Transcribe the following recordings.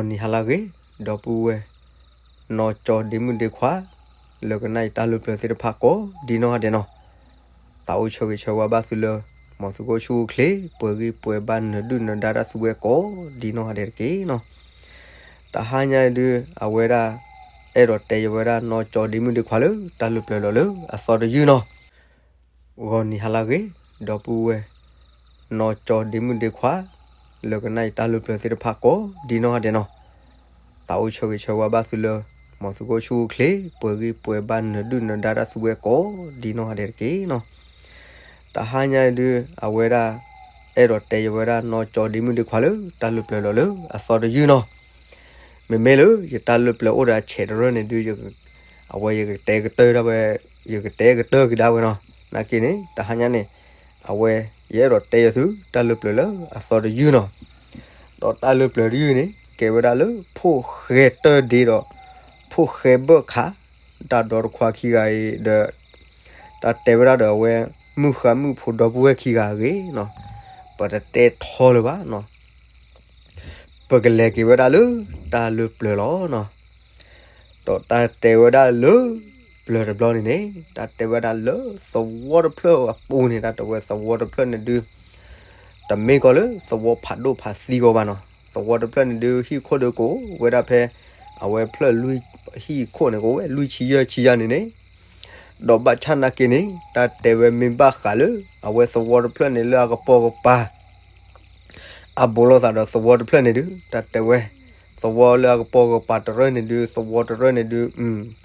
နံၤဟါလၢအဂ့ၤ ဒီပုၢ်ဝဲၢ် နီၢ်ကၠီဒ့မုၣ်ဒ့ခွါ လၢကနၣ်ယတၢ်လၢပျၢၤသ့ၣ်တဖၣ်ကိးဒ်နီၢ်ဂၤဒဲးနီၤ, သးအိၣ်ဆၢဂ့ၤဆၢဝါဘၣ်သုလၢ မ်သုကအိၣ်ဆူၣ်အိၣ်ချ့ ပှဲၤဂံၢ်ပှဲၤဘါ နၢၤဒုၣ်နၢၤဒါတၢ်သူဝဲကိးဒ်နီၢ်ဂၤဒဲးတက့ၢ်နီၤ. တဟါညါအံၤဒုး အဝဲဒၣ် အဲၣ်ဒိးတဲယဝဲဒၣ်နီၢ်ကၠီဒ့မုၣ်ဒ့ခွါလၢ တၢ်လၢပျၢၤလီၤလၢအသီတယုၢ်နီၤ. ဂီၤနံၤဟါလၢအဂ့ၤ ဒီပုၢ်ဝဲၢ် နီၢ်ကၠီဒ့မုၣ်ဒ့ခွါ လၢကနၣ်ယတၢ်လၢပျၢၤသ့ၣ်တဖၣ်ကိးဒ်နီၢ်ဂၤဒဲးနီၤ, သးအိၣ်ဆၢဂ့ၤဆၢဝါဘၣ်သုလၢ မ်သုကအိၣ်ဆူၣ်အိၣ်ချ့ ပှဲၤဂံၢ်ပှဲၤဘါ နၢၤဒုၣ်နၢၤဒါတၢ်သူဝဲကိးဒ်နီၢ်ဂၤဒဲးတက့ၢ်နီၤ. တဟါညါအံၤဒုး အဝဲဒၣ် အဲၣ်ဒိးတဲယဝဲဒၣ်နီၢ်ကၠီဒ့မုၣ်ဒ့ခွါလၢ တၢ်လၢပျၢၤလီၤလၢအသီတယုၢ်နီၤ. မ့မ့ၢ်လၢယတၢ်လၢပျၢၤအိၣ်ဒီးအဆဲးတရၢၢ်န့ၣ်ဒုး အဝဲယကတဲကတၢၢ်ဒၣ်ဝဲ, ယကတဲကတၢၢ်ကဒါဝဲနီၤ. နာ်က့န့ၣ် တဟါညါန့ၣ် အဝဲ ယအဲၣ်ဒိးတဲယသု တၢ်လၢပျၢၤလၢအသီတယုၢ်နီၤ. ဒီးတၢ်လၢပျၢၤတယုၢ်န့ၣ် ကဲဝဲဒၣ်လၢ ဖိၣ်ဃဲတၢၢ်ဒ့ဒီး ဖိၣ်ဃဲဘၢၣ်ခး တၢ်ဒီတခွါခံဂၤအံၤဒီး တၢ်တဲဝဲဒၣ်ဒီးအဝဲ မုၣ်ဃါမုၣ်ဖိဒီပုၢ်ဝဲၢ်ခံဂၤအဂ့ၢ်နီၤ. ပတတဲထီလၢၤဘၣ်နီၤ. ပကလဲၤက့ၤဝဲဒၣ်လၢ တၢ်လၢပျၢၤလီၤနီၤ. ဒီးတၢ်တဲဝဲဒၣ်လၢ ပျၢၤတဘျီန့ၣ်န့ၣ် တၢ်တဲဝဲဒၣ်လၢ သဝီတဖျၢၣ်အပူၤန့ၣ် တၢ်တဲဝဲသဝီတဖျၢၣ်န့ၣ်ဒုး တမ့ၢ်ကီးလၢသဝီဖးဒိၣ်ဖးသံကီးဘၣ်နီၤ. သဝီတဖျၢၣ်န့ၣ်ဒုး ဟံၣ်ခိၣ်ဒုးကအိၣ်ဝဲဒၣ်ဖဲ အဝဲဖျၢၣ်လွံၢ် ဟံၣ်ခိၣ်န့ၣ် ကအိၣ်ဝဲလွံၢ်ဆံယဲၢ်ဆံယဲၢ်န့ၣ်န့ၣ် ဒီးဘၣ်ဆၣ်နာ်က့န့ၣ် တၢ်တဲဝဲမ့ၢ်ဘၣ်ဃးလၢ အဝဲသဝီတဖျၢၣ်န့ၣ်လၢအကပိာ်ကပၤ အဘူးလိာ်သးဒီးသဝီတဖျၢၣ်န့ၣ်ဒုး တၢ်တဲဝဲ သဝီလၢအကပိာ်ကပၤတရၢၢ်န့ၣ်ဒုး သဝီတရၢၢ်န့ၣ်ဒုး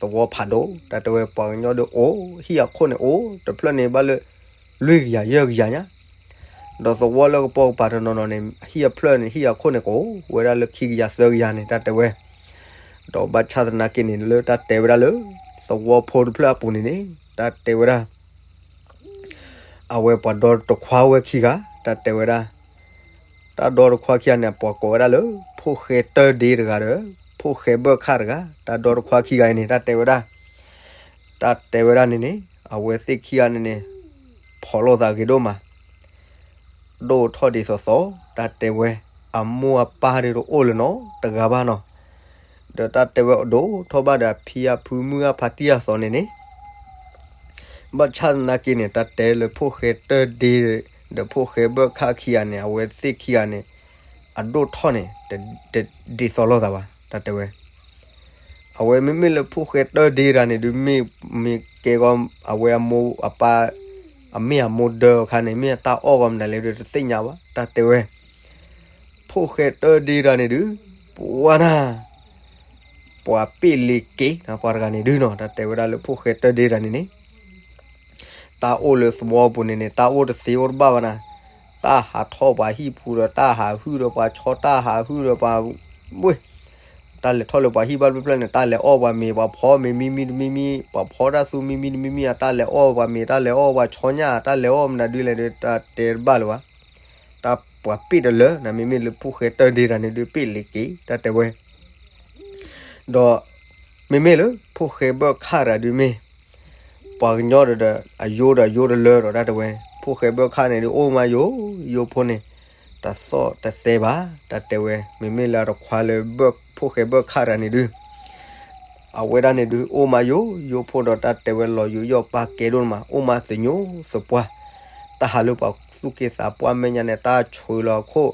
သဝီဖးဒိၣ် တၢ်တဲဝဲပှၤကညီဒုးအိၣ် ဟံၣ်အခိၣ်န့ၣ်အိၣ် တဖျၢၣ်န့ၣ်ဘၣ်လၢ လွံၢ်ကယၤယဲၢ်ကယၤညါ ဒီးသဝီလၢကပိာ်ကပၤတနီၤနီၤန့ၣ် ဟံၣ်အဖျၢၣ်န့ၣ် ဟံၣ်အခိၣ်န့ၣ်ကအိၣ်ဝဲဒၣ်လၢခံကယၤသၢကယၤန့ၣ် တၢ်တဲဝဲ ဒီးဘၣ်ဆၣ်သနာ်က့န့ၣ် လၢတၢ်တဲဝဲဒၣ်လၢ သဝီဖိတဖျၢၣ်အပူၤန့ၣ်န့ၣ် တၢ်တဲဝဲဒၣ် အဝဲပှၤဒီတခွါဝဲခံဂၤ တၢ်တဲဝဲဒၣ် တၢ်ဒီတခွါခံဂၤန့ၣ် ပှၤကိးဝဲဒၣ်လၢ ဖိၣ်ဃဲတၢၢ်ဒ့တဂၤဒီး ဖိၣ်ဃဲဘၢၣ်ခးတဂၤ တၢ်ဒီတခွါခံဂၤအံၤန့ၣ် တၢ်တဲဝဲဒၣ် တၢ်တဲဝဲဒၣ်န့ၣ်န့ၣ် အဝဲသ့ၣ်ခံဂၤန့ၣ်န့ၣ် ဖီၣ်လိာ်သးဂ့ၤဒိၣ်မး ဒိၣ်ထီၣ်ဒ်သိးသိး တၢ်တဲဝဲ အမိၢ်အပၢ်ဒုးတအိၣ်လၢၤနီတဂၤဘၣ်နီၤ. ဒီးတၢ်တဲဝဲဒိၣ်ထီၣ်ဘၣ်ဒီးအဖံအဖုမုၢ်အဖါတံၢ်အသိးန့ၣ်န့ၣ် ဘၣ်ဆၣ်သနာ်က့န့ၣ် တၢ်တဲလၢဖိၣ်ဃဲတၢၢ်ဒ့ ဒီးဖိၣ်ဃဲဘၢၣ်ခးခံဂၤန့ၣ် အဝဲသ့ၣ်ခံဂၤန့ၣ် အဒိၣ်ထီၣ်န့ၣ် တဒ်သိးလိာ်သးဘၣ် တၢ်တဲဝဲ အဝဲမ့မ့ၢ်လၢဖိၣ်ဃဲတၢၢ်ဒ့တဂၤန့ၣ်ဒုး မ့ၢ်ကဲကီး အဝဲအမိၢ်အပၢ် အမ့ၢ်အမိၢ်ဒၢအခါန့ၣ် မ့ၢ်အတၢ်အီၣ်ဂီၤမနုၤလဲၣ်ဒုး တသ့ၣ်ညါဘၣ် တၢ်တဲဝဲ ဖိၣ်ဃဲတၢၢ်ဒ့တဂၤန့ၣ်ဒုး ပှၤနၤ ပှၤပ့ၣ်လ့ၤက့ၤ ပှၤတဂၤန့ၣ်ဒုးနီၤ တၢ်တဲဝဲဒၣ်လၢဖိၣ်ဃဲတၢၢ်ဒ့တဂၤန့ၣ်န့ၣ် တၢ်အိၣ်လၢသဝီပူၤန့ၣ်န့ၣ် တၢ်အိၣ်တသ့အိၣ်တဘၣ်ဘၣ်နၤ, တၢ်ဟးထီၣ်ပှၤဟံၣ်ပူၤဒီး တၢ်ဟးဟုၣ်ဒီးပှၤဆီ တၢ်ဟးဟုၣ်ဒီးပှၤဝ့ၢ်, တၢ်လဲၤထီၣ်လၢပှၤဟံၣ်ဘၣ်ဖျၢၣ်ဖျၢၣ်န့ၣ် တၢ်လဲၤအီၣ်ပှၤမ့ၤ ပှၤဖီမ့ၤမံမံတမံမံ ပှၤဖီတၢ်သူမံမံတမံမံ အတၢ်လဲၤအီၣ်ပှၤမ့ၤ တၢ်လဲၤအီၣ်ပှၤဆီညၣ် တၢ်လဲၤအီၣ်မနုၤဒုးလဲၣ်ဒီး တၢ်တဲတဘၣ်လၢၤဘၣ်. တၢ်ပှၤပ့ၣ်တလၢ နမ့မ့ၢ်လၢဖိၣ်ဃဲတၢၢ်ဒ့တဂၤန့ၣ်ဒုး ပ့ၣ်လ့ၤက့ၤ တၢ်တဲဝဲ ဒီး မ့မ့ၢ်လၢ ဖိၣ်ဃဲဘၢၣ်ခၣ်တဂၤဒုးမ့ၢ် ပှၤကညီဒီး အယိဒီးအယိတလၢဒီး တၢ်တဲဝဲ ဖိၣ်ဃဲဘၢၣ်ခၣ်န့ၣ်ဒုး အိၣ်မးယိယိဖိန့ၣ် တသီၣ်တသဲဘၣ် တၢ်တဲဝဲ မ့မ့ၢ်လၢအတခွါလၢ ဖိၣ်ဃဲဘၢၣ်ခၣ်တဂၤန့ၣ်ဒုး အဝဲဒၣ်န့ၣ်ဒုး အိၣ်မးယိယိဖိဒီး တၢ်တဲဝဲလီၤယူးယီၣ်ပာ်ကဲဒိၣ်မး အိၣ်မးသညိသပှၢ်, တၢ်ဟးလၢပှၤသူၣ်က့သးပှၢ်မဲာ်ညါန့ၣ် တၢ်ဆှၢလီၤအခိၣ်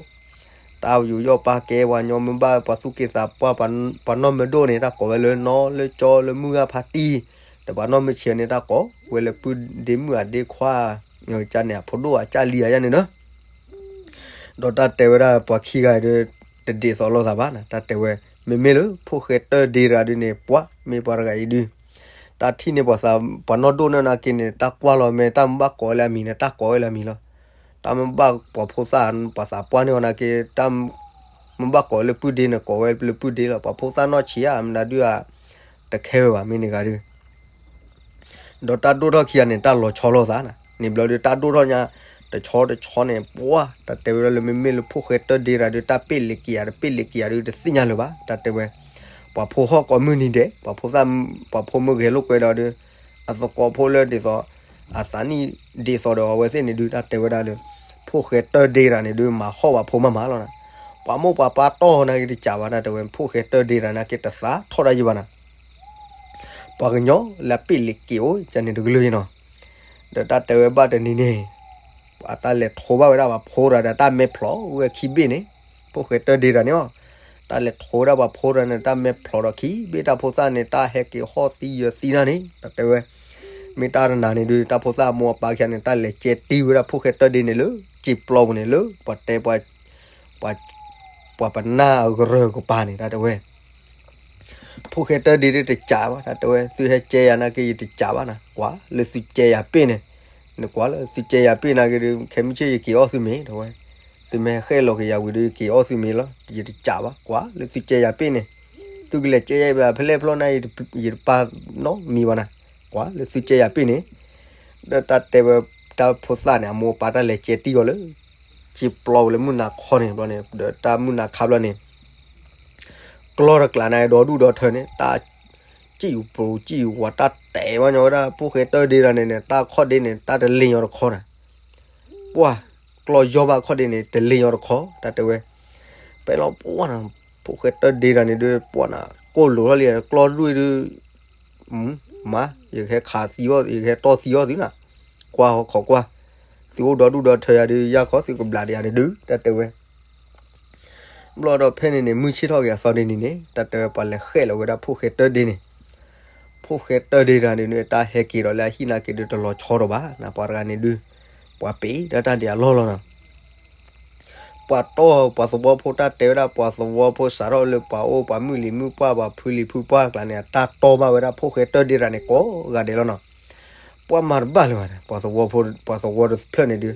တၢ်ယူးယီၣ်ပာ်ကဲပှၤကညီ မ့ၢ်ဘၣ်ပှၤသူၣ်က့သးပှၢ် ပှၤနီၢ်မ့ၢ်ဒိၣ်န့ၣ် တၢ်ကိးဝဲလၢနီၢ်လၢကၠီလၢမုၢ်ဂၢ်ဖါတံၢ်, ဒီးပှၤနီၢ်မ့ၢ်ဆံးန့ၣ် တၢ်ကိးဝဲလၢပုၢ်ဒ့မုၣ်အဒ့ခွါ, ကန့ၣ် အဖိဒိၣ်အကၢ်လံၤဧါယါန့ၣ်ဒီး ဒီးတၢ်တဲဝဲဒၣ်ပှၤခံဂၤအံၤဒုး တဒ်သိးလိာ်သးဘၣ်နၤ, တၢ်တဲဝဲ မ့မ့ၢ်လၢဖိၣ်ဃဲတၢၢ်ဒ့တဂၤဒုးန့ၣ် ပှၤမ့ၢ်ပှၤတဂၤအံၤဒုး တၢ်ထံၣ်န့ၢ်ပှၤနီၢ်ဒိၣ်န့ၢ်နာ်က့န့ၣ် တၢ်ကွၢ်လီၤမ့ၢ် တၢ်မ့ၢ်ဘၣ်ကိးဝဲလၢအမံၤန့ၣ် တၢ်ကိးဝဲလၢအမံၤလီၤ. တၢ်မ့ၢ်ဘၣ်ပှၤဖိသၣ်ပှၤသးပှၢ်န့ၢ်အီၤနာ်က့ တၢ်မ့ၢ်ဘၣ်ကိးလၢပုၢ်ဒ့န့ၣ် ကိးဝဲလၢပုၢ်ဒ့လီၤ. ပှၤဖိသၣ်နီၢ်ဆံးဧါ မနုၤဒုးဧါ တခဲဝဲဘၣ် မ့ၢ်န့ၣ်ဂၤဒုး ဒီးတၢ်ဒိၣ်ထီၣ်ခံဂၤန့ၣ် တၢ်လီၤဆီလိာ်သးနၤ, န့ၣ်ဘျီဒုး တၢ်ဒိၣ်ထီၣ်ညါ တဆီတဆီန့ၣ် ပှၤ တၢ်တဲဝဲဒၣ်လၢ မ့မ့ၢ်လၢဖိၣ်ဃဲတၢၢ်ဒ့တဂၤဒုး တၢ်ပ့ၣ်လ့ၤက့ၤယၤ တပ့ၣ်လ့ၤက့ၤယၤဒုး တသ့ၣ်ညါလၢၤဘၣ် တၢ်တဲဝဲ ပှၤဖိဟီၣ်ကိးမုၢ်နံၤဒဲး ပှၤဖိသၣ် ပှၤဖိမုၢ်ဂဲၤလိာ်ကွဲဒီးဒုး အသကိးဖိလၢဒ်သိး အသးနံၣ်ဒ်သိးဒီးအဝဲသ့ၣ်န့ၣ်ဒုး တၢ်တဲဝဲဒၣ်လၢ ဖိၣ်ဃဲတၢၢ်ဒ့တဂၤန့ၣ်ဒုး မၤဟီၣ်ပှၤဖိမးမးလီၤနၤ, ပှၤမိၢ်ပှၤပၢ်တီၢ်နာ်က့တစးဘၣ် တၢ်တဲဝဲ ဖိၣ်ဃဲတၢၢ်ဒ့တၢ်နာ်က့တသးထီၣ်တၢ်ယံၤဘၣ်နၤ, ပှၤကညီလၢအပ့ၢ်လံၤက့ၤအိၣ်ကန့ၣ်တကလုာ်နီၤ, ဒီးတၢ်တဲဝဲဘၣ်တနံၤန့ၣ် ပှၤတၢ်လဲၤထိဘၣ်ဝဲဒၣ်ပှၤဖိတဂၤဒီးတၢ်မဲဖျိးဝဲခံဘ့ၣ်န့ၣ်, ဖိၣ်ဃဲတၢၢ်ဒ့တၢ်န့ၣ်အီၤ, တၢ်လဲၤထိဝဲဒၣ်ပှၤဖိတဂၤန့ၣ် တၢ်မဲဖျိးဒီးခံဘ့ၣ် တၢ်ဖိသၣ်န့ၣ် တၢ်ဟဲက့ၤဟီၣ်သံယၢၤသံနၤန့ၣ် တၢ်တဲဝဲ, မ့ၢ်တၢ်တနၤန့ၣ်ဒုး တၢ်ဖိသၣ်အမိၢ်အပၢ်ခံဂၤန့ၣ် တၢ်လဲၤကဲတံၢ်ဝဲဒၣ်ဖိၣ်ဃဲတၢၢ်ဒ့န့ၣ်လၢ စံာ်ပျီပူၤန့ၣ်လၢ ပှၤတဲ ပှၤပနၢ်အကရၢၢ်ကပၤန့ၣ် တၢ်တဲဝဲ ဖိၣ်ဃဲတၢၢ်ဒ့ဒုးတစးဘၣ် တၢ်တဲဝဲ သုဟဲကဲယၤနာ်က့ယတစးဘၣ်နၤ, ကွၢ်လၢသုကဲယၤပ့ၢ်န့ၣ်, နကွၢ်လၢသုကဲယၤပ့ၢ်နာ်က့ဒုး ခဲမုၢ်ဆ့ၣ်ယက့ၤအီၣ်သုမ့ၤ တဲဝဲ, သုမ့ၢ်ဟဲဃဲၣ်လီၤက့ၤယၤဝံၤဒီး ယက့ၤအီၣ်သုမ့ၤလီၤ ယတစးဘၣ် ကွၢ်လၢသုကဲယၤပ့ၢ်န့ၣ်, သုကလဲၤကဲယၤဖဲလဲၣ်ဖျီၣ်န့ၣ် ယတပာ်နီတမံၤဘၣ်နၤ, ကွၢ်လၢသုကဲယၤပ့ၢ်န့ၣ်, ဒီးတၢ်တဲဝဲ တၢ်ဖိသၣ်န့ၣ် အမိၢ်အပၢ်တၢ်လဲၤကဲတံၢ်အီၤလၢ စံာ်ပျီပူၤလၢမုၢ်နၤခီန့ၣ်ဘျီန့ၣ် ဒီးတၢ်မုၢ်နၤခါဘျီန့ၣ် ကျီၢ်တကျးန့ၣ် ဒီဒူၣ်ဒီထၢန့ၣ် တၢ်စံၣ်ပူၤစံၣ်ဝါ တၢ်တဲဝဲညီဝဲဒၣ် ဖိၣ်ဃဲတၢၢ်ဒ့တၢ်န့ၣ်န့ၣ် တၢ်ခီၣ်ဒ့န့ၣ် တၢ်တလ့ၣ်ညီတခီနၤ, ပှၢ် ကျီၢ်ယီၢ်ဘၣ်ခီၣ်ဒ့န့ၣ် တလ့ၣ်ညီတခီ တၢ်တဲဝဲ, ဖဲလီၤပှၢ်နၤ ဖိၣ်ဃဲတၢၢ်ဒ့တၢ်န့ၣ်ဒုး ပှၢ်နၤ ကိၢ်လိာ်ထီၣ်လံ ကျီၢ်ဒွံၣ်ဒုး မါ ယကဟဲခးသံအီၣ် ယကဟဲတီၢ်သံအီၣ်သုနၤ, ကွၢ်ဟီခီကွၢ်, သုအိၣ်ဒီဒူၣ်ဒီထၢယၤဒုး ယၢ်ခီသုကဘျးဒံးယၤဒုး တၢ်တဲဝဲ ဘျီဒီးဖဲန့ၣ်န့ၣ် မုၢ်ဆ့ၣ်ထီၣ်က့ၤအသီဒ်န့ၣ်န့ၣ် တၢ်တဲဝဲပှၤလဲၤဃဲၣ်လီၤဝဲဒၣ်ဖိၣ်ဃဲတၢၢ်ဒ့န့ၣ်, ဖိၣ်ဃဲတၢၢ်ဒ့တၢ်န့ၣ်ဒုး တၢ်ဟဲက့ၤဒီးလၢအဟံၣ်နာ်က့ဒုးတလီၤဆီဒီးဘၣ်နၤ ပှၤတဂၤန့ၣ်ဒုး, ပှၤပ့ၤဒီးတၢ်ဒံးအလီၢ်လီၤနၤ ပှၤတီၢ်ပှၤသဝီဖိ တၢ်တဲဝဲဒၣ် ပှၤသဝီဖိစးထီၣ်လၢပှၤအိၣ်ပှၤမုၣ်လံၤမုၣ်ပှၢ် ပှၤဖုလံၤဖုပှၢ်ကျါန့ၣ် တၢ်တီၢ်ဘၣ်ဝဲဒၣ်ဖိၣ်ဃဲတၢၢ်ဒ့တၢ်န့ၣ် ကိးဂၤဒဲးလီၤနီၤ, ပှၤမၤတဘၣ်လၢၤဘၣ်န့ၣ် ပှၤသဝီဖိ ပှၤသဝီတဖျၢၣ်န့ၣ်ဒုး,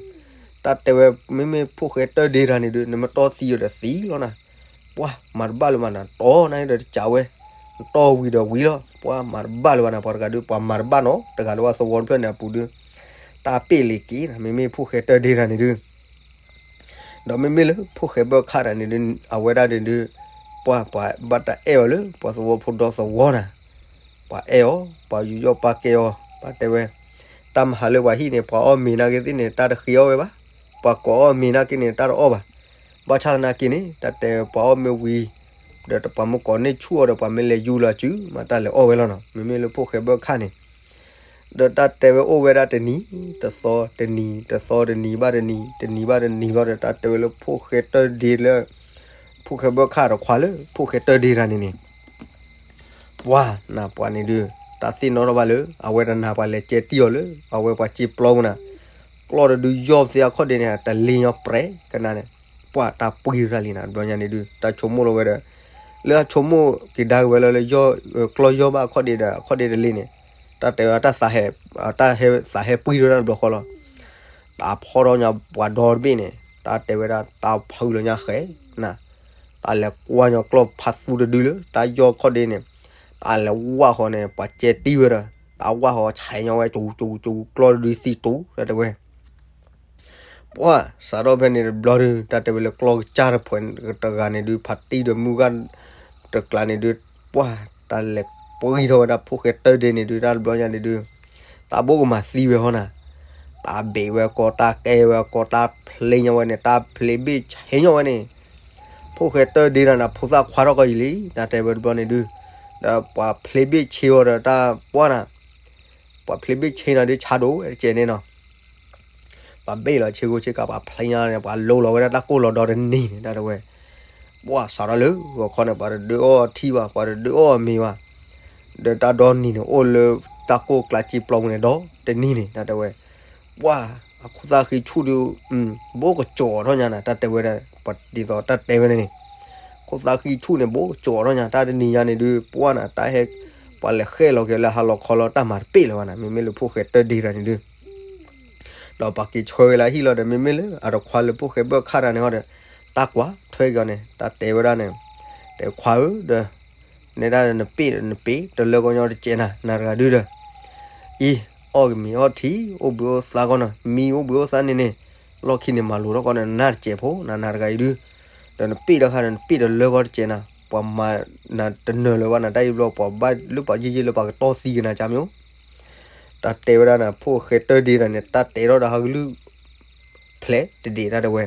တၢ်တဲဝဲ မ့မ့ၢ်ဖိၣ်ဃဲတၢၢ်ဒ့တၢ်န့ၣ်ဒုး နမ့ၢ်တီၢ်သံဒီးသံလီၤနၤ, ပှၤမၤတဘၣ်လၢၤဘၣ်နၤ တီၢ်နာ်ဒီးတစးဝဲ, တီၢ်ဝံၤဒီးဝံၤလီၤ ပှၤမၤတဘၣ်လၢၤဘၣ်နၤ ပှၤတဂၤဒုး ပှၤမၤတဘၣ်နီတဂၤလၢၤဘၣ် သဝီတဖျၢၣ်န့ၣ်အပူၤဒုး, တၢ်ပ့ၢ်လံၤက့ၤနၤ မ့မ့ၢ်ဖိၣ်ဃဲတၢၢ်ဒ့တၢ်န့ၣ်ဒုး ဒီးမ့မ့ၢ်လၢဖိၣ်ဃဲဘၢၣ်ခၣ်တၢ်န့ၣ်ဒုး အဝဲဒၣ်န့ၣ်ဒုး, ပှၤ ပှၤဘၣ်တၢ်အဲၣ်အီၤလၢ ပှၤသဝီဖိဒီသဝီနၤ, ပှၤအဲၣ်အီၤ ပှၤယူးယီၣ်ပာ်ကဲအီၤ ပှၤတဲဝဲ, တၢ်မဟါလၢပှၤဟံၣ်န့ၣ် ပှၤအီၣ်မ့ၤနာ်က့သ့ၣ်န့ၣ် တၢ်တဃ့အီၣ်ဝဲဘၣ်, ပှၤကိးအီၣ်မ့ၤနာ်က့န့ၣ် တၢ်တအီၣ်ဘၣ်, ဘၣ်ဆၣ်သနာ်က့န့ၣ် တၢ်တဲပှၤအီၣ်မ့ၤဝံၤ, ဒီးပှၤမ့ၢ်ကိးန့ၢ်ဆူၣ်အီၤဒီး ပှၤမ့ၢ်လဲၤယူၤလီၤစု မ့ၢ်တၢ်လဲၤအီၣ်ဝဲလီၤနီၤ မ့မ့ၢ်လၢဖိၣ်ဃဲဘၢၣ်ခၣ်န့ၣ် ဒီးတၢ်တဲဝဲအိၣ်ဝဲဒၣ်တနံၤ, တသီတနံၤ, တသီတနံၤဘၣ်တနံၤ, တနံၤဘၣ်တနံၤဘျီဒီး တၢ်တဲဝဲလၢဖိၣ်ဃဲတၢၢ်ဒ့လၢ ဖိၣ်ဃဲဘၢၣ်ခၣ်တခွါလၢ ဖိၣ်ဃဲတၢၢ်ဒ့တၢ်န့ၣ်န့ၣ်, ပှၤနၤပှၤန့ၣ်ဒုး, တၢ်သ့ၣ်နီၣ်ထီၣ်ဘၣ်လၢ အဝဲတနၤပှၤလဲၤကဲတံၢ်အီၤလၢ အဝဲပှၤစ့ပျီပူၤနၤ, ကျီၢ်တဒုးယီၢ်သ့အခီၣ်ဒ့န့ၣ် တလ့ၣ်ညီပြဲကနၤန့ၣ်, ပှၤတၢ်ပှံၤရၤလံနၤ တဘျီညါန့ၣ်ဒုး တၢ်ဆိကမိၣ်လီၤဝဲဒီး လၢအဆိကမိၣ်က့ၤဒါက့ၤဝဲလၢ လၢယီၢ် ကျီၢ်ယီၢ်ဘၣ်အခီၣ်ဒ့ဒီး အခီၣ်ဒ့တလ့ၣ်န့ၣ်, တၢ်တဲဝဲတၢ်သးဟဲ, တၢ်ဟဲသးဟဲပှံၤထီၣ်တၢ်တဘျီဃီလီၤ. တၢ်ဖီၣ်ထီၣ်ညါပှၤဒီတဘ့ၣ်န့ၣ် တၢ်တဲဝဲဒၣ်တၢ်ဖုလီၤညါဃဲနၤ, တၢ်လဲၤကွၢ်ညီကျီၢ်ဖးသူတဒုလၢ တၢ်ယီၢ်ခီၣ်ဒ့န့ၣ်, တၢ်လဲၤဝၢ်ဃီန့ၣ် ပှၤကဲတံၢ်ဝဲဒီး တၢ်ဝၢ်ဃီဆဲးညီဝဲ ကၠူကၠူကၠူ ကျီၢ်တဒုသံတူၤ တၢ်တဲဝဲ ပှၤစးထီၣ်ဖဲန့ၣ်တဘျီဒုး တၢ်တဲဝဲလၢကျီၢ်ကစၢ်တဖှဲးတဂၤန့ၣ်ဒုး ဖးတံၢ်ဒီးမုၢ်ဂၢ်တကျါန့ၣ်ဒုး, ပှၤတၢ်လဲၤပှံၤထီၣ်ဝဲဒၣ်ဖိၣ်ဃဲတၢၢ်ဒ့န့ၣ်ဒုး တၢ်တဘျီညါန့ၣ်ဒုး, တၢ်ဘိကမၤသံဝဲဟီနၤ, တၢ်ဘ့ၣ်ဝဲကီး တၢ်ကဲဝဲကီး တၢ်ဖျ့ညီဝဲန့ၣ် တၢ်ဖျ့ဘ့ၣ်ဆ့ညီဝဲန့ၣ်, ဖိၣ်ဃဲတၢၢ်ဒ့တၢ်န့ၣ် ဖိသၣ်ခွါထီၣ်ကီးယံၤလံ တၢ်တဲဝဲတဘျီန့ၣ်ဒုး, ဒီးပှၤဖျ့ဘ့ၣ်ဆ့အီၤဒီးတၢ်ပှၢ်နၤ ပှၤဖျ့ဘ့ၣ်ဆ့နၤဒုး ဆါဒိၣ်ဝဲတကဲးန့ၣ်နီၤ, ပှၤဘ့ၣ်လီၤဆ့ကိးဆ့ကၤ ပှၤဖျ့ညါန့ၣ် ပှၤလိလီၤဝဲဒၣ်တၢ်ကိၢ်လီၤဒီတနံၤန့ၣ် တၢ်တဲဝဲ, ပှၤစးထီၣ်လၢဂီၤခီန့ၣ် ပှၤတဒုးအီၣ်ထံဘၣ် ပှၤတဒုးအီၣ်မ့ၤဘၣ်, ဒီးတၢ်ဒီနံၤန့ၣ် အိၣ်လၢတၢ်ကိၢ်ကျါစ့ပျီပူၤန့ၣ် ဒီတနံၤန့ၣ် တၢ်တဲဝဲ, ပှၤအခိၣ်သၣ်ဃံဆူၣ်ဒုး ဘိကစီၤထီၣ်ညါနၤ တၢ်တဲဝဲဒၣ် ပှၤဒ်သိးတၢ်တဲဝဲန့ၣ်န့ၣ်, ခိၣ်သၣ်ဃံဆူၣ်န့ၣ် ဘိကစီၤထီၣ်ညါ တၢ်တနံၤညါန့ၣ်ဒုး ပှၢ်နၤ တၢ်ဟဲ ပှၤလဲၤဃဲၣ်လီၤက့ၤလၢဟါလီၤခီလီၤ တၢ်မၤတပ့ၣ်လၢၤဘၣ်နၤ မ့မ့ၢ်လၢဖိၣ်ဃဲတၢၢ်ဒ့တၢ်န့ၣ်ဒုး ဒီးပှၤက့ၤဆှၢက့ၤလၢဟံၣ်လီၤဒီး မ့မ့ၢ်လၢအတခွါလၢဖိၣ်ဃဲဘၢၣ်ခၣ်တၢ်န့ၣ်ဟီဒီး တၢ်ကွၢ်ထွဲက့ၤအီၤန့ၣ် တၢ်တဲဝဲဒၣ်န့ၣ်, တဲခွါဧၢဒီး နဲဒၣ်နပ့ၢ်နပ့ၢ် တလၢကီညီတစဲးနၤ နၤတဂၤဒုဒီး, အံၤ အီၣ်ကမ့ၤအီထံ အိၣ်ဘှံးအိၣ်သါကီနၤ မံအိၣ်ဘှံးအိၣ်သါန့ၣ်န့ၣ်, လီၢ်ခံန့ၣ်မၤလိၤထီၣ်ကီနၤ နၤတစဲးဖိ နၤနၤတဂၤအံၤဒု, ဒီးနပ့ၢ်တခါန့ၣ် နပ့ၢ်တလၢကီတစဲးနၤ ပှၤမၤနၤတနၢၤလၢၤဘၣ်နၤ တၢ်အံၤဘျီ ပှၤဘၣ်လၢပှၤယံာ်ယံာ်လၢပှၤကတီၢ်သံက့ၤနၤကၢမ့ၢ်အိၣ်, တၢ်တဲဝဲဒၣ်နၤ ဖိၣ်ဃဲတၢၢ်ဒ့တၢ်န့ၣ် တၢ်တဲထီၣ်ဒီးဟးကလုၢ် ဖျဲးတဒ့းတၢ်တဲဝဲ,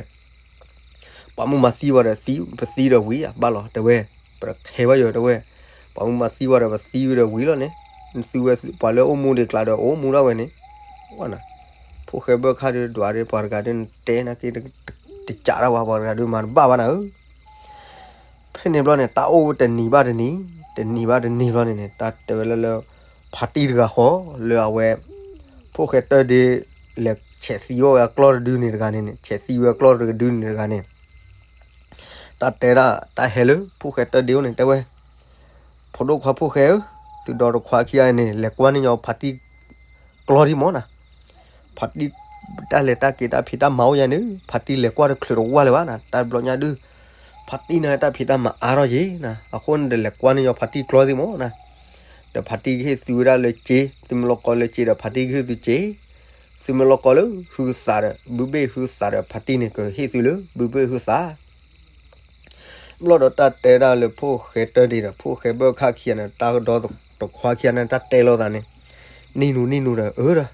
ပ ပှၤမုၣ်မၤသံဝဲဒီးသံ ပသံဒီးဝံၤအဘၣ်လီၤ တဲဝဲ, ပတခဲဘၣ်ယိၤ တဲဝဲ, ပှၤမုၣ်မၤသံဝဲဒီးပသံဒီးဝံၤလီၤန့ၣ်, နသုဝဲပှၤလၢအိၣ်မူဒံးကျါဒီးအိၣ်မူဒၣ်ဝဲန့ၣ်, ဝဲနၤ, ဖိၣ်ဃဲဘၢၣ်ခၣ်ဒုးဒွးဒီးပှၤတဂၤဒုးနတဲနာ်က့ တကးဒၣ်ဝဲ ပှၤတဂၤဒုးမၤတဘၣ်ဘၣ်နၤဧၢ ဖဲန့ၣ်ဘျီန့ၣ် တၢ်အိၣ်တနံၤဘၣ်တနံၤ, တနံၤဘၣ်တနံၤဘျီန့ၣ်န့ၣ် တၢ်တဲဝဲလၢလၢ ဖါတံၢ်တဂၤဃီ လၢအဝဲ ဖိၣ်ဃဲတၢၢ်ဒ့ လဲၤဆဲးသံအီၣ်ဝဲအကျီၢ်တဒုန့ၣ်တဂၤန့ၣ်န့ၣ် ဆဲးသံဝဲအကျီၢ်တဒုန့ၣ်တဂၤန့ၣ် တၢ်တဲဒၣ်တၢ်ဟဲလၢဖိၣ်ဃဲတၢၢ်ဒ့အိၣ်န့ၣ် တဲဝဲ, ဖိဒိၣ်ခွါဖိၣ်ဃဲဧၢ, သုဒီတခွါခံဂၤန့ၣ် လဲၤကွၢ်န့ၢ်ညီဖါတံၢ်ကျီၢ်ဒံးမၢ်နၤ ဖါတံၢ် တၢ်လဲၤတၢ်က့ၤတၢ်ဖံးတၢ်မၤအိၣ်ယၤန့ၣ် ဖါတံၢ်လဲၤကွၢ်တချုးတဝၢ်လၢၤဘၣ်နၤ တၢ်တဘျီညါဒုး ဖါတံၢ်န့ၣ်တၢ်ဖံးတၢ်မၤအါထီၣ်ယံၤနၤ အဃိန့ၣ်ဒီးလဲၤကွၢ်န့ၢ်ညီဖါတံၢ်ကျီၢ်သ့ၣ်မၢ်နၤ, ဒီးဖါတံၢ်ကဟ့ၣ်သုဝဲဒၣ်လၢစ့, သုမ့ၢ်လီၤကီလၢစ့ဒီးဖါတံၢ်ကဟ့ၣ်သုစ့, သုမ့ၢ်လီၤကီလၢဟုသးဒီး ဘုဘ့ၣ်ဟုသးဒီးဖါတံၢ်န့ၣ် ကဟ့ၣ်သုလၢဘုဘ့ၣ်ဟုသး ဘျီဒီးတၢ်တဲဒၣ်လၢဖိၣ်ဃဲတၢၢ်ဒ့ဒီး ဖိၣ်ဃဲဘၢၣ်ခၣ်ခံဂၤန့ၣ် တၢ်ဒီတခွါခံဂၤန့ၣ် တၢ်တဲလိာ်သးန့ၣ်, နံၤနူၤနံၤနူၤဒီး အၢဒီး,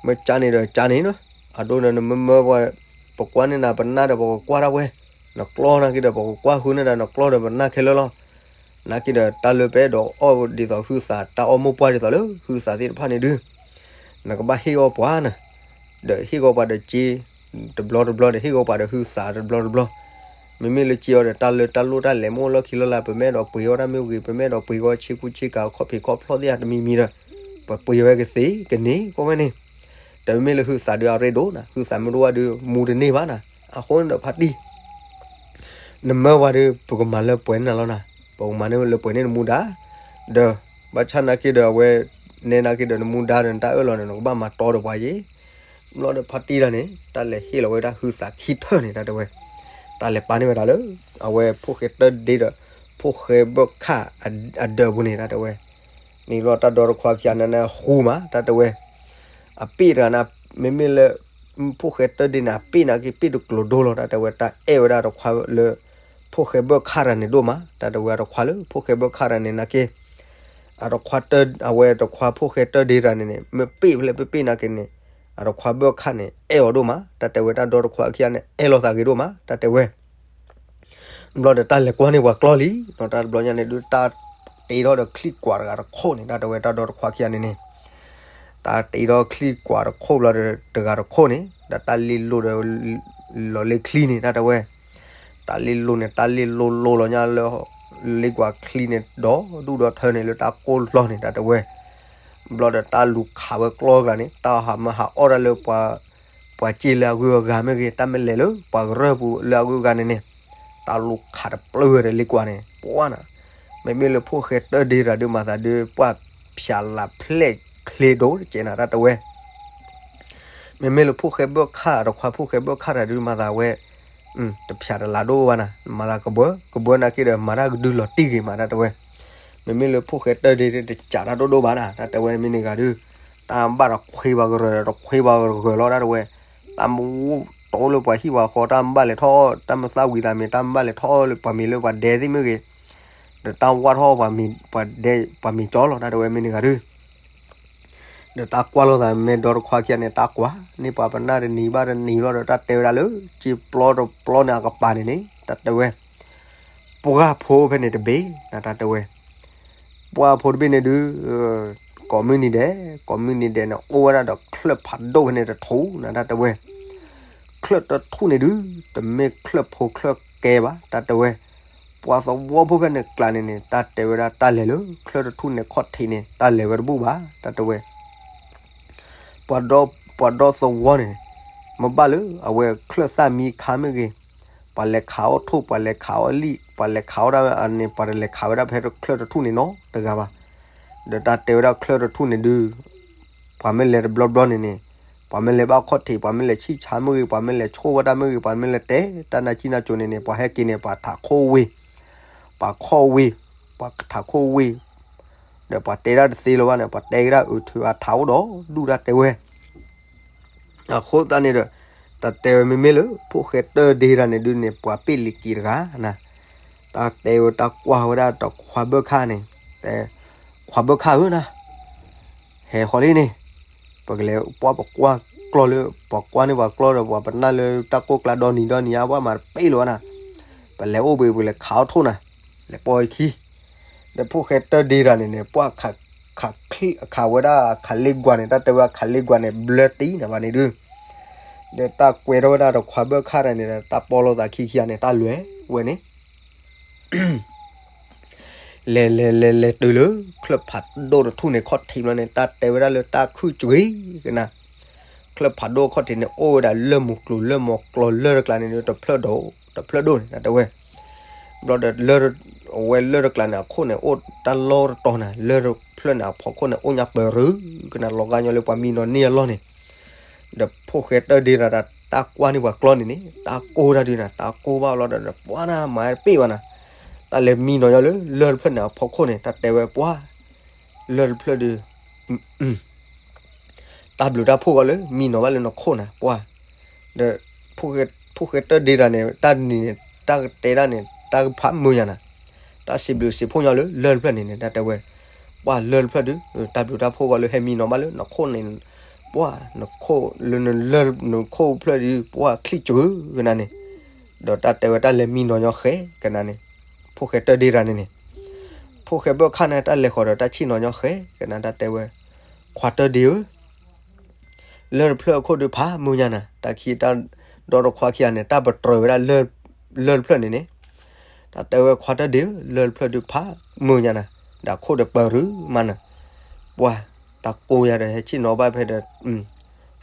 မ့ၢ်ကန့ၣ်ဒီးကန့ၣ်နီၤ, အဒိဒီးနမ့ၢ်မၢပှၤ, ပကွၢ်န့ၢ်နၤပနၢ်ဒီးပကကွၢ်ဒၣ်ဝဲ, နကျီၢ်နာ်က့ဒီး ပကကွၢ်ဃုန့ၢ်ဒၣ်နကျီၢ်ဒီးပနၢ်ခဲလၢာ်လီၤ. နာ်က့ဒီးတၢ်လၢပအဲၣ်ဒိးအီၣ်ဒ်သိးဟုသး တၢ်အီၣ်မိၢ်ပှၢ်ဒ်သိးလၢဟုသးသ့ၣ်တဖၣ်န့ၣ်ဒုး နကဘၣ်ဟ့ၣ်အီၣ်ပှၤနၤ, ဒီးဟ့ၣ်ဂီၤပှၤဒီးစ့, တဘျီတဘျီဒီး ဟ့ၣ်ဂီၤပှၤဒီးဟုသးတဘျီတဘျီ, မ့မ့ၢ်လၢစ့အီၤဒီး တၢ်လၢတၢ်လိၣ်တၢ်လဲၤမ့ၢ်အိၣ်လီၢ်ခံလီၢ်လၢ် ပမ့ၢ်အဲၣ်ဒိးပှ့ၤအီၣ်တၢ်မ့ၢ်ဂ့ၤ ပမ့ၢ်အဲၣ်ဒိးပှ့ၤအီၣ်ဆ့ကူဆ့ကၤခီၣ်ဖံးခီၣ်ဖျီၣ်သ့ၣ်တမံၤမံၤဒီး ပပှ့ၤဝဲကသ့ကန့ၢ် ကီဝဲန့ၣ်, တမ့ၢ်လၢဟုသးဒုးအရ့ဒိၣ်နၤ, ဟုသးမ့ၢ်တအိၣ်ဘၣ်ဒုး မူတန့ၢ်ဘၣ်နၤ, အဃိန့ၣ်ဒီးဖါတံၢ် နမၢဝဲဒုး ပကမၤလၢပှဲၤန့ၢ်နၤလီၤနၤ, ပကမၤန့ၢ်လၢပှဲၤန့ၢ်နမူဒါ, ဒီး ဘၣ်ဆၣ်နာ်က့ဒီးအဝဲ နဲနာ်က့ဒီးနမူဒါဒီးနတၢ်အၢၣ်လီၤန့ၣ် နကဘၣ်မၤတီဒီးပှၤယ့ၣ်, ဘျီဒီးဖါတံၢ်တၢ်န့ၣ် တၢ်လဲၤဟ့ၣ်လီၤဝဲဒၣ်ဟုသးခံထၢၣ်န့ၣ် တၢ်တဲဝဲ, တၢ်လဲၤပာ်န့ၢ်ဝဲဒၣ်လၢ အဝဲဖိၣ်ဃဲတၢၢ်ဒ့ဒီး ဖိၣ်ဃဲဘၢၣ်ခၣ်အဒၢးပူၤန့ၣ် တၢ်တဲဝဲ, န့ၣ်ဘျီတၢ်ဒီတခွါခံဂၤန့ၣ် ဃူမး တၢ်တဲဝဲ အပ့ၢ်တဂၤန့ၣ် မ့မ့ၢ်လၢ ဖိၣ်ဃဲတၢၢ်ဒ့န့ၣ် အပ့ၢ်နာ်က့ပ့ၢ်တကျိၤဒိလီၤ တၢ်တဲဝဲ တၢ်အဲၣ်ဝဲဒၣ်တခွါလၢ ဖိၣ်ဃဲဘၢၣ်ခၣ်တဂၤန့ၣ်ဒိၣ်မး တၢ်တဲဝဲ အတခွါလၢဖိၣ်ဃဲဘၢၣ်ခၣ်တဂၤန့ၣ်နာ်က့ အတခွါတၢၢ် အဝဲတခွါဖိၣ်ဃဲတၢၢ်ဒ့တဂၤန့ၣ်န့ၣ် မ့ၢ်ပ့ၢ်ဖဲလဲၣ်ပ့ၢ်ပ့ၢ်နာ်က့န့ၣ် အတခွါဘၢၣ်ခၣ်န့ၣ် အဲၣ်အီၤဒိၣ်မး တၢ်တဲဝဲ တၢ်ဒီတခွါခံဂၤန့ၣ် အဲၣ်လိာ်သးဂ့ၤဒိၣ်မး တၢ်တဲဝဲ ဘျီဒီးတၢ်လဲၤကွၢ်န့ၢ်ပှၤကျီၢ်လံ, ဒီးတၢ်တဘျီညါန့ၣ်ဒုး တၢ်တ့ထီၣ်ဒီးချံကွၢ်တဂၤတခိၣ်န့ၣ် တၢ်တဲဝဲ တၢ်ဒီတခွါခံဂၤန့ၣ်န့ၣ်, တၢ်တ့ထီၣ်ချံကွၢ်တခိၣ်ဘျီဒီး တဂၤတခိၣ်န့ၣ် ဒီးတၢ်လ့လိၢ်ဒီး လီၤလ့ချံန့ၣ် တၢ်တဲဝဲ, တၢ်လ့လိၢ်န့ၣ် တၢ်လ့လိၢ်လိၢ်လီၤညါလၢ လ့ကွၢ်ချံန့ၣ် ဒီဒူၣ်ဒီထၢန့ၣ် လၢတၢ်ကိၢ်လီၢ်န့ၣ် တၢ်တဲဝဲ ဘျီဒီးတၢ်လူၤခးဝဲကျီၢ်ကျါန့ၣ် တၢ်ဟးမၢဟးအီၣ်တၢ်လၢ ပှၤစ့လၢအဂုၤအဂၤမ့ၢ်ဂ့ၤ တၢ်မ့ၢ်လဲၤလၢပှၤကရၢၢ်ပူၤလၢအဂုၤအဂၤန့ၣ်န့ၣ်, တၢ်လူၤခးတပျုာ်ဝဲဒီးလ့ကွၢ်န့ၣ် ပှၤနၤ, မ့မ့ၢ်လၢဖိၣ်ဃဲတၢၢ်ဒ့တဂၤဒုးမၤသးဒုး ပှၢ်ဖၠးလးဖျဲၣ်ချ့ဒိၣ်တကဲးနၤ တၢ်တဲဝဲ မ့မ့ၢ်လၢဖိၣ်ဃဲဘၢၣ်ခၣ် တခွါဖိၣ်ဃဲဘၢၣ်ခၣ်တဂၤဒုးမၤသးဝဲ တဖၠးတလးဒိၣ်ဘၣ်နၤ, မၤသးကဘၢ ကဘၢနာ်က့ဒီး မၤတၢ်ကဒုလီၤတံၢ်ဂ့ၤမး တၢ်တဲဝဲ, မ့မ့ၢ်လၢဖိၣ်ဃဲတၢၢ်ဒ့ တစးတၢ်ဒိၣ်ဒိၣ်ဘၣ်နၤ တၢ်တဲဝဲ မ့ၢ်န့ၢ်ဂၤဒုး တၢ်ဘၣ်တခွ့ဘၣ်ကရၢၢ် တခွ့ဘၣ်ကရၢၢ်လီၤ တၢ်တဲဝဲ, တၢ်မ့ၢ်တအိၣ်လၢပှၤဟံၣ်ပှၤဃီ တၢ်မ့ၢ်ဘၣ်လဲၤထီၣ်အီၣ် တၢ်မ့ၢ်သၣ်ဝံၤသးမံၤ တၢ်မ့ၢ်ဘၣ်လဲၤထီၣ်အီၣ်လၢပှၤမ့ၤလၢပှၤဒဲသ့ၣ်မ့ၢ်ဂ့ၤ, ဒီးတၢ်ဝၢ်ထီၣ်ပှၤမ့ၤ ပှၤဒဲ ပှၤမ့ၤကၠီလီၤ တၢ်တဲဝဲ မ့ၢ်န့ၢ်ဂၤဒုး ဒီးတၢ်ကွၢ်လိာ်သးမ့ၢ်ဒီတခွါခံဂၤန့ၣ် တၢ်ကွၢ်န့ၢ်ပှၤပနၢ်တနံၤဘၣ်တနံၤလီၤဒီး တၢ်တဲဝဲဒၣ်လၢ စ့ပျီတပျီန့ၣ်အကပၤန့ၣ်န့ၣ် တၢ်တဲဝဲ, ပှၢ်ဖိဖဲန့ၣ်တဘ့ၣ်နၤ တၢ်တဲဝဲ, ပှၢ်ဖိတဘ့ၣ်န့ၣ်ဒုး ကိးမုၢ်နံၤဒဲး ကိးမုၢ်နံၤဒဲးန့ၣ် အိၣ်ဝဲဒၣ်ဒီးချၢၣ်ဖးဒိၣ်ဖဲန့ၣ်တထူၣ်နၤ တၢ်တဲဝဲ, ချၢၣ်တထူၣ်န့ၣ်ဒုး တမ့ၢ်ချၢၣ်ဖိချၢၣ်ကဲဘၣ် တၢ်တဲဝဲ, ပှၤသဝီဖိဖဲန့ၣ်ကျါန့ၣ်န့ၣ် တၢ်တဲဝဲဒၣ်တၢ်လဲၤလၢ ချၢၣ်တထူၣ်န့ၣ်ခီၣ်ထံးန့ၣ် တၢ်လဲၤဝဲတဘူၣ်ဘၣ် တၢ်တဲဝဲ ပှၤဒီသဝီန့ၣ် မ့ၢ်ဘၣ်လၢအဝဲချၢၣ်သၣ်မံခါမ့ၢ်ဂ့ၤ, ပှၤလဲၤခးအီၣ်ထိၣ် ပှၤလဲၤခးအီၣ်လံၣ် ပှၤလဲၤခးအီၣ်ဒၣ်အန့ၣ် ပှၤတလဲၤခးဝဲဒၣ်ဖဲချၢၣ်တထူၣ်န့ၣ်နီတဂၤဘၣ်. ဒီးတၢ်တဲဝဲဒၣ်ချၢၣ်တထူၣ်န့ၣ်ဒုး ပှၤမ့ၢ်လဲၤတဘျီဘျီန့ၣ်န့ၣ် ပှၤမ့ၢ်လဲၤဘၣ်ခီၣ်ထံး ပှၤမ့ၢ်လဲၤဆံၣ်ဆါမ့ၢ်ဂ့ၤ ပှၤမ့ၢ်လဲၤဆိၣ်ဝဲဒၣ်မ့ၢ်ဂ့ၤ ပှၤမ့ၢ်လဲၤတဲတၢ်နါကံၢ်နါကိၤန့ၣ်န့ၣ် ပှၤဟဲက့ၤန့ၣ် ပှၤထးခိၣ်ဝ့ၢ် ပှၤခီၣ်ဝ့ၢ် ပှၤထးခိၣ်ဝ့ၢ် ဒီးပှၤတဲဒၣ်တသ့လၢၤဘၣ်န့ၣ် ပှၤတဲက့ၤဒၣ်အုးထုးအထးအိၣ်ဒီးဒူၣ်တၢ်တဲဝဲ အဃိသတးန့ၣ်ဒီး တၢ်တဲဝဲမ့မ့ၢ်လၢ ဖိၣ်ဃဲတၢၢ်ဒ့တၢ်န့ၣ်ဒုးန့ၣ် ပှၤပ့ၢ်လံၤက့ၤတဂၤနၤ, တၢ်တဲဝဲတၢ်ကွၢ်ဝဲဒၣ်တခွါဘၢၣ်ခၣ်န့ၣ်, တဲ, ခွါဘၢၣ်ခၣ်ဧၢနၤ, ဟဲဃီၤလံန့ၣ်, ပကလဲၤပှၢ်ပကွၢ်ကျီၢ်လၢ ပှၤကွၢ်န့ၢ်ပှၤကျီၢ်ဒီး ပှၤပနၢ်လၢတၢ်ကိၢ်ကျါဒီနံၤဒီနံၤအါ ပှၤမၤတပ့ၢ်လၢၤဘၣ်နၤ ပလဲၤအိၣ်ဘှံး ပလဲၤခးအီၣ်ထိၣ်နၤ, လဲၤပိာ်အခံ, ဒီးဖိၣ်ဃဲတၢၢ်ဒ့တၢ်န့ၣ်န့ၣ် ပှၢ်ခး, ခးဝဲဒၣ်ခးလ့ကွၢ်န့ၣ် တၢ်တဲဝဲခးလ့ကွၢ်န့ၣ် ဘျၢတံၢ်နၤဘၣ်န့ၣ်ဒုး, ဒီးတၢ်ကွဲထီၣ်ဝဲဒၣ်တခွါဘၢၣ်ခၣ်တၢ်န့ၣ်ဒီး တၢ်ပီလိာ်သးခံခံဂၤန့ၣ် တၢ်လဲၤဝဲန့ၣ် လဲၤလဲၤလဲၤလဲၤတုၤလၢ ချၢၣ်ဖးဒိၣ်တထူၣ်န့ၣ် ခီၣ်ထံးဘျီန့ၣ် တၢ်တဲဝဲဒၣ်လၢတၢ်ခုၣ်ကွံာ်ကနၤ, ချၢၣ်ဖးဒိၣ်ခီၣ်ထံးန့ၣ် အိၣ်ဝဲဒၣ်လၢၢ်မူကျိၤ လၢၢ်မူကျိၤ လၢၢ်တကျါန့ၣ် တဖျၢၣ်ဒိၣ် တဖျၢၣ်ဒိၣ်န့ၣ် တၢ်တဲဝဲ, ဘျီဒီးလၢၢ်, အဝဲလၢၢ်တကျါန့ၣ် အခိၣ်န့ၣ် အိၣ်တၢ်လီၢ်တတီၤနၤ, လၢၢ်တဖျၢၣ်န့ၣ် အဖီခိၣ်န့ၣ် အိၣ်ညါပၢၤရုကနၤ လီၤဂာ်ညီလၢပှၤမံနီၤန့ၢ်အလီၢ်န့ၣ် ဒီးဖိၣ်ဃဲတၢၢ်ဒ့တၢ် တၢ်ကွၢ်န့ၢ်ပှၤကျီန့ၣ်န့ၣ် တၢ်ကိၢ်တၢ်ဒုးနၤ, တၢ်ကိၢ်ဘၣ်လီၤဒီး ပှၤနၤမၤတပ့ၢ်ဘၣ်နၤ, တၢ်လဲၤမံနီၤညီလၢလၢၢ်တဖျၢၣ်န့ၣ်အဖီခိၣ်န့ၣ် တၢ်တဲဝဲပှၤ လၢၢ်တဖျၢၣ်ဒုး တၢ်ဘျုးတၢ်ဖှိၣ်ဂီၢ်လၢမံနီၤဘၣ်လၢနခိၣ်နၤ ပှၤ, ဒီးဖိၣ်ဃဲတၢၢ်ဒ့တၢ်န့ၣ် တၢ်နံၤန့ၣ် တၢ်ကတဲဒၣ်န့ၣ် တၢ်ကဖးမုာ်ညါနၤ, တၢ်စံးဘျုးစံးဖှိၣ်ညီလၢလၢၢ်တဖျၢၣ်န့ၣ်န့ၣ် တၢ်တဲဝဲ, ပှၤလၢၢ်တဖျၢၣ်ဒုး တၢ်ဘျုးတၢ်ဖှိၣ်ဂီၢ်လၢဟဲမံနီၤဘၣ်လၢနခိၣ်န့ၣ်, ပှၤ နခိၣ်လၢနလၢၢ်နခိၣ်ဖျၢၣ်ဒုး ပှၤချံၣ်ကွံာ်ကနၤန့ၣ်, ဒီးတၢ်တဲဝဲတၢ်လဲၤမံနီၤညီဃဲကနၤန့ၣ်, ဖိၣ်ဃဲတၢၢ်ဒ့တၢ်န့ၣ်န့ၣ်, ဖိၣ်ဃဲဘၢၣ်ခၣ်န့ၣ် တၢ်လဲၤဃီၤဒီးတၢ်ဆ့ၣ်နီၤညီဃဲကနၤ တၢ်တဲဝဲ, ခွါတၢၢ်ဒ့ဧၢ လၢၢ်တဖျၢၣ်အခိၣ်ဒုးဖးမုာ်ညါနၤ, တၢ်ခံတၢ်ဒီတခွါခံဂၤန့ၣ် တၢ်ပတြၢၤဝဲဒၣ်လၢၢ်, လၢၢ်တဖျၢၣ်န့ၣ်န့ၣ်, တၢ်တဲဝဲခွါတၢၢ်ဒ့ဧၢ လၢၢ်တဖျၢၣ်ဒုးဖးမုာ်ညါနၤ, ဒီးအခိၣ်ဒီးပၢၤရုမးနၤ, ပှၤ, တၢ်ကိၢ်ယၤဒီးဟဲဆ့ၣ်နီၤဘၣ်ဖဲဒီး,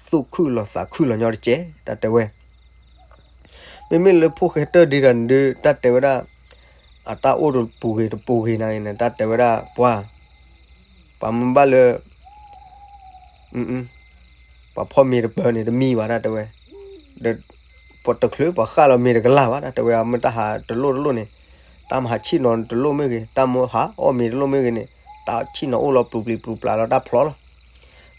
သူၣ်ခုၣ်လီၤသးခုၣ်လီၤညီတကဲး တၢ်တဲဝဲ မ့မ့ၢ်လၢဖိၣ်ဃဲတၢၢ်ဒ့တၢ်န့ၣ်ဒုး တၢ်တဲဝဲဒၣ်, အတၢ်အိၣ်တပူၤဂ့ၤတပူၤဂ့ၤနၤန့ၣ် တၢ်တဲဝဲဒၣ်ပှၤ, ပှၤမ့ၢ်ဘၣ်လၢ, ပှၤဖီၣ်မ့ၤတပၢၤန့ၣ် တမံဘၣ်တၢ်တဲဝဲ, ဒီး, ပှၤတချုးပှၤဃၣ်လီၤမ့ၤတကလၢ်ဘၣ်တၢ်တဲဝဲ အမ့ၢ်တၢ်ဟးတလိၣ်တလိၣ်န့ၣ်, တၢ်မ့ၢ်ဟးဆ့ၣ်နီၤတလိၣ်မ့ၢ်ဂ့ၤ တၢ်မ့ၢ်ဟးအီၣ်မ့ၤတလိၣ်မ့ၢ်ဂ့ၤန့ၣ်, တၢ်ဆ့ၣ်နီၤအိၣ်လီၤပျူၤပျံၤပျူၤပျါလီၤတၢ်ဖျီလီၤ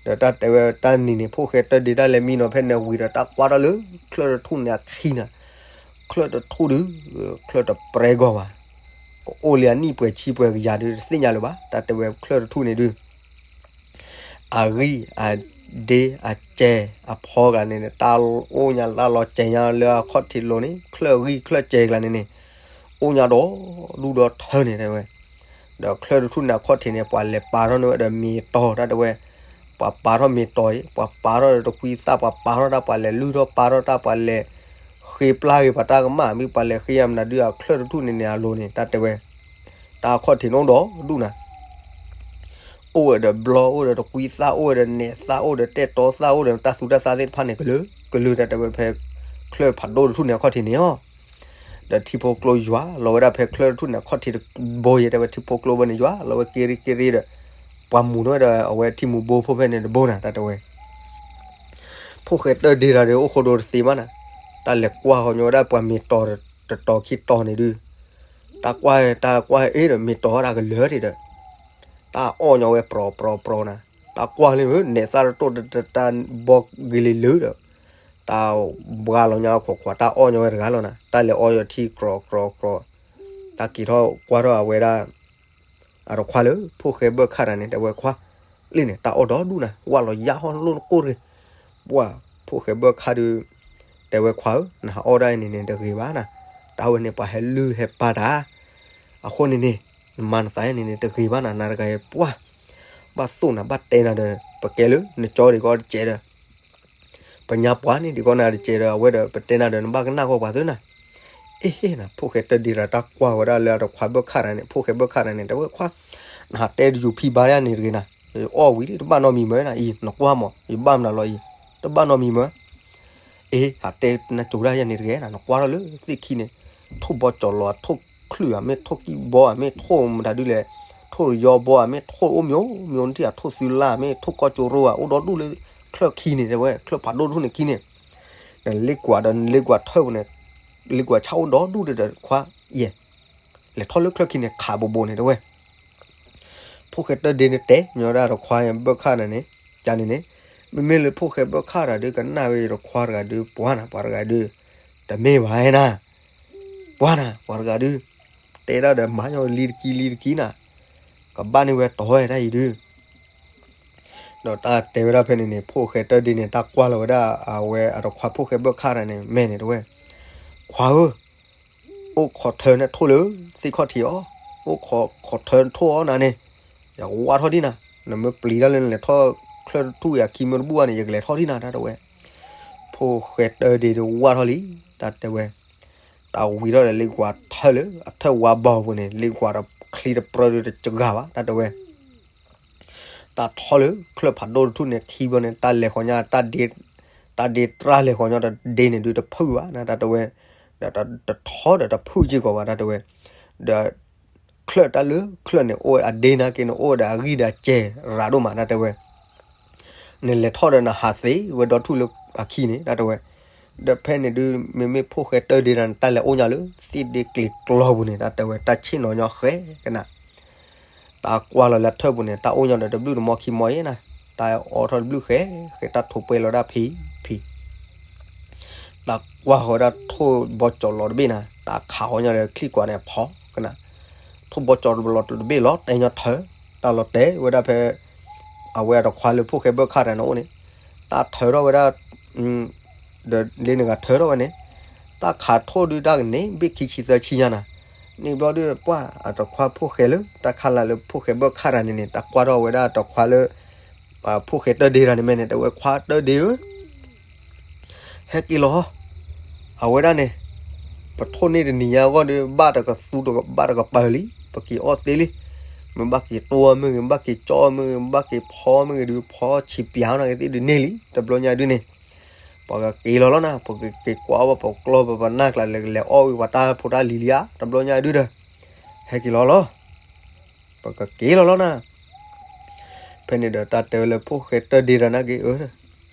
ဒီးတၢ်တဲဝဲတၢ်နံၤန့ၣ် ဖိၣ်ဃဲတၢၢ်ဒ့တၢ်လဲၤမံနီၤဖဲန့ၣ်ဝံၤဒီး တၢ်ကွၢ်ထီၣ်လၢချၢၣ်တထူၣ်န့ၣ်အခံနၤ, ချၢၣ်တထူၣ်ဒုး, ချၢၣ်တပြဲဂီၤဘၣ်, ကအိၣ်လံအနံၣ်ပှဲၤဆံပှဲၤကယၤဒုး တသ့ၣ်ညါလၢၤဘၣ် တၢ်တဲဝဲချၢၣ်တထူၣ်န့ၣ်ဒုး အဂံၢ်အဒ့အစဲၤအဖီကျါန့ၣ်န့ၣ် တၢ်အိၣ်ညါတၢ်လီၤစဲၤညါလၢအခီၣ်ထံးလိၤန့ၣ် ချၢၣ်အဂံၢ်ချၢၣ်စဲၤကျါန့ၣ်န့ၣ်, အိၣ်ညါဒီးဒူၣ်ဒီးထၢန့ၣ်တဲဝဲ, ဒီးချၢၣ်တထူၣ်န့ၣ်အခီၣ်ထံးန့ၣ် ပှၤလဲၤပာ်ထီၣ်န့ၢ်ဝဲဒီးမ့ၤတီၤတၢ်တဲဝဲ, ပှၤပာ်ထီၣ်မ့ၤတီၤအံၤ ပှၤပာ်ထီၣ်ဒီးတကွံသၣ် ပှၤပာ်ထီၣ်တၢ် ပှၤလဲၤလုၢ်ထီၣ်ပာ်ထီၣ်တၢ် ပှၤလဲၤဃ့ပျၢ်ဂ့ၤပှၤတၢ်ကမၣ် မ့ၢ်ပှၤလဲၤဃ့ယၤမနုၤဒုး အချၢၣ်တထူၣ်န့ၣ်န့ၣ်အလိၤန့ၣ် တၢ်တဲဝဲ တၢ်အခီၣ်ထံးန့ၣ်အိၣ်ဒီးဒူၣ်နၤ အိၣ်ဝဲဒီးဘျီ အိၣ်ဒီးတကွံသၣ် အိၣ်ဝဲဒီးနဲၣ်သၣ် အိၣ်ဒီးတဲာ်တီသၣ် အိၣ်ဒီးတၢ်သူတၢ်သၣ်သ့ၣ်တဖၣ်န့ၣ် ကလုာ်ကလုာ် တၢ်တဲဝဲဖဲ ချၢၣ်ဖးဒိၣ်တထူၣ်န့ၣ်အခီၣ်ထံးန့ၣ်လီၤ. ဒီးထံဖိကျိယွၤလီၤဝဲဒၣ်ဖဲချၢၣ်တထူၣ်န့ၣ်အခီၣ်ထံးတဘိယဲ တဲဝဲထံဖိကျိဘိန့ၣ် ယွၤလီၤဝဲက့ရ့က့ရ့ဒီး ပှၤမူၤထီၣ်ဝဲဒီးအဝဲထံမူၤဘိဖိဖဲန့ၣ်တဘိနၤ တၢ်တဲဝဲ ဖိၣ်ဃဲတၢၢ်ဒ့တၢ်ဒီးအိၣ်ဃိဒိတသ့ဘၣ်နၤ, တၢ်လဲၤကွၢ်ဃီညီဝဲဒၣ်ပှၤမ့ၤတီၤတတီၤခံတီၤန့ၣ်ဒုး, တၢ်ကွၢ်တၢ်ကွၢ်အ့ၣ်ဒီးမ့ၤတီၤဝဲဒၣ်ကလၢာ်ဒံးဒီး, တၢ်အီၣ်ညီဝဲပြီၤပြီၤပြီၤနၤ, တၢ်ကွၢ်လံ နဲၣ်သၣ်တတိၢ်တတၢ်ဘီဂ့ၤလံလၢာ်ဒီး, တၢ်ဘှါလီၤညါခွးခွး တၢ်အီၣ်ညီဝဲတဂၤလီၤနၤ, တၢ်လဲၤအီၣ်ညီထံကြီကြီကြီ, တၢ်က့ၤထီၣ်ကွၢ်ထီၣ်အဝဲဒၣ် အတခွါလၢ ဖိၣ်ဃဲဘၢၣ်ခၣ်တၢ်န့ၣ် တဲဝဲခွါ, လံန့ၣ် တၢ်အီၣ်ဒီဒူၣ်နၤ ဝၢ်လီၤယၢ်ဟီၣ်လိၣ်နကိၢ်တဂ့ၤ, ပှၢ် ဖိၣ်ဃဲဘၢၣ်ခၣ်ဒုး, တဲဝဲခွါဧၢ နဟးအီၣ်ဒၣ်အံၤန့ၣ်န့ၣ်တဂ့ၤဘၣ်နၤ, တၢ်ဝဲန့ၣ်ပှၤဟဲလုၢ်ဟဲပာ်တၢ်, အဃိန့ၣ်န့ၣ်, နမၤနသးန့ၣ်န့ၣ်တဂ့ၤဘၣ်နၤ နၤတဂၤအံၤပှၢ်, ဘၣ်သိၣ်နၤ ဘၣ်တဲနၤဒီး ပကဲလၢနကၠီဒံးကီတစဲးဒီး ပညါပှၢ်န့ၣ်ဒံးကီနၤတစဲးဒီး အဝဲဒီးပတဲနၤဒီးနဘၣ်ကနၣ်ဂီၢ်ပှၤသ့နၤ, အ့ၣ်နၤ ဖိၣ်ဃဲတၢၢ်ဒ့တၢ် တၢ်ကွၢ်ဝဲဒၣ်လၢအတခွါဘၢၣ်ခၣ်တၢ်န့ၣ် ဖိၣ်ဃဲဘၢၣ်ခၣ်တၢ်န့ၣ် တဲဝဲခွါ, နဟးတဲတယူၤဖံဘါယၤန့ၣ်တဂ့ၤနၤ, အီၣ်ဝံၤလံ တဘၣ်နီတမံၤမၢနၤအံၤ နကွၢ်မး ယဘၣ်မနုၤလီၤအံၤ, တဘၣ်နီတမံၤမၢ အ့ၣ် ဟးတဲနကိၤဒၣ်ယဲန့ၣ်တဂ့ၤနၤ နကွၢ်ထီၣ်လၢသ့ၣ်ခံန့ၣ်, ထိၣ်ဘီကၠီၤလီၤ ထိၣ်ချုးဧါ မ့ၢ်ထိၣ်ကံၣ်ဘီဧါ မ့ၢ်ထိၣ်မတၤဒုလဲၣ်, ထိၣ်ယီဘီဧါ မ့ၢ်ထိၣ်အိၣ်မံၤအိၣ်မံၤအိၣ်နထံၣ်ဧါ ထိၣ်သုလၢ် မ့ၢ်ထိၣ်ကီၢ်ကၠိရိဧါ အိၣ်ဒီဒူၣ်လၢချၢၣ်ခံန့ၣ် တဲဝဲ ချၢၣ်ဖးဒိၣ်တထူၣ်န့ၣ်ခံန့ၣ်, နလ့ကွၢ်ဒီးနလ့ကွၢ်ထၢၣ်ပူၤန့ၣ်, လ့ကွၢ်ဆၣ်အိၣ်ဒီဒူၣ်ဒီးခွါ, ယဲ, လဲၤထီၣ်လၢချၢၣ်ခံန့ၣ် ခးဘိးဘိးန့ၣ်တဲဝဲ ဖိၣ်ဃဲတၢၢ်ဒ့န့ၣ်တဲညီဒၣ်တခွါဘၢၣ်ခၣ်န့ၣ်န့ၣ်, ကန့ၣ်န့ၣ်, မ့မ့ၢ်လၢဖိၣ်ဃဲဘၢၣ်ခၣ်တၢ်ဒုးကနၣ်ဝဲတခွါတဂၤဒုး ပှၤနၤ ပှၤတဂၤဒုး, တမ့ၢ်ဘၣ်နၤ, ပှၤနၤ ပှၤတဂၤဒုး, တဲဒၣ်ဒီးမၤညီလံတကံလံတကံနၤ, ကဘၣ်န့ၢ်ဝဲတီၤဝဲတၢ်အံၤဒုး ဒီးတၢ်တဲဝဲဒၣ်ဖဲန့ၣ်န့ၣ် ဖိၣ်ဃဲတၢၢ်ဒ့န့ၣ် တၢ်ကွၢ်လီၤဝဲဒၣ်အဝဲအတခွါဖိၣ်ဃဲဘၢၣ်ခၣ်တၢ်န့ၣ် မဲာ်န့ၣ်တဲဝဲ, ခွါဧၢ, အိၣ်ခိးထၢနထိၣ်လၢသ့ၣ်ခီၣ်ထံးအီၤ, အိၣ်ခိးခိးထၢနထိၣ်အီၤနၤန့ၣ်, ယကဝါထီၣ်ဒံးနၤ, နမ့ၢ်ပျံၤတၢ်လၢနလဲၤထီၣ်ချၢၣ်တထူၣ်အံၤအခံမ့ၢ်တဘူၣ်ဘၣ်န့ၣ် ယကလဲၤထီၣ်ဒံးနၤ တၢ်တဲဝဲ. ဖိၣ်ဃဲတၢဒ့ဒီးဝါထီၣ်လံ တၢ်တဲဝဲ. တၢ်ဝံၤထီၣ်ဒီးလ့ကွၢ်ထၢၣ်လၢအထၢၣ်ဝါဘီပူၤန့ၣ် လ့ကွၢ်ဒီးချံတပြၢဒုးတစှၤဘၣ် တၢ်တဲဝဲ. တၢ်ထီၣ်လၢချၢၣ်ဖးဒိၣ်တထူၣ်န့ၣ်ခံဘျီန့ၣ် တၢ်လဲၤဃီၤညါ တၢ်ဒ့, တၢ်ဒ့တြၢ်လဲၤဃီၤညီတဒ့န့ၣ်ဒုးတဖုၣ်ဘၣ်နၤ တၢ်တဲဝဲ, ဒီးတထီဒီးတဖုၣ်စ့ၢ်ကီးဘၣ် တၢ်တဲဝဲ. ဒီးချၢၣ်တၢ်လၢချၢၣ်န့ၣ် အိၣ်ဝဲအဒ့နၤက့န့ၣ် အိၣ်ဝဲဒီးအဂံၢ်ဒီးအစဲၤရၤဒိၣ်မး တၢ်တဲဝဲ. နလဲၤထီၣ်ဒီးနဟးသ့ဝဲဒီထူၣ်လၢအခံန့ၣ် တၢ်တဲဝဲ. ဒီးဖဲန့ၣ်ဒုး မ့မ့ၢ်ဖိၣ်ဃဲတၢဒ့တၢ်န့ၣ် တၢ်လဲၤအိၣ်ညါလၢသ့ၣ်ဒ့ကျ့ၤကျီပူၤန့ၣ် တၢ်တဲဝဲ တၢ်ဆ့ၣ်နီၤညီဃဲကနၤ တၢ်ကွၢ်လီၤလၢထၢၣ်ပူၤန့ၣ် တၢ်အိၣ်ညီဒီးတဘျုးတမီခံမီယဲနၤ, တၢ်အိးထီၣ်တဘျုးဃဲဃဲ တၢ်ထိးပှဲၤလီၤဒၣ်ဖံးဖံး တၢ်ကွၢ်ဃီၤဝဲဒၣ်ထိၣ်ဘီကၠီၤလီၤတဘ့ၣ်နၤ တၢ်ခးဃီၤညီဒီးချံကွၢ်န့ၣ်ဖီကနၤ, ထိၣ်ဘီကၠီၤလီၤတဘ့ၣ်လီၤတဲာ်ညီထၢ, တၢ်လီၤတဲာ်ဝဲဒၣ်ဖဲ အဝဲအတခွါလၢဖိၣ်ဃဲဘၢၣ်ခၣ်တၢ်န့ၣ်အိၣ်န့ၣ်, တၢ်ထၢထီၣ်ဝဲဒၣ် ဒီးလၢနဂၤထၢထီၣ်ဝဲန့ၣ်, တၢ်ခးထိၣ်ဒုးတၢ်ကန့ၣ် ဘ့ၣ်ခံဆံသၢဆံညါနၤ, န့ၣ်ဘျီဒုးပှၢ်အတခွါဖိၣ်ဃဲလၢ တၢ်ခးလၢလၢဖိၣ်ဃဲဘၢၣ်ခၣ်တၢ်န့ၣ်န့ၣ် တၢ်ကွၢ်ထီၣ်ဝဲဒၣ်တခွါလၢ ဖိၣ်ဃဲတၢဒ့တၢ်န့ၣ်မ့ၢ်န့ၣ် တဲဝဲခွါတၢဒ့ဧၢ ဟဲက့ၤလီၤ, အဝဲဒၣ်န့ၣ် ပထိၣ်န့ၢ်တနံၤညါအဂီၢ်ဒီး ဘၣ်တကသူဘၣ်တကပၤလံ, ပက့ၤအီၣ်သ့လံ, မ့ၢ်ဘၣ်က့ၤတိၢ်မ့ၢ်ဂ့ၤ ဘၣ်က့ၤကၠီမ့ၢ်ဂ့ၤ ဘၣ်က့ၤဖီမ့ၢ်ဂ့ၤဒုး ဖီဆံးပၠးနၤက့ၤသ့ၣ်ဒုးန့ၢ်လံ, တဘျီညါဒုးန့ၣ် ပှၤကက့ၤလီၤလီၤနၤ, ပကက့ၤကွၢ်အီၣ်ဘၣ်ပကျီၢ်ပပနၢ်ကျါလဲၤလဲၤအီၣ်ဝံၤပှၤတၢ်ဖိတၢ်လံၤလံဧါ, တဘျီညါဒုးဒီး ဟဲက့ၤလီၤလီၤ ပကက့ၤလီၤလီၤနၤ, ဖဲန့ၣ်ဒီးတၢ်တဲဝဲလၢဖိၣ်ဃဲတၢဒ့တၢ်နၤက့ၤအၢ,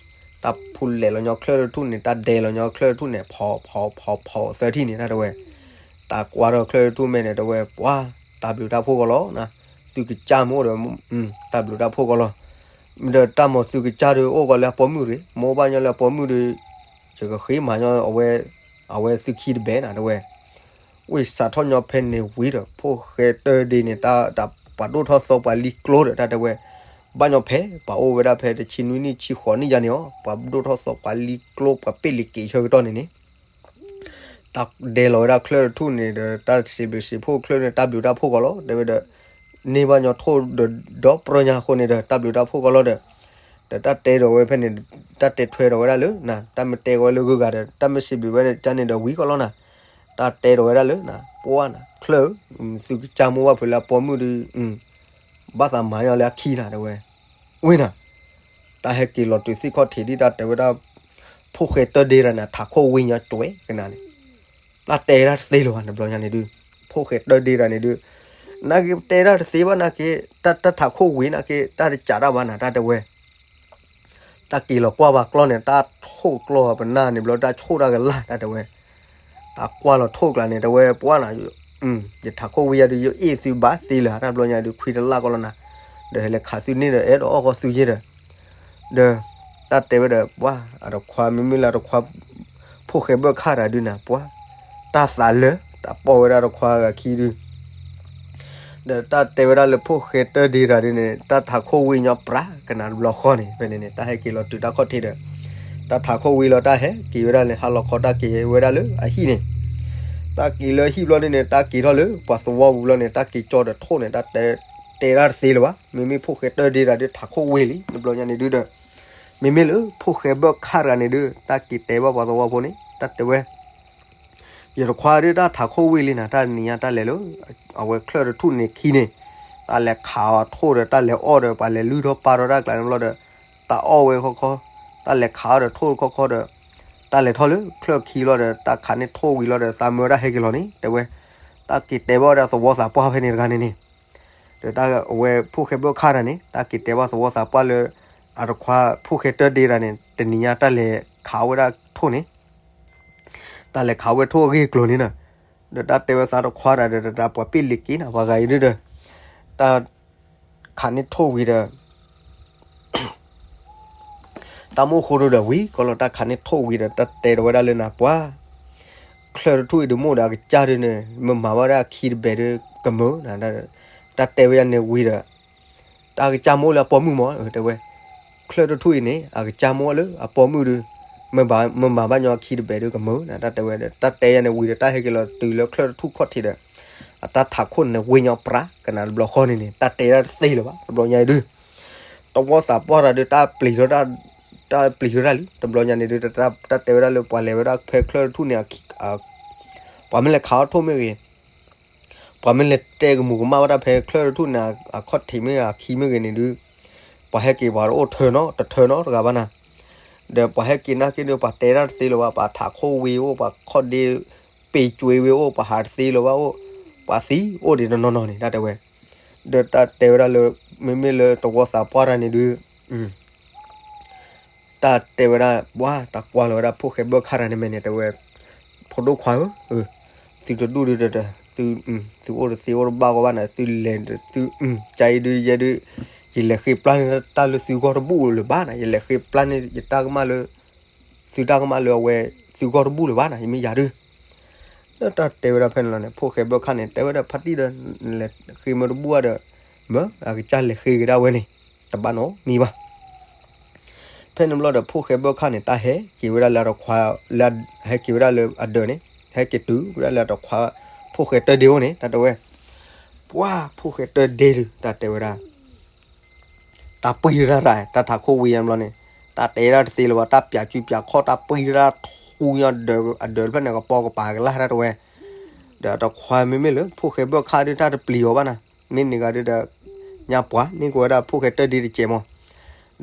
တၢ်ဖူလဲၤလီၤညီချၢၣ်တထူၣ်န့ၣ် တၢ်ဒဲလီၤညီချၢၣ်တထူၣ်န့ၣ် ဖီဖီဖီဖီသၢထံၣ်န့ၣ် တၢ်တဲဝဲ, တၢ်ကွၢ်ထီၣ်ချၢၣ်တထူၣ်မ့ၢ်န့ၣ် တဲဝဲပှၤ တၢ်ဘျုးတၢ်ဖှိၣ်ကီးလီၤနၤ, သုကစၢ်မ့ၢ်အိၣ်ဒီး တၢ်ဘျုးတၢ်ဖှိၣ်ကီးလီၤ, ဒီးတၢ်မၤသုကစၢ်ဒီးအိၣ်ကီးလၢအပိာ်မုၣ်ရ့ၣ် မ့ၢ်အိၣ်ဘၣ်ညီလၢအပိာ်မုၣ်ဒီး ယကဃ့မၤညီအဝဲ, အဝဲသုခံတဘဲနၤ တဲဝဲ, ဝံၢ်စးထီၣ်ညီဖဲန့ၣ်ဝံၤဒီး ဖိၣ်ဃဲတၢဒ့န့ၣ် တၢ်ပှၤဒိၣ်ထီၣ်သီပှၤလံကျိဒီး တၢ်တဲဝဲ, ဘၣ်ညီဖဲ ပှၤအိၣ်ဝဲဒၣ်ဖဲတဆံနွံနံၣ်ဆံဃိးနံၣ်ယါန့ၣ်အီၤ ပှၤဒိၣ်ထီၣ်သီပှၤလံကျိပှၤပ့ၢ်လံက့ၤဆၢကတီၢ်န့ၣ်န့ၣ် တၢ်ဒဲလီၤဝဲဒၣ်ချၢၣ်တထူၣ်န့ၣ်ဒီး တၢ်စံးဘျုးစံးဖှိၣ်ချၢၣ်န့ၣ် တၢ်ဘျုးတၢ်ဖှိၣ်ကီးလီၤ တဲဝဲဒီး, န့ၢ်ဘၣ်ညီထိၣ်ဒီးဒီပြၢညါအဃိန့ၣ်ဒီး တၢ်ဘျုးတၢ်ဖှိၣ်ကီးလီၤဒီး, ဒီးတၢ်တဲဒီးဝဲဖဲန့ၣ်, တၢ်တဲထွဲဒီးဝဲဒၣ်လၢနၤ တၢ်မ့ၢ်တဲဝဲလၢဂုၤဂၤဒီး တၢ်မ့ၢ်စံးဘျုးဝဲန့ၣ် ကန့ၣ်ဒီးဝံၤကီးလီၤနၤ, တၢ်တဲဒီးဝဲဒၣ်လၢနၤ ပှၢ်နၤ ချၢၣ်, သုကစၢ်မိၢ်ဘၣ်ဖုးလၢအပိာ်မုၣ်ဒီး ဘၣ်သးမၤညီလၢအခံနၤ တဲဝဲ, ဝံၤနၤ တၢ်ဟဲက့ၤလီၤတုၤသ့ၣ်ခီၣ်ထံးဒ်တၢ်တဲဝဲဒၣ်, ဖိၣ်ဃဲတၢဒ့တၢ်န့ၣ် ထးခိၣ်ဝံညီကွဲးကနၤန့ၣ်, တၢ်တဲဒၣ်တသ့လၢၤဘၣ် တဘျီညါန့ၣ်ဒုး, ဖိၣ်ဃဲတၢဒ့တၢ်န့ၣ်ဒုး, နက့တဲဒၣ်တသ့ဘၣ် နက့, တၢ်ထးခိၣ်ဝံနက့ တၢ်တစးတၢ်ဘၣ်နၤ တၢ်တဲဝဲ တၢ်က့ၤလီၤကွၢ်ပှၤကျီၢ်န့ၣ် တၢ်ထိၣ်ကျီၢ်ပနၢ်န့ၣ်ဘျီ တၢ်ဆိၣ်တၢ်ကလၢ် တၢ်တဲဝဲ, တၢ်ကွၢ်လီၤထိၣ်ကျါန့ၣ် တဲဝဲပှၢ်နၤ, ယထးခိၣ်ဝံယၤဒုး ယအ့ၣ်သုဘၣ်သ့လၢၤ တၢ်ဘျီညါဒုး ခွံတလၢ်ကီးလီၤနၤ, ဒီးဟဲလဲၤခးသုန့ၣ်ဒီး အဲၣ်ဒိးအီၣ်ဃီသုယဲဒီး, ဒီးတၢ်တဲဝဲဒီး ပှၢ်အတခွါ မ့မ့ၢ်လၢအတခွါ ဖိၣ်ဃဲဘၢၣ်ခၣ်တၢ်ဒုးနၤ ပှၢ်, တၢ်သးလၢ တၢ်ပိာ်ဝဲဒၣ်တခွါဂၤခံဒုး ဒီးတၢ်တဲဝဲဒၣ်လၢဖိၣ်ဃဲတၢဒ့တၢ်ဒုးန့ၣ် တၢ်ထးခိၣ်ဝံညီပြးကနၤတဘျီဃီန့ၣ် ဖဲန့ၣ်န့ၣ် တၢ်ဟဲက့ၤလီၤတုၤတၢ်ခီၣ်ထံးဒီး, တၢ်ထးခိၣ်ဝံလီၤ တၢ်ဟဲက့ၤဝဲဒၣ်လၢ ဟါလီၤခီ တၢ်က့ၤဝဲဒၣ်လၢအဟံၣ်န့ၣ်, တၢ်က့ၤလၢအဟံၣ်ဘျီန့ၣ်န့ၣ် တၢ်က့ၤထီၣ်လၢပှၤသဝီပူၤဘျီန့ၣ် တၢ်က့ၤကၠီဒီးထိၣ်န့ၣ် တၢ်တဲဒၣ်တသ့လၢၤဘၣ် မ့မ့ၢ်ဖိၣ်ဃဲတၢဒ့တၢ်ဒုး ထးခိၣ်ဝံလံ တဘျီညါန့ၣ်ဒုးဒီး, မ့မ့ၢ်လၢဖိၣ်ဃဲဘၢၣ်ခၣ်တၢ်န့ၣ်ဒုး တၢ်က့ၤတဲဘၣ်ပှၤသဝီဖိန့ၣ် တၢ်တဲဝဲ ယတခွါဒုးတၢ်ထးခိၣ်ဝံလံနၤ တၢ်နံၤညါတၢ်လဲၤလၢ အဝဲချၢၣ်တထူၣ်န့ၣ်ခံန့ၣ်, တၢ်လဲၤခးအီၤထိၣ်ဒီးတၢ်လဲၤအီၣ်ဒီး ပှၤလဲၤလုၢ်ထီၣ်ပာ်ထီၣ်တၢ်ကျါန့ၣ်ဘျီဒီး, တၢ်အီၣ်ဝဲခီခီ, တၢ်လဲၤခးအီၣ်ဒီးထိၣ်ခီခီဒီး, တၢ်လဲၤထီၣ်လၢချၢၣ်ခံလီၤဒီး တၢ်ခးန့ၢ်ထိၣ်ဝံၤလီၤဒီး သးမၢဝဲဒၣ်ဟဲက့ၤလီၤန့ၣ် တဲဝဲ, တၢ်က့ၤတဲဘၣ်ဝဲဒၣ်သဝီသးပှၢ်ဖဲန့ၣ်တဂၤန့ၣ်န့ၣ် ဒီးတၢ်အဝဲဖိၣ်ဃဲဘၢၣ်ခၣ်တၢ်န့ၣ် တၢ်က့ၤတဲဘၣ်သဝီသးပှၢ်လၢ အတခွါဖိၣ်ဃဲတၢဒ့တၢ်န့ၣ် တနံၤညါတၢ်လဲၤခးဝဲဒၣ်ထိၣ်န့ၣ်, တၢ်လဲၤခးဝဲထိၣ်အဂ့ၢ်အကျိၤန့ၣ်နီၤ, ဒီးတၢ်တဲဝဲသးတခွါတၢ်ဒီး တၢ်ပှၤပ့ၢ်လံၤက့ၤနၤ ပှၤဂၤအံၤဒုဒီး, တၢ်ခးန့ၢ်ထိၣ်ဝံၤဒီး တၢ်မိၣ်ဃိဒိဒီးဝံၤကီးလီၤ တၢ်ခးန့ၢ်ထိၣ်ဝံၤဒီး တၢ်တဲဒီးဝဲဒၣ်လၢနၤပှၤ, ချၢၣ်တထူၣ်အံၤဒုးမိၢ်ဒီးအကစၢ်ဒုန့ၣ် မ့ၢ်မၤဘၣ်ဒၣ်အခံတဘဲၣ်ဒုးကမၢနၤ, တၢ်တဲဝဲယၤန့ၣ်ဝံၤဒီး, တၢ်အကစၢ်မိၢ်လၢအပိာ်မုၣ်မး တဲဝဲ, ချၢၣ်တထူၣ်အံၤန့ၣ် အကစၢ်မိၢ်လၢအပိာ်မုၣ်ဒုး, မ့ၢ်ဘၣ် မ့ၢ်မၤဘၣ်ညီခံတဘ့ၣ်ဒီးကမုာ်နၤ တၢ်တဲဝဲဒီး တၢ်တဲယၤန့ၣ်ဝံၤဒီး တၢ်ဟဲက့ၤလီၤတုၤလၢချၢၣ်တထူၣ်ခီၣ်ထံးဒီး အတၢ်ထးခိၣ်န့ၣ်ဝ့ၢ်ညီပြး ကနၤတဘျီဃီန့ၣ်န့ၣ် တၢ်တဲဒၣ်တသ့လၢၤဘၣ် တဘျီညါအံၤဒုး တဝီသးပှၢ်တၢ်ဒီး တၢ်ပျံၤထီၣ် တၢ်ပျံၤထီၣ်တၢ်လံ တဘျီညါန့ၣ်ဒုး တၢ်တဲဝဲဒၣ်လၢ ပှၤလဲၤဝဲဒၣ်ဖဲချၢၣ်တထူၣ်န့ၣ် ပှၤမ့ၢ်လဲၤခးအီၣ်ထိၣ်မ့ၢ်ဂ့ၤ ပှၤမ့ၢ်လဲၤတဲကမူၤကမၣ်ဝဲဒၣ်ဖဲချၢၣ်တထူၣ်န့ၣ် အခီၣ်ထံးမ့ၢ်ဂ့ၤ အခံမ့ၢ်ဂ့ၤန့ၣ်ဒုး ပှၤဟဲက့ၤပှၤတအိၣ်ထၢနီတထၢနီတဂၤဘၣ်နၤ ဒီးပှၤဟဲက့ၤနာ်က့ဒီး ပှၤတဲဒၣ်တသ့လၢၤဘၣ် ပှၤထးခိၣ်ဝ့ၢ်အိၣ် ပှၤခီၣ်ဒ့ပ့ၤကွ့ဝ့ၢ်အိၣ် ပှၤဟးတသ့လၢၤဘၣ်အိၣ် ပှၤသံအိၣ်ဒံးတနီၤနီၤန့ၣ် တၢ်တဲဝဲ ဒီးတၢ်တဲဝဲဒၣ်လၢ မ့မ့ၢ်လၢတဝီသးပှၢ်တၢ်န့ၣ်ဒုး တၢ်တဲဝဲဒၣ် ပှၤတၢ်ကွၢ်လီၤဝဲဒၣ်ဖိၣ်ဃဲဘၢၣ်ခၣ်တၢ်န့ၣ်မဲာ်န့ၣ် တဲဝဲ ဖိဒိၣ်ခွါဧၢ, သုတဒူၣ်ဒုးဒီး သု သုအိၣ်တသ့အိၣ်တဘၣ်ဂီၢ်ဘၣ်န့ၣ် သုလဲၤသု ကါအံၤဒုးယဲဒုး ယလဲၤဃ့ပျၢ်န့ၢ်တၢ်လၢသုဂီၢ်တဘူၣ်လၢၤဘၣ်န့ၣ် ယလဲၤဃ့ပျၢ်န့ၢ်ယတၢ်ကမၣ်လၢ သုတၢ်ကမၣ်လၢအဝဲ သုဂီၢ်တဘူၣ်လၢၤဘၣ်န့ၣ် ယမ့ၢ်ယၤဒုး လၢတၢ်တဲဝဲဒၣ်ဖဲန့ၣ်လီၤန့ၣ် ဖိၣ်ဃဲဘၢၣ်ခၣ်န့ၣ် တဲဝဲဒၣ်ဖါတံၢ်ဒီး လဲၤဃ့မ့ၢ်တဘူၣ်ဘၣ်ဒီး မ့ၢ်အကစၢ်လဲၤဃ့ကဒါဝဲန့ၣ် တဘၣ်နီတမံၤဘၣ်. ဖဲန့ၣ်ဘျီဒီး ဖိၣ်ဃဲဘၢၣ်ခၣ်န့ၣ် တၢ်ဟဲက့ၤဝဲဒၣ်လၢအတခွါ လၢ ဟဲက့ၤဝဲဒၣ်လၢအဒၢးန့ၣ် ဟဲက့ၤတုၤဝဲဒၣ်လၢအတခွါ ဖိၣ်ဃဲတၢၢ်ဒ့အိၣ်န့ၣ် တၢ်တဲဝဲ ပှၤဖိၣ်ဃဲတၢၢ်ဒ့ဒုး တၢ်တဲဝဲဒၣ် တၢ်ပှံၢ်တၢ်တၢ် တၢ်ထးခိၣ်ဝံၤယါဘျီန့ၣ် တၢ်တဲဒၣ်တသ့လၢၤဘၣ် တၢ်ပၠးစုပၠးခီၣ် တၢ်ပှံၢ်တၢ်ထူညါဒီး အဒၢးတဖျၢၣ်န့ၣ် ကပီၤကပၤကလၢ်တၢ်တဲဝဲ ဒီးအတခွါမ့မ့ၢ်လၢ ဖိၣ်ဃဲဘၢၣ်ခၣ်ဒုး တၢ်တပျံၤအီၤဘၣ်နၤ မ့ၢ်န့ၢ်ဂၤဒုးဒီး ညါပှၤန့ၢ်ကဝဲဒၣ်ဖိၣ်ဃဲတၢၢ်ဒ့တစဲးမး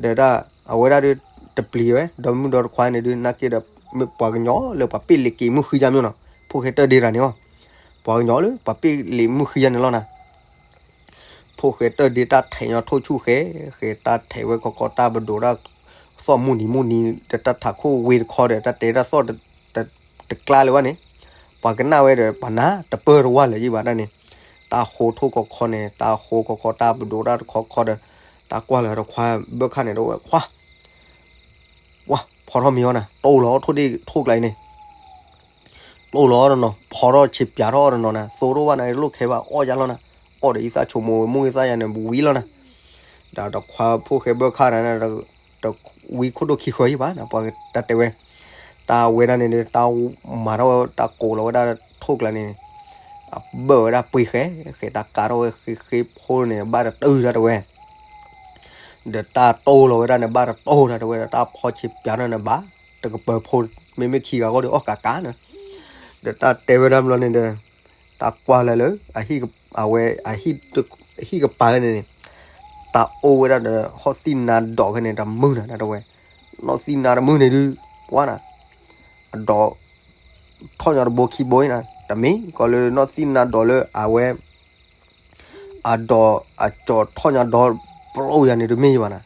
ဒီးတၢ် အဝဲဒၣ်ဒုး တပျံၤဝဲ ဒီးမုၢ်ဒီးတခွါန့ၣ်ဒုး နာ်က့ဒီး မ့ၢ်ပှၤကညီလၢပှၤပ့ၢ်လ့ၤက့ၤမုၢ်ဃံယါမ့ၢ်နီၤ ဖိၣ်ဃဲတၢၢ်ဒ့တၢ်န့ၣ်အီၤ ပှၤကညီလၢပှၤပ့ၢ်လ့ၤမုၢ်ဃံယါန့ၣ်လီၤနၤ ဖိၣ်ဃဲတၢၢ်ဒ့တၢ်ထဲးညီထိၣ်ဆူၣ်ဃဲ ဃဲတၢ်ထဲးဝဲခီခီတၢ်ပဒိးတၢ် သီၣ်မုၢ်နံၤမုၢ်နံၤ ဒီးတၢ်ထးခိၣ်ဝ့ၢ်တခီဒီး တၢ်တဲတၢ်သီၣ်တကျါလၢၤဘၣ်န့ၣ် ပှၤကနၣ်ဝဲဒီး ပှၤနၢ်တပၢၢ်တဝၢ်လၢၤယံၤဘၣ်တၢ်န့ၣ် တၢ်ဃိထိၣ်ခီခီန့ၣ် တၢ်ဃိခီခီတၢ်ပဒိးတၢ်တခီခီဒီး တၢ်ကွၢ်လၢၤတခွါဘၢၣ်ခၣ်န့ၣ် တဝဲခွါ ဝါ ဖီထီၣ်မံၤအီၤနၤ တိၢ်လီၤထိၣ်ဒ့ထိၣ်ကျါအံၤန့ၣ် တိၢ်လီၤအီၤတနီၤ ဖီထီၣ်ဆံးပၠးထီၣ်အီၤတနီၤနၤ သိၣ်ရိၣ်ဘၣ်နၤ လိၣ်ခဲဘၣ် အီၣ်ယါလီၤနၤ အီၣ်ဒီးယသးဆိကမိၣ်ဝဲ မိၢ်ယသးယၤန့ၣ် ဝံၤလီၤနၤ ဒီးတခွါဖိၣ်ဃဲဘၢၣ်ခၣ်နၤ တဝံခိၣ်ဒိၣ်ခံဃၢၤယံၤဘၣ်နၤ ပှၤတၢ်တဲဝဲ တၢ်ဝဲဒၣ်န့ၣ် တၢ်မၤထီၣ်ဝဲ တၢ်ကိးလီၤဝဲဒၣ်ထိၣ်ကျါန့ၣ် အဘၢၣ်ဝဲဒၣ်ပှ့ၤဃဲ ဃဲတၢ်ကးထီၣ်ဝဲဃ့ဃ့ဖိန့ၣ် ဘၣ်တတုၤတၢ်တဲဝဲ ဒီးတၢ်တိၢ်လီၤဝဲဒၣ်န့ၣ် ဘၣ်တတိၢ်တၢ်တဲဝဲဒီး တၢ်ဖီဆံးပၠးထီၣ်န့ၣ်ဘၣ် တကပၤဖိ မ့မ့ၢ်ခံဂၤဃီဒီးအီၣ်ကးကးန့ၣ် ဒီးတၢ်တဲဝဲဒၣ်ဘျီန့ၣ်ဒီး တၢ်ကွၢ်လၢ်လၢ အဝဲ အဟံၣ်ကပၤဖဲန့ၣ်န့ၣ် တၢ်အိၣ်ဝဲဒၣ်ဒီး ဟီၣ်သံၣ်နါဒိးဖဲန့ၣ် တမုၢ်နၤ တၢ်တဲဝဲ နီၢ်သံၣ်နါတမုၢ်န့ၣ်ဒုး ပှၤနၤ အဒိး ထီၣ်ညီတဘိခံဘိအံၤနၤ တမ့ၢ်ကီးလၢနီၢ်သံၣ်နါဒိးလၢအဝဲ အဒိးအကၠီၤထီၣ်ညီဒီး ပျိယၤန့ၣ်တမ့ၢ်ဘၣ်နၤ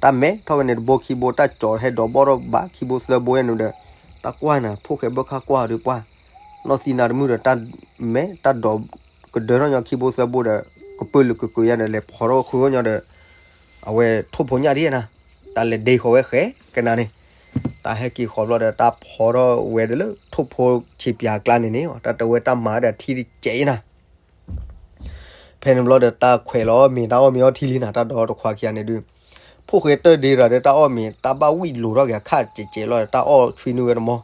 တၢ်မဲထီၣ်ဝဲန့ၣ်တဘိခံဘိ တၢ်ကၠီၤဟဲဒိးဘီၣ်ထီၣ်ဘၣ်ခံဘိသၢဘိယၤန့ၣ်ဒီး တၢ်ကွၢ်နၤ ဖိၣ်ဃဲဘၢၣ်ခၣ်ကွၢ်ဒီးပှၤ နီၢ်သံၣ်နါတမုၢ်ဒီး တၢ်မဲတၢ်ဒိးကဒၢထီၣ်ညီခံဘိသၢဘိဒီး ကပၢၢ်လုာ်ကကုာ်ယၤဒီး လဲၤဖီထီၣ်ဃုာ်ညီဒီး အဝဲထိၣ်ဖိညၣ်ဒ်နၤ တၢ်လဲၤဒ့ဃီၤဝဲဃဲကနၤန့ၣ် တၢ်ဟဲက့ၤဃီၤဘျီဒီး တၢ်ဖီထီၣ်ဝဲဒီးလၢထိၣ်ဖိဆံးပၠးကျါန့ၣ်န့ၣ် တၢ်တဲဝဲတၢ်မၤဒီးထံတစဲးအံၤနၤ ဖဲန့ၣ်ဘျီဒီး တၢ်ခွဲးလီၤမ့ၤ တၢ်အီၣ်မ့ၤအီထံလံနၤ တၢ်ဒီးတခွါခံဂၤန့ၣ်ဒုး ဖိၣ်ဃဲတၢၢ်ဒ့တဂၤဒီး တၢ်အီၣ်မ့ၤ တၢ်ဘၣ်ဝံၣ်လိၤထီၣ်က့ၤအခါတစဲးလီၤ တၢ်အီၣ်ဆွံနုာ်ဝဲတမီၤ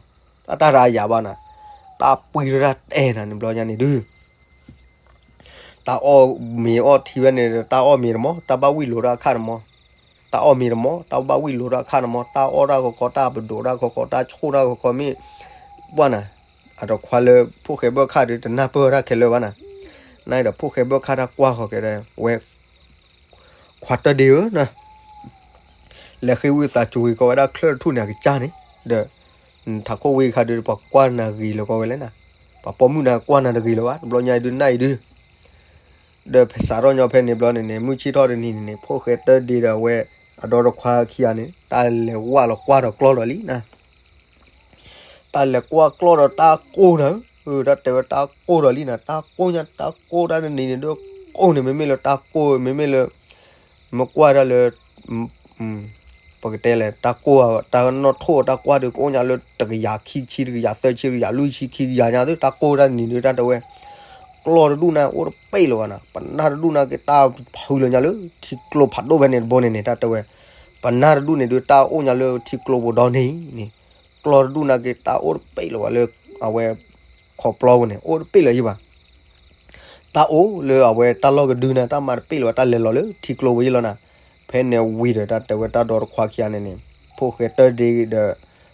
တၢ်တၢ်တၢ်ယၤဘၣ်နၤ တၢ်ပှံၢ်ထီၣ်တၢ်တဲနၤန့ၣ်ဘျီညါန့ၣ်ဒုး တၢ်အီၣ်မ့ၤအီထံဝဲန့ၣ် တၢ်အီၣ်မ့ၤတမီၤ တၢ်ဘၣ်ဝံၣ်လိၤထီၣ်အခါတမီၤ တၢ်အီၣ်မ့ၤတမီၤ တၢ်ဘၣ်ဝံၣ်လိၤထီၣ်အခါတမီၤ တၢ်အီၣ်တၢ်ခီခီ တၢ်ပဒိးတၢ်ခီခီ တၢ်ဆိၣ်တၢ်ခီခီမ့ၢ် ပှၢ်နၤ အတခွါလၢဖိၣ်ဃဲဘၢၣ်ခၣ်ဒီး တနၢ်ပၢၢ်ဝဲဒၣ်ခဲလၢာ်ဘၣ်နၤ နၤဒီးဖိၣ်ဃဲဘၢၣ်ခၣ်တၢ်ကွၢ်ဃီၤက့ၤဒီး ဝဲ ခွါတၢၢ်ဒ့ဧၢနၤ လဲၤဃ့ဝံသးစူၤဂ့ၤကီးဝဲဒၣ်ချၢၣ်တထူၣ်န့ၣ် အကစၢ်န့ၣ် ဒီး ထးခိၣ်ဝံခါဒီး ပှၤကွၢ်နၤဂ့ၤလၢၤကီးဝဲလဲၣ်နၤ ပှၤပိာ်မုၣ်နၤကွၢ်နၤတဂ့ၤလၢၤဘၣ် တဘျီညါအံၤဒုးနၢ်အံၤဒုး ဒီးဖဲစးထီၣ်ညီဖဲန့ၣ်ဘျီန့ၣ်န့ၣ် မုၢ်ဆ့ၣ်ထီၣ်တနံၤန့ၣ်န့ၣ် ဖိၣ်ဃဲတၢၢ်ဒ့ဒီးအဝဲ အဒီတခွါခံဂၤန့ၣ် တၢ်လဲၤဝၢ်လီၤကွၢ်ဒီးကျီၢ်ဒီးလံနၤ တၢ်လဲၤကွၢ်ကျီၢ်ဒီးတၢ်ကိၢ်နၤဧၢ, တၢ်တဲဝဲတၢ်ကိၢ်ဒီးလံနၤ, တၢ်ကိၢ်ညါ တၢ်ကိၢ်တၢ်တနံၤန့ၣ်ဒီးကိၢ်န့ၣ် မ့မ့ၢ်လၢတၢ်ကိၢ် မ့မ့ၢ်လၢ မ့ၢ်ကွၢ်တၢ်လၢ ပကတဲလဲၣ် တၢ်ကိၢ် တၢ်နီၣ်ထိၣ်တၢ်ကွၢ်ဒီး ကအိၣ်ညါလၢတကယၤခံဆံ တကယၤသၢဆံ တကယၤလွံၢ်ဆံ ခံကယၤညါ တၢ်ကိၢ်တၢ်တနံၤဒီး တၢ်တဲဝဲ ကျီၢ်တဒူၣ်န့ၣ် အိၣ်တပ့ၢ်လၢၤဘၣ်နၤ, ပနၢ်တဒူၣ်န့ၣ်က့ၤတၢ်ဖုလၢညါလၢထံကျိဖးဒိၣ်ဖဲန့ၣ်တဘိန့ၣ်န့ၣ် တၢ်တဲဝဲ ပနၢ်တဒူၣ်န့ၣ်ဒီး တၢ်အိၣ်ညါလၢထံကျိပူၤဒီန့ၣ်န့ၣ်, ကျီတဒူၣ်နာ်က့ တၢ်အိၣ်တပ့ၢ်လၢၤဘၣ်လၢ အဝဲ ခီပျီပူၤန့ၣ် အိၣ်တပ့ၢ်လၢၤယံၤဘၣ်. တၢ်အိၣ်လၢအဝဲတၢ်လီၢ်ကဒုန့ၣ် တၢ်မၤတပ့ၢ်လၢၤဘၣ် တၢ်လဲၤလီၤလၢထံကျိဝဲယံၤလီၤနၤ. ဖဲန့ၣ်ဝံၤဒီး တၢ်တဲဝဲတၢ်ဒီတခွါခံဂၤန့ၣ်န့ၣ် ဖိၣ်ဃဲတၢၢ်ဒ့ဒီး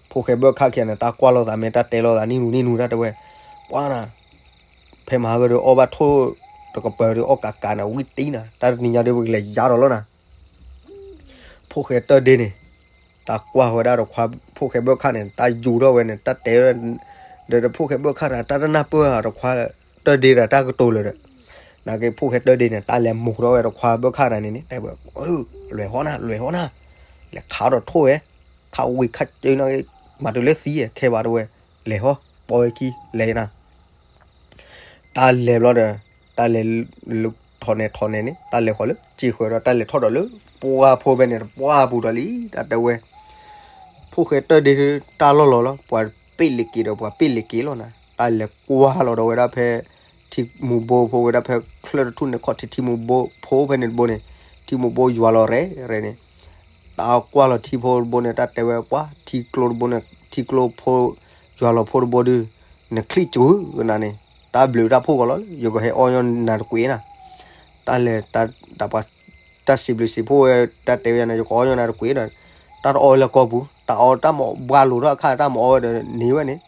ဖိၣ်ဃဲဘၢၣ်ခၣ်ခံဂၤန့ၣ် တၢ်ကွၢ်လိာ်သးမ့ၢ်တၢ်တဲလိာ်သး နံၣ်နူနံၣ်နူ တၢ်တဲဝဲ ပှၤနၤ ဖဲမဟါကဒီးအီၣ်ဘၣ်ထိၣ်တကပၤဒီး အီၣ်ကးကးန့ၣ် ဝံၣ်တံၢ်နၤ တၢ်တနံၤညါဒီး ပကလဲၤယါဒီးလီၤနၤ. ဖိၣ်ဃဲတၢၢ်ဒ့န့ၣ် တၢ်ကွၢ်ဝဲဒၣ်တခွါ ဖိၣ်ဃဲဘၢၣ်ခၣ်န့ၣ် တၢ်ယူၤထီၣ်ဝဲန့ၣ် တၢ်တဲဝဲ ဒီးဖိၣ်ဃဲဘၢၣ်ခၣ်တၢ် တၢ်တနၢ်ပၢၢ်ဧါ တခွါတၢၢ်ဒ့တၢ် တၢ်ကတိၤလၢၤဒီး နာ်က့ဖိၣ်ဃဲတၢၢ်ဒ့န့ၣ် တၢ်လဲၤမိၤထီၣ်ဝဲတခွါဘၢၣ်ခၣ်တၢ်န့ၣ်န့ၣ် တဲဝဲ လဲၤဟီနၤ လဲၤဟီနၤ လဲၤခးဒီးထိၣ်ဝဲ ခးဝံၤခးကၢနၤက့ မၤတုၤလၢသံခဲဘၣ်တဝဲ လဲၤဟီ ပိာ်ဝဲခံ လဲၤနၤ တၢ်လဲၤဘျီဒီး တၢ်လဲၤ ထီၣ်န့ၣ်ထီၣ်န့ၣ်န့ၣ် တၢ်လဲၤဃီၤလၢ စ့ဃၢၤဒီး တၢ်လဲၤထီၣ်ဒီးလၢ ပှၢ်ဖိဖဲန့ၣ် တပှၢ်ပူၤဒီးလံ တၢ်တဲဝဲ ဖိၣ်ဃဲတၢၢ်ဒ့ တၢ်လီၢ်လီၤလီၤ ပှၤပ့ၣ်လ့ၤက့ၤဒီး ပှၤပ့ၣ်လ့ၤက့ၤလီၤနၤ တၢ်လဲၤကွၢ်လီၤဒီးဝဲဒၣ်ဖဲ ထံမူၤဘိဖိဝဲဒၣ်ဖဲချၢၣ်တထူၣ်န့ၣ် ခီၣ်ထံးထံမူၤဘိဖိဖဲန့ၣ်တဘိန့ၣ် ထံမူၤဘိယွၤလီၤရဲၣ်ရဲၣ်န့ၣ် တၢ်ကွၢ်လီၤထံဖိတဘိန့ၣ် တၢ်တဲဝဲပှၤ ထံကျိတဘိန့ၣ် ထံကျိဖိ ယွၤလီၤဖိတဘိဒုး နချံၣ်စူၤကနၤန့ၣ် တၢ်ဘျုးတၢ်ဖှိၣ်ကီးလီၤ ယကဟဲအီၣ်ညီနၤတကွံာ်နၤ တၢ်လဲၤ တၢ်ပှၤ တၢ်စံးဘျုးစံးဖှိၣ်ဝဲ တၢ်တဲဝဲယၤန့ၣ် ယကအီၣ်ညီနၤတကွံာ်ဒီး တၢ်တအီဝဲလၢကီၢ်ပူၤ တၢ်အီတၢ်မ့ၢ်ဘှါလိာ်ထီၣ်အခါ တၢ်မ့ၢ်အီဝဲဒီးန့ၢ်ဝဲန့ၣ်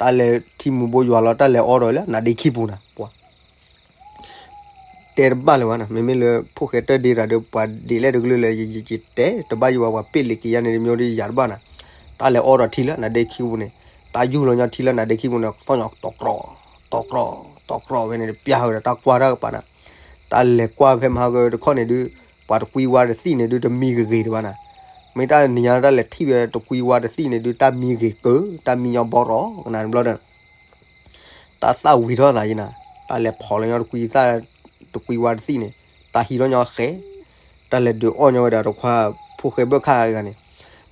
တၢ်လဲၤထံမူၤဘိယွၤလီၤ တၢ်လဲၤအီဒီးလၢနါဒ့ခံပူၤနၤ ပှၤ တဲတဘၣ်လၢၤဘၣ်နၤ မ့မ့ၢ်လၢဖိၣ်ဃဲတၢၢ်ဒ့တၢ်ဒီး ပှၤဒ်လဲၣ်တကလုာ်လဲၣ် ယတဲတဘၣ်ယဘၣ် ပှၤပ့ၣ်လ့ၤက့ၤယၤန့ၣ် တမ့ၢ်ဒ်ယၤတဘၣ်နၤ တၢ်လဲၤအီဒီးထံလၢနါဒ့ခံပူၤန့ၣ် တၢ်ယူၢ်လီၤညီထံလၢနါဒ့ခံပူၤန့ၣ် သီၣ်ညီတီၤကြီ တီၤကြီ တီၤကြီဖဲန့ၣ် ပျၢ်ဝဲဒီးတၢ်ကွၢ်တၢ်ကပၤနၤ တၢ်လဲၤကွၢ်ဖဲမဟါကတခီန့ၣ်ဒုး ပှၤတကွံဝါတသံၣ်န့ၣ်ဒုး တမံဂ့ၤဂ့ၤတဘၣ်နၤ မ့ၢ်တၢ်နံၤညါတၢ်လဲၤထံၣ်ဝဲတကွံဝါတသံၣ်န့ၣ်ဒုး တၢ်မံဂ့ၤကၢ တၢ်မံညီဘီရီကနၤတဘျီဒီး တၢ်သၣ်ဝံၤထီၣ်သးယံၤနၤ တၢ်လဲၤဖီၣ်လီၤညီတကွံသၣ် တကွံဝါတသံၣ်န့ၣ် တၢ်ဟံးထီၣ်ညီဃဲ တၢ်လဲၤဒုးအီၣ်ညီဝဲဒၣ်တခွါ ဖိၣ်ဃဲဘၢၣ်ခၣ်တဂၤန့ၣ်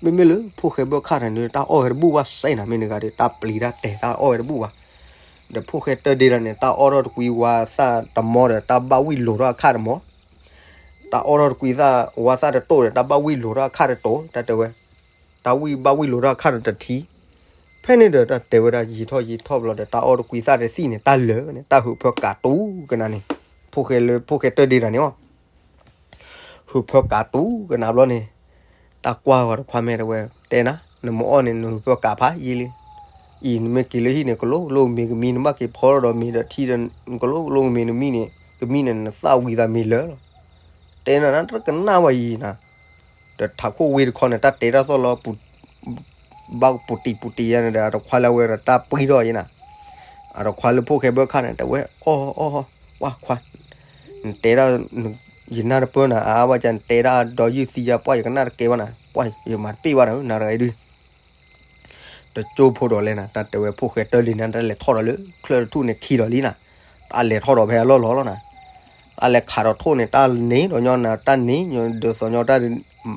မ့မ့ၢ်လၢဖိၣ်ဃဲဘၢၣ်ခၣ်တဂၤန့ၣ် တၢ်အီၣ်ဝဲတဘူၣ်ဘၣ်စဲးနၤ မ့ၢ်နဂၤဒီး တၢ်ပျံၤတၢ်တဲာ် တၢ်အီၣ်ဝဲတဘူၣ်ဘၣ် ဒီးဖိၣ်ဃဲတၢၢ်ဒ့တၢ်န့ၣ် တၢ်အီၣ်ထီၣ်တကွံဝါသၣ်တမီဒီး တၢ်ဘၣ်ဝံၣ်လိာ်ထီၣ်အခၣ်တမီ တၢ်အီၣ်ထီၣ်တကွံသၣ်ဝါသၣ်တတိၢ်ဒီး တၢ်ဘၣ်ဝံၣ်လိာ်ထီၣ်အခၣ်တတိၢ် တၢ်တဲဝဲ တၢ်ဝံၣ်ဘၣ်ဝံၣ်လိာ်ထီၣ်အခၣ်တထံ ဖဲန့ၣ်ဒီး တၢ်တဲဝဲဒၣ်ယံာ်ထီၣ်ယံာ်ထီၣ်ဘျီဒီး တၢ်အီၣ်တကွံသၣ်တသံၣ်န့ၣ် တၢ်လၢာ်န့ၣ် တၢ်ဟုးဖၢကးတူကနၤန့ၣ် ဖိၣ်ဃဲလၢဖိၣ်ဃဲတၢၢ်ဒ့တၢ်န့ၣ်အီၤ ဟုးဖၢကးတူကနၤဘျီန့ၣ် တၢ်ကွၢ်ဂီၤတခွါမဲာ်တဝဲ တဲနၤ နမ့ၢ်အီၣ်န့ၣ် နဟုးဖၢကးဖးယံာ်လံ အံၤနမ့ၢ်က့ၤလၢဟံၣ်န့ၣ် ကလိလိမ့ၤကမံ နဘၣ်က့ၤဖီဒီးမ့ၤဒီးထံဒီး ကလိလိမ့ၤနမံန့ၣ် ကမံန့ၣ် နသၣ်ဝံၤသးမ့ၤလၢာ်လီၤ တဲနၤ တကနၣ်ဝဲယံၤနၤ ဒီးထးခိၣ်ဝ့ၢ်တခီန့ၣ် တၢ်တဲတၢ်သီၣ်လီၤ ဘၣ်ပူၤတံၢ်ပူၤတံၢ်ယၤန့ၣ်ဒီး အတခွါလၢအဝဲဒီးတၢ်ပှံၢ်ထီၣ်ယံၤနၤ အတခွါလၢဖိၣ်ဃဲဘၢၣ်ခၣ်န့ၣ် တဲဝဲအီၣ်အီၣ် ပှၢ်ခွါ နတဲဒၣ် ယနၢ်တပၢၢ်နၤ အါအါဘၣ်ကၢ် နတဲဒၣ်ဒီးယုၢ်သံယါ ပှၢ်ယကနၣ်တကဲဘၣ်နၤ ပှၢ်ယမၤတပ့ၢ်ဘၣ်နၤ နၤတဂၤအံၤဒုး တကၠိဖိဒီးလဲၣ်နၤ တၢ်တဲဝဲဖိၣ်ဃဲတၢၢ်လံနၤ တၢ်လဲၤထီၣ်ဒီးလၢ ချၢၣ်တထူၣ်န့ၣ်ခံဒီးလံနၤ တၢ်လဲၤထီၣ်ဒီးဖဲအလီၢ်လီၤလီၤနၤ တၢ်လဲၤခးဒီးထိၣ်န့ၣ် တၢ်န့ၢ်ဒီးညီနၤ တၢ်န့ၢ်ညီဒုးသီၣ်ညီတၢ်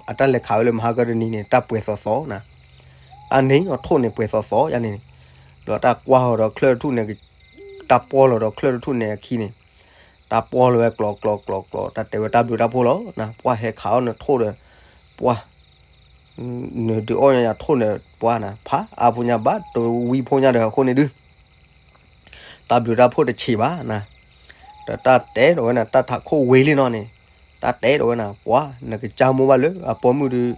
အတၢ်လဲၤခးဝဲလၢမဟါကတနံၤန့ၣ် တၢ်ပှဲၤသီၣ်သီၣ်နၤ တၢ်န့ၢ်ညီထိၣ်န့ၣ်ပှဲၤသီၣ်သီၣ်ယါန့ၣ် ဒီးတၢ်ကွၢ်ဟီၤဒီးချၢၣ်တထူၣ်န့ၣ် တၢ်ပီၢ်လီၤဒီးချၢၣ်တထူၣ်န့ၣ်အခံန့ၣ် တၢ်ပီၢ်လီၤဝဲကျီကျီကျီကျီ တၢ်တဲဝဲတၢ်ဘျုးတၢ်ဖှိၣ်လီၤနၤ ပှၢ်ဟဲခးအီၣ်နထိၣ်ဒီး ပှၢ် နဒုးအီၣ်ညါယၤထိၣ်န့ၣ် ပှၢ်နၤ ဖးအါဖိညါဘၣ်တဝံဖိညါဒီးအဃိန့ၣ်ဒုး တၢ်ဘျုးတၢ်ဖှိၣ်တဆံးဘၣ်နၤ ဒီးတၢ်တဲဒီးဝဲနၤ တၢ်ထးခိၣ်ဝ့ၢ်လံနီၤန့ၣ် တၢ်တဲဒီးဝဲနၤ ပှၢ် နကစၢ်မိၢ်ဘၣ်လၢအပိာ်မုၣ်ဒုး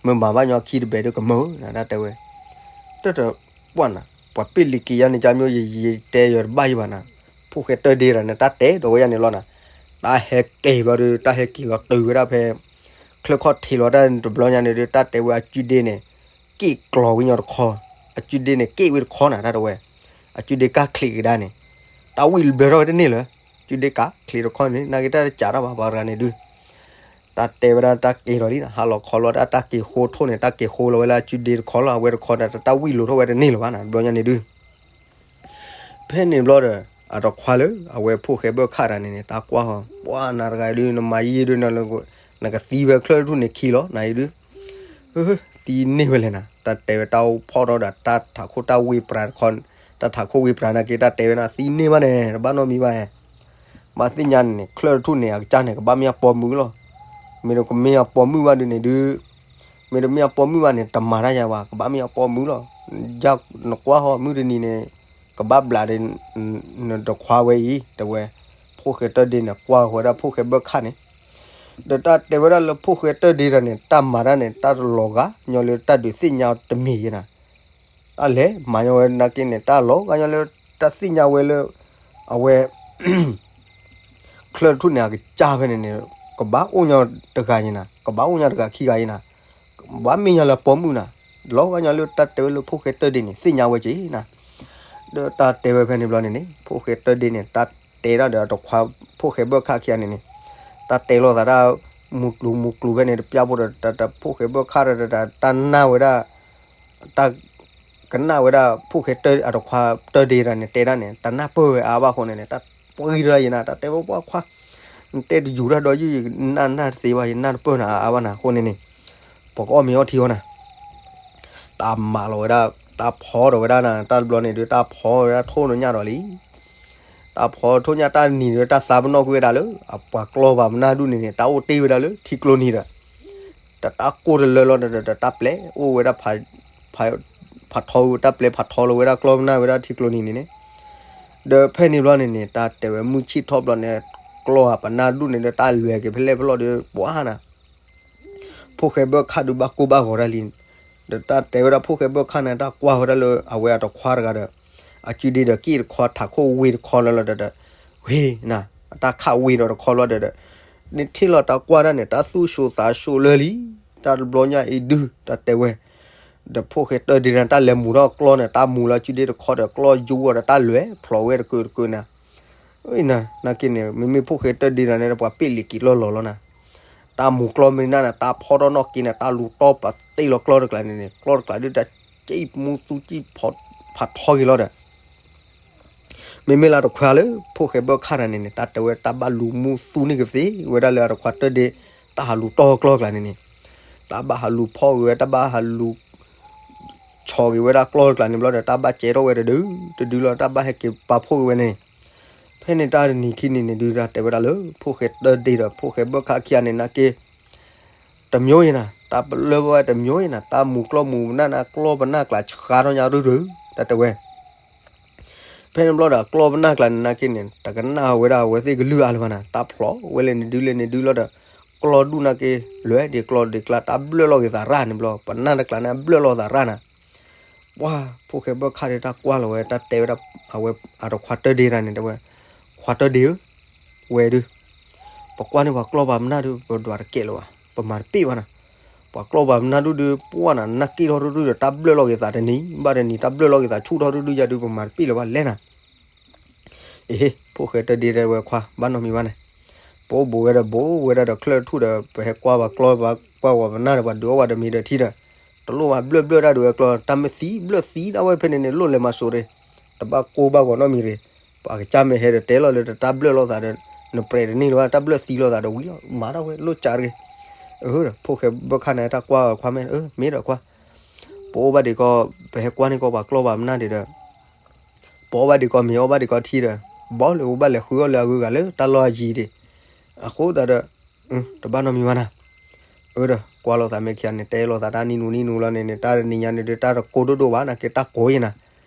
မ့ၢ်မၤဘၣ်ညီခံတဘဲးဒုးကမၢနၤ တၢ်တဲဝဲ တၢ်တပှၢ်နၤ ပှၤပ့ၣ်လံၤက့ၤယါန့ၣ် ကၢ်မ့ၢ်ယတဲယၤတဘၣ်ယဘၣ်နၤ ဖိၣ်ဃဲတၢၢ်ဒ့တၢ်န့ၣ် တၢ်တဲဒီးဝဲယါန့ၣ်လီၤနၤ တၢ်ဟဲက့ၤဘျီဒုး တၢ်ဟဲက့ၤလီၤတုၤဝဲဒၣ်ဖဲ ချၢၣ်ခီၣ်ထံးလီၤတၢ်တဘျီညါန့ၣ်ဒုး တၢ်တဲဝဲအကုဒ့န့ၣ် က့ၣ်ကျီၤဝံၤညီတခီ အကုဒ့န့ၣ် က့ၣ်ဝံၤတခီနၤ တၢ်တဲဝဲ အကုဒ့ကၢ်ချံးကဒါန့ၣ် တၢ်ဝံၣ်ဘျၢထီၣ်ဝဲတန့ၢ်လၢၤ အကုဒ့ကၢ်ချံးတခီန့ၣ် နာ်က့တၢ်တကးတၢ်ဘၣ် ပှၤတဂၤန့ၣ်ဒုး တၢ်တဲဝဲဒၣ်တၢ်က့ၤလီၤလံနၤ ဟါလီၤခီလီၤတၢ် တၢ်က့ၤဃိထိၣ်န့ၣ် တၢ်က့ၤဃိလီၤဝဲလၢအကုဒ့တခီလီၤ အဝဲတခီဒီး တၢ်ဝံၣ်လိာ်ထီၣ်ဝဲတန့ၢ်လၢၤဘၣ်နၤ တဘျီညါန့ၣ်ဒုး ဖဲန့ၣ်ဘျီဒီး အတခွါလၢ အဝဲဖိၣ်ဃဲဘၢၣ်ခၣ်တၢ်န့ၣ်န့ၣ် တၢ်ကွၢ်ဟီ ပှၢ်နၤတဂၤဒုး နမၤယံာ်ဒုး နကသံဖဲချၢၣ်တထူၣ်န့ၣ်ခံလီၤ နၤအံၤဒုး သံန့ၢ်ဝဲလဲၣ်နၤ တၢ်တဲဝဲတၢ်အိၣ်ဖီၣ်ထီၣ်ဒီးတၢ်ထးခိၣ်တၢ်ဝ့ၢ်ပြၤတခီ တၢ်ထးခိၣ်ဝ့ၢ်ပြၤနာ်က့ တၢ်တဲဝဲနၤ သံန့ၢ်ဘၣ်န့ၣ် တဘၣ်နီတမံၤဘၣ် ဘၣ်သ့ၣ်ညါန့ၣ် ချၢၣ်တထူၣ်န့ၣ် အကစၢ်န့ၣ် ကဘၣ်မ့ၢ်အပိာ်မုၣ်လီၤ မ့ၢ်တကမ့ၢ်အပိာ်မုၣ်ဘၣ်ဒုးန့ၣ်ဒုး မ့ၢ်တမ့ၢ်အပိာ်မုၣ်ဘၣ်န့ၣ် တမၤတၢ်ယၤဘၣ် ကဘၣ်မ့ၢ်အပိာ်မုၣ်လီၤ ယနကွၢ်ဟီ မုၢ်တနံၤန့ၣ် ကဘၣ်ဘျးဒီး နတခွါဝဲအံၤ တဲဝဲ, ဖိၣ်ဃဲတၢၢ်ဒ့န့ၣ် ကွၢ်ဃီၤဝဲဒၣ်ဖိၣ်ဃဲဘၢၣ်ခၣ်န့ၣ်, ဒီးတၢ်တဲဝဲဒၣ်လၢဖိၣ်ဃဲတၢၢ်ဒ့တၢ်န့ၣ် တၢ်မၤတၢ်န့ၣ် တၢ်တလီၤဂာ်ညီလၢတၢ်ဒုးသ့ၣ်ညါတမ့ၢ်ယဲနၤ, တၢ်လဲၤမၤညီဝဲနာ်က့န့ၣ် တၢ်လီၤဂာ်ညီလၢ တၢ်သ့ၣ်ညါဝဲလၢ အဝဲ ချၢၣ်ထူၣ်န့ၣ် အကစၢ်ဖဲန့ၣ်န့ၣ် ကဘၣ်အိၣ်ညီတဂၤယဲနၤ, ကဘၣ်အိၣ်ညီတဂၤခံဂၤယဲနၤ, ဘၣ်မ့ၢ်ညီလၢပိာ်မုၣ်နၤ, လီၤဂာ်ညီလၢတၢ်တဲဝဲလၢဖိၣ်ဃဲတၢၢ်ဒ့န့ၣ် သ့ၣ်ညါဝဲက့နၤ, ဒီးတၢ်တဲဝဲဖဲန့ၣ်ဘျီန့ၣ်န့ၣ် ဖိၣ်ဃဲတၢၢ်ဒ့န့ၣ် တၢ်တဲဒၣ်ဒီးအတခွါ ဖိၣ်ဃဲဘၢၣ်ခၣ်ခံဂၤန့ၣ်န့ၣ်, တၢ်တဲလိာ်သးတၢ် မူကျူၤမူကျူၤဖဲန့ၣ် တပျၢ်ဖိဒီး တၢ်ဖိၣ်ဃဲဘၢၣ်ခၣ်ဒီး တၢ်နၢ်ဝဲဒၣ် တၢ် ကနၣ်ဝဲဒၣ်ဖိၣ်ဃဲတၢၢ်အတခွါတၢၢ်ဒ့တၢ်န့ၣ် တဲဒၣ်န့ၣ် တၢ်နၢ်ပၢၢ်ဝဲအါဘၣ်အဃိန့ၣ်န့ၣ် တၢ်ပှံၤတၢ်ယဲနၤ, တၢ်တဲဝဲပှၤခွါ နတဲတယူၤတၢ်ဒီးယုၢ် ယနၢ်နၢ်တသ့ဘၣ် ယနၢ်တပၢၢ်နၤအါဘၣ်နၤအဃိန့ၣ်န့ၣ်, ပကအီၣ်မ့ၤအီထံအီနၤ, တၢ်မၤလီၤဝဲဒၣ် တၢ်ဖီထီၣ်ဝဲဒၣ်နၤ တၢ်တဘျီန့ၣ်ဒီး တၢ်ဖီဝဲဒၣ်ထိၣ်နညၣ်ဒီးလံ တၢ်ဖီထိၣ်ညၣ်တၢ်နံၤဒီး တၢ်သးပနီၣ်ကွံာ်ဝဲဒၣ်လၢ အပှၤကျီၢ်ပှၤပနၢ်ဒူၣ်န့ၣ်န့ၣ် တၢ်အိၣ်တ့ၢ်ဝဲဒၣ်လၢထံကျိနံၤဒီး တၢ်ကိၢ်တလၢလီၤဒီး တၢ်ပျဲအိၣ်ဝဲဒၣ် ဖးထီဝဲ တၢ်ပျဲဖးထီလီၤဝဲဒၣ်ကျီၢ်ပနၢ်ဝဲဒၣ်ထံကျိနံၤန့ၣ်န့ၣ်, ဒီးဖဲန့ၣ်ဘျီန့ၣ်န့ၣ် တၢ်တဲဝဲမုၢ်ဆ့ၣ်ထီၣ်ဘျီန့ၣ် ကျီၢ်ပနၢ်ဒူၣ်န့ၣ်ဒီး တၢ်လဲၤက့ၤဖဲလဲၣ်ဖဲလဲၣ်ဒီး ပှၤနၤ ဖိၣ်ဃဲဘၢၣ်ခၣ်ဒုးဘၣ်ကိၢ်ဘၣ်ဂီၤတၢ်လံ, ဒီးတၢ်တဲဝဲဒၣ်ဖိၣ်ဃဲဘၢၣ်ခၣ်န့ၣ် တၢ်ကွၢ်ဝဲဒၣ်လၢအဝဲအတခွါတဂၤဒီး အစုဒ့ဒီးက့ၣ်တခီထးခိၣ်ဝ့ၢ်တခီလၢလီၤဒီး ဝ့ၢ်နၤ အတၢ်ခးဝ့ၢ်ဒီးတခီလီၤဒီး နထံၣ်လီၤတၢ်ကွၢ်ဒၣ်န့ၣ် တၢ်သူၣ်ဆူၣ်သးဆူၣ်လၢလံ, တၢ်တဘျီညါအံၤဒု တၢ်တဲဝဲ ဒီးဖိၣ်ဃဲတၢၢ်ဒ့န့ၣ် တၢ်လဲၤမူထီၣ်ကျီၢ်န့ၣ် တၢ်မူလၢအစုဒ့တခီဒီးကျီၢ်ယူဝီဒီးတၢ်လဲၤဖျိးဝဲတကၢးတကၢးနၤ နာ်က့န့ၣ် မ့မ့ၢ်ဖိၣ်ဃဲတၢၢ်ဒ့နၤန့ၣ် ပှၤပ့ၣ်လံၤက့ၤလီၢ်လီၤလီၤနၤ, တၢ်မူကျီၢ်မ့ၢ်နၤန့ၣ် တၢ်ဖီထီၣ်နီၣ်က့န့ၣ် တၢ်လူၤတီၢ်ပသ့ၣ်လီၤကျီၢ်တကျးန့ၣ်န့ၣ် ကျီၢ်တကျးဒုးတၢ် ကံၣ်မူသူကံၣ်ဖးထီက့ၤလီၤဒီး မ့မ့ၢ်လၢတခွါလၢ ဖိၣ်ဃဲဘၢၣ်ခၣ်နၤန့ၣ်န့ၣ် တၢ်တဲဝဲတၢ်ဘၣ်လူၤမူသူန့ၢ်ကသ့ဝဲဒၣ်လၢအတခွါတၢၢ်ဒ့ တၢ်ဟးလူၤတီၢ်ကျီၢ်တကျးန့ၣ်န့ၣ်, တၢ်ဘၣ်ဟးလူၤဖီၣ်က့ၤဝဲ တၢ်ဘၣ်ဟးလူၤ ဆီၣ်က့ၤဝဲဒၣ်ကျီၢ်တကျးန့ၣ်ဘျီဒီး တၢ်ဘၣ်ကဲထီၣ်ဝဲတဒု တဒုလီၤ တၢ်ဘၣ်ဟဲက့ၤပာ်ဖှိၣ်က့ၤဝဲန့ၣ်, ဖဲန့ၣ်တၢ်တနံၤခံနံၤန့ၣ်ဒု တၢ်တဲဝဲဒၣ်လၢ ဖိၣ်ဃဲတၢၢ်ဒ့ဒီး ဖိၣ်ဃဲဘၢၣ်ခၣ်ခံဂၤန့ၣ်နာ်က့ တမျိုးယဲနၤ တၢ်ပလၢၢ်ဘၣ်ဝဲတမျိုးယဲနၤ တၢ်မူကျီၢ်မူနၢ်နၢ် ကျီၢ်ပနၢ်ကျးဆှါထီၣ်ညါရုၢ်ရုၢ် တၢ်တဲဝဲ ဖဲန့ၣ်ဘျီဒီး ကျီၢ်ပနၢ်ကျးန့ၣ်နာ်က့န့ၣ် တကနၣ်ဝဲဒၣ်အဝဲသ့ၣ်ကလုၢ်အါလၢၤဘၣ်နၤ တၢ်ဖျိးဝဲလဲၤန့ၣ်ဒုလဲၤန့ၣ်ဒုလီၤဒီး ကျီၢ်ဒူၣ်နာ်က့ လဲၤဒံးကျီၢ်ဒံးကျါ တၢ်ဘျၢၣ်လီၤက့ၤသးရၣ်န့ၣ်ဘျီ ပနၢ်တကျးန့ၣ် ဘျၢၣ်လီၤသးရၣ်နၤ ပှၤ ဖိၣ်ဃဲဘၢၣ်ခၣ်ဒီးတၢ်ကွၢ်လီၤဝဲ တၢ်တဲဝဲဒၣ် အဝဲအတခွါတၢၢ်ဒ့တၢ်န့ၣ် တဲဝဲ ခွါတၢၢ်ဒ့ဧၢ, ဝဲဒု ပကွၢ်န့ၢ်ပှၤကျီၢ်ပှၤပနၢ်ဒု ပဒွးတကဲလၢၤဘၣ် ပမၤတပ့ၢ်ဘၣ်နၤ, ပှၤကျီၢ်ပှၤပနၢ်ဒုဒု ပှၢ်နၤ နၢ်က့ၣ်ထီၣ်ရုၢ်ရုၢ်ဒီး တၢ်ဘျၢၣ်လီၤက့ၤသးတနံၤဘၣ်တနံၤ တၢ်ဘျၢၣ်လီၤက့ၤသးဆူၣ်ထီၣ်ရုၢ်ရုၢ်ယၤဒု ပမၤတပ့ၢ်လၢၤဘၣ်လဲၣ်နၤ အ့ ဖိၣ်ဃဲတၢၢ်ဒ့တဲဝဲခွါ ဘၣ်နီတမံၤဘၣ်န့ၣ်, ပအိၣ်ဘူးဝဲဒီးဘူးဝဲဒၣ်ဒီးချၢၣ်ထူၣ်ဒီး ပဟဲကွၢ်ပှၤကျီၢ်ပှၤပှၢ်ပှၤပနၢ်ဒီး ပှၤဒုးအီၣ်ပှၤတမံၤဒီးထံဒီး တလိၣ်ဘၣ်ဘျၢၣ်ဘျၢၣ်တၢ်ဒုးဝဲကျီၢ် တၢ်မ့ၢ်သံဘျၢၣ်သံဒၣ်ဝဲဖဲန့ၣ်န့ၣ် လိၣ်လဲၤမၤစိးတ့ၢ်, တဘၣ်ကိၢ်ဘၣ်ဂီၤနီတမံၤတ့ၢ်, ပှၤကစၢ်မ့ၢ်ဟဲဒီးတဲလီၤလၢတၢ်ဘျၢၣ်လိာ်သးဒီး နပြဲးတန့ၢ်လၢၤဘၣ် တၢ်ဘျၢၣ်သံလိာ်သးဒီးဝံၤလီၤ မၤထီၣ်ဝဲလိၣ်ကးတဂ့ၤ, အၢ ဖိၣ်ဃဲဘၢၣ်ခၣ်န့ၣ် တၢ်ကွၢ်ခွါမ့ၢ် အၢ မ့ၢ်ဒီးခွါ ပအိၣ်ဘၣ်ဒံးကီး ပဟဲကွၢ်န့ၢ်ကီးပှၤကျီၢ်ပှၤပနၢ်ဒံးဒီး ပအီၣ်ဘၣ်ဒံးကီးမ့ၢ်အီၣ်ဘၣ်ဒံးကီးထံဒီး ဘီလၢပဘၣ်လဲၤဃုအီၣ်လၢအဂုၤအဂၤလၢတၢ်လီၢ်အယံၤဒံး, အဃိသတးဒီး တဘၣ်နီတမံၤဘၣ်နၤ, အၢဒီး ကွၢ်လိာ်သးမ့ၢ်ခံဂၤန့ၣ် တဲလိာ်သးတၢ်နံၤနူၤနံၤနူၤလီၤန့ၣ်န့ၣ် တၢ်တနံၤညါန့ၣ်ဒီး တၢ်တကိၢ်ဒိၣ်ဒိၣ်ဘၣ်နာ်က့ တၢ်ကိၢ်ယဲနၤ,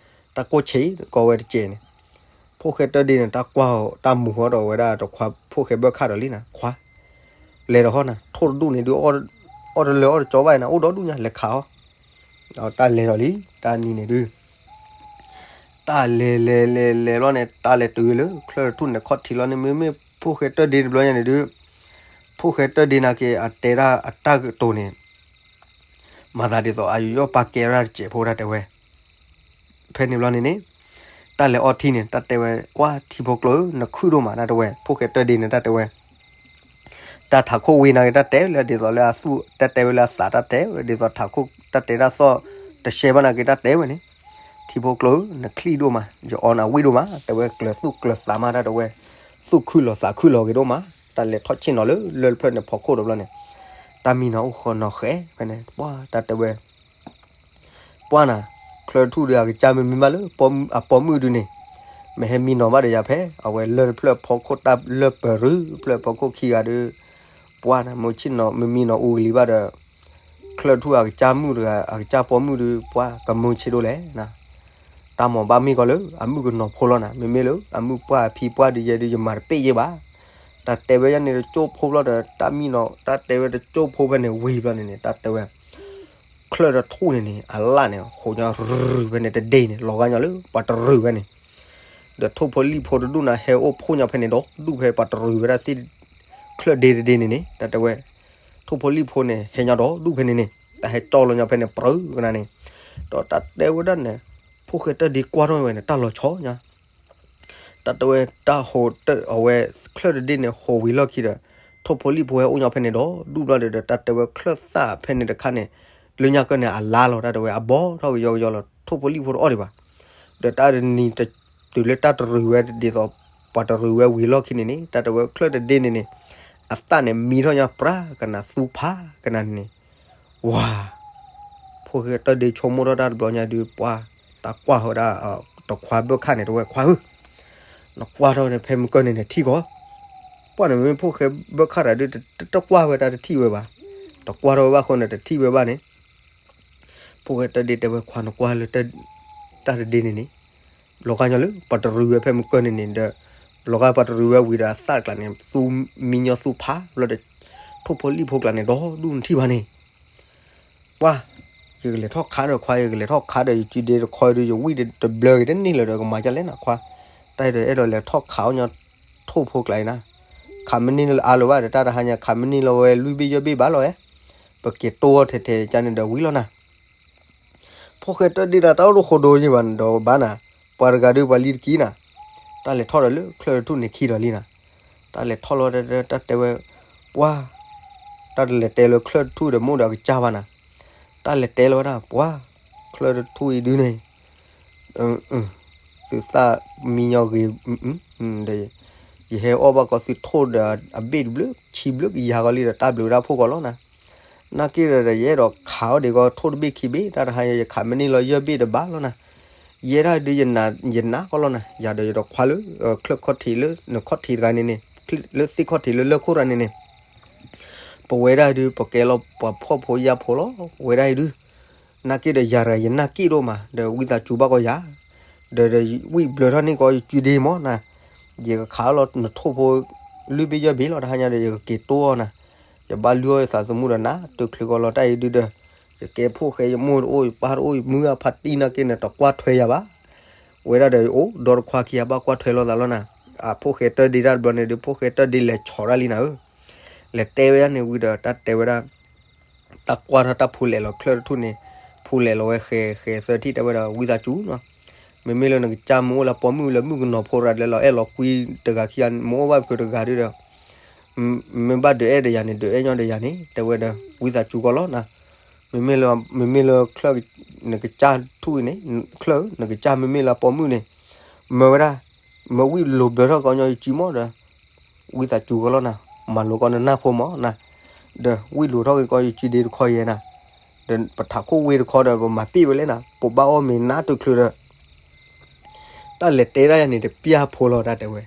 တၢ်ကိၢ်ဆံးကီးဝဲတစဲးန့ၣ်, ဖိၣ်ဃဲတၢၢ်ဒ့န့ၣ် တၢ်ကွၢ်တၢ်မူၤဃီဒီးဝဲဒၣ်တခွါဖိၣ်ဃဲဘၢၣ်ခၣ်ဒီးလံနၤ ခွါ လဲၤဒီးဟီနၤ ထိၣ်တဒူၣ်န့ၣ်ဒုး အီၣ်တလၢအီၣ်တကၠီဘၣ်နၤ အိၣ်ဒီဒူၣ်ညါ လဲၤခးအီၣ် တၢ်လဲၤဒီးလံ တၢ်နံၤန့ၣ်ဒုး တၢ်လဲၤလဲၤလဲၤလဲၤလီၤန့ၣ် တၢ်လဲၤတုၤလၢ ချၢၣ်ထူၣ်န့ၣ်ခီၣ်ထံးလီၤန့ၣ် မ့မ့ၢ်ဖိၣ်ဃဲတၢၢ်ဒ့တဘျီညါန့ၣ်ဒုး ဖိၣ်ဃဲတၢၢ်ဒ့နာ်က့ အတဲဒၣ်အတၢ်ကတိၤန့ၣ် မၤသးဒ်သိး အယူးယီၣ်ပာ်ကဲဝဲဒၣ်တစဲးဖိဒၣ်တဲဝဲ ဖဲန့ၣ်ဘျီန့ၣ်န့ၣ် တၢ်လဲၤအီထံန့ၣ် တၢ်တဲဝဲ ကွၢ်ထံဖိကျိ နခုၣ်ဒိၣ်မး တၢ်တဲဝဲ ဖိၣ်ဃဲတၢၢ်ဒ့န့ၣ် တၢ်တဲဝဲ တၢ်ထးခိၣ်ဝ့ၢ်နာ်က့ တၢ်တဲလၢဒ်သိးလၢအသူၣ် တၢ်တဲဝဲလၢအသး တၢ်တဲဝဲဒ်သိးထးခိၣ် တၢ်တဲတၢ်သီၣ် တရှဲဘၣ်နာ်က့ တၢ်တဲဝဲန့ၣ် ထံဖိကျိ နချံၣ်ဒိၣ်မး ယအီနၤဝံၣ်ဒိၣ်မး တဲဝဲကျၢၤသူၣ်ကျၢၤသးမး တၢ်တဲဝဲ သူၣ်ခုၣ်လီၤသးခုၣ်လီၤဂ့ၤဒိၣ်မး တၢ်လဲၤထီၣ်ဆ့ၣ်နီၤလၢလၢၢ်တဖျၢၣ်န့ၣ် ဖီခိၣ်တဘျီန့ၣ် တၢ်မံနီၤအိၣ်ဃီနီၤဃဲ ဖဲန့ၣ် ပှၢ် တၢ်တဲဝဲ ပှၢ်နၤ ချၢၣ်ထူၣ်ဒီးအကစၢ်မ့မ့ၢ်ဘၣ်လၢ အပိာ်မုၣ်ဒုန့ၣ် မ့ၢ်ဟဲမံနီၤဘၣ်ဒီးယၤဖဲ အဝဲလၢၢ်တဖျၢၣ်ဖီခိၣ်တၢ်လၢၢ်ပၢၤရုဖျၢၣ်ဖီခိၣ်ခံဂၤဒီး ပှၢ်နၤ မ့ၢ်ဆ့ၣ်နီၤ မ့ၢ်မံနီၤအူကလံၤဘၣ်ဒီး ချၢၣ်ထူၣ်အကစၢ်မုၣ်တဂၤ အကစၢ်ပိာ်မုၣ်ဒုး ပှၤကမုာ်ဆံးဒိၣ်လဲၣ်နၤ, တၢ်မၤဘၣ်မ့ၢ်ကီးလၢ အမုၣ်ကနီၤဖိလီၤနၤ, မ့မ့ၢ်လၢ အမုၣ်ပှၢ်ဖံပှၢ်ဒုးယဲဒုးယမၤတပ့ၢ်ယဲဘၣ်, တၢ်တဲဝဲယဲန့ၣ်တကၠိၢ်ဖိဘျီဒီး တၢ်မံနီၤ တၢ်တဲဝဲတကၠိၢ်ဖိဖဲန့ၣ်ဝံၤဘျီန့ၣ်န့ၣ် တၢ်တဲဝဲ ချၢၣ်တထူၣ်န့ၣ်န့ၣ် အလၣ်န့ၣ် ဟိးညီရူၤဖဲန့ၣ်တဒ့န့ၣ် လီၤဂာ်ညီလၢ ပှၤတရူၤဝဲန့ၣ်, ဒီးထိၣ်ဖိလံၣ်ဖိတဒူၣ်နၤ ဟဲအိၣ်ဖှိၣ်ညီဖဲန့ၣ်ဒီး ဒူၣ်ဖဲပှၤတရူၤဝဲဒၣ်သ့ၣ် ချၢၣ်ဒ့တဒ့န့ၣ်န့ၣ် တၢ်တဲဝဲ ထိၣ်ဖိလံၣ်ဖိန့ၣ် ဟဲညီဒီးဒူၣ်ဖဲန့ၣ်န့ၣ် တၢ်ဟဲကၠီလီၤညီဖဲန့ၣ် ပြၢကနၤန့ၣ်, ဒီးတၢ်တဲဝဲဒၣ်န့ၣ် ဖိၣ်ဃဲတၢၢ်ဒ့ကွၢ်ထီၣ်ဝဲန့ၣ် တၢ်လီၤဆီညါ တၢ်တဲဝဲတၢ်ဟိးတၢၢ်အဝဲ ချၢၣ်တဒ့န့ၣ် ဟိးဝံၤလီၢ်ခံဒီး ထိၣ်ဖိလံၣ်ဖိဟဲအိၣ်ညီဖဲန့ၣ်ဒီး ဒူၣ်ဘျီဒီး တၢ်တဲဝဲချၢၣ်သၣ်ဖဲန့ၣ်တခါန့ၣ် လၢညါကၢၢ်န့ၣ် အလါလီၤ တၢ်တဲဝဲ အဘီထီၣ်ကယီကယီလီၤ ထိၣ်ဖိလံၣ်ဖိတအီၣ်ဒံးဘၣ်, ဒီးတၢ်တနံၤတုၤလၢတၢ်တရူၤဝဲဒ်သိး ပှၤတရူၤဝဲဝံၤလီၢ်ခံန့ၣ်န့ၣ် တၢ်တဲဝဲချၢၣ်တဒ့န့ၣ်န့ၣ် အသၣ်န့ၣ်မံထီၣ်ညါပြၢကနၤသူဖးကနၤန့ၣ် ဝၤ ဖိၣ်ဃဲတၢၢ်ဒ့ဆိကမိၣ်ထီၣ်တၢ်တဘျီညါဒုး ပှၤ တၢ်ကွၢ်ဝဲဒၣ် တခွါဘၢၣ်ခၣ်န့ၣ် တဝဲခွါဧၢ, နကွၢ်ထီၣ်န့ၣ် ဖဲမုၢ်ကၢၢ်န့ၣ်န့ၣ် ထံၣ်ကီး, ပှၤန့ၣ်မ့ၢ်ဖိၣ်ဃဲဘၢၣ်ခၣ်တၢ်ဒုး တကွၢ်ဝဲတၢ်တထံၣ်ဝဲဘၣ်, တကွၢ်ထီၣ်ဝဲဘၣ်အဃိန့ၣ် တထံၣ်ဝဲဘၣ်န့ၣ် ဖိၣ်ဃဲတၢၢ်ဒ့တဲဝဲခွါ နကွၢ်လၢ တၢ်တဒ့န့ၣ်န့ၣ် လီၤဂာ်ညီလၢ ပှၤတရူၤဝဲဖဲမုၢ်ကၢၢ်န့ၣ်န့ၣ်ဒီး လီၤဂာ်ပှၤတရူၤဝဲဝံၤဒီးအသၣ်တကျါန့ၣ် သူမံညီသူဖး ဘျီဒီး ထိၣ်ဖိလံၣ်ဖိကျါန့ၣ် ဒီဒူၣ်နထံၣ်ဘၣ်န့ၣ် ပှၤ ယကလဲၤထီၣ်ခးဒီးခွါ ယကလဲၤထီၣ်ခးဒီးယစုဒ့တခီဒုး ယဝံၣ်တဘျၢက့ၤတန့ၢ်လၢၤဒီး ကမၤဒ်လဲၣ်နၤခွါ, တၢ်အံၤဒီးအဲၣ်ဒိးလဲၤထီၣ်ခးအီၣ်ညီ ထိၣ်ဖိကျါအံၤနၤ, ခးမ့ၢ်န့ၢ်လၢအါလၢၤဘၣ်ဒီး တၢ်တဟါညါခးမ့ၢ်န့ၢ်လီၤဝဲလွံၢ်ဘ့ၣ်ယဲၢ်ဘ့ၣ်ဘၣ်လီၤဝဲ, ပက့ၤတိၢ်အီၣ်ထဲထဲကန့ၣ်ဒီးဝံၤလီၤနၤ ဖိၣ်ဃဲတၢၢ်ဒ့တၢ်တအိၣ်တဃိဒိယံၤဘၣ်န့ၣ်ဒီး ဘၣ်နၤ, ပှၤတဂၤဒုးပှၤလံတကံနၤ, တၢ်လဲၤထီၣ်ဒီးလၢချၢၣ်တထူၣ်န့ၣ်ခံဒီးလံနၤ, တၢ်လဲၤထီၣ်လီၤ တၢ်တဲဝဲ, ပှၤ, တၢ်တလဲၤတဲလၢချၢၣ်တထူၣ်ဒီးမိၢ်ဒီးအကစၢ်ဘၣ်နၤ, တၢ်လဲၤတဲလီၤဝဲဒၣ် ပှၤ, ချၢၣ်တထူၣ်အံၤဒုန့ၣ် သုသၣ်မံညီဂ့ၤ, ဒီး ယဟဲအီၣ်ဘၣ်ကီးသုထိၣ်ဒီးအဘ့ၣ်တဘျုး ဆံဘျုးကယၤကီးလံဒီး တၢ်ဘျုးဒၣ်ဖိကီးလီၤနၤ, နာ်က့ဒီး ယအဲၣ်ဒိးခးအီၣ်ဒံးကီးထိၣ်တဘ့ၣ်ခံဘ့ၣ် တၢ်တဟါညါယခးမ့ၢ်န့ၢ်လီၤယဲၢ်ဘ့ၣ်တဘၣ်လီၤနၤ, ယဲဒၣ်ဒုး ယနာ်ကီးလီၤနၤ, ယၤဒီးယဒီးခွါလၢ ချၢၣ်ခီၣ်ထံးလၢနခီၣ်ထံးတဂၤန့ၣ်န့ၣ်, လၢသ့ၣ်ခီၣ်ထံးလၢလၢခိၣ်တဂၤန့ၣ်န့ၣ် ပဝဲဒၣ်ဒုး ပကဲလီၤပှၤဖှီၣ်ဖိယာ်ဖိလီၤ ပဝဲဒၣ်အံၤဒုး, နာ်က့ဒီးယၤတဂၤယနာ်က့ဒိၣ်မး ဒီးဝံသးစူၤဘၣ်ကီးယၤ, ဒီးဒီးဝံၣ်ဘျၢထီၣ်န့ၢ်ကီးယစုဒ့မးနၤ, ယကခးလီၤနထိၣ်ဖိ လွံၢ်ဘ့ၣ်ယဲၢ်ဘ့ၣ်လီၤ တဟါညါဒီး ယကက့ၤတိၢ်အီၣ်နၤ, ယဘၣ်လုၢ်အီၣ်ယသးသမူဒီးနၤ တချုးကီးလီၤတၢ်အံၤဒုးဒီး, ယကဲဖိၣ်ဃဲယမိၢ်တအိၣ် ယပၢ်တအိၣ် ယမုၢ်အဖါတံၢ်နာ်က့န့ၣ် တကွၢ်ထွဲယၤဘၣ် ဝဲဒၣ်ဒီးအိၣ်ဒီတခွါခံဂၤဘၣ်ကွၢ်ထွဲလိာ်သးလီၤနၤ, အဖိၣ်ဃဲတၢၢ်ဒ့တၢ်တဘျီန့ၣ်ဒုး ဖိၣ်ဃဲတၢၢ်ဒ့လဲၤဆီးတၢ်လံနၤဧၢ, လဲၤတဲဝဲဒၣ်န့ၣ်ဝံၤဒီး တၢ်တဲဝဲဒၣ်, တၢ်ကွၢ်ထီၣ်တၢ်ဖူလဲၤလီၤချၢၣ်တထူၣ်န့ၣ်, ဖူလဲၤလီၤဝဲဃဲၤဃဲၤသၢထံၣ်တဲဝဲဒီး ဝံသးစူၤနီၤ, မ့မ့ၢ်လၢနကစၢ်မ့ၢ်အိၣ်လၢပိာ်မုၣ်လၢမုၣ်ကနီၤဖိတဂၤလၢလီၤအဲၣ်လီၤကွံတဂၤခံဂၤ မ့ၢ်အိၣ်ဘၣ်ဖုးတဂၤဒုးဒီး မ့ၢ်ဘၣ်ဒုးအဲၣ်ဒီးယၤန့ၣ် ဒုးအဲၣ်ညီဒီးယၤန့ၣ် တဲဝဲဒီး ဝံသးစူၤကီးလီၤနၤ, မ့မ့ၢ်လၢ မ့မ့ၢ်လၢချၢၣ် နကစၢ်ထူၣ်အံၤန့ၣ်, ချၢၣ် နကစၢ်မ့မ့ၢ်လၢပိာ်မုၣ်န့ၣ်, မၢဝဲဒၣ်, မၢဝံၣ်လိၤဘျၢထီၣ်ကီးညီယစုမးဒီး, ဝံသးစူၤကီးလီၤနၤ, မၤလိကီးနနၢ်ဖိမးနၤ, ဒီးဝံၣ်လိၤထီၣ်က့ၤကီးယစုဒ့တခီယဲနၤ, ဒီးပထးခိၣ်ဝ့တခီဒီး ပမၤပ့ၢ်ဝဲလဲၣ်နၤ, ပဘၣ်အီၣ်မ့ၤနးတချုးဒီး တၢ်လဲၤတဲဒၣ်ယၤန့ၣ် တပျၢ်ဖိလီၤ တၢ်တဲဝဲ,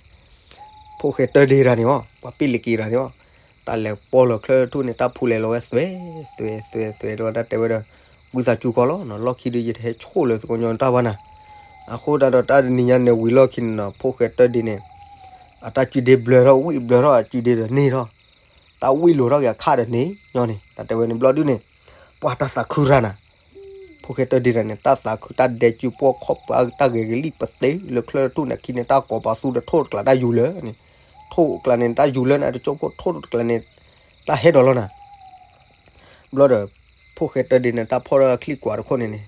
ဖိၣ်ဃဲတၢၢ်ဒ့တဂၤန့ၣ်အီၤ ပှၤပ့ၢ်လ့ၤက့ၤတဂၤန့ၣ်အီၤ, တၢ်လဲၤပိာ်လီၤချၢၣ်တထူၣ်န့ၣ် တၢ်ဖူလဲၤလီၤဝဲသွဲၣ် သွဲၣ် သွဲၣ် သွဲၣ် ဒီးတၢ်တဲဝဲဒီး, ဝံသးစူၤကီးလီၤနၤ, လီၢ်ခံဒုးယတဟဲဆိၣ်လၢသုကညီတၢ်ဘၣ်နၤ, အဃိတၢ်ဒီးတၢ်တနံၤညါန့ၣ်ဝံၤလီၢ်ခံန့ၣ်နီၤ ဖိၣ်ဃဲတၢၢ်ဒ့န့ၣ်, အတၢ်စုဒ့ဘျၢထီၣ်ဝံၣ်ဘျၢထီၣ်အစုဒ့ဒီးန့ၢ်ထီၣ်, တၢ်ဝံၣ်လိၤထီၣ်က့ၤအခၣ်ဒီးန့ၣ်ညီန့ၣ် တၢ်တဲဝဲန့ၣ်ဘျီဒုန့ၣ်, ပှၤတၢ်သးခုရၢ်နၤ ဖိၣ်ဃဲတၢၢ်ဒ့တဂၤန့ၣ် တၢ်သးခုတၢ်ဒဲးစုပှီၢ်ခီၣ်ပှၢ်တၢ်ဂဲၤကလံၢ်ပသ့လၢချၢၣ်တထူၣ်န့ၣ်ခံန့ၣ် တၢ်ကိးပသူဒီးထိၣ်တကျးတၢ်ယူၤလၢာ်န့ၣ်, ထိၣ်တကျးန့ၣ် တၢ်ယူၤလၢာ်န့ၣ် တကၠိဖိထိၣ်တကျးန့ၣ်, တၢ်ဟဲဒီးလီၤနၤ, ဘျီဒီး, ဖိၣ်ဃဲတၢၢ်ဒ့န့ၣ် တၢ်ဖီၣ်ထီၣ်ချံၣ်ကွၢ်တခိၣ်န့ၣ်န့ၣ်,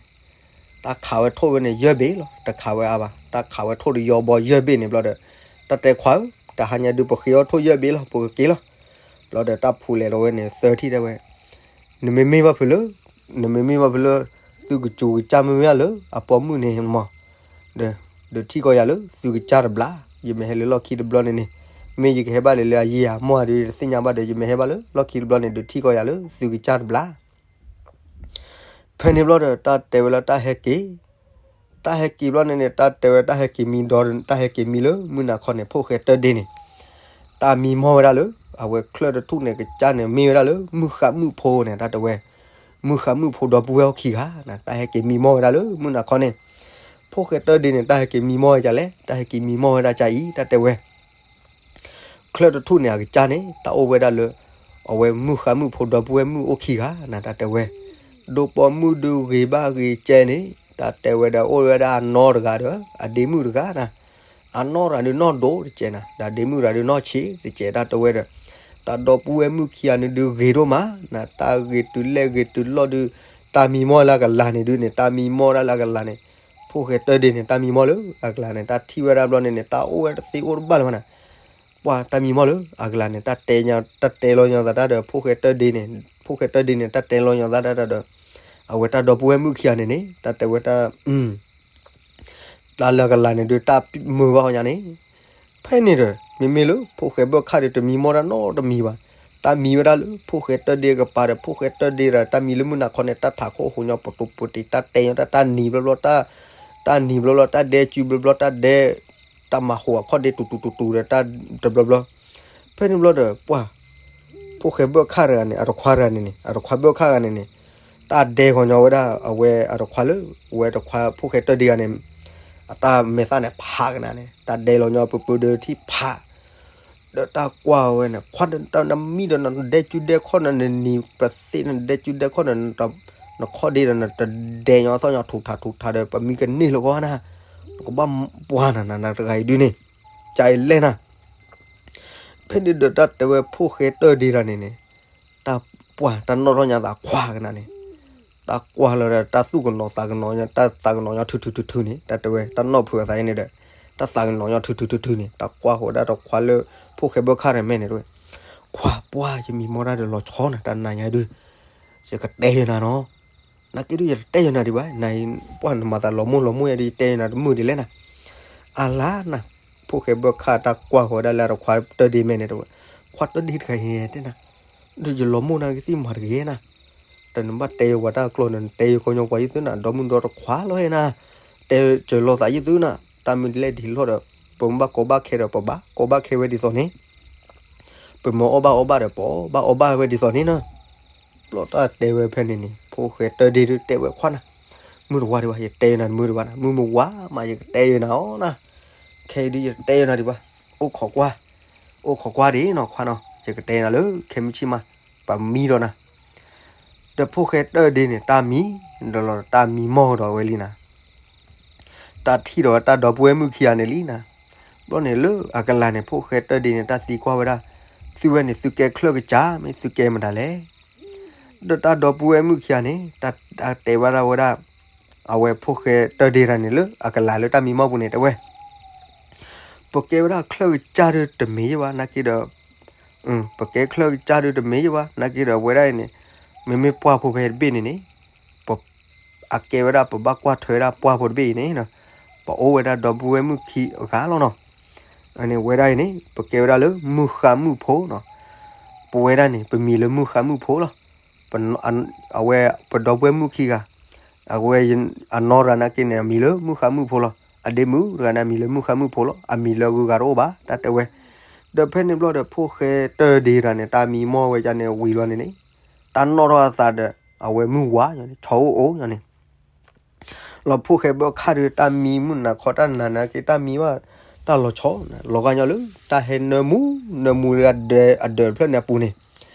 တၢ်ခးဝဲထိၣ်ဝဲန့ၣ် ယဲၢ်ဘ့ၣ်လီၤ တခးဝဲအါဘၣ် တၢ်ခးဝဲထိၣ်တယီဘီယဲၢ်ဘ့ၣ်န့ၣ်ဘျီဒီး, တၢ်တဲခွါဧၢ, တဟါညါဒုးပဃ့အီၣ်ထိၣ်ယဲၢ်ဘ့ၣ်လီၤ ပကက့ၤလီၤ, ဘျီဒီးတၢ်ဖူလဲၤလီၤဝဲန့ၣ်သၢထံၣ်တဲဝဲ နမ့မ့ၢ်ဘၣ်ဖုးလၢ, နမ့မ့ၢ်ဘၣ်ဖုးလၢ, သုကစူၤကစၢ်မ့မ့ၢ်ဘၣ်လၢအပိာ်မုၣ်န့ၣ်မး, ဒီး, ဒုးထံၣ်ကီးယၤလၢသုကစၢ်တဘျီ, ယမ့ၢ်ဟဲလၢလီၢ်ခံတဘျီန့ၣ်န့ၣ်, မ့ၢ်ယကဟဲဘၣ်လၢလၢအယံာ်ဧါမီၢ်ဧါဒုးတသ့ၣ်ညါဘၣ်ဒီး ယမ့ၢ်ဟဲဘၣ်လၢလီၢ်ခံတဘျီန့ၣ် ဒုးထံၣ်ကီးယၤလၢသုကစၢ်တဘျီ ဖဲန့ၣ်ဘျီဒီး တၢ်တဲဝဲလၢတၢ်ဟဲက့ၤ, တၢ်ဟဲက့ၤဘျီန့ၣ်န့ၣ် တၢ်တဲဝဲတၢ်ဟဲက့ၤမံဒီး တၢ်ဟဲက့ၤမံလၢမုၢ်နၤခီန့ၣ် ဖိၣ်ဃဲတၢၢ်ဒ့န့ၣ်, တၢ်မံမီၢ်ဝဲဒၣ်လၢ, အဝဲချၢၣ်တထူၣ်န့ၣ် ကစၢ်န့ၣ် မ့ၢ်ဝဲဒၣ်လၢ မုၢ်ဃးမုၢ်ဖိန့ၣ် တၢ်တဲဝဲ, မုၢ်ဃါမုၣ်ဖိဒီပုၢ်ဝဲၢ်အိၣ်ခံဂၤန့ၣ် တၢ်ဟဲက့ၤမံမီၢ်ဝဲဒၣ်လၢမုၢ်နၤခီန့ၣ်, ဖိၣ်ဃဲတၢၢ်ဒ့န့ၣ် တၢ်ဟဲက့ၤမံမီၢ်ဝဲဒ်လဲၣ်, တၢ်ဟဲက့ၤမံမီၢ်ဝဲဒၣ်ကၢ်အံၤ တၢ်တဲဝဲ ချၢၣ်တထူၣ်န့ၣ် အကစၢ်န့ၣ် တၢ်အိၣ်ဝဲဒၣ်လၢ အဝဲမုၢ်ဃါမုၣ်ဖိဒီပုၢ်ဝဲၢ်မုၣ်အိၣ်ခံဂၤန့ၣ် တၢ်တဲဝဲ, ဒိၣ်ပိာ်မုၣ်ဒုးဂ့ၤဘၣ်ဂ့ၤကဲန့ၣ် တၢ်တဲဝဲဒီးအိၣ်ဝဲဒၣ်အနီၢ်တဂၤဒီး အဒ့မုၣ်တဂၤန့ၣ်, အနီၢ်တဂၤဒုးနီၢ်ဒိၣ်တကဲးန့ၣ် ဒီးဒ့မုၣ်တဂၤဒုးနီၢ်ဆံးတကဲး တၢ်တဲဝဲဒီး, တၢ်ဒီပုၢ်ဝဲၢ်မုၣ်ခံဂၤန့ၣ်ဒုးဂ့ၤဒိၣ်မးန့ၣ် တၢ်ဂ့ၤတုၤလဲၣ်ဂ့ၤတုၤလီၢ်ဒုး, တၢ်မံမီၢ်လၢအကလၤန့ၣ်ဒုးန့ၣ် တၢ်မံမီၢ်ဒၣ်လၢအကလၤန့ၣ်, ဖိၣ်ဃဲတၢၢ်ဒ့န့ၣ် တၢ်မံမီၢ်လၢအကလၤန့ၣ် တၢ်ထံၣ်ဝဲဒၣ်ဘျီန့ၣ်န့ၣ် တၢ်အိၣ်ဝဲတသ့အိၣ်တဘၣ်လၢၤဘၣ်န့ၣ်, ပှၤတၢ်မံမီၢ်လၢအကလၤန့ၣ် တၢ်တဲ တၢ်တဲလီၤညီသးတၢ်ဒီး ဖိၣ်ဃဲတၢၢ်ဒ့န့ၣ်, ဖိၣ်ဃဲတၢၢ်ဒ့န့ၣ် တၢ်တဲလီၤညီသးတၢ်ဒီး, အဝဲတၢ်ဒီပုၢ်ဝဲၢ်မုၣ်ခံဂၤန့ၣ်န့ၣ် တၢ်တဲဝဲတၢ် တၢ်လၢအကလၤန့ၣ်ဒုး တၢ်မုာ်ဘၣ်ဃီညါန့ၣ်, ဖဲန့ၣ်ဒီး မ့မ့ၢ်လၢဖိၣ်ဃဲဘၢၣ်ခၣ်ဒီးတမံမီၢ်တၢ်နီတမံၤဘၣ်, တၢ်မံဝဲဒၣ်လၢဖိၣ်ဃဲတၢၢ်ဒ့အကပၤဒီး ဖိၣ်ဃဲတၢၢ်ဒ့ဒီး တၢ်မံလၢမုၢ်နၤခီန့ၣ် တၢ်ထးခိၣ်ဟိးညီပတိၤပတံး တၢ်တဲညီတၢ် တၢ်နံၤဘျီဘျီ တၢ်, တၢ်နံၤဘျီဘျီ တၢ်ဒဲကုဘျီဘျီ တၢ်ဒဲ, တၢ်မၤဟိးအခီၣ်ဒ့တူတူတူတူဒီးတၢ်တဘျီဘျီ, ဖဲန့ၣ်ဘျီဒီး ပှၤ ဖိၣ်ဃဲဘၢၣ်ခၣ်တဂၤန့ၣ် အတခွါတဂၤန့ၣ်န့ၣ် အတခွါဘၢၣ်ခၣ်တဂၤန့ၣ်န့ၣ်, တၢ်ဒဲဃီညီဝဲဒၣ် အဝဲအတခွါလၢ အဝဲတခွါဖိၣ်ဃဲတၢၢ်ဒ့ဂၤန့ၣ်, အတၢ်မဲာ်သၣ်န့ၣ်ဖးကနၤန့ၣ် တၢ်ဒဲလီၤညီပပၢၢ်ဒီးထံၣ်ဖး, ဒီးတၢ်ကွၢ်ဝဲန့ၣ် ခွါဒီး နမံဒီးနဒဲကုဒဲခီၣ်နၤ နနံၤပသ့ၣ် နဒဲကုဒဲခီၣ်နၤ နခီၣ်ဒ့ဒီး နတဒဲညီသီၣ်ညီထူးထးထူးထးဒီး ပမံကန့ၢ်လၢၤဃီနၤ, နကဘၣ်ပှၤနၤ နၤတဂၤအံၤဒုးန့ၣ်, ကၢ်အံၤလဲၣ်နၤ ဖဲန့ၣ်ဒီးတၢ်တဲဝဲဖိၣ်ဃဲတၢၢ်ဒ့တၢ်န့ၣ်န့ၣ်, တၢ်ပှၤတၢ်နီၣ်ထီၣ်ညါသးခွါကနၤန့ၣ်, တၢ်ကွၢ်လီၤဒီးတၢ်သူၣ်ကနီၤသးကနီၤ တၢ်သးကနီၤညီထုထုထုထုန့ၣ် တၢ်တဲဝဲ တၢ်နီၣ်ဖုးအသးအံၤန့ၣ်ဒီး တၢ်သးကနီၤညီထုထုထုထုန့ၣ် တၢ်ကွၢ်ဃီၤဝဲဒၣ်တခွါလၢ ဖိၣ်ဃဲဘၢၣ်ခၣ်တမဲာ်န့ၣ်တဲဝဲ, ခွါပှၢ် ယမံမီၢ်တၢ်ဒီးလီၤဆီနၤ တၢ်နၤညါဒုး, ယကတဲယနၤနီၤ, နာ်က့ဒုးယတတဲယနၤဒံးဘၣ်, နၤအံၤပှၢ်နမၤသးလီၤမိၢ်လီၤမိၢ်ယၤဒုး ယတဲယနၤတမုာ်ဒံးလဲၣ်နၤ, အလါနၤ, ဖိၣ်ဃဲဘၢၣ်ခၣ်တၢ်ကွၢ်ဃီၤဝဲဒၣ်လၢအတခွါတၢၢ်ဒ့မဲာ်န့ၣ်တဲဝဲ, ခွါတၢၢ်ဒ့တခါအံၤတဲနၤ, ဒီးယလီၤမိၢ်နၤကသံၣ်မၤတဂ့ၤနၤ တၢ်နဘၣ်တဲယပှၤတၢ်ကျိာ်န့ၣ် နတဲယခီညီပှၤယသုနၤ ဒီမုၢ်ဒီတခွါလီၤဟဲနၤ, တဲစၢၤလီၤသးယသုနၤ, တၢ်မ့ၢ်လဲၣ်ဒ်လီၢ်ဒီး ပမ့ၢ်ဘၣ်ကီဘၣ်ခဲဒီး ပဘၣ်ကီဘၣ်ခဲဝဲဒ်သိးန့ၣ်, ပမ့ၢ်အီၣ်ဘၣ်အီဘၣ်ဒီး ပဘၣ်အီဘၣ်ဝဲဒ်သိးန့ၣ်နၤ, ဘျီတၢ်တဲဝဲဖဲန့ၣ်န့ၣ် ဖိၣ်ဃဲတၢၢ်ဒ့ဒုးတဲဝဲခွါနၤ, မုၢ်တဝါဒံးဘၣ် ယတဲနၤတမုာ်ဒံးဘၣ်နၤ, မုၢ်မဝါမး ယကတဲယနၤအီၤနၤ, ခဲအံၤဒုးယတဲယနၤဒံးဘၣ်, အိၣ်ခိးကွၢ်, အိၣ်ခိးကွၢ်ဒံးနီၤခွါနီၤ ယကတဲနၤလၢခဲမုၢ်ဆ့ၣ်မး, ပမံဒီးနၤ ဒီးဖိၣ်ဃဲတၢၢ်ဒ့န့ၣ် တၢ်မံ, ဒီးလီၤတၢ်မံမီၢ်ဒီးဝဲလံနၤ, တၢ်ထံၣ်ဒီးဝဲတၢ်ဒီပုၢ်ဝဲၢ်မုၣ်ခံဂၤန့ၣ်လံနၤ, ဘျီန့ၣ်လၢအကလၤန့ၣ် ဖိၣ်ဃဲတၢၢ်ဒ့န့ၣ် တၢ်သံကွၢ်ဝဲဒၣ်, သုဝဲန့ၣ်သုကဲချၢၣ်ကစၢ် မ့ၢ်သုကဲမတၤလဲၣ်, ဒီးတၢ်ဒီပုၢ်ဝဲၢ်မုၣ်ခံဂၤန့ၣ် တၢ်တဲဝဲဒၣ်ဝဲဒၣ်, အဝဲဖိၣ်ဃဲတၢၢ်ဒ့တၢ်န့ၣ်လၢအကလၤလၢတၢ်မံမီၢ်ပူၤန့ၣ်တဲဝဲ ပကဲဝဲဒၣ်ချၢၣ်ကစၢ်ဒုးတမ့ၢ်ယဘၣ် နာ်က့ဒီး, ပကဲချၢၣ်ကစၢ်ဒုးတမ့ၢ်ယဘၣ် နာ်က့ဒီးဝဲဒၣ်အံၤန့ၣ်, မ့မ့ၢ်ပှၢ်ဖိဖဲတဘ့ၣ်န့ၣ်န့ၣ်, အကဲဝဲဒၣ်ပဘၣ်ကွၢ်ထွဲဝဲဒၣ်ပှၢ်ဖိတဘ့ၣ်အံၤန့ၣ်, ပအိၣ်ဝဲဒၣ်ဒီပုၢ်ဝဲၢ်မုၣ်ခံဂၤလီၤနီၤ, န့ၣ်ဝဲဒၣ်အံၤန့ၣ် ပကဲဝဲဒၣ်လၢမုၢ်ဃါမုၣ်ဖိနီၤ, ပဝဲဒၣ်န့ၣ် ပမံၤလၢမုၢ်ဃါမုၣ်ဖိလီၤ, အဝဲပဒီပုၢ်ဝဲၢ်မုၣ်ခံဂၤ အဝဲအနီၢ်တဂၤနာ်က့န့ၣ် အမံၤလၢမုၢ်ဃါမုၣ်ဖိလီၤ. အဒ့မုၣ်တဂၤန့ၣ် အမံၤလၢမုၢ်ဃါမုၣ်ဖိလီၤ. အမံၤလၢအဂုၤအဂၤတအိၣ်ဘၣ် တၢ်တဲဝဲ. ဒီးဖဲန့ၣ်ဘျီဒီး ဖိၣ်ဃဲတၢၢ်ဒ့တဂၤန့ၣ် တၢ်မံမီၢ်ဝဲဒၣ်န့ၣ် ဝံၤဘျီန့ၣ်န့ၣ် တၢ်နီၣ်ထီၣ်အသးဒီး အဝဲမုၢ်ဝါညီန့ၣ် ဆီအိၣ်အိၣ်ညီန့ၣ် လီၤ ဖိၣ်ဃဲဘၢၣ်ခၣ်ဒုး တၢ်မံမုၢ်နၤခီ တၢ်နၤနာ်က့ တၢ်မံဘၣ် တၢ်လီၤဆီ လီၤဂာ်ညီလၢ တၢ်ဟဲနၢမူ နၢမူလၢအဒၢး အဒၢးတဖျၢၣ်န့ၣ်အပူၤန့ၣ်,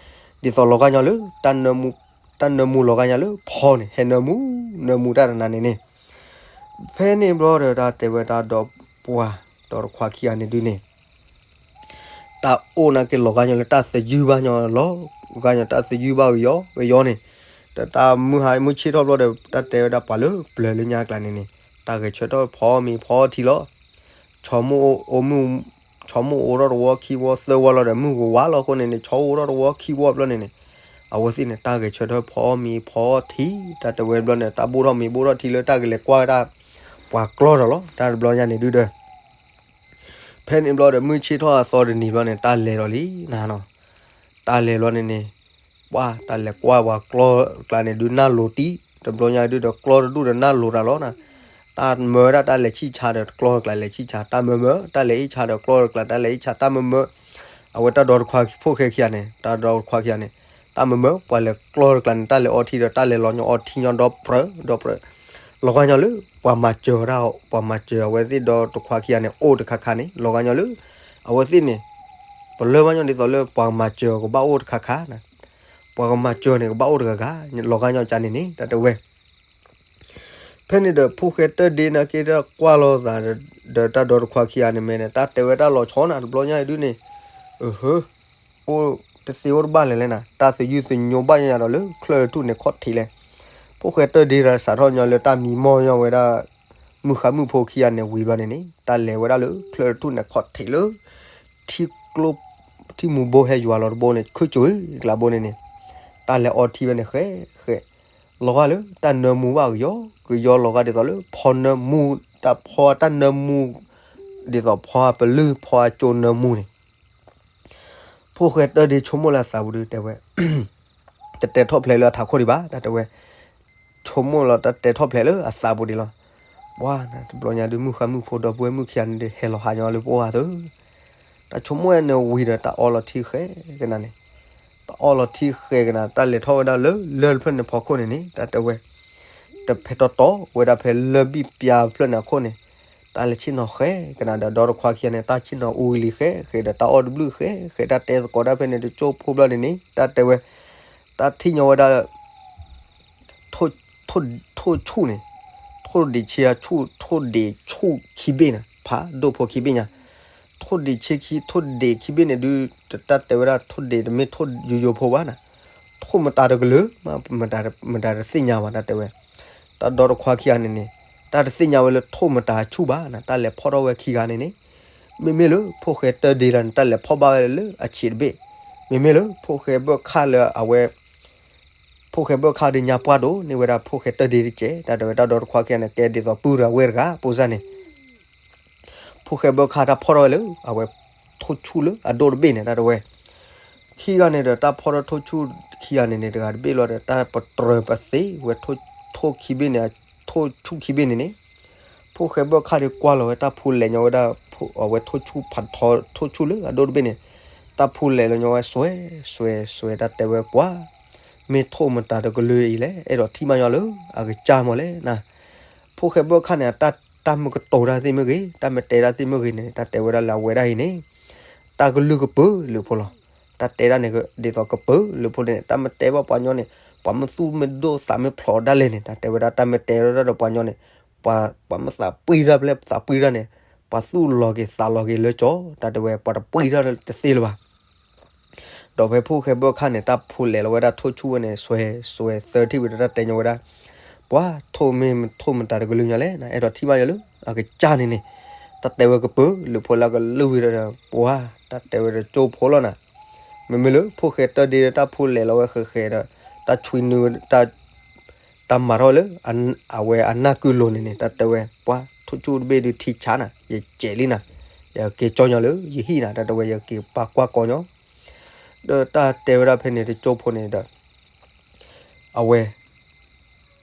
ဒ်သိးလီၤဂာ်ညီလၢ တၢ်နၢမူလီၤဂာ်ညီလၢဖီန့ၣ် ဟဲနၢမူ နၢမူတၢ်တနၤန့ၣ်န့ၣ်, ဖဲန့ၣ်ဘျီဒီး တၢ်တဲဝဲတၢ်ဒီးပှၤ ဒီးတခွါခံဂၤန့ၣ်ဒုးန့ၣ် တၢ်အိၣ်နာ်က့ လီၤဂာ်ညီလၢတၢ်သယုၢ်ဘၣ်ညီလီၤ. လီၤဂာ်ညီတၢ်သယုၢ်ဘၣ်ကယီကယီန့ၣ်, ဒီးတၢ်မုၢ်ဟါမုၢ်ဆ့ၣ်ထီၣ်ဘျီဒီး တၢ်တဲဝဲဒၣ်ပှၤလၢပျၢၤလၢညါအကျါန့ၣ်န့ၣ်, တၢ်ဂဲၤဆၢထၢၣ်ဖီမ့ၤဖီထံလီၤ. ဆီမိၢ်အိၣ် ဆီမိၢ်အိၣ်ထီၣ်တဝီခံဝီသၢဝီလီၤဒီး မုၢ်ကဝါလီၤအဃိန့ၣ်န့ၣ် ဆီအိၣ်ထီၣ်တဝီခံဝီဘျီန့ၣ်န့ၣ်, အဝဲသ့ၣ်န့ၣ် တၢ်ဂဲၤဆၢထၢၣ်ဖီမ့ၤဖီထံ တၢ်တဲဝဲဘျီန့ၣ် တၢ်ဘိၣ်ထီၣ်မ့ၤဘိၣ်ထီၣ်ထံလၢတၢ်ကလဲၤကွၢ်ဝဲဒၣ် ပှၤကျီဒီးလီၤ. တၢ်တဘျီညါန့ၣ်ဒုးဒီး ဖဲန့ၣ်ဘျီဒီး မုၢ်ဆ့ၣ်ထီၣ်အသီတနံၤဘျီန့ၣ် တၢ်လဲၤဒီးလံနၤနီၤ. တၢ်လဲၤဘျီန့ၣ်န့ၣ်, ပှၤတၢ်လဲၤကွၢ်ပှၤကျီကျါန့ၣ်ဒုး နၢ်လိၤတံၢ်, တဘျီညါဒုးဒီး ကျီတဒူၣ်ဒီးနၢ်လိၤတၢ်လီၤနၤ. တၢ်မၢဝဲဒၣ်တၢ်လဲၤဆံၣ်ဆါဒီးကျီတကျါလဲၤဆံၣ်ဆါ, တၢ်မၢမၢ တၢ်လဲၤအ့ၣ်ဆါဒီးကျီတကျါ တၢ်လဲၤအ့ၣ်ဆါ, တၢ်မၢမၢ အဝဲတၢ်ဒီတခွါဖိၣ်ဃဲခံဂၤန့ၣ်, တၢ်ဒီတခွါခံဂၤန့ၣ်, တၢ်မၢမၢ ပှၤလဲၤကျီတကျါန့ၣ် တၢ်လဲၤအီထံဒီး တၢ်လဲၤလီၤညီအီထံညီဒီပြၢ ဒီပြၢ လီၤဂာ်ညီလၢ ပှၤမၤစၢၤတၢ် ပှၤမၤစၢၤအဝဲသ့ၣ်ဒီတခွါခံဂၤန့ၣ် အိၣ်တခါခါန့ၣ် လီၤဂာ်ညီလၢ အဝဲသ့ၣ်န့ၣ် ပလၢဘၣ်ညီဒ်သိးလၢ ပှၤမၤစၢၤကဘၣ်အိၣ်တခါခါန့ၣ် ပှၤကမၤစၢၤန့ၣ် ကဘၣ်အိၣ်တဂၤဂၤ လီၤဂာ်ညီကန့ၣ်န့ၣ် တၢ်တဲဝဲ ဖဲန့ၣ်ဒီး ဖိၣ်ဃဲတၢၢ်ဒ့န့ၣ်က့ၤတၢ်ကွၢ်လိာ်သး ဒီးတၢ်ဒီတခွါခံဂၤန့ၣ်မ့ၢ်န့ၣ် တၢ်တဲဝဲတၢ်လီၤဆီနၤ တဘျီညါအံၤဒုန့ၣ် အဟၢ အိၣ်တသ့အိၣ်တဘၣ်လဲၣ်လဲၣ်နၤ တၢ်သယုၢ်သညိဘၣ်ညါဒီးလၢ ချၢၣ်ထူၣ်န့ၣ်ခီၣ်ထံးလဲၣ် ဖိၣ်ဃဲတၢၢ်ဒ့ဒီးစးထီၣ်ညီလၢတၢ်မံမီၢ်ညီဝဲဒၣ် မုၣ်ဃါမုၣ်ဖိခံဂၤန့ၣ်ဝံၤဘျီန့ၣ်န့ၣ် တၢ်လဲၤဝဲဒၣ်လၢ ချၢၣ်ထူၣ်န့ၣ်ခီၣ်ထံးလၢ ထံကျိ ထံမူဘိဟဲယွၤလီၤတဘိန့ၣ် ခုၣ်ကၠိၤအံၤကျါဘိန့ၣ်န့ၣ် တၢ်လဲၤအီထံဝဲန့ၣ်ဃဲ ဃဲ လီၤဂာ်လၢ တၢ်နၢမူဘၣ်ကယီ ကယီလီၤဂာ်ဒ်သိးလၢ ဖီနၢမူ တၢ်ဖီတၢ်နၢမူ ဒ်သိးဖီအပလုၢ်ဖီအကၠိနၢမူန့ၣ် ဖိၣ်ဃဲတၢၢ်ဒ့ဆိကမိၣ်လၢအသးပူၤဒုတဲဝဲ တတဲထီၣ်ဖျဲးလၢအထးခိၣ်ဒံးဘၣ် တၢ်တဲဝဲ ဆိကမိၣ်လီၤတၢ်တဲထီၣ်ဖျဲးလၢအသးပူၤဒံးလီၤ. ပှၤ တဘျီညါဒု မုၣ်ဃါမုၣ်ဖိဒီပုၢ်ဝဲၢ်မုၣ်ခံဂၤန့ၣ်ဒု ဟဲလီၤဟးညီလၢပအိၣ်ဂၤသၢ တၢ်ဆိကမိၣ်ဝဲန့ၣ်ဝံၤဒီး တၢ်အီလီၤထံဃဲကနၤန့ၣ် တၢ်အီလီၤထံဃဲကနၤ တၢ်လဲၤထီၣ်ဝဲဒၣ်လၢ လၢၢ်တဖျၢၣ်န့ၣ်ဖီခိၣ်န့ၣ်န့ၣ် တၢ်တဲဝဲ တဖဲတီတီဝဲဒၣ်ဖဲလၢၢ်ဘံၣ်ပျါတဖျၢၣ်န့ၣ်အခိၣ်န့ၣ် တၢ်လဲၤဆ့ၣ်နီၤဃဲကနၤဒီး ဒီတခွါခံဂၤန့ၣ် တၢ်ဆ့ၣ်နီၤအူလံၤဃဲဃဲဒီး တၢ်အီၣ်တဘျုးဃဲဃဲ တၢ်တဲသကိးတၢ်ဖဲန့ၣ် တကၠိဖိဘျီန့ၣ်န့ၣ် တၢ်တဲဝဲ တၢ်ထံၣ်ညီဝဲဒၣ် ထိၣ်ဆူၣ်န့ၣ် ထိၣ်ဒံးဆံဆူၣ် ထိၣ်ဒံးဆူၣ်ခံဘ့ၣ်န့ၣ် ဖးဒိၣ်ဖိခံဘ့ၣ်ညါ ထိၣ်ဒံးဆံခံ ထိၣ်ဒံးခံဘ့ၣ်န့ၣ်ဒု တၢ်တဲဝဲဒၣ်ထိၣ်ဒံးတမ့ၢ်ထိၣ်ယိယိဖိဘၣ်န့ၣ် ထိၣ်မတၤတကလုာ် မတၤတသ့ၣ်ညါဘၣ် တၢ်တဲဝဲ တၢ်ဒီတခွါခံဂၤန့ၣ်န့ၣ် တၢ်တသ့ၣ်ညါဝဲလၢထိၣ်မတၤဆူၣ်ဘၣ်န့ၣ် တၢ်လဲၤဖီၣ်ထီၣ်ဝဲခံဂၤန့ၣ်န့ၣ် မ့မ့ၢ်လၢ ဖိၣ်ဃဲတၢၢ်ဒ့လၢန့ၣ် တၢ်လဲၤဖီၣ်ဘၣ်ဝဲလၢအဆံးတဘ့ၣ် မ့မ့ၢ်လၢ ဖိၣ်ဃဲဘၢၣ်ခၣ်လၢအဝဲ ဖိၣ်ဃဲဘၢၣ်ခၣ်ဒုညါပှၢ်ဒိၣ်န့ၢ်ဝဲဒၣ်ဖိၣ်ဃဲတၢၢ်ဒ့တကဲး တၢ်တဲဝဲတၢ်ဒီတခွါခံဂၤန့ၣ် ကဲဒ်သိးပုၢ်တဂၤဝဲၢ်တဂၤ ပိစၢ်န့ၣ် ဖိၣ်ဃဲဘၢၣ်ခၣ်တၢ်ဖီၣ်ထီၣ်ဝဲလၢ အဝဲထိၣ်ဆူၣ်လၢအဒိၣ်တဘ့ၣ်န့ၣ် တၢ်တဲဝဲ ခံဂၤန့ၣ်ဒီး တၢ်ဖီၣ်ထီၣ်ထိၣ်ဆူၣ်ခံဂၤန့ၣ်န့ၣ် တဂၤတဘ့ၣ်လီၤဒီး တၢ်ပတြၢၤပသ့ဝဲ ထိၣ်ခံဘ့ၣ်န့ၣ် ထိၣ်ဆူၣ်ခံဘ့ၣ်န့ၣ်န့ၣ် ဖိၣ်ဃဲဘၢၣ်ခၣ်ဒုကွၢ်လီၤဝဲ တၢ်ဖူလဲၤညီဝဲဒၣ် အဝဲထိၣ်ဆူၣ်ဖးထီ ထိၣ်ဆူၣ်လၢအဒိၣ်တဘ့ၣ်န့ၣ် တၢ်ဖူလဲၤလီၤညီဝဲ စွဲ စွဲ စွဲ တၢ်တဲဝဲပှၤ မ့ၢ်ထိၣ်မတၤတကလုာ်အံၤလဲၣ် အဲၣ်ဒိးထံၣ်မးညီလၢ အကစၢ်မးလဲၣ်နၤ ဖိၣ်ဃဲဘၢၣ်ခၣ်န့ၣ် တၢ်မ့ၢ်ကတိၤတၢ်သ့ၣ်မ့ၢ်ဂ့ၤ တၢ်မ့ၢ်တဲတၢ်သ့ၣ်မ့ၢ်ဂ့ၤန့ၣ် တၢ်တဲဝဲဒၣ်လၢအဝဲဒၣ်အံၤန့ၣ် တၢ်ကလုၢ်ကပၢၤလၢဖိလီၤ. တၢ်တဲဒၣ်န့ၣ် ဒ်သိးကပၢၤလၢဖိန့ၣ် တၢ်မ့ၢ်တဲဘၣ်ပှၤညီန့ၣ် ပှၤမ့ၢ်သူၣ်မ့ၢ်ဒိၣ်သးမ့ၢ်ဖျိးဒၣ်လဲာ်န့ၣ် တၢ်တဲဝဲဒၣ် တၢ်မ့ၢ်တဲဒၣ်ဒီးပှၤညီန့ၣ် ပှၤ ပှၤမ့ၢ်သးပှံၢ်တၢ်ဖဲလဲၣ် သးပှံၢ်တၢ်န့ၣ် ပှၤသူၣ်လီၤက့ၤသးလီၤက့ၤလၢကၠီ တၢ်တဲဝဲ ပှၤတပှံၢ်တၢ်တသ့လၢၤဘၣ် ဒီးဖဲဖိၣ်ဃဲဘၢၣ်ခၣ်န့ၣ် တၢ်ဖူလဲၤလီၤဝဲဒၣ်ထိၣ်ဆူၣ်ဝဲန့ၣ် စွဲ စွဲ သၢထံၣ်ဝံၤဒီး တၢ်တဲညီဝဲဒၣ် ပှၤထိၣ်မ့ၢ်ထိၣ်မတၤတကလုာ်ညီလဲၣ် အဲၣ်ဒိးထံၣ်ဘၣ်ညီလၢ အကစၢ်န့ၣ်န့ၣ် တၢ်တဲဝဲကပၢၤလၢဖိလၢကလုၢ်ဝံၤဒီး ပှၤ တၢ်တဲဝဲဒီးကၠိဖိလီၤနၤ မ့မ့ၢ်လၢ ဖိၣ်ဃဲတၢၢ်ဒ့ဒီးတၢ်ဖူလဲၤလီၤဝဲဃဲဃဲဒီး တၢ်ဆွံနုာ် တၢ်မၤထီၣ်ဝဲလၢ အဝဲအနၢ်ကုလိၤန့ၣ်န့ၣ် တၢ်တဲဝဲ ပှၤထိၣ်ဆူၣ်တဘ့ၣ်ဒုးထံဆါနၤ ယကဲးလံနၤ ယက့ၤကၠီညီလၢ ယဟံၣ်နၤ တၢ်တဲဝဲ ယက့ၤပာ်ကွၢ်ကီညီ ဒီးတၢ်တဲဝဲဒၣ်ဖဲန့ၣ် တကၠိဖိန့ၣ်ဒီး အဝဲ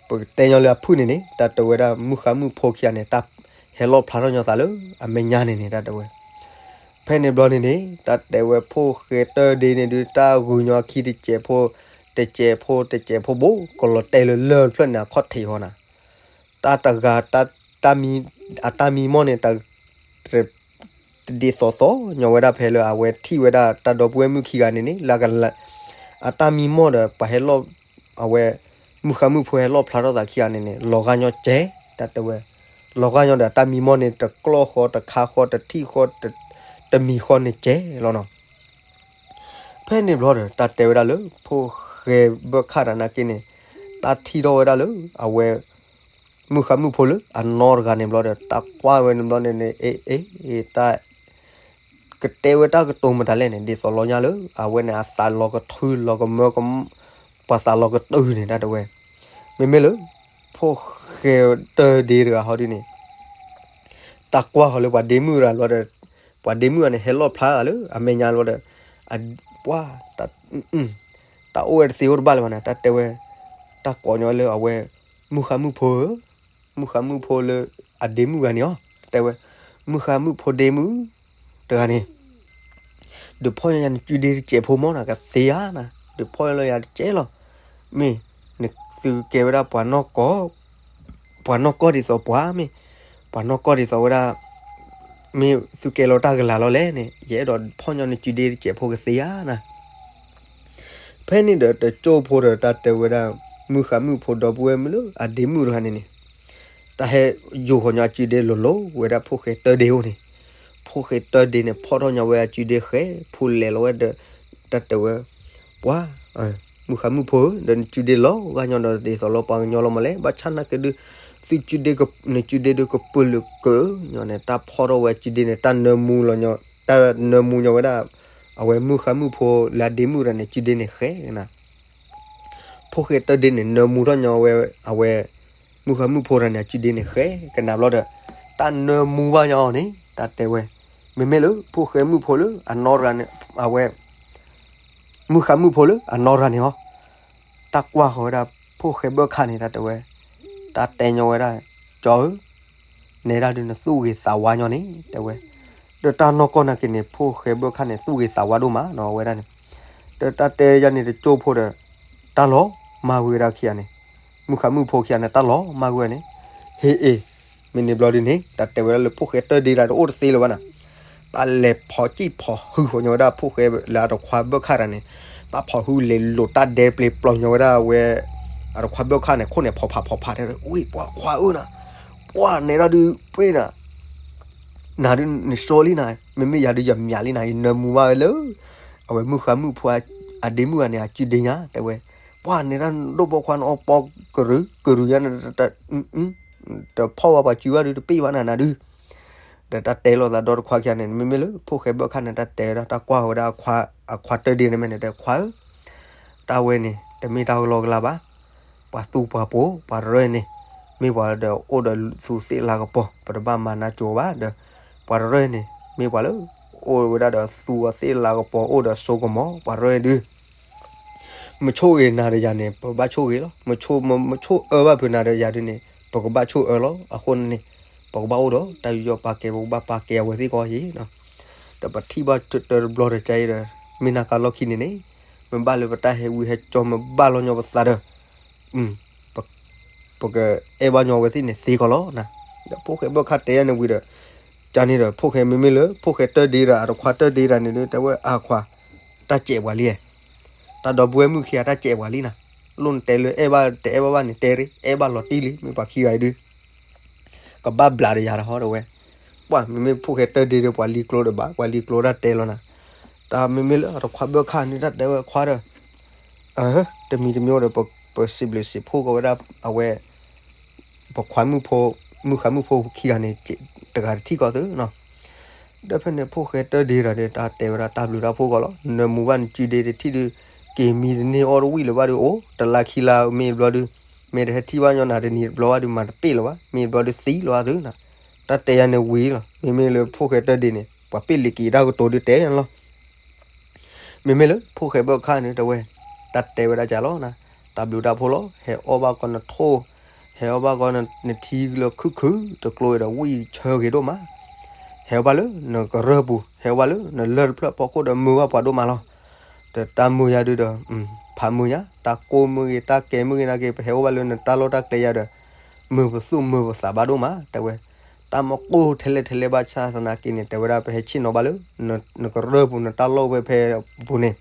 ပကတဲညီလၢအဖုၣ်န့ၣ်န့ၣ် တၢ်တဲဝဲဒၣ်မုၣ်ဃါမုၣ်ဖိခံဂၤန့ၣ် တၢ်ဟဲလီၣ်ဖျါထီၣ်ညီသးလၢအမဲာ်ညါန့ၣ်န့ၣ် တၢ်တဲဝဲ ဖဲန့ၣ်ဘျီန့ၣ်န့ၣ် တၢ်တဲဝဲဖိၣ်ဃဲတၢၢ်ဒ့န့ၣ်ဒုး တၢ်ဂုာ်ညီခံတစဲးဖိ တစဲးဖိ တစဲးဖိဘိ ကလီၤတဲာ်လၢလၢၢ်တဖျၢၣ်န့ၣ် အခီၣ်ထံးဃီနၤ တၢ်တဂၤ တၢ် တၢ်မံ အတၢ်မံမီၢ်န့ၣ် တ တဒ်သိးသိးညီဝဲဒၣ်ဖဲလၢအဝဲထံၣ်ဝဲဒၣ်တၢ်ဒီပုၢ်ဝဲၢ်မုၣ်ခံဂၤန့ၣ်န့ၣ် လၢကလ အတၢ်မံမီၢ်ဒီးပှၤဟဲလီၣ် အဝဲ မုၣ်ဃါမုၣ်ဖိဟဲလီၣ်ဖျါထီၣ်သးခံဂၤန့ၣ်န့ၣ် လီၤဂာ်ညီကဲး တၢ်တဲဝဲ လီၤဂာ်ညီဒီးအတၢ်မံမီၢ်န့ၣ် တကျီၢ်ဃီ တခါဃီ တထံၣ်ဃီ တမံၤဃီန့ၣ်ကဲးလီၤနီၤ ဖဲန့ၣ်ဘျီဒီး တၢ်တဲဝဲဒၣ်လၢ ဖိၣ်ဃဲဘၢၣ်ခၣ်တနာ်က့န့ၣ် တၢ်ထံၣ်ထီၣ်ဝဲဒၣ်လၢ အဝဲ မုၣ်ဃါမုၣ်ဖိလၢအနီတဂၤန့ၣ်ဘျီဒီး တၢ်ကွၢ်ဝဲန့ၣ်ဘျီန့ၣ်န့ၣ် အ့ အ့ တၢ် ကတဲဝဲတၢ်ကတိၤမတၤလဲၣ်န့ၣ် ဒ်သိးလီၤညါလၢ အဝဲန့ၣ် အသးလီၤကထုလီၤကမၢက ပှၤသးလီၤကတုၤန့ၣ် တၢ်တဲဝဲ မ့မ့ၢ်လၢ ဖိၣ်ဃဲတၢၢ်ဒ့တဂၤဟီဒ်န့ၣ် တၢ်ကွၢ်ဃီၤလၢပှၤဒ့မုၣ်တဂၤဘျီဒီး ပှၤဒ့မုၣ်တဂၤန့ၣ် ဟဲလီၣ်ဖျါသးလၢအမဲာ်ညါဘျီဒီး အ ပှၤ တၢ် တၢ်အိၣ်ဝဲတသ့အိၣ်တဘၣ်လၢၤဘၣ်န့ၣ် တၢ်တဲဝဲ တၢ်ကိးညီလၢအဝဲ မုၣ်ဃါမုၣ်ဖိဧၢ မုၣ်ဃါမုၣ်ဖိလၢအဒ့မုၣ်တဂၤန့ၣ်အီၤ တဲဝဲ မုၣ်ဃါမုၣ်ဖိဒ့မုၣ် တဂၤန့ၣ် ဒုးဖီၣ်ညါနစုဒ့တစဲးဖိမီၢ်နၤ ကသ့ဧါနၤ ဒုးဖီၣ်လီၤယၤတကဲလီၤ. မ့ၢ် နသုကဲဝဲဒၣ်ပှၤနီၢ်ကီၢ် ပှၤနီၢ်ကီၢ်ဒ်သိးပှၤမ့ၢ် ပှၤနီၢ်ကီၢ်ဒ်သိးဝဲဒၣ် မ့ၢ်သုကဲလီၤတၢ်ကလၤလီၤလဲၣ်န့ၣ် ယအဲၣ်ဒိးဖီၣ်ညီနစုဒ့တစဲးဖိကသ့ဧါနၤ. ဖဲန့ၣ်ဒီးတကၠိၢ်ဖိဒီးတၢ်တဲဝဲဒၣ် မုၢ်ဃါမုၣ်ဖိဒီပုၢ်ဝဲၢ်မုၣ်လၢအဒ့မုၣ်တဂၤန့ၣ်န့ၣ် တၢ်ဟဲယိၤဃီၤညီအစုဒ့လိၤလိၤဝဲဒၣ်ဖိၣ်ဃဲတၢဒ့အိၣ်န့ၣ်, ဖိၣ်ဃဲတၢဒ့န့ၣ် ဖီၣ်ထီၣ်ညီဝဲအစုဒ့ဃဲ ဖိလဲၤလီၤဝဲဒီး တၢ်တဲဝဲ ပှၤ မုၢ်ဃါမုၣ်ဖိဧၢ, ဒီးနစုဒ့လီၤဂာ်ညီဒီးဒ်သိးလီၤပှၤကညီလီၤမးလဲၣ်, ဘၣ်ဆၣ်နာ်က့ဒုး သုစုဒ့ နစုဒ့ဒုးကပုာ်လုာ်ကၢညီန့ၣ် တၢ်ဖီၣ်ထီၣ်ဝဲအစုဒ့န့ၣ် တၢ်နၢမူလီၤညီ တၢ်နၢမူညီဝဲဒၣ် အဝဲမုၢ်ဃါမုၣ်ဖိလၢအဒ့မုၣ်တဂၤန့ၣ် စုဒ့န့ၣ်ဃဲနၤ. ဖိၣ်ဃဲတၢဒ့န့ၣ် နၢမူထီၣ်ညီဝဲ အဝဲ မုၢ်ဃါမုၣ်ဖိတဂၤန့ၣ် အစုဒ့န့ၣ်ဃဲကနၤဘျီဒီး တၢ်နၢမူဘၣ်ညီအီၤန့ၣ် တၢ်တဲဝဲ မ့မ့ၢ်လၢဖိၣ်ဃဲမုၣ်ဖိလၢအနီၢ်တဂၤန့ၣ် အဝဲ မုၢ်ဃါမုၣ်ဖိလၢအနီၢ်တဂၤန့ၣ်ဟီ တၢ်ကွၢ်ဃီၤဝဲဒၣ်ဖိၣ်ဃဲဘၢၣ်ခါန့ၣ် တၢ်တဲဝဲ တၢ်တဲညီဝဲဒၣ် ကၠီဧၢ နဲဒၣ်ဒုးနသူၣ်ဂ့ၤသးဝါညီန့ၣ် တဲဝဲ ဒီးတၢ်နီၢ်ကီၢ်နာ်က့န့ၣ် ဖိၣ်ဃဲဘၢၣ်ခါန့ၣ် သူၣ်ဂ့ၤသးဝါဒိၣ်မးနီၤ အဝဲဒၣ်န့ၣ် ဒီးတၢ်တဲယၤန့ၣ်တကၠိၢ်ဖိဒီး တၢ်လီၤမၢ်ကွံာ်ဝဲဒၣ်ခံဂၤန့ၣ် မုၢ်ဃါမုၣ်ဖိခံဂၤန့ၣ် တၢ်လီၤမၢ်ကွံာ်ဝဲန့ၣ် ဟ့ၣ်အ့ၣ် မ့ၢ်န့ၣ်ဘျီဒုးန့ၣ် တၢ်တဲဝဲဒၣ်လၢဖိၣ်ဃဲတၢဒ့တၢ်တအိၣ်တသ့လၢၤဘၣ်နၤ တၢ်လဲၤဖီၣ်ကံၣ်ဖီၣ်ဟုၣ်ဃီၤညီဝဲဒၣ်ဖိၣ်ဃဲလၢအတခွါဘၢၣ်ခါတဂၤန့ၣ် တၢ်ဖီၣ်ဟုၣ်လဲၤလိာ်တၢ်ဒဲပျ့ၤပျီၤညီဝဲဒၣ်အဝဲ အတခွါဘၢၣ်ခါန့ၣ် ခိၣ်န့ၣ်ဖီၣ်ဖးဖီၣ်ဖးတဲ ဝံၢ်ပှၤခွါဧၢနၤ ပှၤနဲဒၣ်ဒုးပှ့ၤနၤ နၤဒုးနစီလံနၤ မ့မ့ၢ်ယၤဒုးယမၠးလံနၤ ယနၢမူဘၣ်ဝဲလၢ အဝဲမုၢ်ဃါမုၣ်ဖိ အဒ့မုၣ်ဂၤန့ၣ် အစုဒ့ညါ တဲဝဲ ပှၤနဲဒၣ်ဒိၣ်ပိာ်ခွါန့ၣ်အီၣ်ပီကရူၢ် ကရူၢ်ယါန့ၣ် တဖီၣ်ဘၣ်ပှၤစုဘၣ်ဒုးတပ့ၢ်ဘၣ်နၤနၤဒုး ဒီးတၢ်တဲလိာ်သးဒီတခွါခံဂၤန့ၣ် မ့မ့ၢ်လၢဖိၣ်ဃဲဘၢၣ်ခါန့ၣ် တၢ်တဲဝဲဒၣ် တၢ်ကွၢ်ဝဲဒၣ်အခွါတၢဒ့န့ၣ်မ့ၢ်န့ၣ် တဲခွါဧၢ တၢ်ဝဲန့ၣ် တမ့ၢ်တၢ်ကလီကလီဘၣ် ပှၤသူပှၤပိာ် ပှၤတရၢန့ၣ် မ့ၢ်ပှၤဒီးအိၣ်ဒီးသူသ့ၣ်လၤကပီၤ ပတဘၣ်မၤနၢကၠိဘၣ်ဒီး ပှၤတရၢန့ၣ် မ့ၢ်ပှၤလၢ အိၣ်ဝဲဒၣ်ဒီးသူအသ့ၣ်လၤကပီၤ အိၣ်ဒီးစိကမီၤ ပှၤတရၢဒုး မဆိၣ်ဂ့ၤနၤဒီးယၤန့ၣ် ပဘၣ်ဆိၣ်ဂ့ၤလီၤ မဆိၣ်အၢဘၣ်ဖုးနၤဒီးယၤဒုးန့ၣ် ပကဘၣ်ဆိၣ်အၢလီၤ အဃိန့ၣ် ပကဘၣ်အိၣ်ဒီးတၢ်ယူးယီၣ်ပာ်ကဲ ပကဘၣ်ပာ်ကဲအဝဲသ့ၣ်ကီးယံၤ ဒီးပထံၣ်ဘၣ်တၢတဘျီတကါအံၤဒီး မ့ၢ်နၢ်ကါလီၢ်ခံန့ၣ်န့ၣ် မ့ၢ်ဘၣ်လၢပတၢ်ဟဲဝံဟဲကၠီ မ့ၢ်ဘၣ်လီၤညီပသးဒီး ပကအဲၣ်ဘၣ်ညီအဝဲသ့ၣ်န့ၣ်သ့ကီးလီၤနၤ. ဒီးဖိၣ်ဃဲဘၢၣ်ခါတဲယၤန့ၣ်ဝံၤဒီး ကန့ၣ်ဒီးဖိၣ်ဃဲမ့မ့ၢ်လၢ ဖိၣ်ဃဲတၢဒ့ဒီး အတခွါတၢဒ့တဂၤန့ၣ်ဒုး တဲဝဲအခွါ တၢ်စဲးပှၤလံဧါ တၢ်ဒီပုၢ်ဝဲၢ်မုၣ်ခံဂၤတၢ်စဲးပှၤလံနၤ. လိၣ်နတဲလၢအဲၣ်ဘၣ်တအဲၣ်ဘၣ်ဘၣ်န့ၣ် တဲရ့ အဲၣ်ဘၣ်လီၤတံၢ်လံ မ့ၢ်ပှၤခံဂၤအံၤဒုး ကဘၣ်ဘျးဒီးယၤဒီးဟီဒီးဝဲ ပှၤမ့မ့ၢ်ဖိၣ်ဃဲတၢဒ့ဒီး ပှၤလံၤကျိဒီးဘၣ် ပှၤလံၤကျိတၢ်တဲလီၤနၤ. တၢ်မ့မ့ၢ်လၢအတခွါဘၢၣ်ခါန့ၣ် တၢ်တဲဝဲခွါဒီး တမံၤတမံၤအိၣ်ဒီး ပစံးဘျုးစံးဖှိၣ်ကီးဝဲဒၣ်အဝဲ ပခွါမုၣ်ဖိ မုၢ်ဃါမုၣ်ဖိခံဂၤန့ၣ် တဂၤတထံၣ်ကီးသုနီၤ. ဒီးဖဲန့ၣ်ဖိၣ်ဃဲတၢဒ့ဒီး တၢ်တဲဝဲဒၣ်တၢ်ဘျုးတၢ်ဖှိၣ်ကီးလီၤ. နၢမူဘၣ်နစုဒ့တထံၣ်ဒုး က့ၤမံတန့ၢ်အီၣ်တဝံၣ်လၢၤဘၣ်ဒုး အိၣ်တလါခံလါမ့ၢ်ဘျီဒုး မ့ၢ်တဟဲထံၣ်ဘၣ်ညီနၤတနံၤတဘျီဘၣ်ဒုး မၤတပ့ၢ်လၢၤဘၣ် မ့ၢ်ဘျီဒုးသံလီၤသုနီၤ. တၢ်တဲယၤန့ၣ်ဝံၤလီၤ. မ့မ့ၢ်လၢဖိၣ်ဃဲတၢဒ့န့ၣ် ပှၤပ့ၢ်လံၤက့ၤတၢ်ကတိၤဒုးတဲယၤန့ၣ်လီၤ. မ့မ့ၢ်လၢဖိၣ်ဃဲဘၢၣ်ခါန့ၣ်တဲဝဲ တၢ်တဲဝဲဒၣ်ကလီၤနၤ, တၢ်ဘျုးတၢ်ဖှိၣ်လီၤ. ဟဲအီၣ်ဘၣ်ကီနထိၣ်, ဟဲအီၣ်ဘၣ်ကီနထံလၢခုၣ်ခုၣ်တကျိၤဒီးဝံၣ်ဆၢဂ့ၤဒိၣ်မး, ဟဲအီၣ်ဘၣ်လၢနကရၢၢ်ပူၤ, ဟဲအီၣ်ဘၣ်လၢနလၢၢ်တဖျၢၣ်ဖီခိၣ်ဒီးမုာ်ဘၣ်ပှၤဒိၣ်မးလီၤ. ဒီးတၢ်မုာ်ယၤဒုးဒီး ဖးမုာ်ညါ, တၢ်ကိၢ်မုာ်ဂ့ၤ တၢ်ကဲမုာ်ဂ့ၤနာ်က့ ပဟဲအီၣ်ဘၣ်လၢနတၢ်လီၢ်တၢ်ကျဲယၤဒီး မုာ်ပသူၣ်မုာ်ပသးဘၣ်ဒိၣ်မး တဲဝဲ. တၢ်မကိၢ်ထဲလဲၣ်ထဲလဲၣ်ဘၣ်ဆၣ်သနာ်က့န့ၣ် တဲဝဲဒၣ် ပဟဲဆ့ၣ်နီၤဘၣ်လၢ နကရၢၢ်ပူၤ နတၢ်လီၢ်ဝဲဖဲပူၤန့ၣ်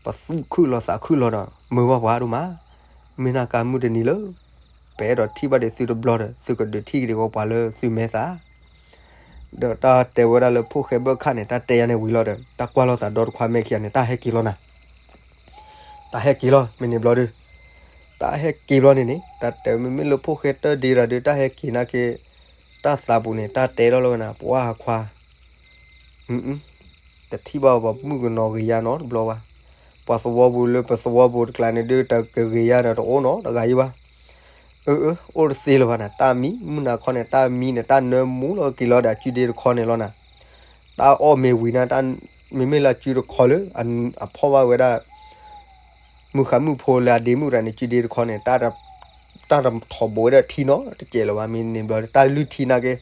ပသူၣ်ခုၣ်လီၤသးခုၣ်လီၤဒီး မုာ်ဘၣ်ပှၤဒိၣ်မး. မ့ၢ်နၢ်ကါမုၢ်တနံၤလၢ ပအဲၣ်ဒိးထံၣ်ဘၣ်ဒီးသုတဘျီဒီး သုကဒုးထံၣ်က့ၤဒံးဝဲပှၤလၢသုမဲာ်သး ဒီးတၢ်တဲဝဲဒၣ်လၢဖိၣ်ဃဲဘၢၣ်ခါန့ၣ် တၢ်တဲယၤန့ၣ်ဝံၤလီၤဒီး တၢ်ကွၢ်လိာ်သးဒီတခွါမဲာ်ခံဂၤန့ၣ် တၢ်ဟဲက့ၤလီၤနၤ, တၢ်ဟဲက့ၤလီၤ မ့ၢ်န့ၣ်ဘျီဒုး, တၢ်ဟဲက့ၤဘျီန့ၣ်န့ၣ် တၢ်တဲမ့မ့ၢ်လၢဖိၣ်ဃဲတၢဒ့တဂၤဒုး တၢ်ဟဲက့ၤနာ်က့ တၢ်သးပူၤန့ၣ် တၢ်တဲလီၤလၢဝဲနၤ ပှၤခွါ တထံၣ်ဘၣ်ပှၤမုၣ်ကနီၤဂ့ၤယါနီတဘျီဘၣ်. ပှၤသဝီပူၤလၢပသဝီပူၤတကျါန့ၣ်ဒုး တကဂ့ၤယါဒီးတအိၣ်နီတဂၤယံဘၣ်. အၢ အၢ အိၣ်တသ့လၢၤဘၣ်နၤ, တၢ်မံ မုၢ်နၤခီန့ၣ် တၢ်မံန့ၣ် တၢ်နၢမူလီၤက့ၤလီၤဒီးအစုဒ့တခီန့ၣ်လီၤနၤ. တၢ်အီၣ်မ့ၤဝံၤနၤ မ့မ့ၢ်လၢအစုတခီလၢ အဖီၣ်ဘၣ်ဝဲဒၣ် မုၢ်ဃါမုၢ်ဖိလၢအဒ့မုၣ်တဂၤန့ၣ် စုဒ့တခီန့ၣ် တၢ်တထီၣ်ဘိးဝဲဒၣ်ထံနီတစဲးလၢၤဘၣ်. မ့ၢ်န့ၣ်ဘျီ တၢ်လုၢ်ထံနာ်က့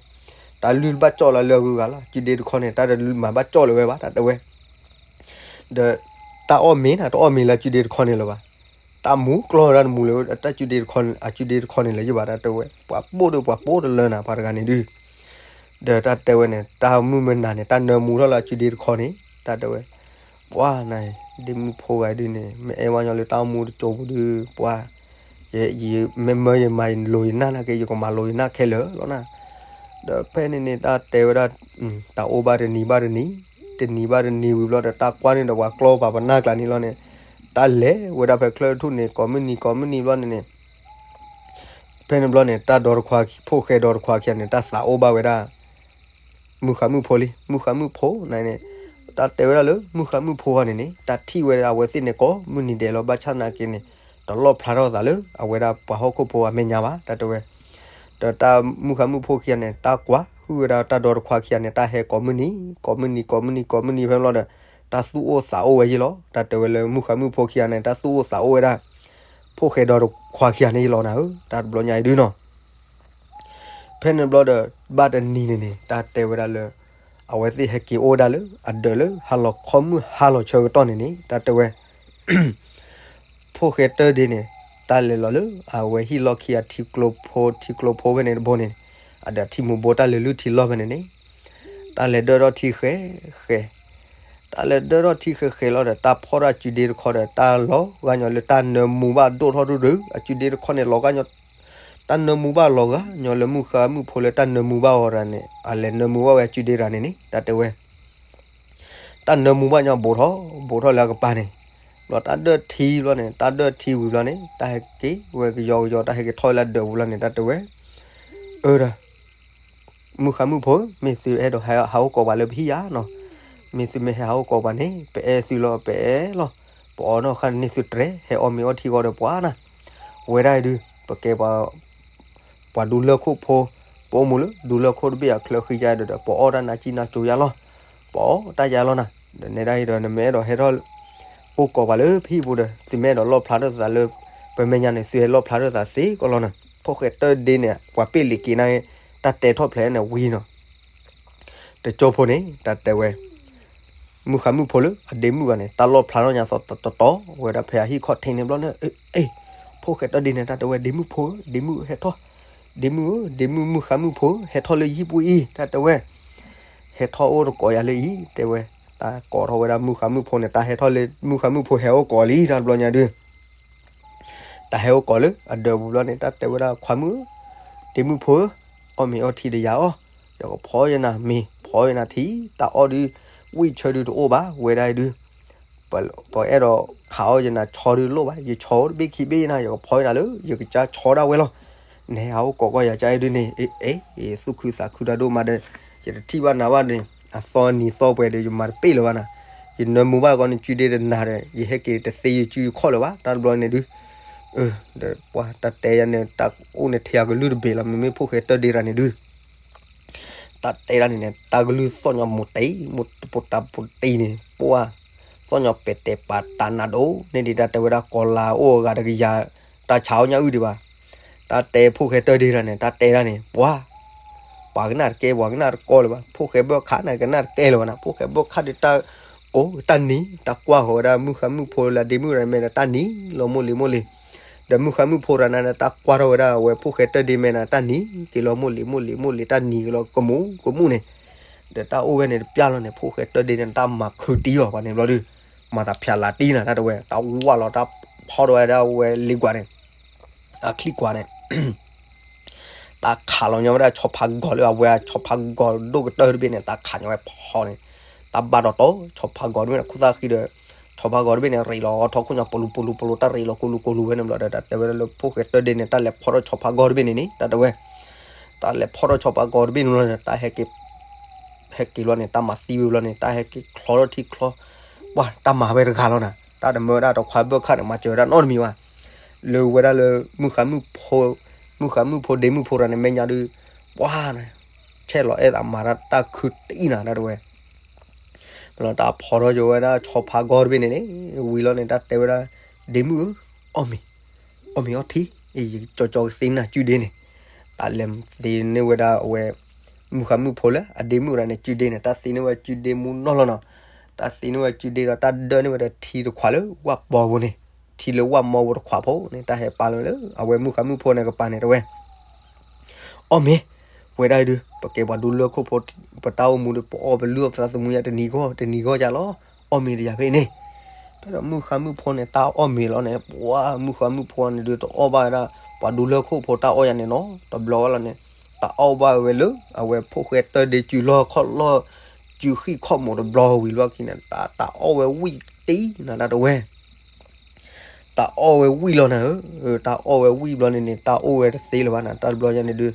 တၢ်လုၢ်ဘၣ်ကၠီၣ်လၢလၢအဂုၤအဂၤလီၤ. စုဒ့တခီန့ၣ် တၢ်တမၤဘၣ်ကၠီၣ်လၢၤဝဲဘၣ် တၢ်တဲဝဲ ဒီး တၢ်အီၣ်မ့ၤနၤ တအီၣ်မ့ၤလၢအစုဒ့တခီန့ၣ်လၢၤဘၣ်. တၢ်မူကျီၢ်ဝဲဒၣ်တမူလၢတၢ်စုဒ့တခီ, အစုဒ့တခီန့ၣ်လၢၤယဘၣ် တၢ်တဲဝဲ. ပှၤပိၢ်ဒီးပှၤပိၢ်တလၢနၤ ပှၤတဂၤန့ၣ်ဒုး. ဒီးတၢ်တဲဝဲန့ၣ် တၢ်မုၢ်မနၤန့ၣ် တၢ်နၢမူထီၣ်လၢအစုဒ့တခီန့ၣ် တၢ်တဲဝဲ. ပှၤနၤ ဒ့မုၣ်ဖိဂၤဒုးန့ၣ် မ့ၢ်အဲၣ်ဝဲညီလၢတၢ်အိၣ်မူတစိၤပူၤဒုး ပှၤ ယမ့ၢ်မၢယမၤလိၤယနၢ်နာ်က့ ယကမၤလိၤယနၢ်ခဲလၢာ်လီၤနၤ. ဒီးဖဲန့ၣ်န့ၣ် တၢ်တဲဝဲဒၣ် တၢ်အိၣ်ဘၣ်တနံၤဘၣ်တနံၤ, တနံၤဘၣ်တနံၤဝံၤဘျီဒီး တၢ်ကွၢ်န့ၢ်ဒီးပှၤကျီပာ်ပနၢ်ကျါန့ၣ်လီၤန့ၣ်, တၢ်လဲၤဝဲဒၣ်ဖဲချၢၣ်ထူၣ်န့ၣ် ကိးမုၢ်နံၤကိးမုၢ်နံၤဘျီန့ၣ်န့ၣ် ဖဲန့ၣ်ဘျီန့ၣ် တၢ်ဒီတခွါ ဖိၣ်ဃဲဒီတခွါခံဂၤန့ၣ် တၢ်သးအိၣ်ဘၣ်ဝဲဒၣ် မုၣ်ဃါမုၣ်ဖိလံ, မုၣ်ဃါမုၣ်ဖိန့ၣ်န့ၣ်, တၢ်တဲဝဲဒၣ်လၢ မုၣ်ဃါမုၣ်ဖိအံၤန့ၣ်န့ၣ် တၢ်ထံၣ်ဝဲဒၣ်အဝဲသ့ၣ်န့ၣ် ကိးမုၢ်နံၤဒဲးလီၤ ဘၣ်ဆၣ်နာ်က့န့ၣ် တလီၣ်ဖျါထီၣ်သးလၢ အဝဲဒၣ်ပှၤဟီၣ်ခိၣ်ဖိအမဲာ်ညါဘၣ် တၢ်တဲဝဲ. ဒီးတၢ်မုၣ်ဃါမုၣ်ဖိခံဂၤန့ၣ် တၢ်ကွၢ်ဟုၣ်ဝဲဒၣ်တၢ်ဒီတခွါခံဂၤန့ၣ် တၢ်ဟဲကိးမုၢ်နံၤ ကိးမုၢ်နံၤ ကိးမုၢ်နံၤ ကိးမုၢ်နံၤဖဲန့ၣ်ဘျီဒီး တၢ်သူၣ်အိၣ်သးအိၣ်ဝဲယ့လီၤ. တၢ်တဲဝဲလၢမုၣ်ဃါမုၣ်ဖိခံဂၤန့ၣ် တၢ်သူၣ်အိၣ်သးအိၣ်ဝဲဒၣ် ဖိၣ်ဃဲဒီတခွါခံဂၤန့ၣ်ယ့လီၤနၤဧၢ, တၢ်တဘျီညါအံၤဒုးနီၤ. ဖဲန့ၣ်ဘျီဒီး ဘၣ်တနံၤန့ၣ်န့ၣ် တၢ်တဲဝဲဒၣ်လၢ အဝဲသ့ၣ်ဟဲက့ၤအိၣ်ဝဲဒၣ်လၢ အဒၢးလၢဟါလီၤခီမုၢ်ဟါလီၤဆၢကတီၢ်န့ၣ်န့ၣ် တၢ်တဲဝဲ ဖိၣ်ဃဲတၢၢ်ဒ့န့ၣ် တၢ်လဲၤလီၤလၢ အဝဲဟံၣ်လီၢ်ခံအထံကျိဖိ ထံကျိဖိဖဲန့ၣ်တဘိန့ၣ်, အဒီးထံမူဘိတၢ်လဲၤလုၢ်ထံလီၢ်ဖဲန့ၣ်န့ၣ်, တၢ်လဲၤဒၢထီၣ်ထံဃဲးဃဲး တၢ်လဲၤဒၢထီၣ်ထံဃဲးဃဲးလီၤဒီး တၢ်ဖီၣ်ထီၣ်အစုဒ့တခီဒီး တၢ်လီၤဂာ်ညီလၢတၢ်နၢမူဘၣ်ဒိၣ်ထီၣ်ဒုဒု, အစုဒ့တခီန့ၣ် လီၤဂာ်ညီ, တၢ်နၢမူဘၣ်လီၤဂာ်ညီလၢမုၣ်ဃါမုၣ်ဖိလၢတၢ်နၢမူဘၣ်အီၤတဂၤန့ၣ် အလဲၤနၢမူဘၣ်ဝဲအစုဒ့တဂၤန့ၣ်န့ၣ် တၢ်တဲဝဲ တၢ်နၢမူဘၣ်ညီဘူးထီၣ် ဘူးထီၣ်လၢအကပၤန့ၣ်, ဘျီတၢ်ဒၢထံဘျီန့ၣ် တၢ်ဒၢထံဝံၤဘျီန့ၣ် တၢ်ဟဲက့ၤဝဲကယီကယီ တၢ်ဟဲက့ၤထီၣ်ဝဲလၢအဒၢးပူၤလီၤန့ၣ် တၢ်တဲဝဲ, အၢ ဒီး မုၣ်ဃါမုၣ်ဖိ မ့ၢ်သုအဲၣ်ဒိးဟဲဟးအိၣ်ကိးပှၤလၢပဟံၣ်ဧါနီၤ, မ့ၢ်သုမ့ၢ်ဟဲဟးအိၣ်ကိးပှၤန့ၣ် ပအဲၣ်သုလီၤ ပအဲၣ်လီၤ, ပအီၣ်နီၢ်ဃၣ်န့ၢ်သုတြဲၤ ဟဲအီၣ်မ့ၤအီထံဃီဒီးပှၤနၤ, ဝဲဒၣ်အံၤဒုး ပကဲ ပှၤဒူလၢၢ်ခိၣ်ဖိ, ပအိၣ်မူလၢဒူလၢၢ်ခိၣ်တဘ့ၣ်အချၢဃံယါဒီး ပအီၣ်တၢ်နါကံနါကၠိယါလီၤ, ပအီၣ်တၢ်ယါလီၤနၤ, ဒီးနဲဒၣ်အံၤဒီး နမ့ၢ်အဲၣ်ဒိးဟဲထီၣ် အိၣ်ကိးပှၤလၢဖံးပူၤဒီး သုမ့ၢ်အဲၣ်ဒိးလီၣ်ဖျါထီၣ်သးလၢ ပမဲာ်ညါန့ၣ် သုဟဲလီၣ်ဖျါထီၣ်သးသ့ကီးလီၤနၤ, ဖိၣ်ဃဲတၢၢ်ဒ့န့ၣ် ပှၤပ့ၢ်လံၤက့ၤနၤ တၢ်တဲထီၣ်ဖျဲးန့ၣ်ဝံၤနီၤ တကၠိဖိန့ၣ် တၢ်တဲဝဲ, မုၣ်ဃါမုၣ်ဖိလၢအဒ့မုၣ်ဂၤန့ၣ် တၢ်လီၣ်ဖျါထီၣ်ညါသီတတီၤဝဲဒၣ်ဖဲအဟံၣ်ခီၣ်ထံးန့ၣ်ဘျီန့ၣ်, အ့ ဖိၣ်ဃဲတၢၢ်ဒ့န့ၣ် တၢ်တဲဝဲ ဒ့မုၣ်ဖိဧၢ ဒ့မုၣ်ဟဲထီၣ်, ဒ့မုၣ်ဧၢ ဒ့မုၣ်မုၣ်ဃါမုၣ်ဖိ ဟဲထီၣ်လၢယဟံၣ်ပူၤအံၤ တၢ်တဲဝဲ, ဟဲထီၣ်အိၣ်တကိးယၤလၢအံၤ တဲဝဲ, တၢ်ကိးထီၣ်ဝဲဒၣ်မုၣ်ဃါမုၣ်ဖိန့ၣ် တၢ်ဟဲထီၣ်လၢ မုၣ်ဃါမုၣ်ဖိဟဲအိၣ်ကိးလံ တၢ်တဘျီညါဒုး တၢ်ဟဲအိၣ်ကိးလၢအဒၢးပူၤဘျီန့ၣ် တၢ်တဲဝဲဒၣ် ခွါမုၣ်ဧၢ, ဒ့မုၣ်ဖိဧၢ, အီၣ်မ့ၤအီထံဒီးယၤအီၣ်, ယကဖီယနၤမ့ၤ ဖီယနၤထံ, တၢ်အီၣ်ဒုး ဝံၣ်ဆၢဒုးတအိၣ်ဘၣ် ဝဲဒၣ်အံၤဒုး, ပအဲၣ်ဒိးခးအီၣ်ယနၤဆီဒုးလိၣ်ဘၣ်, ယဆီအိၣ်တဘ့ၣ်ခံဘ့ၣ်နၤ ယကဖီယနၤလၢ ယကစၢ်ဆီဒၣ်ဝဲလီၤ, နဟဲဟးအိၣ်ကိးကီၢ်ယၤကၢ်အံၤဒုးန့ၣ် အ့ အ့ သူၣ်ခုသးခုတၢ်ဒိၣ်မးဒီး ယတထံၣ်ဘၣ်နၤဘၣ်န့ၣ် အသီနံၤသီပှဲၤဒီး ယမၤတပ့ၢ်လၢၤဘၣ်နၤ, ယနၢမူဘၣ်ကီးန့ၣ် စုဒ့တနၤဒီး ယဟဲက့ၤတသ့ယစုယခီၣ်လၢၤဘၣ် တၢ်တဘျီန့ၣ်ဒုး, ဒီးပှၤတၢ်တဲယၤန့ၣ် တၢ်အိၣ်န့ၣ်ထဲအကလုၢ်တဘ့ၣ်လီၤ မ့မ့ၢ်ဖိၣ်ဃဲတၢၢ်ဒ့တဂၤန့ၣ်ဒုး တၢ်တဲဒၣ်န့ၣ်န့ၣ် တၢ်ကလုၢ်သီၣ်ညီမိၢ်တံၤ မိၢ်တပိတၢ်ပိတံၤန့ၣ် ပှၤ သီၣ်ညီပဲာ်တဲာ်ပာ်တၢ်နးဒိၣ်န့ၣ်ဒံး တၢ်တဲဝဲဒၣ် ကီၤလၤအိၣ်အဂၤတကယၤ တၢ်ဆါအီၣ်ညၣ်အုၣ်ဒံးဘၣ်, တၢ်တဲဖိၣ်ဃဲတၢၢ်ဒ့တဂၤန့ၣ် တၢ်တဲဒၣ်န့ၣ် ပှၤ ပှၤကနၣ်တကဲ ပှၤကနၣ်တကဲလၢၤဘၣ်, ဖိၣ်ဃဲဘၢၣ်ခးန့ၣ် ကနၣ်တကဲလၢၤဘၣ်နၤ, ဖိၣ်ဃဲဘၢၣ်ခးဒီးတၢ် ကိးတၢ်နံၤ တၢ်ကွၢ်ဃီၤဝဲဒၣ် မုၣ်ဃါမုၣ်ဖိလၢဒ့မုၣ်တဂၤန့ၣ် မ့ၢ်ဒီးတၢ်နံၤလီၤမိၢ်လံၤမိၢ်လံၤ, ဒီးမုၣ်ဃါမုၣ်ဖိတဂၤန့ၣ် တၢ်ကွၢ်ထီၣ်ဝဲဒၣ်အဝဲဖိၣ်ဃဲတၢၢ်ဒ့မဲာ်န့ၣ် တၢ်နံၤက့ၤလီၤမိၢ်လံၤမိၢ်လံၤမိၢ်လံၤ တၢ်နံၤက့ၤလီၤကမူၤကမူၤန့ၣ်, ဒီးတၢ်အိၣ်ဝဲန့ၣ်တပျၢ်လီၤန့ၣ် ဖိၣ်ဃဲတၢၢ်ဒ့န့ၣ် တၢ်မၤခုးတံၢ်အီၤပှၤန့ၣ်ဘျီဒုး, မၤသးဖျါလးတံၢ်နၤ တၢ်တဲဝဲ တၢ်ဝၢ်လီၤ တၢ်ဖီၣ်ထီၣ်ဝဲဒၣ်အဝဲလ့ကွၢ်န့ၣ် အချံကွၢ်န့ၣ် တၢ်ခးလီၤညီဝဲဒၣ်ဆီဖါဂီၤလၢအဝဲဆီဖါဂီၤဒိၣ်ကတၢၢ်တဘ့ၣ်န့ၣ် တၢ်ခးညီဝဲဖီန့ၣ်, တၢ်ဘၣ်ဒီးတီ ဆီဖါဂီၤတဘ့ၣ်န့ၣ် ခိၣ်သၣ်ဃံဒီး ဆီဖါဂီၤတဘ့ၣ်န့ၣ် ရ့းလီၤထီၣ်ခိၣ်ညီ ပလူၤပလူၤပလူၤ တၢ်ရ့းလီၤကလူၤကလူၤဝဲန့ၣ်ဘျီဒီး တၢ်တဲဝဲဒၣ်လၢဖိၣ်ဃဲတၢၢ်ဒ့န့ၣ် တၢ်လဲၤဖီၣ်ထီၣ်ဆီဖါဂီၤတဘ့ၣ်န့ၣ်န့ၣ် တၢ်တဲဝဲ တၢ်လဲၤဖီၣ်ထီၣ်ဆီဖါဂီၤတဘ့ၣ်န့ၣ်လီၤန့ၣ် တၢ်ဟဲက့ၤ ဟဲက့ၤလီၤန့ၣ် တၢ်မၤသံဝဲဘျီန့ၣ် တၢ်ဟဲက့ၤချီထီၣ်ထံချီ ပှၤ တၢ်မၤဝဲတဂၤလီၤနၤ, တၢ်တမၢဝဲဒၣ်တခွါဘၢၣ်ခးန့ၣ် မၤစၢၤဝဲဒၣ်နီတမံၤဘၣ်, လၢဝဲဒၣ်လၢ မုၣ်ဃါမုၣ်ဖိ မုၣ်ဃါမုၣ်ဖိဒ့မုၣ်ဖိတဂၤန့ၣ် မဲာ်ညါဒုး ပှၤ ဆဲးလီၤအဲၣ်သးမၤတၢ်တၢ်ခုးတံၢ်နၤ တၢ်တဲဝဲ ဘျီတၢ်ဖီၣ်ထီၣ်က့ၤဝဲဒၣ်ဆီဖါဂီၤတဘ့ၣ်န့ၣ်န့ၣ် ဝံၤလီၤန့ၣ် တၢ်တဲဝဲဒၣ် ဒ့မုၣ်ဧၢ, အီၣ်မ့ၤ, အီၣ်မ့ၤအီထံ, ယကကၠီကၠီကသ့နၤစုဒ့န့ၣ်, တၢ်လဲၤသ့န့ၢ်ဝဲဒၣ်အဝဲ မုၣ်ဃါမုၣ်ဖိလၢအဒ့မုၣ်တဂၤန့ၣ် စုဒ့န့ၣ် တၢ်သ့န့ၢ်ဝဲစုဒ့မူနီၢ်လီၤနီၤ, တၢ်သံန့ၢ်ဝဲစုဒ့ဒီး တၢ်ဒၢန့ၢ်ဝဲဒီးထံတခွးလၢဝၣ်ပီပူၤန့ၣ်, ထံလၢဝၣ်မီပူၤတခွးဖိန့ၣ် တၢ်ဟဲပာ်လီၤလၢအဝဲမုၣ်ဃါမုၣ်ဖိန့ၣ်ကပၤန့ၣ် တဲဝဲ, အီၣ်မ့ၤ, ဝဲဒၣ်အံၤဒုး ပကဲပှၤဒူလၢၢ်ခိၣ်ဖိ ပတၢ်အိၣ်မူဒီး ပအီၣ်ပလုၢ်အီၣ်ပသးသမူညါတနံၤဂီၢ် တနံၤဂီၢ်ယါလီၤ, အီၣ်မ့ၤတယၤဖဲအံၤန့ၣ်. ဖဲဒီးမုၣ်ဃါမုၣ်ဖိန့ၣ် တၢ်အီၣ်မ့ၤလီၤန့ၣ် ပှၤမုၣ်ဃါမုၣ်ဖိန့ၣ်ဒုး တအီၣ်ဘၣ်ဝဲဒၣ် ပှၤဒူလၢၢ်ခိၣ်ဖိတၢ်အီၣ်ယါန့ၣ်နီတဘျီလီၤန့ၣ်, တၢ်အီၣ်ဘၣ်ဝဲလၢ အဝဲဖိၣ်ဃဲတၢၢ်ဒ့စုလီၢ်ခီၣ်လီၢ် စုဃံၣ်ခီၣ်မိးတဘျီဝံၤလီၢ်ခံန့ၣ် တၢ် တၢ်အီၣ်ဝဲဝံၣ်တံၢ်နၤ တၢ်တဲဝဲ တၢ်အီၣ်ဝဲဝံၣ်လီၤနၤဧၢ, တၢ်အီၣ်ဝဲဝံၣ်ဘျီန့ၣ်န့ၣ် တၢ်အိၣ်ဝဲတသ့လၢၤဘၣ်နၤ တၢ်တဘျီညါန့ၣ်ဒုး,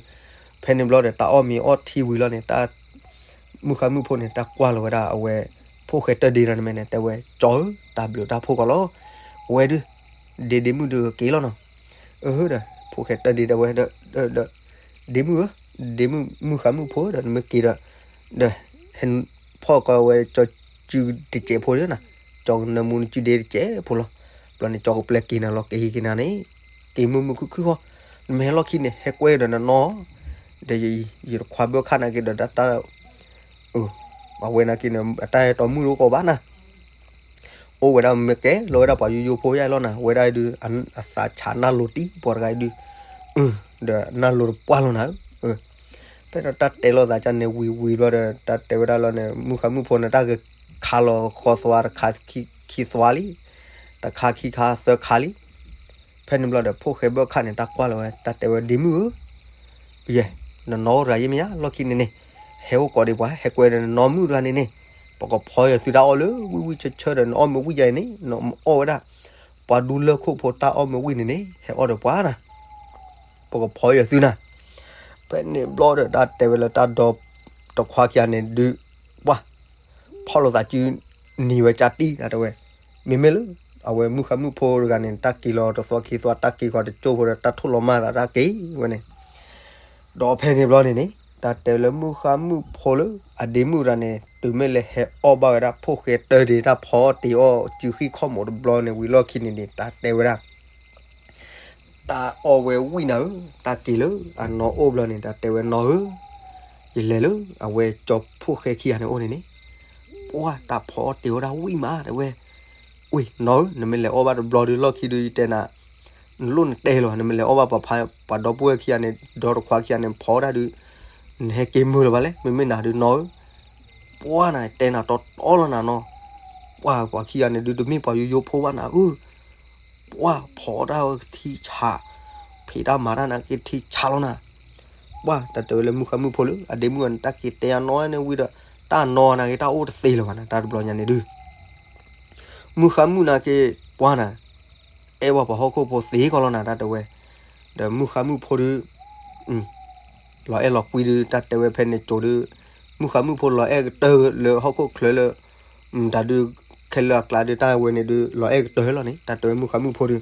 ဖဲန့ၣ်ဘျီဒီး တၢ်အီၣ်မ့ၤအီၣ်ထံဝံၤလီၤန့ၣ် တၢ် မုၣ်ဃါမုၣ်ဖိန့ၣ် တၢ်ကွၢ်လီၤဝဲဒၣ်အဝဲ ဖိၣ်ဃဲတၢၢ်ဒ့ဒီးန့ၣ်မ့ၢ်န့ၣ် တဲဝဲ ကၠီဧၢ, တၢ်ဘျုးတၢ်ဖှိၣ်ကီးလီၤ, အဝဲဒုး ဒ့ဒ့မုၣ်ဒုးက့ၤလီၤနီၤ, အၢဒီး ဖိၣ်ဃဲတၢၢ်ဒ့တဲဝဲ ဒီး ဒ့မုၣ်ဧၢ, ဒ့မုၣ် မုၣ်ဃါမုၣ်ဖိဒီး နမ့ၢ်က့ၤဒီး ဒီး ဟဲ ဖီၣ်ကီးဝဲ ကၠီစုတစဲးဖိဒီးနၤ, ကၠီကနၢမူနစုဒ့တစဲးဖိလီၤ, ဘျီန့ၣ် ကၠီကပျဲက့ၤနၤလီၤ က့ၤဟံးက့ၤနၤန့ၣ်, က့ၤမုၢ်မုၢ်ခုၣ်ခုၣ်ဃီ, နမ့ၢ်ဟဲလီၢ်ခံန့ၣ် ဟဲကွဲဒီးနနီၢ်, ဒီးယတခွါဘၢၣ်ခၣ်နာ်က့ဒီး တၢ် အဝဲနာ်က့န့ၣ် အတၢ်ဟဲတီမုၣ်တအိၣ်ကီးဘၣ်နၤ, အိၣ်ဝဲဒၣ်မ့ၢ်ကဲလီၤဝဲဒၣ်ပှၤယိယိဖိယါလီၤနၤ, ဝဲဒၣ်ဒုး အသးဆးနၢ်လိၤတံၢ်ပှၤတဂၤအံၤဒုး, ဒီးနၢ်လိၤတပှၢ်လီၤနၤဧၢ, ဖဲဒီးတၢ်တဲလိာ်သးကန့ၣ်ဝံၤဝံၤဘျီဒီး တၢ်တဲဝဲဒၣ်လီၤန့ၣ် မုၣ်ဃါမုၣ်ဖိန့ၣ် တၢ်ကခါလီၤဃီသွါတခါခံသွါလံ, တခါခံခါသၢခါလံ, ဖဲန့ၣ်ဘျီဒီး ဖိၣ်ဃဲဘၢၣ်ခၣ်န့ၣ် တၢ်ကွၢ်လီၤဝဲ တၢ်တဲဝဲ ဒ့မုၣ်ဧၢ, ယဲ, နနီၢ်အိၣ်တဂၤယဲမ့ၢ်ယါ လီၢ်ခံန့ၣ်န့ၣ်, ဟဲအိၣ်ကိးဒံးပှၤ ဟဲကွဲဒီးနနီၢ်မုၣ်တဂၤန့ၣ်န့ၣ်, ပကဖီယသုတၢ်အီၣ်လၢဝံၣ်ဝံၣ်ဆၢဆၢဒီး နအီၣ်မ့ၤဝံၣ်ယါအံၤန့ၣ် နအီၣ်ဝဲဒၣ် ပှၤဒူလၢၢ်ခိၣ်ဖိတၢ်အီၣ်မ့ၤဝံၣ်န့ၣ်န့ၣ် ဟဲအီၣ်ဒီးပှၤနၤ, ပကဖီယသုနၤ, ဖဲန့ၣ်ဘျီဒီး တၢ်တဲဝဲလၢတၢ်ဒီတခွါခံဂၤန့ၣ်ဒုး, ပှၤ ဖီၣ်လိာ်သးစု နံၤဝဲကၢ်တံၢ် တၢ်တဲဝဲ, မ့မ့ၢ်လၢ အဝဲမုၣ်ဃါမုၣ်ဖိတဂၤန့ၣ် တၢ်က့ၤလီၤတသွါခံသွါ တၢ်က့ၤဃီတကၠိၢ်ဖိဒီး တၢ်ထိၣ်လီၤမၢ်သးတၢ်က့ၤဝဲန့ၣ်, ဒီးဖဲန့ၣ်ဘျီန့ၣ်န့ၣ် တၢ်တဲဝဲလၢမုၣ်ဃါမုၣ်ဖိလၢ အဒ့မုၣ်တဂၤန့ၣ် တုၤမ့ၢ်လၢဟဲအီၣ်ဘၣ်ဝဲဒၣ် ဖိၣ်ဃဲတၢၢ်ဒ့တၢ်ဖီတ့ၤအီၣ်စုဃံၣ်ခီၣ်မိးတဘျီန့ၣ်ဝံၤလီၢ်ခံန့ၣ်န့ၣ် တၢ်တဲဝဲဒၣ် တၢ်အီၣ်ဝဲဝံၣ်နၤဧၢ, တၢ်က့ၤလၢအနီၢ်အိၣ်ဘျီန့ၣ် တၢ်တဲဝဲနီၢ်ဧၢ, ယလဲၤလၢအဝဲကၠီဖိၣ်ဃဲခံဂၤန့ၣ်အိၣ်န့ၣ်န့ၣ်, ပှၤတၢ်ဖီအီၣ်တ့ၤဝဲဒၣ်ဝံၣ်မး တဲဝဲ, ဝံၣ်နီၢ်ဧၢ, နမ့ၢ်လဲၤအီၣ်ဘၣ်တဘျီဒုးလီၢ်ခံဒုး ယတဲနၤ, နလိၣ်နတဲလီၤ နမ့ၢ်လဲၤအီၣ်ဘၣ်ပှၤဖး ပှၤဒီပုၢ်ဝဲၢ်ခံဂၤန့ၣ် ဒီတခွါခံဂၤန့ၣ် ဖီဒၣ်ဒုး, နဟဲက့ၤမုာ်လၢၤဘၣ်လဲၣ် မ့မ့ၢ်နၤဒုးနီၢ်ဧၢ, ပှၤနၤတဲနၤတီတီလီၤနၤနီၢ်, ပှၤပှၤခံဂၤန့ၣ်ဒုး တမ့ၢ်ပှၤယိယိဖိဘၣ်နၤဧၢ ပှၤဖီတၢ်ထံဆး, ဖံးတၢ်မၤတၢ်နာ်က့ထံဆးလီၤနၤ, ပှၤတၢ်တဲဝဲလၢမုၣ်ဃါမုၣ်ဖိလၢ အဒ့မုၣ်အန့ၣ် တၢ်က့ၤတဲအနီၢ်န့ၣ်ဝံၤဒီး တၢ်နီၢ်နာ်က့ တၢ်အိၣ်တသ့လၢၤဘၣ်နၤ တၢ်တဘျီညါန့ၣ်ဒုး မုၣ်ဃါမုၣ်နာ်က့ ပှၤနၤ အဲၣ်ဝဲပှၤဟီၣ်ခိၣ်ဖိသ့ကီးလီၤနၤ တၢ်တဲဝဲ, ဒီးမုၣ်ဃါမုၣ်ဖိဒုး လီၤအဲၣ်လီၤကွံဒုး တၢ်တဲဝဲဖဲန့ၣ်ကၠိဒုး, မုၣ်ဃါမုၣ်ဖိလီၤအဲၣ်ကတၢၢ်လၢဟီၣ်ခိၣ်ချၢလၢ တၢ်ဒုး ခဲလၢာ်အကျါဒုး တၢ်ဝဲန့ၣ်ဒုး လီၤအဲၣ်ကတၢၢ်လီၤန့ၣ် တၢ်တဲဝဲမုၣ်ဃါမုၣ်ဖိဒုး,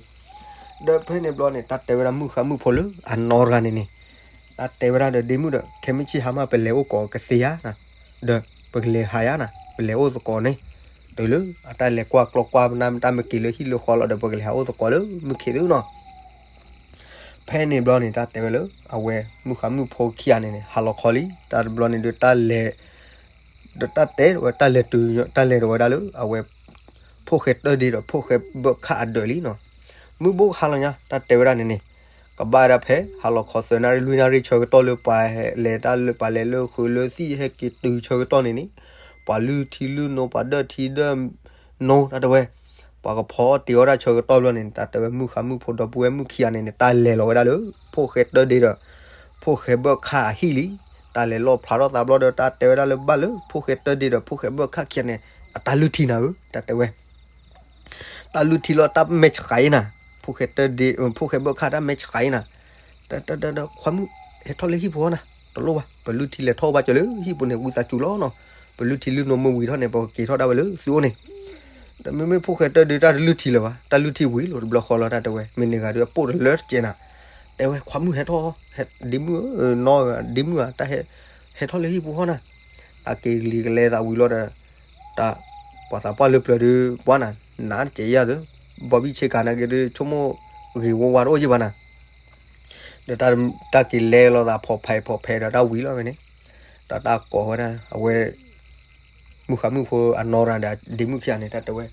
ဒီးဖဲန့ၣ်ဘျီန့ၣ် တၢ်တဲဝဲဒၣ်မုၣ်ဃါမုၣ်ဖိလၢအနီၢ်တဂၤန့ၣ်န့ၣ်, တၢ်တဲဝဲဒၣ်ဒီးဒ့မုၣ်ဒီး ခဲမုၢ်ဆ့ၣ်ဟါမၢ် ပလဲၤအိၣ်ကိးကသ့ဧါနၤ, ဒီးပကလဲၤဟးဧါနၤ ပလဲၤအိၣ်သကိးန့ၣ်, တုၤလၢအတၢ်လဲၤကွၢ်ကျီကွၢ်နၢ်မ့ၢ်တၢ်မ့ၢ်က့ၤလၢဟံၣ်လၢဃီလီၤဒီး ပကလဲၤဟးအိၣ်သကိးလၢမုၢ်ခ့သ့နီၤ ဖဲန့ၣ်ဘျီန့ၣ် တၢ်တဲဝဲလၢ အဝဲမုၣ်ဃါမုၣ်ဖိခံဂၤန့ၣ်န့ၣ် ဟးလီၤခီလံ တၢ်တဘျီန့ၣ်ဒုး တၢ်လဲၤ ဒီးတၢ်တဲဝဲ တၢ်လဲၤတုၤ တၢ်လဲၤဒီးဝဲဒၣ်လၢ အဝဲ ဖိၣ်ဃဲတၢၢ်ဒ့ဒီး ဖိၣ်ဃဲဘၢၣ်ခၣ်အဒၢးလံနီၤ. မုၢ်ဘိၣ်ဟါလီၤညါ တၢ်တဲဝဲဒၣ်န့ၣ်န့ၣ် ကဘၣ်ဝဲဒၣ်ဖဲ ဟါလီၤခီသၢနၣ်ရံၣ်လွံၢ်နၣ်ရံၣ်ဆၢကတီၢ်လၢပှၤလဲၤတၢ်လၢ ပှၤလဲၤလၢဃုာ်လၢသံၣ်ဟဲက့ၤတုၤဆၢကတီၢ်န့ၣ်န့ၣ် ပှၤလုၢ်ထံလုၢ်နိ ပှၤဒၢၣ်ထံဒၢၣ်နိ တၢ်တဲဝဲ ပှၤကဖီတ့ၢ်အီၣ်တၢ်ဆၢကတီၢ်ဘျီန့ၣ် တၢ်တဲဝဲမုၣ်ဃါမုၣ်ဖိဒီပုၢ်ဝဲၢ်မုၣ်ခံဂၤန့ၣ်န့ၣ် တၢ်လဲၤလီၤဝဲဒၣ်လၢ ဖိၣ်ဃဲတၢၢ်ဒ့ဒီး ဖိၣ်ဃဲဘၢၣ်ခၣ်အဟံၣ်လံ. တၢ်လဲၤလီၣ်ဖျါထီၣ်သးဘျီဒီး တၢ်တဲဝဲဒၣ်လၢဘၣ်လၢ ဖိၣ်ဃဲတၢၢ်ဒ့ဒီး ဖိၣ်ဃဲဘၢၣ်ခၣ်ခံဂၤန့ၣ် အတၢ်လုၢ်ထံနၤဧၢ တၢ်တဲဝဲ တၢ်လုၢ်ထံလီၤတၢ်မဲာ်ဆှးအံၤနၤ, ဖိၣ်ဃဲတၢၢ်ဒ့ ဖိၣ်ဃဲဘၢၣ်ခၣ်တၢ်မဲာ်ဆှးအံၤနၤ, တၢ် တၢ် တၢ် ခွါမုၣ် ဟဲထီၣ်လၢဟံၣ်ပူၤအီၤနၤ, တလိၣ်ဘၣ်, ပလုၢ်ထံလဲၤထီၣ်ဘၣ်ကၢၤလၢဟံၣ်ပူၤန့ၣ် ဝံသးစူၤလီၤနီၤ, ပလုၢ်ထံလုၢ်နိမ့ၢ်ဝံၤထီၣ်န့ၣ် ပကက့ၤထီၣ်ဒၣ်ဝဲလၢသုအိၣ်န့ၣ်, ဒီးမ့မ့ၢ်ဖိၣ်ဃဲတၢၢ်ဒ့တၢ်တလုၢ်ထံလၢၤဘၣ်, တၢ်လုၢ်ထံဝံၤလီၤတဘျီဃီလီၤ တၢ်တဲဝဲ, မ့ၢ်န့ၣ်ဂၤဒုးအပိၣ်တလၢတစဲးနၤ, တဲဝဲခွါမုၣ်ဟဲထီၣ်, ဒ့မုၣ်ဧၢ, နီၢ်ဧၢ, ဒ့မုၣ်ဧၢ, တၢ်ဟဲထီၣ်လၢဟံၣ်ပူၤဃီနၤ, အက့ၤလံၤကလဲၤသးဝံၤလီၤဒီး တၢ် ပှၤသးပှၢ်လၢပျၢၤဒုး ပှၤနၤ နးတစဲးယၤသု, ဘီဘံၣ်ဆ့ကၤနာ်က့ဒုး ဆိကမိၣ်ဂ့ၤဝါဝါတအိၣ်ယံၣ်ဘၣ်နၤ, ဒီးတၢ်က့ၤလဲၤလိာ်သးဖီၣ်ဖဲဖီၣ်ဖဲဒီးတၢ်ဝံၤလီၤဝဲန့ၣ်, ဒီးတၢ်ကိးဝဲဒၣ် အဝဲ မုၣ်ဃါမုၣ်ဖိအနီၢ်ရၤဒီးအဒ့မုၣ်ခံဂၤန့ၣ် တၢ်တဲဝဲ,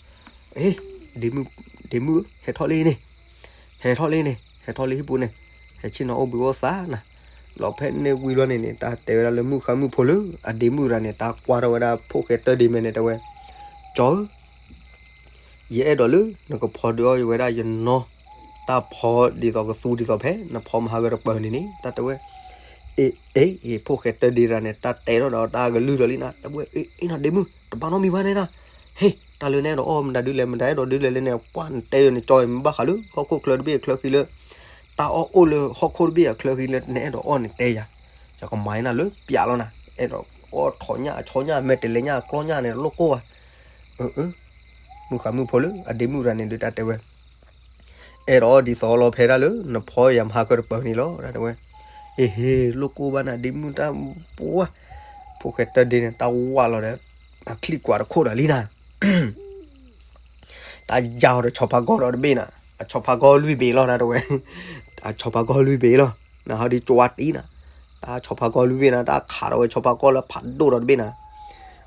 အ့, ဒ့မုၣ်, ဒ့မုၣ်, ဟဲထီၣ်လံန့ၣ်, ဟဲထီၣ်လံန့ၣ်, ဟဲထီၣ်လံဟံၣ်ပူၤန့ၣ်, ဟဲဆ့ၣ်နီၤအိၣ်ဘှံးအိၣ်သါနၤ. လီၤဖဲန့ၣ်ဝံၤလီၤန့ၣ်န့ၣ် တၢ်တဲဝဲဒၣ်လၢမုၣ်ဃါမုၣ်ဖိလၢအဒ့မုၣ်ရၤန့ၣ် တၢ်ကွၢ်ထီၣ်ဝဲဒၣ်ဖိၣ်ဃဲတၢဒ့မဲန့ၣ် တဲဝဲ, ကၠီဧၢ, ယအဲၣ်ဒိးလၢနကဖီဒုးအီၣ်ယဝဲဒၣ်ယနီၢ်, တၢ်ဖီဒ်သိးကသူဒ်သိးဖဲ နဖီမဟါကတပၤန့ၣ်န့ၣ် တၢ်တဲဝဲ, အ့, အ့, အ့, ဖိၣ်ဃဲတၢဒ့ရၤန့ၣ် တၢ်တဲထီၣ်ဒီးတၢ်ကလုၢ်လီၤလံနၤ တဲဝဲ, အ့, အ့နၤဒ့မုၣ် တဘၣ်နီတမံၤဘၣ်န့ၣ်နၤ, ဟ့ၣ်, တၢ်လၢနအဲၣ်ဒိးအီၣ်မတၤဒုလဲၣ် မတၤအဲၣ်ဒိးဒုလဲၣ်လၢန့ၣ် ပှၢ်နတဲယၤန့ၣ် ကၠီအံၤ မ့ၢ်ဘၣ်ဃးလၢဟီၣ်ခိၣ်ချၢတဘ့ၣ်အချၢဃံလၢ တၢ်အီၣ်အိၣ်လၢဟီၣ်ခိၣ်တဘ့ၣ်အချၢဃံလၢ နအဲၣ်ဒိးအီၣ်န့ၣ်တဲယၤ, ယကမၤနၤလၢပျးလီၤနၤ, အဲၣ်ဒိးအီၣ်ထိးညၣ်အဆီညၣ် မဲာ်တဲးလဲးညၣ်အကျီၢ်ညၣ်န့ၣ် လိၣ်ကိၢ်ဘၣ်, အၢ, မုၣ်ဃါမုၣ်ဖိလၢအဒ့မုၣ်ရၤန့ၣ်ဒုး တၢ်တဲဝဲ, အဲၣ်ဒိးအီၣ်ဒ်သိးလီၤဖဲဒၣ်လၢ နဖီယၤမဟါကတပၤန့ၣ်လီၤ တၢ်တဲဝဲ, အ့ဟ့ၣ် လိၣ်ကိၢ်ဘၣ်နၤဒ့မုၣ်တၢ်ပှၢ်, ဖိၣ်ဃဲတၢဒ့န့ၣ် တၢ်ဝးလီၤဒီး အချံၣ်ကွၢ်တခိၣ်ဒီးလံနၤ တၢ်ယါအီၤဒီးဆီဖါကီၢ်ဒီးတဘ့ၣ်နၤ, အဆီဖါကီၢ်လွံၢ်ဘ့ၣ်လီၤ တၢ်တဲဝဲ, အဆီဖါကီၢ်လွံၢ်ဘ့ၣ်လီၤ, နဟီဒ်ကၠီဝါတံနၤ, တၢ်ဆီဖါကီၢ်လွံၢ်ဘ့ၣ်နၤ တၢ်ခးဒီးဝဲဆီဖါကီၢ်လၢဖးဒိၣ်ဒီးတဘ့ၣ်နၤ,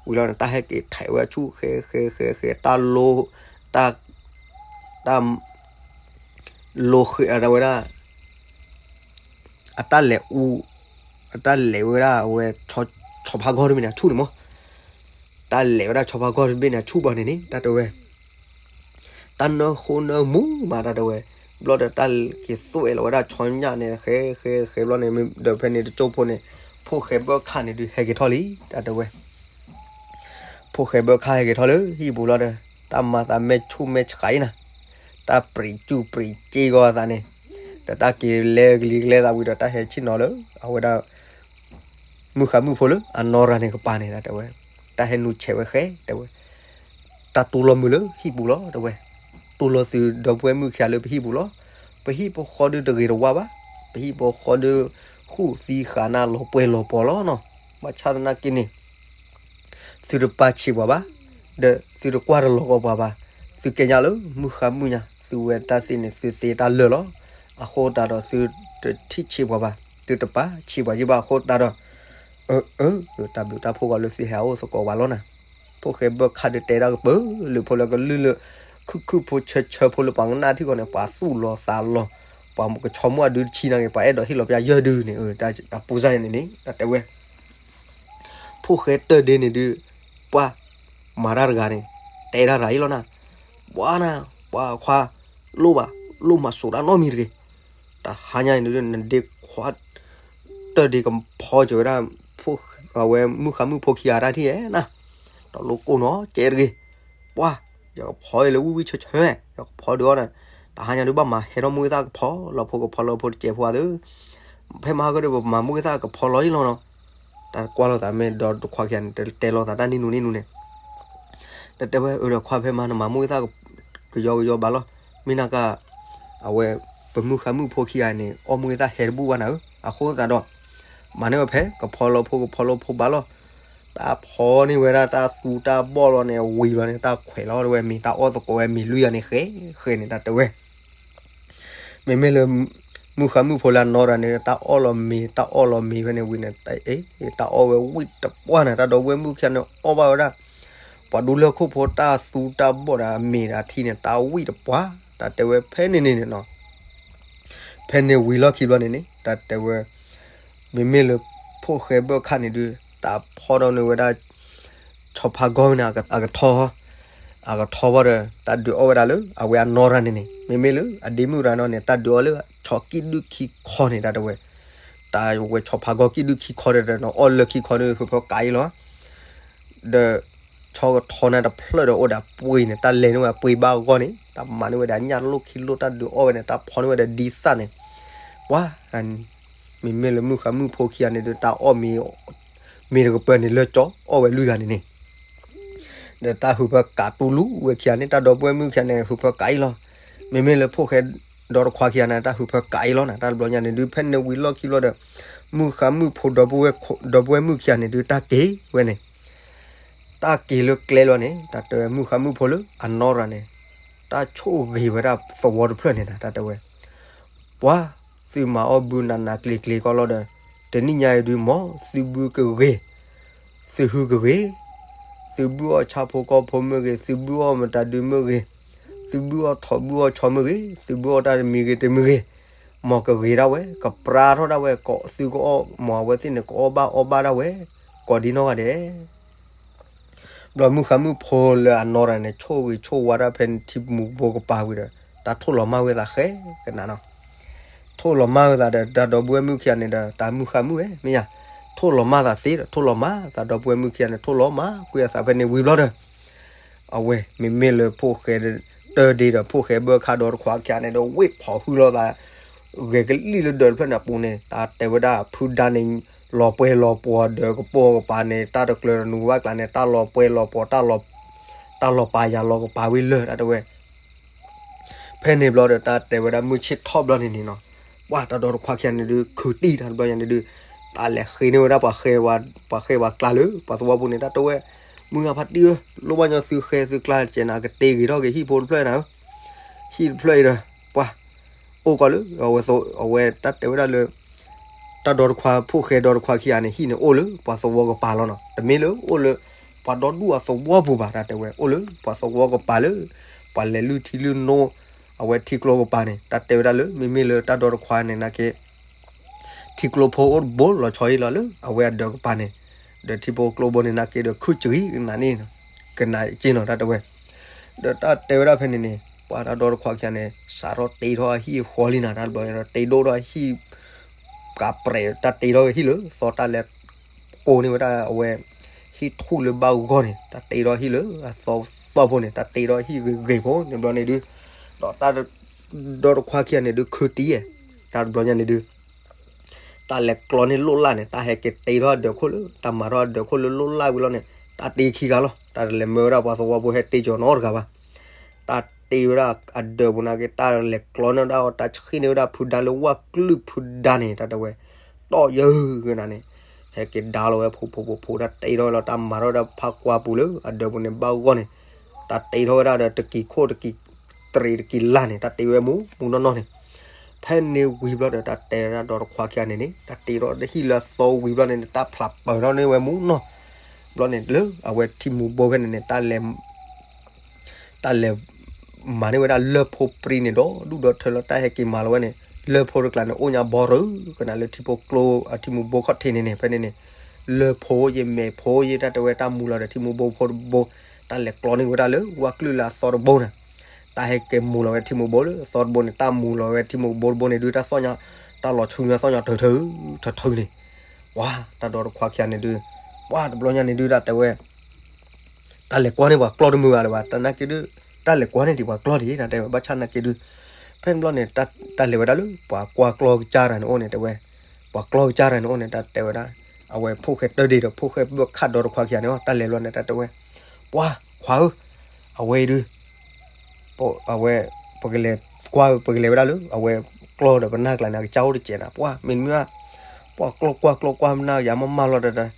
ဝံၤလီၤန့ၣ် တၢ်ဟဲက့ၤထဲးဝဲဆူၣ်ဃဲဃဲဃဲဃဲ တၢ်လိ, တၢ်, တၢ်, လိဃဲအဝဲဒၣ် အတၢ်လဲၤအူ, အတၢ်လဲၤဝဲဒၣ်အဝဲ ဆီဖါကီၢ်တဘ့ၣ်န့ၣ် အဆူၣ်န့ၣ်မး, တၢ်လဲၤဝဲဒၣ်ဆီဖါကီၢ်တဘ့ၣ်န့ၣ် အဆူၣ်ဘၣ်န့ၣ်န့ၣ် တၢ်တဲဝဲ, တၢ်နၢဃိနၢမူမး တၢ်တဲဝဲ, ဘျီဒီးတၢ်က့ၤသွဲၣ်လီၤဝဲဒၣ်ဆီညၣ်န့ၣ် ဃဲဃဲဃဲဘျီန့ၣ် ဒီးဖဲန့ၣ်တကၠိဖိန့ၣ် ဖိၣ်ဃဲဘၢၣ်ခၣ်န့ၣ်ဒုးဟဲက့ၤထီၣ်လံ တၢ်တဲဝဲ ဖိၣ်ဃဲဘၢၣ်ခၣ်ဟဲက့ၤထီၣ်လၢဟံၣ်ပူၤလီၤဒီး တၢ်မၤသးမဲာ်ဆူၣ်မဲာ်ဆှးအံၤနၤ, တၢ်ပြံးစူၣ်ပြံးစ့ဂီၤအသးန့ၣ်, ဒီးတၢ်က့ၤလဲၤကလံၤကလဲၤသးဝံၤဒီး တၢ်ဟဲဆ့ၣ်နီၤလၢအဝဲဒၣ် မုၣ်ဃါမုၣ်ဖိလၢအနီၢ်ရၤန့ၣ်ကပၤန့ၣ် တၢ်တဲဝဲ, တၢ်ဟဲနုာ်ဆဲးဝဲဃဲ တဲဝဲ, တၢ်တူၢ်လိာ်မုာ်လၢဟံၣ်ပူၤလီၤ တဲဝဲ, တူၢ်လိာ်သုဒီပုၢ်ဝဲၢ်မုၣ်ခံဂၤလၢပဟံၣ်ပူၤလီၤ, ပဟံၣ်ပဃီဒုးတဂ့ၤတဝါဘၣ်, ပဟံၣ်ပဃီဒုး ဃုသံဃာ်နၢ်လီၤပှဲၤလီၤပှီၤလီၤနီၤ, ဘၣ်ဆၣ်သနာ်က့န့ၣ် သုတပာ်ဆံးပှၤဘၣ်, ဒီးသုတကွၢ်တလီၤကီပှၤဘၣ်, သုကဲညါလၢမုၣ်ဃါမုၣ်ညါ သုဝဲတၢ်သ့န့ၣ် သုသ့တၢ်လၢာ်လီၤ, အဃိသတးဒီးသုတထံၣ်ဆံးပှၤဘၣ်, သုတပာ်ဆံးပှၤယံၢ်ဘၣ်အဃိသတးဒီး, အၢ, အၢ, တၢ်ဘျုးတၢ်ဖှိၣ်ဂီၤလၢသုဟဲအိၣ်သကိးပှၤလီၤနၤ, ဖိၣ်ဃဲဘၢၣ်ခၣ်ဒုးတဲတၢ်ကပၢၤလၢဖိလၢကလုၢ်လၢ ခုၣ်ခုၣ်ဖိဆၢဆၢဖိလၢပှၤကနၣ်ထံၣ်ဂီၤန့ၣ် ပှၤသူၣ်လီၤသးလီၤ, ပှၤကဆီမိၣ်အဒုတဆံနာ်က့ၤ ပှၤအဲၣ်ဒိးဟ့ၣ်လီၤပျၢ်ယၢၢ်ဒုန့ၣ် အပူၤစၢ်န့ၣ်န့ၣ် တၢ်တဲဝဲ ဖိၣ်ဃဲတၢၢ်ဒ့န့ၣ်ဒုး, ပှၤ, မၤတၢ်တဂၤန့ၣ်, တဲတၢ်တဂၤအံၤလီၤနၤ, ပှၤနၤ, ပှၤခွါ, လိၣ်ဘၣ်, လိၣ်မၤစိးတၢ်နီတမံၤတဂ့ၤ, တဟါညါအံၤဒုး နဒ့ခွါ, တၢၢ်ဒ့ကဖီစၢၤဝဲဒၣ်, အဝဲမုၣ်ဃါမုၣ်ဖိခံဂၤတၢ်ထံၣ်ဧဲနၤ, တလိၣ်ကိၢ်နီတစဲးတဂ့ၤ, ပှၤ, ယကဖီလၢဝံၣ်ဝံၣ်ဆၢဆၢ, ယကဖီဒုးအီၣ်နၤ, တဟါညါဒုးဘၣ်မၤဟဲထီၣ်မုၢ်ဂ့ၢ်သၣ်ကဖီလီၤဖိကဖီလီၤဖိတစဲးဖိအသး, ဖဲမဟါကဒီးပမၤမုၢ်ဂ့ၢ်သၣ်ကဖီလီၤအံၤလီၤနီၤ, တၢ်ကွၢ်လိာ်သးမ့ၢ်ဒီးတခွါခံဂၤန့ၣ် တတဲလိာ်သးတၢ်နံၣ်နူနံၣ်နူန့ၣ်, တတဲဝဲအၢဒီးခွါဖဲမဟါနမၤမုၢ်ဂ့ၢ်သၣ်, ကယီကယီဘၣ်လီၤ, မ့ၢ်နက, အဝဲ, ပမုၣ်ဃါမုၣ်ဖိခံဂၤန့ၣ် အီၣ်မုၢ်ဂ့ၢ်သၣ်ဟဲတဘူၣ်ဘၣ်နၤဧၢ, အဃိသတးဒီး, မၤန့ၢ်ဝဲဖဲကဖီလီၤဖိကဖီလီၤဖိဘၣ်လီၤ, တၢ်ဖီန့ၢ်ဝဲဒၣ်တၢ်သူတၢ်ဘီၣ်လီၤန့ၣ် ဝံၤလီၤန့ၣ် တၢ်ခွဲးလီၤဝဲမ့ၤ တၢ်အီၣ်သကိးဝဲမ့ၤလွံၢ်ဂၤန့ၣ် ဃဲ, ဃဲန့ၣ် တၢ်တဲဝဲ မ့မ့ၢ်လၢ မုၣ်ဃါမုၣ်ဖိလၢအနီၢ်ရၤန့ၣ် တၢ်အီၣ်လီၤမ့ၤ တၢ်အီၣ်လီၤမ့ၤဖဲန့ၣ်ဝံၤန့ၣ်, တၢ်အီၣ်ဝဲဝံၣ်တပှၢ်န့ၣ် တၢ်ဒီပုၢ်ဝဲၢ်မုၣ်ခံဂၤန့ၣ် အီၣ်ဘၣ်ဝဲဒၣ်, ပှၤဒူလၢၢ်ခိၣ်ဖိတၢ်သူတၢ်ဘီၣ်ဒီးအမ့ၤဒီးအထံန့ၣ် တၢ်ဝံၣ်တပှၢ်, တၢ်တဲဝဲဖဲန့ၣ်န့ၣ်နီၤ ဖဲန့ၣ်ဝံၤလီၢ်ခံဘျီန့ၣ်န့ၣ် တၢ်တဲဝဲ, မ့မ့ၢ်လၢ ဖိၣ်ဃဲဘၢၣ်ခၣ်န့ၣ်ဒုး တၢ်ဖီဒီးန့ၢ်ဝဲဒၣ် ဆီဖါကီၢ်န့ၣ် အကထီ, အကထီဘၣ်ဒီး တၢ်ဒုးအီၣ်ဝဲဒၣ်လၢ အဝဲအနီၢ်ရၤန့ၣ်န့ၣ် မ့မ့ၢ်လၢအဒ့မုၣ်ရၤနီၤန့ၣ် တၢ်ဒုးအီၣ်လၢဆီကံၣ်ဒုၣ်ခံခီန့ၣ် တၢ်တဲဝဲ, တၢ်ဝဲဆီဖါကီၢ်ကံၣ်ဒုၣ်ခံခီဒီး အီၣ်လၢခံခီဒီး ဟၢဖၢကးအံၤလီၤ ဒီး ဆီကထီန့ၣ်တဖျၢၣ်ဒီးအိၣ်ဒီးအပှ့ၤန့ၣ် တၢ်လဲၤန့ၢ်ဝဲအပှ့ၤဘၣ်အဂီၢ်န့ၣ် တၢ်မၤန့ၢ်ဝဲဒီးအညၣ်လိၣ်ခံလိၣ် တၢ်ဒုးအီၣ်ဝဲန့ၣ် တၢ်ဖီန့ၢ်ဝဲဒီးဒ်သၣ်န့ၣ်, ပှၤ, မ့မ့ၢ်လၢမုၣ်ဃါမုၣ်ဖိခံဂၤန့ၣ်ဒီး တၢ်အီၣ်မ့ၤ, မ့ၤတကပၤန့ၣ်လၢကၠီအီၣ်ဝဲလွံၢ်ဂၤန့ၣ်န့ၣ် ဒီးတၢ်ဟၢဖၢကးတူၢ်လူၤဝဲခံဂၤန့ၣ် တၢ်ဒီပုၢ်ဝဲၢ်မုၣ်ခံဂၤန့ၣ် ဟၢဖၢကးအံၤလီၤ. မ့မ့ၢ်လၢဖိၣ်ဃဲဒီတခွါခံဂၤန့ၣ် တၢ်ဟၢဖၢကးအံၤလီၤန့ၣ် တၢ်တဘျီညါန့ၣ်ဒုး ဖဲန့ၣ်ဝံၤလီၢ်ခံဘျီဒီး မုၣ်ဃါမုၣ်ဖိ ဒီပုၢ်ဝဲၢ်မုၣ်ခံဂၤန့ၣ်ဒုး တၢ်က့ၤဝဲန့ၣ် တၢ်က့ၤလၢကျဲလီၤန့ၣ် တၢ်တဲဝဲမုၣ်ဃါမုၣ်ဖိလၢအနီၢ်ရၤန့ၣ် တၢ်ဆိၣ်ဂ့ၤဝဲဒၣ်သဝီတဖျၢၣ်န့ၣ် တၢ်တဲဝဲ ပှၤ, သုမၤအီၣ်ဘုနးနးကျ့ၤကျ့ၤကီးလီၤဒီး တနံၣ်ညါအံၤဒုး မ်သုဘုကဂ့ၤ, သုဟုကဂ့ၤ, သု သုဘုၣ်အီၣ်ဆၣ်ဖိကီၢ်ဖိမ့ၢ်ဂ့ၤ, သုဘုၣ်အီၣ်မတၤဒုမ့ၢ်ဂ့ၤ, သုဘုၣ်အီၣ်ထိးဘုၣ်အီၣ်ဆီမ့ၢ်ဂ့ၤ, သုဘုၣ်အီၣ်တၢ်တမံၤဂ့ၤတမံၤဂ့ၤ, မ်ကဂ့ၤဒၣ်ဝဲ, ကပြါထီၣ်ဒၣ်ဝဲ, ကသုကအီၣ်, မ်အဝဲသ့ၣ်န့ၣ် ကအီၣ်ဘၣ်အီဘၣ်ဒၣ်ဝဲ, ကိးဒံနီၢ်ဂၤဒဲး ဘျီမုၢ်ဃါမုၢ်ဖိလၢအနီၢ်တၢ်န့ၣ် ဆိၣ်ဂ့ၤဆိၣ်ဝါဒၣ်ဖဲထံမူၤဘိကပၤဝံၤဒီး တၢ်ထိၣ်လီၤမၢ်ဝဲသးဃဲကနၤနီၤ. ထိၣ်လီၤမၢ်ဝဲသးဒီး တၢ်ဒီပုၢ်ဝဲၢ်မုၣ်ခံဂၤန့ၣ်ဒီး တၢ်မုၢ်ဃါမုၢ်ဝဲ မ့ၢ်ယါ, ထိၣ်လီၤမၢ်သးသ့ဒီး ထိၣ်လီၤမၢ်သးဒီပုၢ်ဝဲၢ်မုၣ်ခံဂၤန့ၣ် ထိၣ်လီၤမၢ်ကွံာ်အသးဖဲန့ၣ်ဝံၤဘျီဒီး အဝဲမ့မ့ၢ်လၢဖိၣ်ဃဲတၢၢ်ဒ့ဒီး ဖိၣ်ဃဲဘၢၣ်ခၣ်ဒီတခွါခံဂၤန့ၣ်ဒီး ဝ့ၢ်ဖီၣ်ဟုလိာ်သး ဂဲၤကလံၣ်လၢဒၢးတဖျၢၣ်န့ၣ်အပူၤန့ၣ် တၢ်တဲဝဲဒၣ်ဖုဒါန့ၣ် လီၤပှဲၤလီၤပှီၤဒီးကပိာ်ကပၤန့ၣ် တၢ်တကျၢၤတနူၤဘၣ်ကျါန့ၣ် တၢ်လီၤပှဲၤလီၤပှီၤ တၢ်လီၤပာ်ယၤလီၤကပၤဝံၤလၢာ် တၢ်တဲဝဲ ဖဲန့ၣ်ဘျီဒီး တၢ်တဲဝဲဒၣ်မုၢ်ဆ့ၣ်ထီၣ်ဘျီန့ၣ်န့ၣ်နီၤ, ပှၤတၢ်ဒီတခွါခံဂၤန့ၣ်ဒုး ခုးတံၢ်တၢ်တဘျီညါန့ၣ်ဒုး တၢ်လဲၤဃ့န့ၢ်ဝဲဒၣ်ပှၤဃဲ, ပှၤဃဲပှၤကျါလၢ ပှၤသဝီပူၤန့ၣ် တၢ်တဲဝဲ, မုၢ်ဂၤဖါတံၢ်ဧၢ, လိၣ်ဘၣ်ညီသုဃဲသုကျါကဲးနၤ ကတ့ဂ့ၤထီၣ်က့ၤဟံၣ်ဖိတဖျၢၣ်နၤဧၢ, ဟံၣ်တဖျၢၣ်အံၤဒီး ပှၤ အိၣ်ကီးလၢ အဝဲတၢ်တဲဝဲဒၣ်လၢ တၢ်ဒီတခွါ ဖိၣ်ဃဲဒီတခွါခံဂၤန့ၣ် ဟံၣ်န့ၣ်အိၣ်လၢပှၤသဝီကပၤလီၤနီၤ, တမ့ၢ်လၢအိၣ်လၢ ပှၤဒီဒူၣ်အသဝီပူၤဘၣ်, တၢ်တဲဝဲ အိၣ်လၢပှၤသဝီကပၤလၢ ပှၤလဲၤလုၢ်ထံလုၢ်နိ အဝဲထံကျိကပၤန့ၣ် တၢ်တဲဝဲဒၣ်လၢ မ့မ့ၢ်လၢတၢ်ဒီတခွါန့ၣ်နာ်က့ ထံကျိဖိအိၣ်တဘိလီၤဆီဟံၣ်လီၤလၢ အဝဲအဒၢးကပၤန့ၣ်, ဒီးထံဖိကျိဘိန့ၣ်နာ်က့ဒီး ခုၣ်စရံကနၤန့ၣ်, ကနၤက့နီၤ တၢ်တဲဝဲ, ဒီးတၢ်တဲဝဲဒၣ်ဖဲန့ၣ်န့ၣ် ပှၤတၢ်ဒီတခွါခံဂၤန့ၣ် စးထီၣ်တ့ထီၣ်အဟံၣ်အဃီလံနၤ တၢ်တဘျီဒီး တ့ဒိၣ်ထီၣ်အဟံၣ် ကးပြဲး တၢ်တ့ထီၣ်ဟံၣ်လၢသီ တၢ်လဲၤကိးန့ၢ်ဝဲဒၣ်အဝဲ ဟံၣ်ထူၣ်လၢဘၣ်ဂီၢ်န့ၣ် တၢ်တ့ထီၣ်ဟံၣ်လၢအသီသီဖိန့ၣ် တၢ်တ့ထီၣ်ဟံၣ်ဂ့ၤဂ့ၤဖိန့ၣ်ဘျီန့ၣ်ဒုး, ဒီးတၢ်ဒီတခွါခံဂၤန့ၣ်ဒုး ခုးတံၢ်ယဲၢ်, တၢ်တဘျီညါန့ၣ်ဒုး တၢ်လဲၤကျီန့ၢ်လိၣ်လၢ်န့ၣ် တၢ်ဟဲက့ၤတ့ထီၣ်အဒၢးခိၣ်လၢ တၢ်မၤထီၣ်အဒၢးခိၣ်လၢလိၣ်လၢ်ဝံၤလီၤန့ၣ် တၢ်တ့ခံဂၤလီၤ, တၢ်တလဲၤမၢဝဲဒၣ်ပှၤသဝီဖိဟဲတ့ကီးနီတဂၤဘၣ်. တၢ်တ့ဝဲဒၣ်အဒၢးပူၤနာ်က့ တၢ်လဲၤကျီန့ၢ်ဒၣ်အီၤ တၢ်ဆှံန့ၢ်ဝဲဒၣ်ဖုဒါလၢဝၣ်ကလုၢ်ဖုဒါန့ၣ် တၢ်တဲဝဲ တီၢ်ယၢကနၤန့ၣ် ဟဲက့ၤဒါလီၤဝဲဖိဖိဖိဖိ တၢ်တ့ထီၣ်ဝဲလီၤ တၢ်မၤထီၣ်ဝဲဒၣ်ဖးကွၢ်ပူၤလၢအဒၢးပူၤန့ၣ် ဘၣ်ဂီၢ်န့ၣ် တၢ်တ့ထီၣ်ဝဲဒၣ်ဒီးတကံၤခိၣ်တကံၤ တရံးတကံၤလၢ်န့ၣ် တၢ်တ့ဝဲမူမူနီၢ်နီၢ်န့ၣ်, ဖဲန့ၣ်ဝံၤဘျီဒီး တၢ်တဲဝဲဒၣ်ဒီတခွါခံဂၤန့ၣ်န့ၣ် တၢ်တ့ထီၣ်ဟံၣ်လၢအသီဝံၤဘျီန့ၣ် တၢ်ဖျးပၢၤထီၣ်န့ၢ်ဝဲမူနီၢ်, ဘျီန့ၣ်လၢအဝဲထံမူၤဘိဖဲန့ၣ်န့ၣ် တၢ်လဲၤ တၢ်လဲၤမၤန့ၢ်ဝဲဒၣ်လၢၢ်ဖိပြံန့ၣ်ဒီး ဒူၣ်ဒီထၢလီၤ တၢ်ဟဲက့ၤမၤလီၤဝဲန့ၣ် လၢၢ်ဖိတကျါန့ၣ် အိၣ်ညါဘီရၢ ကနၤလၢထံဖိကျိအထံမူၤဘိခီၣ်ထံးန့ၣ်န့ၣ် ဖဲန့ၣ်န့ၣ် လၢၢ်ဖိယဲၢ်မဲာ်ဖိယဲၢ် တၢ်တဲဝဲတၢ်မူၤလီၤဒီးထံမူၤဘိဖိတဘိ တၢ်လဲၤကျီန့ၢ်ဝဲဒၣ်လၢဝၣ်ကလုၢ်လၢအသီတဘိန့ၣ်, တၢ်ဟဲက့ၤမူၤလီၤဝဲထံမူၤဘိလၢအသီတဘိန့ၣ် တၢ်မူၤလီၤဝဲထံမူၤဘိတဘိန့ၣ်ဒုး တၢ်သီၣ်ညါ တၢ်လီၤဆူညါသီၣ်ညါထၢၣ်ထၢၣ်ထၢၣ်ထၢၣ်န့ၣ်, ပှၤတၢ်ဒီတခွါခံဂၤန့ၣ်ဒုး ပှၤတဘျီညါန့ၣ်ဒုး တၢ်တဲဝဲ တၢ်လဲၤကွၢ်န့ၢ်ပှၤကျီတမုာ်ဘၣ်လၢၤဘၣ် တၢ်နာ်က့ဒုး တၢ်လဲၤကွၢ်န့ၢ်ဒံးပှၤကျီဒံး တၢ်တဲဝဲ ဘၣ်ဆၣ်နာ်က့ဒုး ဖဲန့ၣ်ဘျီန့ၣ် တၢ်လဲၤဝဲဒၣ်လၢ ပှၤကွၢ်ကျီကစၢ်တၢ်န့ၣ်အိၣ်န့ၣ် တဲဝဲ ပှၤကျီကစၢ်တၢ်န့ၣ်အိၣ်န့ၣ် တၢ်တဲဝဲဒၣ် အဝဲဖိၣ်ဃဲတၢၢ်ဒ့ဒီး ဖိၣ်ဃဲဘၢၣ်ခၣ်ဒီတခွါခံဂၤန့ၣ် တၢ်လဲၤဘျီန့ၣ် တၢ်တဲဝဲ ပှၤခွါဧၢ အဝဲအံၤဒုး အဝဲ ပကလဲၤကွၢ် ပကလဲၤဝဲဒၣ်လၢ အဝဲကျီဒီးပနၢ်ကျါန့ၣ် အကစၢ်အိၣ်တစဲးနၤ ပှၤမ့တမ့ၢ်ဘၣ် ပှၤကျီကွၢ်ကျီကွၢ်မနၢ်ယၤမးမးလီၤတၢ်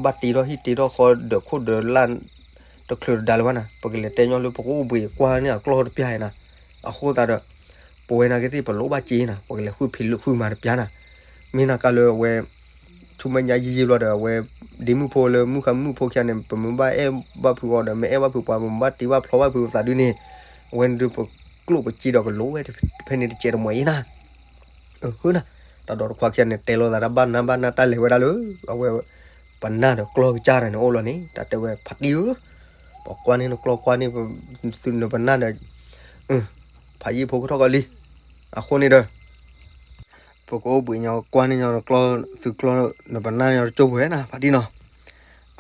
ဘၣ်တ့ထီၣ်ဟံၣ်တ့ထီၣ်ဃီဒၢးခိၣ်ဒၢးလၢ် တချုးတဒါလၢၤဘၣ်နၤ ပကလဲၤတဲညီလၢပကအိၣ်ဘှံးကွၢ်န့ၢ်အကျီတပျၢ်အံၤနၤ အဃိသတးဒီး ပဝဲနာ်က့သ့ၣ်ပလိၣ်ဘၣ်စ့နၤ ပကလဲၤဃုဖံးဃုမၤတပျၢ်နၤ မ့ၢ်နၤကါလၢအဝဲ ဆူမဲာ်ညါယံာ်ယံာ်ဘျီဒီး အဝဲ ဒ့မုၣ်ဖိလၢမုၢ်ဃါမုၣ်ဖိခံဂၤန့ၣ် ပမ့ၢ်ဘၣ်အဲၣ်ဘၣ်ဖုးအီၤဒီး မ့ၢ်အဲၣ်ဘၣ်ဖုးပှၤ ပမ့ၢ်ဘၣ်တ့ဘၣ်ဖျီဘၣ်ဖုးပသးဒုန့ၣ် အဝဲန့ၣ်ဒုး ပကျိၣ်ပစ့ဒီးကလိၣ်ဝဲဖဲန့ၣ်တစဲးတမှဲၤအံၤနၤ အၢ နၤ တၢ်ဒီတခွါခံဂၤန့ၣ် တဲလိာ်သးတၢ်ဘၣ်နၢ်ဘၣ်နၢ် တၢ်လဲၤဝဲဒၣ်လၢ အဝဲ ပနၢ်ဒီးကျီကစၢ်တၢ်န့ၣ်အိၣ်လီၤန့ၣ် တၢ်တဲဝဲ ဖါတံၢ်ဧၢ ပကွၢ်န့ၢ်နကျီ ကွၢ်န့ၢ်သုနပနၢ်ဒီး ဖးယံာ်ဖိကထီၣ်ကီးလံ အဃိန့ၣ်ဒီး ပကအိၣ်ဘှံးညီ ကွၢ်န့ၢ်ညီနကျီ သုကျီနပနၢ်ညီတကၠိၢ်ဖိနီၤ ဖါတံၢ်နီၤ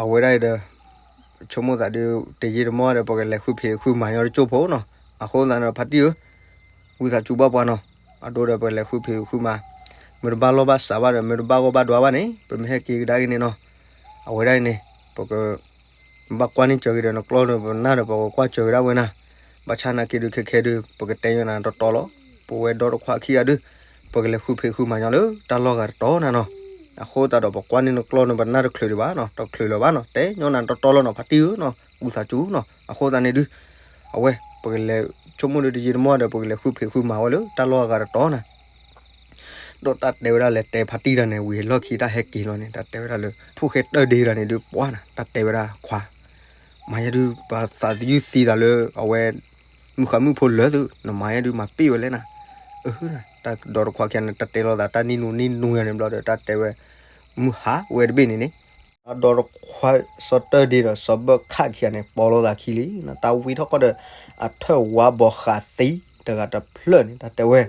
အဝဲဒၣ်အံၤဒီး ဆိကမိၣ်သးဒုး တယံာ်တမီၢ်ဒီး ပကလဲၤဃုဖံးဃုမၤညီတကၠိၢ်ဖိနီၤ အဃိသတးန့ၣ် ဖါတံၢ်ဧၢ ဝံသးစူၤဘၣ်ပှၤနီၤ အဒိဒီးပကလဲၤဃုဖံးဃုမၤ မ့ၢ်တဘၣ်လီၢ်ဘၣ်စးဘၣ်ဒီး မ့ၢ်တဘၣ်ဂီၢ်ဘၣ်ဒွးဘၣ်န့ၣ် ပမ့ၢ်ဟဲက့ၤကဒါက့ၤန့ၣ်နီၤ အဝဲဒၣ်အံၤန့ၣ် ပက ဘၣ်ကွၢ်န့ၢ်စၢၤက့ၤဒီးနကျီဒီးပနၢ်ဒီး ပကကွၢ်စၢၤက့ၤဒၣ်ဝဲနၤ ဘၣ်ဆၣ်နာ်က့ဒုးခဲခဲဒုး ပကတဲညီနၤတီတီလီၤ ပဝဲဒီတခွါခံဂၤဒုး ပကလဲၤဃုဖံးဃုမၤညီလၢတၢ်လီၢ်ဂၤတတီၤနၤနီၤ အဃိသတးဒီး ပကွၢ်န့ၢ်နကျီနပနၢ်တချုးဒံးဘၣ်နီၤ တချုးလၢၤဘၣ်နီၤ တဲညီနၤတီတီလီၤနီၤ ဖါတံၢ်ဧၢနီၤ ဝံသးစူၤနီၤ အဃိသတးန့ၣ်ဒုး အဝဲ ပကလဲၤဆိကမိၣ်ဒီးတယံာ်တမီၢ်ဒီး ပကလဲၤဃုဖံးဃုမၤဝဲလၢတၢ်လီၢ်ဂၤတတီၤနၤ ဒီးတၢ်တဲဝဲဒၣ်လဲၤတဲဖါတံၢ်တၢ်န့ၣ် ဝံၤလီၢ်ခံတၢ်ဟဲက့ၤလီၤန့ၣ် တၢ်တဲဝဲဒၣ်လၢ ဖိၣ်ဃဲတၢၢ်ဒ့တၢ်န့ၣ်ဒုး ပှၤနၤ တၢ်တဲဝဲဒၣ်ခွါ, ပ မၤယဲဒုး ပှၤသးသယုၢ်သံသးလၢ အဝဲ မုၢ်ဃါမုၣ်ဖိလၢာ်သု နမၤယဲဒုး မၤပ့ၢ်ဝဲလဲၣ်နၤ. အၢ တၢ်ဒီတခွါခံဂၤန့ၣ် တၢ်တဲလိာ်သး တၢ်နံၣ်နူနံၣ်နူယၤန့ၣ်ဘျီဒီး တၢ်တဲဝဲ မုၢ်ဟါဝဲတဘ့ၣ်န့ၣ်န့ၣ် တၢ်ဒီတခွါ စီၤတၢၢ်ဒ့ဒီးစီၤဘၢၣ်ခၣ်ခံဂၤန့ၣ် ပိာ်လိာ်သးခံလံ. တၢ်ဝံထီၣ်ဃီဒီး အထၢၣ်ဝါဘီဃးသံ တဂၤတဖျၢၣ်န့ၣ် တၢ်တဲဝဲ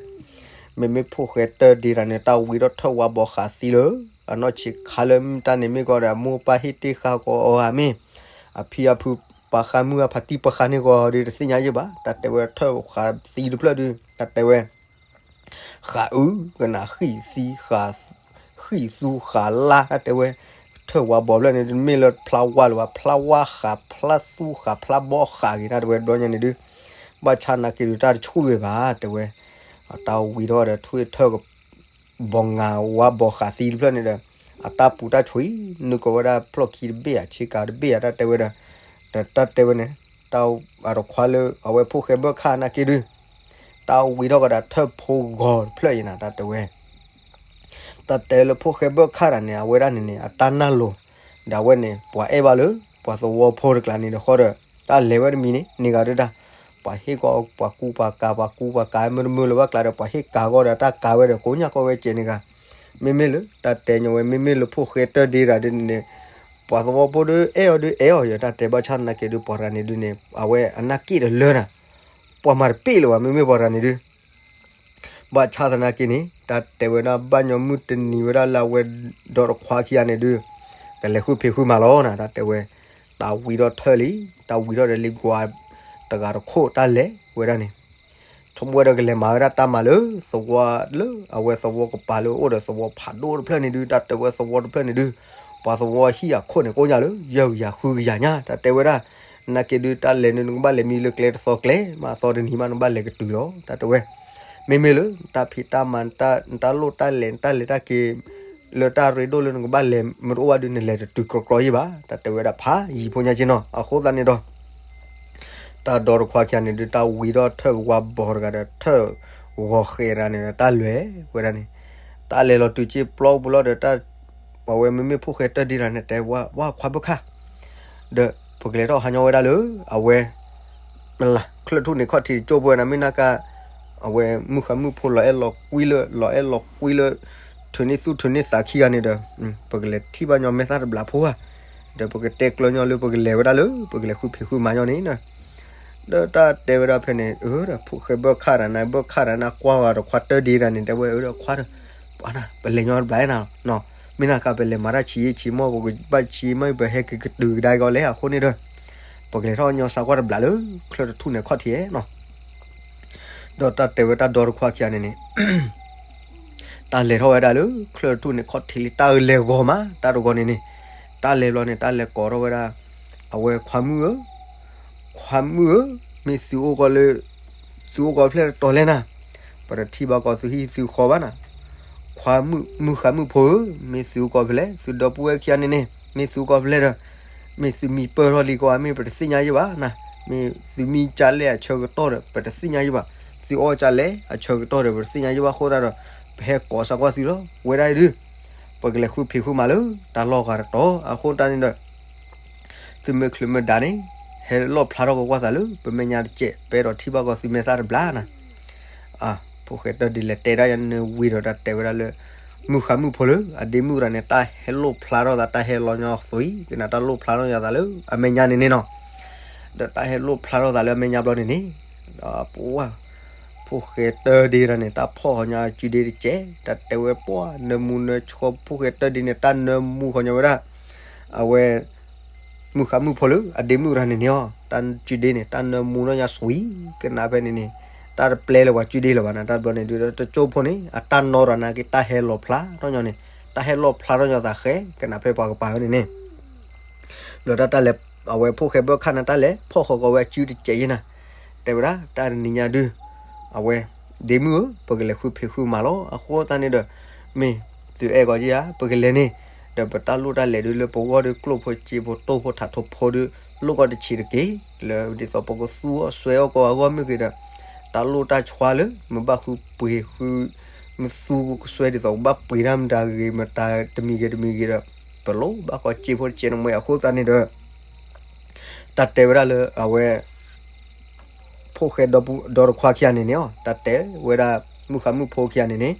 မ့မ့ၢ်ဖိၣ်ဃဲတၢၢ်ဒ့တၢ်န့ၣ် တၢ်ဝံထီၣ်ထၢၣ်ဝါဘီဃးသံလၢ အနီၢ်ဆံးခါလၢတၢ်န့ၣ်မ့ၢ်ကီးဒီး အမိၢ်ပၢ်ဟ့ၣ်တ့ၢ်ဃာ်ကီးအီၤဧါမ့ၢ် အဖံအဖု ပှၤဃါမုၢ်အဖါတံၢ်ပှၤဃါန့ၢ်ကီးဒီး တသ့ၣ်ညါယဲၢ်ဘၣ်. တၢ်တဲဝဲထၢၣ်ဃးသံတဖျၢၣ်ဒုး တၢ်တဲဝဲ ဃးအုကနၣ်ဃံၣ်သံ ဃံၣ်သူဃးလါ တၢ်တဲဝဲ ထၢၣ်ဝါဘီဖျၢၣ်န့ၣ် တမ့ၢ်လၢဖျါဝါလၢၤဘၣ် ဖျါဝါဃး ဖျါသူဃး ဖျါဘီဃးဂ့ၤ တၢ်တဲဝဲဘျီညါန့ၣ်ဒုး ဘၣ်ဆၣ်နာ်က့ဒုးတၢ်တဆူၣ်ဝဲဘၣ် တဲဝဲ အတၢ်ဝံၤထီၣ်ဒီးထွံၣ်ထၢၣ် ဘီငါဝါဘီဃးသံတဖျၢၣ်န့ၣ်ဒီး အတၢ်ပူၤတၢ်ဆွံ နုာ်ကီးဝဲဒၣ်ဖျီၣ်ခံတဘ့ၣ်ဧါ ဆ့ကၤတဘ့ၣ်ဧါ တၢ်တဲဝဲဒီး ဒီးတၢ်တဲဝဲန့ၣ် တၢ်အတခွါလၢအဝဲဖိၣ်ဃဲဘၢၣ်ခၣ်နာ်က့ဒုး တၢ်ဝံၤထီၣ်ကဒီးထၢၣ်ဖိဂီၤတဖျၢၣ်အံၤနၤ တၢ်တဲဝဲ တၢ်တဲလၢဖိၣ်ဃဲဘၢၣ်ခၣ်တၢ်န့ၣ် အဝဲဒၣ်န့ၣ်န့ၣ် အတၢ်နၢ်လိၤ ဒီးအဝဲန့ၣ် ပှၤအဲၣ်ဘၣ်လၢ ပှၤသဝီဖိတကျါန့ၣ်ဒီးဃီဒီး တၢ်လဲၤဝဲတမံၤန့ၣ် န့ၢ်ဂၤဒုးတၢ် ပှၤဟ့ၣ်ကီး ပှၤကူပှၤကၤ ပှၤကူပှၤကၤ မ့ၢ်တမုာ်လၢၤဘၣ်ကျါဒီး ပှၤဟ့ၣ်ကၤဂီၢ်ဒီးတၢ်ကၤဝဲဒီး ကိးညါကီးဝဲကဲးန့ၣ်ဂၤ မ့မ့ၢ်လၢ တၢ်တဲညီဝဲ မ့မ့ၢ်လၢဖိၣ်ဃဲတၢၢ်ဒ့တၢ်ဒ်န့ၣ်န့ၣ် ပှၤသဝီဖိဒုးအဲၣ်အီၤဒုးအဲၣ်အီၤယၤ တၢ်တဲဘၣ်ဆၣ်သနာ်က့ဒုး ပှၤတဂၤန့ၣ်ဒုးန့ၣ် အဝဲအနၢ်က့ၣ်တလၢနၤ ပှၤမၤတပ့ၢ်လၢၤဘၣ် မ့မ့ၢ်ပှၤတဂၤန့ၣ်ဒုး ဘၣ်ဆၣ်သနာ်က့န့ၣ် တၢ်တဲဝဲဒၣ်ဘၣ်ညီမုၢ်တနံၤဝဲဒၣ်လၢအဝဲဒီတခွါခံဂၤန့ၣ်ဒုး ကလဲၤဃုဖံးဃုမၤလီၤနၤ တၢ်တဲဝဲ တၢ်ဝံၤထီၣ်ထၢၣ်လံ တၢ်ဝံၤထီၣ်ဒီးလံကွၢ်တဂၤတခိၣ်တၢ်လဲၤဝဲဒၣ်န့ၣ် ဆိကမိၣ်ဝဲဒီးကလဲၤမၤဝဲဒၣ်တၢ်မၤလၢသဝီလၢအဝဲသဝီကပၤလၢအိၣ်ဒီးသဝီဖးဒိၣ်တဖျၢၣ်န့ၣ်ဒုး တၢ်တဲဝဲသဝီတဖျၢၣ်န့ၣ်ဒုး ပှၤသဝီဟံၣ်အခိၣ်န့ၣ်ကိးညါလၢ ယဲၢ်ကယၤဃုကယၤညါ တၢ်တဲဝဲဒၣ် နာ်က့ဒုးတၢ်လဲၤန့ၣ် နကဘၣ်လဲၤမံလၢကျဲတသီကျဲ မ့ၢ်အသီတနံၤမး နကဘၣ်လဲၤကတုၤလီၤ တၢ်တဲဝဲ မ့မ့ၢ်လၢ တၢ်ဖံးတၢ်မၤ နတၢ်လိၣ်တၢ်လဲၤ နတၢ်လဲၤတၢ်က့ၤ လၢတၢ်ရ့ဒိၣ်လၢနကဘၣ်လဲၤ မ့ၢ်တအိၣ်ဘၣ်ဒုး နလဲၤတတုၤကြီကြီယံၣ်ဘၣ် တၢ်တဲဝဲဒၣ်ဖးယံၤဖိညါက့နီၤ အဃိသတးန့ၣ်ဒီး တၢ်ဒီတခွါခံဂၤန့ၣ်ဒုး တၢ်ဝံၤထီၣ်ထၢၣ်ဝါဘီတဂၤဒီး ထၢၣ်ဂီၤဃဲးတဂၤန့ၣ်ဒီး တၢ်လဲၤဝဲဒၣ်န့ၣ် တၢ်လဲၤလီၤတုၤက့ၤပျီပူၤလီၤဒီး တၢ် အဝဲမ့မ့ၢ်ဖိၣ်ဃဲတၢၢ်ဒ့တၢ်န့ၣ် တဲဝဲ ဝဲခွါဘၢၣ်ခၣ် ဒီးပကလဲၤထီၣ်ဟးညီဝဲဒၣ်လၢ အဝဲ မ့ၢ်လၢ ချၢၣ်ထူၣ်န့ၣ်ခီၣ်ထံးကၠိဖိဝဲဒၣ် မ့ၢ်နာ်က့ အဝဲမုၣ်ဃါမုၣ်ဖိလီၤအဲၣ်လီၤကွံလၢ လီၤအဲၣ်လီၤကွံလၢ ထုးန့ၢ်သူၣ်ထုးန့ၢ်သးခံဂၤန့ၣ်ဒီး ပကလဲၤထံၣ်ဘၣ်ညီမဲာ်သၣ်တဘျးဖိဧါ ဒီးပကတဲကျၢၤညီလၢပကလဲၤဝဲဒၣ်လၢ ပကလဲၤဃုဖံးဃုမၤညီန့ၣ် ဒီးတၢ်တဲဝဲဒၣ်ဖဲန့ၣ် အၢဒီးဖိၣ်ဃဲဘၢၣ်ခၣ်တၢ်န့ၣ် ဘၢၣ်ခၣ်တၢ်န့ၣ် ကွၢ်ဝဲဒီးခွါတၢၢ်ဒ့တၢ်န့ၣ် တဲဝဲအၢဒီးခွါဒီး ပှၤနၤ ပလဲၤညီတဘျးနၤ မ့ၢ်နာ်က့ပလဲၤမၤတၢ်ဆံးယံာ်ဆံးမီၢ် ပကဘၣ်ဆံးမီၢ် ပဟဲက့ၤကတုၤကဒါကီးလဲၣ် အဃိန့ၣ်ဒီး ပကလဲၤထီၣ်ညီစးကွၢ်တဘျးလၢ ချၢၣ်တထူၣ်န့ၣ်ခီၣ်ထံးနီၤ ဒီးတၢ်တဲဝဲတၢ်ဒီတခွါခံဂၤန့ၣ်န့ၣ် တၢ်လဲၤထီၣ်ဝဲဒၣ်လၢ ချၢၣ်တထူၣ်န့ၣ်ခီၣ်ထံးလံ တၢ်အလဲၤဂီၤမး တၢ်တဂီၤန့ၣ်န့ၣ် တၢ်လဲၤဘျီန့ၣ် တၢ်လဲၤကိးထီၣ်ဝဲဒၣ် အဝဲခွါမုၣ်ဧၢ ခွါမုၣ်ဧၢ မ့ၢ်သုအိၣ်ကီးလၢ သုအိၣ်ကီးဖျဲၣ်တတီၤလဲၣ်နၤ ပတထံၣ်ဘၣ်ကီးသုဟံၣ်သုဃီဘၣ်နၤ ခွါမုၣ် မုၣ်ဃါမုၣ်ဖိဧၢ မ့ၢ်သုအိၣ်ကီးဖဲလဲၣ် သုဒီပုၢ်ဝဲၢ်ခံဂၤန့ၣ်န့ၣ် မ့ၢ်သုအိၣ်ကီးဖဲလဲၣ်ဒီး မ့ၢ်သုမံပၢၢ်ထီၣ်လံကီးဧါ မ့ၢ်ပတသ့ၣ်ညါယံာ်ဘၣ်နၤ မ့ၢ်သုမံကၢ်လဲၣ်အဆၢကတီၢ်ဒီး ပတသ့ၣ်ညါယံာ်ဘၣ် သုအီၣ်ကၢ်လဲၣ်အဆၢကတီၢ်ဒီး ပတသ့ၣ်ညါယံာ်ဘၣ်အဃိသတးဒီး ပဟဲကိးစးကွၢ်သုလီၤ ဝဲဒၣ်အံၤဒုး ပကလဲၤဃုဖံးဃုမၤလၢ တၢ်လီၢ်ဂၤတတီၤ အဃိတၢ်န့ၣ်ဒီး သုမ့ၢ်ချုးမ့ၢ်ဒါန့ၣ် ဟဲလီၣ်ဖျါထီၣ်ကွၢ်ကွၢ်သးလၢ ပမဲာ်ညါတစဲး ပအဲၣ်ဒိးထံၣ်ဘၣ်ကီးသုမဲာ်သၣ်တဘျါနၤ အ ဖိၣ်ဃဲတၢၢ်ဒ့လဲၤတဲဒၣ်ယၤန့ၣ်ဝံၤဒီး တၢ်တဲဝဲဒၣ်လၢ မုၣ်ဃါမုၣ်ဖိလၢ အဒ့မုၣ်တဂၤန့ၣ် တၢ်ဟဲလီၣ်ဖျါထီၣ်သး တၢ်ဟဲလီၤညီသွံၣ် ကနၣ်တၢ်လီၣ်ဖျါထီၣ်ညီသးလၢ အမဲာ်ညါန့ၣ်န့ၣ်နီၤ ဒီးတၢ်ဟဲလီၣ်ဖျါထီၣ်သးလၢအမဲာ်ညါဘျီန့ၣ်န့ၣ် ဒီးပဝဲ ဖိၣ်ဃဲတၢၢ်ဒ့တၢ်န့ၣ် တၢ်ဖီၣ်ဃီၤညီအစုဒ့တစဲး တၢ်တဲဝဲပှၤ နၢမူနၢဆှီ ဖိၣ်ဃဲတၢၢ်ဒ့န့ၣ် တၢ်နၢမူဃီၤညီဝဲဒၣ် အဝဲ မုၣ်ဃါမုၣ်ဖိလၢ အဒ့မုၣ်တဂၤန့ၣ်န့ၣ်အီၤ တၢ်စုဒ့န့ၣ် တၢ်နၢမူနီၢ်ညါသွံၣ် ကနၣ်ဖဲန့ၣ်န့ၣ် တၢ်တပျဲလၢပှၤစုဒ့လၢၤဘၣ်နၤ တၢ်ဘျီန့ၣ်ဒုး တကၠိဖိန့ၣ် အတၢ်နီၢ်တဂၤနာ်က့ တၢ်ဟဲလီၤဖျါထီၣ်ညီန့ၣ် တၢ်ဟဲလီၣ်ဖျါထီၣ်ညီသးဃဲ ကနၣ်ဖဲပှၤကပၤဝဲန့ၣ်န့ၣ် ဒီးတၢ်တၢ်လဲၤ အဝဲဖိၣ်ဃဲဘၢၣ်ခၣ်န့ၣ် တၢ်လဲၤဖီၣ်ဃီၤကီးဝဲအစုတစဲးယဲနၤ တဲဝဲဒၣ် တၢ်တနံၤညါဒုး အဝဲ ဒ့မုၣ်ဧၢ ပကလဲၤဃုဖံးဃုမၤလီၤ အဃိသတးန့ၣ်ဒီး မ့ၢ်သုအဲၣ်ကီးယဲဧါ ပကလဲၤန့ၣ် ဒီးပတၢ်လိၣ်တၢ်လဲၤဒုးလၢပဂီၢ်ဒုး ကျိၣ်ဖိစ့ဖိ တိၢ်ဖိထးထိဖိဒုး လိၣ်ကီးတဆံးတက့ၢ် လၢဒ်သိးပကသူအီၤစွဲအီၤကီးအဂီၢ်မ့ၢ်ဂ့ၤဒီး တၢ်လိၣ်တၢ်ဆှါလၢ မ့ၢ်ဘၣ်ဃုပှ့ၤဃု မ့ၢ်သူကစွဲဒ်သိးကဘၣ်ပှ့ၤတၢ်မတၤဂ့ၤ မတၤတမံၤဂ့ၤတမံၤဂ့ၤဒီး ပလိၣ်ဘၣ်ကီးစ့ဖိတစဲးန့ၣ်မ့ၢ် အဃိသတးန့ၣ်ဒီး တၢ် တၢ်တဲဝဲဒၣ်လၢအဝဲ ဖိၣ်ဃဲဒီတခွါခံဂၤန့ၣ်န့ၣ်အီၤ တၢ်တဲဝဲဒၣ်မုၣ်ဃါမုၣ်ဖိခံဂၤန့ၣ်န့ၣ်,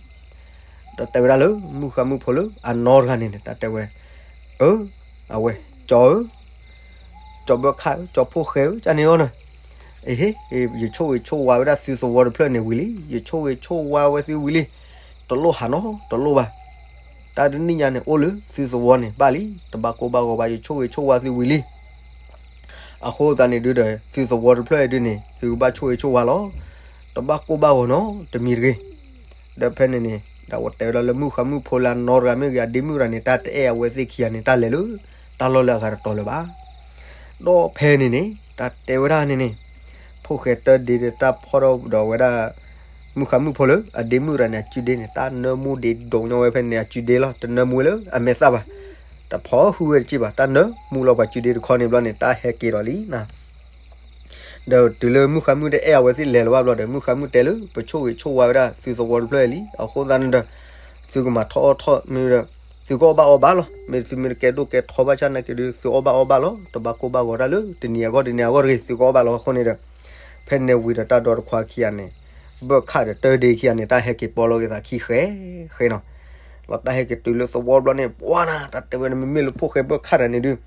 ဒီးတဲဝဲဒၣ်လၢမုၣ်ဃါမုၣ်ဖိလၢအနီတဂၤန့ၣ်န့ၣ် တၢ်တဲဝဲ, အၢ, အဝဲ, ကၠီဧၢ, ကၠီဘၢၣ်ခၣ်ဧၢ, ကၠီဖိၣ်ဃဲဧၢ, ကန့ၣ်အီၤန့ၣ်, အဟ့, ယဆိၣ်ဂ့ၤဆိၣ်ဝါဝဲဒၣ်သုသဝီတဖျၢၣ်န့ၣ်ဝံၤလံ, ယဆိၣ်ဂ့ၤဆိၣ်ဝါဝဲသုဝံၤလံ, တလိၣ်ဟးနီတလိၣ်ဘၣ်, တၢ်တနံၣ်ညါန့ၣ် အိၣ်လၢသုသဝီန့ၣ် ဘၣ်လံ, တဘၣ်ကိၢ်ဘၣ်ဂီၤဘၣ်, ယဆိၣ်ဂ့ၤဆိၣ်ဝါသုဝံၤလံ. အဃိသတးန့ၣ်ဒုဒီး သုသဝီတဖျၢၣ်အံၤဒုန့ၣ် သုကဘၣ်ဆိၣ်ဂ့ၤဆိၣ်ဝါလီၤ. တဘၣ်ကိၢ်ဘၣ်ဂီၤနီတမံၤတဂ့ၤ. ဒီးဖဲန့ၣ်န့ၣ် ဒီးအဝဲတဲဝဲဒၣ်လၢမုၣ်ဃါမုၣ်ဖိလၢအနီတဂၤမ့ၢ်ဂ့ၤ အဒ့မုၣ်တဂၤန့ၣ် တၢ်တအဲၣ်အဝဲသ့ၣ်ခံဂၤန့ၣ် တၢ်လဲၤလၢ တၢ်လီၢ်လၢအဂၤတတီၤလၢၤဘၣ်. ဒီးဖဲန့ၣ်န့ၣ် တၢ်တဲဝဲဒၣ်န့ၣ်န့ၣ် ဖိၣ်ဃဲတၢဒ့ဒီးတၢ်ဖီၣ်ထီၣ်ဒီးဝဲဒၣ် မုၣ်ဃါမုၣ်ဖိလၢအဒ့မုၣ်တဂၤန့ၣ် အကုဒ့န့ၣ် တၢ်နၢမူဒ့ဒိးညီဝဲဖဲန့ၣ် အကုဒ့လီၤ. တနၢမူလၢအမဲာ်သၣ်ဘၣ်. တဖီၣ်ဟုၣ်ဝဲတစံးဘၣ်. တၢ်နၢမူလီၤပှၤကုဒ့တခီန့ၣ်ဘျီန့ၣ် တၢ်ဟဲက့ၤဒီးလံနၤ. ဒီးတုၤလၢမုၣ်ဃါမုၣ်တအဲၣ်အဝဲသ့ၣ်လဲၤလၢၤဘၣ်ဘျီဒီး မုၣ်ဃါမုၣ်တဲလၢ ပဆိၣ်ဂ့ၤဆိၣ်ဝါဝဲဒၣ်သုသဝီတဖျၢၣ်အံၤလံ. အဃိသတးန့ၣ်ဒီး သုကမၤထီၣ်အီၣ်ထီၣ်မ့ၢ်ဒီး သုကအီၣ်ဘၣ်အီဘၣ်လီၤ. မ့ၢ်သုမ့ၢ်တကဲဒိၣ်ကဲထီဘၣ်ဆၣ်နာ်က့ဒုး သုအီၣ်ဘၣ်အီဘၣ်လီၤ. တဘၣ်ကိၢ်ဘၣ်ဂီၤတၢ်လၢတနံၤအဂီၢ်တနံၤအဂီၢ်တဂ့ၤ သုကအီၣ်ဘၣ်လီၤ. အဃိန့ၣ်ဒီး ဖဲန့ၣ်ဝံၤဒီးတၢ်ဒီတခွါခံဂၤန့ၣ် ဘၢၣ်ခၣ်ဒီးတၢဒ့ခံဂၤန့ၣ် တၢ်ဟဲက့ၤပီလီၤက့ၤသးခံဃဲဃဲနီၤ. ဒီးတၢ်ဟဲက့ၤတုၤလၢသဝီဘျီန့ၣ် ပှၤနၤ တၢ်တဲဝဲန့ၣ် မ့မ့ၢ်လၢဖိၣ်ဃဲဘၢၣ်ခၣ်တဂၤန့ၣ်ဒုး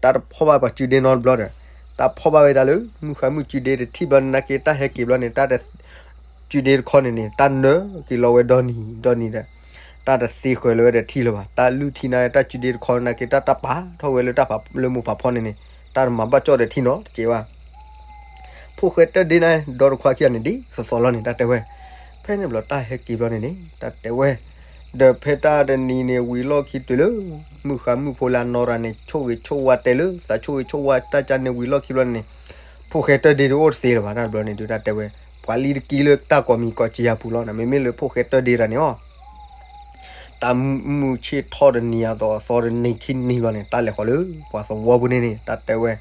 တၢ်တဖီၣ်ဘၣ်ပှၤကုဒ့နီတဘျီဒီး တၢ်ဖီၣ်ဘၣ်ဝဲဒၣ်လၢ မုၣ်ဃါမုၣ်ကုဒ့တထံၣ်ဘျီန့ၣ် နာ်က့တၢ်ဟဲက့ၤဘျီန့ၣ် တၢ်တ ကုဒ့တခီန့ၣ်န့ၣ် တၢ်နၢက့ၤလီၤဝဲဒီနံၤဒီနံၤဒီး တၢ်တသ့ဃၢၤလၢၤဝဲဒီးထံလၢၤဘၣ်. တၢ်လုၢ်ထံန့ၣ် တၢ်ကုဒ့တခီနာ်က့ တၢ်တၢ်ပာ်ထီၣ်ဝဲလၢတၢ်ဖးလၢမိၢ်ဖးဖီန့ၣ်န့ၣ် တၢ်တမၤဘၣ်ကၠီၣ်ဒီးထံနီတစဲးဘၣ်. ဖိၣ်ဃဲတၢဒ့န့ၣ် ဒီတခွါခံဂၤန့ၣ် ဒ်သိးသိးလီၤန့ၣ် တၢ်တဲဝဲ. ဖဲန့ၣ်ဘျီတၢ်ဟဲက့ၤဘျီန့ၣ်န့ၣ် တၢ်တဲဝဲ ဒီးဖဲတၢ်တနံၤန့ၣ် ဝံၤလီၢ်ခံတုၤလၢ မုၣ်ဃါမုၣ်ဖိလၢအနီၢ်ရၤန့ၣ် ဆိၣ်ဂ့ၤဆိၣ်ဝါတဲလၢ သးဆိၣ်ဂ့ၤဆိၣ်ဝါတၢ်ကါန့ၣ်ဝံၤလီၢ်ခံဘျီန့ၣ်န့ၣ် ဖိၣ်ဃဲတၢဒ့တအိၣ်တသ့လၢၤဘၣ် တၢ်တဘျီန့ၣ်ဒုး တၢ်တဲဝဲ ပှၤလံတကံလၢတၢ်ကိးမံၤကိးစံယၤပူၤလီၤန့ၣ် မ့မ့ၢ်လၢဖိၣ်ဃဲတၢဒ့တဂၤန့ၣ်အီၤ တၢ်မုၢ်ဆ့ၣ်ထီၣ်တနံၤအသီအသီတနံၤခံနံၤဘျီန့ၣ် တၢ်လဲၤဃီၤလၢပှၤသဝီပူၤန့ၣ်န့ၣ် တၢ်တဲဝဲ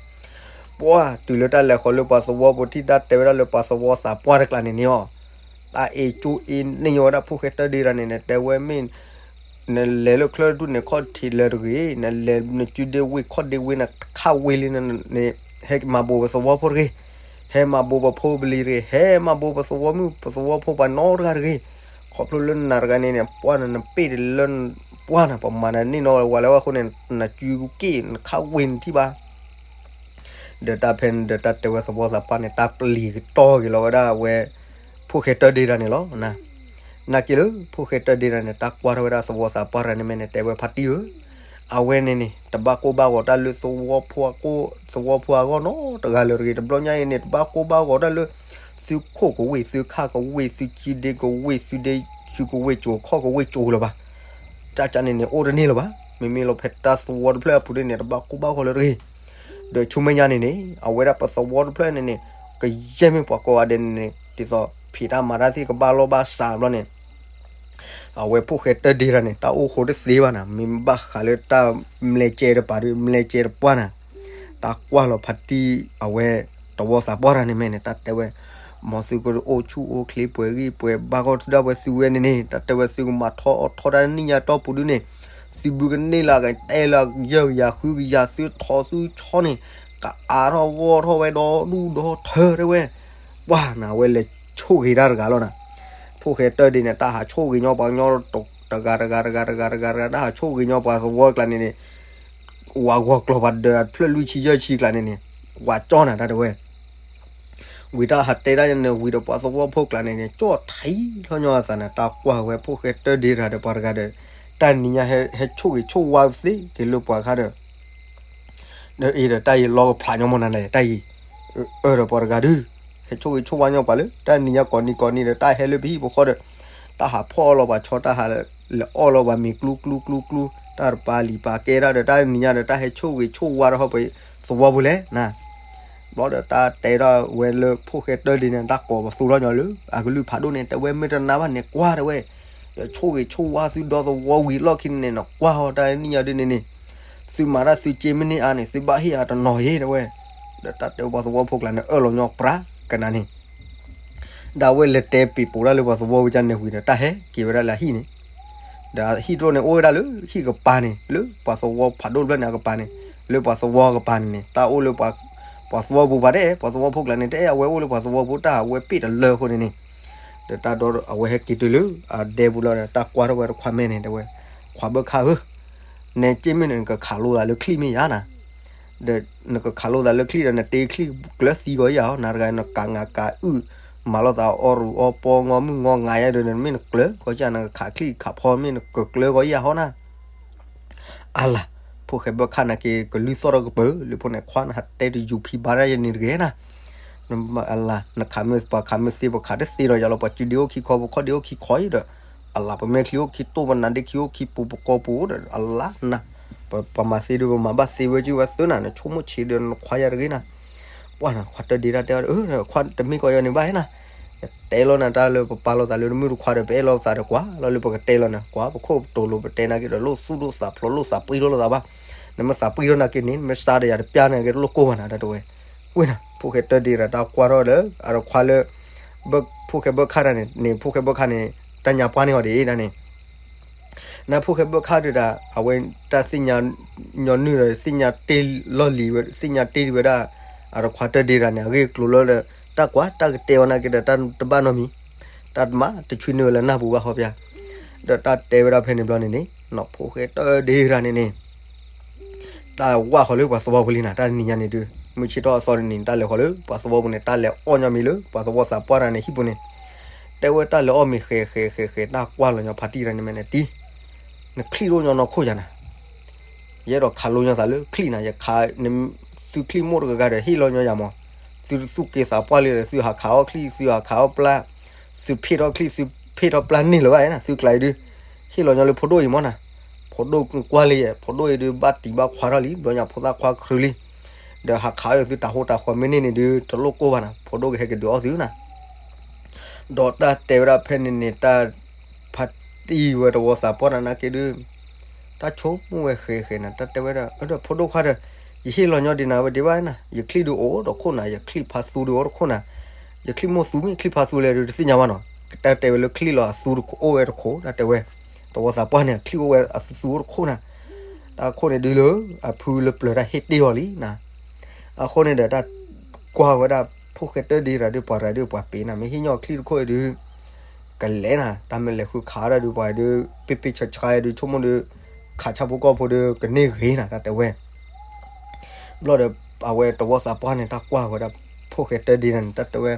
ပှၤတုၤလၢတၢ်လဲၤဃီၤလၢပှၤသဝီပူၤထံၣ် တၢ်တဲဝဲဒၣ်လၢပှၤသဝီသးပှၢ်တကျါန့ၣ်န့ၣ်အီၤ တၢ်အ့ၣ်ကၠိအ့ၣ်န့ၢ်ညီဝဲဒၣ်ဖိၣ်ဃဲတၢဒ့တဂၤန့ၣ်န့ၣ် တဲဝဲမ့ၢ် နလဲၤလၢချၢဒူၣ်န့ၣ် ခီၣ်ထံးလၢတဂ့ၤ, နလဲၤနကုဒ့ဝ့ၢ်ခီၣ်ဒ့ဝ့ၢ် နခးဝ့ၢ်လံန့ၣ် ဟဲမၤဘိးပသဝီဖိတဂ့ၤ, ဟဲမၤဘိးပဖိပလံၤတဂ့ၤ, ဟဲမၤဘိးပသဝီမုၣ်ပသဝီဖိပှၤနီတဂၤတဂ့ၤ, ခီဖျိလၢနၤတဂၤန့ၣ်န့ၣ် ပှၢ်နၤ နပ့ၢ်တလၢပှၢ်နၤ နပမၤနၤန့ၢ်နီၤဝဲလၢဝဲအဃိန့ၣ် နကုက့ၣ် နခးဝ့ၢ်နထံၣ်ဘၣ် ဒီးတၢ်ဖဲန့ၣ်ဒီးတၢ်တဲဝဲသဝီသးပှၢ်န့ၣ် တၢ်ပျံၤကတီၢ်က့ၤလီၤဝဲဒၣ်ဝဲ ဖိၣ်ဃဲတၢဒ့တဂၤန့ၣ်လီၤ. နာ်က့လၢဖိၣ်ဃဲတၢဒ့တဂၤန့ၣ် တၢ်ကွၢ်ထီၣ်ဝဲဒၣ်သဝီသးပှၢ်တဂၤန့ၣ်မ့ၢ်န့ၣ် တဲဝဲဖါတံၢ်ဧၢ, အဝဲန့ၣ်န့ၣ် တဘၣ်ကိၢ်ဘၣ်ဂီၤတၢ်လၢသဝီဖိအကိၣ် သဝီဖိအဂီၢ်နီတဂၤလၢၤတဂ့ၤ. တဘျီညါအံၤန့ၣ် တဘၣ်ကိၢ်ဘၣ်ဂီၤတၢ်လၢ သုခိၣ်ကဝ့ၢ် သုခၣ်ကဝ့ၢ် သုကုဒ့ကဝ့ၢ် သုဒ့သုကဝ့ၢ်ကၠိၤ ခီၣ်ကဝ့ၢ်ကၠိၤလၢၤဘၣ်. တၢ်ကန့ၣ်န့ၣ် အိၣ်တန့ၢ်လၢၤဘၣ်. မ့မ့ၢ်လီၤဖဲတၢ်သဝီတဖျၢၣ်အပူၤဒ်န့ၣ် တဘၣ်ကိၢ်ဘၣ်ဂီၤလၢၤတဂ့ၤ. ဒီးဆူမဲာ်ညါန့ၣ်န့ၣ် အဝဲဒၣ်ပသဝီတဖျၢၣ်န့ၣ်န့ၣ် ကယဲၢ်မ့ၢ်ပှၤကိးဂၤဒဲးန့ၣ်န့ၣ် ဒ်သိးဖံးတၢ်မၤတၢ်သ့ၣ်ကဘၣ်လီၢ်ဘၣ်စးဘျီန့ၣ် အဝဲဖိၣ်ဃဲတၢဒ့တဂၤန့ၣ် တၢ်အိၣ်ဃိတသ့ဘၣ်နၤ, မ့ၢ်ဘၣ်ဃးလၢတၢ်မျဲကဲတပၤဒုး မျဲကဲတပှၢ်နၤ, တၢ်ကွၢ်လီၤဖါတံၢ်အဝဲ သဝီသးပှၢ်တဂၤန့ၣ်မ့ၢ်န့ၣ် တၢ်တဲဝဲ မ်သုကအိၣ်ဆူၣ်အိၣ်ချ့ပှဲၤဂံၢ်ပှဲၤဘါဂီၢ်ထူဒၣ်ဝဲသုဝဲန့ၣ်န့ၣ် တၢ်တဲဝဲသုကမၤထီၣ်အီၣ်ထီၣ်တၢ်တနံၣ်ညါတီၢ်ပူၤဒုးန့ၣ်, သုဘုကန့ၢ်လၢကတဲလၢယဲၢ်ကယၤဃုကယၤ သုထီသုဆီန့ၣ် ကအါထီၣ်ဂီၢ်ထီၣ်ဝဲဒီဒူၣ်ဒီထၢတဲဝဲ, ပှၢ်နၤဝဲလဲၤဆိၣ်ဂ့ၤတၢ်တဂၤလီၤနၤ, ဖိၣ်ဃဲတၢဒ့န့ၣ် တၢ်ဟးဆိၣ်ဂ့ၤညီပှၤကညီ တဂၤတဂၤတဂၤတဂၤတဂၤတဂၤ တၢ်ဟးဆိၣ်ဂ့ၤညီပှၤသဝီကျါန့ၣ်န့ၣ် ဝးဂီၤကျိၤပှၤဒၢးအဖျၢၣ်လွံၢ်ဆံယဲၢ်ဆံကျါန့ၣ်န့ၣ် ဝးကၠီနၤတၢ်တဲဝဲ ဝံၤတၢ်ဟးတဲဒၣ်န့ၣ် ဝံၤဒီးပှၤသဝီဖိကျါန့ၣ်န့ၣ် ကၠီၣ်ထံလီၤညီအသးန့ၣ် တၢ်ကွၢ်ဝဲဖိၣ်ဃဲတၢဒ့တဂၤဒီးပှၤတဂၤဒီး တၢ်နံၤညါဟဲဆိၣ်ဂ့ၤဆိၣ်ဝါသ့က့ၤလၢပှၤခါဒီး ဒီးအံၤဒီးတၢ်အံၤလီၤကဖျးညီမ့ၢ်နၤလဲၣ် တၢ်အံၤ အၢဒီးပှၤတဂၤဒုး ဟဲဆိၣ်ဂ့ၤဆိၣ်ဝါညီပှၤလၢ တၢ်နံၤညါကိးနံၤကိးနံၤဒီး တၢ်ဟဲလၢပဟံၣ်ပဃီဒီး တၢ်ဟးဖီၣ်အီၣ်လီၤပှၤဆီ တၢ်ဟးလဲၤအီၣ်လီၤပှၤမ့ၤကျူကျူကျူကျူ တၢ်တပာ်လံာ်ပာ်ကဲဒၣ်ဒီး တၢ်နံၤညါဒီး တၢ်ဟဲဆိၣ်ဂ့ၤဆိၣ်ဝါဒီးဟီၣ်ပသဝီပူၤလဲၣ်နၤ ဘျီဒီးတၢ်တဲဒၣ်ဝဲလၢဖိၣ်ဃဲတၢဒ့န့ၣ် တၢ်ကိးပသူထီၣ်ညီလၢ အကလုၢ်ဖးဒိၣ်န့ၣ် တဲဝဲမ့ၢ်တနာ်ဘၣ်န့ၣ်ကွၢ်တဲဝဲ, ဒီးဆိၣ်ဂ့ၤဆိၣ်ဝါသုဒီသဝီဝံၤလီၢ်ခံန့ၣ် နကွၢ်အီၤတၢ်နံၤညါဒ်န့ၣ်န့ၣ်, သုမၤတၢ်သုစ့မ့ၢ်န့ၢ်အါန့ၣ် သုဘၣ်ဟ့ၣ်အါတနီၤယ့ၣ်တဲဝဲ, ဒီးတၢ်တဲပှၤသဝီဖိကျါန့ၣ် အၢၣ်လီၤညီပြးကနၤန့ၣ် ဒီးအဝဲလဲၤတဲပံၤပိာ်ဒၣ်လၢပှၤသဝီဝံၤကန့ၣ်ဝံၤဒီး တၢ်ဟဲက့ၤဝဲဒၣ်လၢအဟံၣ်န့ၣ်, ဒီးဟံၣ်တရိၣ်န့ၣ် အိၣ်ဝဲဒၣ်လၢဟံၣ်ကပၤန့ၣ် လၢပှၤသဝီဖးဒိၣ်တဖျၢၣ်န့ၣ်အကပၤန့ၣ်, လၢပှၤသဝီကပၤန့ၣ်န့ၣ် တၢ်အိၣ်လၢပှၤ ပှၤသဝီပူၤပှၤတအဲၣ်, ပှၤသဝီဖိကျါန့ၣ် တအဲၣ်အဝဲအိၣ်လၢပှၤသဝီပူၤတၢ်အဝဲပ့ၢ်တလၢအဃိန့ၣ်န့ၣ်, ဒီးတၢ်ဒီးအဝဲဟဲက့ၤတုၤလၢအဒဲပူၤလီၤဒီး တၢ်ကွၢ်ထီၣ်ဝဲတခွါမဲာ်န့ၣ် တဲဝဲ, ခွါဘၢၣ်ခၣ်ဧၢ, နက့မ့ၢ်န့ၣ် နကခးလိသးလၢချံၣ်မ့ၢ်ယါနၤ, ဒီးနကခးလိသးလၢချံၣ်ဒီး နတ့ချံၣ်ကျၢၤသံဂီၤယၤဟီ, နၤတဂၤနကးငါကးအုၣ်, မၤလိာ်သးအီၣ်ရူးအီပီ ငီမုၢ်ငီငါယါဒီး နမ့ၢ်နကျၢၤဂီၤယၤ နကခးချံၣ်ခးဖီမ့ၢ်နကကျၢၤဂီၤယၤဟီနၤ အလၤ, ဖိၣ်ဃဲဘၢၣ်ခၣ်နာ်က့ ကလုၢ်သီၣ်ထီၣ်ကပၢၤလၢဖိန့ၣ် ခွါနဟးတဲတယူၤဖံးဘါတၢ်ယန့ၣ်တဂ့ၤနၤ, အလၤ နခးမ့ၢ်ပှၤခးမ့ၢ်သ့ ပှၤခးတသ့ဒီးယၤလီၤ ပှၤစုဒ့အိၣ်ခံခီ ပခီၣ်ဒ့အိၣ်ခံခီအံၤဒီး, အလၤ ပမဲာ်ချံအိၣ်ခံတိၢ် ပနါဒ့ခံအိၣ်ခံပူၤ ပကီၢ်ပူၤဒီး အလၤနၤ, ပမၤသ့ဒီး ပမၤဘၣ်သ့ဝဲက့ၤဝဲသ့နၤ နဆိကမိၣ်ဆံးဒီး နခွါယၤတဂ့ၤနၤ, ပှၤနခွါတၢၢ်ဒ့တၢ်တဲအီၤဒီး ခွါတမ့ၢ်ကီးယၤန့ၣ်ဘၣ်နၤ ယတဲလီၤနၤတၢ်လၢပပာ်လိာ်သးလၢနမုၢ်တခွါဒီး ပအဲၣ်လိာ်သးဒီးကွၢ်လီၤလၢပကတဲလီၤနၤ ကွၢ်ပခိၣ်ပတိၤလိၤ ပတဲနာ်က့ဒီး လိၣ်သူၣ်လိာ်သးဖျိးလိာ်သးပှံၢ်လိာ်သးဘၣ်, နမ့ၢ်သးပှံၢ်ထီၣ်နာ်က့န့ၣ် နမ့ၢ်စါဒီးယၤတပျၢ်နာ်က့တလိၣ်ကိၢ်ဘၣ်နၤ တၢ်တဲဝဲ, ဝ့ၢ်နၤ ဖိၣ်ဃဲတၢၢ်ဒ့တၢ်တၢ်ကွၢ်ထီၣ်လၢ အတခွါလၢ ဖိၣ်ဃဲဘၢၣ်ခၣ်တၢ်န့ၣ်န့ၣ် ဖိၣ်ဃဲဘၢၣ်ခၣ်န့ၣ် တၢ်ညါပှၢ်န့ၢ်အီၤဒ်အံၤဒၣ်န့ၣ် နဖိၣ်ဃဲဘၢၣ်ခၣ်ဒုးဒၣ် အဝဲတၢ်သ့ၣ်ညါညီနုၢ်ဒီး သ့ၣ်ညါတ့ၢ်လီၢ်လံၤဝဲ သ့ၣ်ညါတ့ၢ်ဝဲဒၣ် အတခွါတၢၢ်ဒ့တၢ်န့ၣ် အဂ့ၢ်အကျိၤလၢ တၢ်ကွၢ်တၢ်ကတဲအီၤနာ်က့ဒီး တၢ်တဘၣ်နီတမံၤ, တၢ်တမၤတဆွံနုာ်ဝဲလၢနၢ်ပူၤဘၣ်ဃီပျၢ်, ဒီးတၢ်တဲဝဲဒၣ်ဖဲန့ၣ်ဘျီန့ၣ်န့ၣ် နဖိၣ်ဃဲတၢၢ်ဒ့တၢ်န့ၣ်န့ၣ် တၢ်ဝၢ်ဃီၤလၢပှၤသဝီပူၤလံနၤ တၢ်တနံၤညါန့ၣ်ဒုး မုၢ်ဆ့ၣ်ထီၣ်အသီတနံၤ တၢ်လဲၤဃီၤလၢပှၤသဝီပူၤန့ၣ် တၢ်လဲၤအီၣ်ညီမံၤလၢပှၤသဝီသးပှၢ်တၢ်န့ၣ်ဟံၣ်ပူၤန့ၣ်, တဲဝဲတၢ်လဲၤအီၣ်မ့ၤဃဲၤဃဲၤဃဲၤဃဲၤ တၢ်ကွၢ်လီၤညီဖါတံၢ်တၢ်န့ၣ်မ့ၢ်န့ၣ်တံၢ်, နချံၣ်တအိၣ်ညီနီၢ်ခိၣ်ယၤနၤ ယအဲၣ်ဒိးခးလိညီသးလၢချံၣ်နၤ ယခး သုချံၣ်မိၢ်တဂၤဂၤဒီး ဟ့ၣ်လီၤညီယၤမး, သုသူၣ်က့သးပှၢ်လံဒီး သုဟးခးအီၣ်ချံၣ် သုဟးခးအီၣ်ပျၢ်, သုဖ့ၣ်ထီၣ်ချံၣ် သုဖ့ၣ်ထီၣ်ပျၢ်န့ၢ်လၢၤဘၣ်နၤ သုကျါအံၤဒုး, ဟ့ၣ်လီၤညီလၢဖိဒိၣ်အံၤမးနၤ, ဖိဒိၣ်ကွၢ်လံယဲ ဖိဒိၣ်အံၤဒုး ဘၣ်တံၢ်ဘၣ်ခွါထီၣ်လံ ဘျီညါဖိသၣ်ခွါခရူလံ, ဒီးဟးခးအီၣ်သုတၤဟိတၤဃီမ့ၢ်န့ၢ်န့ၣ်ဒုး တလိၣ်ကိၢ်ဘၣ်နၤ ဖိဒိၣ်ကဟဲကဒုးအီၣ်သုနၤ ဒီးတၢ်တဲဝဲဒၣ်ဖဲန့ၣ်န့ၣ် တၢ်ဖါတံၢ်ဝဲတဝီသးပှၢ်နၤနာ်က့ဒုး, တၢ်ဆိကမိၣ်ဝဲဃဲၤဃဲၤနၤ တၢ်တဲဝဲဒၣ် ဒီးဖိဒိၣ်ခွါဒီး, ယဟ့ၣ်လီၤညီဒံးနၤဝဲဒံးဘၣ်နၤ ယချံၣ်ဒုးအိၣ်တခိၣ်နၤ ယချံၣ်ဖါသူဒုးအိၣ်တခိၣ်နၤ, ယချံၣ်မိၢ်သူမ့ၢ်ချံၣ်ဖါသူလဲၣ်ဒုးတသ့ၣ်ညါဘၣ်နီၤ, တၢ်တဲဝဲလၢချံၣ်လီၤအသူအိၣ်ဝဲတခိၣ် တၢ်တဲဝဲ, တဝီသးပှၢ်န့ၣ် ချံၣ်အိၣ်ဝဲအသူသူအိၣ်တခိၣ်နၤ တၢ်ခိၣ်န့ၣ်ဒုးလၢ အဖုလၢပျၢၤတၢ်ဟ့ၣ်တ့ၢ်အီၤလံနၤ, အဃိန့ၣ်ဒီးတၢ်ကွၢ်ဝဲဒၣ် ဖိၣ်ဃဲတၢၢ်ဒ့တၢ်ဒုး ပှၤတဂၤဒုးပှၤပ့ၤနၤ မ့ၢ်ဟ့ၣ်ညီချံၣ်တခိၣ်အံၤဒုး, ကလဲၤနၤ တၢ်မ့ၢ်လဲၤဃုခးဒၣ်ဒုး ပှၤဒုး ပ့ပ့ဆါဆါဒုး ဆိကမိၣ်ဒုး ခးဆၣ်ဖိကီၢ်ဖိဒုး ကန့ၢ်ဂ့ၤနၤ တၢ်တဲဝဲ ဘျီဒီး အဝဲတဝီသးပှၢ်န့ၣ် တၢ်ကွၢ်ဝဲဒၣ် ဖိၣ်ဃဲတၢၢ်ဒ့တၢ်န့ၣ် တၢ်တဲဝဲ,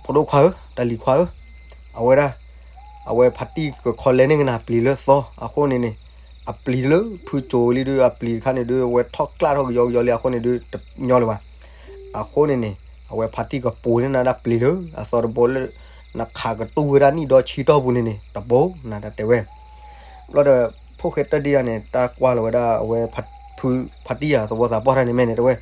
ဖိဒိၣ်ခွါဧၢ, တၢ်လံၤခွါဧၢ, အဝဲဒၣ် အဝဲဖါတံၢ်ကခီလဲန့ၢ်ကနၤပျံၤလၢသီ အဃိန့ၣ်န့ၣ်, အပျံၤလၢဖုကၠိလံဒုး အပျံၤတခါန့ၣ်ဒုး အဝဲထီၣ်ကျၣ်ထီၣ်ကယီကယီလံ အဃိန့ၣ်ဒုး တညီလၢၤဘၣ်. အဃိန့ၣ်န့ၣ် အဝဲဖါတံၢ်ကပိာ်န့ၢ်နၤဒၣ်ပျံၤလၢအသီတဘိလၢ နခးကတူၢ်ဝဲဒၣ်နံၣ်ဒီဆံတီၢ်ပူၤန့ၣ်န့ၣ် တဘိနၤ တၢ်တဲဝဲ ဘျီဒီး ဖိၣ်ဃဲတၢၢ်ဒ့တၢ်န့ၣ် တၢ်ကွၢ်လီၤဝဲဒၣ်အဝဲ ဖါတံၢ်ဧါ သဝီသးပှၢ်တၢ်န့ၣ်မ့ၢ်န့ၣ် တဲဝဲ,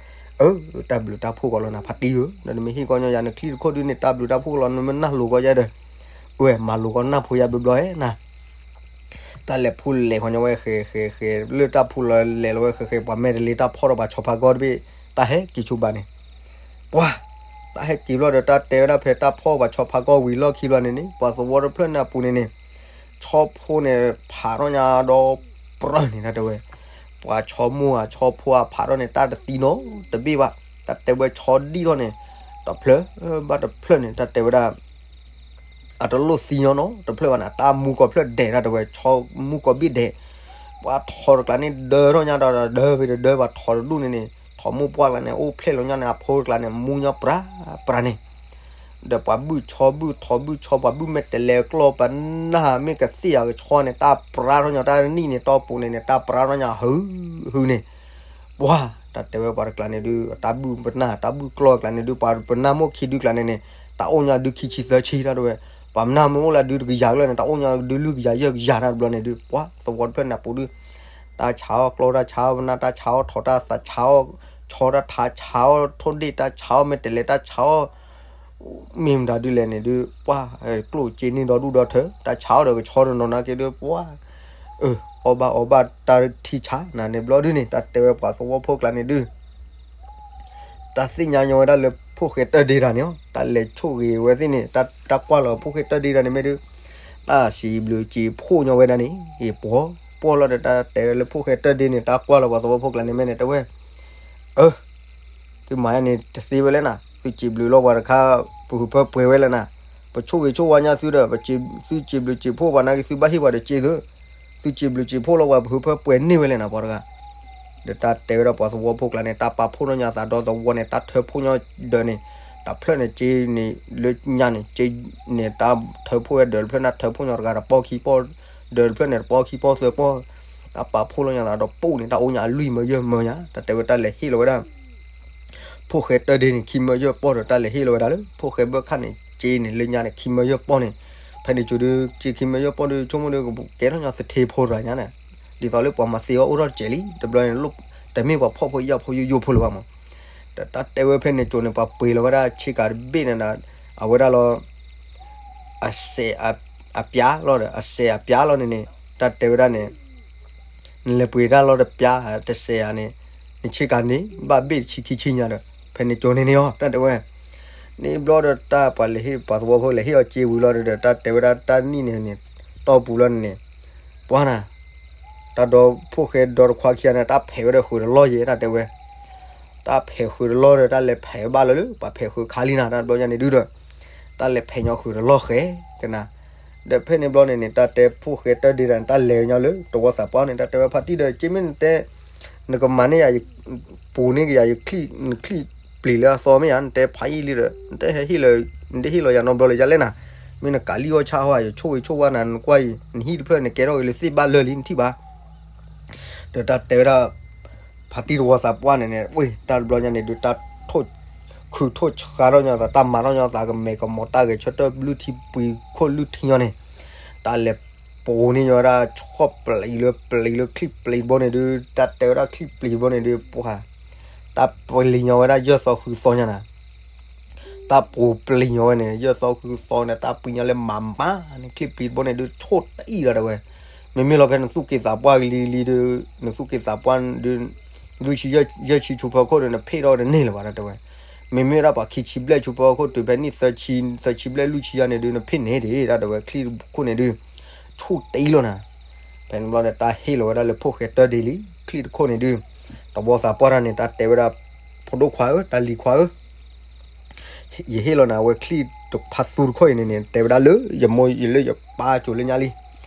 အၢ တၢ်ဘျုးတၢ်ဖှိၣ်ကီးလီၤနၤ ဖါတံၢ်ဧၢ, ဒီးနမ့ၢ်ဟ့ၣ်ကီးညီယၤ နချံၣ်တခိၣ်ဒုးန့ၣ် တၢ်ဘျုးတၢ်ဖှိၣ်လီၤ နမ့ၢ်နၢ်လိၤကီးယဲဒီး, အဝဲမၤလိၤကီးနၢ်ဖိယါဘျီဘျီဧါနၤ တၢ်လဲၤဖူလဲၤဃီညီဝဲဃဲၤဃဲၤဃဲၤ လၢတၢ်ဖူလီၤလဲၤလီၤဝဲဃဲၤဃဲၤ ပှၤမဲာ်တလ့တၢ်ဖီၣ်ဒီးပှၤဆီဖါကီၢ်တဘ့ၣ် တၢ်ဟဲက့ၤဆိဘၣ်န့ၣ်, ပှၤ တၢ်ဟဲက့ၤဘျီဒီး တၢ်တဲဝဲဒၣ်ဖဲတၢ်ဖီၣ်ပှၤဆီဖါကီၢ်ဝံၤလီၢ်ခံဘျီန့ၣ်န့ၣ် ပှၤသဝီတဖျၢၣ်န့ၣ်အပူၤန့ၣ်န့ၣ်, ဆီဖိန့ၣ် ဖးထီၣ်ညါဒီးပြၢန့ၣ် တၢ်တဲဝဲ, ပှၤဆီမိၢ်ဧါ ဆီဖိအဖးထီၣ်န့ၣ် တၢ်တသံနီတဘ့ၣ်ဘၣ်, တၢ်တဲဝဲဆီဒံၣ်ထီၣ်န့ၣ် တဖျၢၣ်ဘၣ်တဖျၢၣ်န့ၣ် တၢ်တဲဝဲဒၣ် အတလိၣ်သံညီနီတဖျၢၣ်ဘၣ်န့ၣ် တၢ်မူကီၢ်ဖျၢၣ်ဒဲး တၢ်တဲဝဲ ဆီမူကီၢ်ဘ့ၣ်ဒဲး, ပှၤထိးတကျါန့ၣ်ဒၢထီၣ်ညါဒီး ဒၢဖဲတဒၢ ပှၤထိးတဒူၣ်န့ၣ်န့ၣ် ထိးမိၢ်ပှၢ်ကျါန့ၣ် အိၣ်ဖျဲၣ်လီၤညါန့ၣ် အဖိတကျါန့ၣ် မူညီပြးပြးန့ၣ်, ဒီးပှၤဘုၣ်ဆီဘုၣ်ထိးဘုၣ်ဆီ ပှၤဘုၣ်မဲာ်တဲးလဲးကျီၢ် ပနၢ်မ့ၢ်ကသ့ၣ်အကဆီန့ၣ် တၢ်ပြးထီၣ်ညီ တၢ်နံၣ်န့ၣ်တီၢ်ပူၤန့ၣ်န့ၣ် တၢ်ပြးထီၣ်ညီဟုဟုန့ၣ် ပှၤ တၢ်တဲဝဲပှၤတကျါန့ၣ်ဒုး တၢ်ဘုၣ်ပနၢ် တၢ်ဘုၣ်ကျီၢ်ကျါန့ၣ်ဒုး ပှၤပနၢ်မိၢ်ခံဒုကျါန့ၣ်န့ၣ် တၢ်အိၣ်ညါဒုးခံဆံသၢဆံ တၢ်တဲဝဲ, ပှၤပနၢ်မ့ၢ်အိၣ်လၢဒုးတကယၤကလၢာ်န့ၣ် တၢ်အိၣ်ညါဒုးလွံၢ်ကယၤယဲၢ်ကယၤတၢ်တဘျီန့ၣ်ဒုး ပှၤသဝီတဖျၢၣ်န့ၣ်အပူၤဒုး တၢ်ဆါအီၣ်ကျီၢ် တၢ်ဆါအီၣ်ပနၢ် တၢ်ဆါအီၣ်ထိး တၢ်သးဆါအီၣ် ဆီတၢ်ထးဆါအီၣ်ထိၣ်ဒ့ၣ် တၢ်ဆါအီၣ်မဲာ်တဲးလဲး တၢ်ဆါအီၣ် မ့ၢ်မတၤဒုလဲၣ်န့ၣ်ဒုး ပှၤ ကျိၣ်စ့န့ၢ်ဒီဒူၣ်ဒီထၢ တၢ်ဆါအီၣ်ဒီးကဆီတနီၤနာ်က့ဒုး ပှၤ အီၣ်ဘၣ်အီဘၣ်တၢ်ထံဆါနၤန့ၣ်ဘျီဒုးန့ၣ် တၢ်တဲဝဲပှၤသဝီဖိကျါန့ၣ်ဒုး တၢ်သ့ၣ်ညါညီဝဲဒၣ်လၢဖိၣ်ဃဲတၢၢ်ဒ့တၢ်န့ၣ် တၢ်လဲၤဆိၣ်ဂ့ၤဝဲသ့ၣ်န့ၣ် တၢ်ကွၢ်လီၤဖိၣ်ဃဲတၢၢ်ဒ့တၢ်န့ၣ်မ့ၢ်ဒုး တၢ်စံးဘျုးစံးဖှိၣ်ညီဝဲဒၣ်န့ၣ် ယပှီၤပှီၢ်လီၤဒီး တၢ်တဲဝဲလၢဖိၣ်ဃဲတၢၢ်ဒ့န့ၣ် တၢ်ကွၢ်လီၤပှၤသဝီဖိကျါန့ၣ်မ့ၢ်န့ၣ် တဲဝဲ အၢ သုမၤယါန့ၣ်တသ့ဝဲလဲၣ်နၤ, သုစံးဘျုးလီၤပှၤတခါ, ပဟုးဖၢပှဲၤဝဲလဲၣ်နၤ, ပဆိၣ်ဂ့ၤဆိၣ်ဝါညါသုဒီး, သုစံးဘျုးစံးဖှိၣ်ပှၤနာ်က့ သုဘၣ်ဟ့ၣ်ပှၤဒီးစ့သု, သုစံးဘျုးစံးဖှိၣ်လီၤပှၤ ပဟုးဖၢပှဲၤန့ၢ်ဝဲလဲၣ်နၤ ပှၤတဂၤ. ဒီးတၢ်တဲဝဲဒၣ်ပှၤသဝီဖိကျါန့ၣ် တၢ်ပာ်ဖှိၣ်နီၢ်ညါသးဒီသဝီန့ၣ် တၢ်ထၢဖှိၣ်ညီဒၢးန့ၣ်, တၢ်ဖျၢၣ်န့ၣ်စ့န့ၣ် လၢညါန့ၣ် စ့န့ၣ် တၢ်ထၢဖှိၣ်ဝဲဒၢးတဖျၢၣ်န့ၣ် ထၢဖှိၣ်ညီတဂၤတပီၢ်ခံပီၢ်, ဒၢးတဖျၢၣ်န့ၣ် တပီၢ်ခံပီၢ်သၢပီၢ်, တၢ်ပာ်ဖှိၣ်လီၤညါသးဒီးပိၢ်န့ၣ် တၢ်အိၣ်ညါအလွံၢ်မၢယၢၢ်မၢညါ, တၢ်တဲဝဲတၢ်လဲၤဟ့ၣ်လီၤဝဲဒၣ် ဖိၣ်ဃဲတၢဒ့န့ၣ် ခံမၢယၢၢ်ပီၢ်ဒီး တၢ်လဲၤဟ့ၣ်လီၤဝဲဒၣ်လၢ ဖိၣ်ဃဲဘၢၣ်ခၣ်န့ၣ် စ့န့ၣ် လၢညါန့ၣ် ခံမၢယၢၢ်ပီၢ်န့ၣ်, ဖဲန့ၣ်ကၠိဒီး စ့ခံမၢယၢၢ်ပီၢ်ဒီး ဆိကမိၣ်ဒီး ကကဲထီၣ်ညီသထ့ဖိတဂၤညါန့ၣ်, ဒ်သိးလၢပှၤမၤသ့အီၤအိၣ်ထီၣ်တစဲးလံ, တဘျီန့ၣ် တမ့ၢ်ပှၤဖှီၣ်ဖိယာ်ဖိယိယိဖိလၢၤဘၣ်မး, ဒီးတၢ်တဲဝဲဖဲန့ၣ်ကၠိန့ၣ် ပှၤပှ့ၤလီၤဝဲဒၣ်ဆ့ကၤတဘ့ၣ်န့ၣ်ဒီး အဝဲဒၣ်လီၤ အစဲးအပျါလီၤဒီး အစဲးအပျါလီၤန့ၣ်န့ၣ် တၢ်တဲဝဲဒၣ်န့ၣ် နလဲၤပှ့ၤတၢ်လီၤတပျါ တစဲးဧါန့ၣ် နဆ့ကၤန့ၣ် ဘၣ်ဘ့ၣ်တဆံခံဆံညါဒီး ဖဲန့ၣ်ကၠိန့ၣ်န့ၣ်အီၤ တၢ်တဲဝဲ န့ၣ်ဘျီဒီးတၢ်ပှၤလဲၤဟ့ၣ်ပှၤသဝီဖိလဲၤဟ့ၣ်အီၤစ့ဝံၤလီၤဒီး တၢ်တဲဝဲဒၣ်တၢ်နံၣ်န့ၣ်န့ၣ် တီၢ်ပူၤလီၤန့ၣ်န့ၣ် ပှၤနၤ တၢ်ဒီဖိၣ်ဃဲဒီတခွါခံဂၤန့ၣ် တၢ်ဖဲးဝဲဒီးဃုာ်တလီၢ်ယဲ တၢ်တဲဝဲ တၢ်ဖဲးဃုာ်တလီၢ်ဒီး တၢ်လဲၤဖဲးဘၣ်လၢလၢ ပှၤဖဲးဃုာ်ခါလံနၤ တၢ်တဘျီညါန့ၣ်ဒုဒီး တၢ်လဲၤဖဲးညီဃုာ်တလီၢ်ဃဲကနၤ ဒီးဖဲန့ၣ်ဘျီန့ၣ်န့ၣ် တၢ်တဲဖိၣ်ဃဲတၢဒ့တၢ်န့ၣ် တၢ်လဲၤညီလၢတဝီသးပှၢ်န့ၣ် တၢ်တဲဝဲဖါတံၢ်ဒီး က့မ့ၢ်နတဲ နကမၤန့ၢ်ယၤ ပူၤန့ၢ်ကယၤယချံၣ် နချံၣ်ပျံၤလၢအသီမ့ၢ်ယၤ နတဲဖးယံာ်လံဒီး နတဟဲဟ့ၣ်လၢ နတဟ့ၣ်လီၤယၤနီတဘျီလၢယလဲၣ်နၤ မ့ၢ်နကးလံအီၣ်ဆၣ်ဟီယဆိၣ်ဂ့ၤဆိၣ်ဝါနၤ နကွၢ်အံၤ နဟံၣ်တဖျၢၣ်နကဲထီၣ်ဂ့ၤလၢသ့ၣ်ဘၣ်လၢာ်လံ နထံၣ်ဘၣ် ဒီးတၢ်တဲဝဲဒၣ် ဖါတံၢ်တဝီသးပှၢ်န့ၣ်န့ၣ် ဝ့ၢ်တၢ်တဘျီညါန့ၣ်ဒုး တၢ်ထိၣ်ခုၣ်ထိၣ်ဆါထီၣ်ညီသး တၢ်မၤထီၣ်ညီသး ကမဲာ်ကမီၤ တၢ်ဂဲၤဆၢထၢၣ်လွံၢ်ထံပှံၤခိၣ်လွံၢ်ထံညီန့ၣ် တၢ်လဲၤပိာ်န့ၢ်ညီဝဲဒၣ် ဆီၣ်ပျံၤလၢပျံၤလၢချံၣ်ပျံၤဘိန့ၣ်ဒုး တၢ်တဲဝဲဒၣ်ချံၣ်ပျံၤဘိန့ၣ်ဒုး ပှၤ တၢ်ပျံၤညီဝဲဒၣ် ယဲၢ်သီဃုသီညါနၤ တၢ်ပူၤပျံၤညီဝဲန့ၣ် ယဲၢ်သီဃုသီန့ၣ် တၢ်ပျံၤညီလၢမၤမၤန့ၣ် ချံၣ်ပျံၤဘိန့ၣ်ဒုး ဆိၣ်တအံၣ်ဒီးတဲဝဲ မ့မ့ၢ်လီၤဖဲနသူၣ်က့သးပှၢ်လံလံဒုး နသူၣ်က့သးပှၢ်ဒုး လွံၢ်ဆံယဲၢ်ဆံဆူဖီခိၣ်ဒီး နဖ့ၣ်ထီၣ်တန့ၢ်လၢၤဘၣ် တၢ်တဲဝဲ မ့မ့ၢ်ဝဲဒၣ်ပှၤခံဆံဘျဲၣ်ဆူဖီခိၣ်တုၤဖဲနံၣ်သၢဆံ သၢဆံဘျဲၣ်လွံၢ်ဆံယါန့ၣ်ဒုး နဖ့ၣ်န့ၢ်ဒံး တၢ်တဲဝဲ ချံၣ်ခိၣ်န့ၣ်ဒုး ဆိၣ်တအံၣ်လီၤနၤ ဖဲန့ၣ်ဘျီန့ၣ် တၢ်ဟ့ၣ်လီၤဝဲဒၣ်လၢဖိၣ်ဃဲတၢဒ့လံ ချံၣ်တခိၣ်န့ၣ်ဒုး တဝီသးပှၢ်တၢ်န့ၣ် တၢ်တဲဝဲဒၣ် ဖိဒိၣ်ခွါဧၢ တၢ်လံၤခွါဧၢ ယဟ့ၣ်လီၤနၤအဝဲချံၣ်တဖါသူတခိၣ်အံၤန့ၣ်န့ၣ် တဲဝဲဒၣ်လၢယမိၢ်ယလၢယပၢ်ကၠိလၢညါလံ.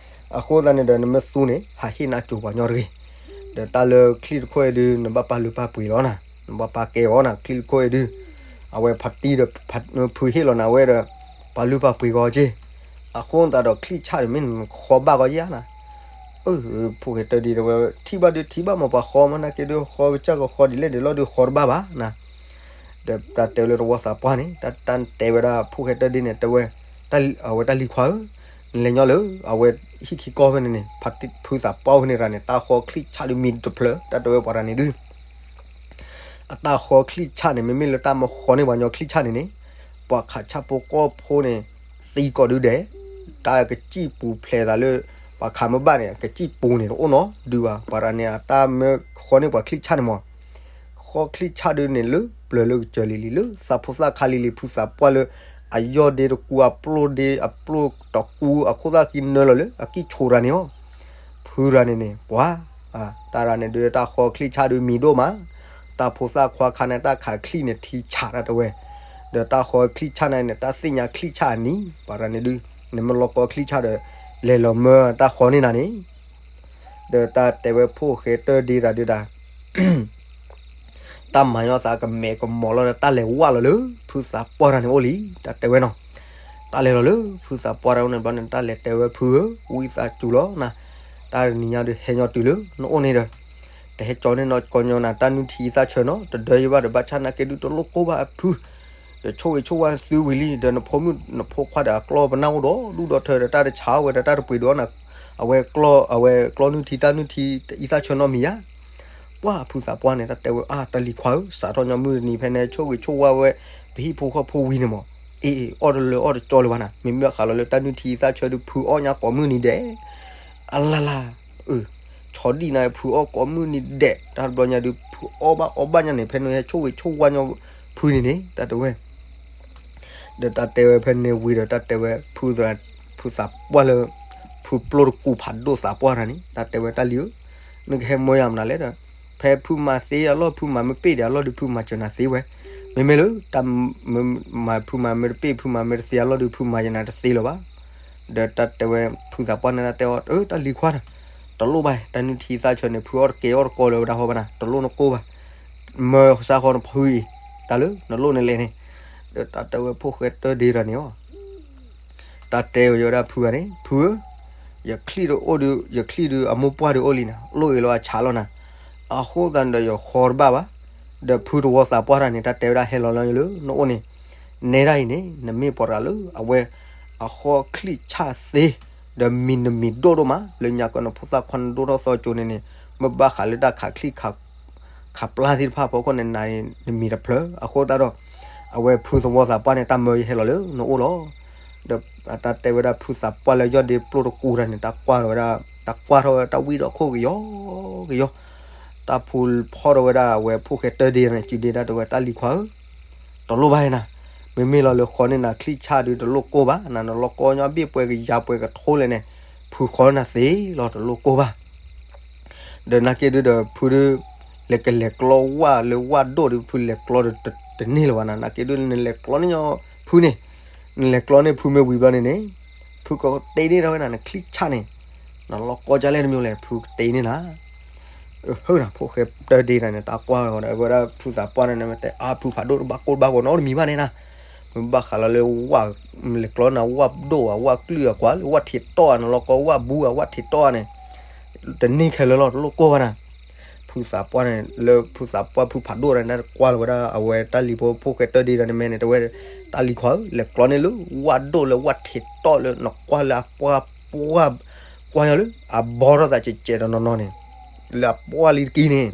အဃိသတးန့ၣ်ဒီး နမ့ၢ်သူန့ၣ် ဟးဟ့ၣ်နၤကၠိပှၤညီတဂ့ၤ. ဒီးတၢ်လၢချံၣ်တခိၣ်အံၤဒုး နဘၣ်ပာ်လုၢ်ပာ်ပှ့ၤလီၤနၤ, နဘၣ်ပာ်ကဲအီၤနၤ ချံၣ်တခိၣ်အံၤဒုး အဝဲဖါတံၢ်ဒီး ဖုဟ့ၣ်လီၤနၤဝဲဒီး ပာ်လုၢ်ပာ်ပှ့ၤကီးက့ၤ. အဃိသတးဒီးချံၣ်ဆၣ်ဒုးမ့ၢ်နဃီဘၣ်ကီးယါနၤ အၢ ဖိၣ်ဃဲတၢဒ့တဲဝဲ ထံၣ်ဘၣ်ဒုးထံၣ်ဘၣ်မး ပှၤဃီမး နာ်က့ဒုးဃီကစၢ်ကဃီဒ်လဲၣ်ဒ်လဲၣ်လီၤဒုးဃီတဘၣ်ဘၣ်နၤ. ဒီးတၢ်တဲဝဲလၢတဝီသးပှၢ်န့ၣ် တၢ်တဲဝဲဒၣ်ဖိၣ်ဃဲတၢဒ့န့ၣ် တဲဝဲ အဝဲတၢ်လံၤခွါဧၢ, နလဲၤညီလၢ အဝဲဟံၣ်ခံကီၢ်ဖဲန့ၣ်န့ၣ် ဖုသးပှၢ်ဖဲန့ၣ်ရၤန့ၣ် တၢ်ဃီချံၣ်ဆၣ်ဒုးမံၤတဖျၢၣ် တၢ်တဲဝဲပှၤတဂၤန့ၣ်ဒုး အတၢ်ဃီချံၣ်ဆၣ်န့ၣ် မ့မ့ၢ်လၢတၢ်မၢဃီန့ၢ်ပှၤညီချံၣ်ဆၣ်န့ၣ်န့ၣ် ပှၤခးဆၣ်ဖိကီၢ်ဖိန့ၣ် သံကီးဒုဒဲး, တၢ်ကစံၣ်ပူၤဖျဲးသးလၢ ပှၤခးမ့ၢ်ဘၣ်န့ၣ် ကစံၣ်ပူၤန့ၣ် တအိၣ်နီတဒုဘၣ်. ပှၤတဂၤန့ၣ် အတၢ်မၢဃီန့ၢ်ပှၤချံၣ်ဆၣ်န့ၣ်မး ဃီချံၣ်ဆၣ်ဒုန့ၣ် လၢပျၢၤလၢကစၢၤလံၤလံၤ လၢသးဖိသၣ်ခါလံၤလံၤ ဖုသးပှၢ်လၢ အယီၢ်ဒ့တကူ အပျိၢ်ဒ့ အပျိၢ်တကူ အခိၣ်သၣ်ဃံနၢလီၤလၢ အကံၢ်ဆိးတဂၤန့ၣ်အီၤ ဖုတဂၤန့ၣ်န့ၣ် ပှၤ တၢ်တဂၤန့ၣ်ဒုး တၢ်ဃီချံၣ်ဆၣ်ဒုးမံၤဒိၣ်မး, တၢ်ဖိသၣ်ခွါခါန့ၣ် တၢ်ခးချံၣ်န့ၣ်ထံဆးတၢ်တဲဝဲ, ဒီးတၢ်ဃီချံၣ်ဆၣ်န့ၣ်န့ၣ် တၢ်သ့ၣ်ညါချံၣ်ဆၣ်အနံၤ ပှၤတဂၤန့ၣ်ဒုး နမ့ၢ်လီၤကီချံၣ်ဆၣ်ဒီး လဲၤလီၤမၢတၢ်ဃီန့ၢ်နၤန့ၣ် ဒီးတၢ်တဲဝဲဖိၣ်ဃဲတၢဒ့တၢ်ဒုးတၢ် တၢ်မၤညီသးကမဲာ်ကမီၤလီၤဒီး တၢ်လဲၤဝဲလီၤလၢ ဖုသးပှၢ်တဂၤန့ၣ်အိၣ်လံ တၢ်တဲဝဲနီၤ. တၢ်လဲၤလီၤလၢ ဖုသးပှၢ်တဂၤန့ၣ်ဘျီန့ၣ် တၢ်လဲၤတဲဝဲဖုဧၢ ဝံသးစူၤလီၤနၤ, တၢ်တနံၤညါဒုးဟဲညီတုၤလၢနအိၣ်န့ၣ်ဒီး တဟဲကၠီန့ၢ်နီၢ်ကီၢ်ညီနၤ တၢ်နုၢ်ထံသၣ်ဆၢနီၤ တဒၢယဘၣ်ဒီး ဘၣ်ဆၣ်နာ်က့ဒုးတလိၣ်ကိၢ်ဘၣ်အဖု ဒီးဆိၣ်ဂ့ၤဆိၣ်ဝါသုဝံၤလံ ဒီးနဖိမုၣ်နဖိခွါဒီးအကျီၢ်ပနၢ်အိၣ်ဒီးဒူၣ်ဒီးထၢဒီး တၢ်တဆါဝဲဒီးတၢ်တပှ့ၤဒီးနၤ, အဝဲကျီၢ် အဝဲကျီၢ်နုၢ်ထံတၢ်နုၢ်ထံအံသၣ်ဆၢနီတမံၤယါ. ပှၢ်ဖုသးပှၢ်န့ၣ် တၢ်တဲဝဲအါ တၢ်လံၤခွါဧၢ စးထီၣ်ညီမုၢ်တနံၤဖဲန့ၣ် ဆိၣ်ဂ့ၤဆိၣ်ဝါဝဲ ပဟံၣ်ဖိဃီဖိဝံၤန့ၣ်မး, အ့ၣ် အီၣ်တလၢအီၣ်တကၠီလၢၤဘၣ်နၤ, မ့မ့ၢ်ဃးလီၤလၢတၢ်နုၢ်ထံသၣ်ဆၢဒုး ဖုအီၣ်ညါကိးမုၢ်နံၤဒဲး အလၢ်လၢ် အၢ ဆီဒံၣ်နၤ ဖုအီၣ်ကိးမုၢ်နံၤဒဲး တၢ်တဘျီညါဒုး ဖုအီၣ်ဘၣ်အီဘၣ်ညါန့ၣ် ဖဲန့ၣ်ဟဲဆိၣ်ဂ့ၤဆိၣ်ဝါညီဖုန့ၣ်န့ၣ် တၢ်တဲဝဲ ဒီးတၢ်တဲဝဲဖဲန့ၣ်ဝံၤဒီး တၢ်တဲဝဲဖုသရၣ် ဖုသးပှၢ်လၢ ဖုပျိၢ်တကူဖးဒိၣ်သးပှၢ်တဂၤန့ၣ် တၢ်တဲဝဲတၢ်လံၤဧၢ, နကဟဲမၢယၤမနုၤလဲၣ်ဒီး ဖဲဖုမၤသ့အလီၢ် ဖုမၤမ့ၢ်ပ့ၢ်ဒီးအလီၢ်ဒုး ဖုမၤစၢၤနၤသ့ဝဲ, မ့မ့ၢ်လၢ တၢ်မၤ ဖုမၤမ့ၢ်တပ့ၢ် ဖုမၤမ့ၢ်တသ့အလီၢ်ဒုး ဖုမၤစၢၤနၤတသ့လၢၤဘၣ်. ဒီးတၢ်တဲဝဲ ဖုသးပှၢ်န့ၣ် တၢ်တဲအီၤ အၢ တၢ်လံၤခွါဒီး တလိၣ်ဘၣ် တၢ်နုၢ်ထံသၣ်ဆၢန့ၣ် ဖုအီၣ်တကဲအီၣ်တကီလၢၤဝဲဒၣ်ဟီဘၣ်နၤ တလိၣ်နကိၢ်ဘၣ်. မၢစၢဃီနဖုအံၤ တၢ်လၢနလိၣ်နလဲၤန့ၣ်. ဒီးတၢ်တဲဝဲဖိၣ်ဃဲတၢၢ်ဒ့တၢ်န့ၣ်အီၤ တၢ်တဲဝဲဒၣ်ဖုဂၤန့ၣ် ဖုဧၢ, ယချံၣ်ဒုးအိၣ်ဒုး ယချံၣ်ဒုးအမိၢ်ပှၢ်ဒုးအိၣ်လံနၤ လိၣ်အ့ၣ်လီၤအဆါလီၤနၤ. အဃိသတးန့ၣ်ဒီးယဃီတဘၣ်ဘၣ်. ဒီးဖုသဝီသးပှၢ်တၢ်န့ၣ် တၢ်တဲဝဲဒၣ်ဟဲလီၤလၢယလၢနအိၣ်န့ၣ်, နဲဒၣ်အံၤန့ၣ် နမ့ၢ်ပှၤတဂၤလၢအဝဲ အဃီချံၣ်ဆၣ်သ့ ဒီးမံၤနမံၤဒိၣ်ဒိၣ်မး လၢညါကီနဖိသၣ်ခွါနဒိၣ်ထီၣ်သီကၠိန့ၣ်န့ၣ် မ့ၢ်ဘၣ်ဃးလၢတၢ်ခးချံၣ် ခးပျၢ်သ့ၣ်တဖၣ်အဖီခိၣ်န့ၣ် နၤနမံၤတဖျၢၣ် အဃိသတးဒီး အဝဲဖုသဝီသးပှၢ်န့ၣ် တၢ်မၢယဟဲလီၤလၢနအိၣ်လီၤ. ဒီးတၢ်တဲဝဲဒၣ်ဖုသးပှၢ်လၢယီၢ်ဒ့ပျိၢ်တကူတၢ်န့ၣ် တၢ်ကွၢ်ထီၣ်ဝဲဒၣ် တၢ်ကွၢ်ထီၣ်ဝဲတၢ်ဝံၣ်ဒီးခိၣ်ကယီကယီ, တၢ်ဖူဖီၣ်ထီၣ်ဝဲဒၣ်အဝဲဖိၣ်ဃဲတၢၢ်ဒ့န့ၣ် စုဒ့တၢ်တဲဝဲတၢ်လံၤခွါဧၢ တလိၣ်ဘၣ်နၤ, မ့မ့ၢ်လီၤလၢဃီန့ၣ်နၤချံၣ်ဆၣ်ဒုးတလိၣ်ကိၢ်ဘၣ် နနလီၢ်ကီညါဘ့ၣ်ပှဲၤကယၤပှဲၤကထိလဲၣ်န့ၣ် ဖုဃီနၤသ့လီၤတလိၣ်ကိၢ်ဘၣ်. ဒီးနာ်က့ဒုဒီးဖုဒု လဲၤကလဲၤကျီဝၣ်လၢဝၣ်ဒိၣ်ဒုး ဖုလဲၤကျီဒီးတန့ၢ်လၢၤဘၣ်နၤ, နာ်က့ဒုနလဲၤကျီန့ၢ်ဖုန့ၣ်, နလဲၤကျီန့ၢ်ဖုမ့ၢ်ဝံၤဘျီန့ၣ်န့ၣ် ဖုကတ့န့ၢ်ထီၣ်ဝဲနၤ နချံၣ်ဆၣ်န့ၣ် နလီၢ်ကီကလဲၣ်တမံၤလဲၣ် ဖုကတ့န့ၢ်နၤ အၢနၤဖိၣ်ဃဲတၢၢ်ဒ့တၢ်န့ၣ် တၢ်ကွၢ်ဝဲဒၣ်ဖုသးပှၢ်န့ၣ် တဲအါဖုဖးဒိၣ်တဘၣ်ကိၢ်တဘၣ်ဂီၤနီတမံၤဘၣ်န့ၣ်နၤ, မ့ၢ်ဘၣ်ဃးလီၤလၢဝၣ် လဲၤကျီနၤဝၣ်ဒိၣ်ဧါ ဝၣ်ကျုၢ်ဧါ ကွၢ်လၢဝၣ်ထံးတီၢ်ဧါ နလီၢ်ကီဝၣ်ဘူးဧါ ဝၣ်ထံးတီၢ်ဧါန့ၣ် တန့ၢ်ခဲလၢာ်လီၤ တလိၣ်ကိၢ်ဘၣ်နၤ. ဖုသးပှၢ်န့ၣ် လၢဖုသးပှၢ်ဖုဖးဒိၣ်န့ၣ် တၢ်ကွၢ်လီၤဝဲဒၣ် အဝဲတၢ်လံၤဖိဖိၣ်ဃဲတၢၢ်ဒ့တၢ်န့ၣ် မ့ၢ်န့ၣ် တဲဝဲ တၢ်လံၤခွါဧၢ လဲၤကျီန့ၢ်လၢဝၣ်ဒိၣ်လၢဝၣ်ထံးတီၢ်လၢနကွၢ်လၢအပှၢ်ပှၢ် ကွၢ်ညီလၢအဘီထီၣ်သးကဲးကဲးဒီးနီၢ်နီၢ်န့ၣ် လၢအပှၢ်လံတကံၢ်န့ၣ်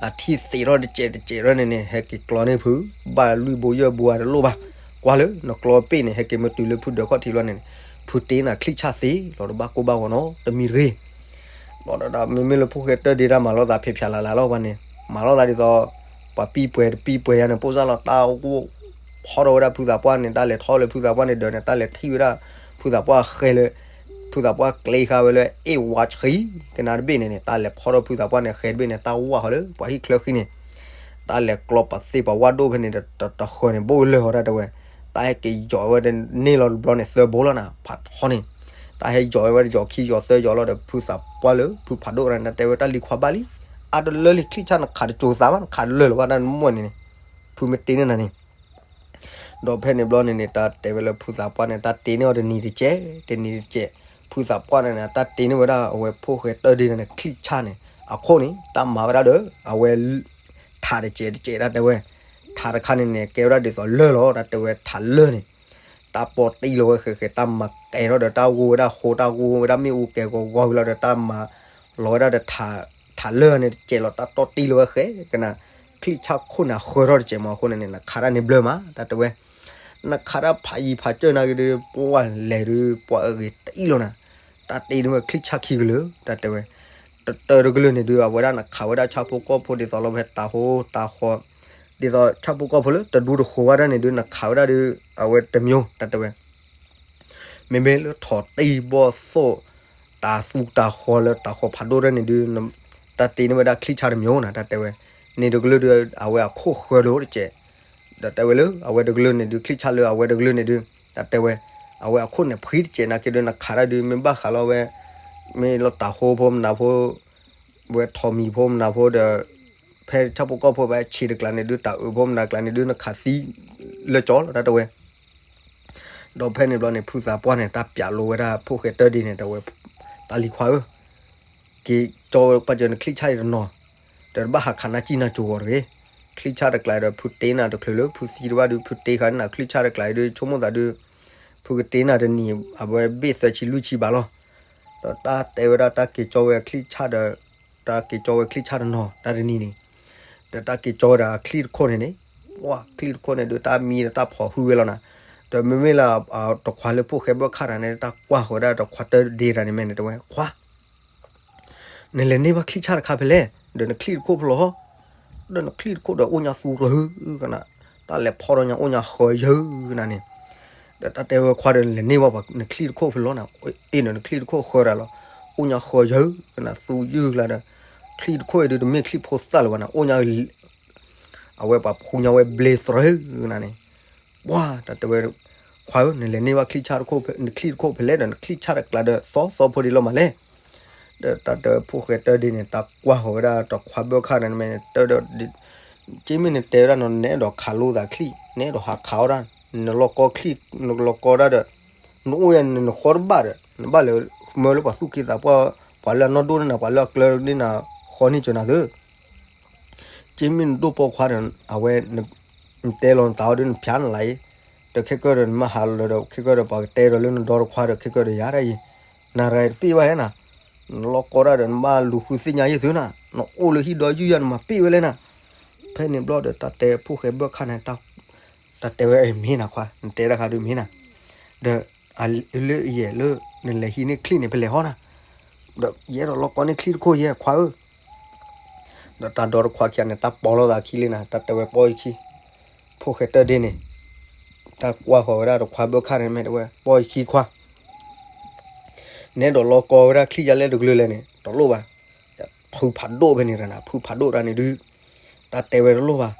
အထံၣ်သ့ထီၣ်တကဲးတကဲးထီၣ်န့ၣ်န့ၣ် ဟဲက့ၤကျီန့ၢ်ဖု ဘၣ်လွံၢ်ဘိယဲၢ်ဘိဧါတလိၣ်ဘၣ်, ကွၢ်လၢနကျီပ့ၢ်န့ၣ် ဟဲက့ၤမ့ၢ်တုၤလၢဖုဒၢးခီၣ်ထံးလီၤန့ၣ်န့ၣ် ဖုတ့နၤချံၣ်ဆၣ်သ့လီၤ တဘၣ်ကိၢ်ဘၣ်ဂီၤနီတမံၤတဂ့ၤ. ဘၣ်ဒီးမ့မ့ၢ်လၢဖိၣ်ဃဲတၢၢ်ဒ့တၢ်မၤလိာ်သးဖဲးဖျါလၢ်လၢ်လီၤ ပှၤန့ၣ် မၤလိာ်သးဒ်သိး ပှၤပံပှဲၤတပံပှဲၤယါန့ၣ် ပိၢ်စၢ်လီၤ တၢ်အိၣ်ဖီၣ်ထီၣ်ဝဲဒၣ်ဖုသးပှၢ်န့ၣ် တၢ်လဲၤထီၣ်လၢဖုသးပှၢ်န့ၣ်ဒၢးန့ၣ် တၢ်လဲၤထံၣ်ဝဲဒၣ် ဖုသးပှၢ်ဃဲလၢ ဖုသးပှၢ်ကျဲဃာ်ဝဲလၢ အ့ၣ်ဝါဆှံ ကနါတဘ့ၣ်န့ၣ်န့ၣ် တၢ်လဲၤဖီၣ်ထီၣ်ဖုသးပှၢ်န့ၣ်ဃဲတဘ့ၣ်န့ၣ် တၢ်ဝၢ်ဃီလၢပှၤဟံၣ်ချၢဃံန့ၣ် တၢ်လဲၤကျီပှၤသ့ပှၤဝၣ်ဒိၣ်ဖဲန့ၣ် တဃၢၤန့ၣ် ဘိၣ်လၢာ်ဃီတၢ်တဲဝဲ တၢ်ဟဲက့ၤယီၤဝဲန့ၢ်လီၤတဘျီန့ၣ် သၢဘိလီၤနၤ ဖးထီန့ၣ် တၢ်ဟဲယီၤဝဲယီၤခံယီၤသၢယီၤလီၤဒီး ဖုသးပှၢ်လၢဖုဖးဒိၣ်န့ၣ် တၢ်တဲဝဲတၢ်လံၤခွါဘၣ်လံ အါတလၢလံ ချံၣ်ဆၣ်နခးတစိၤသးဘၣ် နခးတလၢာ်လၢၤဘၣ် တၢ်နမိၢ်န့ၣ်န့ၣ် ဖုမ့ၢ်တ့န့ၢ်နၤန့ၣ် ဒီးဖဲန့ၣ်ဘျီန့ၣ်န့ၣ် တၢ်တဲဝဲလၢဖုသးပှၢ်န့ၣ် တၢ်တ့န့ၢ်အီၤတနံၤတကဲး တနံၤတကဲး ဖုသးပှၢ်န့ၣ်န့ၣ် တၢ်တ့န့ၢ်ဝဲဒၣ်အဝဲဖိၣ်ဃဲတၢၢ်ဒ့န့ၣ် ချံၣ်ဆၣ်န့ၣ် အခိၣ်န့ၣ် တၢ်မၤဝဲဒၣ်ဒီး အဝဲ ထးတကဲးတကဲး တၢ်တဲဝဲ ထးတခါန့ၣ်န့ၣ် ကဲဝဲဒၣ်ဒ်သိးလၢၢ်လီၤ တၢ်တဲဝဲထးလၢၢ်န့ၣ် တၢ်ပီၢ်တံၢ်လီၤဝဲဃဲးဃဲး တၢ်မၤကဲထီၣ်ဒီးတၢ်ဂိၢ်ဝဲဒၣ်ဃိ တၢ်ဂိၢ်ဝဲဒၣ်မ့ၣ်အူကဲဂီၤဂီၤဝံၤလီၤဒီး တၢ်မၤလီၤဝဲဒၣ်ဒီး ထးလၢၢ်န့ၣ်တကဲးလီၤ တၢ်တီၢ်တံၢ်လီၤဝဲဃဲးကနၤ ချံၣ်ဆၣ်ခိၣ်န့ၣ် အဃၢထီၣ်တကဲးမး အဃိန့ၣ်န့ၣ် နခးတၢ်န့ၣ်ဘျၢမး တၢ်တဲဝဲ နခးတၢ်ဖးယံၤဖးစၢၢ်နာ်က့ဒုး ပှၢ်လဲၤဒုး ပှၤအဂ့ၤတအံၣ်လီၤနၤ တၢ်တ့န့ၢ်ဝဲချံၣ်ဆၣ်ခံကလုာ် တၢ်တဲဝဲ တတၢၢ်တကလုာ်န့ၣ်ဒုး အဝဲဒၣ်နခးဝဲဒၣ်ဆၣ်ဖိကီၢ်ဖိဒ်သိးလီၤဖဲတၤဟိတၤဃီ ဒ်သိးဆၣ်ဖိကီၢ်ဖိလၢတဒူတဃိၤဘၣ်ဒၣ်န့ၣ်ဒုး နခးဝဲဒၣ်ဒုး အဝဲတမျိုး တၢ်တဲဝဲ မ့မ့ၢ်လၢထိးတံၢ်ဘီၣ်သိၣ် တၤသူတၤဃီလၢတၤဃီဖးဒိၣ်ဒၣ်န့ၣ်ဒုး တၢ်တ့န့ၢ်ဝဲဒၣ်ချံၣ်ဆၣ်တမျိုးနၤ တၢ်တဲဝဲ န့ၣ်တကလုာ်ဒုး အဝဲအခိၣ်ဃၢလိာ်တကဲး ဒီးတဲဝဲလၢ အဝဲတကလုာ်န့ၣ်ဒုး ချံၣ်ဆၣ်လၢအဝဲတကလုာ်န့ၣ်ဒုး တၢ်တဲဝဲ အဝဲအခိၣ်န့ၣ်ဖှံတကဲးနာ်က့ဒုး နခးတၢ်ဒုး မ့ၢ်ဘၣ်ဃးလီၤဝဲ မ့ၢ်လီၤတၤဟိဖိမနၤဖိ ဝဲထိးမံၤဖိမနၤဖိဒီး ဖဲဆၣ်ဖိကီၢ်ဖိဖဲဆံးတကျါန့ၣ်ဒုး တၤအုးဖိမနၤကျါန့ၣ်ဒုး နခးသံလၢကၠီလီၤ တၢ်တဲဝဲ ဒီးဖဲန့ၣ်ဘျီန့ၣ် ဖုသးပှၢ်န့ၣ် တၢ်ပျးလိဝဲဒၣ်ဖိၣ်ဃဲတၢၢ်ဒ့န့ၣ် တဲဝဲ တၢ်လံၤခွါဧၢ က့ၤကၠီဝဲပာ်စၢၤနချံၣ်ဆၣ်အံၤတနီၤ ဒီးတဘၣ်ဟးခးနၢ်ကံၢ်နၢ်ကၠိဂီၤတဂ့ၤ ချံၣ်ဆၣ်တကျါဒီး ဖုတ့နၤတချုးလၢ ဖုသံတဘၣ်ဒုး ဖုတ့ဃာ်နၤချံၣ်ဆၣ်တကျါအံၤဒုး ဆိကမိၣ်သးဒုး ဖုကတ့နၤတနံၤ အဝဲဘ့ၣ်သၢဆံလွံၢ်ဆံဘၣ်လီၤ ဒီးတၢ်တဲဝဲဒၣ်တၢ်က့ၤကၠီဝဲချံၣ်ဆၣ်ဒီး တၢ်က့ၤကၠီဝဲချံၣ်ဆၣ်တနီၤ တၢ်တနံၤန့ၣ် ဒီးတၢ်က့ၤကၠီဝဲဒၣ်အချံၣ်တခိၣ်န့ၣ်န့ၣ် ပှၢ်ချံၣ်တခိၣ်န့ၣ်ဒုး တၢ်မံဒီးတၢ်ဖီၣ်ဟုဝဲလီၤနၤ ဒီးမ့မ့ၢ်လၢ တခွါလၢဖိၣ်ဃဲဘၢၣ်ခၣ်တၢ်န့ၣ် တၢ်ကွၢ်ဃီၤဝဲဒၣ်တခွါတၢၢ်ဒ့တၢ်န့ၣ်မ့ၢ်န့ၣ် တဲဝဲ ခွါ နလဲၤန့ၢ်ဘၣ်ချံၣ်ဆၣ်တခါဖဲလဲၣ် ဒီးနချံၣ်တခိၣ်ဖဲလဲၣ် ဒီးနချံၣ်တခိၣ်ဒီးအိၣ်ညါသူကဟုကနၤ တၢ်လဲၤဖီၣ်ဒီးညါအိၣ်ညါဃၢယၢကနၤန့ၣ် ဒီးတၢ်တဲဝဲခွါဒီး နလဲၤန့ၢ်ဘၣ်ပှၤနချံၣ်တခိၣ်ဖဲလဲၣ်နၤ အ့ၣ်ဒီးနချံၣ်တခိၣ်ဃၢတၢ်လီၤ အိၣ်ညါဃၢယၢကနၤ သူယုၢ်ကျါဒီး ချံၣ်တခိၣ်အံၤဒုး တမ့ၢ်ချံၣ်ဖိသၣ်လၢၤဘၣ်နၤ, အိၣ်ညါ အဝဲပှၤဖှူညါဝဲဘျ့သရၢနၤန့ၣ်, ပှၤတၢ်တဲဝဲ, ခွါဧၢ, နလဲၤန့ၢ်ဘၣ်ချံၣ်ဆၣ်တခိၣ်, နချံၣ်တခိၣ်ဖဲလဲၣ်ဒီး နချံၣ်ဆၣ်တကျါဒီး သီသီဖိဒံးလီၤမးလဲၣ်. ဒီးတၢ်တဲဖိၣ်ဃဲတၢၢ်ဒ့န့ၣ် တၢ်ကွၢ်ဃီၤဝဲဒၣ်တခွါဘၢၣ်ခၣ်န့ၣ် မ့ၢ်တၢ်ဒီး က့မ့ၢ်နတဲဝဲဒၣ်နီၤ နအဲၣ်ဒိးခးလိသးချံၣ်, နအဲၣ်ဒိးဟးခးအီၣ်ဒၣ်, နလီၤကီချံၣ်, နလီၤကီဒၣ်ဒီး, နအိၣ်ယၤန့ၣ် နဃီတဘၣ်ဒီး နဘၣ်လဲၤမၢလၢပှၤသူၣ်က့သးပှၢ်, ပှၤလၢအနီၢ်ဒိၣ်န့ၢ်နၤ, ပှၤလၢအကျၢန့ၢ်နၤ, ဃီန့ၢ်ကၠိနၤသု က့မ့ၢ်နဒိၣ်ပိာ်ခွါဒီး အဝဲ နတဲလီၤနသးအီၤဒီး နဖၠးနလၢအံၤ, ဒီးခဲကၢဒီးနမ့ၢ်ဟးလီၤဒီး ခဲကၢဒီးပှၤကတဲဒီးလၢနဒီတခွါဒီး ခဲကၢဒီးယၤဒၣ်အံၤ, နရၤတပ့ၢ်ဘၣ်ဟဲနၤ, နလီၤကီဒၣ်ဒီး နဘၣ်လူၤဃုသ့ၣ်ညါယဲၢ်သုနၤ, နအိၣ်လၢဟံၣ်ဒီယုၢ်ယၤ နမၤပ့ၢ်ဝဲလဲၣ်နၤ. ဖဲန့ၣ်ဘျီဒီးတၢ်တဲဖိၣ်ဃဲဘၢၣ်ခၣ်န့ၣ် တၢ်တဲဝဲမ့ၢ်နၤခွါ, နတဲတၢ်ခါဒုးမ့ၢ်နၤ, ဒီး လၢယဲၢ်လၢ နလဲၤဟံးန့ၢ်ချံၣ်န့ၣ် ဖဲလဲၣ်ဟီနၤ, ဒီးယအဲၣ်ဒိးလီၤကီန့ၢ်ချံၣ်တခိၣ်ယဲၢ်ခွါဧၢ. ဒီးတၢ်ဒီတခွါခံဂၤန့ၣ် တၢ်ပိာ်လိာ်သးခံလံနၤ, တၢ်တဲဝဲပိာ်ယခံ, ဖိၣ်ဃဲတၢၢ်ဒ့န့ၣ် တၢ်ကွၢ်ဃီၤဝဲဒၣ်တခွါဘၢၣ်ခၣ်န့ၣ် မ့ၢ်တဲဝဲ ပိာ်ယခံခွါ နအဲၣ်ဒိးလီၤကီဝဲဒၣ်ချံၣ်ယၤလဲၣ်တကလုာ်လဲၣ်န့ၣ် တလိၣ်ဘၣ်. ဖုဖးဒိၣ်ဖဲန့ၣ်နၤ, ဖုဖးဒိၣ်တၢ်န့ၣ်ဒုး တၢ်တဲဝဲတလိၣ်ဘၣ်.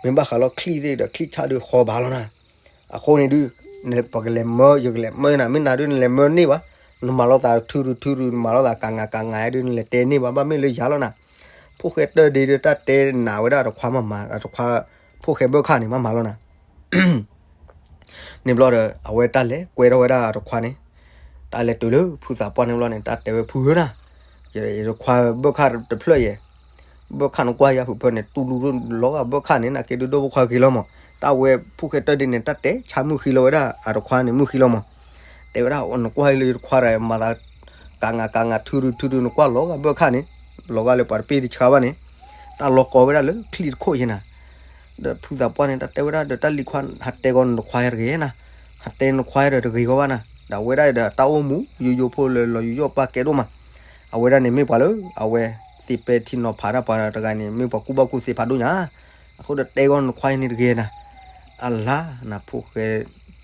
မ့ၢ်ဘၣ်ဃးလီၤချံၣ်သ့ၣ်ဒီး ချံၣ်ဆၣ်ဒုးဃီဘၣ်လီၤနၤ. အဃိန့ၣ်ဒုး ပကလဲၤမၢ ယကလဲၤမၢနၤ, မ့ၢ်နၤဒုး နလဲၤမၢန့ၢ်ဘၣ်, နမၤလိာ်သးထုရုထုရု နမၤလိာ်သးကးငါကးငါဒုး နလဲၤတဲန့ၢ်ဘၣ် ဘၣ်မ့ၢ်လၢယၤလီၤနၤ. ဖိၣ်ဃဲတၢၢ်ဒ့ဒီး တၢ်တဲနၤဝဲဒၣ်တခွါမၤမၤ, တခွါ ဖိၣ်ဃဲဘၢၣ်ခၣ်န့ၣ် မၤမၤလီၤနၤ. န့ၣ်ဘျီဒီး အဝဲတၢ်လဲၤကွဲထီၣ်ဝဲဒၣ်တခွါန့ၣ်, တၢ်လဲၤတုၤလၢဖုသးပှၢ်န့ၣ်ဘျီန့ၣ် တၢ်တဲဝဲဖုဧၢနၤ, ယတခွါဘၢၣ်ခၣ်တဖျၢၣ်ယဲၢ်, ဘၢၣ်ခၣ်နကွၢ်ယၤဖုဖၢန့ၣ် တူၢ်လူၤလီၤဂာ်ဘၢၣ်ခၣ်န့ၣ် နက့ဒုးဒိၣ်ဖိခွါဂ့ၤလီၤမး. တၢ်ဝဲဖိၣ်ဃဲတၢၢ်ဒ့န့ၣ် တၢ်တဲဆါမုၢ်ဃံလီၤဝဲဒၣ် အတခွါန့ၣ် မုၢ်ဃံလီၤမး. တဲဝဲဒၣ်နကွၢ်လၢယတခွါဒီး မၤသး ကးငါကးငါထုရုထုရု နကွၢ်လီၤဂာ်ဘၢၣ်ခၣ်န့ၣ်, လီၤဂာ်လၢပှၤတပ့ၢ်တဆှါဘၣ်န့ၣ်, တၢ်လီၤကီဝဲဒၣ်လၢချံၣ်တခိၣ်ယဲၢ်နၤ. ဒီးဖုသးပှၢ်န့ၣ် တၢ်တဲဝဲဒၣ်ဒီး တၢ်လံၤခွါ ဟးတဲဂီၤနတခွါယၤတဂ့ၤနၤ, ဟးတဲနခွါယၤဒီးတဂ့ၤဂီၢ်ဘၣ်နၤ, ဒီးအဝဲဒၣ်ဒီးတၢ်အိၣ်မူ ယိယိဖိလၢလီၤယိယိပၢ်ကဲဒိၣ်မး. အဝဲဒၣ်န့ၣ်မ့ၢ်ပှၤလၢ အဝဲသ့ၣ်ပဲထံနီၤဖးတၢ်ပှၤတဂၤန့ၣ် မ့ၢ်ပှၤကူၣ်ဘၣ်ကူၣ်သ့ဖးဒိၣ်ညါ. အဃိဒီးတဲဂီၤနခွါယၤန့ၣ်တဂ့ၤနၤ. အလါနၤ ဖိၣ်ဃဲ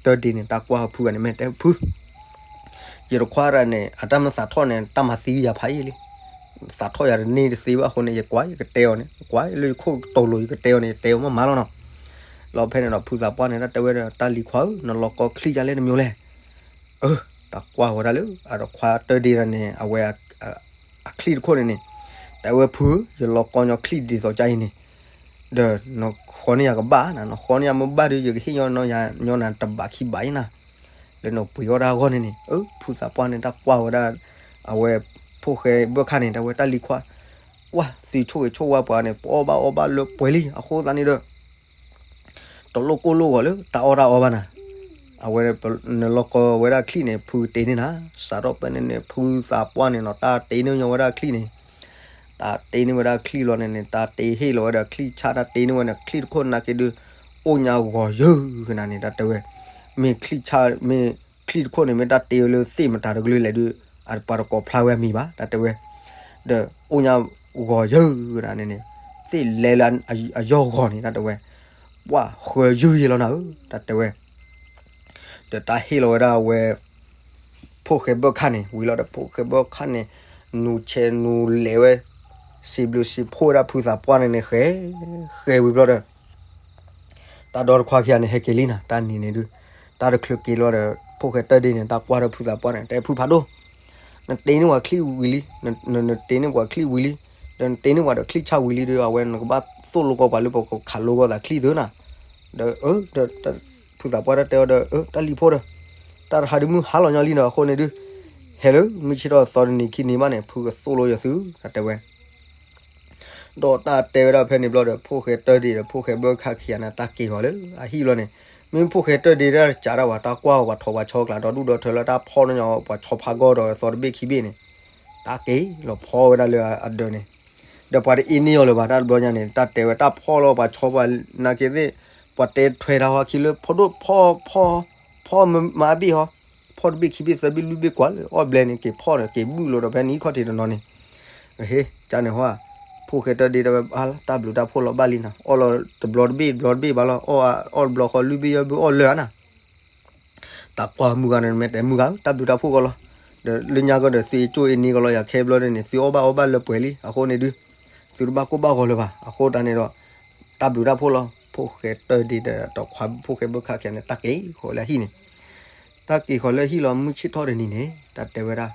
တၢၢ်ဒ့န့ၣ် တၢ်ကွၢ်ဖုဂၤန့ၣ် မ့ၢ်တဲဖု ယတခွါတဂၤန့ၣ် အတၢ်မ့ၢ်သးထီၣ်န့ၣ် တၢ်မၤသံယၤဖးယံာ်လံ. သးထီၣ်ယၤတန့ၢ်တသ့ဘၣ်အဃိန့ၣ် ယကွၢ်ယကတဲအီၤန့ၣ် ယကွၢ်လၢယခိၣ်ကတိၤလိၤ ယကတဲအီၤန့ၣ် ယတဲအီၤမးမးလီၤနီၤ. လီၤဖဲန့ၣ်ဒီး ဖုသးပှၢ်န့ၣ် တၢ်တဲဝဲဒီး တၢ်လံၤခွါဧၢ နလီၤကီချံၣ်ယၤလဲၣ်တမံၤလဲၣ်. အၢ တၢ်ကွၢ်ဝဲဒၣ်လၢ အတခွါတၢၢ်ဒ့တဂၤန့ၣ် အဝဲ အချံၣ်တခိၣ်န့ၣ်န့ၣ်, တၢ်ဝဲဖု ယလီၤကီညီချံၣ်ဒ်သိးကါအံၤန့ၣ်, ဒီးနဃီန့ၢ်ယၤကဘၣ်နၤ, နဃီန့ၢ်ယၤမ့ၢ်ဘၣ်ဒီး ယကဟ့ၣ်ညီနၤတဘးခံဘးအံၤနၤ, လၢနပှ့ၤအီၣ်တၢ်အဂီၢ်န့ၣ်န့ၣ်. အၢ ဖုသးပှၢ်န့ၣ် တၢ်ကွၢ်ဝဲဒၣ် အဝဲ ဖိၣ်ဃဲဘၢၣ်ခၣ်န့ၣ် တၢ်ဝဲတၢ်လံၤခွါ, ဝါ သုဆိၣ်ဂ့ၤဆိၣ်ဝါပှၤန့ၣ် ပအီၣ်ဘၣ်အီဘၣ်လၢပှဲၤလံ အဃိသတးန့ၣ်ဒီး တလိၣ်ကိၢ်လိၣ်ဂီၤလၢတၢ်အီၣ်တၢ်အီဘၣ်နၤ. အဝဲ နလီၤကီဝဲဒၣ်ချံၣ်န့ၣ် ဖုတ့န့ၢ်နၤ, စးထီၣ်ဖဲန့ၣ်န့ၣ် ဖုသးပှၢ်န့ၣ်နီၤ တၢ်တ့န့ၢ်ညီဝဲဒၣ်ချံၣ်န့ၣ်, တၢ်တ့န့ၢ်ဝဲဒၣ်ချံၣ်လီၤန့ၣ်န့ၣ် တၢ်တ့ဟ့ၣ်လီၤဝဲဒၣ်ချံၣ်ဆၣ် တၢ်တ့န့ၢ်ဝဲန့ၣ် ချံၣ်တခိၣ်နာ်က့ဒုး အိၣ်ညါဂီၤယၢကနၤန့ၣ် တၢ်တဲဝဲ, မ့ၢ်ချံၣ်ဆၣ် မ့ၢ်ချံၣ်တခိၣ်န့ၣ် မ့ၢ်တၢ်တ့ဝဲလၢသ့ၣ်မတၤတကလုာ်လဲၣ်ဒုး အပှၤတကိးဖျါဝဲအမံၤဘၣ် တၢ်တဲဝဲ, ဒီးအိၣ်ညါဂီၤယၢကနၤန့ၣ်န့ၣ် သ့ၣ်လဲၤလၢအယီၢ်ဂီၤန့ၣ် တၢ်တဲဝဲ, ပှၤဃၢယုၢ်ယဲလီၤနၤဧၢ တၢ်တဲဝဲ. ဒီးတၢ်ဟ့ၣ်လီၤဝဲဒၣ်အဝဲ ဖိၣ်ဃဲဘၢၣ်ခၣ်န့ၣ် ဝံၤလီၤဒီး ဖိၣ်ဃဲဘၢၣ်ခၣ်န့ၣ် နူၤဆဲးနူၤလဲၤဝဲ စံးဘျုးစံးဖှိၣ်ဝဲဒၣ်ဖုသးပှၢ်န့ၣ်န့ၣ် ဃဲ ဃဲဝံၤဘျီဒီး တၢ်ဒီတခွါခံဂၤန့ၣ် ဟဲက့ၤလံနၤ တၢ်နံၤန့ၣ်ဒုး တၢ်တချုးက့ၤလီၤဒီး ဖိၣ်ဃဲတၢၢ်ဒ့န့ၣ် တၢ်ကွၢ်ဒီးဖုသးပှၢ်န့ၣ် တဲဖုဖးဒိၣ် နတ့န့ၢ်ပှၤချံၣ်ဝံၤလံ, နတ့န့ၢ်ပှၤချံၣ်ဝံၤလံ, ဒီးနတ့န့ၢ်ပှၤဒီးချံၣ်ဆၣ်ဝံၤလံဒီး အဝဲနကဘၣ်သိၣ်လိကီးပှၤလၢပကခးလိကီးသးချံၣ်သုနၤ, ဒီး ဖုသးပှၢ်တၢ်တဲအီၤဒီး တၢ်လံၤဖိဒီး တၢ်တဟါဒုးမုၢ်ဟါလီၤညီလံဒီး အဃိန့ၣ်ဒုး ဟဲလၢမုၢ်ဆ့ၣ်ထီၣ်သီတနံၤခံနံၤဘၣ်န့ၣ် ဖုကသိၣ်လိယသု တၢ်တဲဝဲ ဒီးတၢ်တဲဝဲဒၣ်ဖဲန့ၣ်ဘျီဒီး ဖိၣ်ဃဲတၢၢ်ဒ့ဒီး ဖိၣ်ဃဲဘၢၣ်ခၣ်ခံဂၤန့ၣ် တၢ်က့ၤဃီၤလၢအဟံၣ်ဘျီန့ၣ်, မ့မ့ၢ်ဖိၣ်ဃဲတၢၢ်ဒ့တၢ်တကးဒၣ်ဝဲ တၢ်ကွၢ်ဝဲပှၤထိးပှၤဆီကျါ ဒီဒူၣ်ဒီထၢလၢတၢ်ဖီၣ်န့ၢ်ညီပှၤဆီဖါဂီၢ်ဒီးသီတဘ့ၣ်ခံဘ့ၣ်န့ၣ်, တၢ်က့ၤလီၤဖီၣ်ဝဲဒၣ်လၢအဒၢးန့ၣ်, ဒီးပှၤတအ့န့ၢ်အီၤလၢၤဘၣ် တၢ်တဘျီညါန့ၣ် တၢ်တဲဝဲတၢ်ဖီၣ်လီၤပှၤဆီပှၤနာ်က့သ့ၣ်, ပှၤတဲထွဲတၢ်ဟီခံလၢ ဖီၣ်ဒိၣ်ဖီၣ် ဖီၣ် ဖီၣ်မၤအဘ့ၣ်ဟီ ဖီၣ်တဘ့ၣ်ခံဘ့ၣ်သၢဘ့ၣ်လွံၢ်ဘ့ၣ်ကွၢ်လၢ အီၣ်ဘျဲန့ၣ် က့ၤဖီၣ်န့ၣ် က့ၤဘုၣ်လိာ်ဒီးဖဲန့ၣ်ခီၣ်ထံးတနီၤန့ၣ်, ဟ့ ကန့ၣ်ဟီ, ဖိၣ်ဃဲတၢၢ်ဒ့တၢ်ဝဲ အါလၢတၢ်ဘျုးတၢ်ဖှိၣ်လီၤဘၣ်လံနၤ အီၣ်လီၤတဘျီတဘ့ၣ်ဘျီတဘ့ၣ်ဘၣ်လီၤ အီၣ်တဘျီဃီလွံၢ်ဘ့ၣ်ယဲၢ်ဘ့ၣ်အီၣ်လၢာ်ဧါနၤ တၢ်ကွၢ်မုၢ်ဂၤန့ၣ် မ့ၢ်တဲမုၢ်ဂၤဧၢ တၢ်ဘျုးတၢ်ဖှိၣ်ကီးလီၤ. ဒီးလၢညါကီၢ်ဒီး သုအ့ၣ်ကၠိအ့ၣ်န့ၢ်ကီးလီၤယၤခဲဘျီန့ၣ်န့ၣ် သုအီၣ်ဘၣ်အီဘၣ်လၢပှဲၤလံ အဃိန့ၣ်ဒုး သုတဘၣ်ကိၢ်ဘၣ်ဂီၤလၢၤဘၣ်. အဃိတၢ်န့ၣ်ဒီး တၢ်ဘျုးတၢ်ဖှိၣ်လီၤ. ဖိၣ်ဃဲတၢၢ်ဒ့ဒီးတခွါဖိၣ်ဃဲဘၢၣ်ခၣ်ခံဂၤန့ၣ် တၢ်က့ၤဃီၤလၢအဟံၣ်န့ၣ်, တၢ်က့ၤဃီၤလၢအဟံၣ်လီၤ မုၢ်ဆ့ၣ်ထီၣ်တနံၤန့ၣ် တၢ်တဲဝဲဒၣ်,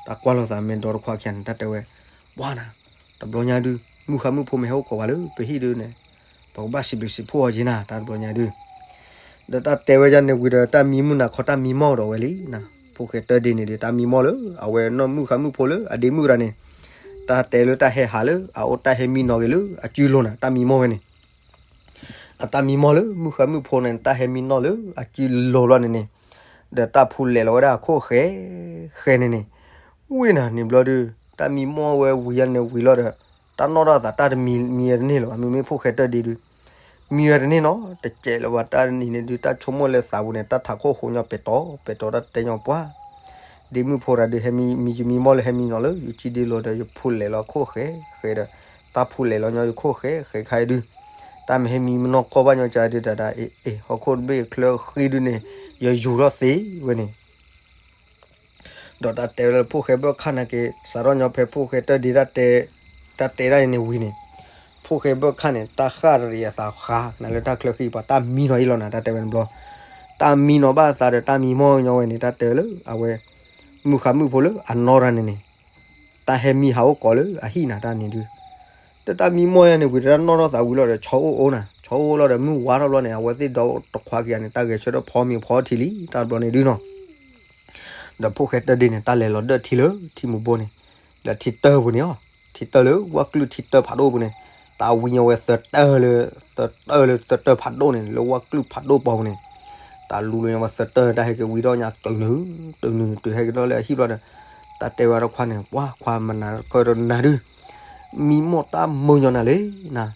တၢ်ကွၢ်လိာ်သးမဲာ်ဒီတခွါခံဂၤန့ၣ် တၢ်တဲဝဲ, ပှၤနၤ, တဘျီညါဒုး မုၣ်ဃါမုၣ်ဖိမ့ၢ်ဟဲအိၣ်ကိးပှၤလၢပဟံၣ်ဒုးန့ၣ် ပကဘၣ်စံးဘျုးစံးဖှိၣ်အီၤက့ၤနၤ တၢ်တဘျီညါဒုး ဒီးတၢ်တဲဝဲဒ်န့ၣ်ဝံၤဒီး တၢ်မံမုၢ်နၤခီ တၢ်မံမီၢ်ဒီးဝဲလံနၤ. ဖိၣ်ဃဲတၢၢ်ဒ့န့ၣ်ဒီး တၢ်မံမီၢ်လၢ အဝဲနီၢ်မုၣ်ဃါမုၣ်ဖိလၢအဒ့မုၣ်တဂၤန့ၣ်, တၢ်တဲလၢတၢ်ဟဲဟးလၢ အအိၣ်တၢ်ဟဲမံနီၤက့ၤလၢအစုလိၤနၤ တၢ်မံမီၢ်ဝဲန့ၣ်, အတၢ်မံမီၢ်လၢမုၣ်ဃါမုၣ်ဖိန့ၣ် တၢ်ဟဲမံနီၤလၢအစုလိၤလီၤန့ၣ်န့ၣ်, ဒီးတၢ်ဖူလဲၤလီၤဝဲဒၣ်အခိၣ်ဃဲ, ဃဲန့ၣ်န့ၣ်, ဝံၤနၤန့ၣ်ဘျီဒုး တၢ်မံမီၢ်ဝဲဝံၤယါန့ၣ်ဝံၤလီၤဒီး တၢ်နီၣ်ထီၣ်အသးတၢ်တမံမံဝဲတန့ၢ်လၢၤဘၣ် မ့မ့ၢ်ဖိၣ်ဃဲတၢၢ်ဒ့ဒုး, မံဝဲတန့ၢ်နီၤ တစဲးလၢၤဘၣ် တၢ်နံၤန့ၣ်ဒုး တၢ်ဆိကမိၣ်လၢသးပူၤန့ၣ် တၢ်ထးခိၣ်ဃိညီပဲာ်တီ ပဲာ်တီတၢ်တဲညီပှၤ ဒ့မုၣ်ဖိတဂၤဒုး ဟဲမံ မံယမံမီၢ်လၢဟဲမံနီၤလၢယစုဒ့လိၤဒီး ယဖူလဲၤလီၤခိၣ်ဃဲ ဃဲဒီး, တၢ်ဖူလဲၤလီၤညီယခိၣ်ဃဲ ဃဲခါအံၤဒုး, တၢ်မ့ၢ်ဟဲမံမနီၢ်ကီၢ်ဘၣ်ညီကါဒုး တၢ်ဒၣ် အ့ အ့ ဟီၣ်ခိၣ်တဘ့ၣ်ချၢဃံဒုးန့ၣ်, ယယူၤထီၣ်သ့ဝဲန့ၣ် ဒီးတၢ်တဲဝဲလၢဖိၣ်ဃဲဘၢၣ်ခၣ်နာ်က့ၤ စးထီၣ်ညီဖဲဖိၣ်ဃဲတၢၢ်ဒ့တၢ်တဲ, တၢ်တဲဒၣ်အံၤန့ၣ်ဝံၤန့ၣ်, ဖိၣ်ဃဲဘၢၣ်ခၣ်န့ၣ် တၢ်ဃၣ်တရံးအသးဃါ နၤလၢတၢ်ချၢဃံပှၤ တၢ်မံနီၤအံၤလီၤနၤ တၢ်တဲဝဲန့ၣ်ဘျီ, တၢ်မံနီၤဘၣ်အသးဒီးတၢ်မံမီၢ်ညီဝဲန့ၣ် တၢ်တဲလၢအဝဲ, မုၣ်ဃါမုၣ်ဖိလၢအနီၢ်တဂၤန့ၣ်န့ၣ်, တၢ်ဟဲမံဟးအိၣ်ကိးလၢအဟံၣ်နၤတၢ်န့ၣ်ဒုး တၢ်မံမီၢ်ယါန့ၣ်ဝံၤဒီး တၢ်နီၣ်ထီၣ်သးဝံၤလီၤဒီး ဆီအိၣ်အိၣ်နၤ ဆီအိၣ်အိၣ်လီၤဒီး မုၢ်ဝါထီၣ်ဘျီန့ၣ် အဝဲသ့ၣ်ဒီတခွါခံဂၤန့ၣ် တၢ်ဂဲၤဆၢထၢၣ်ဖီမ့ၤဖီထံလံ တၢ်တဘျီန့ၣ်ဒုးနီၤ ဒီးဖိၣ်ဃဲတၢၢ်ဒ့န့ၣ် တၢ်လဲၤလီၤဒၢၣ်ထံလၢထံမူၤဘိန့ၣ်, လၢထံတၢၢ်ပူၤန့ၣ်အီၤ, ထံတၢၢ်လၢဝၣ်ကျုၢ်ထံတၢၢ်ဖးဒိၣ်ပူၤန့ၣ်, တၢ်ဝံညီဝဲသၢတၢၢ်လၢ, သၢတၢၢ်လၢသၢတၢၢ်ဖးဒိၣ်န့ၣ် လၢဝၣ်ကျုၢ်ဖးဒိၣ်ပီၤပူၤန့ၣ်, တၢ်လူလၢညီဝဲသၢတၢၢ် တၢ်ဟဲက့ၤဝံထီၣ်ညါတုၤနုၤ, တုၤနုၤ တုၤဟဲက့ၤထီၣ်လၢအဟံၣ်ဘျီဒီး, တၢ်တဲဝဲတခွါန့ၣ် ပှၤခွါမနၤကၢၢ်ဒီးနၤဒုး မံမီၢ်တၢ်မုာ်ညီနၤလံနၤ,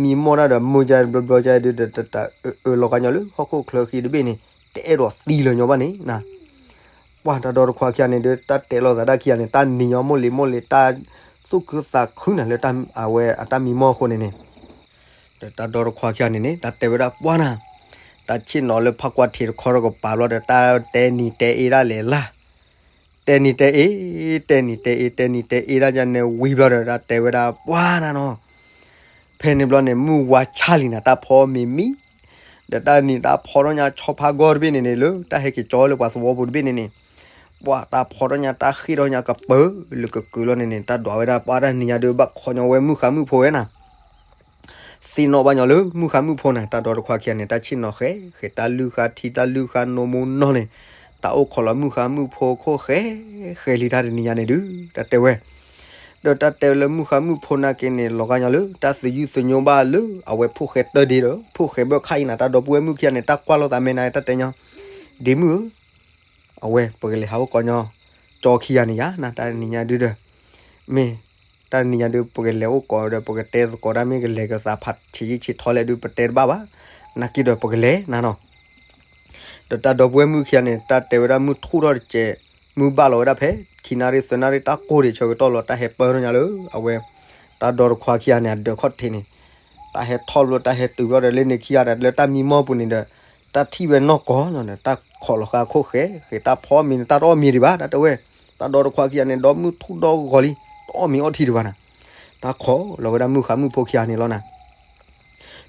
မံမီၢ်တၢ်ဒီးမုာ်ကါဘျီဘျီကါဒုးဒီး တၢ်အၢၣ်လီၤကါညီလၢဟီၣ်ခိၣ်ချၢဃံတဘ့ၣ်န့ၣ် တအဲၣ်ဒိးသံလၢၤညီဘၣ်န့ၣ်နၤ, ပှၤတၢ်ဒီတခွါခံဂၤန့ၣ်ဒီး တၢ်တဲလိာ်သးတၢ်ခံဂၤန့ၣ် တၢ်နံၤညီမိၢ်လံၤမိၢ်လံၤ တၢ်သူၣ်ခုသးခုနၤလၢ အဝဲအတၢ်မံမီၢ်အဃိန့ၣ်န့ၣ် ဒီးတၢ်ဒီတခွါခံဂၤန့ၣ်န့ၣ် တၢ်တဲဝဲဒၣ်ပှၤနၤ, တၢ်ဆ့ၣ်နီၤလၢဖးကွၢ်ထံးတခီဒီးကပၤဘျီဒီး တၢ်တဲနံၤတဲအ့ဒၣ်လဲာ်လၢ်, တဲနံၤတဲအ့, တဲနံၤတဲအ့ တဲနံၤတဲအ့ဒၣ်ယါန့ၣ်ဝံၤဘျီဒီး တၢ်တဲဝဲဒၣ်ပှၤနၤနီၤ, ဖဲန့ၣ်ဘျီန့ၣ် မုၢ်ဝါဆၣ်လံနၤ တၢ်ဖီမ့ၤမံ, ဒီးတၢ်နံၤတၢ်ဖီထီၣ်ညါဆီဖါဂီၢ်တဘ့ၣ်န့ၣ်န့ၣ် လၢတၢ်ဟဲက့ၤကၠီလၢပှၤသဝီပူၤတဘ့ၣ်န့ၣ်န့ၣ်, ပှၤတၢ်ဖီထီၣ်ညါတၢ်ဃ့ၢ်ထီၣ်ညါကပၢၤလၢကကုာ်လီၤန့ၣ်န့ၣ် တၢ်ဒွးဝဲဒၣ်ပှၤတၢ်နံၤညါဒုး ဘၣ်ခိးညီဝဲမုၢ်ဃါမုၣ်ဖိဝဲနၤ သ့ၣ်နီၣ်ဘၣ်ညီလၢမုၢ်ဃါမုၣ်ဖိန့ၣ် တၢ်ဒီတခွါခံဂၤန့ၣ် တၢ်ဆ့ၣ်နီၤဃဲ ဃဲတၢ်လုၢ်ဃါထံ တၢ်လုၢ်ဃါနိမိၢ်နီၢ်န့ၣ်, တၢ်အိၣ်ခိးလီၤမုၢ်ဃါမုၣ်ဖိခိၣ်ဃဲ ဃဲလံတၢ်တနံၤညါန့ၣ်ဒုး တၢ်တဲဝဲ, ဒီးတၢ်တဲလၢမုၢ်ဃါမုၣ်ဖိနာ်က့န့ၣ် လီၤဂာ်ညီလၢ တၢ်သယုၢ်သညိဘၣ်လၢ အဝဲဖိၣ်ဃဲတၢၢ်ဒ့ဒီး ဖိၣ်ဃဲဘၢၣ်ခၣ်အံၤနၤ တၢ်ဒီပုၢ်ဝဲၢ်မုၣ်ခံဂၤန့ၣ် တၢ်ကွၢ်လိာ်သးမဲာ်နၤ တၢ်တဲညီ, ဒ့မုၣ်ဧၢ အဝဲပကလဲၤဟးအိၣ်ကိးညီ ကၠီခံဂၤန့ၣ်ယါနၤ တၢ်နံၤညါဒုးဒီး, မ့ၢ် တၢ်နံၤညါဒုး ပကလဲၤအိၣ်ကိးဒီး ပကတဲသကိးတၢ်မ့ၢ်ကလဲၤကသးဖးဆံးယံာ်ဆံးထီလဲၣ်ဒုး ပတဲတဘၣ်ဘၣ်, နာ်က့ဒီးပကလဲၤနၤနီၤ ဒီးတၢ်ဒီပုၢ်ဝဲၢ်မုၣ်ခံဂၤန့ၣ် တၢ်တဲဝဲဒၣ်မုၢ်ထူၣ်ထီၣ်တစဲး, မုၢ်ဘၣ်လီၤဝဲဒၣ်ဖဲ ခံနၣ်ရံၣ်သၢနၣ်ရံၣ် တၢ်ကိၢ်ဒံးဆၢကတီၢ်လီၤ တၢ်ဟဲပၢထီၣ်ညါလၢ အဝဲ တၢ်ဒီတခွါခံဂၤန့ၣ် အဒၢးခီၣ်ထံးန့ၣ်, တၢ်ဟဲထီၣ်ဘျီ တၢ်ဟဲတုၤဘျီဒီး လၢန့ၣ်ခံဂၤဒီး လၢတၢ်မံမီၢ်ပူၤန့ၣ်ဒီး တၢ်ထံၣ်ဝဲနီၢ်ကီၢ်န့ၣ် တၢ်ခိးလီၤဃာ်ခိၣ်ဃဲ ဃဲတၢ်ဖီမ့ၤန့ၣ် တၢ်တအီၣ်မ့ၤဒံးဘၣ် တၢ်တဲဝဲ, တၢ်ဒီတခွါခံဂၤန့ၣ် ဒီမုၢ်ထူၣ်ဒီဂီၤလံ တအီၣ်မ့ၤအီထံဒံးဘၣ်နၤ, တၢ်ခိးလီၤဝဲဒၣ်မုၢ်ဃါမုၣ်ဖိခံဂၤန့ၣ်လီၤနၤ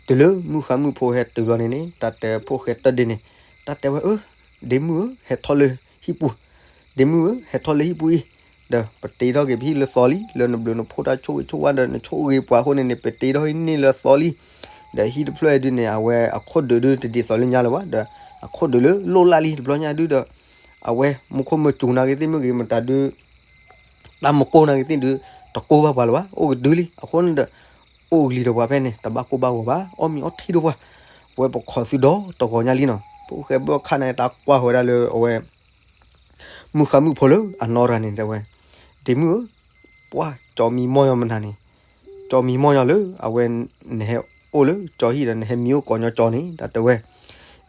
တုၤလၢမုၢ်ဃါမုၣ်ဖိဟဲတုၤလီၤန့ၣ်န့ၣ် တၢ်တဲဖိၣ်ဃဲတၢၢ်ဒ့န့ၣ်, တၢ်တဲဝဲအၢ, ဒ့မုၣ်ဧၢ ဟဲထီၣ်လၢဟံၣ်ပူၤ, ဒ့မုၣ်ဧၢ ဟဲထီၣ်လၢဟံၣ်ပူၤအံၤ, ဒီးပတ့ထီၣ်က့ၤပဟံၣ်လၢသီလံ, လၢနဘျုးနဖှိၣ်တၢ်ဆိၣ်ဂ့ၤဆိၣ်ဝါဒီး နဆိၣ်ဂ့ၤပှၤအဃိန့ၣ်န့ၣ် ပတ့ထီၣ်ဟံၣ်န့ၢ်လၢသီလံ, ဒီးဟံၣ်တဖျၢၣ်အံၤဒုးန့ၣ် အဝဲအခိၣ်ဒုးဒုးတဒ်သိးလၢညါလၢၤဘၣ်, ဒီးအခိၣ်ဒုးလၢလိၣ်လၢ်လံ တဘျီညါဒုးဒီး အဝဲမူခိၣ်မုၢ်စူၤနာ်က့သ့ၣ်မ့ၢ်ဂ့ၤ မတၤဒုး တၢ်မကိၢ်နာ်က့သ့ၣ်ဒုး တကိၢ်ဘၣ်ပှၤလၢၤဘၣ်, အိၣ်ကဒုလံအဃိန့ၣ်ဒီး အိၣ်ကလံၤဒီးပှၤဖဲန့ၣ် တဘၣ်ကိၢ်ဘၣ်ဂီၤဘၣ်, အီၣ်မ့ၤအီထံဒီးပှၤ, ဝဲပခိးသုဒီတဂီၤညါလံနီၤ, ဖိၣ်ဃဲဘၢၣ်ခၣ်န့ၣ် တၢ်ကွၢ်ဃီၤဝဲဒၣ်လၢအဝဲ မုၢ်ဃါမုၣ်ဖိလၢအနီၢ်တဂၤန့ၣ်တဲဝဲ, ဒ့မုၣ်ဧၢ, ပှၤကၠီမံမီၢ်ညီမနုၤန့ၣ်, ကၠီမံမီၢ်ညီလၢ အဝဲ နဟဲအိၣ်လၢကၠီဟံၣ်ဒီး နဟဲမံအိၣ်ကိးညီကၠီန့ၣ် တၢ်တဲဝဲ,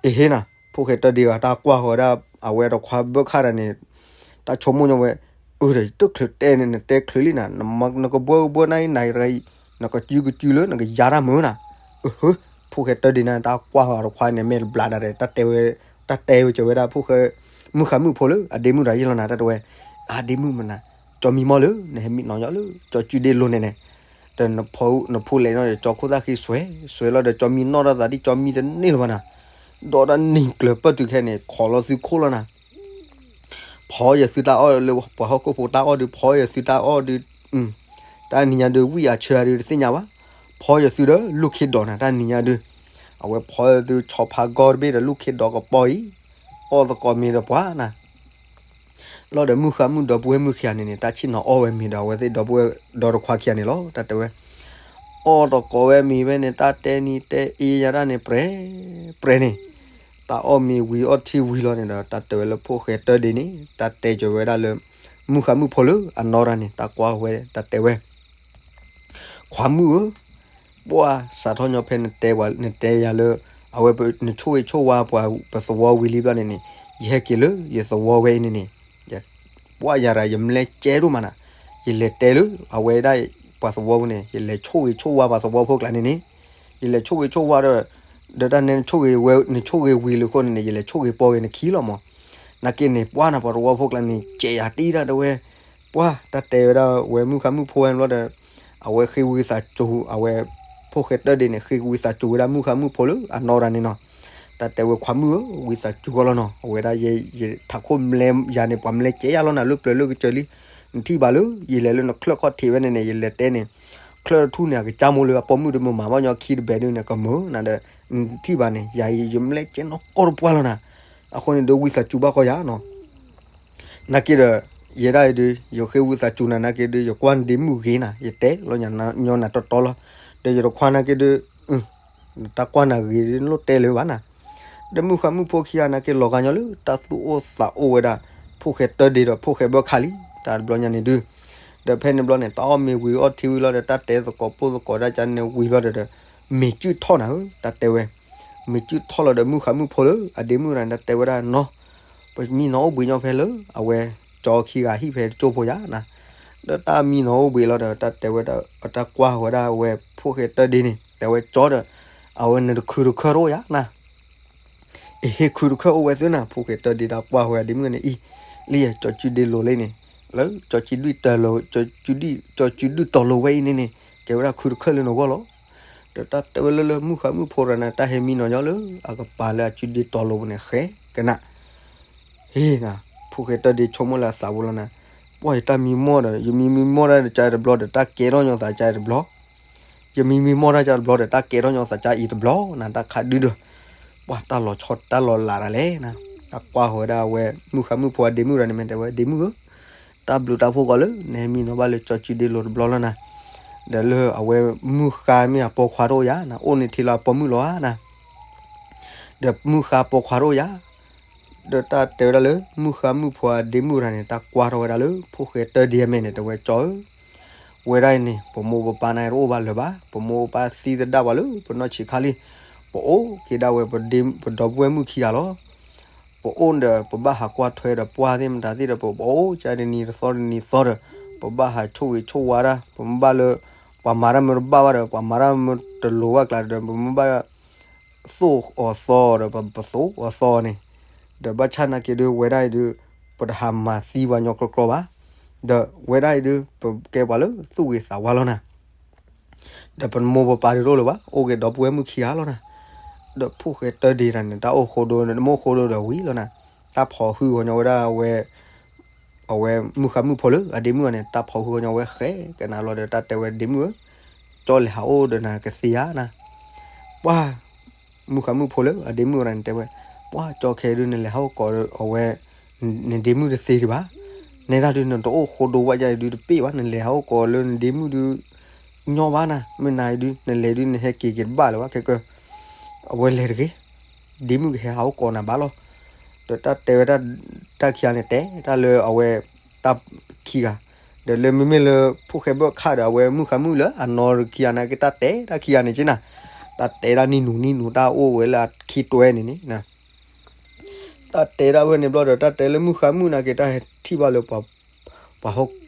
အ့ဟ့နၤ, ဖိၣ်ဃဲတၢၢ်ဒ့ဂၤ တၢ်ကွၢ်ဃီၤဝဲဒၣ် အဝဲတခွါဘၢၣ်ခၣ်တဂၤန့ၣ် တၢ်ဆိကမိၣ်ညီဝဲ, အၢ ဒီးတချုးတဲန့ၣ် နတဲချုးလံနၤ, နကဘှၢကဘှၢနၤအံၤနၤတဂၤအံၤ, နကစုကစုလၢနကယါတၢ်မုာ်နၤ, အဟၢ, ဖိၣ်ဃဲတၢၢ်ဒ့န့ၣ် တၢ်ကွၢ်ဃီၤတခွါန့ၣ် မဲာ်တဘျးနၤဒီး တၢ်တဲဝဲ, တၢ်တဲဝဲကၢၤဝဲဒၣ်ဖိၣ်ဃဲ မုၢ်ဃါမုၣ်ဖိလၢအဒ့မုၣ်တဂၤယ့ၢ်လီၤနၤ တၢ်တဲဝဲ, အဒ့မုၣ်မနၤ, ကၠီမံမီၢ်လၢ နဟဲမံနီၤညီလၢ ကၠီကုဒ့လိၤန့ၣ်န့ၣ်, ဒီးနဖိလဲၤနီၤဒီး ကၠီခိၣ်သၣ်ဃံစွဲ, စွဲလီၤဒီး ကၠီမံနီၣ်ထီၣ်သးဒ်ကၠီမံတန့ၢ်လၢၤဘၣ်နၤ, ဒီးတၢ်နံၤကျၢၤပၢၢ်တုၤခဲန့ၣ် ခိးလီၤသုခိၣ်လီၤနၤ ဖီယသုတၢ်အီၣ်လၢပှၤဟီၣ်ခိၣ်ဖိတၢ်အီၣ်ဒုး ဖီယသုတၢ်အီၣ်ဒုး, တၢ်နံၤညါဒုး ဝံၣ်အဆၢဒုးတသ့ၣ်ညါဘၣ်, ဖီယသုဒီးလူၢ်ခ့ဒီးနၤ တၢ်နံၤညါဒုး, အဝဲဖီသုဆီဖါဂီၢ်တဘ့ၣ်ဒီးလူၢ်ခ့ဒီးကပီၤအံၤ, အီၣ်သကိးမ့ၤဒီးပှၤနၤ လီၤဒီးမုၢ်ဃါမုၣ်ဒီပုၢ်ဝဲၢ်မုၣ်ခံဂၤန့ၣ်န့ၣ် တၢ်ဆ့ၣ်နီၤအီၣ်ဝဲမ့ၤဒီး အဝဲသ့ၣ်ဒီပုၢ်ဝဲၢ်ဒီတခွါခံဂၤန့ၣ်လီၤ တၢ်တဲဝဲ အီၣ်တကိးဝဲမ့ၤဝဲန့ၣ် တၢ်တဲနံၤတဲအ့ယၤဒၣ်န့ၣ် ပြဲၤ ပြဲၤန့ၣ်, တၢ်အီၣ်မ့ၤဝံၤအီၣ်ထံဝံၤလီၤန့ၣ်ဒီး တၢ်တဲဝဲလၢဖိၣ်ဃဲတၢဒ့န့ၣ် တၢ်တဲကၠီၤဝဲဒၣ်လၢ မုၢ်ဃါမုၣ်ဖိလၢအနီၢ်တၢ်န့ၣ် တၢ်ကွၢ်ဝဲ တၢ်တဲဝဲ ခွါမုၣ်ဧၢ, ပှၢ်စးထီၣ်ညီဖဲနတဲပှၤ နတဲယၤလၢ အဝဲနဆိၣ်ဂ့ၤဆိၣ်ဝါပှၤပသဝီဝံၤလံဘျီန့ၣ်န့ၣ်, ယဟဲက့ၤလၢယသဝီဝဲအံၤန့ၣ်န့ၣ်, ပှၢ်ယၤရၤ ယမလဲကဲဒိၣ်မးနၤ, ယလဲၤတဲလၢအဝဲဒၣ်ပှၤသဝီပူၤန့ၣ် ယလဲၤဆိၣ်ဂ့ၤဆိၣ်ဝါပှၤသဝီဖိကျါန့ၣ်န့ၣ်, ယလဲၤဆိၣ်ဂ့ၤဆိၣ်ဝါဒီး ဒီးတၢ်နဲနဆိၣ်ဂ့ၤဝဲ နဆိၣ်ဂ့ၤဝံၤလၢခိၣ်န့ၣ်န့ၣ် ယလဲၤဆိၣ်ဂ့ၤပီၢ်ဂ့ၤနခံလီၤမး, နာ်က့န့ၣ် ပှၢ်နၤပှၤသဝီဖိကျါန့ၣ် ကဲယၤတံၢ်ဒၣ်တဲဝဲ ပှၢ်တၢ်တဲဝဲဒၣ်ဝဲမုၢ်ဃါမုၣ်ဖိဝဲန့ၣ်ဘျီဒီး အဝဲဃ့ဝံသးစူၤ အဝဲ ဖိၣ်ဃဲတၢဒ့န့ၣ် ဃ့ဝံသးစူၤဝဲဒၣ်မုၢ်ဃါမုၣ်ဖိလၢအနီၢ်တၢ်န့ၣ်နီၤ, တၢ်တဲဝဲခွါမုၣ်ဧၢ ဝံသးစူၤကီးလီၤနီၤ, အဝဲဒၣ်ယဲ ယထးခိၣ်မလဲယၤန့ၣ် ပှၤမလဲကဲယၤလီၤနၤ လၢပျၢၤလၢကစၢၤလံ, နထံၣ်ဘၣ်လၢ ယလဲၤလၢနချၢၣ်ခီၣ်ထံးဝဲန့ၣ်န့ၣ် ယလဲၤတဲန့ၣ် ချၢၣ်တထူၣ်န့ၣ် အကစၢ်မိၢ်လၢအပိာ်မုၣ်တမုၢ်မၤဘၣ်ညီခံတဘဲဒုးန့ၣ် ကမုာ်နၤဒီး နထံၣ်ဘၣ်န့ၣ် ယၤအံၤ ယမလဲကဲနီၢ်ကီၢ်တပှၢ်လီၤနၤ, အဃိန့ၣ်ဒီးဝံသးစူၤဘၣ်ကီးယၤနီၤ နာ်က့ဒီး ယဲဒၣ်အံၤဒုး ယဃ့ဝံသးစူၤနၤ နာ်က့ဒုး ယကွၢ်နဒ့မုၣ်ဂ့ၤနၤ ယတဲလီၤညီနၤတီတီလီၤ, ဒီးယတခွါနာ်က့ဒုး တၢ်ကွၢ်နၤဂ့ၤဒုး နလိၣ်တဲလၢၤဘၣ်နၤ, ဒီးမုၢ်ဃါမုၣ်ဖိခံဂၤနာ်က့လီၤဂာ်ညီလၢ တၢ်သူၣ်အိၣ်သးအိၣ်ဝဲဒၣ် ဖိၣ်ဃဲတၢဒ့ဒီးဖိၣ်ဃဲဘၢၣ်ခါလံ, တၢ်တဘျီညါန့ၣ်ဒုး, ဒီးဖဲန့ၣ်ဘျီန့ၣ် တၢ်အီၣ်မ့ၤဝံၤအီၣ်ထံဝံၤလီၤဒီး တၢ်တဲသကိးပိၢ်သကိးဒၣ်ကန့ၣ်ဝံၤဘျီဒီး မ့ၤကုၢ်ထီၣ်နၤဧၢ တၢ်တဲဝဲ မ့ၤကုၢ်ထီၣ်လီၤဒီးမုၢ်ဃါမုၣ်ဖိလၢ အဒ့မုၣ်တၢ်န့ၣ် တၢ်တဲဝဲဒၣ်နီၤ, ပမံနီၤအိၣ်ဘှံးညီဖဲလၢ အဝဲ ကၠီခံဂၤဟံၣ်ဖဲတကၠိဖိယၤနၤ, ဒီးတၢ်မံနီၤအိၣ်ဘှံးလီၤဒီး တၢ်တဲဝဲဒၣ် တၢ်ကွၢ်ဝဲဒၣ်အဝဲဖိၣ်ဃဲတၢဒ့န့ၣ် တဲဝဲကၠီဒီး အဝဲနတခုတခၢၣ်တအိၣ်ယၤနၤ အဟ့ၣ်ခုတခၢၣ်အိၣ်ဝဲသ့နၤ ဖိၣ်ဃဲတၢဒ့တၢ်ကွၢ်ဝဲအဒ့မုၣ်န့ၣ်အံၤ, လၢယဲ ကၠီကုဒ့လိၤလံန့ၣ်, လၢ ကၠီကုဒုၣ်တၢ်လိၤ ကၠီကုဒုၣ် ကၠီကုဒုၣ်တီၤလိၤဝဲအံၤန့ၣ်န့ၣ် ကဲဝဲဒၣ်ခုတခၢၣ်လၢနဂီၢ်လီၤ, ဒီးတၢ်တဲဝဲလၢလၢမုၢ်ဃါမုၣ်ဖိတၢ်န့ၣ် တၢ်ဟဲမံနီၤညီလၢ အကပၤလၢအကုဒုၣ်တီၤလိၤပူၤန့ၣ် ဃဲကနၣ် ဟ့ၣ်နၤ, ဖိၣ်ဃဲတၢဒ့ဆိကမိၣ်လၢအသးပူၤလီၤနၤ, ပှၢ်ယတၢ်မံမီၢ်ဒီး ယမံမံမီၢ်ဒၣ်ကၢတဘျီဒီး တၢ်ကဲထီၣ်ညီသးကၢတဘျီ, ယမံမံမီၢ်ဒၣ်ကၢတဘျီဒီး တၢ်ကဲထီၣ်ညီသးကၢအံၤတဘျီနၤ, တၢ်ခးဒုဒီး ပှၢ်တၢ်လီၤဆီတၢ်လီၤလးတၢ်လဲၣ်နၤ, တၢ်ကွၢ်ဃီၤဝဲဒၣ်အဝဲ မုၢ်ဃါမုၣ်ဖိအဒ့မုၣ်တၢ်န့ၣ် မ့ၢ်တဲဝဲ ဒ့မုၣ်ဧၢ တၢ်ဘျုးတၢ်ဖှိၣ်ကီးလၢ နဟဲမံနီၤဘၣ်လၢကၠီကုဒ့လိၤတဘျီလီၤနၤ, ဒီးလၢအဝဲမုၢ်ဃါမ့ၢ်အပိာ်ခွါတအိၣ်ယၤနၤ, အိၣ်န့ၣ်ထံလၢအပိာ်မုၣ်လီၤဧါနၤ ဒီးမုၢ်ဃါပိာ်ခွါတအိၣ်ယၤ, ဒီးတၢ်တဲဝဲဒၣ်လၢ မုၢ်ဃါမုၣ်ဖိအဒ့မုၣ်တၢ်န့ၣ် တၢ်ကွၢ်ထီၣ်ဝဲဒၣ်လၢ ဖိၣ်ဃဲတၢဒ့အမဲာ်န့ၣ် တဲဝဲကၠီဧၢ, ဝဲဒၣ်အံၤန့ၣ် ပမိၢ်ပပၢ်န့ၣ်တအိၣ်ဘၣ်လၢၤဘၣ်, ပမိၢ်ပပၢ်သံသဒၣ်ပှၤလၢ ပနီၢ်ဆံးခါလံ, ပအိၣ်က့ၤဒၣ်ဝဲ ပဒီပုၢ်ဝဲၢ်မုၣ်ခံဂၤလီၤ ပအိၣ်ဒီး ပဘၣ်ဟးကွၢ်ထွဲဒီးပှၢ်သ့ၣ်မတၤသ့ၣ်ဒီး ပအိၣ်ကၢတနံၤတသီတနံၤသီဒီး ပဘၣ်ဟးဆိၣ်ဂ့ၤဆိၣ်ဝါတၢ်, ပမ့ၢ်ဘၣ်လၢ ပှၤမၤတၢ်မ့ၢ်တဘၣ်ဘၣ်ဒီး ပှၤမၤတၢ်မ့ၢ်တလိၤဘၣ်ကျါဒီး ပမ့ၢ်ဘၣ်သိၣ်အီၤသီဒီး ပသိၣ်အီၤသီန့ၣ်, ဒီးဘၣ်ဆၣ်နာ်က့ဒုး ဝဲဒၣ်အံၤဒုး ပတဟးမၤသံပှၤညီကြီကြီဘၣ်, ဒီးဝဲဒၣ်အံၤဒုး ပကဲပှၤလၢသူၣ်ဂ့ၤသးဝါလီၤနၤ ဒီးပမိၢ်ပပၢ်ဒုးတအိၣ်လၢၤဘၣ်, အိၣ်က့ၤဒီပုၢ်ဝဲၢ်မုၣ်ခံဂၤလီၤနၤ, ဒီးဖိၣ်ဃဲတၢဒ့တၢ်န့ၣ် တၢ်အိၣ်ဃိဒိ တမ့ၢ်အိၣ်ဃိဒိဒီးဝံၤလီၤနၤ, တၢ်ဖီၣ်ဟုအီၤညီဝဲဒၣ်ဝဲ အဝဲမုၢ်ဃါမုၣ်ဖိလၢအဒ့မုၣ်အီၤန့ၣ် တၢ်ဖီၣ်ဟုအီၤညီဝဲဃဲကနၣ်လီၤဒီး တၢ်တဲဝဲဒ့မုၣ်ဧၢ, ကၠီလဲၤဟးအိၣ်ဒီးနၤကသ့ဧါနၤ, ပှၢ် မုၢ်ဃါမုၣ်ဖိလၢအဒ့မုၣ်အီၤန့ၣ်တဲဝဲ, ပှၢ်ကၠီခဲဒုး နလဲၤဟးအိၣ်ကိးအဝဲ နဒ့မုၣ်တသ့ဒံးဘၣ်, နဲဒၣ်ဒုး နတအိၣ်ဃိဒိဝဲယၤဒုးတပ့ၢ်ဘၣ်, နလဲၤဟးအိၣ်ကိးလၢနဒ့မုၣ်ဒုး ညီဘၣ်နၤ, မုၢ်နၤအံၤဒုး နလဲၤဒုး နဟဲက့ၤက့ၤတဘၣ်လၢၤဘၣ် ခဲကၢ အဝဲလဲၤတဂ့ၤ, ဒ့မုၣ်ကဟဲဟးအိၣ်ကိးနၤဘၣ်လီၤ, ဒီးတၢ်တဲဝဲဒၣ် တၢ်ခံဂၤန့ၣ်တဲတၢ်လၢအဝဲ တၢ်ခံဂၤ, ဒီးလၢမ့မ့ၢ်လၢဖိၣ်ဃဲဘၢၣ်ခၣ်ဒီး အဝဲမုၢ်ဃါမုၣ်လၢအနီၢ်ခံဂၤန့ၣ် ကတၢ်တဲတၢ်ခံဂၤန့ၣ်က့နၤ, တၢ်တဲဒၣ်နံၣ်နူၤနံၣ်နူၤ တၢ်အိၣ်ဝဲလၢအခံတွဲန့ၣ်န့ၣ် တၢ်တဲဒၣ်ဝဲန့ၣ်ဘျီဒီး တၢ်တဲလၢမုၢ်ဃါမုၣ်နာ်က့ တၢ်ဟဲထံၣ်ဘၣ်လၢ ပှ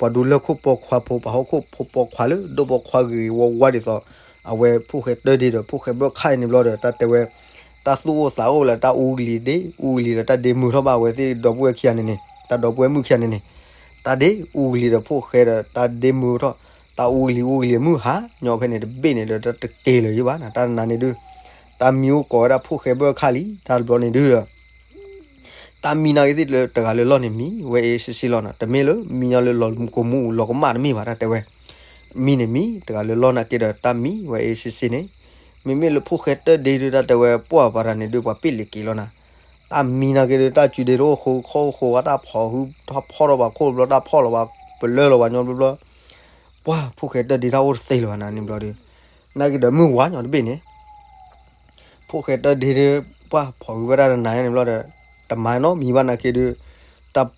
ၤဒူလၢၢ်ခိၣ်ပိာ်ခွါဖိ ပှၤဟီၣ်ခိၣ်ဖိပိာ်ခွါလၢ ဒိၣ်ပိာ်ခွါဂ့ၤဂ့ၤဝါဝါဒ်သိး အဝဲဖိၣ်ဃဲတၢဒ့ဒီး ဖိၣ်ဃဲဘၢၣ်ခၣ်အံၤန့ၣ်ဘျီဒီး တၢ်တဲဝဲ တၢ်သူၣ်အိၣ်သးအိၣ်လၢတၢ်အူကလံၤဒ့ အူကလံၤဒီးတၢ်ဒ့မုာ်ထီၣ်ဘၣ်အဝဲသ့ၣ်ဒီပုၢ်ဝဲၢ်ခံဂၤန့ၣ်န့ၣ် တၢ်ဒီပုၢ်ဝဲၢ်မုၣ်ခံဂၤန့ၣ်န့ၣ်, တၢ်ဒ့အူကလံၤဒီးဖိၣ်ဃဲဒီး တၢ်ဒ့မုၢ်ထီၣ်, တၢ်အူကလံၤအူကလံၤအမုၢ်ဟါညီဖဲန့ၣ် တဘ့ၣ်န့ၣ်ဒီး တၢ်တက့ၤလၢၤယံၤဘၣ်နၤ, တၢ်နၤန့ၣ်ဒုး တၢ်မံအိၣ်ကိးဝဲဒၣ်ဖိၣ်ဃဲဘၢၣ်ခၣ်လံ တၢ်တဘျီန့ၣ်ဒုးဒီး တၢ်မံနာ်က့သ့ၣ်လၢတဂၤလၢလီၢ်န့ၣ်မံဝဲအ့စ့စ့လီၤနၤ, တမ့ၢ်လၢမံညီလၢလီၤကမူၣ်လီၤကမၣ်တမ့ၢ်ဘၣ် တၢ်တဲဝဲ, မံန့ၣ်မံ တဂၤလၢလီၢ်နာ်က့ဒီး တၢ်မံဝဲအ့စ့စ့န့ၣ်, မ့မ့ၢ်လၢဖိၣ်ဃဲတၢၢ်ဒ့ဒုး တၢ်တဲဝဲ ပှၢ်ပှၤတဂၤန့ၣ်ဒုး ပှၤပ့ၣ်လံၤက့ၤလီၤနၤ, တၢ်မံနာ်က့ဒုး တၢ်စုဒ့တအိၣ်ဃိ ခီၣ်အိၣ်ဃိ တၢ်ဖီၣ်ထီၣ်ဘၣ်ခိၣ်တဘျီ တၢ်ဖီၣ်လီၤဘၣ် ပလၢလီၤဘၣ်ညီဘျီဘျီ, ပှၢ်ဖိၣ်ဃဲတၢၢ်ဒ့တၢ်အိၣ်တသ့လၢၤဘၣ်နၤန့ၣ်ဘျီဒီး, နာ်က့ဒီးမုၢ်ဝါညီတဘ့ၣ်န့ၣ် ဖိၣ်ဃဲတၢၢ်ဒ့ဒုး ပှၢ်ဖီၣ်ဃုာ်ဝဲဒၣ်တနၤညါန့ၣ်ဘျီဒီး တမၤနီတမံၤဘၣ်နာ်က့ဒုး, တၢ်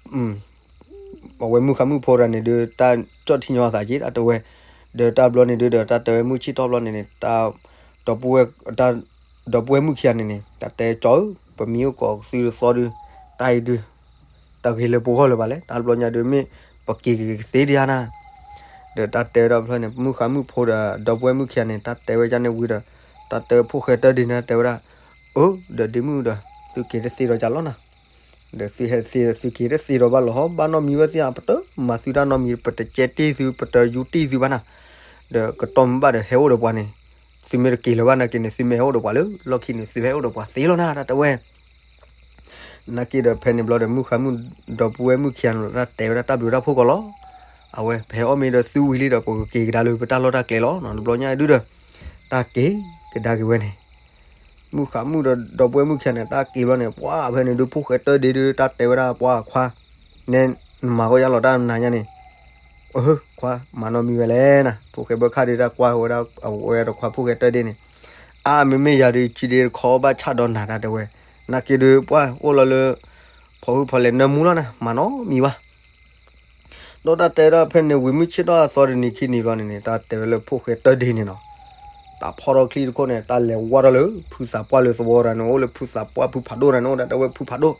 အဝဲမုၢ်ဃါမုၢ်ဖိတဂၤန့ၣ်ဒုး တၢ်ကၠီၣ်ထံညီအသးက့ တၢ်တဲဝဲ, ဒီးတၢ်ဘျီန့ၣ်ဒုးဒီး တၢ်တဲဝဲမုၢ်ဆ့ၣ်ထီၣ်ဘျီန့ၣ်န့ၣ် တၢ် ဒီပုၢ်ဝဲၢ် တၢ် ဒီပုၢ်ဝဲၢ်မုၣ်ခံဂၤန့ၣ်န့ၣ် တၢ်တဲကၠီၣ်ဧၢ ပမံအိၣ်ကိးသုတသီဒုး တၢ်အံၤဒုး တၢ်ဂ့ၤလၢပဂီၢ်လၢၤဘၣ်လဲၣ် တၢ်တဘျီညါဒုးမ့ၢ် ပက့ၤက့ၤကသ့ဒံးဧါနၤ, ဒီးတၢ်တဲဝဲဒၣ်ဖျၢၣ်န့ၣ် မုၢ်ဃါမုၢ်ဖိဒီး ဒီပုၢ်ဝဲၢ်မုၣ်ခံဂၤန့ၣ် တၢ်တဲဝဲဒ်န့ၣ်ဝံၤဒီး တၢ်တဲဝဲဖိၣ်ဃဲတၢၢ်ဒ့န့ၣ် တဲဝဲဒၣ်, အၢ ဒီးဒ့မုၣ်ဒီး သုက့ၤတသ့ဒီးကၢ်လီၤနၤ ဒီးသုဟဲသ့ သုက့ၤတသ့ဒီးဘၣ်လီၤဟီ ဘၣ်နီတမံၤဝဲသ့ၣ် ပတမၤသုတၢ်နီတမံၤ ပတကဲတ့ၢ်သု ပတယူးတ့ၢ်သုဘၣ်နၤ, ဒီးကတီၢ်မ့ၢ်ဘၣ်ဒီးဟဲအိၣ်ဒီးပှၤန့ၣ်, သုမ့ၢ်တက့ၤလၢၤဘၣ်နာ်က့န့ၣ် သုမ့ၢ်ဟဲအိၣ်ဒီးပှၤလၢလီၢ်ခံန့ၣ် သုဟဲအိၣ်ဒီးပှၤသ့လီၤနၤ တၢ်တဲဝဲ နာ်က့ဒီးဖဲန့ၣ်ဘျီဒီး မုၢ်ဃါမုၢ်ဒီပုၢ်ဝဲၢ်မုၣ်ခံဂၤန့ၣ် တၢ်တဲဝဲဒၣ်တၢ်ဘျုးတၢ်ဖှိၣ်ကီးလီၤ. အဝဲ ပဟဲအီၣ်မ့ၤဒီးသုဝံၤလံဒီး ပကက့ၤကဒါလၢပတၢ်လီၢ်တၢ်ကျဲလီၤ. တဘျီညါဒုဒီး တၢ်က့ၤကဒါက့ၤဝဲန့ၣ် မုၢ်ဃါမုၢ်ဒီးဒီပုၢ်ဝဲၢ်မုၣ်ခံဂၤန့ၣ် တၢ်က့ၤဘျီန့ၣ် ပှၤဖဲန့ၣ်ဒုး ဖိၣ်ဃဲတၢၢ်ဒ့ဒုး တၢ်တဲဝဲဒၣ် ပှၤခွါ နဲနမၤကီၢ်ယါလီၤတၢ်နၤညါန့ၣ် အၢ ခွါ မၤနီတမံၤဝဲလဲၣ်နၤ, ဖိၣ်ဃဲဘၢၣ်ခၣ်ဒုး တၢ်ကွၢ်ဝဲဒၣ် အဝဲဒီးခွါဖိၣ်ဃဲတၢၢ်ဒ့န့ၣ်, အါ မ့မ့ၢ်ယၤဒုး စုဒ့တခီဘၣ်ဆၣ်ဒီးနၤ တၢ်တဲဝဲ, နာ်က့ဒုး ပှၤအိၣ်လီၤလၢ ဖီၣ်ဟုၣ်ဖီၣ်လဲၣ်နၢမူလီၤနၤ မၤနီတမံၤဘၣ် ဒီးတၢ်တဲဝဲဒၣ်ဖဲန့ၣ် ဝံၤမုၢ်ဆ့ၣ်ထီၣ်အသီတနံၤခံနံၤဘျီန့ၣ်န့ၣ် တၢ်တဲဝဲလၢဖိၣ်ဃဲတၢၢ်ဒ့န့ၣ်နီၤ, တၢ်ဖီၣ်ထီၣ်ချံတခိၣ်န့ၣ် တၢ်လဲၤဝါထီၣ်လၢ ဖုသးပှၢ်လၢသဝီတဂၤန့ၣ် အိၣ်လၢဖုသးပှၢ်ဖုဖးဒိၣ်တဂၤန့ၣ် အိၣ်ဒၣ်တဲဝဲဖုဖးဒိၣ်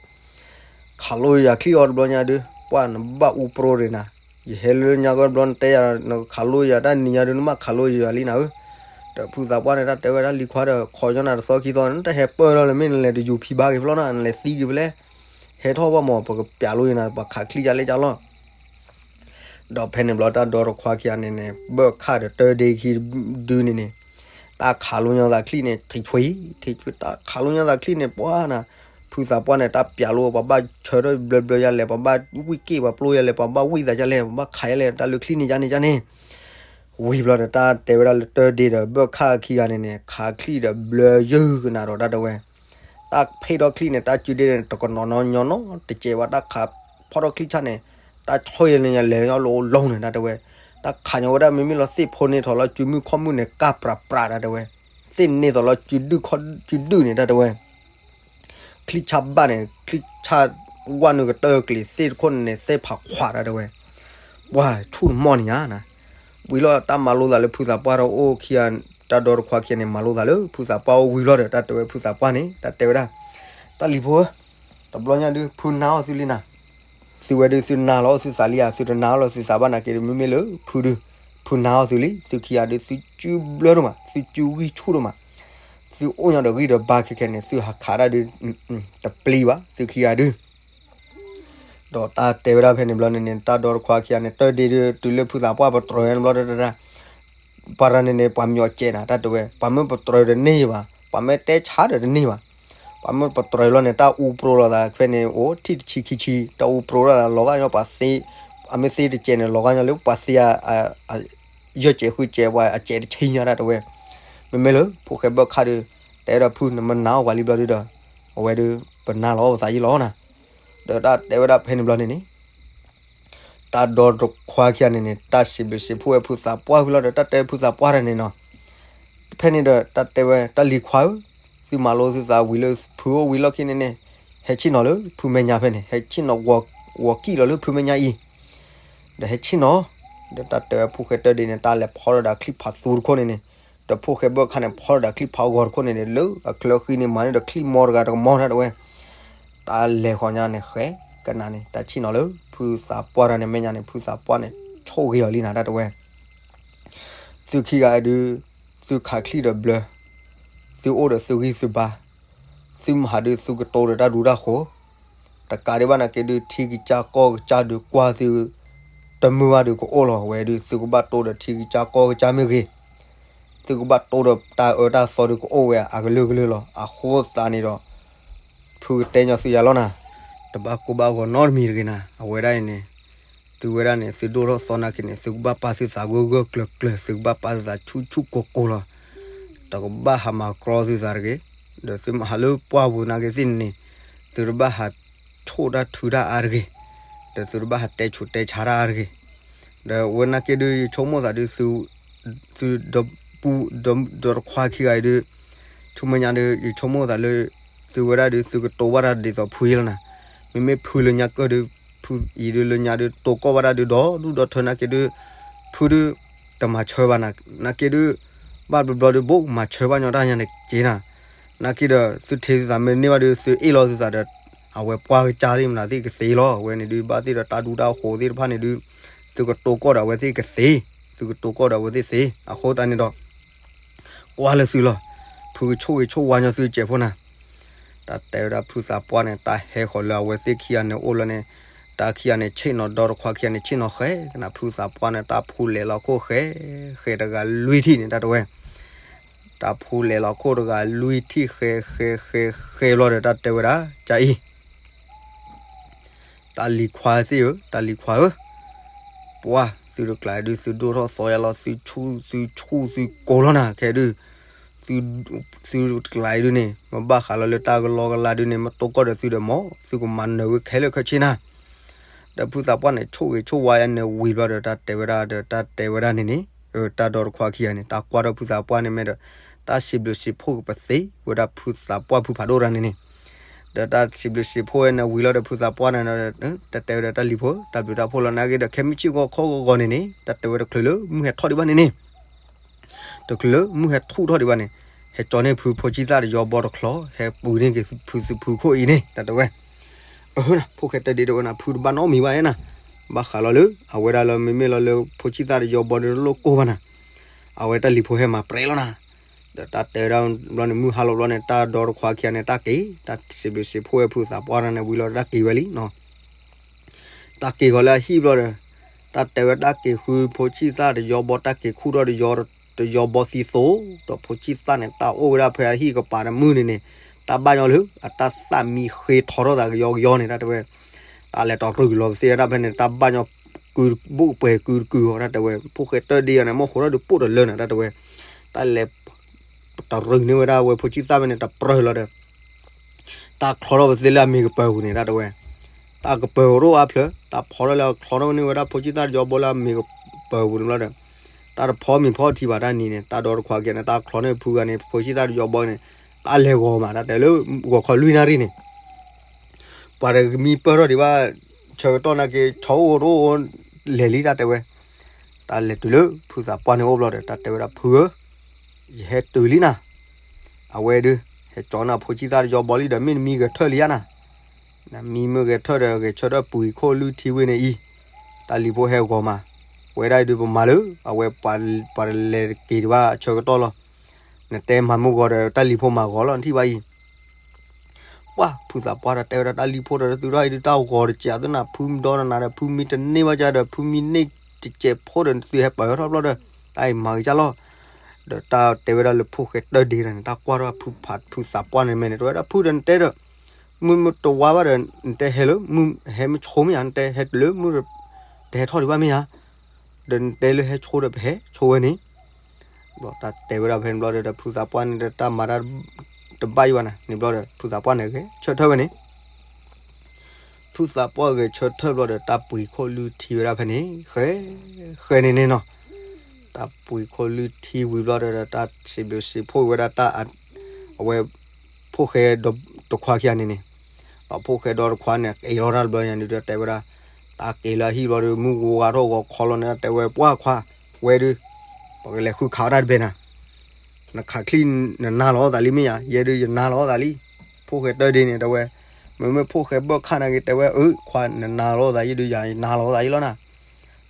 ခးလိယၤချံအီၤတဘျီညါဒုး ပှၤနဘၣ်အူပြိဒံးနၤ, ယဟဲလၢညါကီၢ်တဘျီနတဲယၤ နခးလိယၤတၢ်နံၤညါဒုး နဘၣ်ခးလိယၤလံနၤဧၢ, ဒီးဖုသးပှၢ်န့ၣ် တၢ်တဲဝဲဒၣ်လံၤခွါဒီး ခိးညီနၤတသီခံသီ နတဟဲပၢၢ်ထီၣ်လၢၤမ့ၢ်နလဲၤတယူၤဖံဘါက့ၤဖျီနၤ နလဲၤသံက့ၤဖဲလဲၣ်, ဟဲထီၣ်ဘၣ်မး ပကပျးလိယၤနၤ ပှၤခးချံယၤလဲၣ်ကၢ်လီၤ ဒီးဖဲန့ၣ်ဘျီတၢ်ဒီတခွါခံဂၤန့ၣ်န့ၣ် ဘၢၣ်ခၣ်ဒီးတၢၢ်ဒ့ခံဒုန့ၣ်န့ၣ်, တၢ်ခးလိညီသးချံန့ၣ် ထံးဆွံ, ထံးဆွံ တၢ်ခးလိညီသးချံန့ၣ် ပှၤနၤ, ဖုသးပှၢ်န့ၣ် တၢ်ပျးလိ ပှၤဘၣ်ဆၢထၢၣ်ဘျၢဘျၢယၤလဲၣ် ပှၤဘၣ်ဝံၣ်က့ၣ်ပှၤပျိယၤလဲၣ် ပှၤဘၣ်ဝံၣ်သးယၤလဲၣ် ပှၤဘၣ်ခးယၤလဲၣ် တၢ်လၢချံန့ၣ်ယါန့ၣ်ယါန့ၣ်, ဝံၤဘျီဒီးတၢ်တဲဝဲဒၣ်လၢတၢၢ်ဒ့ဒီးဘၢၣ်ခၣ်ခံဂၤန့ၣ်န့ၣ် ခးချံဒီးဘျၢယုၢ်ကနၤဒီးတၢ်တဲဝဲ တၢ်ဖ့ၣ်ထီၣ်ချံန့ၣ် တၢ်စုဒ့န့ၣ် တကနီၤနီၤညီနီၤ တစဲးဘၣ် တၢ်ခးဖီၣ်ထီၣ်ချံဆၣ်န့ၣ် တၢ်ဆီၣ်ယဲန့ၣ်ညါလဲၤညီလိၤလိၤန့ၣ် တၢ်တဲဝဲ, တၢ်ခးညီဝဲဒၣ်မ့မ့ၢ်လီၤသ့ၣ်ဖိန့ၢ်ထီၣ်လီၤစုမုၢ်ခီၣ်မုၢ်န့ၣ် ကၢ်ပြးပြး တၢ်တဲဝဲ, သ့ၣ်န့ၢ်ထီၣ်လီၤစုဒုၣ်ခီၣ်စုဒုၣ်န့ၣ် တၢ်တဲဝဲ ချံဆၣ်ဘၣ်န့ၣ် ချံဆၣ်ဝၣ်နုာ်ကတၢၢ်ကျံၤသ့ၣ်တခိၣ်န့ၣ်န့ၣ် သ့ၣ်ဖးခွး တၢ်တဲဝဲ, ပှၤဆူၣ်တမီၢ်န့ၣ်ညါနၤ, ဝံၤလီၤတၢ်မၤလိသးလၢဖုသးပှၢ်ဒီးအိၣ်ခံဂၤ တၢ်ဒီတခွါခံဂၤန့ၣ် မၤလိသးလၢဖုသးပှၢ်အိၣ်ဝံၤလီၤဒီး တၢ်တဲဝဲဖုသးပှၢ်န့ၣ် တၢ်တဲဝဲဒၣ်, တၢ်လံၤဖိဧၢ, တဘျီညါဒုး ဖုနၤအီၣ်သုလံနၤ, သုဝဲဒုးသုနၤလီၤသုသးလံဧါ သုတနၤလီၤသုသးဘၣ်နာ်က့ဒုး မ့မ့ၢ်လၢဖုဒုး, ဖုနၤအီၣ်သုလံ သုခံဂၤဒုး သုစုဘျၢဒိၣ်မး သုစုဂံၢ်ဆူၣ်ဒိၣ်မး သုအိၣ်ညီဒီးဂံၢ်ဒီးဘါခဲခဲန့ၣ် သုဟးခးတၢ်ဒုး တပျံၤဘၣ် သုခံဂၤဒုး, ဒီးတၢ်တဲဝဲဒၣ်ဖဲန့ၣ်ဘျီန့ၣ်န့ၣ် တၢ်ဒီတခွါခံဂၤန့ၣ် တၢၢ်ဒ့ဒုး တုၤလၢဖုသးပှၢ်ပတြၢၤန့ၣ်ဘျီဒီး ပှၤတဂၤန့ၣ်န့ၣ် ပှၤမၠိးစဲးနၤ တၢ်တဲဝဲ ပှၤမ့ၢ်ပတြၢၤတန့ၢ်ဘၣ် ပှၤမ့ၢ်တဲဆါဒီးတန့ၢ်ဘၣ်, ပှၤမ့ၢ်ပတြၢၤလီၤန့ၣ် တၢ်အူပြိလိာ်သးဖဲန့ၣ် အိၣ်ထံၣ်တဆံခံဆံ တၢ်အူပြိလိာ်သးလီၤဂာ်ညီပှၤသ့, အမ့ၢ်သ့တစဲးန့ၣ် လီၤဂာ်ညီလၢပှၤသ့ ယဲၢ်စဲးဃုစဲး ပှၤအစဲးတဆံညါ တၢ်တဲဝဲ, မ့မ့ၢ်လၢဖိၣ်ဃဲဘၢၣ်ခၣ်ဒုး တဲဒီးဖုနမ့ၢ်နာ်အီၣ်ပှၤလံဘျီဒုးဒီး အဝဲဒုး ပနၤလီၤပသးယံလီၤနၤ, ဒီးတၢ်တဲဝဲဒၣ်ဖဲန့ၣ်ဘျီန့ၣ်န့ၣ် တၢ်ဒီတခွါခံဂၤန့ၣ်န့ၣ် တၢ်စံးဘျုးစံးဖှိၣ်ဝဲဖုသးပှၢ်ဝံၤလီၤဒီး တၢ်တဲဖုသးပှၢ်တဂၤန့ၣ်နီၤ, ဖဲန့ၣ်ဒီးတၢ်တဲဝဲ တၢ်လံၤခွါဧၢ, သုမၤလိသုသးဝံၤလၢဖုအိၣ်ဝံၤလီၢ်ခံန့ၣ်န့ၣ် ဟဲဆ့ၣ်နီၤလၢဖုမဲာ်ညါဖဲန့ၣ် ဟဲဆ့ၣ်နီၤ ဂီၤကံၣ်လီၤလၢဖုမဲာ်ညါအံၤ, ဒီးဟဲဆ့ၣ်နီၤ, ဒီးတၢ်တဲဝဲဖိၣ်ဃဲတၢၢ်ဒ့န့ၣ် တၢ်လဲၤဖီၣ်ဒီးချံဖးသူတခိၣ်န့ၣ်န့ၣ်, ဒီးဖိၣ်ဃဲဘၢၣ်ခၣ်န့ၣ် ဖီၣ်ဒီးချံဖးဂီၤတခိၣ်န့ၣ်န့ၣ် လၢအချၢဃံန့ၣ် မၤန့ၢ်ဒီးချံမီတဂၤတကမီ တၢ်တဲဝဲ တၢ်လဲၤဃီၤညါန့ၣ် ဃဲကနၤန့ၣ် တၢ်ဆ့ၣ်နီၤလၢ ဖုသးပှၢ်တဂၤန့ၣ် မဲာ်ညါန့ၣ် ဖုသးပှၢ်န့ၣ် ဆိၣ်ဂ့ၤအီၤလံနၤ တၢ်တဲဝဲ, သုခံဂၤဒုး သုခးချံဒီးဘျၢ, သုအိၣ်ဒီးသုဂံၢ်သုဘါ, သုမဟါဒုးသုကတိၤဒီးတၢ်ဒူတၢ်ဃိၤ, တကးဒံးဘၣ်နာ်က့ဒုး ထံကစၢ်ကီၢ်ကစၢ်ဒုးကွၢ်သု တမုာ်ဘၣ်ဒုးကအိၣ်လီၤ. အဝဲဒုး သုကဘၣ်တိၢ်ဒီးထံကစၢ်ကီၢ်ကစၢ်မ့ၢ်ဂ့ၤ, သုကဘၣ်တိၢ်ဒီးတၢ်အၢတၢ်သီဒုးကအိၣ်ဝဲအကလုာ်ကလုာ်လီၤ. အဃိသတးန့ၣ်ဒီး ဖုကတဲညီသုယၤလီၤနၤ, တဘၣ်ကိၢ်ဘၣ်ဂီၤနီတမံၤတဂ့ၤနၤ. အဝဲဒၣ်အံၤန့ၣ် သုဝဲဒၣ်န့ၣ် သုဒိၣ်ထီၣ်သီနာ်က့န့ၣ် သုကဘၣ်ပာ်သုသးဂၢၢ်ဂၢၢ်ကျၢၤကျၢၤ, သုကဘၣ်ပာ်သုသးဆူၣ်ဆူၣ်ကိၤကိၤလီၤ. တကဘၣ်ဟးမၤကြီသုသးတဂ့ၤ, ဒီးသုမၤဟးလၢပှၢ်ပူၤနာ်က့သ့ၣ်န့ၣ်န့ၣ် သုတဘၣ်ဟးဆိၣ်တၢ်ထုတၢ်အါတဂ့ၤ, ဒီးသုတဘၣ်ဟးတဲဆူးတဲဆါတၢ်အါတဂ့ၤ. ဒီးဝဲနာ်က့ဒုး ယဆိကမိၣ်သးဒုး သု သုဒီပူ ဒီတခွါခံဂၤအံၤဒုး ဆူမဲာ်ညါဒုး ယဆိကမိၣ်သးလၢ သုဝဲဒၣ်ဒုး သုကတိၤဘၣ်တၢ်ဒ်သိးဖုအံၤလီၤနၤ. မ့မ့ၢ်ဖုလၢညါကၢၢ်ဒုး ဖုအံၤဒုးလၢညါဒုး တိၤကီၢ်ဘၣ်တၢ်ဒုးဒီဒူၣ်ဒီထၢနာ်က့ဒုး ဖုဒုး တမၤဆၢဘၣ်နၤ, နာ်က့ဒုး ဘၣ်ဘျီဘျီဒုး ဘိးမၤဆၢဘၣ်ညီတၢ်ညါန့ၣ်က့နၤ. နာ်က့ဒီး သုထံၣ်သုသးမ့ၢ်န့ၢ်ဘၣ်ဒုး သုအ့ၣ်လီၤသုသးဒီး အဝဲပှၢ်ကစၢ်သ့ၣ်မနုၤသ့ၣ်ကသ့လီၤ. အဝဲန့ၣ်ဒုး ဘၣ်သ့ၣ်ဒီးတၢ်ဒူတၢ်ဃိးသ့ၣ်တဖၣ်န့ၣ်ဒုး သုကတိၤကီၢ်ဒီးအဝဲသ့ၣ်ကသ့, သုကတိၤကီၢ်ဒီးအဝဲသ့ၣ်သ့. အဃိသတးန့ၣ်ဒီး ကွၢ်လၢသုလီၤ. ဖုကဆိၣ်ဂ့ၤဆိၣ်ဝါညီသုစဲးဖိနၤ. တၢ်တဲဝဲဒၣ်ဖုသးပှၢ်န့ၣ် တၢ်ဟဲဃီၤလၢအဝဲသ့ၣ်ခံဂၤန့ၣ်အိၣ်လီၤန့ၣ်, တၢ်ခံဂၤန့ၣ်ဆ့ၣ်နီၤဒီတခွါခံဂၤန့ၣ် ဆ့ၣ်နီၤဃဲကနၤ ဖုသးပှၢ်န့ၣ် တၢ်ဖူလဲၤလီၤခိၣ်ဃဲ, ဃဲတဂၤလွံၢ်ထံၣ်န့ၣ် တၢ်တဲဝဲ တၢ်ဖူလဲၤလီၤခိၣ်တဂၤလွံၢ်ထံၣ်ဃဲဃဲဃဲဃဲဘျီဒီး တၢ်တဲဝဲဒၣ် ကၢ်အံၤ တၢ်လံၤခွါသ့ၣ်ဧၢ, တၢ်လံၤခွါဧၢ, ပှၢ်သုတကျါဒုး သုဒိၣ်ထီၣ်သီယါလီၤ, သုဆူၣ်သုဆူၣ်သုကိၤလီၤနၤ, ခဲဒုး သုတကျါဒုးန့ၣ် မ့ၢ်ဘၣ်ဃးလီၤလၢတၢ်ကလီကလါဒုးန့ၣ် မ့ၢ်တိၢ်ကီၢ်ဒီးသုဒီးမ့ၢ် သုကမၤနၢၤဝဲခဲလၢာ်ခဲဆ့နၤ. ဒီးဖုသးပှၢ်န့ၣ် ဆိၣ်ဂ့ၤဆိၣ်ဝါယါန့ၣ်ဝံၤဘျီဒီး တၢ်တဲဝဲဒၣ်ဒီး တၢ်တဲဝဲဒၣ်န့ၣ်န့ၣ်, တၢ်ဒီတခွါခံဂၤန့ၣ် တၢ်ကွၢ်ထီၣ်ဖုသးပှၢ်န့ၣ်မ့ၢ်ဒီး တၢ်စံးဘျုးစံးဖှိၣ်ကပသ့ဝဲဒၣ်ဖုသးပှၢ်ဖုဖးဒိၣ်တၢ်န့ၣ်န့ၣ်, ဒီးတၢ်စံးဘျုးစံးဖှိၣ်ဝဲန့ၣ်ဝံၤလီၤဒီး ဖုသးပှၢ်န့ၣ် တၢ်တဲဝဲဒီးတၢ်လံၤဖိ တၢ်ဘျုးတၢ်ဖှိၣ်လီၤနာ်က့ဒီး ခဲမုၢ်ဆ့ၣ်ဂီၤခီဂီၤဂီၤန့ၣ်န့ၣ် တၢ်တဲဝဲတချုးလၢမုၢ်ဟဲထီၣ်ဒံးဘၣ်န့ၣ်န့ၣ် တချုးလၢမုၢ်ဟဲထီၣ်ထီၣ်ဒံးဘၣ်န့ၣ် ဟဲကၠီန့ၢ်ဖုဖိဆံၣ်သၣ်တယီဘီတချီ ဟဲပူၤန့ၢ်က့ၤဖုသုဖုခိၣ်အံၤန့ၣ် တၢ်တဲဝဲ. အဟၢနၤ ဖိၣ်ဃဲတၢၢ်ဒ့တဲဝဲနၤ ဖုတဘၣ်နီတမံၤဘၣ်ယဲနၤ, ဘၣ်ဃးလီၤလၢ အဝဲဒၣ်လၢမ့မ့ၢ်လီၤလၢဖိဆံၣ်သၣ်တယီဘီဒီးလိၣ်ကိၢ်ဘၣ်နၤ, အဝဲတၢ်လံၤဖိဟဲမၤပြဲလီၤနၤ. ဒီးတၢ်တဲဝဲဒၣ်ဘျီန့ၣ် မုၢ်ဟါလီၤဘျီန့ၣ် တၢ်ဒီတခွါခံဂၤန့ၣ် တၢ်က့ၤ တၢ်စံးဘျုးစံးဖှိၣ်ဝဲဖုသးပှၢ်န့ၣ်ဝံၤလီၤဒီးတၢ်က့ၤဝဲလံနီၤ. တၢ်က့ၤဃီၤလၢအဟံၣ်ဘျီဒီး တၢ်တဲဝဲတၢ်က့ၤဃုဖိဆံၣ်သၣ်တယီဘီ တၢ်က့ၤခူၣ်ထီၣ်တယီ တယီဘီသံသိး ဒီးဖိဆံၣ်သၣ်န့ၣ် တၢ်အိၣ်ဝဲဒၣ်ဖဲအဟံၣ်ကပၤတမုၢ်န့ၣ်န့ၣ် တၢ်ဘၣ်ညီလၢ အတၢ်သၣ်မံဃ့ထီထီၣ်သးကယီကယီန့ၣ် တၢ်တဲဝဲ တၢ်လဲၤတီၤတြုာ်လီၤပသ့ၣ်ဝဲဒၣ်ဖဲန့ၣ် တၢ်ဘၣ်ညီ ကုဘိၣ်ပှဲၤကုတကုအီၤ တၢ်တဲဝဲ ဖိၣ်ဃဲတၢၢ်ဒ့အီၤန့ၣ် မိၢ်ဃိထီၣ်ဒုးပိၣ်တလၢနၤ တၢ်တဲဝဲ တၢ်လဲၤ တရူးန့ၢ်ဝဲဒၣ်ဝဲဖိဆံၣ်သၣ်ဖဲန့ၣ် တပြၢၢ်လီၤဒီး တၢ်ချီထီၣ်ပသ့ၣ်လၢအမ့ၤကပၢၤပူၤန့ၣ် တၢ်တဲဝဲ တၢ်ကပၢၤအိၣ်ဒိၣ်အါဖျၢၣ် တၢ်ဖီထီၣ်လၢချီထီၣ်န့ၢ်ဝဲဒၣ်ဖိဆံၣ်သၣ်တယီဘီလၢအမ့ၤကပၢၤပူၤန့ၣ်ဘျီဒီး တၢ်တဖီမ့ၤဖီထံဘၣ်တၢ်နံၤန့ၣ် တၢ်ဒီတခွါခံဂၤန့ၣ် တၢ်ချီန့ၢ်ဖုဂၤန့ၣ် ဖိဆံၣ်သၣ်တယီဘီန့ၣ် တၢ်လဲၤဂီၤမး တၢ်တဲလၢ ဂီၤခီလွံၢ်နၣ်ရံၣ်န့ၣ် ပှၤတမံပၢၢ်ထီၣ်ဒံးဘၣ် ဆၢကတီၢ်နာ်က့ ဆီအိၣ်တအိၣ် လဲၤလံ တၢ်တဲဝဲ တၢ်လဲၤတုၤလၢဖုသးပှၢ်န့ၣ်အိၣ်ဘျီဒီး တၢ်တဲဝဲဒၣ် ဖုဧၢ, ယဟဲတုၤလံနၤ, အဝဲဒုး ဟဲကၠီနၤဖိဆံၣ်သၣ်တယီဘီလံဒီး မ့ၢ်နမံဂဲၤထၢၣ်လံဧါနၤ, နမံမ့ၢ်ဂဲၤထၢၣ်ဒီး ဂဲၤဆၢထၢၣ်ပှ့ၤခိၣ်လွံၢ်ထံဝ့ၢ်န့ၣ်အံၤ, တၢ်လံၤဖိဟဲဂီၤမး, ဝဲဒၣ်အံၤဒုးပမၤလၢ အဝဲပှၤလဲၤတက့ၤဒံးဘၣ်အဆၢကတီၢ်လီၤ, နတဲမၤမုၢ်ဂီၤဒီး တၢ်လံၤဖိမၤဂီၤလီၤ နထံၣ်ဘၣ်အံၤ ပှၢ်ဖုသးပှၢ်ဒီးတဲဝဲဒၣ်တၢ်လံၤဖိဒီးသုထီၣ်အံၤဒုးတၢ်ဂီၤတစဲးသုနၤ ဖုမံဒီနၤဒီး ဖုမံတန့ၢ်ဘၣ်ကဒီး ဖုမံန့ၢ်တစဲးဖိဒီးသုဟဲပၢၢ်ထီၣ်ဘျီဒီး တၢ်အံၤမၤဂ့ၤကၢ်လီၤ, ဒီးတၢ်တဲဝဲဒၣ်လၢဖိၣ်ဃဲတၢၢ်ဒ့ဒီးန့ၣ် တၢ်ကွၢ်ထီၣ်ဖုဖးဖုသးပှၢ်န့ၣ်မဲာ်န့ၣ် တဲဝဲဒၣ်ဖုဒီးနတဲဒီး မုၢ်မ့ၢ်တဝါဘၣ်ဒီး နတဲဟဲလၢ မုၢ်ဟဲမ့ၢ်ဆိမ့ၢ်ဧါ နတဲဟဲတုၤလၢမုၢ် တဟဲထီၣ်ဒံးဘၣ်မ့ၢ်ဧါ ဒီးနတဲလၢဟဲဆိဒီးပဟဲဆိဝဲန့ၣ် ဘျီတၢ်တဲဝဲဒၣ်ဖဲန့ၣ်ဘျီဒီး ဖုသးပှၢ်န့ၣ်ဒီးတၢ်မၤတၢ်တဘၣ်ယံၤဘၣ်နၤ န့ၣ်ဘျီဒီး ဖုသးပှၢ်န့ၣ်ဂဲၤဆၢထၢၣ်ဝဲန့ၣ်, ဖုသးပှၢ်ဂဲၤဆၢထၢၣ်ဘျီဒီး တၢ်ပှ့ၤခိၣ်လွံၢ်ထံဝဲဒၣ်ဖဲန့ၣ် ဃဲ ဃဲန့ၣ်န့ၣ်နီၤ, တၢ်ပှ့ၤခိၣ်လွံၢ်ထံဝံၤဘျီဒီး တၢ်စံးဘျုးစံးဖှိၣ်ဝဲဒၣ်တၢ် အဝဲ ဖိၣ်ဃဲဒီတခွါခံဂၤန့ၣ်န့ၣ်, ဒီးဖိၣ်ဃဲဒီတခွါန့ၣ် က့ၤလီၤတၢ်တဘျီညါန့ၣ်ဒီးတဲဝဲဒၣ်, တၢ်က့ၤလၢအဟံၣ်ဘျီဒီး မုၢ်ဂီၤဝါထီၣ်ဂီၤခီလီၤန့ၣ် တဲဝဲပှၢ်ခွါ, ဝဲဒုး, ပကလဲၤဃုခးအီၣ်တၢ်တဘဲနၤ, နခးချံၣ်နနါလီၤသးလံမ့ၢ်ဧါ, ယဲဒုးယနါလီၤသးလံ, ဖိၣ်ဃဲတၢၢ်ဒ့န့ၣ် တဲဝဲ, မ့မ့ၢ်ဖိၣ်ဃဲဘၢၣ်ခၣ်နာ်က့ၤတဲဝဲ အၢ ခွါနနါလီၤသးယဲဒုးယနါလီၤသးယဲလီၤနၤ,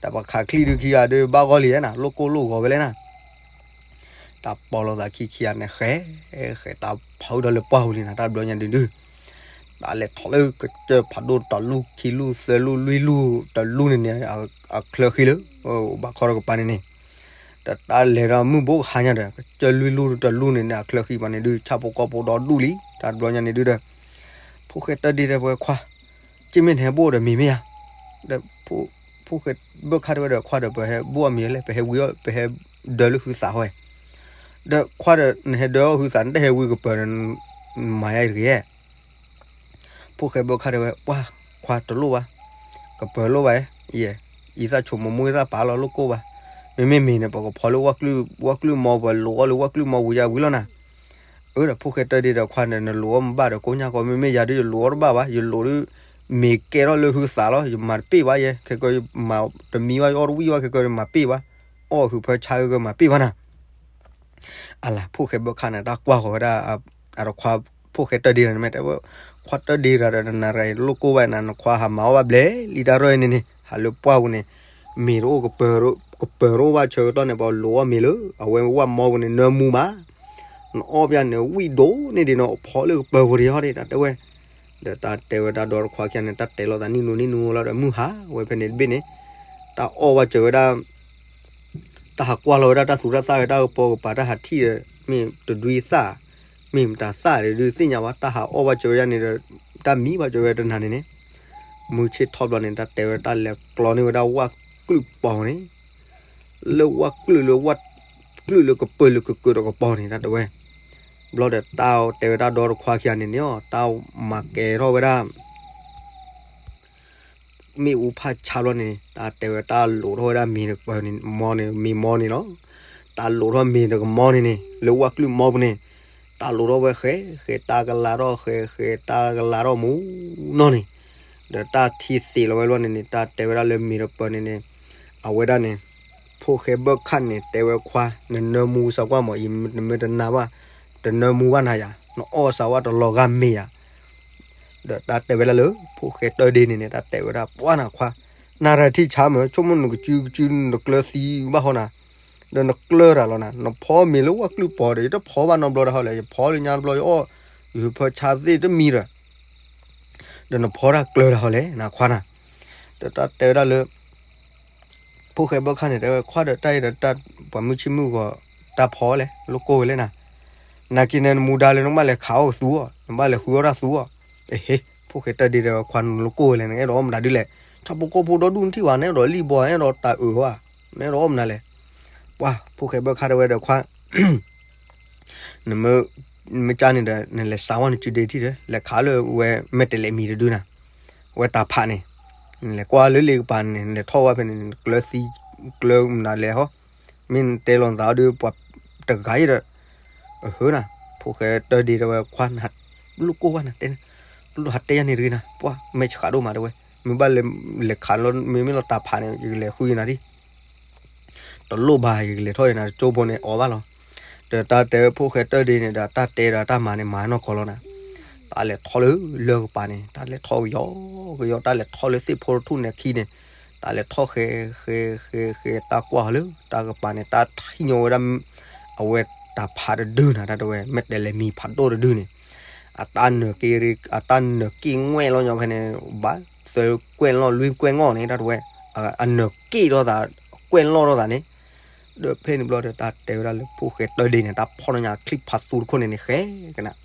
တၢ်ပခးချံၣ်ဒုးခံဂၤဒုးဘၣ်ဂီၢ်လံဧါနၤ, လိၣ်ကိၢ်လိၣ်ဂီၤဝဲလဲၣ်နၤ တၢ်ပီလိာ်သးခံခံဂၤန့ၣ် ဃဲ ဃဲတၢ်ဖီဒီးလၢပှၢ်ပူၤလံနၤ တၢ်ဘျီညါဒုးဒုး, တၢ်လဲၤထီၣ်လၢကစၢၢ်ဖးဒိၣ်တလူၢ်ခံလူၢ်သၢလူၢ်လွံၢ်လူၢ်တလူၢ်န့ၣ်န့ၣ် အချၢဃံလၢ ဘၣ်ခီတကပၤန့ၣ်န့ၣ်, ဒီးတၢ်လဲၤဒီးမုၢ်ဘိကဟါညါဒီး ကစၢၢ်လွံၢ်လူၢ်တလူၢ်န့ၣ်န့ၣ် အချၢဃံဘၣ်န့ၣ်ဒုး ဆၣ်ဖိကီၢ်ဖိဒီဒူၣ်လံ တၢ်တဘျီညါန့ၣ်ဒုးဒီး ဖိၣ်ဃဲတၢၢ်ဒ့ဒီးဝဲခွါ, က့မ့ၢ်နဟဲဘိၣ်ဒီးမ့ၤမ့ၢ်ဧါ, ဒီး ဖိၣ်ဃဲဘၢၣ်ခါတဲဝဲဒီးခွါဒီး ပဟဲဘိၣ်အီၣ်မ့ၤလဲၣ် ပဟဲဝံၤအီၣ် ပဟဲဒၢလၢဟုသးဟီ, ဒီးခွါဒီးနဟဲဒၢအီၣ်ဟုသး နတဟဲဝံၤကပၢၤဒီး မၤယါတဂ့ၤ ဖိၣ်ဃဲဘၢၣ်ခါတဲဝဲ ပှၢ်ခွါတလိၣ်ဘၣ်, ကပၢၤလိၣ်ဘၣ်, ယဲ, အံသၣ်ဆိမိၣ်မိၢ်အံသၣ်ပာ်လီၤလိၣ်ကိၢ်ဘၣ်, မ့မ့ၢ်မ့ၤန့ၣ် ပကဖီလၢဝၣ်ကျုၢ်မီ ပလိးအီၣ်လၢဝၣ်ကျုၢ်မီဝံၤယါဝံၤလီၤနၤ, အၢဒီးဖိၣ်ဃဲတၢၢ်ဒ့ဒီးခွါန့ၣ် နလိးအီၣ်မ့ၢ်ဘၣ်ဒီးကိညါကီ မ့မ့ၢ်ယၤဒုးယလိးအီၣ်တဘၣ်ဘၣ် ယလိးဒုး မ့ၤကဲထီၣ်လၢဟုသးလီၤ ယမၤတပ့ၢ်ဘၣ်ယဲ ခဲကီယမၤတမံဘၣ် ယအီၣ်တဝံၣ်ဘၣ် ခဲကီယမၤပ့ၢ်ဘၣ်, အီၣ်ဟုးဖၢဆါကမၤပ့ၢ်ဘၣ်နၤ အလၤ ဖိၣ်ဃဲဘၢၣ်ခါန့ၣ် တၢ်ကွၢ်ဃီၤဝဲဒၣ် အတခွါ ဖိၣ်ဃဲတၢၢ်ဒ့ဒီးန့ၣ်မ့ၢ်တဲဝဲ, ခွါတၢၢ်ဒ့ဒီးနၤရၤလိၣ်ကိၢ်ဘၣ်နၤ နခွါဟးမၤအီၣ်ဘၣ်ဘျဲၣ်လံတၢ်ရဲၣ်န့ၣ်န့ၣ် ဟးလၢပှၢ်ပူၤန့ၣ် မ့ၤတအိၣ် ကပၢၤတအိၣ်ဘၣ်ဆၢကတီၢ်န့ၣ် ပှၤလိးအီၣ်မ့ၤလၢ အဝဲဝၣ်မီပူၤန့ၣ် နၢမူမး နအီၣ်ပျၢ်န့ၣ် ဝံၣ်ဒိၣ်န့ၢ်ဒံးနီၤ ဖီလၢကပၢၤပူၤတယီၢ်ဒံး တၢ်တဲဝဲ, ဒီးတၢ်တဲဝဲတၢ်ဒီတခွါခံဂၤန့ၣ် တၢ်တဲလိာ်သးနံၣ်နူနံၣ်နူလီၤဒီး မုၢ်ဟါဝဲဖဲန့ၣ်တဘ့ၣ်န့ၣ်, တၢ်အီၣ်ဘၣ်စၢၤဝဲဒၣ် တၢ်ဟးကွၢ်လီၤဝဲဒၣ်တၢ်သူတၢ်သၣ်ဝဲတၢ်ကပီၤကပၤ တၢ်ဟးထံၣ်ဒီး မ့ၢ်တဒွံသၣ်, မ့ၢ်မတၤသၣ်ဒီးဒုးသ့ၣ်ညါဘၣ် တၢ်ဟးအီၣ်ဘၣ်စၢၤဝဲဒၣ်န့ၣ်ဒီး တၢ်မံဘၣ်စၢၤဝဲတနၤန့ၣ်န့ၣ်, မုၢ်ဆ့ၣ်ထီၣ်ဘျီန့ၣ် တၢ်တဲဝဲတၢ်လဲၤကျီန့ၢ်ဝဲဒၣ်ဝၣ်ကျုၢ်ပီၤန့ၣ် လၢဝၣ်ကျုၢ်လၢဝၣ်ကျုၢ်လၢကပၢၤလၢ ကကၢၤဒီးကပီၤန့ၣ် တၢ်တဲဝဲ, ဘျီဒီးတၢ်တဲဝဲတၢ်ဒီတခွါခံဂၤန့ၣ်န့ၣ် တၢ်မၤကဲထီၣ်ဝဲဒၣ် မ့ၣ်အူဖးဆါဘျီန့ၣ် တၢ်တဲဝဲတၢ်လိးထီၣ်ဝဲဒၣ်မ့ၤတကပၤန့ၣ် မီန့ၣ် မ့ၤမီန့ၣ်လီၤ. တၢ်လိးထီၣ်မ့ၤတကမီန့ၣ်န့ၣ် လၢဝၣ်ကျုၢ်မီပူၤန့ၣ် တၢ်လိးထီၣ်ဝဲဃဲ ဃဲတၢ်ကလၤထီၣ် ဃဲ ဃဲတၢ်ကလၤထီၣ်မူနီၢ်န့ၣ် ဒီးတၢ်ထံသ့းလီၤဝဲဘျီန့ၣ်န့ၣ် တၢ်တဲဝဲဒၣ်လၢမ့ၤတကပၤန့ၣ်န့ၣ် အဝဲဒၣ်န့ၣ် ဖိၣ်ဃဲဘၢၣ်ခၣ်န့ၣ် တဲဝဲခွါ နနၢမူစၢ်ကွၢ်မး အံၤနမ့ၢ်တနာ်ဘၣ် တနၢမူဘၣ်နၤယၤ နအီၣ်စၢ်ဝဲတလီၤဂာ်မ့ၤယၤ ဒီးတၢ်တဲဝဲဒၣ်လၢ ဖိၣ်ဃဲတၢၢ်ဒ့န့ၣ်န့ၣ် တၢ်တဲဝဲဒၣ် ပှၢ်နၤခွါ နၤရၤထံၣ်ဆါမၢ် ဆိကမိၣ်နကစုကစုနကျၢၤသံဘၣ်ဟီနၤ ဒီးနကျၢၤတၢ်လီၤနၤ နဖီမ့ၤလၢဝၣ်ကျုၢ်ပီၤဒီး ယတဖီဘၣ်နီတဘျီတဟီလဲၣ် ယဖီလၢညါတဘျီယအီၣ် ယဖၢဆါသ့ၣ်တမံဒီး ဒီးနဖီတၢ်ကျၢၤတၢ်ဟီလဲၣ် နခွါနၤ ဒီးတၢ်တဲဝဲဒၣ်လၢ ဖိၣ်ဃဲဘၢၣ်ခၣ်န့ၣ် တဲဝဲခွါဒီးတၢ်အံၤဒီး ပှၤမုၢ်ဆ့ၣ်မုၢ်ဂီၤ တၢ်ဖီလဲၣ် လိၣ်ကိၢ်ဝဲလဲၣ်နၤ နာ်က့န့ၣ် နမူဒါလၢနကဘၣ်လဲၤခးအီၣ်ကသူအီၤ နဘၣ်လဲၤဃုအီၣ်တၢ်သူအီၤ အဟ့ ဖိၣ်ဃဲတၢၢ်ဒ့ဒီးခွါနလိၣ်ကိၢ်ဝဲလဲၣ် နအဲၣ်ဒိးအီၣ်မတၤဒ်လဲၣ် ဆၣ်ဖိကီၢ်ဖိဒီဒူၣ်နထံၣ်ဘၣ် နအဲၣ်ဒိးလံၣ်ဘီ နအဲၣ်ဒိးတၢ်အုးဝဲ နအဲၣ်ဒိးအီၣ်မနုၤလဲၣ် ပှၢ် ဖိၣ်ဃဲဘၢၣ်ခၣ်တဲဝဲဒီးခွါ နမ့ၢ်ကၢန့ၣ်ဒီး နလဲၤစးဝဲနစုဒ့ထံၣ်ဒီး လဲၤခးလၢဝဲမဲာ်တဲးလဲးမံၤတဒုနၤ ဝဲတၢ်ဖးန့ၣ် နလဲၤကွၢ်လၢလ့ကပၤန့ၣ် နလဲၤထီၣ်ဝဲဖဲန့ၣ် နကျၢၤသံ ကျၢၤမနုၤလဲၣ်ဟီ မ့ၢ်နတဲလီၤနသးအီၤဒီး ပှၤတဂၤအံၤဒီး အဟၢနၤ ဖိၣ်ဃဲတၢၢ်ဒ့တဲဝဲခွါ နဟးလိၣ်ကိၢ်ဘၣ်နတဲ ဟးတဲယၤန့ၣ်တဂ့ၤနၤ ပှၢ်မဲာ်ဆှးဒိၣ်မးတဲဝဲ မ့ၢ်ဘၣ်လဲၤခးလီၤ မ့မ့ၢ်လီၤတၢ်ဖးန့ၣ် ယကလဲၤဃုယနၤဒ် တလိၣ်ဘၣ် ယကလဲၤထီၣ်ယနၤတကၠိဖိန့ၣ်အီၤဘၣ်လီၤ. ဒီးတၢ်တဲဖိၣ်ဃဲတၢၢ်ဒ့န့ၣ်ဒီး တၢ်တဲဒီးတၢ်မၤန့ၣ် မၤနီၢ်ကီၢ်လီၤနၤ. တၢ်လဲၤထီၣ်လၢလၢၢ်ကပၤန့ၣ် တၢ်လဲၤထီၣ်ကယီကယီ တၢ်လဲၤထီၣ်လၢသ့ၣ်ဖိတထူၣ်န့ၣ်ခံန့ၣ် တၢ်လဲၤထီၣ်ဃဲဃဲဃဲဃဲ တၢ်ကွၢ်ဃီၤလၢတၢ်ကပၤန့ၣ် တၢ်ထံၣ်ညီဝဲဒၣ် အဝဲတၢ်ဖးတဒုနၤ တၢ်တဝဲ မ့ၢ်တဲလဲၤမံၤဖးဒိၣ်တဒုန့ၣ် အတၢ်နၢၤက့ၤ အတၢ်နၢၤက့ၤငွဲၣ်လီၤညီဖဲန့ၣ် ဘၣ်သၢကွဲၢ်လီၤလွံၢ်ကွဲၢ်ငီၢ်န့ၣ် တၢ်တဝဲ အနၢၤက့ၤထီၣ်သး ကွဲၢ်လီၤထီၣ်သးန့ၣ် ဒီးဖဲန့ၣ်ဘျီဒီး တၢ်တဲဝဲဒၣ်လၢဖိၣ်ဃဲတၢၢ်ဒ့န့ၣ် တၢ်ဖီၣ်ထီၣ်ညါချံဖးသူတခိၣ်န့ၣ်န့ၣ် ဃဲကနၣ်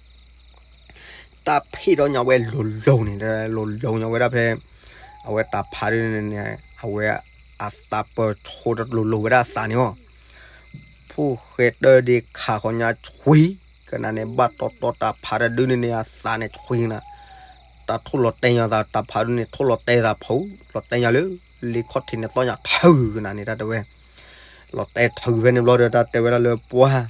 တၢ်ဖ့ၣ်ထီၣ်ညါဝဲလိၤလိၤန့ၣ် လိၤလိၤညါဝဲဒၣ်ဖဲ အဝဲတၢ်ဖးဒ်န့ၣ်န့ၣ် အဝဲအသးပၢၤဆိတလိၤလိၤဝဲဒၣ်အသးန့ၣ်လီၤ. ဖိၣ်ဃဲတၢၢ်ဒ့ခးဃီၤညါဆွံ ကနၣ်န့ၣ် ဘၣ်တီတီတၢ်ဖးတဒုန့ၣ်န့ၣ် အသးန့ၣ်ဆွံနၤ တၢ်ထိၣ်လီၤတဲာ်ညါသး တၢ်ဖးဒုန့ၣ် ထိၣ်လီၤတဲာ်သးဖုး လီၤတဲာ်ညါလၢ လ့ခီၣ်ထံးန့ၣ်သီၣ်ညါထုးကနၣ်န့ၣ် တၢ်တဲဝဲ လီၤတဲာ်ထုးဖဲန့ၣ်ဘျီဒီး တၢ်တဲဝဲဒၣ်လၢပှၤ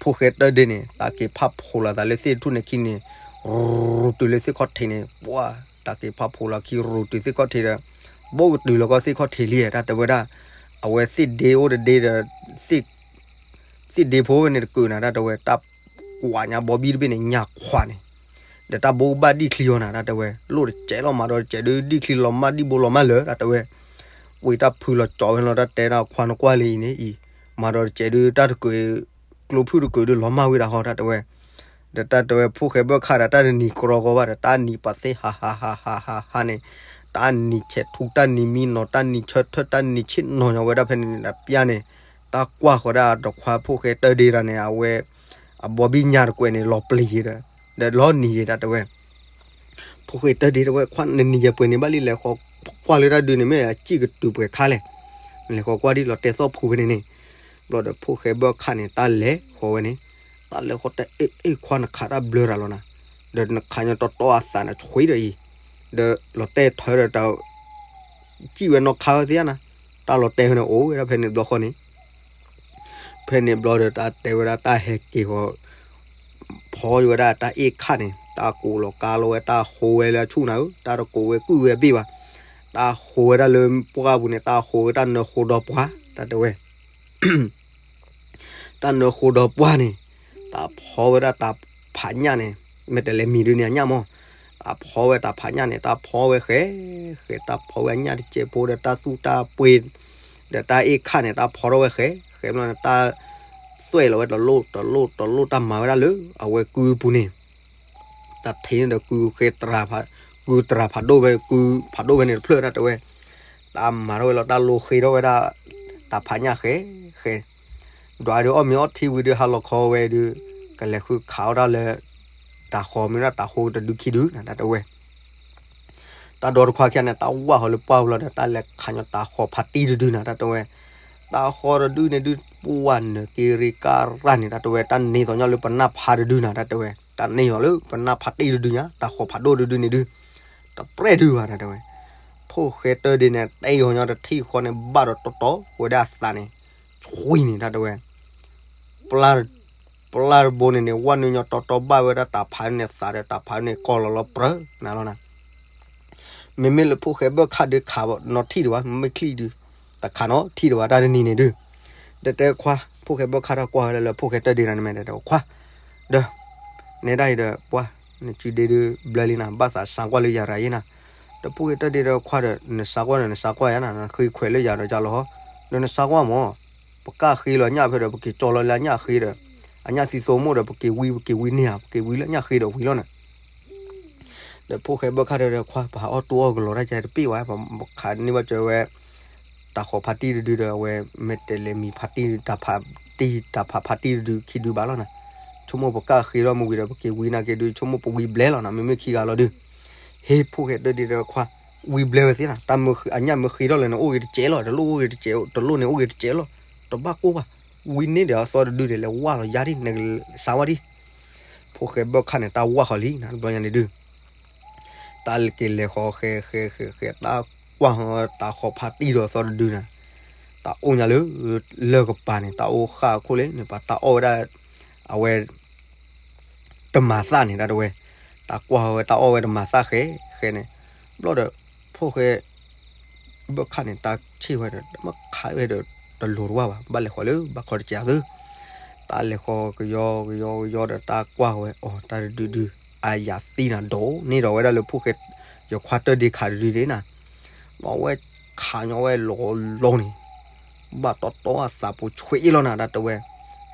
ဖိၣ်ဃဲတၢၢ်ဒ့န့ၣ် တၢ်က့ၤဖးဖီလာ်သးလၢသ့ၣ်တထူၣ်န့ၣ်ခံန့ၣ် ရူၤတုၤလၢသ့ၣ်ခီၣ်ထံးန့ၣ် ပှၤ တၢ်က့ၤဖးဖီလာ်ခံရူၤတုၤသ့ၣ်ခီၣ်ထံးဒီး ဘိကတုၤလီၤကီၢ်သ့ၣ်ခီၣ်ထံးလံ တၢ်တဲဝဲဒၣ် အဝဲသ့ၣ်ဒ့အိၣ်တဒ့ဒီး သ့ၣ်ဒ့ဖိဝဲန့ၣ်တကုးနၤ တၢ်တဲဝဲ တၢ်ကွၢ်ညါဘီဘံၣ်တဘ့ၣ်န့ၣ် ညၣ်ခွးန့ၣ် ဒီးတၢ်ဘိကဘၣ်ဒံၣ်ချံအီၤနၤ တၢ်တဲဝဲ လိၣ်တစဲးလီၤမးဒီးတစဲးဒုး ဒံၣ်ချံလီၤမၢ်ဒံၣ်ဘိလီၤမၢ်လၢာ် တၢ်တဲဝဲ ဝံၤတၢ်ဖုလီၤကၠီဝဲလီၤ တၢ်တဲဒၣ်ခွါနကွၢ်လံအံၤန့ၣ်အံၤ မးဒီးတစဲးဒုး တၢ်တကုး ကျိဖုၣ်တကုးဒုးလီၤမၢ်ဝံၤဒၣ်ဟီ တၢ်တဲဝဲ ဒီးတၢ်တဲဝဲဖိၣ်ဃဲဘၢၣ်ခၣ်ဒီး တၢ်တနံၤကြီကီဘၣ်ဒီး တၢ်နံၤပှၤသ့ၣ်ဟးဟးဟးဟးဟးဟးန့ၣ်, တၢ်နံၤဆဲးထူ တၢ်နံၤမံနီၤ တၢ်နံၤဆၢထၢၣ် တၢ်နံၤဆ့ၣ်နီၤညီဝဲဒၣ်ဖဲန့ၣ်န့ၣ် တပျၢ်န့ၣ်, တၢ်ကွၢ်ဃီၤဒၣ်တခွါဖိၣ်ဃဲတၢဒ့တၢ်န့ၣ် အဝဲ အဘီဘံၣ်ညၣ်တကွဲးန့ၣ် လီၤပျံၤယံၤဒီး ဒီးလီၤနံၤယံၤတၢ်တဲဝဲ ဖိၣ်ဃဲတၢဒ့တဲဝဲ ခွါ နနံၤယဲပှဲၤန့ၣ်ဘၣ်လံ လဲၤဃီၤကွၢ်လၢတၢ်ဒုးန့ၣ် မ့ၢ်အစံၣ်ကတုၤပှဲၤခါလဲၣ်, နလဲၤဃီၤကွၢ်ဒ်လီၤတဲာ်သီၣ်ဖူဖဲန့ၣ်န့ၣ်, ဘျီဒီးဖိၣ်ဃဲဘၢၣ်ခၣ်န့ၣ် တၢ်လဲၤဃီၤဝဲန့ၣ်, တၢ်လဲၤဃီၤတအဲၣ်အဲၣ်ခွါနခးတၢ်ဘျၢတၢ်လီၤနၤ, ဒီးနခးညီတီတီအသးန့ၣ် ဆွံဒီးအံၤ, ဒီးလီၤတဲာ်ထၢဒီးတၢ် စံၣ်ဝဲနီၢ်ခါဝဲသ့ဧါနၤ, တၢ်လီၤတဲာ်ဝဲန့ၣ်အိၣ်ဝဲဒၣ်ဖဲန့ၣ်ဘျီဃီန့ၣ် ဖဲန့ၣ်ဘျီဒီးတၢ်တဲဝဲဒၣ်တၢ်ဟဲက့ၤဃီၤ ဖီဝဲဒၣ်တၢ်အ့ၣ်ခၣ်န့ၣ် တၢ်ကိးလီၤကါလီၤဝဲတၢ်ဟိဝဲလၢအဆူၣ်နၤဧၢ, တၢ်တကိးဝဲကုၢ်ဝဲဘ့ၣ်ဘၣ်, တၢ်ဟိဝဲဒၣ်လၢပှၢ်ပူၤန့ၣ် တၢ်ဟိဝဲတၢ်နၢဃိဒီပှၢ် တၢ်တဲဝဲ တၢ်နၢဃိဒီပှၢ်န့ၣ် တၢ်ဖီဝဲဒၣ်တၢ်ဖးညၣ်န့ၣ် မ့ၢ်တဲလဲၤမံၤဒုန့ၣ်အညၣ်မး, တၢ်ဖီဝဲတၢ်ဖးညၣ်န့ၣ် တၢ်ဖီဝဲဃဲ ဃဲ တၢ်ဖီဝဲအညၣ်တစဲးဖိဒီးတၢ်သူၣ်တၢ်ပှ့ၤ ဒီးတၢ်အ့ၣ်ခၣ်န့ၣ် တၢ်ဖီထီၣ်ဝဲဃဲ ဃဲဘျီန့ၣ် တၢ်သွဲၣ်လီၤဝဲတလိၣ်တလိၣ်တလိၣ် တၢ်မၤဝဲဒၣ်လၢအဝဲကုၢ်ပူၤန့ၣ် တၢ်ထံၣ်န့ၣ်ဒီးကုၢ်ဃဲ ကုၢ်တြၤဖးဒိၣ်ဖဲ ကုၢ်ဖးဒိၣ်ဖဲန့ၣ်တဖျၢၣ်တၢ်တဲဝဲ, တၢ်မၤထီၣ်ဝဲလီၤ တၢ်လိဃ့ထီၣ်ဝဲဒၣ် တၢ်ဖးညၣ်ဃဲ ဃဲ, ဒွးဒုးအီၣ်မ့ၤအီထံဝံၤဒုး ဟါလီၤခီဝဲဒုး ကလဲၤဃုခးအီၣ်တၢ်လၢ တၢ်ဃီမ့ၢ်ဒၣ်တၢ်ဃိတဒုခံဒုနၤ တၢ်တဲဝဲ တၢ်ဒီတခွါခံဂၤန့ၣ် တၢ်ဝၢ်ဃီၤလၢပှၢ်ပူၤလီၤဒီး တၢ်လဲၤခးညီတၢ်ဃီၤဖးတံၢ်တဒုနၤ တၢ်တဲဝဲ, တၢ်ဃီတဒုန့ၣ်ဒုး ပှၢ်နၢၤက့ရ့ကါရၢ်န့ၣ် တၢ်တဲဝဲ တၢ်န့ၢ်သီၣ်ညီလၢပနၢ်ဖးတဒုနၤ တၢ်တဲဝဲ, တၢ်န့ၢ်သီၣ်လၢပနၢ်ဖးတံၢ်တဒုညါ တၢ်ဃီၤဖးဒိၣ်တဒုန့ၣ်ဒုး တပြဲၢ်ဒုဘၣ် တၢ်တဲဝဲ, ဖိၣ်ဃဲတၢဒ့န့ၣ် တဲအီၤညီတထံၣ်ဃီန့ၣ် ဘၣ်ဒီးတီတီဝဲဒၣ်အသးန့ၣ် ဆွံန့ၣ် တၢ်တဲဝဲ ပျၢ်တဘိန့ၣ်န့ၣ် ဝဲနုာ်ညီတီတီဘၣ်ဝဲဒၣ်တၢ်ဖးန့ၣ်သးဒီး တၢ်ဖးန့ၣ်ကီၢ်လီၤလီၤပြၢနၤလီၤနၤ, မ့မ့ၢ်လၢဖိၣ်ဃဲဘၢၣ်ခၣ်ဒုးခးနီထံၣ်ဒံးဘၣ် မ့ၢ်ချံၣ်ဒုး တခးနီထံၣ်ဒံးဘၣ်တၢ်တနံၤန့ၣ်ဒုး, ဒီးတဲခွါ ဖိၣ်ဃဲဘၢၣ်ခၣ်တၢ်ကွၢ်ဝဲလၢလၢဖိၣ်ဃဲတၢဒ့နၤန့ၣ်မ့ၢ်ဒီးခွါ ဒီး နဲဒၣ်အံၤဒီးပှၢ် နစုဒ့ဒုးဘျၢလံနၤ ဘၣ်သးစးကွၢ်လၢယၤရၤယ့နၤ, ဒီးဖိၣ်ဃဲတၢဒ့ဒီးခွါဒီး နစးကွၢ်ဒီးနစးကွၢ်ယၤနၤ နဃ့ခွဲးလၢယၤဒီးယၤလီၤဟီ, ဒီးနစးကွၢ်မး ပကၢ်ဃ့လီၤညၣ်ဖဲဒီး ပက့ၤကၠီလီၤလၢအညၣ်ဃ့ဒီး အညၣ်သံသိမိၣ်ဒီး ပက့ၤဝံ ပက့ၤဝံန့ၢ်ဧါ ပက့ၤဝံလၢအညၣ်ဃ့ဒီးဝံလီၤနၤ, ဒီးဖိၣ်ဃဲဘၢၣ်ခၣ်ဒီးခွါ ပဟးအီၣ်တူၢ်အီၣ်ကလီၤတၢ်ကဲတပ့ၢ်ဝဲ ပခးန့ၢ်ဘၣ်ကၢဝဲ တၢ်ဃီၤဖးတံၢ်တဒုဒီး အဝဲမ့ၢ်တဲလဲၤမံၤဖးတံၢ် တၢ်ဖးတံၢ် တၢ်ဖးဖးတံၢ်တဒုခံဒုဘၣ်လီၤနၤ, ဆိကမိၣ်ပကၢ်ဃ့ထီၣ်မ့ၢ်ဝံၤဒီး ပက့ၤဝံနာ်က့ဒုး ဆိကမိၣ်ပဝံဘျဲလီၤနၤ မ့မ့ၢ်ခံဂၤလီၤဒုး, ဟ့ၣ် ဖိၣ်ဃဲတၢဒ့ဒီးခွါ ဝံဘျဲဝဲသ့နၤ တၢ်မ့ၢ်အညၣ်မ့ၢ်ဃ့ထီၣ်လၢနအိၣ်ဂ့ၤတစဲးလီၤ တလိၣ်အိၣ်ဂ့ၤတစဲး တလိၣ်န့ၣ်အိၣ်ဂ့ၤတစဲးလီၤ, တဘၣ်ကိၢ်ဘၣ်, ဝံန့ၢ်ဒီးအသီတဒုန့ၣ် လဲၤဝါလီၤယါဒ် နကစးဝါဒ် ဖိၣ်ဃဲဘၢၣ်ခၣ်န့ၣ် တၢ်ဝၢ်ဃီၤလံနၤ တဘျီညါန့ၣ်ဒုး, တၢ်က့ၤလဲၤဃီၤဃဲဃဲဃဲဃဲ တၢ်ကွၢ်ဃီၤတၢ်ဃီၤဖးတံၢ်ဒီးအသီတဒုနၤ, တၢ်အိၣ်ညါလၢ လၢၢ်ကပၤန့ၣ် တၢ်အိၣ်ဃၣ်အခိၣ်လၢန့ၣ် ပှၤတၢ်အီၣ်ဝဲဒၣ် အဝဲ တမၤသၣ်န့ၣ် တၢ်တဲဝဲ, တၢ်ကွၢ်ဃီၤဝဲတၢ်အီၣ်ဝဲတမၤသၣ်ဃဲဃဲန့ၣ်, ဘျီဒီး ဖိၣ်ဃဲ ဘၢၣ်ခၣ်န့ၣ် တၢ်ဆ့ၣ်ဝဲဒီး တမ့ၢ်ခးဝဲဒီး တလိၤတဝၢ်ဘၣ် ဘၣ်လဲၤဃီၤလၢဘၣ်ခီတကးသု, တၢ်လဲၤဃီၤကယီကယီကယီဒီးတၢ်ကွၢ်ဃီၤဝဲ အီၤ တၢ်တဒုဒု အယၤသံနၤဒိးန့ၢ်ဒီးဝဲဒၣ်လၢဖိၣ်ဃဲ ယခွါတၢဒ့ခးတဒုဒ့နၤ, ဘၣ်ဝဲခးညီဝဲလီၤလီၤန့ၣ်, ဘၣ်တီတီအသးပူၤဆွံအ့ၣ်လီၤနၤ တၢ်တဲဝဲ,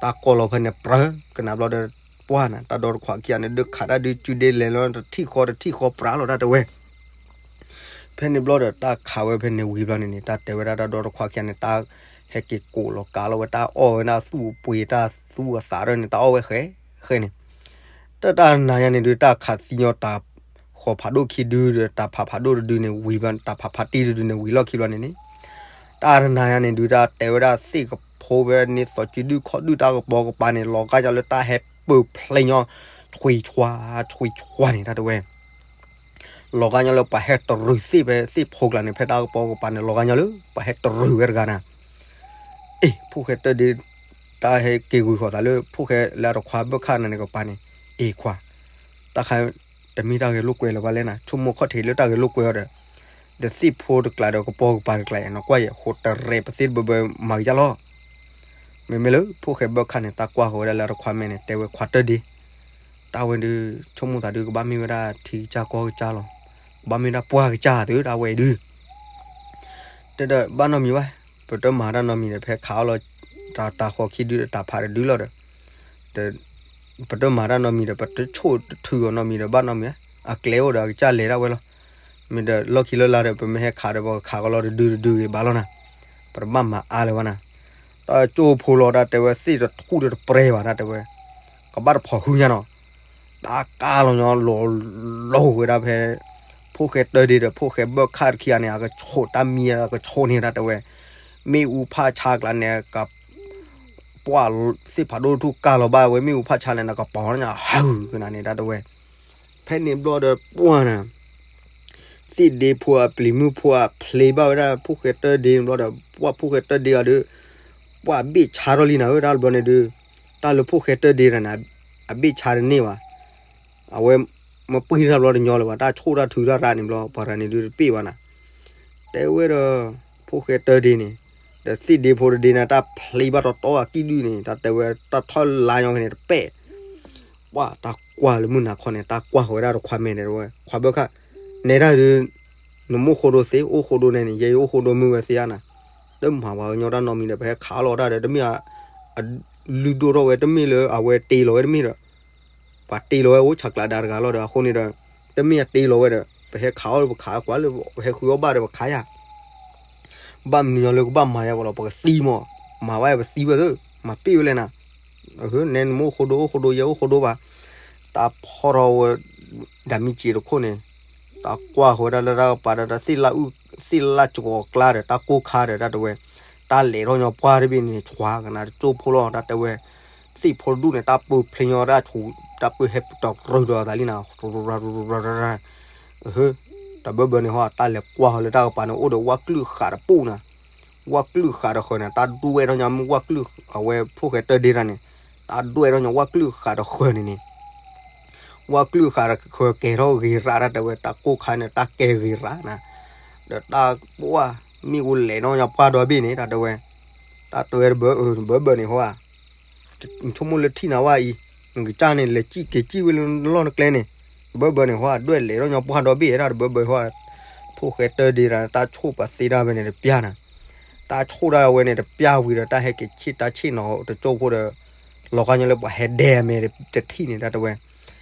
တၢ်ကီၢ်လီၤဖဲန့ၣ်ပြၢကနၤဘျီဒီး ပှၢ်နၤ တၢ်ဒီတခွးခံဂၤန့ၣ် ဒုးခးတၢ်ဒုးစုဒ့လဲၤလီၤ တထံၣ်ဃီတထံၣ်ဃီပြးလီၤ တၢ်တဲဝဲ ဖဲန့ၣ်ဘျီဒီး တၢ်ခးဝဲဖဲန့ၣ်ဝံၤဘျီန့ၣ်န့ၣ် တၢ်တဲဝဲဒၣ်တၢ်ဒီတခွးခံဂၤန့ၣ် တၢ်ဟဲက့ၤကိးလီၤကါလီၤဝဲ တၢ်အီၣ်ဝဲဒၣ်သူၣ်ပှ့ၤ တၢ်သူၣ်အသးဒီးန့ၣ် တၢ်အီၣ်ဝဲဃဲဃဲန့ၣ်, တၢ်တၢ်နၤညါန့ၣ်ဒုး တၢ်ခးသံညီတၢ်ဃီၤဖးဒိၣ်ခံဒုဒီး တၢ်ဖးဖးဒိၣ်တဒုန့ၣ်ဝံၤဘျီ တၢ်ဖးဖးတံၢ်တဒုန့ၣ်ဝံၤလီၢ်ခံဘျီန့ၣ်န့ၣ် တၢ်တနၤညါန့ၣ်ဒုး တၢ်တဲဝဲဒၣ်သ့ၣ်ကဖိဝဲန့ၣ် သီစုဒုၣ်ခီၣ်ဒုၣ် တၢ်ကပီၤကပၤန့ၣ် လီၤဂာ်ညီလၢတၢ်ဟဲပၢၢ်ဖျဲးညီ ဆွံဆွါ ဆွံဆွါန့ၣ် တၢ်တဲဝဲ လီၤဂာ်ညီလၢပှၤဟဲတရူး သ့ၣ်ဖဲသ့ၣ်ဖိကျါန့ၣ် ဖဲတၢ်ကပီၤကပၤန့ၣ် လီၤဂာ်ညီလၢပှၤဟဲတရူးဝဲတဂၤနၤ, အ့ၣ် ဖိၣ်ဃဲတၢဒ့ တၢ်ဟဲက့ၤဂုာ်ဃီၤသးလၢ ဖိၣ်ဃဲလၢအတခွါဘၢၣ်ခၣ်နၤန့ၣ်ကပၤန့ၣ် အ့ၣ်ခွါ တၢ်ခါ တမ့ၢ်တၢ်ဂဲၤလိာ်ကွဲလၢၤဘၣ်လဲၣ်နၤ ဆိကမိၣ်ခီၣ်ထံးလၢတၢ်ဂဲၤလိာ်ကွဲအီၤဒီး ဒီးသ့ၣ်ဖိတကျါဒီးကပီၤကပၤတကျါအံၤ နကွၢ်ယဲ ဟိးတရဲးပသ့ၣ်တဘၢဘၢမၤကစၢ်လီၤ မ့မ့ၢ်လၢဖိၣ်ဃဲဘၢၣ်ခၣ်န့ၣ် တၢ်ကွၢ်ဃီၤဝဲဒၣ်လၢအတခွါမဲာ်န့ၣ် တဲဝဲခွါတၢဒ့ တၢ်ဝဲဒုး ဆိကမိၣ်သးဒုး ကဘၣ်မ့ၢ်ဝဲဒၣ်ထံကစၢ်ကီၢ်ကစၢ်လီၤ. ကဘၣ်မ့ၢ်ဒၣ်ပှၢ်ကစၢ်သု တၢ်ဝဲဒုး တဲဒီးဘၣ်နီတမံၤဘၣ်, ပတမၤတၢ်နီတမံၤဒီး ဖဲခးအီၣ်လီၤ တၢ်တၢ်ဃီၤခံဒုဒီးတၢ်ဖးတဒုလီၤဒီး ဒီး ပတမၤတၢ်နီတမံၤဒီး ပတဆိၣ်တထုးအီၤနီတမံၤဒီး ဘၣ်နီတမံၤဧါ, အကျဲအိၣ်ဒီးအကစၢ်လဲၤဒၣ်ဝဲလီၤ. မ့ၢ်ဒီးလီၢ်ခံလၢ်လၢ်ဒီး ပမ့ၢ်ဟဲခးဒီး ပကခးကီးလီၤတဒုတဒုဂ့ၤဘၣ်လီၤနၤ, ပတဘၣ်မၤအါလၢၤဘၣ်နၤ. တၢ်ကၠိဖိလီၤ တၢ်တဲဝဲ သ့ၣ်တထူၣ်ဒီးတပြဲဘၣ် တၢ်တဲဝဲ, ကဘၣ်တဖိးဟုညါနီၤ. တၢ်ကၢ်လီၤညီလီၤလီၤဝဲဒၣ်ဖဲ ဖိၣ်ဃဲတၢဒ့ဒီး ဖိၣ်ဃဲဘၢၣ်ခၣ်တခံဂၤန့ၣ် အကဆိးတၢ်မံ အကဆိးန့ၣ် တၢ်တဲဝဲ, မ့ၣ်အူဖးဆါကျါန့ၣ် က ပှၢ်သ့ၣ်ဖးဒိၣ်ထူၣ်ကၢ်လီၤဘၣ်ဝဲ မ့ၣ်အူဖးဆါလဲၣ်န့ၣ် ကပီၤညါဟၢကနၤန့ၣ် တၢ်တဲဝဲ. ဖဲန့ၣ်ဘျီဒီးပှၢ်နၤ သ့ၣ်ဒ့ဖိအပျံၤမုၣ်ဖိအဖျ့ဘၣ်ဝဲဒၣ် ဖိၣ်ဃဲတၢဒ့န့ၣ်ဘျီဒီး ပှၢ်ဖိၣ်ဃဲတၢဒ့အီၤဒီး ပှၢ်ဘ့ၣ်ဆါထီၣ်လံနၤဧၢ တၢ်တဘျီန့ၣ်ဒုး တၢ်လၢဖိၣ်ဃဲတၢဒ့တဂၤန့ၣ် အဘ့ၣ်ဆါတန့ၢ်ဘၣ်. အဝဲမ့ၢ်ပှံၢ်တၢ်ဘျီတညီလၢၤဘၣ် တၢ်ဆိၣ်တၢ်ထုးတၢ်ရၣ်န့ၣ်ဘျီ ပှၤတဂၤန့ၣ်ဒုးတပ့ၢ်ဘၣ်နၤ. တဲဝဲဒီး ဖိၣ်ဃဲတၢဒ့န့ၣ် ဒီးသ့ၣ်ဒ့ဖိတဒ့န့ၣ် တၢ်ဖျ့ဘၣ်တီတီအကံၣ်ဒုၣ်န့ၣ် တၢ်တဲဝဲ တၢ်ထီၣ်လါညီဖဲန့ၣ် တပဲာ် ပှၢ်တၢ်ကွၢ်လၢမုၢ်နၤခီန့ၣ် တၢ်ကွၢ်ဃီၤဝဲဒၣ်တခွါမဲာ်န့ၣ် တဝဲ ခွါဘၢၣ်ခၣ် နဲဒၣ်ဒုး နမိၢ်ဃိဒိသ့ အိၣ်ဃိဒိနဲန့ၣ် ယဲယအိၣ်ဃိဒိမုၢ်ဝဲသ့ဧါနၤ. တမၤပှၤကညီတၢ်နီတမံၤဒီး ပဟဲခးလီၤတၢ်ဒီး တမ့ၢ်အလုၢ်ဒိၣ်ထီၣ်ဝဲ တမ့ၢ်လၢအဝဲတ့လီၤဝဲတမ့ၢ်ဒီး ပှၤတ့လီၤဝဲအိၣ်ဆးကျးဒၣ်တဂၤလီၤဒီး အဃိန့ၣ်ဒီး တမ့ၢ်အတ့လီၤဝဲဒီး ပဟဲခးအီၣ်လၢပခးကွၢ်လၢ ပဟဲဃုအီၣ်ဘၣ်ဒီးပခးယၤ ဘၣ်မနုၤညီလၢကဘၣ်မၤယၤပှၤလီၤ ပကသံမး, မၤဘၣ်ယၤပသံဝဲသ့, မၤပ့ၢ်ဝဲလဲၣ်နၤ, နဲနမိၢ်အိၣ်ဃိဒိ အိၣ်ဃိဒိ ယဲအိၣ်ဃိဒိဘၣ်, တၢ်ဖီၣ်ထီၣ်ဝဲ ဒၣ်မံက့ၤတခိၣ်န့ၣ်, တၢ်ကွၢ်ဃီၤဝဲဒၣ်လၢတၢ်ကပၤဒီး တၢ်သ့ၣ်လၣ်အုၣ် သ့ၣ်လၣ်စှီၤကျါဒီး တၢ်ကိၢ်ခါဒီး တၢ်တဝဲ, တၢ်လဲၤထီၣ်ညီပှၢ်တဘ့ၣ်န့ၣ် ဆွါကနၤတကၠိဖိလီၤ တၢ်တဲဝဲ, သ့ၣ်ဖိတဒူၣ်န့ၣ် တၢ်ပၢဖျ့ညီတၢ်ဆူး တၢ်ပၢဟဲပတီၢ်ရၢဒီးသးလံနၤ တဘၢဘၢန့ၣ်ဟီ တၢ်လဲၤကွၢ်ဃီၤလၢတၢ်ကပၤန့ၣ် အိၣ်ဒီးဝၣ်ကလုၢ်ဃာ်တပူၤနၤ, ဝၣ်ကလုၢ်ဃာ်တဃၢၤန့ၣ် တၢ်ဒွဲၣ်ထီၣ်ညီမုၢ်ဝၣ်ကလုၢ် အဝဲဖိၣ်ဃဲတၢဒ့တၢ်န့ၣ်, တၢ်ဒွဲၣ်ထီၣ်ညီဝၣ်ကလုၢ်ဃာ်တဃၢၤန့ၣ်န့ၣ်, ဝၣ်ကလုၢ်ဃာ်တဃၢၤကဲၤထီၣ်ဂ့ၤရး တၢ်တဲဝဲ တၢ်ကိၢ်ခါန့ၣ် တၢ်ကဲၤဂ့ၤရးနၤ, ဒီးတၢ်ပှၢ် မ့ၣ်အူလဲၤနီၣ်ညီပှၢ်ဒီဘ့ၣ်န့ၣ် တၢ်တဲဝဲ, တၢ်တဲဝဲတဘၢ တဘၢဘၢန့ၣ်ဟီဧါ နဆိကမိၣ်လၢထံၣ်နၤဝဲအံၤ, နကစၢ်န့ၣ် လဲၤစံၣ်က့ၤစံၣ်ဝဲလၢနလီၢ်နကျဲန့ၣ်, တဘၢဘၢန့ၣ်ဟီဧါ ဒွဲၣ်လဲၤထီၣ်ညီပှၢ်ဒီဘ့ၣ်ဒၣ်တဘၢဘၢဟီဧါ, ဖိၣ်ဃဲတၢဒ့တၢ် တၢ်ဆိၣ်ပှၤသ့တၢ်ဝဲန့ၣ်တပျၢ်နၤ, တၢ်ဆိၣ်တၢ်ဝဲန့ၣ်တပျၢ်ဝံၤဒီး တၢ်ဟဲက့ၤဆ့ၣ်တၢ်ဆ့ၣ်နီၤတကၠိဖိဒီး, လီၤဂာ်ညီလၢပှၤဟဲဒဲအမဲာ်တထံၣ်န့ၣ် တၢ်တဲဝဲ,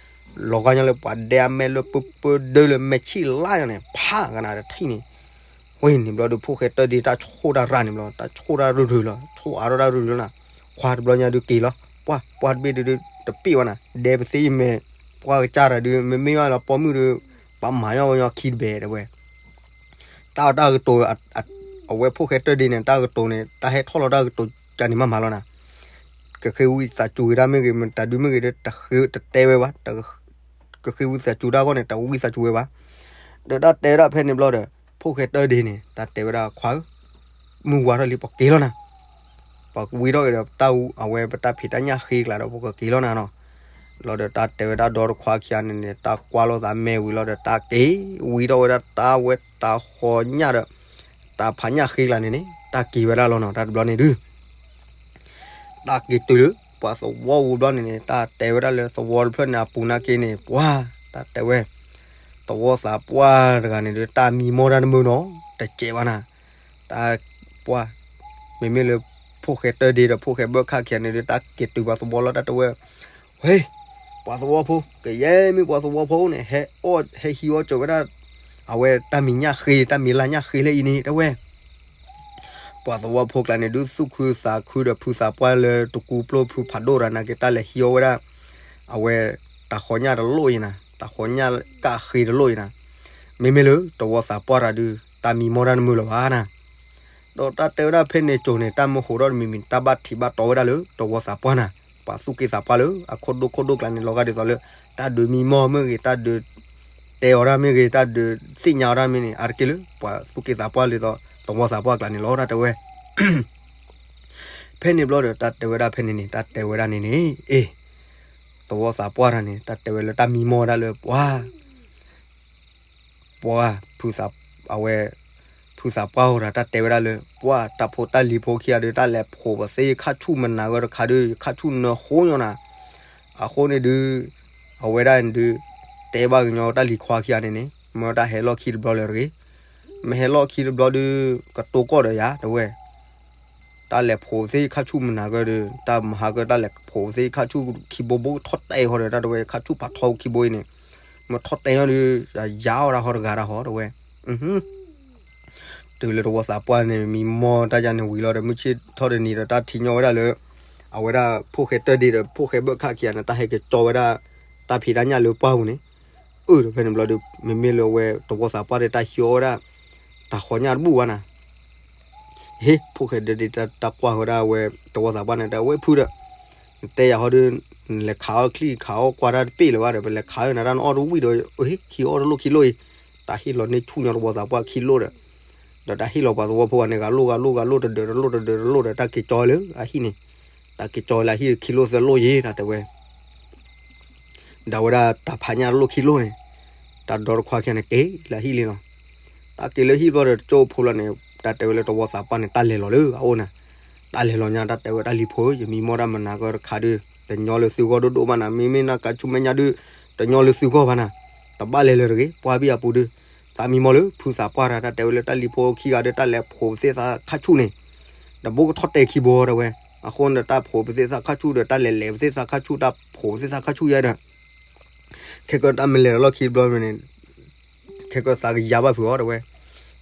လီၤဂာ်ညီလၢပှၤဒဲအမဲာ်လၢပၢပၢဒၢလၢမဲာ်ဆံၣ်လါယီၤန့ၣ် ဖးကနၤတထံၣ်န့ၣ် ဝဲန့ၣ်ဘျီဒီး ဖိၣ်ဃဲတၢဒ့တၢ်ဆိၣ်တၢ်ရၣ်န့ၣ်ဘျီ တၢ်ဆိၣ်တၢ်ရၢၢ်ရၢၢ်လီၤ ဆိၣ်အါထီၣ်တၢ်ရၢၢ်ရၢၢ်လီၤနၤ, ခွါတဘျီညါဒုးက့ၤလီၤ, ပှၢ် ပှၢ်တဘ့ၣ်ဒုး တပ့ၢ်ဝဲနၤ ဒဲပသ့ယမဲာ်, ပှၢ်ကစၢ်တၢ်ဒုး မ့မ့ၢ်ဝဲလီၤပိာ်မုၣ်ဒီး, ပှၤမၤညီဝဲညီခံတဘဲတဝဲ, တၢ်တၢ်ကတိၤ, အဝဲဖိၣ်ဃဲတၢဒ့န့ၣ် တၢ်ကတိၤန့ၣ် တၢ်ဟဲထီၣ်လီၤတၢ်ကတိၤကန့ၣ်မးမးလီၤနၤ, ကဃ့ဝံသးစူၤဝဲဒၣ်မ့ၢ်ဂ့ၤ တၢ်ဒုးမ့ၢ်ဂ့ၤဒီး တတဲဝဲဘၣ် ကဃ့ဝံသးစူၤတၢ်ဂီၢ်န့ၣ် တဝံသးစူၤဝဲဘၣ်, ဒီးတၢ်တဲဝဲဒၣ်ဖဲန့ၣ်ဘျီဒီး ဖိၣ်ဃဲတၢဒ့န့ၣ် တၢ်တဲဝဲဒၣ်ခွါဧၢ, မုၢ်ဝါထီၣ်လံ ပက့ၤလီၤနၤ, ပကဝံထီၣ်က့ၤဒီးတၢ်အဝဲပတၢ်ဖံးတၢ်ညၣ်ဃ့ကျါဒီး ပကက့ၤလီၤနၤနီၤ, လီၤဒီးတၢ်တဲဝဲဒၣ်ဒီတခွါခံဂၤန့ၣ်န့ၣ် တၢ်ကွၢ်လိာ်သးမဲာ်ဝံၤလီၤဒီး တၢ်က့ၤဝံထီၣ်ဝဲဒၣ်တၢ်ဝဲတၢ်ဃီညၣ်ဒီး တၢ်ဖးညၣ်ဃ့ကျါန့ၣ်န့ၣ် တၢ်က့ၤဝဲဒၣ်လီၤနီၤ တၢ်တဘျီန့ၣ်ဒုး တၢ်က့ၤတုၤလၢ ပှၤသဝီပူၤဘျီန့ၣ်န့ၣ် တၢ်တဲဝဲဒၣ်လၢသဝီတဖျၢၣ်န့ၣ် အပူၤနာ်က့န့ၣ် ပှၤ တၢ်တဲဝဲ သဝီသးပှၢ်တဂၤန့ၣ်ဒုး တၢ်မံမီၢ်တၢ်တမုာ်နီၤ တစဲးဘၣ်နၤ, တၢ်ပှၢ် မ့မ့ၢ်လၢ ဖိၣ်ဃဲတၢဒ့ဒီး ဖိၣ်ဃဲဘၢၣ်ခၣ်ခံဂၤန့ၣ်ဒုး တၢ်က့ၤတုၤပှၤသဝီလီၤ တၢ်တဲဝဲ ဝဲ ပှၤသဝီဖိ ကယဲၢ်မ့ၢ်ပှၤသဝီဖိန့ၣ် ဟဲအီၣ်ဟဲဟံးအီၣ်ကၠီၤဝဲဒၣ် အဝဲတၢ်မံၤညၣ်ဃ့ တၢ်မံၤလၢ်ညၣ်ဃ့လၢအံၤန့ၣ် တဲဝဲ ပှၤသဝီဖိကျါန့ၣ်ဒုး သူၣ်ခုသးခုဒီး ဖုသးပှၢ်လၢတကူပျိၢ်ဖုဖးဒိၣ်တဂၤနာ်က့ တၢ်လဲၤဟံးအီၣ်ဝဲဒၣ် အဝဲ တၢ်ဃီညၣ်တလိၣ်အံၤနၤ တၢ်ဃီညၣ်ကၣ်ဃ့တလိၣ်အံၤနၤ, မ့မ့ၢ်လၢသဝီသးပှၢ်တဂၤဒုး တၢ်မံမီၢ်တၢ်တမုာ်လၢၤဘၣ်နၤ ဒီးတၢ်တဲဝဲဒၣ်ဖဲန့ၣ်ကၠိၤန့ၣ် တၢ်မၢဃိးထီၣ်တမံၤမံၤ တၢ်ဘၣ်ထံးဘၣ်တီဝဲဒၣ်လၢသဝီသးပှၢ်နၤ, ပှၤသူၣ်က့သးပှၢ်လၢ အခိၣ်ဒိၣ်ခိၣ်ဒိၣ်ကျါန့ၣ် လီၤဂာ်ဒ်သိးလၢ တၢ်ဒုးမံမီၢ်မ့ၢ်ဂ့ၤ တၢ်ဒုးတဲအီၤတၢ်မ့ၢ်ဂ့ၤ တၢ်ဒုးသ့ၣ်ညါအီၤတၢ်မ့ၢ်န့ၣ် အါတက့ၢ်လၢ ပှၤသူၣ်က့သးပှၢ်လၢသဝီသးပှၢ်ကျါန့ၣ်လီၤ တၢ်တဲဝဲ ဖဲန့ၣ်ဘျီဒီး တၢ်တဲဝဲဒၣ်ဖဲန့ၣ်န့ၣ် တၢ်တဲဝဲဒၣ်န့ၣ်န့ၣ် အ့ သဝီသးပှၢ်တဂၤန့ၣ် တၢ်တဲဝဲလၢတၢ်မံမီၢ်ဒၣ်လၢပှၤ ပှၤ ဖုသး အဝဲ ဖုသးပှၢ်အိၣ်ဒီး တၢ်တဲဝဲဒၣ်လၢ ပှၤတၢ်ဖိတၢ်လံၤဖိခံဂၤဒီး တၢ်လဲၤဖိးပသ့ ယခၣ်ဆူၣ်မနၤဂၢၢ်တခါဒီး ယခၣ်ဆူၣ်နၢဃိညီနၤ, အဃိန့ၣ်ဒုး အဝဲဒၣ်န့ၣ်ဒုး တဲဘၣ်ကညီတၢ်လံၤခွါခံဂၤန့ၣ်န့ၣ် မ့ၢ်တၢ်ဟဲလီၢ်ခံတဘျီလၢၤတဂ့ၤ, မ့ၢ်ဟဲလီၢ်ခံတဘျီဒုး ကတိၤကီၢ်ဒီးယၤ တဲဝဲ ပ တၢ်လဲၤဖိးသ့ၣ်ခါဆူၣ်မနၤကၢၢ်ဒီး တၢ်မဟါကၢၢ် တၢ်လဲၤဖိးသ့ၣ်ခါဆူၣ်ခံဘိဘိထီၣ်တဲဟီဒီး တၢ်တဲဝဲခါဆူၣ်ဖးထီခံဘိအံၤန့ၣ်, မ့ၢ်ထီၣ်တဲဟီဒီး ယၤအီၣ်ဒၣ်ဟီတဂၤတၢ်ဟီတဲဝဲ, တုၤလၢတဝီသးပှၢ်န့ၣ် မံမီၢ်တၢ်ယါန့ၣ်ဝံၤလီၤဒီး မုၢ်ဆ့ၣ်ထီၣ်တနံၤဒီး တၢ်ထံၣ်ညီဝဲဒၣ်လၢ အဝဲဒၣ်ဖိၣ်ဃဲတၢၢ်ဒ့ဒီး ဖိၣ်ဃဲဘၢၣ်ခၣ်ခံဂၤန့ၣ် တၢ်ဟဲက့ၤကၠီဝဲဒၣ် တၢ်ဖံးတၢ်ညၣ်လၢပှၢ်ပူၤန့ၣ်, အၢ ဒီးဖဲန့ၣ်ဘျီဒီး မ့မ့ၢ်လၢအဝဲတဝီသးပှၢ်ဒီး တၢ်ဟံးအီၣ်ဝဲဒၣ် တၢ်ဃီညၣ်တဘူၣ်ဘၣ်နၤ ဟ့ ဖိၣ်ဃဲတၢၢ်ဒ့ တၢ်ကွၢ်ဝဲဒၣ်ဝဲ တဝီသးပှၢ်န့ၣ် တဲဝဲဖုဒီး နတဲယၤဟီဒီး နလဲၤခးအီၣ်ချံၣ်ခးအီၣ်ကွၢ်တၢ်တပ့ၢ်လၢၤဘၣ်ဒီး ပလဲၤခးအီၣ်နၤတၢ်နအီၣ်တဝံၣ်ဒီး ဟံးအီၣ်တလိၣ်ခံလိၣ်အံၤ, တၢ်ဟ့ၣ်လီၤန့ၢ်ဆူၣ်ညီတဝီသးပှၢ်ခံလိၣ်ဒီး, ဒီးတၢ်ဟ့ၣ်လီၤပှၤသဝီဖိဂၤန့ၣ် ဂၤလိၣ်ဂၤလိၣ်ဂၤလိၣ်တဒၢးတလိၣ်တဒၢးတလိၣ်ဒီး တၢ်က့ၤကၠီလၢအဟံၣ်န့ၣ်, တၢ်က့ၤကၠီလၢအဟံၣ်ခံလိၣ်သၢလိၣ်ယဲ တၢ်တဲဝဲ ဒီးဝဲဒၣ်တၢ်ဖးညၣ်တလိၣ်ခံလိၣ်န့ၣ်, တၢ်ဒီတခွါခံဂၤန့ၣ် က့ၤလၢဟံၣ်လံနီၤ, တၢ်က့ၤလၢဟံၣ်ဘျီဒီး တကၠိဖိလီၤန့ၣ် တၢ်တဲဝဲလၢတဝီသးပှၢ်န့ၣ် တၢ်လဲၤလီၤလၢအအိၣ်နၤ, တၢ်လဲၤလီၤညါ တၢ်တဲဝဲတၢ်လံၤဖိဧၢ ယမံမီၢ်တၢ်မနၤကၢၢ်တခါဒုး တညီလၢသုဂီၢ်ဒိၣ်ဒိၣ်ဘၣ်နၤ, မ့မ့ၢ်နၢ်ကါဆူၣ်မဲာ်ညါဒုး တညီလၢသုဂီၢ်ဘၣ်နၤ, တဘၣ်လဲၤလၢၤတဂ့ၤ ပှၢ်ဘံၣ်အပူၤဒုး, သးမံမီၢ်လၢဖုသးပှၢ်တၢ် တၢ်တဲဝဲလၢတၢ်လံၤဖိခံဂၤဒီး တၢ်လဲၤဖိးပသ့ၣ်သးခါဆူၣ်န့ၣ်, ဒီးဘိကထီၣ်တဲခံဘိတဲဝဲ, အဃိန့ၣ်ဒီးတၢ်ဖိးပသ့ၣ်သးခါဆူၣ်ဒီး တၢ်လဲၤလဲၤပသ့ၣ်သးခါဆူၣ် တၢ်ဖိးပသ့ၣ်သးခါဆူၣ်ယဲဒီး ခဲကၢၢ်တၢ်မ့ၢ်လဲၤဒီးလီၢ်ခံဘျီန့ၣ်, ခဲကၢၢ်သးကယၤဘၣ်ဖုးအီၤတဲဝဲ,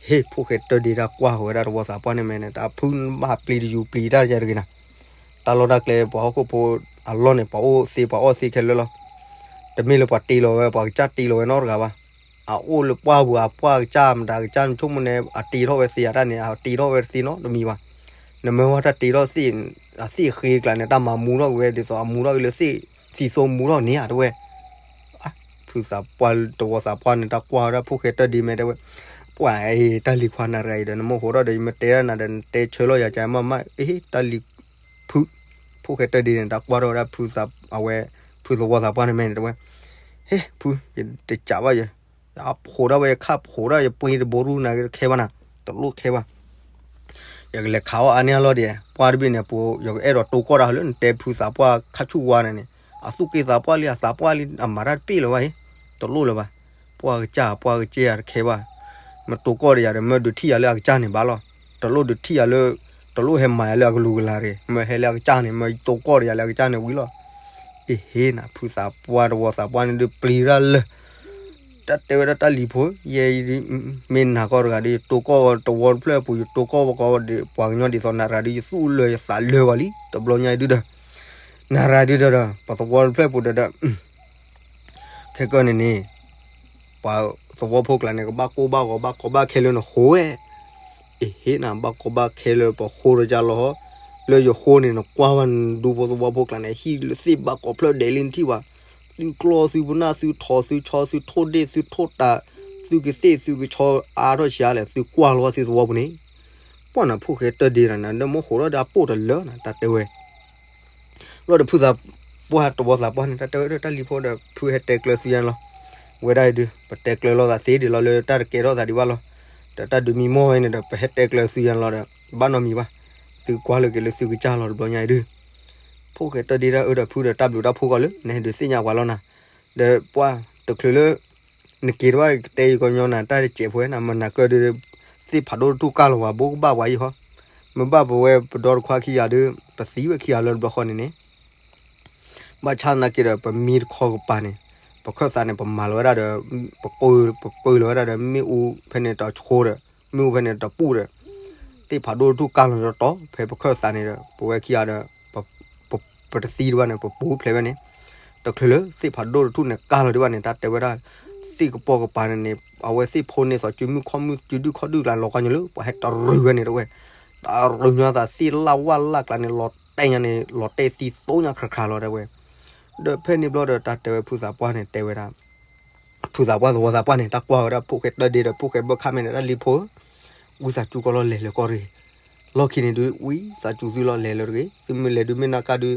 ဟ့ၣ် ဖိၣ်ဃဲတၢၢ်ဒ့တၢ်ကွၢ်ဝဲဒၣ်တဝီသးပှၢ်န့ၣ်မဲာ်န့ၣ် တၢ်ဖုးဘၣ်ပျံၤတယူၤပျံၤတၢ်ယဲတဂ့ၤနၤ, တၢ်လီၢ်တၢ်ကျဲပှၤဟီၣ်ခိၣ်ဖိအလီၢ်န့ၣ် ပှၤအိၣ်သ့ပှၤအီၣ်သ့ခဲလၢာ်လီၤ, တမ့ၢ်လၢပှၤတ့လီၤဝဲ ပှၤကစၢ်တ့လီၤဝဲနီတဂၤဘၣ်, အအိၣ်လၢပှၢ်ပူၤအပှၢ်ကစၢ်မတၤကစၢ်နဆိကမိၣ်န့ၣ် အတ့ထီၣ်ဝဲသ့အတၢ်န့ၣ် အတ့ထီၣ်ဝဲတသ့နီတမံၤဘၣ်, နမ့ၢ်ဝဲတၢ်တ့ထီၣ်သ့ၣ်, အသ့ၣ်ဃ့ကျါန့ၣ် တၢ်မၤမူထီၣ်က့ၤဝဲဒ်သိးအမူထီၣ်က့ၤလၢသ့ၣ်, သံသိမူထီၣ်န့ၣ်ဧါတဲဝဲ, ဖုသးပှၢ်တဝီသးပှၢ်န့ၣ် တၢ်ကွၢ်ဝဲဒၣ်ဖိၣ်ဃဲတၢၢ်ဒ့မဲာ်တဲဝဲ, ပှၤအံၤ တၢ်လံၤခွါနၤတဂၤအံၤဒီး နမ့ၢ်ဟိးထီၣ်ဒီး ယမ့ၢ်တဲဒၣ်နၤဒီး နတဲဆၢလီၤယၤကမၣ်မး, အ့ တၢ်လံၤဖု, ဖိၣ်ဃဲတၢၢ်ဒ့န့ၣ် တၢ်ကွၢ်ထီၣ်ဝဲဒၣ်ဖုသး, အဝဲ, ဖုသဝီသးပှၢ်န့ၣ်မဲာ်န့ၣ်တဲဝဲ, ဟ့ၣ် ဖု, ယတကးဘၣ်ယၤ, ယဖှိးဒၣ်ဝဲယခၣ်ဖှိးဒၣ်ယပှ့ၤတဘိရူၢ်နၤတခဲဘၣ်နၤ, တလိၣ်ခဲဘၣ် ယကလဲၤခးအီၣ်အါန့ၢ်အလီၢ်ဒံး, ပှၢ်တဘ့ၣ်န့ၣ် ပှၤ ယကအဲၣ်ဒိးတိၢ်ကီၢ်တၢ်လၢနတဲဖုသးပှၢ်ခါဆူၣ်ဝါန့ၣ်န့ၣ်, အသူၣ်က့သးပှၢ်လံ အသးပှၢ်လံ အမၤတၢ်တပ့ၢ်လၢၤဘၣ်အံၤ, တလိၣ်လၢၤဘၣ်, ပှၢ်ကစၢ် ပှၢ်ကစၢ်ယၤတခဲဘၣ်, မ့ၢ်တိၢ်ကီၢ်ဒီးယၤဒီး မ့ၢ်ဒုးထံၣ်ယၤလၢအကစၢ်န့ၣ်ဘၣ်လီၤ, တလိၣ်ဒုးထံၣ်ယၤလၢ, တလိၣ်ဟဲမၤယၤလၢအကလုာ်ကလၤတဂ့ၤ, မ့ၢ်ဟဲလၢအကစၢ်န့ၣ် မ့ၢ်တိၢ်ကီၢ်ဒီးယၤလၢအကစၢ်န့ၣ်ဝံၤလီၤ, အ့ဟ့ၣ်နၤ ဖုသးပှၢ်တဝီသးပှၢ်န့ၣ်ဒုးပျံၤတၢ်လၢ တၢ်တဲဝဲဒၣ်တၢ်လံၤဖိ, ယဲ, မ့ၢ်နၤကီၢ်တဂၤဒီး ယတိၢ်ကီၢ်တဝီတဖျၢၣ်အပူၤ ယတိၢ်ကီၢ်ဝဲကီၢ်ဒီး ပှၤကညီဒ်သိးနၤတဂၤဒီး ယသူၣ်လၢာ်ယသးလၢာ်ဝဲလံ တဘျီညါအံၤဒုဒီး, နၤတဂၤဒုဒီး ပှၤသဝီတဖျၢၣ်ပူၤဒီးဒီး ခဲကၢၢ်န့ၣ်န့ၣ်, ပှၤသဝီဖိကျါန့ၣ် ကဘၣ်ကိၢ်ဘၣ်ဂီၤ ဘၣ်ကီဘၣ်ခဲလၢနဃိဝဲ, အ့ဟ့ၣ်နၤ ဘၣ်ကီဘၣ်ခဲလၢပဃိဒီးကၢ်လီၤ, လၢယဃိန့ၣ် နကွၢ်ဝဲနဒူဖိသဝီဖိကျါန့ၣ် ဟံၣ်လၢသ့ၣ်ဘၣ်ကီဖျၢၣ်ဒဲးလံနထံၣ်ဘၣ်, သုကျီၢ်သုပနၢ် သုထိးသုဆီ သုထိၣ်ဒ့ၣ်သုထိၣ်တၤ, သုကသ့ၣ်သုကဆီအါထီၣ်ဆံးအါလဲၣ် သုကွၢ်လီၤဘၣ်သုသဝီပူၤန့ၣ်, ပှၢ်နၤဖိၣ်ဃဲတၢၢ်ဒ့နၤ နမ့ၢ်ဃိးထီၣ်ဒီးအပိၢ်တလၢနၤ တၢ်တဲဝဲ လီၤဒီးဖုသးပှၢ်တဝီသးပှၢ်န့ၣ် တၢ်တဲဝဲဒၣ်တၢ်လံၤဖိဒီး ဖုဟဲတဲကျၢၤသုယၤန့ၣ်လီၤ, ဝဲဒၣ်အံၤဒုး ပတဲကျၢၤလိာ်သးသ့ဒံးလီၤလၢတၢ်တကဲထီၣ်သးဒံးဘၣ်လီၤ, ဒီးတၢ်ဒုးမံမီၢ်ဝဲန့ၣ်ဒီး ပဟဲတဲကျၢၤသုယၤန့ၣ်လီၤဒီး ဘၣ်နီတမံၤဘၣ်, သုကွၢ်လၢက့ၤလၢသုကစၢ်လီၤတဘျီညါအံၤဒုး, ဖိၣ်ဃဲတၢၢ်ဒ့တၢ်အၢဒီးဖုဒီးတၢ်ဘျုးတၢ်ဖှိၣ်ကီးလၢ နဟဲဒုးသ့ၣ်ညါပှၤလီၤနၤ, ဒီးပှၢ်တချုးလၢ နက့ၤတဘၣ်ကတဲယကညီနၤ တၢ်တစဲးဖိနၤ မနၤကၢၢ်ဒုး သ့ၣ်ဖးဒိၣ်တထူၣ်ကၢ်လီၤဝဲ ဘိးကဘၣ်ပှၤယံၤဟီ, မ့ၢ်ဘၣ်ပဝဲပဒီတခွါခံဂၤဒုး ပသံဝဲခံဂၤလၢတဘျီဃီန့ၣ်န့ၣ်, ဘၣ်ဆၣ်သနာ်က့ဒီး ပမံတခီကပၤန့ၣ် ပခၢၣ်သးန့ၣ် ပမၤလီၤဝဲဒၣ်ဒီး ပက, ပကၢလီၤဝဲဒၣ်ဒီး မ့ၣ်အူဖဲန့ၣ်တဆှိဒီး မ့ၣ်အူဖဲန့ၣ်တပူၤဒီး သ့ၣ်ဖးဒိၣ်တထူၣ်ကၢ်လီၤတီၤ ဖဲပခၢၣ်သးန့ၣ်ဒီး ပဝဲခံဂၤဒီး ပတသံတဘၣ်န့ၣ် ပပူၤဖျဲးဝဲန့ၣ်, တချုးလၢသ့ၣ်ဖးဒိၣ်တထူၣ်န့ၣ် ကၢ်လီၤဒံးဘၣ်န့ၣ် တၢ်တဲဝဲဒၣ် သ့ၣ်ကပီၤကပၤန့ၣ်န့ၣ် အဝဲသ့ၣ်ဖိန့ၢ်သီးစုမုၢ်ခီၣ်မုၢ်စုဒုၣ်ခီၣ်ဒုၣ်ကျါ လီၤကီညိလၢ ပှၤဟဲတရူးဝဲန့ၣ်တဲဝဲ, တရူးညါသးသ့ၣ်လၢ်ဝၢ်လၢ်ကျါန့ၣ် လီၤတဲာ်ညါန့ၣ် လီၤတဲာ်သံသိညါခရၣ်ခရၣ်လီၤတဲဝဲ, ဒီးဖဲန့ၣ်ဘျီဒီး တၢ်တဲဝဲဖုသးပှၢ်န့ၣ် တဲဝဲဒၣ် ဖုသးပှၢ်သဝီသးပှၢ်န့ၣ် တၢ်ကွၢ်ဝဲဒၣ် ဖိၣ်ဃဲတၢၢ်ဒ့ဒီး ဖိၣ်ဃဲဘၢၣ်ခၣ်မဲာ်န့ၣ် တၢ်လံၤဖိဧၢ, ဝံသးစူၤကီးလီၤလဲၤလၢၤကီးတဂ့ၤ, လီၢ်ခံန့ၣ်ဒုး ဝံသးစူၤသုလီၤလဲၤလၢၤတဂ့ၤ, သုမ့ၢ်လဲၤဒုးမ့ၢ်နၢ်ကၢ်ဒုး,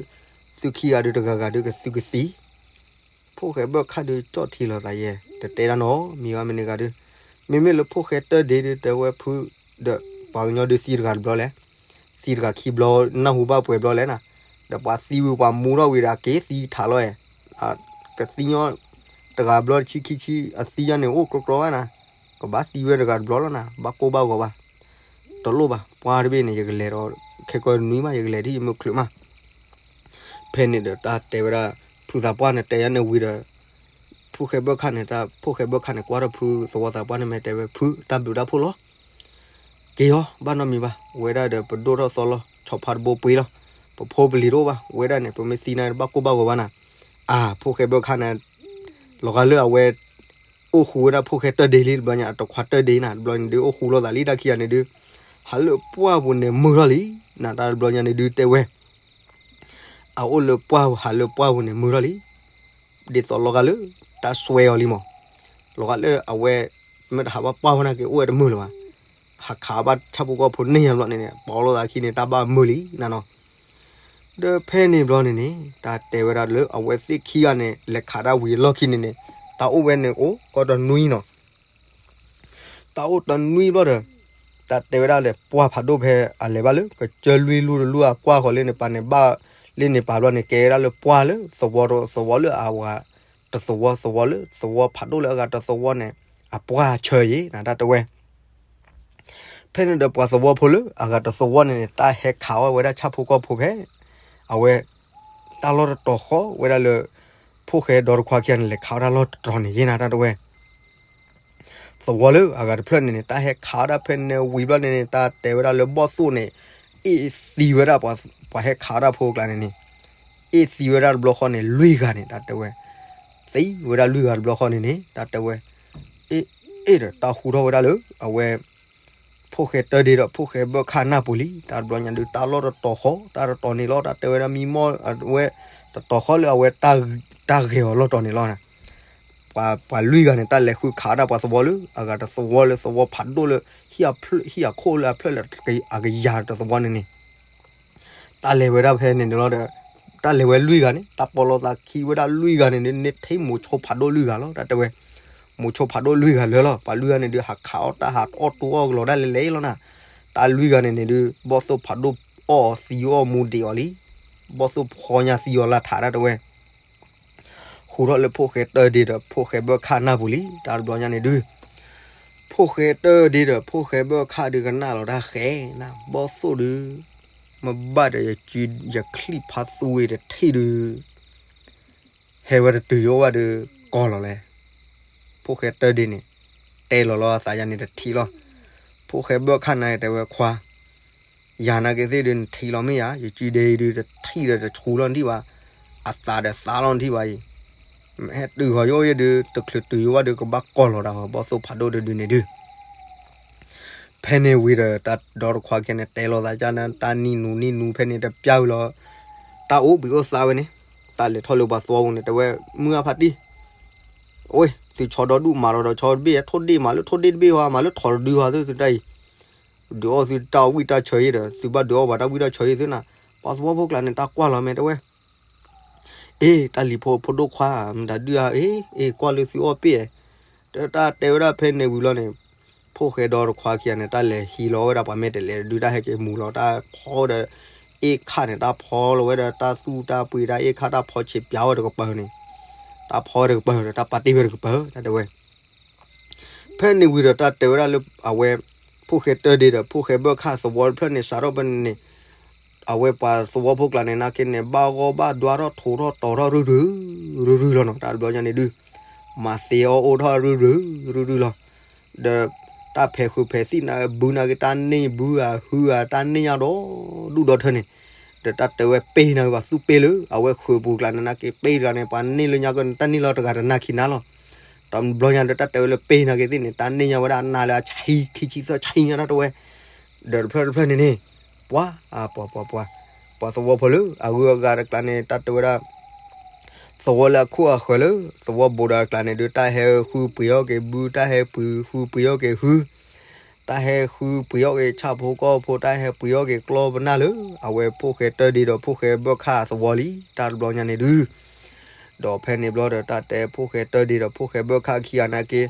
သုခံဂၤဒုးတဂၤဂၤဒုးကသုကသံ, ဖိၣ်ဃဲဘၢၣ်ခၣ်ဒုး ကၠီၣ်ထံလီၤသးယဲ, တတဲတၢ်နီတမံၤဘၣ်မ့ၢ်န့ၣ်ဂၤဒုး, မ့မ့ၢ်လၢဖိၣ်ဃဲတၢၢ်ဒ့ဒုး တဲဝဲဖု, ဒီးပှၤကညီဒုးသံတဂၤတဘျီလဲၣ်, သံတဂၤခံဘျီ နၢ်ဟူဘၣ်ပှဲၤဘျီလဲၣ်နၤ, ဒီးပှၤသံဝံၤပှၤမူထီၣ်ဝံၤဒီး အက့ၤသံထးလီၤ, ကသံညီ တဂၤဘျီတဆံခံဆံ အသံညါန့ၣ် အိၣ်ကြီကြီဘၣ်နၤ, ကဘၣ်သံဝဲတဂၤတဘျီလီၤနၤ, ဘၣ်ကိၢ်ဘၣ်ဂီၤဘၣ်, တလိၣ်ဘၣ်, ပှၢ်တဘ့ၣ်န့ၣ် ယကလဲၤဒီး ခဲကီၢ်နွံမး ယကလဲၤဒ်ယမ့ၢ်ချုးမး. ဖဲန့ၣ်ဒီးတၢ်တဲဝဲဒၣ် ဖုသးပှၢ်န့ၣ်တဲယၤန့ၣ်ဝံၤဒီး ဖိၣ်ဃဲဘၢၣ်ခၣ်န့ၣ် တၢ်ဖိၣ်ဃဲဘၢၣ်ခၣ်န့ၣ် ကွၢ်ထီၣ်ဖုသဝီသးပှၢ်န့ၣ် မ့ၢ်တဲဝဲ ဖုတၢ်ဘျုးတၢ်ဖှိၣ်လီၤ. က့ၤအီၤ ဘၣ်နီတမံၤဘၣ်, ဝဲဒၣ်ဒီးပဒိၣ်ထီၣ်သီလီၤ, ဆီဖါတဘိပှ့ၤလီၤ, ပဖိပလံၤတအိၣ်ဘၣ်, ဝဲဒၣ်န့ၣ် ပမ့ၢ်သံန့ၣ် တဘၣ်ကိၢ်ဘၣ်ဂီၤဘၣ်နၤ. အါ ဖိၣ်ဃဲဘၢၣ်ခၣ်န့ၣ် လီၤဂာ်လၢအဝဲ အိၣ်ဃူဝဲဒၣ်ဖိၣ်ဃဲတၢၢ်ဒ့လံတဘျီညါ, အတခွါတၢၢ်ဒ့နၤ တဘျီန့ၣ်ဒုး အိၣ်ဃူလိာ်သးလံတၢ်ခံဂၤန့ၣ်ဒုး, ဟးလၢပှၢ်ပူၤန့ၣ်မုာ်ထီၣ်လံ, နတၢ်တဘျီညါန့ၣ်ဒုးတဲဝဲ အအိၣ်လၢပှၢ်ပူၤ ဟးလၢပှၢ်ပူၤန့ၣ်မုာ်ထီၣ်လံ. ဒ်သိးလီၤဂာ်လၢ တၢ်စွဲအီၤလံမး, လီၤဂာ်လၢအဝဲ မ့ၢ်တဟးဘၣ်ပှၢ်ပူၤန့ၣ်က့ၤ အိၣ်ဝဲတမုာ်လၢၤဘၣ်, ဟးခးဘၣ်ဆၣ်ဖိကီၢ်ဖိန့ၢ်ညါဘျီန့ၣ်န့ၣ် ပိာ်လိာ်သးခံန့ၣ် တၢ်ဘၣ်မုာ်လံနၤနီၤ. ဒီးဖဲန့ၣ်ဘျီန့ၣ်န့ၣ် တၢ်တဲဝဲဒၣ်လၢအဝဲသ့ၣ်ခံဂၤန့ၣ် လဲၤခးဒၣ်ဝံၤအလီၢ်ခံန့ၣ်န့ၣ် တၢ်အိၣ်ဝဲန့ၣ်အိၣ်ကီၢ်တနွံနီၤ. တၢ်အိၣ်တနွံဘျီဒီး တၢ်တဲဝဲဒၣ်လဲၤပှၢ်ဖးဒိၣ်ဖဲအလဲၤဘၣ်လၢ ကစၢၢ်လွံၢ်လူၢ်တလူၢ်အကွၢ်ဃီၤလၢန့ၣ်ပၤန့ၣ်ဘၣ်, လၢန့ၣ်ပၤဘျီန့ၣ် ကဲဝဲဒၣ်လၢပှၢ်လၢသဝီတသဝီလၢအဝၤတသဝီ သဝီလၢသဝီဖးဒိၣ်လၢအဂၤတသဝီန့ၣ် အပှၢ်ဆၢအံၤနၤ တၢ်တဲဝဲ ဖဲန့ၣ်ဒီးပှၤသဝီဖိလၢအဂၤတသဝီန့ၣ်န့ၣ် တၢ်ဟဲခးအီၣ်ဝဲဒၣ်ဆၣ်ဖိကီၢ်ဖိဖဲ အဝဲ တၢ်လီၢ်တတီၤဃီဝဲဒၣ်လၢ ဖိၣ်ဃဲဒီတခွါခံဂၤန့ၣ် လဲၤခးအီၣ်တၢ်လီၢ်တတီၤန့ၣ်ယဲနၤ တၢ်တဲဝဲ သဝီလၢအဂၤတဖျၢၣ်န့ၣ်န့ၣ် တၢ်ဟဲခးအီၣ်ဒၣ်ဖဲန့ၣ်ဝံၤဘျီန့ၣ်န့ၣ် တၢ်တဲဝဲဒၣ်လၢဘီၣ်သိၣ်န့ၣ် အ့ၣ်သံဝဲဒၣ်ပှၤဟဲခးအီၣ်တၢ်ဖိအကျါန့ၣ်န့ၣ် အ့ၣ်သံဝဲဒၣ်တဘျီဃီန့ၣ် လွံၢ်ဂၤန့ၣ် တၢ်တဲဝဲ သံဝဲဒၣ်လွံၢ်ဂၤတဘျီဃီန့ၣ်န့ၣ် တၢ်တဲဝဲ အ့ၣ် အ့ၣ်ဒီးတၢ်ဟူထီၣ်ဝဲဒၣ်လၢ အဝဲ ဖိၣ်ဃဲတၢၢ်ဒ့ဒီးဖိၣ်ဃဲဘၢၣ်ခၣ်နၢ်ပူၤလံ တၢ်တဘျီညါဒုး တၢ်လီၢ်တတီၤဃီ တၢ်တတီၤန့ၣ်လီၤ တၢ်တဲဝဲဒၣ်မံမီၢ်အဝဲ တတီၤဃီလၢအဝဲ တၢ်ဂဲၤအီၤလီၢ်တီၤန့ၣ်လီၤ. ပှၤလွံၢ်ဂၤန့ၣ် တၢ်လဲၤဃုခးဒၣ်ပှၤသဝီလၢ အဂၤတသဝီလၢသဝီဖးဒိၣ်လၢ ဟံၣ်အခိၣ်လၢအဖျၢၣ်လၢအကယၤတသဝီန့ၣ်န့ၣ် တၢ်လဲၤဝဲဒၣ်ဖဲန့ၣ်န့ၣ်လီၤဒီး တၢ်လဲၤဝဲလွံၢ်ဂၤန့ၣ် တၢ်ပိာ်လိာ်သးခံဝဲဒၣ်လွံၢ်ဂၤန့ၣ် န့ၢ်ထံမိၤဆိဖးဒိၣ်လွံၢ်ဂၤလီၤ တၢ်တဲဝဲ မိၤဆိဖးဒိၣ်လွံၢ်ဂၤလၢာ်လီၤ ပှၤလွံၢ်ဂၤန့ၣ်ဒုး ဟးခးအီၣ်တၢ်ဟးအီၣ်တူအီၣ်ကလီၤဒၣ်လဲာ်လဲာ်လီၤနၤ တၢ်လွံၢ်ဂၤန့ၣ်န့ၣ်ဒုး ဘီၣ်သိၣ်ဖးဒိၣ်အီၣ်အီၤသံအီၣ်မူဒံးအီၤလံ ဘီၣ်သိၣ်ဖီညါသံအီၤလၢထးဒၣ်တဲဝဲ ဟူထီၣ်လၢဖိၣ်ဃဲတၢၢ်ဒ့ဒီးဖိၣ်ဃဲဘၢၣ်ခၣ်နၢ်ပူၤလံ တၢ်တဘျီညါန့ၣ်ဒုး ဖိၣ်ဃဲတၢၢ်ဒ့ဒီးဖိၣ်ဃဲဘၢၣ်ခၣ်ဒုးကနၣ်လီၤတၢ်ဃဲနၤ ဘီၣ်သိၣ်ဒုး မ့ၢ်ဘၣ်ဒီးယချံၣ်ဖးသူဝံၤတထံၣ်ဒုး ဟဲဝဲတတုၤယအိၣ်ဘၣ်ဒီး ကီၢ်လီၤလဲၣ်. ဖိၣ်ဃဲတၢၢ်ဒ့န့ၣ် တဲလီၤလီၤအသးယၤန့ၣ်တထံၣ်လီၤ. ဖိၣ်ဃဲဘၢၣ်ခၣ်နၤတဲဝဲခွါ, ယၤနာ်က့သ့ၣ်ဒုးနထံၣ်လီၤမ့ၢ်ယၤ, ယစုဒ့ဒုးတထံၣ်ဒီးတဆူလီၤနထံၣ်ဘၣ်, အသးဒီးသးလီၤနထံၣ်ဘၣ်အံၤ, ဟဲတုၤဃီၤယအိၣ်ယဲဒုး တချုးတုၤယအိၣ်ဘၣ်ဒုးကဘၣ်ကီၢ်လီၤတၢ်ဃီ ဘီၣ်သိၣ်ဖးဒိၣ်တဒုန့ၣ်ဒုး ဖဲန့ၣ်ဝံၤဒီး တၢ်ဒီတခွါခံဂၤန့ၣ် တဲလိာ်သးကန့ၣ် တၢ်နံၣ်နူနံၣ်နူဖဲန့ၣ် တပျၢ်ဝံၤလီၤ. တၢ်အိၣ်ဘှံးအိၣ်သါဝဲန့ၣ် တၢ်လဲၤထီၣ်လၢပှၤသဝီပူၤန့ၣ် တဲဝဲ မုၢ်အဖါတံၢ်, အဝဲ သုဆီဒီဒူၣ်မၤလီၤဒီးဆီတဘ့ၣ် ထိၣ်ဒ့ၣ်မၤလၢထိၣ်ဒ့ၣ်တဘ့ၣ်ဝဲ မၤလၢထိးတဒုဟီသုသုတၢ်အံၤ, ဒုးအီၣ်သုတၢ်ဝံၣ်တၢ်ဆၢအံၤဒီး သုဘၣ်ဒုးအီၣ်ပှၤတၢ်ဝံၣ်တၢ်ဆၢအံၤသုနၤ, ပှၤသဝီဖိကျါန့ၣ် တၢ်ကွၢ်လီၤမ့ၢ်တဲဝဲ အ့ တၢ်လံၤဖိဖိဒိၣ်ခွါ မတၤဒုဧါ အ့ အ့ ကွၢ်လၢသုအီၣ်ပ့ၣ်, ဒီးတၢ်တဲဝဲဒၣ်ဖဲန့ၣ်ဝံၤလီၤန့ၣ်, ဖိၣ်ဃဲဒီတခွါခံဂၤန့ၣ် တၢ်လဲၤဟံးလီၤဝဲဒၣ်ပှၤမဲာ်တဲးလဲးဒုး တၢ်ဟဲက့ၤမူၤလီၤတၢ်ဖီဒီး အ့ၣ်ခၣ်န့ၣ် တၢ်ဖီလီၤဝဲဒီးတၢ်သူၣ်တၢ်ပှ့ၤတၢ်အ့ၣ်ခၣ်တၢ်ဖီဆံးပၠးဝဲတကပၤန့ၣ်, တၢ်ဖီဝဲတကပၤဒီး တၢ်ပာ်တ့ၢ်ဝဲတကပၤ တၢ်တဲဝဲ ဖဲန့ၣ်ဝံၤဒီးတၢ်တဲဝဲဒၣ်လၢအဝဲ ဖိၣ်ဃဲတၢဒ့ဒီး ဖိၣ်ဃဲဘၢၣ်ခၣ်သဝီတဖျၢၣ်န့ၣ် စးထီၣ်ဖဲန့ၣ်န့ၣ်, အဝဲပှၤသဝီဖိကျါန့ၣ် နာ်က့န့ၣ် ဘၣ်ဂီၢ်ဘၣ်ဒွါထီၣ်ထိးထီၣ်တီၤထီၣ်ရုၢ်ရုၢ်, ရုၢ်ရုၢ်လီၤနီၤ တၢ်တဘျီညါန့ၣ်ဒုး, မၤသ့အီၣ်အိၣ်ထီၣ်ရုၢ်ရုၢ်, ရုၢ်ရုၢ်လီၤ. ဒီး တၢ်ဖဲးဃုာ်ဖဲးသံၣ်န့ၣ် ဘုနာ်က့တၢ်န့ၢ်ဘုဧါဟုဧါ တၢ်န့ၢ်ညါဒီးဒူၣ်ဒီထၢန့ၣ်, ဒီးတၢ်တဲဝဲပ့ၢ်နာ်က့ပှၤသူၣ်ပ့ၢ်လၢ အဝဲဃုာ်ပူၤကျါန့ၣ် နာ်က့ပ့ၢ်တဂၤန့ၣ် ပှၤန့ၢ်လၢညါကီန့ၣ် တၢ်န့ၢ်လီၤတဂၤတနၢ်ခံနၤလီၤ. တဘျီညါဒီးတၢ်တဲဝဲလၢပ့ၢ်နာ်က့သ့ၣ်န့ၣ် တၢ်န့ၢ်ညါဝဲဒၣ်အနၤလၢအဆံခံဆံသၢဆံညါတၢ်တဲဝဲ, ဒီးတဖျၢၣ်တဖျၢၣ်န့ၣ်န့ၣ်, ပှၤ ပှၤ ပှၤ ပှၤ ပှၤသဝီဖိလၢ အဂုၤအဂၤတကျါန့ၣ် တၢ်တဲဝဲဒၣ် သဝီလၢအခိၣ်အဃၢၤလၢ သဝီဘိးဒီးတကျါန့ၣ်ဒုး တၢ်ဟဲဃုပှ့ၤအီၣ်က့ၤဘု တၢ်ဟဲပှ့ၤဃုပှ့ၤအီၣ်က့ၤဟု, တၢ်ဟဲဃုပှ့ၤအီၣ်က့ၤဆၣ်ဖိကီၢ်ဖိ တၢ်ဟဲပှ့ၤအီၣ်က့ၤကျီပနၢ်လၢ အဝဲဖိၣ်ဃဲတၢဒ့ဒီးဖိၣ်ဃဲဘၢၣ်ခၣ်သဝီလံ တၢ်တဘျီညါန့ၣ်ဒုး ဒီးဖဲန့ၣ်ဘျီဒီးတၢ်တဲဖိၣ်ဃဲတၢဒ့ဒီးဖိၣ်ဃဲဘၢၣ်ခၣ်ခံဂၤနာ်က့,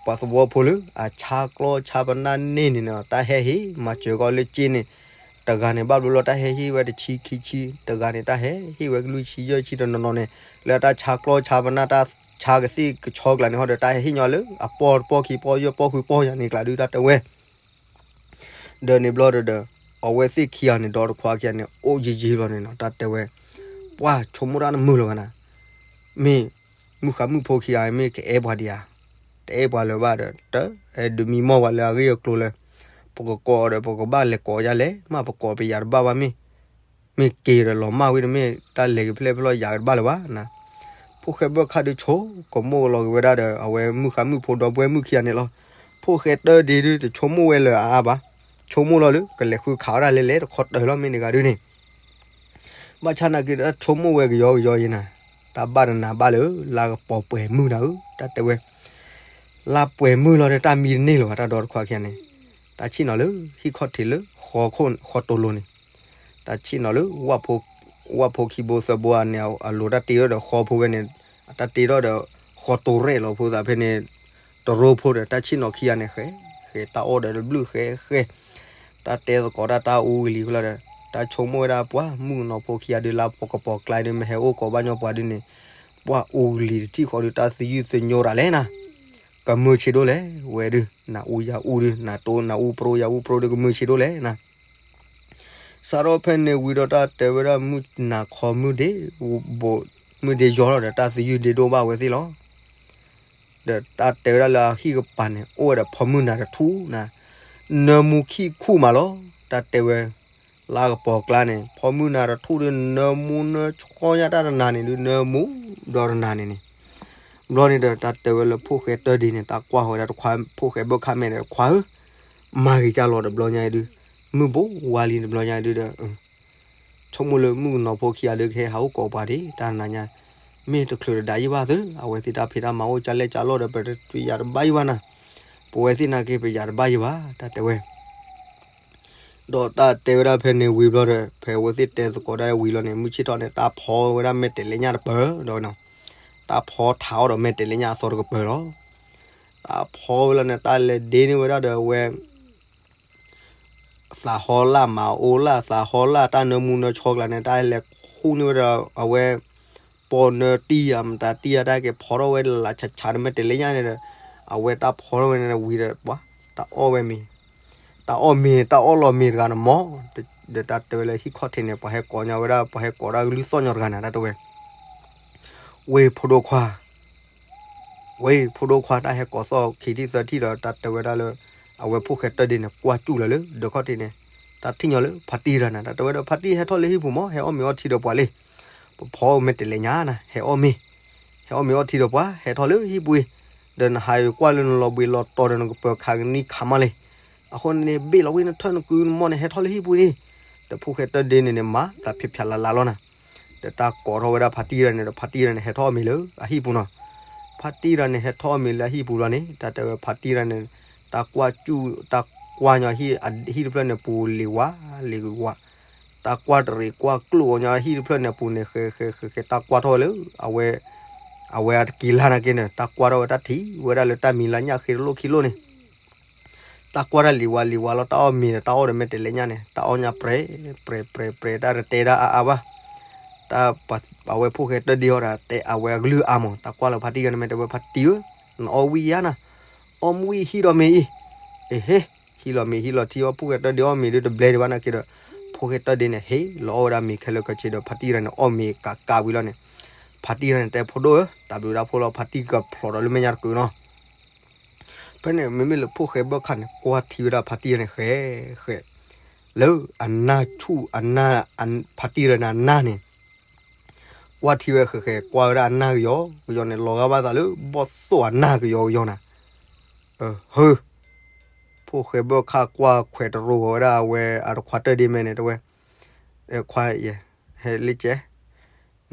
ပှၤသဝီဖိလၢအဆါကျီဆါပနၢ်န့ၢ်န့ၣ်နီၤ တၢ်ဟဲဟ့ၣ်မၤစၢၤကီးလၢက့န့ၣ်, တဂၤန့ၣ်ဘၣ်ဘျီလီၤ တၢ်ဟဲဟ့ၣ်ဝဲတဆံခံဆံ, တဂၤန့ၣ် တၢ်ဟဲဟ့ၣ်ဝဲကလွံၢ်ဆံယဲၢ်ဆံတနီၤနီၤန့ၣ်, လၢတၢ်ဆါကျီဆါပနၢ်တၢ်ဆါကသ့ၣ်ကဆီကျါန့ၣ်ဟီဒီး တၢ်ဟဲဟ့ၣ်ညီလၢအပီၢ်တပီၢ်ခံပီၢ်ယဲၢ်ပီၢ်ဃုပီၢ်ယၤန့ၣ်ကျါဒုး တၢ်တဲဝဲ ဒီးန့ၣ်ဘျီဒီးဒီး အဝဲသ့ၣ်ခံဂၤန့ၣ် ဒီတခွါခံဂၤန့ၣ် အိၣ်ယံာ်ယံာ်လီၤန့ၣ်နီၤ တၢ်တဲဝဲ, ပှၢ်ဆိကမိၣ်တၢ်တမုာ်လၢၤဘၣ်နၤ, မ့ၢ်မုၣ်ဃါမုၣ်ဖိခံဂၤမ့ၢ်ကအဲၣ်ပှၤဒံးဧါ, တအဲၣ်ပှၤလၢၤဘၣ်ဒီး တအဲၣ်ဒုးမံမီၢ်ပှၤလၢအဂ့ၢ်အကျိၤလၢ ပကကိးဒီး ပကဘၣ်လဲၤကိးယၤလဲၣ်, မ့ၢ်ပကိးပယၤတဘၣ်ဘၣ်မ့ၢ်, မ့ၢ်က့ၤဒီးလီၤမၢ်ဝံၤတမ့ၢ် တၢ်လဲၤက့ၤဖျဲၣ်ဖျီၣ်ယၤကတဘၣ်လၢၤဘၣ်နၤ. ဖိၣ်ဃဲဘၢၣ်ခၣ်ဒုးဆိကမိၣ်လီၤက့ၤဝဲဒၣ်ဒီး အဝဲမုၣ်ဃါမုၣ်ဖိဒီပုၢ်ဝဲၢ်မုၣ်ခံဂၤန့ၣ်လီၤ. ဖိၣ်ဃဲတၢဒ့ဒုးတဆိကမိၣ်ဝဲလၢၤအါအါဘၣ်, ဆိကမိၣ်လီၤလၢ ကလဲၤဃုခးဝဲဒၣ်လဲၤလဲၤတခီတၢၢ်လီၤ မ့ၢ်န့ၣ်ဂၤဒုးန့ၣ် ဘၣ်ဆၣ်နာ်က့ၤတၢ်ဆိကမိၣ်ဝဲကယီကယီယံၤနၤ, တၢ်ဘၣ်တနၤဘၣ်လၢ လါကပီၤပှဲၤမုၢ်နၤဧၢ တၢ်တဲဝဲ, လါပှဲၤမုၢ်လီၤဒီးတၢ်မံတန့ၢ်လၢၤဘၣ် တၢ်ဒီတခွါခံဂၤန့ၣ်, တၢ်ဆ့ၣ်နီၤလၢ ဟံၣ်ခီၣ်ထံးလၢ ဃီတိၤလိၤန့ၣ်, တၢ်ဆ့ၣ်နီၤလၢ ဝၣ်ဖိခံဘိသၢဘိအန့ၣ် အလိၤတၢ်တ့ထီၣ်ဒီးဃီဖိဝဲန့ၣ်, တၢ်တ့ထီၣ်ဒီး ဃီတိၤရဲၣ်လီၤဖိသးဖဲန့ၣ်, တရိဖိဒီး တၢ်ဆ့ၣ်နီၤခံဂၤန့ၣ်ဃဲ, ဃဲတၢ်အီၣ်ဒီးတဘျုးဃဲဃဲ တၢ်တဲသကိးတၢ်တၢ်အူကလံၤဃီလီၤဒီး တၢ်ဆိကမိၣ်ဝဲဒၣ်ပှၤမုၣ်ကနီၤဖိခံဂၤဒုးလၢပကပီၤကျါဒုး မ့ၢ်ဟဲအိၣ်ကိးဘၣ်ညီပှၤဒုးန့ၣ်, ပှၤအူကလံၤတထံၣ်ဃီဒုး တၢ်သယုၢ်သညိတၢ်လဲၣ်နၤ, ကမုာ်ဆံးဒိၣ်လဲၣ် ဝဲဒုး နၤအူယၤအူဒုး နၤတိနၤအူပြိယၤအူပြိဒုး ကမုာ်ဆံးဒိၣ်လဲၣ်နၤ. စးထီၣ်ဖဲန့ၣ်ဝံၤဒီး တၢ်တဲဝဲဒၣ်မုၢ်နၤခီမုၢ်ဒ့, မုၢ်ဒ့ယီၤလီၤဒီး တၢ်သယုၢ်ဒ့ဒိၣ်ဘၣ်ဝဲသ့ၣ်လီၤ. ဒီးတၢ်တဲဝဲဒၣ်လၢအဟံၣ်ကပၤန့ၣ် အိၣ်ဝဲဒီးဖီမုၢ်နၤတထူၣ်နၤ, နၢမူခံခူၣ်မးလီၤ. တၢ်တဲဝဲ လၢကပီၤကျါန့ၣ် ဖီမုၢ်နၤတထူၣ်ဒုး နၢမူနၢဆီညါတၢ်တနၤန့ၣ်ဒုး နၢမူဒီးတနၤန့ၣ်န့ၣ်, ဘျီန့ၣ်ဒီး တၢ်တဲဝဲလၢဖိၣ်ဃဲတၢဒ့န့ၣ် တၢ်ကွၢ်ဃီဝဲဒၣ်တခွါ ဖိၣ်ဃဲဘၢၣ်ခၣ်မဲာ်ဒီးတခွါဧၢ, မၤဂ့ၤကၢ်လီၤတဘျီညါအံၤဒုး, မုၢ်ဘိဝါလံတဘျီညါအံၤဒုးဒီး ဆိကမိၣ်လၢမုၣ်ကနီၤဖိခံဂၤဒုးကဟဲဟးအိၣ်ကိးပှၤဒံး တၢ်နၤညါ, မ့ၢ်တချုးတဒါယံာ်ဘၣ်သု အဝဲသ့ၣ်တၢ်ဖံးတၢ်မၤအိၣ်ကၢ်လဲၣ်ကၢ်လီၢ်ဒီး ပတယၤတဘၣ်ယံာ်ဘၣ်နၤ, ပဝဲသ့ၣ်နာ်က့ပယၤတဘၣ်ယံာ်ဘၣ် တၢ်တဲဝဲ ဒီးတၢ်တဲဝဲဒၣ်ဖဲန့ၣ်ဝံၤဘျီဒီး ဖဲအဝဲသ့ၣ်တဲသကိးဒၣ်ဝံၤလီၤန့ၣ် မုၢ်ဆ့ၣ်ထီၣ်န့ၣ် တၢ်ဖီဝဲဒၣ်မဲာ်တဲးလဲညၣ်တပၢၤဒီးနီၤ, တၢ်ဖီထးအီၣ်ဒီးမဲာ်တဲးလဲညၣ်အသီတကပၢၤလီၤ. တၢ်ဖီဝဲလီၤန့ၣ် တၢ်လဲၤဒ့န့ၢ်ဝဲဒၣ်ဒီးအဝဲ သးဟီလၢ်မၤအိလၢ် သးဟီလၢ်တၢ်နၢမူနၢဆီကျါန့ၣ် တၢ်လဲၤခူၣ်န့ၢ်ဝဲဒီး အဝဲ ပိာ်နၢတံၢ်ယၤ မတၤတံၢ်ယၤ တၢ်က့ၤဖီထီၣ်ဝဲလၢ်လၢ်ဆးဆးန့ၣ် မဲာ်တဲးလဲညၣ်န့ၣ်ဒီး အဝဲတၢ်ဖီထီၣ်ဝဲန့ၣ်ဝံၤဒီး ပှၤ တၢ်အီၣ်ဝဲမ့ၤ တၢ်အီၣ်မ့ၤ တၢ်အီၣ်လီၤမ့ၤတဂၤန့ၣ်မး ဒီးတၢ်တဲဝဲလၢဟံၣ်ခီၣ်ထံးန့ၣ် ပှၤဟဲကိးညါဝဲဒၣ် ပှၤဟဲကိးဒၣ်ကလုၢ်သီၣ်ညီတဂၤန့ၣ် တၢ်တဲဝဲ ဝ့ၢ်ဖိဒိၣ်ခွါ ဝ့ၢ်ဖိဒိၣ်ခွါ တၢ်ဟဲကိးသီၣ်ခံထံၣ်သၢထံၣ်ဒီး တၢ်တဲဝဲဒၣ်လၢ အဝဲဖိၣ်ဃဲတၢဒ့န့ၣ် ကွၢ်စူၣ်လၢၤလၢဒၢးခီၣ်ထံးန့ၣ် တၢ်ထံၣ်ညီလၢဖါတံၢ်တဂၤန့ၣ် တၢ်တဲဝဲဒီး ဖါတံၢ်ဟဲထီၣ်လၢဟံၣ်ပူၤမး ဟဲအီၣ်မ့ၤအီထံဒီးပှၤလံ ပဖီမဲာ်တဲးလဲညါနၤ ဟဲအီၣ်မ့ၤ ဟဲအီၣ်မ့ၤအီထံဒီးပှၤ ဟဲထီၣ်လၢဟံၣ်ပူၤအံၤ ဒီးနဟးကွၢ်လၢနလီၤဘှံးလီၤတီၤဒီးနကပၢၤခးကနံၣ်ခးမးလံ အဃိန့ၣ် ဘ့ၣ်လီၤဝံၣ်နထၢၣ်နကုနမီၢ်န့ၣ် ဟဲထီၣ်လၢဟံၣ်ပူၤန့ၣ် ဒီးဖိၣ်ဃဲတၢဒ့န့ၣ်န့ၣ် မၤသးဖျဲးဖျဲးလၤလၤလီၤနၤ ဒီးတၢ်ကိးထီၣ်ဝဲဒၣ်ဖါတံၢ်တဂၤန့ၣ်ဒီး ဖါတံၢ်တဂၤန့ၣ် ဟဲထီၣ်အီၣ်မ့ၤလၢအဟံၣ်ပူၤနီၤ ဖါတံၢ်တဂၤန့ၣ် ဟဲထီၣ်အီၣ်မ့ၤလၢအဟံၣ်ပူၤလီၤန့ၣ် တၢ်တဲဝဲဖါတံၢ်တဂၤန့ၣ် တၢ်ကွၢ်စူၣ် တၢ်ကွၢ်ညီဟံၣ်တဖျၢၣ်န့ၣ်ပူၤလံၤဝါလံၤဝါ တၢ်ကွၢ်တရံးကွၢ်ကျိၣ်အီၤညီဟံၣ်တဖျၢၣ်န့ၣ်ပူၤန့ၣ် ဃဲဃဲဃဲဃဲ တၢ်ကွၢ်ထီၣ်ဝဲလၢ အဝဲ အဝဲအတကံၤလါနာ်က့န့ၣ် တၢ်ကွၢ်ထီၣ်ဝဲတၢ်ထံၣ်ဝဲဒၣ်လၢတၢ်မံၤလၢညၣ်ဃ့တလိၣ်ခံလိၣ်န့ၣ် တၢ်ကွၢ်တၢ်လံၤဝါလံၤဝါလီၤ တၢ်အီၣ်မ့ၤဒီး တၢ်အီၣ်ဒီးမဲာ်တဲးလဲညါန့ၣ် တၢ်အီၣ်ညါပြဲၤ ပြဲၤ ပြဲၤ ပြဲၤ တၢ်တတဲဒၣ်အါအါဘၣ် တၢ် အဝဲဖိၣ်ဃဲတၢဒ့အီၤဒီး တဲအဝဲအကလုၢ်အါမး တၢ်ကွၢ်လၢဖါတံၢ်တဂၤန့ၣ် မ့ၢ်တဲဝဲဖါတံၢ်ဧၢ နအီၣ်ဝံၣ်ယါနၤ အီၣ်မ့ၢ်ဝံၣ်ဟံၣ်ဒီးမ့ၤအံၤ အ့ဟ့ ဟံၣ်လီၤမ့ၤဟံၣ်လီၤထံအီၣ် ဖိၣ်ဃဲတၢဒ့အီၣ်မ့ၤဒုးတဘျဲဒံးဘၣ်နာ်က့ဒီး ဖိၣ်ဃဲတၢဒ့န့ၣ် ဟ့ၣ်လီၤအီၣ်ဝဲဒၣ်မ့ၤခဲလၢာ်ခဲဆ့ဒီး ဖါတံၢ်တဂၤန့ၣ်အီၣ်မ့ၤကးကးဝံၤလီၤန့ၣ် ဖါတံၢ်တဂၤန့ၣ်တဲ ဖိဒိၣ်ဧၢ တၢ်ဘျုးတၢ်ဖှိၣ်လီၤ ဖါတံၢ်ကဖျိးဒီးလၢမဲာ်ညါတကုာ်နီၤ ဖဲန့ၣ် မ့မ့ၢ်လၢဖိၣ်ဃဲဘၢၣ်ခၣ်န့ၣ် ကွၢ်ထံဝဲဒၣ်ဖါတံၢ်တဂၤန့ၣ် ဃဲ ဃဲ လၢအနၢ်ဆူၣ်အနၢ် ဖါတံၢ်တဂၤန့ၣ်အနၢ်န့ၣ် ကွၢ်ထံဝဲဃဲဃဲ ကွၢ်ဝဲဒၣ်အနၢ်ကယီကယီန့ၣ် လီၤဂာ်ဘၣ်သးလၢဘီၣ်သိၣ်အနၢ်ကယီကယီနၤ ဟၢ ဖိၣ်ဃဲဘၢၣ်ခၣ်ကွၢ်ခွဲးတရူးဝဲဒၣ်အဝဲအတခွါတၢၢ်ဒ့မဲန့ၣ် တဝဲ ခွါယဲ ဟဲလၢကဲ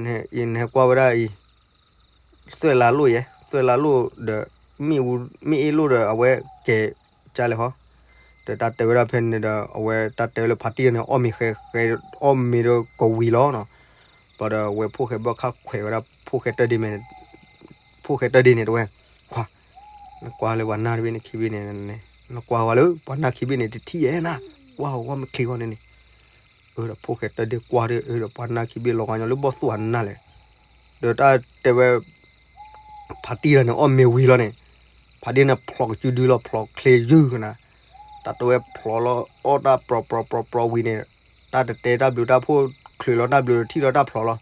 နဟဲကွၢ်ဝဲဒၣ်အံၤ သွဲၣ်လါလိၣ်ယဲ သွဲၣ်လါလိၣ်ဒီး မ့ၣ်အူ မ့ၣ်အ့လိၣ်ဒီး အဝဲကဲကၢ်လဲၣ်ဟီ ဒီးတၢ်တဲဝဲဒၣ်ဖဲန့ၣ်ဒီး အဝဲတၢ်တဲဝဲလၢဖါတံၢ်န့ၣ် အီၣ်မ့ၤဃဲဃဲ အီၣ်မ့ၤဒီးကဝံၤလီၤနီၤ ဘျီဒီးအဝဲဖိၣ်ဃဲဘၢၣ်ခၣ်ခွဲးဝဲဒၣ် ဖိၣ်ဃဲတၢၢ်ဒ့မဲန့ၣ် ဖိၣ်ဃဲတၢၢ်ဒ့န့ၣ်တဝဲ ခွါ နကွၢ်လၢပှၤနၢ်တဘ့ၣ်န့ၣ်ခံဘ့ၣ်န့ၣ် နကွၢ်ဝဲလၢပှၤနၢ်ခံဘ့ၣ်န့ၣ် တထံၣ်ယဲနၤ ကွၢ်ဝဲမ့ၢ်ချ့ဂီၢ်န့ၣ်န့ၣ် အၢ ဒီးဖိၣ်ဃဲတၢၢ်ဒ့ကွၢ်ဒီး အၢ ဒီးပှၤနၢ်ခံဘ့ၣ်လီၤဂာ်ညီလၢဘီၣ်သိၣ်အနၢ်လဲၣ် ဒီးတၢ်တဲဝဲ ဖါတံၢ်တဂၤန့ၣ် အီၣ်မ့ၤဝံၤလီၤန့ၣ် ဖါတံၢ်န့ၣ်ဖျိးကစုဒုလီၤ ဖျိးချ့ယုၢ်နၤ တၢ်တဲဝဲဖျိးလီၤ အီၣ်တၢ်ပြီပြီပြီပြီဝံၤန့ၣ်, တၢ်တတဲတၢ်ဘျုးတၢ်ဖှိၣ် ချုးလီၤတၢ်ဘျုး ထံၣ်လီၤတၢ်ဖျိးလီၤ.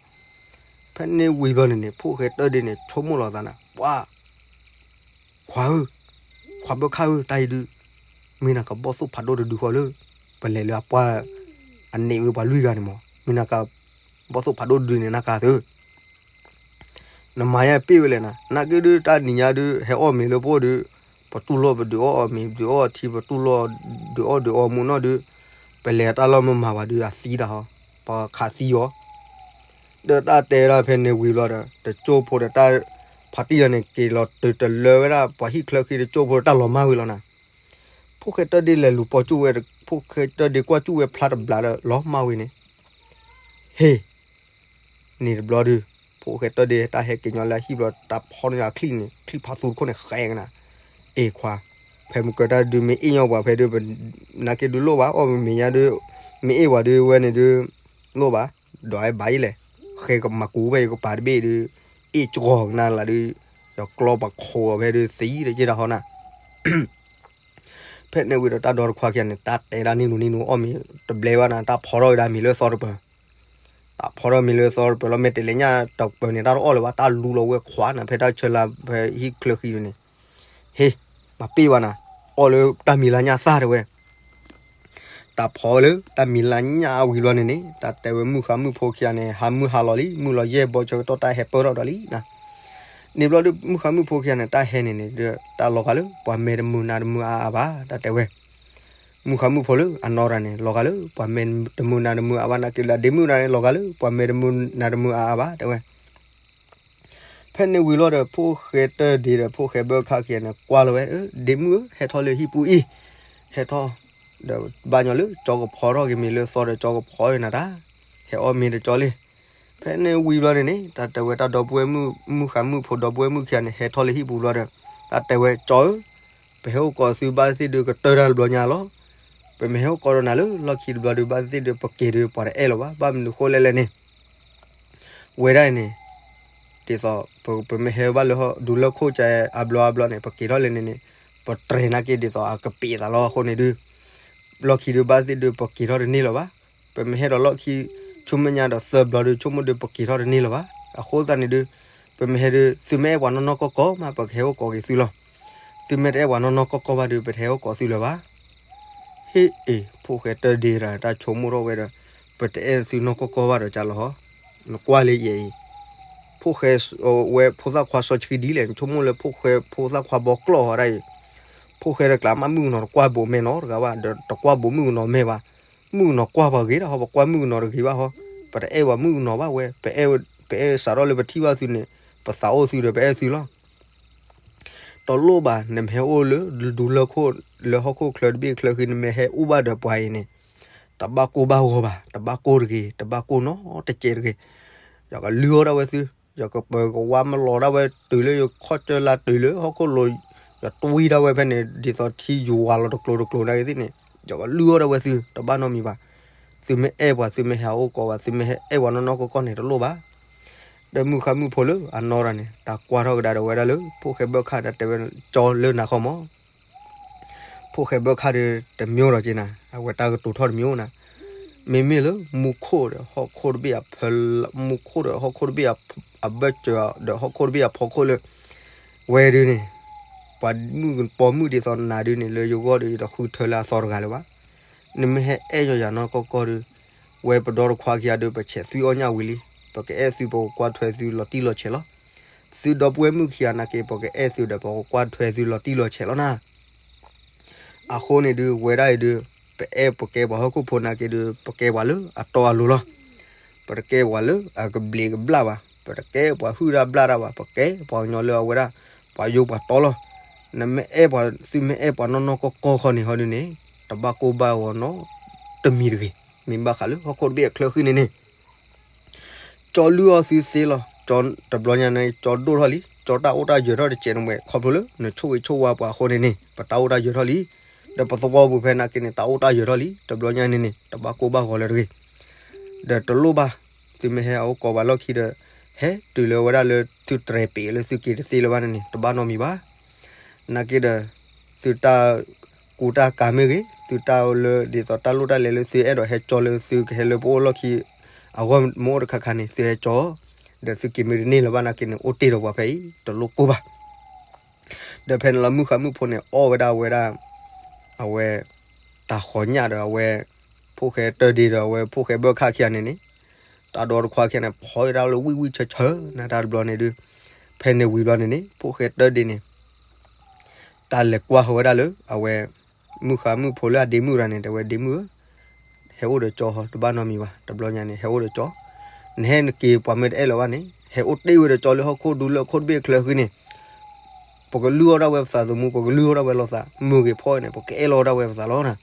ဖဲန့ၣ်ဝံၤဘျီန့ၣ်န့ၣ် ဖိၣ်ဃဲတၢၢ်ဒ့န့ၣ် ဆိကမိၣ်လီၤသးနၤ ပှၤ ခွါဧၢ, ခွါဘၢခၣ်ဧၢ, တၢ်အံၤဒုး မ့ၢ်နၤကဘီၣ်သိၣ်ဖးဒိၣ်တဒုဃီလၢ ပလဲၤလၢအပှၢ် အန့ၢ်ဝဲပှၤလွံၢ်ဂၤန့ၣ်မး, မ့ၢ်နၤက ဘီၣ်သိၣ်ဖးဒိၣ်တဒုန့ၣ် နၤကၤသု နမၤယါပ့ၢ်ဝဲလဲၣ်နၤ, နာ်က့ဒုး တၢ်နံၤညါဒုး ဟဲအီၣ်မ့ၤလၢပအိၣ်ဒုး, ပတူၢ်လိာ်ပဒုးအီၣ်အီၤမ့ၤ ဒုးအီၣ်အီၤထံ ပတူၢ်လိာ် ဒုးအီၣ်ဒုးအီမူနီၢ်ဒုး, ပလဲၤတၢ်လီၢ်မ့ၢ်မၤဝဲဒုး အသံတၢ်ဟီ, ပခးသံအီၤ, ဒီးတၢ်တဲဒၣ်ဖဲန့ၣ်ဝံၤဘျီဒီး တကၠိဖိဒီးတၢ် ဖါတံၢ်ယီၤန့ၣ် က့ၤလီၤတုၤတလၢဝဲဒၣ် ပှၤဟံၣ်ချၢဃံတကၠိဖိဒီးတၢ်လီၤမၢ်ဝံၤလီၤနၤ, ဖိၣ်ဃဲတၢၢ်ဒ့လဲၤလူၤပိာ်ကၠူၣ်ဝဲ, ဖိၣ်ဃဲတၢၢ်ဒ့ကွၢ်ကၠူၣ်ဝဲဖျါတဘျးဒီးလီၤမၢ်ဝံၤန့ၣ်, ဟ့ၣ် န့ၣ်တဘျီဒုး, ဖိၣ်ဃဲတၢၢ်ဒ့တၢ်ဟဲက့ၤညီလၢအဟံၣ်ဘျီ တၢ်ဖီန့ၢ်အချံၣ်န့ၣ် ချံၣ်ဖးသူတခိၣ်န့ၣ် ဃဲကနၤ, အ့ၣ်ခွါ, ဖဲမုၢ်ကၢတၢ်ဒုးမ့ၢ်အ့ၣ်ညီပှၤဖဲဒုး ပနာ်က့ဒုးလိၣ်ဘၣ် အီၣ်မ့ၤညါဒုး, မ့ၢ်အ့ၣ်ပှၤဒုးဝဲန့ၣ်ဒုး, လိၣ်ဘၣ်, ဒီးအဲၣ်ဘၣ်အံၤလဲၣ်, ဃဲကမၤကူးဖဲယကပၤတဘ့ၣ်ဒုး, အ့ၣ်ကီကနၤလၢဒုး, ယကျီပှၤခိးအီၤဖဲဒုးသံတက့ၢ်တၢ်ဟီနၤ ဖဲန့ၣ်ဝံၤဒီးတၢ်ဒီတခွါခံဂၤန့ၣ် တၢ်တဲဒၣ်နံၣ်နူနံၣ်နူအီၣ်မ့ၤတဘျဲဘၣ်နၤ တၢ်ဖီထီၣ်ကဒါမ့ၤလၢသီတပၢၤ, တၢ်ဖီထီၣ်မ့ၤလၢသီတပၢၤလီၤ မ့ၢ်တဲလဲၤညၣ်တပၢၤန့ၣ် တၢ်တအီၣ်လၢၤဘၣ် တၢ်လူလီၤဝဲခွးနၤ ဖဲတၢ်ဆၢလၢဖဲဟံၣ်ချၢဃံန့ၣ်, ဟ့ၣ်, မၤပ့ၢ်ဘၣ်နၤ, အီၣ်လၢတၢ်မံၤလါညၣ်သၣ်တဲဝဲ တၢ်ဖီဝဲလၢတၢ်မံၤလါညၣ်ဝံၤဘျီန့ၣ်န့ၣ် တၢ်တဲဝဲမုၣ်ဃါမုၣ်ဖိခံဂၤန့ၣ် ဟးမုၢ်ဟးလီၤလံ မုၢ်လီၤယဲၢ်ဘီဆၢကတီၢ်တၢ်ဟဲပၢၢ်ထီၣ်ဒီးလံနၤ, န့ၣ်ဘျီဒုး မုၣ်ဃါမုၣ်ဖိခံဂၤန့ၣ် တၢ်ဟဲန့ၣ်န့ၣ်ဒီး တၢ်လီၤဂာ်လၢပှၤမဲာ်တမုာ်နၤတမုာ်အါအါဘၣ် တၢ်တဲဝဲ မုၣ်ဃါမုၣ်ဖိလၢအနီၢ်တဂၤန့ၣ် လီၤဂာ်လၢပှၤမဲာ်တမုာ်နၤတမုာ်အါဘၣ် နာ်က့လၢအဒ့မုၣ်တဂၤန့ၣ် လီၤဂာ်လၢပှၤမဲာ်တမုာ်နၤတမုာ်အါအါဘၣ် တဲဝဲ ဖဲန့ၣ်ဝံၤလီၤဒီး ဖိၣ်ဃဲတၢၢ်ဒ့ဒီး ဖိၣ်ဃဲဘၢခၣ်ခံဂၤန့ၣ် ကွၢ်လီၤဝဲ ဒ့မုၣ်ဧၢ ဟဲထီၣ်လၢဟံၣ်ပူၤအံၤ, ဟဲထီၣ်, ဒီးဘၣ်ညီလၢ ကၠီကဖီထီၣ်က့ၤမ့ၤလၢသီဒီး ကၠီကဖီနၤတၢ်, ဟဲအီၣ်မ့ၤတကၠီလံ. ဖဲန့ၣ်ဝံၤဘျီန့ၣ်န့ၣ် တၢ်တဲဝဲတၢ်ဒီပုၢ်ဝဲၢ်မုၣ် မုၣ်ဃါမုၣ်ဖိဒီပုၢ်ဝဲၢ်မုၣ်ခံဂၤန့ၣ် ဟဲထီၣ်လၢဟံၣ်ပူၤဘျီဒီး တၢ်တဲဝဲ ကၠီဧၢ ပဟဲအိၣ်ကိးသုဘၣ်သ့ၣ်ဒုးကတၢၢ်တၢ်တဘျီညါလီၤ. ပမ့ၢ်ဟဲအိၣ်ကိးဒီးနၤလၢလီၢ်ခံတဘျီဒုး ဘၣ်သ့ၣ်ဒုး ပက့ၤဒုး ပှၤတအဲၣ်လၢၤဘၣ်. ဘၣ်မနုၤဃိလဲၣ်လဲၣ်န့ၣ် ဝဲဒၣ်အံၤန့ၣ် ဒ်သိး ပမ့ၢ်ဟဲဘၣ်လၢဟီၣ် ဒူလၢၢ်ခိၣ်ကဲအဘျီအဘျီန့ၣ် ပက့ၤထီၣ်လဲၣ်န့ၣ်န့ၣ် ပတြဲၤနာ်က့ဒ်သိးအကပံာ်သးလီၤ. အဃိန့ၣ်ဒုး လီၢ်ခံဒုး ဘၣ်သ့ၣ်ဒုး ပက့ၤထီၣ်တန့ၢ်လၢၤဘၣ်. ပမ့ၢ်ဟဲဒီးလီၢ်ခံ ဆူမဲာ်ညါဒီးသၢဘျီဒုး ဆိကမိၣ်ဒုး ပက့ၤထီၣ်တန့ၢ်လၢၤဘၣ်. အဃိသတးန့ၣ်ဒုး ပမ့ၢ်ဟဲဒုး သုမ့ၢ်အဲၣ်ပှၤနီၢ်နီၢ်ကီၢ်ကီၢ်မး ပကဟဲအိၣ်ကိးက့ၤသုလီၤ. သုမ့ၢ်တအဲၣ်ပှၤနီၢ်နီၢ်ကီၢ်ကီၢ်ဘၣ်ဒုး ပတဟဲအိၣ်ကိးသုလၢၤဘၣ်. ဟ့ၣ်အ့ၣ် ဖိၣ်ဃဲတၢၢ်ဒ့ဒီး တၢ်ဆိကမိၣ်ထီၣ်ဝဲဒီး ပတအဲၣ်သုနီၢ်ကီၢ်ကီၢ်ဘၣ်ဒီးကလီၤ. နကွၢ်လၢယဲအံၤ ဖိၣ်ဃဲဝဲဖိသၣ်ခွါစီဆှံဒ်လဲၣ် နဆိကမိၣ်လၢဖိၣ်ဃဲဖိသၣ်ခွါဘီကျီၢ်ဟီဒၣ်အံၤ ဖိၣ်ဃဲတကျါမးမုၣ်ကနီၤတကွၢ်ဘိးမဲာ်နီတဂၤဘၣ် ဒီးတကွၢ်ဘိးမုၣ်ကနီၤမဲာ်ဘၣ်. မုၣ်ကနီၤကွၢ်ပှၤဂ့ၤဒၣ်ဟီ ပကွၢ်မုၣ်ကနီၤတဂ့ၤဘၣ်ဟီ. ပတအဲၣ်ပှၤမုၣ်ကနီၤဘၣ်ဝဲ ပအဲၣ်စးထီၣ်လၢပထံၣ်ဘၣ်သုန့ၣ် ပသးအိၣ်သုဒီးပအဲၣ်သုလီၤ. တလိၣ်ဘၣ် နမ့ၢ်ဟဲအိၣ်လၢဒူလၢၢ်ခိၣ် လၢဟီၣ်ခိၣ်ချၢတဘ့ၣ်ချၢဃံ နမ့ၢ်ဟဲအိၣ်ဘၣ်ဒီးပှၤအံၤန့ၣ် တဘၣ်ကိၢ်ဘၣ်ဂီၤဘၣ် တဘၣ်ကိၢ်တဂ့ၤ တဘၣ်ကိၢ်နီတစဲးတဂ့ၤ. ယကလုၢ်အီၣ်ဒၣ်ဝဲသု ယကပၢၤကဝါမလီၤဒၣ်ဝဲတုၤလၢယခီၣ်ကၢလၢတုၤလၢဟီၣ်ခိၣ်လိၤ ယတွံၢ်ဒၣ်ဝဲဖဲန့ၣ် ဒ်သိးထံယူၤဝါလီၤတကျိၤတကျိၤနာ်က့သ့ၣ်န့ၣ် ယကလုၢ်အီၣ်ဒၣ်ဝဲသု တဘၣ်နီတမံၤဘၣ်. သုမ့ၢ်အဲၣ်ပှၤ သုမ့ၢ်ဟဲအိၣ်ကိးပှၤ သုမ့ၢ်ဟဲအဲၣ်ပှၤနီၢ်နီၢ်ကီၢ်ကီၢ်န့ၣ် တလိၣ်ဘၣ်. ဒီးမုၣ်ဃါမုၣ်ဖိလၢအနီၢ်တဂၤန့ၣ် တၢ်ကွၢ်ထီၣ်ကဒါဒီးဝဲဒၣ်လၢ ဖိၣ်ဃဲဘၢခၣ်တၢ်တဲဝဲကၠီလၢနၤခီမး ဖိၣ်ဃဲဘၢခၣ်ဒီးတမံၤဒီးက့ၤနၤ အဝဲတၢ်ကတိၤထီၣ်တမံၤနၤ မ့မ့ၢ်လၢမူခိၣ်ဒီးဟီၣ်ခိၣ်တဘ့ၣ်အဖၢ မူခိၣ်ဒီးဟီၣ်ခိၣ်တဘ့ၣ်အဘၢၣ်စၢၤဒီးဟီၣ်ခိၣ်တဘ့ၣ်အဖီခိၣ်လၢ ဝဲဒုန့ၣ် ပှၤမုၣ်ပိာ်မုၣ်ဒ်သိးနၤဒုန့ၣ် လၢယဂီၢ်ဒီး ယတဃုထၢလၢအသီတဂၤလၢၤဘၣ်. နမ့ၢ်ဟဲအဲၣ်ယၤယၤနီၢ်ကီၢ်ကီၢ်ဒု ဝဲပဒီတခွါခံဂၤဒု ပဆဲးသွံၣ်အီၣ်ညၣ်ဝံၤလံ ပကအဲၣ်သုပကကွၢ်ထွဲသုလီၤတံၢ်လီၤဆဲးလီၤ. သုဒီပုၢ်ဝဲၢ်မုၣ်ခံဂၤနာ်က့ ပကအဲၣ်သုဒီး ပကကွၢ်ထွဲသုလီၤတံၢ်လီၤဆဲးလီၤနၤ. အဃိန့ၣ်ဒု ဝဲဒၣ်အံၤဒု ပအဲၣ်ပကဲပှၤဟီၣ်ခိၣ်ဖိနာ်က့ဒု ပကဲပှၤလၢအတီအလိၤလီၤ. ပတကဲပှၤလၢအကဘျံးကဘျၣ်ဘၣ် ပတကဲပှၤဟုၣ်တၢ်ဘျၣ်တၢ်ဘၣ် ပကဲပှၤကညီလၢအဝဲဒၣ် ပှၤယိၤပှၤတီလီၤ. နမ့ၢ်အဲၣ်ပှၤ သုမ့ၢ်အဲၣ်ပှၤနီၢ်နီၢ်ကီၢ်ကီၢ်ခီန့ၣ်ဟီဒုန့ၣ် တဘၣ်ကိၢ်ဘၣ်ဂီၤနီတမံၤတဂ့ၤ. မ့ၢ်ဘၣ်ဃးလၢဟီၣ်ခိၣ်တဘ့ၣ်အချၢဃံန့ၣ်န့ၣ် ကၠီလုၢ်အီၣ်သုသ့လီၤ. ကၠီတဘျီညါန့ၣ် ကၠီဒိၣ်ထီၣ်လံ ကၠီတၢ်အိၣ်တၢ်ယၢၤထီၣ်တစဲးန့ၣ်ဝဲ ခီဖျိလၢနဆိၣ်ဂ့ၤဆိၣ်ဝါပှၤအဃိန့ၣ်န့ၣ် ပတၢ်အိၣ်တၢ်ယၢၤထီၣ်လံ. ဒီးပသဝီပူၤဖဲနာ်က့န့ၣ် တၢ်အိၣ်တၢ်ယၢၤထီၣ်လံ တဘျီညါန့ၣ်န့ၣ် တဘၣ်ကိၢ်ဘၣ်ဂီၤလၢၤတဂ့ၤ. ဒီးတလိၣ်ဘၣ် သုမ့ၢ်ဟဲအအိၣ်ကိးပှၤလီၢ်ခံဒီး ဟဲတုၤလၢဝဲဒၣ်လၢသုတြဲၤပ့ၤလၢသုက့ၤတသ့လၢၤဘၣ်န့ၣ်န့ၣ် တဘၣ်နီတမံၤဘၣ်. နာ်က့ဒီး သုတၢ် သုကူတၢ်ကၤမ့ၢ်ဂ့ၤ, သုတၢ်လၢဒ်သိးတၢ်လိၣ်တၢ်လဲၤလၢသုအဲၣ်ဒိးဟဲကၠီလၢသုကဟဲလၢပအိၣ်လီၢ်ခံ အဂီၢ်မ့ၢ်အိၣ်တခါခါန့ၣ် သုဟဲကၠီ, ဒီးသုက့ၤမ့ၢ်တန့ၢ်လၢၤဘၣ်နာ်က့န့ၣ် အိၣ်တ့ၢ်ဒီးပှၤဖဲအံၤ တလိၣ်ကိၢ်ဘၣ်. ဒီးဖဲန့ၣ်လီၤ မုၣ်ဃါမုၣ်ဖိန့ၣ် အီၣ်ဝဲဒၣ်ဝဲဒၣ် အဝဲ တၢ်ဃီညၣ်ဒီးအဝဲ ဖိၣ်ဃဲတၢဒ့ဒီး အဝဲဖိၣ်ဃဲဘၢၣ်ခၣ်ခံဂၤန့ၣ်န့ၣ်, တၢ်ဒီတခွါခံဂၤန့ၣ် ဖီဝဲဒၣ်လၢဝံၣ်ဝံၣ်ဆၢဆၢနၤတၢ်တဘျီန့ၣ်ဒုး, ဖဲန့ၣ်ဝံၤဘျီန့ၣ်န့ၣ် ဖိၣ်ဃဲတၢဒ့န့ၣ် တၢ်လဲၤကွၢ်ဃီၤဝဲဒၣ်လၢအဝဲ မုၣ်ဃါမုၣ်ဖိလၢအဒ့မုၣ်တဂၤန့ၣ် တဲဝဲဒ့မုၣ်ဧၢ, ဟဲအိၣ်ဒီးကၠီဟီ တဘၣ်နီတမံၤဘၣ်, တဘျီညါန့ၣ် ဟဲအိၣ်ဒီးကၠီ, နဟဲနက့ၤပှၤမ့ၢ်တအဲၣ်လီၤဘၣ်န့ၣ် ဟဲအိၣ်တ့ၢ်ဝဲဒီးကၠီလၢဟီၣ်ခိၣ်ဒူလၢဟီၣ်ခိၣ်တဘ့ၣ်ချၢဃီန့ၣ်, ပကလုၢ်အီၣ်ဒၣ်ဝဲပသးသမူ ပကလုၢ်အီၣ်ဒၣ်ဝဲလိာ်သး မုၢ်ဂ့ၤဖီန့ၣ် ပကအဲၣ်လီၤဒၣ်ဝဲပသးလီၤနၤ.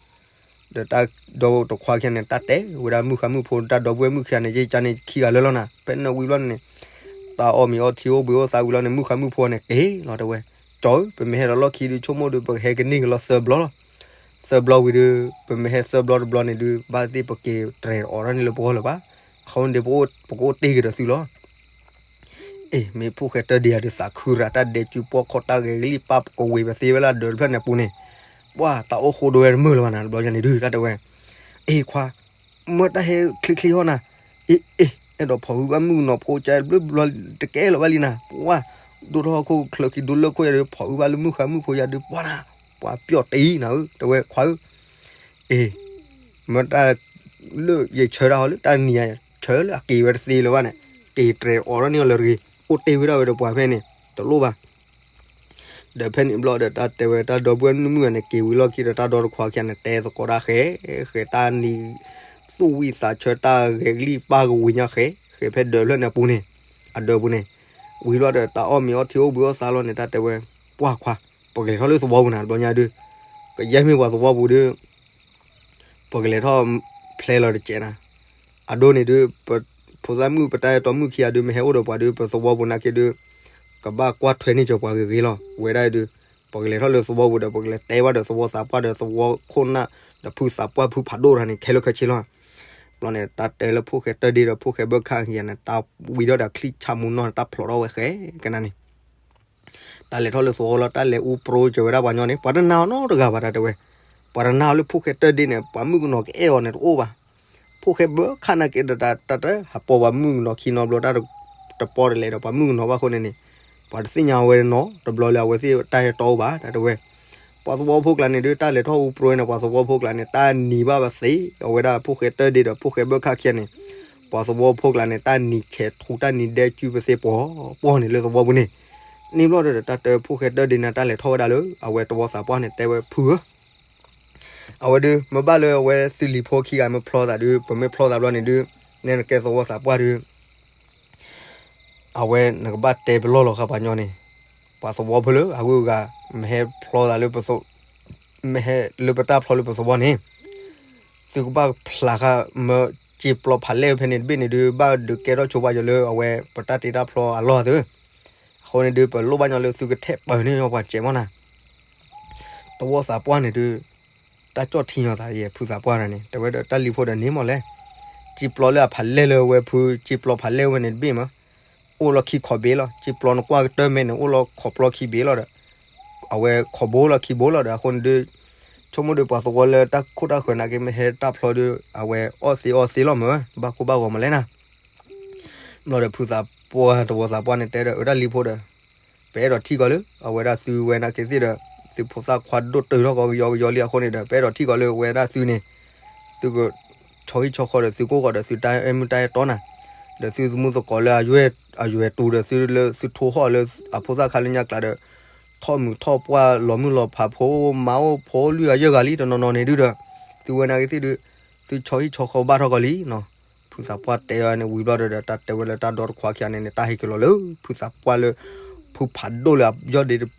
ဒီးတၢ်ဒီတခွါခံဂၤန့ၣ် တၢ်တဲဝဲဒၣ်မုၣ်ဃါမုၣ်ဖိ တၢ်ဒီပုၢ်ဝဲၢ်မုၣ်ခံဂၤန့ၣ် ယကန့ၣ်ခံဂၤလၢလီၤနၤ, ဖဲန့ၣ်ဝံၤဘျီန့ၣ်န့ၣ် တၢ်အီၣ်မ့ၤအီထံအိၣ်ဘှံးအိၣ်သါဝံၤလီၤန့ၣ် မုၣ်ဃါမုၣ်ဖိန့ၣ် က့ၤလီၤတဲဝဲ, ကၠီဧၢ ပမ့ၢ်ဟဲဒီးလီၢ်ခံဒုး ဆိကမိၣ်ဒုး ပကဟဲကန့ၢ်က့ၤလီၤသၢဘျီလီၤ. သၢဘျီဝံၤဒုး ပမ့ၢ်ဟဲသၢဘျီတဘျီန့ၣ်ဒုး ဘၣ်သ့ၣ်ပက့ၤတြဲၤအီၤထီၣ်န့ၣ်လၢပဂီၢ်လၢၤဘၣ်. အဃိန့ၣ်ဒုး ပကအိၣ်တ့ၢ်က့ၤဒီးသုလီၤ. အ့ မ့ၢ်ဖိၣ်ဃဲတၢဒ့ယၤဒုး သးခုရၤ တၢ်ဒဲးစုပှီၢ်ခီၣ် တၢ်ဂဲၤကလံၣ်ပၢ် ပကဝ့ၤပသ့ဝဲလၢအဒၢးတဖျၢၣ်န့ၣ်အပူၤန့ၣ်, ပှၤတၢ်အိၣ်ဃိဒိဝဲတမုာ်လၢၤဘၣ်နၤ တဘျီညါန့ၣ်ဒုး တၢ်တဲဝဲ, အ့ခွါ မၢတၢ်ဟဲချ့ချ့ဟီၣ်နၤ, အ့ အ့ အဲၣ်ဒိးဖီၣ်ဟုဘၣ်မုၣ်ကနီၤဖိကဘျီ တကဲလၢၤဘၣ်လံနၤ, ပှၤ ဒိၣ်ထီၣ်ဟီၣ်ခိၣ်ချၢခံ ဒိၣ်လၢခိၣ်ယၤဒုး ဖီၣ်ဟုဘၣ်လၢမုၣ်ဃါမုၣ်ဖိယၤဒုး ပှၤနၤ, ပှၤပျီၣ်တ့နၤဧၢ တဲဝဲခွါဧၢ, အ့ မၢတၢ်လၢယဆၢတၢ်ဟီၣ်လၢတၢ်နံၤယၤ ဆၢလၢအက့ၤဝဲတသ့လၢၤဘၣ်န့ၣ်, က့ၤတြဲၤအီၤထီၣ်န့ၢ်အီၤလၢတဂ့ၤ, အိၣ်တ့ၢ်ဝဲဒၣ်ဝဲဒီးပှၤဖဲန့ၣ် တလိၣ်ဘၣ်. ဒီးဖဲန့ၣ်ဘျီဒီး တၢ်တဲဝဲတၢ်ဒီပုၢ်ဝဲၢ်မုၣ်ဂၤန့ၣ် က့ၤဝံၤလီၢ်ခံဒီး တၢ်ဒီတခွါခံဂၤန့ၣ် တဲသကိးတၢ်ဃဲ ဃဲတၢ်နံၤ သူၣ်ဝံၣ်သးဆၢ တၢ်ဂဲၤကလံၣ်ပၢ်ကဝ့ၤညါဃဲ ဃဲဖဲဒၢးဖျၢၣ်န့ၣ်အပူၤန့ၣ်, အဒၢးပူၤန့ၣ်, ဝံၤဘျီဒီး တၢ်အီၣ်မ့ၤအီထံအိၣ်ဘှံးအိၣ်သါလီၤန့ၣ် တၢ်တဲဝဲ, ပှၤခွါ ပကလဲၤထီၣ်လၢသဝီပူၤနၤ တဘျီညါဒုး, ကယဲၢ်မ့ၢ်ပှၤသဝီပူၤဒုး ပကလဲၤထီၣ်ဖျဲလီၤတစဲးနၤ, အဒိန့ၣ်ဒုး ပဖိသၣ်မုၣ် ပတၢ်အဲၣ်တီမုၣ်ခံဂၤဒုး မ့ၢ်ဟဲအိၣ်ဒီးပှၤဒုး ပသဝီပူၤနာ်က့ဒုး ကဘၣ်ကွၢ်ထွဲန့ၢ်စၢၤပှၤဂ့ၤဂ့ၤလီၤ. ဝဲဒၣ်အံၤဒုး ပကလဲၤထီၣ်လၢသဝီပူၤဒီး ပကလဲၤတဲဘၣ်ဒီးသဝီသးပှၢ်ဒီးသဝီခိၣ်နၢ် ဒီးဖုသးပှၢ်ဖုဖးဒိၣ်တဂၤန့ၣ် ခဲလၢာ်ခဲဆ့လီၤ. ဘျီန့ၣ် တၢ်တဲလၢဖိၣ်ဃဲတၢဒ့ဒီးဖိၣ်ဃဲဘၢၣ်ခၣ်ခံဂၤန့ၣ် တၢ်ဝံၤဒီးဒီးချံၣ်ဆၣ်မူနီၢ်န့ၣ် တၢ်ဖျိးထီၣ်ဝဲဃဲကနၣ်န့ၣ် တၢ်လဲၤထီၣ်လၢသဝီလီၤ တၢ်လဲၤအူပြိစၢၤဝဲဒၣ်ပှၤညီန့ၣ် ပှၤတနာ်အီၤနီတဂၤဘၣ် တၢ်တဲဝဲ, ပှၤတနာ်အီၤလၢဖိၣ်ဃဲတၢဒ့န့ၣ် ပှၤမုၣ်ကနီၤကအဲၣ်အီၤန့ၣ်တအိၣ်ဘၣ်. ဖိၣ်ဃဲဘၢၣ်ခၣ်နာ်က့ဒီး တၢ်တဟးပိာ်ပှၤမုၣ်ကနီၤခံနီဘျီ တၢ်တပီတလဲၤဒီးပှၤမုၣ်ကနီၤဘၣ်အဃိန့ၣ်န့ၣ် ပှၤတသ့ၣ်ညါဝဲနီတဘျီလၢအဝဲသ့ၣ်တၢ်ဟဲတီအိၣ်ဘၣ် တၢ်တဲဝဲ. ပှၤသဝီဖိကျါန့ၣ်ဒုး တၢ်လဲၤထီၣ်အူပြိန့ၣ် ပှၤသဝီဖိကျါန့ၣ် တၢ်နံၤဘၣ်ပသ့ အဝဲဒၣ်ဖိၣ်ဃဲတၢဒ့ဒီးဖိၣ်ဃဲဘၢၣ်ခၣ်ခံဂၤန့ၣ် ပှၤသဝီဖိကျါန့ၣ် တၢ်နံၤဆဲးထူ တၢ်နံၤဒဲကုပသ့ပှီၤပှီၤန့ၣ်လၢသဝီပူၤန့ၣ်. န့ၣ်ဘျီဒီး တၢ်တဲဖိၣ်ဃဲတၢဒ့န့ၣ် တၢ်လဲၤထီၣ်ဝဲဒၣ်လၢ အဝဲသဝီသးပှၢ်န့ၣ် တဲဝဲဖုဧၢ အဝဲဒုး မ့ၢ်ဘၣ်လၢအဝဲသုလံၤဖိခံဂၤမ့ၢ်ဖျီသးဒုး ပမ့ၢ်ဖျီသးဘျီန့ၣ်ဒုး နဲနကဲသဝီသးပှၢ်ဒုး အဝဲနကဘၣ်တဲပလီၢ်လီၤဃာ်ပှၤညီန့ၣ် ပှၤသဝီဖိလၢအဂုၤအဂၤ မ့ၢ်ဟဲဖျီသးလၢ မ့ၢ်ဟဲလၢပတၢ်ဖျီလၢပသဝီန့ၣ် သုကဘၣ်ဖျါဃာ် မ့ၢ်စ့ပျီဖးလဲၢ်ဖဲန့ၣ်တဘ့ၣ်န့ၣ်ဒုး ဘၣ်ဒုးကဲထီၣ်ဆိပာ်စၢၤလၢအဝဲပတၢ်တ့တၢ်ဖျီအလီၢ်သ့ အဃိန့ၣ်ဒုး ပလိၣ်ဘၣ်ညီလၢသုကထဲးပၢၤန့ၢ်ညီပှၤစဲးမီၢ်နၤ သဝီသးပှၢ်န့ၣ်ဒုး တၢ်ကၠီၣ်ထံညီသးယဲ ဖုသးပှၢ်တဂၤန့ၣ် တဲဝဲဒီးတၢ်လံၤဖိဒီးန့ၣ်မီၢ်လဲၣ် စ့ပျီလၢအဖးလဲၢ်လၢအဝဲဖု စ့ပျီဖးလဲၢ်ဝဲန့ၣ်တဘ့ၣ်မး အိၣ်လီၤခံခီဘ့လီၤ စ့ပျီနကွၢ်ကတၢၢ်မဲန့ၣ် အိၣ်လီၤခီပျီခံဘ့လီၤဒီး အဝဲခီဘိလီၤခံဘိလီၤဒီး အဃိန့ၣ်ဒုး ဆိကမိၣ်ဒုးပှၤသဝီလၢတၢ်ခိၣ်တၢ်ဃၢၤနာ်က့မ့ၢ်ဟဲတၢ်ဖျီဒုး အဝဲအီၣ်သ့အီသ့လီၤမး ဘၣ်ကိၢ်ဘၣ်ဂီၤမးလဲၣ်နၤ ဘျီဒီးဖုသးပှၢ်သဝီသးပှၢ်န့ၣ်တဲဒီး အတၢ်လံၤဖိဒီး ပအဲၣ်ဒိးထံၣ်ကီးလၢ အဝဲဒၣ်သုဝဲနာ်က့သ့ၣ်ဒီး သုဖိသၣ်ခွါဒိၣ်တုာ်ထီၣ်ကီးကယီကယီလံအဃိန့ၣ်ဒီး ပအဲၣ်ဒိးထံၣ်ကီးလၢအဝဲဒၣ်သုန့ၣ် သုက ဆီဟံၣ်ဆီဃီဒီးသုကိၢ်ကီးဒီးသုတၢ်အဲၣ်မုၢ်တၢ်အဲၣ်တီနၤ ဒီးသုသမူသကိးလၢအယွဲၢ်အယွဲၢ်တူဒီးသုလၢသုထိဟီၣ်လၢအဖိသၣ်ခါလၢညါကျါဒီး ထီၣ်မုာ်ထီၣ်ပှၢ်လီၤမုၢ်လီၤဖးဖိမါအိၣ်ဖိလွံၢ်ဂၤယဲၢ်ဂၤလံတနီၤနီၤန့ၣ်ဒုဒီး သုဝဲနာ်က့သ့ၣ်ဒု သုဆီဟံၣ်ဆီဃီဘၣ်ထီၣ်ကီးလံနီၤ ဖုသးပှၢ်တဲအီၤန့ၣ်ဝံၤဘျီဒီး တၢ်တဲဝဲလၢတၢ်ဒီတခွါခံဂၤန့ၣ်န့ၣ် တၢ်ဟ့ၣ်က့ၤလီၤလၢ ဖုသးပှၢ်လၢ ဖုဖးဒိၣ်လၢအယီၢ်ဒ့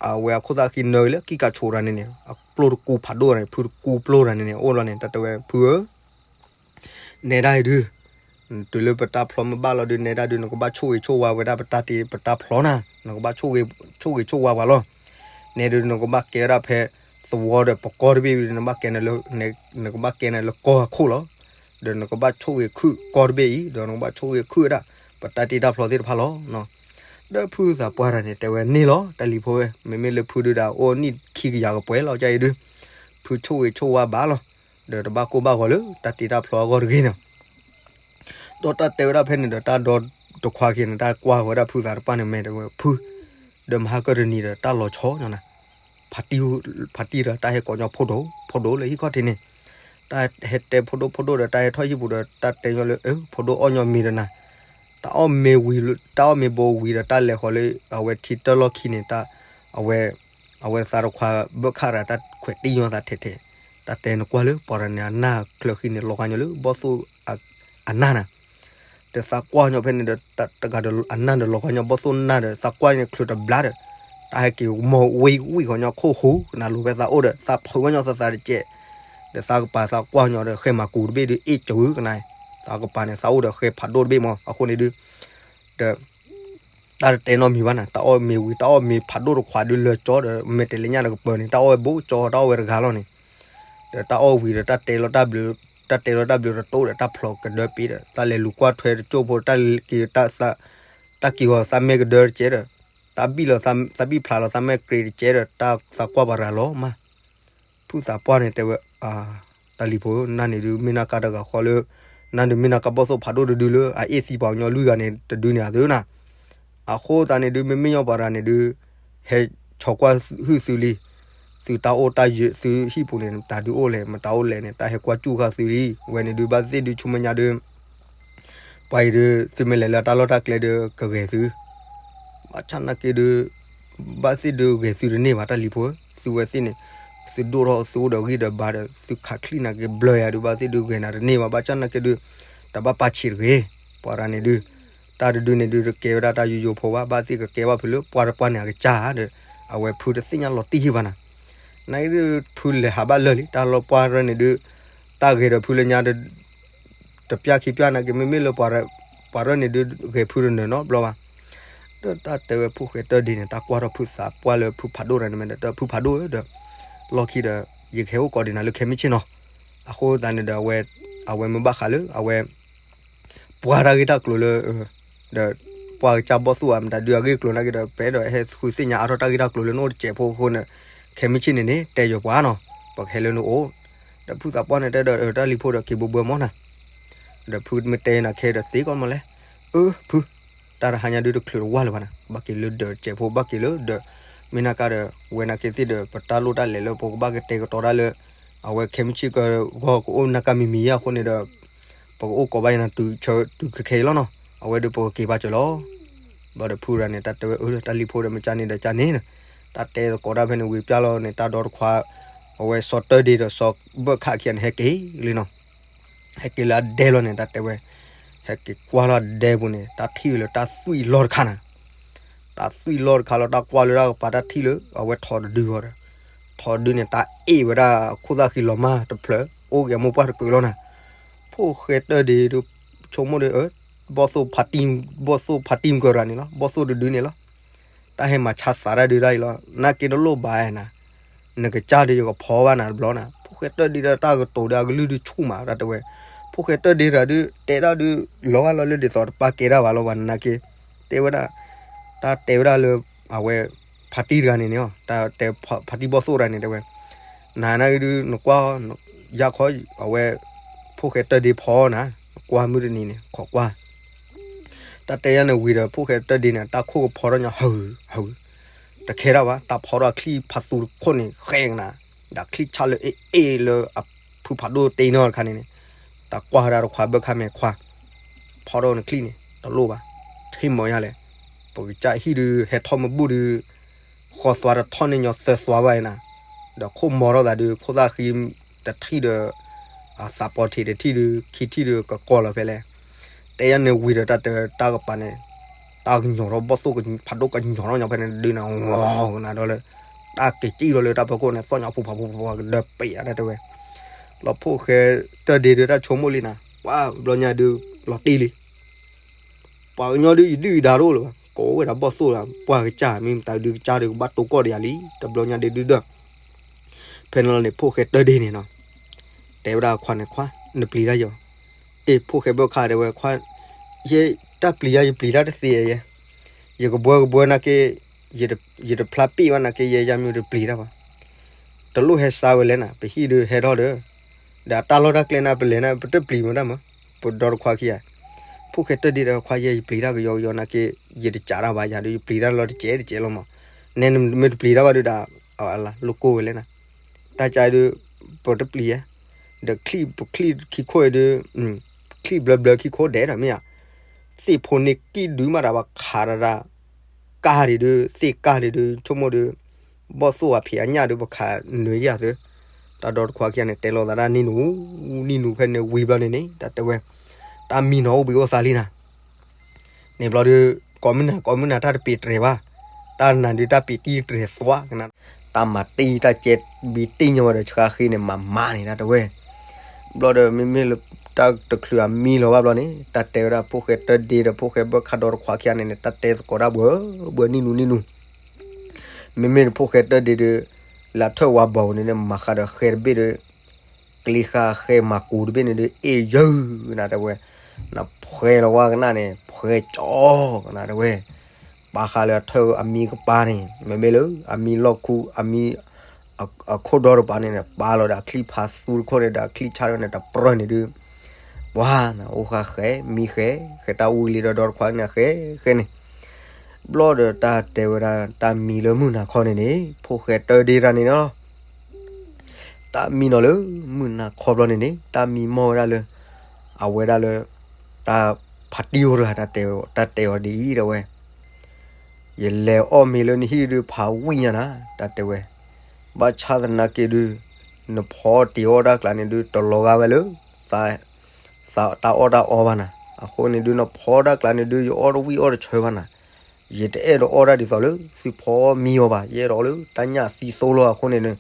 အဝဲအခိၣ်သၣ်ခံနၢလၢကံၢ်ကၤဆိးတၢ်န့ၣ်န့ၣ် အပျိၢ်တကူဖးဒိၣ်န့ၣ် ဖုတကူပျိတၢ်န့ၣ်န့ၣ် အိၣ်လီၤန့ၣ် တၢ်တဲဝဲဖုဧၢ နဲဒၣ်အံၤဒု တုၤလၢပတၢ်ဖျီမ့ၢ်ဘၣ်လီၤဒု နဲဒၣ်ဒု နကဘၣ်ဆိၣ်ဂ့ၤဆိၣ်ဝါဝဲဒၣ်ပတၢ်တ့ပတၢ်ဖျီနၤ နကဘၣ်ဆိၣ်ဂ့ၤဆိၣ်ဝါပှၤလီၤ နဲဒု နကဘၣ်ကဲဝဲဒၣ်ဖဲ သဝီဒီးပကီၢ်တဘ့ၣ်ဝံၤ နကဘၣ်ကဲနၤလၢ နကဘၣ်ကဲနၤလၢကီၢ်အခိၣ်လီၤ ဒီးနကဘၣ်ဆိၣ်ဂ့ၤခုၣ်ကီၢ်တဘ့ၣ်အံၤ ဒီးနကဘၣ်ဆိၣ်ဂ့ၤခုၣ်ဝဲဒၣ် ပတၢ်တ့တၢ်ဖျီသ့ၣ်တဖၣ်လီၤ ဒီးဖုသးပှၢ်တဂၤန့ၣ် တဲဝဲန့ၣ်လီၤ တၢ်လံၤဖိဝဲ မ့မ့ၢ်လၢဖုဒုဒၣ်အိၣ်နံၣ်ခံကယၤကပှဲၤလီၤ ကၢ်အံၤဒု ဖုဆိၣ်ဂ့ၤဆိၣ်ဝါဘၣ်လီၤ. ဒီးတဘၣ်ကိၢ်ဘၣ်ဂီၤလၢတၢ်တ့တၢ်ဖျီအဂီၢ်တဂ့ၤနီၤ. ဒီးတၢ်တဲဝဲဒၣ်ဖဲန့ၣ်ဒီး တၢ်ဒီတခွါခံန့ၣ် တၢ်ကွၢ်ဝဲဒၣ်ဖုသးတပှၢ်န့ၣ် မ့ၢ်တဲဝဲဖု, ဒီးမဟါကတနံၤဒီး တၢ်လီၤဆီညီနၤ, ဖါတံၢ်, ဖါတံၢ်ဒီးတၢ်ဟဲကိးညီဖိဒိၣ်ဖိဒိၣ်လၢဟံၣ်ခီၣ်ထံးန့ၣ်, တၢ်ဟဲတဲဖိဒိၣ်ဖိဒိၣ်ဒီး တၢ်ဟဲထီၣ်ဟံၣ်ပူၤဒီး တၢ်တဲညီလၢ အၢ ဖိဒိၣ်အီၣ်ညီမ့ၤဒီးနၤ, တၢ်အီၣ်မ့ၤဝံၤ, တၢ်အီၣ်မ့ၤဘိဝံၤဒီး တၢ်လဲၤဃီၤလၢ အဝဲထံတၢ်လီၢ်ခံန့ၣ်, အဝဲ, အဝဲသးတခွါဘၢၣ်ခၣ်ဒီး တၢ်ခွဲးတံၢ်ညီသးထဲးထဲး, တၢ်တဲနကွၢ်လၢ ပှၤတဂၤန့ၣ် အနၢ်ချၢဃံန့ၣ် လီၤဂာ်ညီလၢဘီၣ်သိၣ်အနၢ်နၤ ဒီးသးကွၢ်ညီဖဲန့ၣ်ဒီး တဂၤဒီးအနၢ်ဒီးလီၤဂာ်ညီဘီၣ်သိၣ်နၢ်ဒီး သးကွၢ်န့ၣ်ချုးတဘျါဒီး, တၢ်ဟဲက့ၤမီၤဝံၤဝံၤဃီညီခိၣ်ဟူကနၤလိၤဖဲသးအိၣ်ဒီး သးဖုးဝဲညီသးသးတကဲး, ဒီးသးကပၤသးကွၢ်ညီဒီး ဃဲမၤကူးတဘ့ၣ်ဒီး အ့ၣ်ကၢကနၤ, သးကပၤန့ၣ် သးအိၣ်ဒီးဃဲဖးဒိၣ်တဘ့ၣ်မး အဃိန့ၣ်ဒုး, ဒီး တၢ်တတဲနီတမံၤဘၣ်နၤ, တၢ်အီၣ်မ့ၤဝံၤ တၢ်အီၣ်မ့ၤဖးဒိၣ်တခွါဒုးလၢကၠီဒီး မဲာ်တဲးလဲညၣ်တကပၤန့ၣ် တၢ်အီၣ်ဝဲဘိကၠီ တၢ်အီၣ်ဝဲတဂၤလီၤန့ၣ်, ဒီးတၢ်အီၣ်ဝံၤဒီး တၢ်တဲလီၤတၢ်ဘျုး, တၢ်တဲလီၤတၢ်ဘျုးတတိၢ်ဒီး တၢ်ဖျိးကဒၢပ့ၤဒီး တၢ်လဲၤလူၤကွၢ်ထွဲတကၠိၢ်ဖိ တၢ်က့ၤ, တၢ်က့ၤဂီၤသးမဲာ်ကဒၢတကဲးဒီး, သးဘံၣ်လီၤ, သးဘံၣ်ဖျါလီၤသးမဲာ်ကြ့ၤတကဲးဒီး တၢ်သးကွၢ်ပှၤရၤလီၤမး ဖုသးပှၢ်န့ၣ်တဲဝဲ, တၢ်လံၤဖိ နၤန့ၣ်ဒုး မ့ၢ်နၢ်ကါတဂၤဃီလၢ, နၤဒုးမ့ၢ်နၢ်ကါဘီၣ်သိၣ်ဖးဒိၣ်တဒုလၢ အအ့ၣ်သံပှၤကညီလွံၢ်ဂၤန့ၣ် တဒုန့ၣ်အသုနၤ, အဃိသတးန့ၣ်ဒုး မ့မ့ၢ်ညီပှၤတဂၤန့ၣ်ဒုး, ဟဲဆီၣ်ကွၢ်ဟုၣ်သုလံ, သုတၢ်အိၣ်တၢ်ယၢၤသုဟံၣ်ပူၤန့ၣ် မတၤဒုးအိၣ်လဲၣ် မတၤအိၣ်လဲၣ်န့ၣ် တၢ်ဟဲကွၢ်စူၣ်ဃာ်သုလံ, ဝဲန့ၣ်ဒုး ဘၣ်သ့ၣ်ဒုးဆိမဲာ်ညါဒုး ပှၤအံၤဒုး သုမ့ၢ်လဲၤလၢတၢ်လီၢ်တၢ်ကျဲဒုး ကဂဲၤသု, ဘၣ်ဆၣ်နာ်က့ဒုး, ဘၣ်သ့ၣ်ဒုးဂဲၤသုတန့ၢ်ဘၣ် တၢ်လံၤဖိ, သုဝဲသ့ၣ်န့ၣ်, သုဒိၣ်ထီၣ်သုအိၣ်ဒီးဂံၢ်ဒီးဘါဒီး သုခးချံၣ်နာ်က့ဘျၢယၤဒုး ဘၣ်သ့ၣ်ဒုးဂဲၤနၤတန့ၢ်ဘၣ် ဘၣ်ဆၣ်နာ်က့ဒုး, တဘၣ်ပာ်ဆံးတဂ့ၤ, ပှၤတဂၤန့ၣ်ဒုး, တၢ်တဒုန့ၣ်ဒုး တကဲဝဲဒၣ်တၢ်ယိယိဖိဘၣ် ဘၣ်သ့ၣ်ကကဲဘၣ်ဖုးလၢပှၤတပှၢ်န့ၣ်အကစၢ်ဒီး, အဝဲဖုတသ့ၣ်ညါလီၤတံၢ်ယုၢ်ဘၣ်နၤ, နာ်က့ဒုးဖုလဲၤဟးဘၣ်လၢာ်လံ တၢ်လီၢ်ပှၢ်ရၢန့ၣ်ဒုး, တၢ်ဂဲၤဒီးဖုလၢညါ တပျၢ်ခံပျၢ်နာ်က့ မ့မ့ၢ်လၢပှၤရၢန့ၣ်ဒုး ဂဲၤဖုတနၢၤနီတဘျီဘၣ်, ဒီးတၢ်တဲဝဲဖုဃဲတၢၢ်ဒ့န့ၣ် တၢ်ကွၢ်ထီၣ်ဖုသးပှၢ်လၢဖုဖးဒိၣ်တဂၤန့ၣ် မ့ၢ်ဒီး ဖုဖးဒိၣ်ဧၢဒီး, လီၢ်ခံဒီး, ယကဟဲအိၣ်ကိးဒံးနၤလၢခဲမုၢ်ဆ့ၣ်နီၤ, အဃိသတးန့ၣ်ဒီး အဝဲမ့ၢ်ဘၣ်ဃးလၢအဝဲ ပှၤတၢ်ဂ့ၢ်တၢ်ကျိၤလၢ, ဒီးပှၤကစၢ်ဘီၣ်သိၣ်ဧါ မတၤဒုးအဂ့ၢ်အကျိၤနာ်က့ဒီး ပအဲၣ်ဒိးဟဲဃုသ့ၣ်ညါအါထီၣ်တၢ်ဂ့ၢ်တၢ်ကျိၤလၢနအိၣ်တစဲးဖိအဃိန့ၣ်, ခဲမုၢ်ဆ့ၣ်န့ၣ်န့ၣ် တဲယီၤပှၤနီၤ, ပကဟဲလၢနအိၣ်, ဒီးဖုသးပှၢ်န့ၣ်တဲဒီး တၢ်လံၤဖိဒီးက့ၤဘိဘၢမီၢ်နၤ, ဒီးဖုမ့ၢ်တဲနၤခဲဒီးသ့ကီးမီၢ်လဲၣ်, အၢ ဖု, တၢ်တဟါညါဒုးတချုးတဝၢ်လၢၤဘၣ်နၤ ဘၣ်က့ၤလၢဒီးတစဲးဖိ ဘၣ်က့ၤလၢဒီး, မ့ၢ်နၢ်ကါဒီး ဝဲနၤက့သ့ၣ်ဒီး ပတၢ်လိၣ်တၢ်လဲၤလၢပကဘၣ်ကတဲာ်ကတီၤတၢ်လၢ အဝဲခဲမုၢ်ဆ့ၣ်ကဂီၢ်ကအိၣ်နၢ်ကါမံၤမံၤအဃိန့ၣ်ဒီး ပကအိၣ်ကိးဘၣ်ယနၤတုၤခဲအံၤလီၤနီၤ, အဝဲဒီးပကက့ၤဘၣ်စၢၤလီၤ, ဘျီဒီးဖုရၤန့ၣ် တၢ်တဲဝဲအၢ တၢ်လံၤဖိဒီးမ့ၢ်ကန့ၣ်ဒီးကန့ၣ်, တၢ်တဲသကိးတၢ်ဖဲန့ၣ်ဝံၤပျၢ်လီၤန့ၣ် တၢ်ဒီတခွါ, အဝဲစီၤတၢၢ်ဒ့ဒီးစီၤဘၢၣ်ခးခံဂၤန့ၣ် ဟဲက့ၤလံနီၤ, ဟဲက့ၤလၢအဒဲလီၤန့ၣ် တၢ်တဲဝဲ, ဟဲက့ၤကွၢ်လီၤအဒဲပူၤန့ၣ် တၢ်ထံၣ်ဝဲလၢတၢ်သွံၣ်လီၢ်တခါနၤ တၢ်သွံၣ်လီၢ်တခါလီၤ တၢ်ကွၢ်လၢတၢ်ကပၤ တၢ်ထံၣ်လၢအဝဲထိးတဒုဃီဒီး, ထိးတဒုန့ၣ် တၢ်အ့ၣ်ဝဲဒၣ်ခိၣ်သၣ်ဃံလီၤမၢ်တဖျၢၣ် အိၣ်က့ၤအမိၢ်ပှၢ်တကုာ်လီၤနၤ, ဖိၣ်ဃဲတၢၢ်ဒ့ဒီး ဆိကမိၣ်ဒီး ဘီၣ်သိၣ်ဖါတံၢ်, ဘီၣ်သိၣ်ဖါတံၢ်မုၢ်ကရၤန့ၣ်လီၤ ဘီၣ်သိၣ်တဒုန့ၣ်လီၤ, တၢ်ဟဲမၤဆါသးတၢ်ဒုးတၢ်အံၤလီၤ နာ်က့တလိၣ်ဘၣ်နၤ, နကစၢ်ဒီးယကဖီဘၣ်နၤတဘျီနၤ ဖိၣ်ဃဲတၢၢ်ဒ့ဒီးတၢ်ကတိၤဒီးအကလုၢ်ဒုးဆူၣ်မး တၢ်တဲဝဲ, ဖိၣ်ဃဲတၢၢ်ဒ့တဂၤဒုး တဲဒၣ်ဒုး လီၤဂာ်လီၤလၢဒ်သိးတပာ်ကဲတၢ်ဘၣ်လီၤဘၣ်နၤနာ်က့, တဲဝဲဒၣ်, တၢ်တဲဝဲဒၣ်လၢ အဝဲ ဖါတံၢ်တဂၤန့ၣ်န့ၣ် တၢ်တဲဖါတံၢ်ဘီၣ်သိၣ်တဂၤန့ၣ် တဲဝဲ, နၤနာ်က့ဒုး နကွၢ် ယၢ်ခီ အဝဲ ဖိၣ်ဃဲတၢၢ်ဒ့ဖီနၤ, နကွၢ်မုၢ်တနံၤန့ၣ် ခိးကွၢ် တၢ်တဲယၤန့ၣ်ဝံၤဒီး ဖိၣ်ဃဲတၢၢ်ဒ့န့ၣ် တၢ်ခိၣ်ကဖီထီၣ်ညီ ဟၢ ဟၢ တခဲဒၣ်ဘၣ် တၢ်ဖီထီၣ်အချံၣ်ဖးသူတခိၣ်န့ၣ် ဃဲကနၤ, ဒီးချံၣ်ဆၣ်လၢအအ့ၣ်လၢအဖုဖးဒိၣ်တ့နီတခါန့ၣ်န့ၣ်, တၢ်ကွၢ်ဝဲဒၣ်တခွါဘၢၣ်ခါမဲာ်ခွါ, ဖီထီၣ်နချံၣ်န့ၣ် တလိၣ်ဘၣ်, ထံၣ်မီၤယါလဲၣ်, ပကစၢ်ဟံၣ်ဒုးဟဲထီၣ်မ့ၢ်ဘူၣ်ဒုး ဃီသွါတထီၣ်န့ၢ်ညီသၢသွါဘၣ်နၤ, ဒီးခိၣ်မီၤထီၣ်သးဒုး ခိၣ်သၣ်ဃံတထံၣ်ဒီး အသးပီၤထံးတထံၣ်ဒုး ခံထံၣ်ဒုးကကီလီၤဖဲလဲၣ်, တဲယၤန့ၣ်ဝံၤဒီးတၢ်တဲတၢ်ကပၤန့ၣ်, တၢ်ကညီၤထီၣ်ဘီၣ်သိၣ်ဖးဒိၣ်ကညီၤထီၣ်ညီဖဲန့ၣ်ဒုးန့ၣ် ဝီကနၤဒီးလၢ, တၢ်က့ၤကံၣ်လီၤလၢတၢ်ဖီခိၣ်န့ၣ် သီၣ်ညီဖူဖးဖူဖးကဒၢပ့ၤဧါတၢ်တဲဝဲ, လီၤဖိၣ်ဃဲတၢၢ်ဒ့ဒုးတၢ်ဆိကမိၣ်လံနၤ, ပှၤဘျီညါဒုး လီၤတံၢ်လံ ပှၤကညီဒုးယဒုၣ်ယဒါတအိၣ်လၢၤဘၣ်, ကိးဝဲဒၣ်ဘီၣ်သိၣ်လၢ ပှၤကစၢ် မ့ၢ်မတၤဒုးကစၢ်ဒုးကဘၣ်တိၢ်ကီၢ်ဒီးယၤလံ တဘျီညါဒုးဒုၣ်ဒီး, ဖဲန့ၣ်လီၤန့ၣ် ဖိၣ်ဃဲတၢၢ်ဒ့န့ၣ်နီၤ, တဲဝဲဒၣ်ခွါန့ၣ်ခွါ, နပျံၤတၢ်ယီၤ, အ့ၣ် ဖိၣ်ဃဲဘၢၣ်ခါတဲဝဲခွါ, ယဲတၢ်ပျံၤယၤ ယပျံၤတၢ်တသ့ယဲ, ယကဘှၢကဘှၢနာ်က့, ယတဖျါပ့ၢ်ဘၣ်နာ်က့ ယဲယၤမ့ၢ်တပျံၤတၢ်ဘၣ် တလိၣ်ဟဲစါဝဲလဲၣ်နၤ, ပဟံၣ်ဒုးဟဲထီၣ်ဒီး, ဒီးအတၢ်လီၢ်တၢ်ကျဲန့ၣ် ပလဲၤန့ၣ် ပတပျံၤမတၤမး, ပဒီတခွါခံဂၤ, ဖိၣ်ဃဲတၢၢ်ဒ့ဒီးခွါယဲ ယပျံၤတၢ်ကယီကယီနာ်က့, ယတကးတၢ်ဘၣ်ယၤဒီး ယပျံၤတၢ်လီၤတကဲးတကဲးလီၤမး, နဲနမ့ၢ်တပျံၤတၢ်ဘၣ်ဒုးဒီး, အလၢလိၣ်ကိၢ်ဝဲလဲၣ်နၤ, တၢ်ကါဒုး, ပတပျံၤဧါ, ဒီးချံၣ်ပချံၣ်ခံခိၣ်အံၤဒုး, ချံၣ်ဘျၢဘျၢခံခိၣ်ဒဲးဒီးမ့ၢ်ဧါ, သ့ၣ်ဖိန့ၢ်ကံၣ်ဒုးမးဒီးပခးတၢ်ဒၣ်, ကၢ်ဒံးဒုး သ့ၣ်ကၢ်ဒံးဒုး ဆိကမိၣ်ဒုး, ဘီၣ်သိၣ်အဖံးအညၣ်ဒုး ပခးနုာ်ယၤသု, တၢ်ဒီတခွါခံဂၤန့ၣ် တဲလိာ်သးဒၣ်နံၣ်နူ, နံၣ်နူဖဲန့ၣ်ဝံၤဘျီန့ၣ်န့ၣ် တၢ်တဲဝဲ, တၢ်မံနီၤအိၣ်ဘှံးအိၣ်သါလံနၤ, န့ၣ်ဘျီဒုး, ကိးမုၢ်နၤ ကိးမုၢ်နၤ တၢ်တပ့ၤတြဲၤဘၣ်, တၢ်နၤဒုးတၢ်ပ့ၤတံၢ်တြဲၤသွါကနၤ, တၢ်မၤတံၢ်တၢ်ကဲဘံတံၢ်ညီဝဲဒီးဆှါဃ့န့ၣ် မၤမၤန့ၣ် တၢ်တဲဝဲ, ဘျီဒီးမ့မ့ၢ်လၢ, တၢ်တချုးအမံလီၤဘၣ်ဘျီန့ၣ် တၢ်တဲဝဲဒၣ်ဖိၣ်ဃဲတၢၢ်ဒ့ဒီးဖိၣ်ဃဲဘၢၣ်ခၣ်ဒီတခွါခံဂၤန့ၣ်န့ၣ် တၢ်တဲသကိးတၢ်ဘှၢဘှၢနံၣ်နူနံၣ်နူ မ့မ့ၢ်တဖိၣ်ဃဲတၢၢ်ဒ့ဒီး, လၢအထၢၣ်ဝါဘီပူၤန့ၣ်န့ၣ် မၤဃးဒီးဃဲတဘ့ၣ်ဒီး, ကျ့ဃာ်ဃဲမၤကူးတဘ့ၣ်န့ၣ်ဒုး အ့ၣ်ယၢနၤတဲဝဲ, နဖှဲလီၤဝါကနၣ်န့ၣ် ဖှဲကၠီကနၤတဲဝဲ, ပာ်ဃာ်လၢအထၢၣ်အမံကပၤန့ၣ် မ့မ့ၢ်လၢအမံလီၢ်ခူ အမံ အခိၣ်ဒီတပၤန့ၣ်န့ၣ် ပာ်လီၤဒီးအချံၣ်ဖးသူတခိၣ်န့ၣ်ဒီးအချံၣ်ဆၣ်န့ၣ်တပြၢၢ်န့ၣ်ဒုး, ပှၤနအိၣ်ဃာ်ဃဲ မံဃဲ, ဃဲတၢ်ဝံလံဒီးဒီတခွါန့ၣ်ဃဲဃဲန့ၣ်, ဘျီဒီးတၢ်တဲဝဲဒၣ်တၢ်မံလၢမုၢ်နၤခီန့ၣ်န့ၣ် ဖိၣ်ဃဲတၢၢ်ဒ့တၢ်န့ၣ်လီၤ, တၢ်မံနီၤလၢမုၢ်နၤခီဘျီန့ၣ်န့ၣ် တၢ်မံမီၢ်ဝဲဒၣ်လၢ, အဝဲဒၣ်လၢ, တၢ်ဖးတံၢ်အိၣ်တဂၤ တၢ်တဲအီၤဒ်အံၤတဲဝဲ, ယလဲၤအီၣ်မ့ၤလၢနဟံၣ်ဒုးဖးဝံၣ်ညါနၤ တၢ်တဲဝဲ, ဘၣ်ဆၣ်သနာ်က့ဒုး, နဖီတ့ၤအီၣ်တၢ်ကျးန့ၣ်ဒုး တလီၤဂာ်ဝဲလၢ, သးတၢ်အီၣ်တၢ်အီဘၣ်နၤ, အဃိန့ၣ်ဒုး နဖီတၢ်ကျးန့ၣ်ဒုး ယအီၣ်တဝံၣ်အီၣ်တဆၢဘၣ်နၤ, ယတအဲၣ်ဒိးအီၣ်တၢ်ဒ်သိးလၢသုဖီမံအီၤဘၣ် ယအဲၣ်ဒိးလၢတၢ်ညၣ်သံသိလီၤအဃိန့ၣ်န့ၣ်,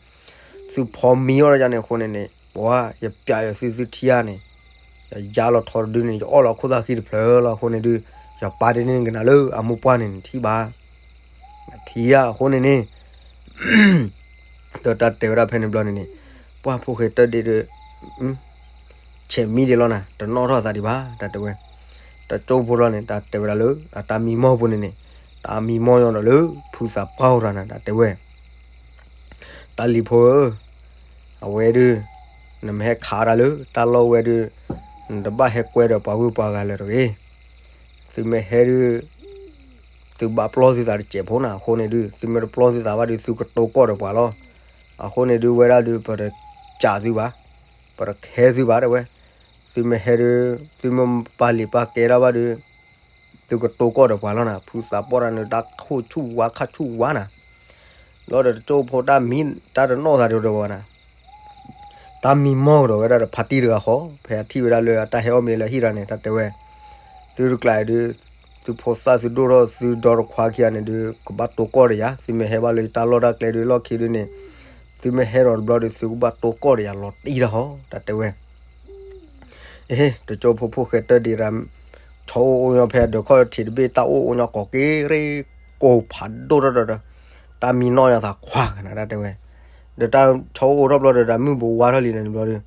သုဖီမံအီၣ်တၢ်ယါန့ၣ်အဃိန့ၣ်န့ၣ် ပှၤယပျးယသုသုထံဧါန့ၣ်, ယယါလီၤထီတဒုန့ၣ် ယအီၣ်လီၤခိၣ်သၣ်ခံတဖျၢၣ်လီၤအဃိန့ၣ်ဒုး, ယပၢ်ဒ်န့ၣ်ကနၤလၢအမိၢ်ပှၢ်န့ၣ်နထံၣ်ဘၣ်, နထံၣ်ဧါအဃိန့ၣ်န့ၣ် ဒီးတၢ်တဲဝဲဒၣ်ဖဲန့ၣ်ဘျီန့ၣ်န့ၣ်, ပှၢ်ဖိၣ်ဃဲတၢၢ်ဒ့ဒီး, ဆဲးမံဒံးလီၤနၤ တနီၣ်ထီၣ်သးဒံးဘၣ် တၢ်တဲဝဲ, တကၠိဖိလီၤန့ၣ် တၢ်တဲဝဲဒၣ်လၢအတၢ်မံမီၢ်ပူၤန့ၣ်န့ၣ်, တၢ်မံမီၢ်ညီဒီးလၢဖုသးပှၢ်အိၣ်တဂၤန့ၣ် တၢ်တဲဝဲ တၢ်လံၤဖိဧၢ, အဝဲဒုး, နမ့ၢ်ဟဲခးတၢ်လၢတၢ်လီၢ်ဝဲဒုး, နတဘၣ်ဟဲကွဲဒီးပှၤဂုၤပှၤဂၤလၢၤတဂ့ၤ, သုမ့ၢ်ဟဲဒုး, သုဘၣ်ပျီသုသးတစဲးဖိနၤ အဃိန့ၣ်ဒုး သုမ့ၢ်တပျီသုသးဘၣ်ဒုး သုကတိၤကီၢ်ဒီးပှၤလီၤ, အဃိန့ၣ်ဒုးဝဲဒၣ်ဒုး ပတစးသုဘၣ်, ပတခဲသုဘၣ်တဲဝဲ, သုမ့ၢ်ဟဲဒုး, သုမ့ၢ်ပာ်လံာ်ပာ်ကဲတၢ်ဘၣ်ဒုး သုကတိၤကီၢ်ဒီးပှၤလီၤနၤ ဖုသးပှၢ်တဂၤန့ၣ် တၢ်ခိၣ်ဆူၣ်ဝါခါဆူၣ်ဝါနၤ, ဘျီဒီးတကၠိဖိတၢ်မံ တၢ်တနီၣ်သးဒီးပှၤနၤ, တၢ်မံမီၢ်ကဒီးဝဲဒၣ်ဒီးဖါတံၢ်တဂၤဃီ ဖဲအထံၣ်ဝဲဒၣ်လၢအတၢ်ဟဲအီၣ်မ့ၤလၢဟံၣ်တဂၤန့ၣ် တၢ်တဲဝဲ, သုတကျးအံၤဒုး, သုဖိသၣ်သုဒိၣ်ထီၣ်သုဒီတခွါခံဂၤန့ၣ်ဒုး ကဘၣ်တိၤကီၢ်ဒီးယၤ သုမ့ၢ်ဟဲဘၣ်လၢယတၢ်လီၢ်တၢ်ကျဲဒုးလီၢ်ခံဒုးန့ၣ်, သုမ့ၢ်ဟဲဒီးတဘျီဒုး သုကဘၣ်တိၤကီၢ်ဒီးယၤလီၤတံၢ်တၢ်ဃီ တၢ်တဲဝဲ အ့ တကၠိဖိဖိၣ်ဃဲတၢၢ်ဒ့ရၤ, ဆီအိၣ်အိၣ်ညီဖဲဒၢးခီၣ်ထံးတဘ့ၣ် တၢ်အိၣ်အိၣ်ညီကိးက့ၤရ့ၣ်ကိးဖးဒိၣ်ထီၣ်ဒီး, တၢ်မံနီၣ်ညီသးခွါကနၤ တၢ်တဲဝဲ, ဒီးတၢ်ဆီအိၣ်အိၣ်ထီၣ်ဘျီဒီး တၢ်မုၢ်ဘိးဝါထီၣ်လံန့ၣ်ဘျီဒီး,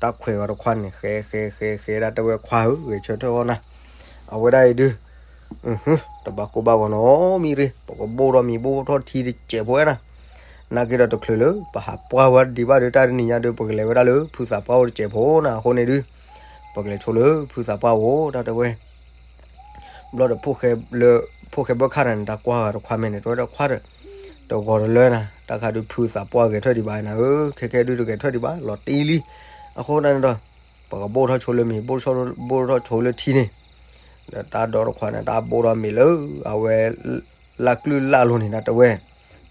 တၢ်ခွဲးဝဲတခွါန့ၣ် ဃဲဃဲဃဲဃဲ တၢ်တဲဝဲခွါဧၢ ဂဲၤဆၢထၢၣ်အီၣ်နၤ, အဝဲဒၣ်အံၤဒုး တဘၣ်ကိၢ်ဘၣ်ဂီၤနီတမံၤရ့ၣ် ပကဘိၣ်ထီၣ်မံၤဘိၣ်ထီၣ်ထံတစဲးဖိဝဲနၤ, နာ်က့ဒီးတချုးလၢ ပဟးပှၢ်ဝဲဒံးဘၣ်ဒီးတၢ်တနံၤညါဒီး ပကလဲၤဝဲဒၣ်လၢဖုသးပှၢ်အိၣ်တစဲးဖိနၤ အဃိန့ၣ်ဒုး, ပကလဲၤဆိလၢဖုသးပှၢ်အိၣ် တၢ်တဲဝဲ ဘျီဒီး ဖိၣ်ဃဲဘၢၣ်ခၣ်တဂၤန့ၣ် တၢ်ကွၢ်ဂၤတခွါမဲာ်န့ၣ် တဲဝဲဒၣ်ခွါဒီး, တဂီၤတလၢနၤ တၢ်ခါဒုးဖုသးပှၢ်ဂဲၤထၢၣ်ဒံးဘၣ်နၤဧၢ ခဲခဲဒုးတဂဲၤထၢၣ်ဒံးဘၣ် လီၤတံၢ်လံ, အဃိဒၣ်န့ၣ်ဒီး, ပကဘိၣ်ထီၣ်ဆိလၢမ့ၤ ဘိၣ်ထီၣ်ဆိလၢထံန့ၣ်, ဒီးတၢ်ဒီတခွါန့ၣ် တၢ်ဘိၣ်ထီၣ်မ့ၤလၢအဝဲ လၢ်ကျုၢ်လၢ်လိၤန့ၣ် တၢ်တဲဝဲ,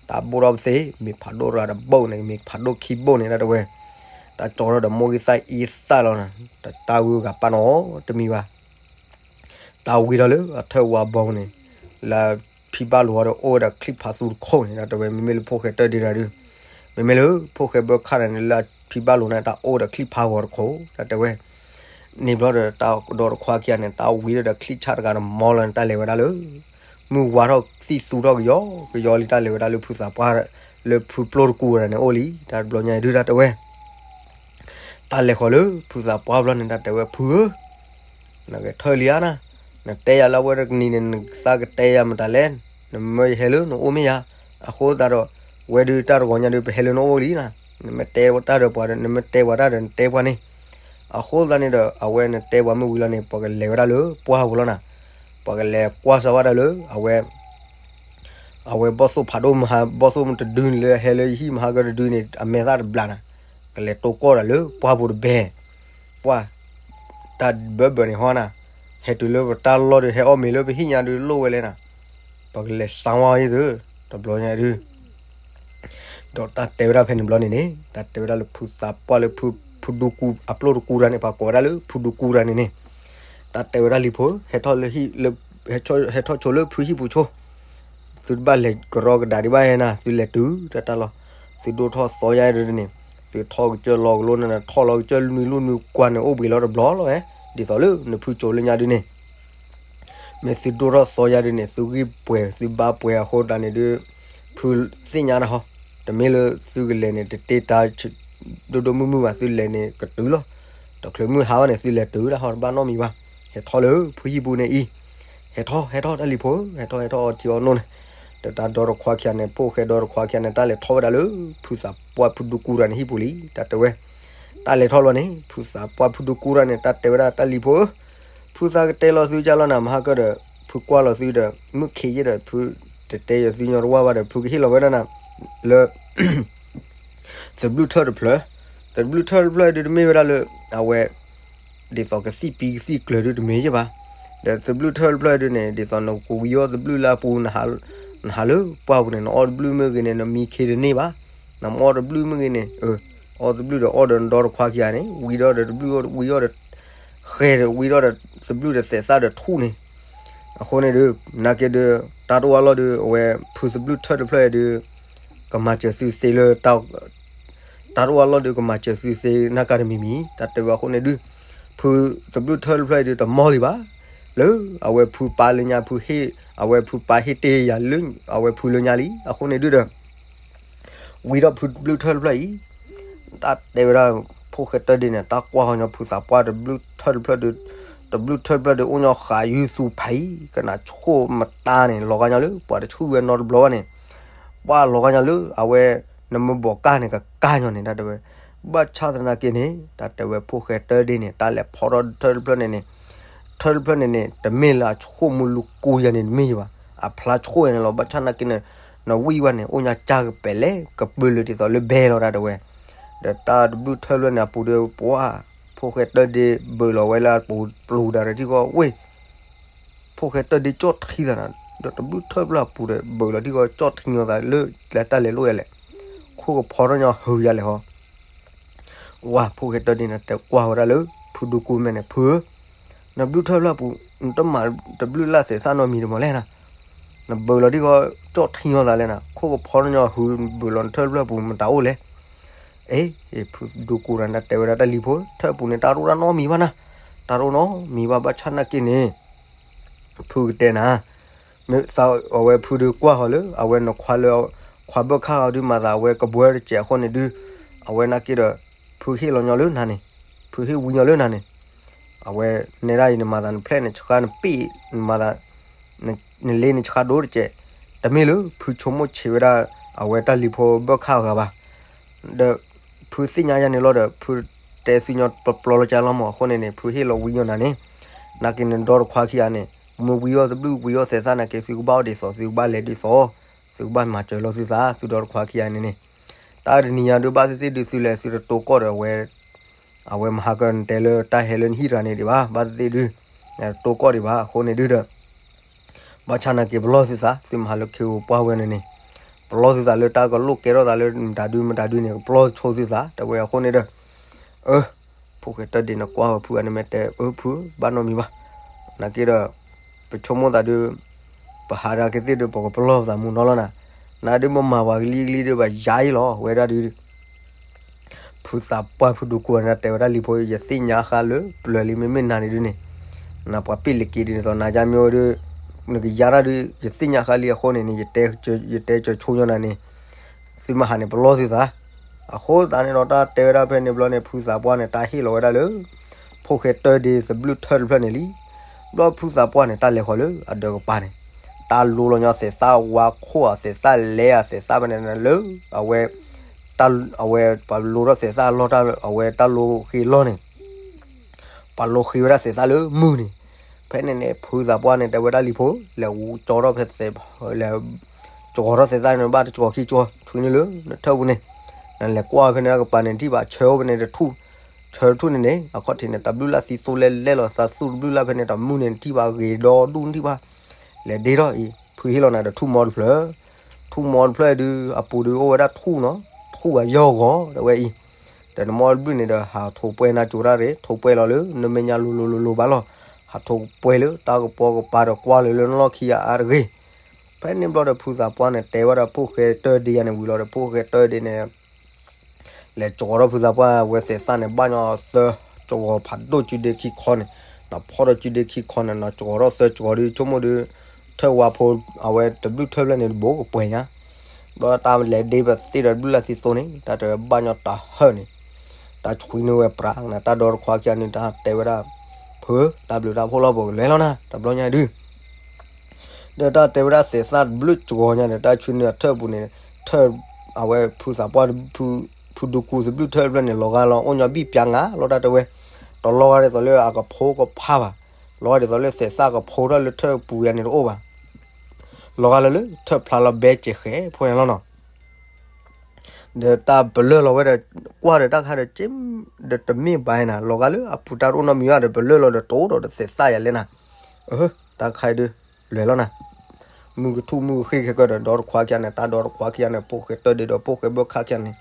တၢ်ဘိၣ်ထီၣ်ပသ့ မ့ၤဖးဒိၣ်တဂၤတဘိၣ်န့ၣ် မ့ၤဖးဒိၣ်ခံဘိၣ်န့ၣ် တၢ်တဲဝဲ, တၢ်ကၠီထီၣ်ဒီးမိၢ်ဂံၢ်သၣ်အံသၣ်လီၤနၤ တၢ်ဝံဂၤပာ်နီၣ်တမံၤဘၣ် တၢ်ဝံထီၣ်လၢအထၢၣ်ဝါဘီန့ၣ်, လၢဖံဘၣ်လိၤဝဲဒီးအိၣ်ဝဲဒီးချံၣ်ဖးသူတခိၣ်န့ၣ် တၢ်တဲဝဲ မ့မ့ၢ်လၢဖိၣ်ဃဲတၢၢ်ဒ့တဂၤဒုး, မ့မ့ၢ်လၢဖိၣ်ဃဲဘၢၣ်ခၣ်န့ၣ် လၢဖံဘၣ်လိၤန့ၣ် တၢ်အိၣ်ဒီးချံၣ်ဖးဂီၤတခိၣ် တၢ်တဲဝဲ, န့ၣ်ဘျီဒီးတၢ်ဒီတခွါခံဂၤန့ၣ် တၢ်ဝံထီၣ်ဒီးချံၣ်ဆၣ်တဂၤဒီးမီလီၤန့ၣ် တၢ်လဲၤဝဲဒၣ်လၢ မုၢ်ဝါထီၣ်သံၣ်သူထီၣ်ကယီကယီလံ တၢ်လဲၤဝဲဒၣ်လၢဖုသးပှၢ်, လၢဖုပျိၢ်တကူဝဲဒၣ်န့ၣ်အိၣ်လံ တၢ်တဘျီညါအံၤဒုး တၢ်တဲဝဲ တၢ်လဲၤဃီၤလၢဖုသးပှၢ်ဘျီန့ၣ် တၢ်တဲဝဲဖုဧၢ, နဂဲၤထၢၣ်လံဧါနၤ, နတဲယၤလၢအဝဲတနံၤန့ၣ် နသးကတဲယၤမတၤလဲၣ်, နမၢယဟဲလၢနအိၣ်မ့ၢ်ယၤ, အဃိသတးဒီး, ဝဲဒုးတၢ်တဂီၤညါဒုး ပဟဲလၢနအိၣ်လံနၤ, နမ့ၢ်တဲတၢ်ဒီးပှၤဒီး နမ့ၢ်တဲပှၤတၢ်ဒီး နတဲပှၤန့ၣ်. အဃိသတးန့ၣ်ဒီး အဝဲနတဲပှၤမ့ၢ်ဝံၤလီၤန့ၣ် ပှၤကလဲၤဝဲဒၣ်လၢပှၢ်ပူၤလီၤနၤ. ပှၤကလဲၤကွၢ်စၢၤဝဲဒၣ်လၢ အဝဲ အဝဲဘီၣ်သိၣ်ဖးဒိၣ်မဟါ ဘီၣ်သိၣ်တဒုန့ၣ်လၢဟဲလၢယဟံၣ်မဟါကတဒုန့ၣ် အမဲာ်သၣ်တဘျးနၤ. ကလဲၤတိၢ်ကီၢ်ဒီးလၢပှၢ်ပူၤတဘဲ ပှၢ် တၢ်ဘၢဘၢန့ၣ်ဟီနၤ, ဟဲတုၤလၢပတၢ်လီၢ်ဒီး ဟဲအီၣ်မ့ၤလၢပဟံၣ်ညါဒုးလိၣ်ဝဲလဲၣ်နၤ. ပကလဲၤစါဝါအံၤသု တဘျီညါဒုး ဒီးတၢ်တဲဝဲဒၣ်ဖဲန့ၣ်ဘျီန့ၣ်န့ၣ် တၢ်တဲဝဲဒၣ်လၢဖုသးပှၢ်လၢဖု ဖုဒူကူ အပျိၢ်တကူတၢ်န့ၣ် ပှၤကိးဝဲဒၣ်လၢဖုဒူကူတၢ်န့ၣ်န့ၣ် တၢ်တဲဝဲဒၣ်လံၤဖိ ဟဲထီၣ်လၢဟံၣ်လၢ ဟဲထီၣ်ဆိလၢဖုဟံၣ်ပူၤဆိ သုတဘၣ်လဲၤကရီကဒါဒံးဘၣ်နၤ သုလဲၤတုၤတၢ်တၢ်လီၢ်, သုဒိၣ်ထီၣ်သီယါဒ်န့ၣ် သုထီၣ်ကစၢၢ်လီၤကလိန့ၣ် ထီၣ်လီၤကစၢၢ်နွံလူၢ်နွံကွၢ်န့ၣ် အိၣ်ဘှံးလီၤတဘျီလီၤဝဲ, ဒ်သိးလၢနဖုကၠိလၢညါဒ်န့ၣ် မ့ၢ်သုဒိၣ်ထီၣ်သီယါဒ်န့ၣ် သုဂံၢ်ပှဲၤ သုဘါပှဲၤအဃိတၢ်န့ၣ်ဒုး ဖုသ့ၣ်ညါနၤဟီ, တမ့ၢ်လၢသုကလဲၤန့ၣ် တတ့တၢ် ဒိၣ်ဒိၣ်မုၢ်မုၢ်ဘၣ် သုလဲၤန့ၣ်ကတုၤလီၤ, တချုးမုၢ်ဟါဘၣ်န့ၣ် သုလဲၤတုၤဒၣ်ဟီတဘၣ်နီတမံၤဘၣ်, ဟဲထီၣ်လၢဖုဟံၣ်ပူၤန့ၣ်အံၤ, ဟဲထီၣ် ဟဲထီၣ်တၢ်လံၤဖိ ဟဲထီၣ်ဟဲထီၣ်အီၤထံအီၤနိန့ၣ်, ဒီးတၢ်ဒီတခွါခံဂၤန့ၣ် ဖိၣ်ဃဲဒီတခွါခံဂၤန့ၣ် တၢ်လဲၤထီၣ်ဝဲဒၣ်လၢ ဖုသးပှၢ်ဖုဒူကူတၢ်န့ၣ်ဟံၣ်ပူၤလံ တၢ်တဲဝဲ, တၢ်လဲၤထီၣ်လီၤန့ၣ် ဖုသးပှၢ်ဖုဒူကူတၢ်န့ၣ် တၢ်တဲဝဲဒၣ်တၢ်လံၤဖိဧၢ, ဖုသးကတဲလီၤသုကၢ်လီၤနၤ မဟါကၢၢ်ဒီး ဖုကွၢ်လီၤသုဒီး မုၢ်ခံးယဲၢ်ဒီး ဖုတတဲယၤသုညီတဝၢ်ဘၣ်ဒီး ဖုကဟ့ၣ်လီၤဝဲဒၣ်နၤ လၢ သဘျုးထၢၣ်တဖျၢၣ်, သဘျုးထၢၣ်တဖျၢၣ်ဒုးတမ့ၢ်ဝဲဒၣ်လၢ အဝဲ ဒ်သိးကသံၣ်ပံကသံၣ်ကျၢၤဒုးတမ့ၢ်ယဲၢ်ဘၣ်, ဒီးသဘျုးထၢၣ်တဖျၢၣ်ဒုးန့ၣ် ဒ်သိးနကဝံၤအီၣ်သဘျုးလၢအပူၤ နဟးလၢပှၢ်ပူၤန့ၣ် နအီၣ်သဘျုးမ့ၢ်ဂ့ၤန့ၣ် နမံခ့တန့ၢ်ဘၣ်, နမ့ၢ်အီၣ်သဘျုးမ့ၢ်ဂ့ၤန့ၣ် အီၣ်သဘျုးဒီးအီၣ်ဒီးနဒီတခွါခံဂၤန့ၣ် ဝံၤဒီးတဘျုးဝံၤအီၣ်ဒီး ဃဲဒီးဝံၤဒီးသဘျုးဒီးသဲးသၣ်ဒီးထူၣ်န့ၣ်, အဃိန့ၣ်ဒုး နာ်က့ဒုး တၢ်တအိၣ်အလီၢ်ဒုး အဝဲဖုသဘျုးထၢၣ်တဖျၢၣ်အံၤဒုး ကမၤစၢၤသုသ့လၢ တၢ်တအိၣ်အလီၢ်ဒုး ကမၤစၢၤသုသ့ နၢ်ကါတမံၤမံၤ တၢ်တဲဝဲအဃိန့ၣ်ဒုး ဖုသဘျုးထၢၣ်တဖျၢၣ်အံၤဒုး တမီၢ်လံဘၣ်, လၢအဝဲဖုပၢ်လၢညါဖုဟ့ၣ် အဝဲဖုပၢ်ဟ့ၣ်တ့ၢ်ယၤလၢ အဝဲဖုလၢညါလံ အဃိန့ၣ်ဒုးဒီး ဝံၤဒီးဖုသဘျုးထၢၣ်တဖျၢၣ်အံၤ တၢ်တဲဝဲဒၣ် ဖိၣ်ဃဲတၢၢ်ဒ့န့ၣ် တၢ်ကွၢ်ဃီညီဖုသးပှၢ်တဘျုးထၢၣ်တဖျၢၣ်ဒီး တဘျုးထၢၣ်တဖျၢၣ်ဒီး အိၣ်ညီဃးယုသူဖးအံၤ ကနၣ်ဆိၣ်မတါန့ၣ် လီၤဂာ်ညီလၢ ပှၤတဆူၣ်ဝဲနီတဘျီဘၣ်န့ၣ် ပှၤလီၤဂာ်ညီလၢ အဝဲ နမ့ၢ်ဘီးကၢ်န့ၣ် ကကၢ်ညီန့ၣ် တၢ်တဲဝဲ ဘၣ်ဆၣ်သနာ်က့န့ၣ် တၢ်တဲဝဲဖိၣ်ဃဲတၢၢ်ဒ့န့ၣ် တၢ်လဲၤဖီထီၣ်ထၢၣ်တဖျၢၣ်န့ၣ်န့ၣ် ထၢၣ်တဖျၢၣ်န့ၣ်န့ၣ် တမ့ၢ်လၢအဆိၣ်မုၢ်လူၤကိယၤန့ၣ်တမ့ၢ်ယၤဘၣ် အဖျါဆိၣ်ယၤန့ၣ်လီၤ ဘၣ်ဆၣ်သနာ်က့န့ၣ် နဝံၣ်ဝဲန့ၣ် အိၣ်ညါကၢ်ကပဲာ်လဲၣ် ကပၢၢ်လၢဒ်သိးလၢဘဲလီၤ တၢ်တဲဝဲ ဒီးတၢ်တဘျုးထၢၣ်တဖျၢၣ်န့ၣ် အပူၤဒီး ပှၤ ဖိၣ်ဃဲတၢၢ်ဒ့ဘၢးလီၤဝဲလၢအပူၤပျူၤတၢ်ဒီးထံကီၢ်ဝ့ၢ် ဖိၣ်ဃဲတၢၢ်ဒ့ကၠီၣ်ထံသးနၤ ဒီးတဘျုးထၢၣ်တဖျၢၣ်အပူၤဒီး ဘၢးလီၤထံကီၢ်ကၠီၣ်ထံညီသးလၢ လၢတၢ်လဲၤလိၣ်ယၤလဲၣ် ခိၣ်ကဖီထီၣ်ညီဟုးယၤလဲၣ်ဟီ ဝါ ဖိၣ်ဃဲတၢၢ်ဒ့န့ၣ် တဲကွၢ်ဝဲဒၣ်လၢ ဖုဒူကူမဲာ်န့ၣ် ဖုဧၢ, နဘျုးထၢၣ်တဖျၢၣ်အပူၤ နတမၤတဘျုးလၢ်သဲးသၣ်နီတမံၤတမံၤလဲၣ်နၤ, နဘၢးလီၤထံကီၢ်ကၠီၣ်ထံညီသးလဲၣ်နၤ ခိၣ်ကဖီထီၣ်ညီဟုးဘၢးလီၤနထၢၣ်တဖျၢၣ်အပူၤ မတၤအိၣ်လဲၣ် အ့ ဖုဒူကူတၢ်န့ၣ် တဲဝဲဒၣ်တၢ်လံၤဖိ ထၢၣ်အပူၤန့ၣ် တၢ်တအိၣ်တၢ်နီတမံၤဘၣ်နၤ, တၢ်တအိၣ်နီတမံၤဘၣ် ဘၣ်ဆၣ်သနာ်က့န့ၣ် ဖုကတဲနၤ, မ့ၢ်သးအဝဲဖုဒုးကွၢ်ဃီၤလၢ အဝဲနခွါလၢ ခွါဘၢၣ်ခၣ်ဃီဒုးမၤသး အဝဲကဘှၢတစဲးအဃိန့ၣ်ဒုး အဝဲနာ်က့ဒီး ဖုဟ့ၣ်လီၤညီလၢနၤန့ၣ်, ဖုဟ့ၣ်ဝံညီလၢနၤန့ၣ်, အဝဲနဲဒၣ်အံၤ နမၤသးနဖျဲၣ်နဆှါနပ့ၢ် နမၤသး နလ့နဆှါဒိၣ်တစဲး, တမ့ၢ်လၢဖုဆိကမိၣ်ဆံးဝဲဒၣ် အဝဲတၢ်လံၤဖိဘၢၣ်ခၣ်အဂၤဘၣ် ဒီး ဖုသ့ၣ်ညါယၤန့ၣ်လီၤဒီး ဖုတဲသုညီပျီပျီလၢကၢ်လီၤမး အဃိန့ၣ်န့ၣ် ဖုဟ့ၣ်လီၤဝံညီနၤန့ၣ်, နာ်က့နဒီတခွါခံဂၤန့ၣ် မ့ၢ်ဝံအီၣ်သဘျုးဝံအီၣ်သဲးသၣ်နာ်က့ သုကဘၣ်အီၣ်ဒ်သိး သုကဘၣ်လဲၤဒ်သိး သုကဘၣ်မၤစၢၤလီၤသုသး သုဒီတခွါခံဂၤန့ၣ်န့ၣ်, တၢ်တနံၤညါဒုး ဘၣ်သ့ၣ်သ့ၣ်ဒုး သုလဲၤသုတတိၢ်ကီၢ်ဒီးအဝဲ အဝဲမဟါကၢၢ်နတဲလၢတၢ်ဟဲလၢနဟံၣ်တဂၤန့ၣ်ဒံးဘၣ် ဘၣ်သ့ၣ်သ့ၣ်ဒုး တိၢ်ကီၢ်ဒံးဘၣ် အဃိန့ၣ်ဒုးဒီး ဘၣ်ဆၣ်နာ်က့ပလီၢ်သုသး သုမဟါလၢခ့ဧိၤပှၢ်ဝဲန့ၣ်န့ၣ်, ပလီၢ်သုသးလၢတၢ်ကလိၣ်ကဲထီၣ်သးလၢမတၤဒုမတၤဒုန့ၣ် ကပလီၢ်ဆိသုသး တဲဝဲအဃိန့ၣ်ဒီး, အၢ, ဖိၣ်ဃဲတၢၢ်ဒ့န့ၣ်ကွၢ်ဝဲဖုဂၤန့ၣ်မ့ၢ်တဲ အၢဖု ဘၣ်နီတမံၤဘၣ်, နာ်က့ဒီး, ပဆိကမိၣ်သးဒုး, ပဟးဒၣ်ကသ့ၣ်ဒုး ပကပလီၢ်ပသးမူနီလီၤနၤ, နဒုးမ့ၢ်မၤပှၤကလံၤကလံၤဒုး ပယၤအံၤလီၤ ဝဲဒၣ်ဒုး ဖုသးပှၢ်ဖုဒူကိးန့ၣ် တဲဝဲဒၣ်လံၤဖိ ယသ့ၣ်ညါဃါလၢပျၢၤလံ မ့မ့ၢ်နၤန့ၣ်ဒုးန့ၣ်, နပှၤပ့ၢ်လံၤက့ၤဒုးန့ၣ်သိး နၤယါမ့ၢ်ဝဲဒုး, နကယါတၢ်ဒုး ယသ့ၣ်ညါဃါလံအဃိန့ၣ်န့ၣ် ယတဲကၢၤဆိညီနၤန့ၣ်, သုမဟးန့ၣ် ပလီၢ်သုသး, အဃိသတးန့ၣ်ဒီး တၢ်တဲဝဲဒၣ်ဖဲန့ၣ်ဘျီန့ၣ် ဖုသးပှၢ်န့ၣ် တၢ်ဟ့ၣ်လီၤဝဲဒၣ်လၢ ဖိၣ်ဃဲတၢၢ်ဒ့သဘျုးထၢၣ်တဖျၢၣ်န့ၣ်လံ, ဘျီဖုသးပှၢ်န့ၣ် တၢ်လဲၤဃီၤလၢအဒၢးကပၤန့ၣ်, တၢ်လိလီၤညီသဲးသၣ်ဝါခိၣ်ဧါ သဲးသၣ်လဲအသဲးသၣ်ဖဲန့ၣ်လၢ အဝဲ တ အဝဲပှၤလိထီၣ်သဲးသၣ်လီၢ်တၢ် အဝဲတၢ်လိဃ့လီၢ်န့ၣ် ပှၤလိဃ့ဝဲဒၣ်သဲးသၣ်လၢမုၢ်န့ၣ်, ဖဲန့ၣ်န့ၣ် ဖုသးပှၢ်န့ၣ် တဲဝဲဒၣ်လံၤဖိ လဲၤဝူကၠီထီၣ်ဖဲသဲး, လဲၤကၠီထီၣ်သဲးသၣ်န့ၣ် ဘၣ်တကၠီခံကၠီ ဆွံနုာ်လၢနထၢၣ်ပူၤန့ၣ်, နလဲၤကွၢ်ဖဲန့ၣ်တၢ်ကပၤန့ၣ် ထံၣ်ဘၣ်ဆၢအိၣ်ဖဲန့ၣ်တထူၣ်, ဆၢတထူၣ်န့ၣ်န့ၣ် အခီၣ်ထံးန့ၣ် တၢ်ဘျုးလၢ်သံသိလဲလဲလီၤ သးသူၣ်တဘျုးလၢ်ဖဲန့ၣ် တၢ်မုၢ်န့ၣ်ထံၣ်ဘၣ်ဂ့ၤဒီဒူၣ်ထံၣ်ဘၣ်, လဲၤဒ့ထီၣ်အံၤ ဖုဟ့ၣ်လီၤနၤဒီးထူၣ်မီတဖျၢၣ်, ထူၣ်မီတဖျၢၣ်ဒုး အပူၤဒုးအိၣ်ဝဲဒၣ်ထူၣ်နီၤ, ထူၣ်အယီၢ်ဂီၤ တဲဝဲအံၤ, ဒီးနမီတဘျုးန့ၣ်ဒီး ဟးထိးပှဲၤနၤကၠိတၢ်ရ့ၣ် ထိးပှဲၤလီၤလၢ နမဲာ်ညါလိၤလိၤလိၤလိၤဘၣ်လီၤ, ဟးထိးပှဲၤလၢတၢ်ကပီၤကပၤဒီးကွၢ်လၢလၢနလီၢ်ခံဂၤအါတဂ့ၤ, ဖဲန့ၣ်ဘျီဒီးဖုသးပှၢ်န့ၣ် တဲဝဲဒၣ်ဖိၣ်ဃဲတၢၢ်ဒ့ယၤန့ၣ်ဝံၤလီၤဒီး ဖိၣ်ဃဲတၢၢ်ဒ့န့ၣ် လဲၤကၠီထီၣ်ဖုသးပှၢ်ဝဲသဲးသၣ်န့ၣ် ဘၣ်ညီသၢကၠီဖးဒိၣ်ကုဒ့ခံခီန့ၣ်, နဖီၣ်ဒီးကုဒ့ခံခီန့ၣ် နကၠီထီၣ်သၢကၠီဒီး ဆိကမိၣ်ဒီး ထၢၣ်ဝါဖိ အဝဲတဘျုးထၢၣ်ဖျၢၣ်န့ၣ် တဘိကပှဲၤညါ, ဘျီတၢ်လဲၤဒ့ပသ့ဒီးဘျုးလၢ်သံသိန့ၣ် တၢ်တဲဝဲဘၣ်ညီတၢ်ဟၢၣ်န့ၣ်, တၢ်ဆွံနုာ်ဝဲပြးနၤ တၢ်ဒီတခွါခံဂၤန့ၣ် တၢ်တဲဝဲဒၣ် ဖု တၢ်ဘျုးတၢ်ဖှိၣ်လီၤ ပကလဲၤလီၤနၤ တဘျီညါဒုး ဒီးတၢ်တဲဝဲဒၣ်သဲးသၣ်တဘျုးကၠီညါဒီး တၢ်ဆွံနုာ်အထၢၣ်ပူၤန့ၣ် ထၢၣ် အဝဲဖုသးပှၢ် ဖုဒူကူသဘျုးထၢၣ်တဖျၢၣ်န့ၣ် လီၤဂာ်လီၤအိၣ်ညီဘံၣ်ပၠးငါလီၤ တၢ်တဲဝဲ, တလီၤဂာ်ဒ်သိးလၢအကဖိကဖါဘၣ်, လီၤဂာ်ဒ်သိးလၢသဲးသၣ်ကဖိထီၣ်လၢထၢၣ်ပူၤယါန့ၣ်တအိၣ်ဘၣ်, လီၤဂာ်လၢလၢထၢၣ်ဖျါလီၤဘဲစဲးဃဲးဖိညါလီၤနီၤ ဒီးတၢ်ပလၢၢ်လီၤဝဲဒီး ကွၢ်ဒီးတၢ်ခါဒီး က့ ဒီးတမ့ၢ်ဘၣ်နၤ လီၤဂာ်လၢအပူၤတၢ်တအိၣ်နီတမံၤဘၣ်ဒီး ပလၢၢ်လီၤဒီးတအိၣ်ဒီးသဲးသၣ်ယၤလဲၣ်နၤ, အၢ တၢ်ခါအံၤဒုး လဲၤလီၤနၤ, မုၢ်ကထူၣ်မုၢ်ကဃ့ခဲကၢဒီး ဒီတခွါခံဂၤန့ၣ် တၢ်ဒီတခွါခံဂၤန့ၣ် ဖိၣ်ဃဲတၢၢ်ဒ့ဒီးဖိၣ်ဃဲဘၢၣ်ခၣ်ခံဂၤန့ၣ်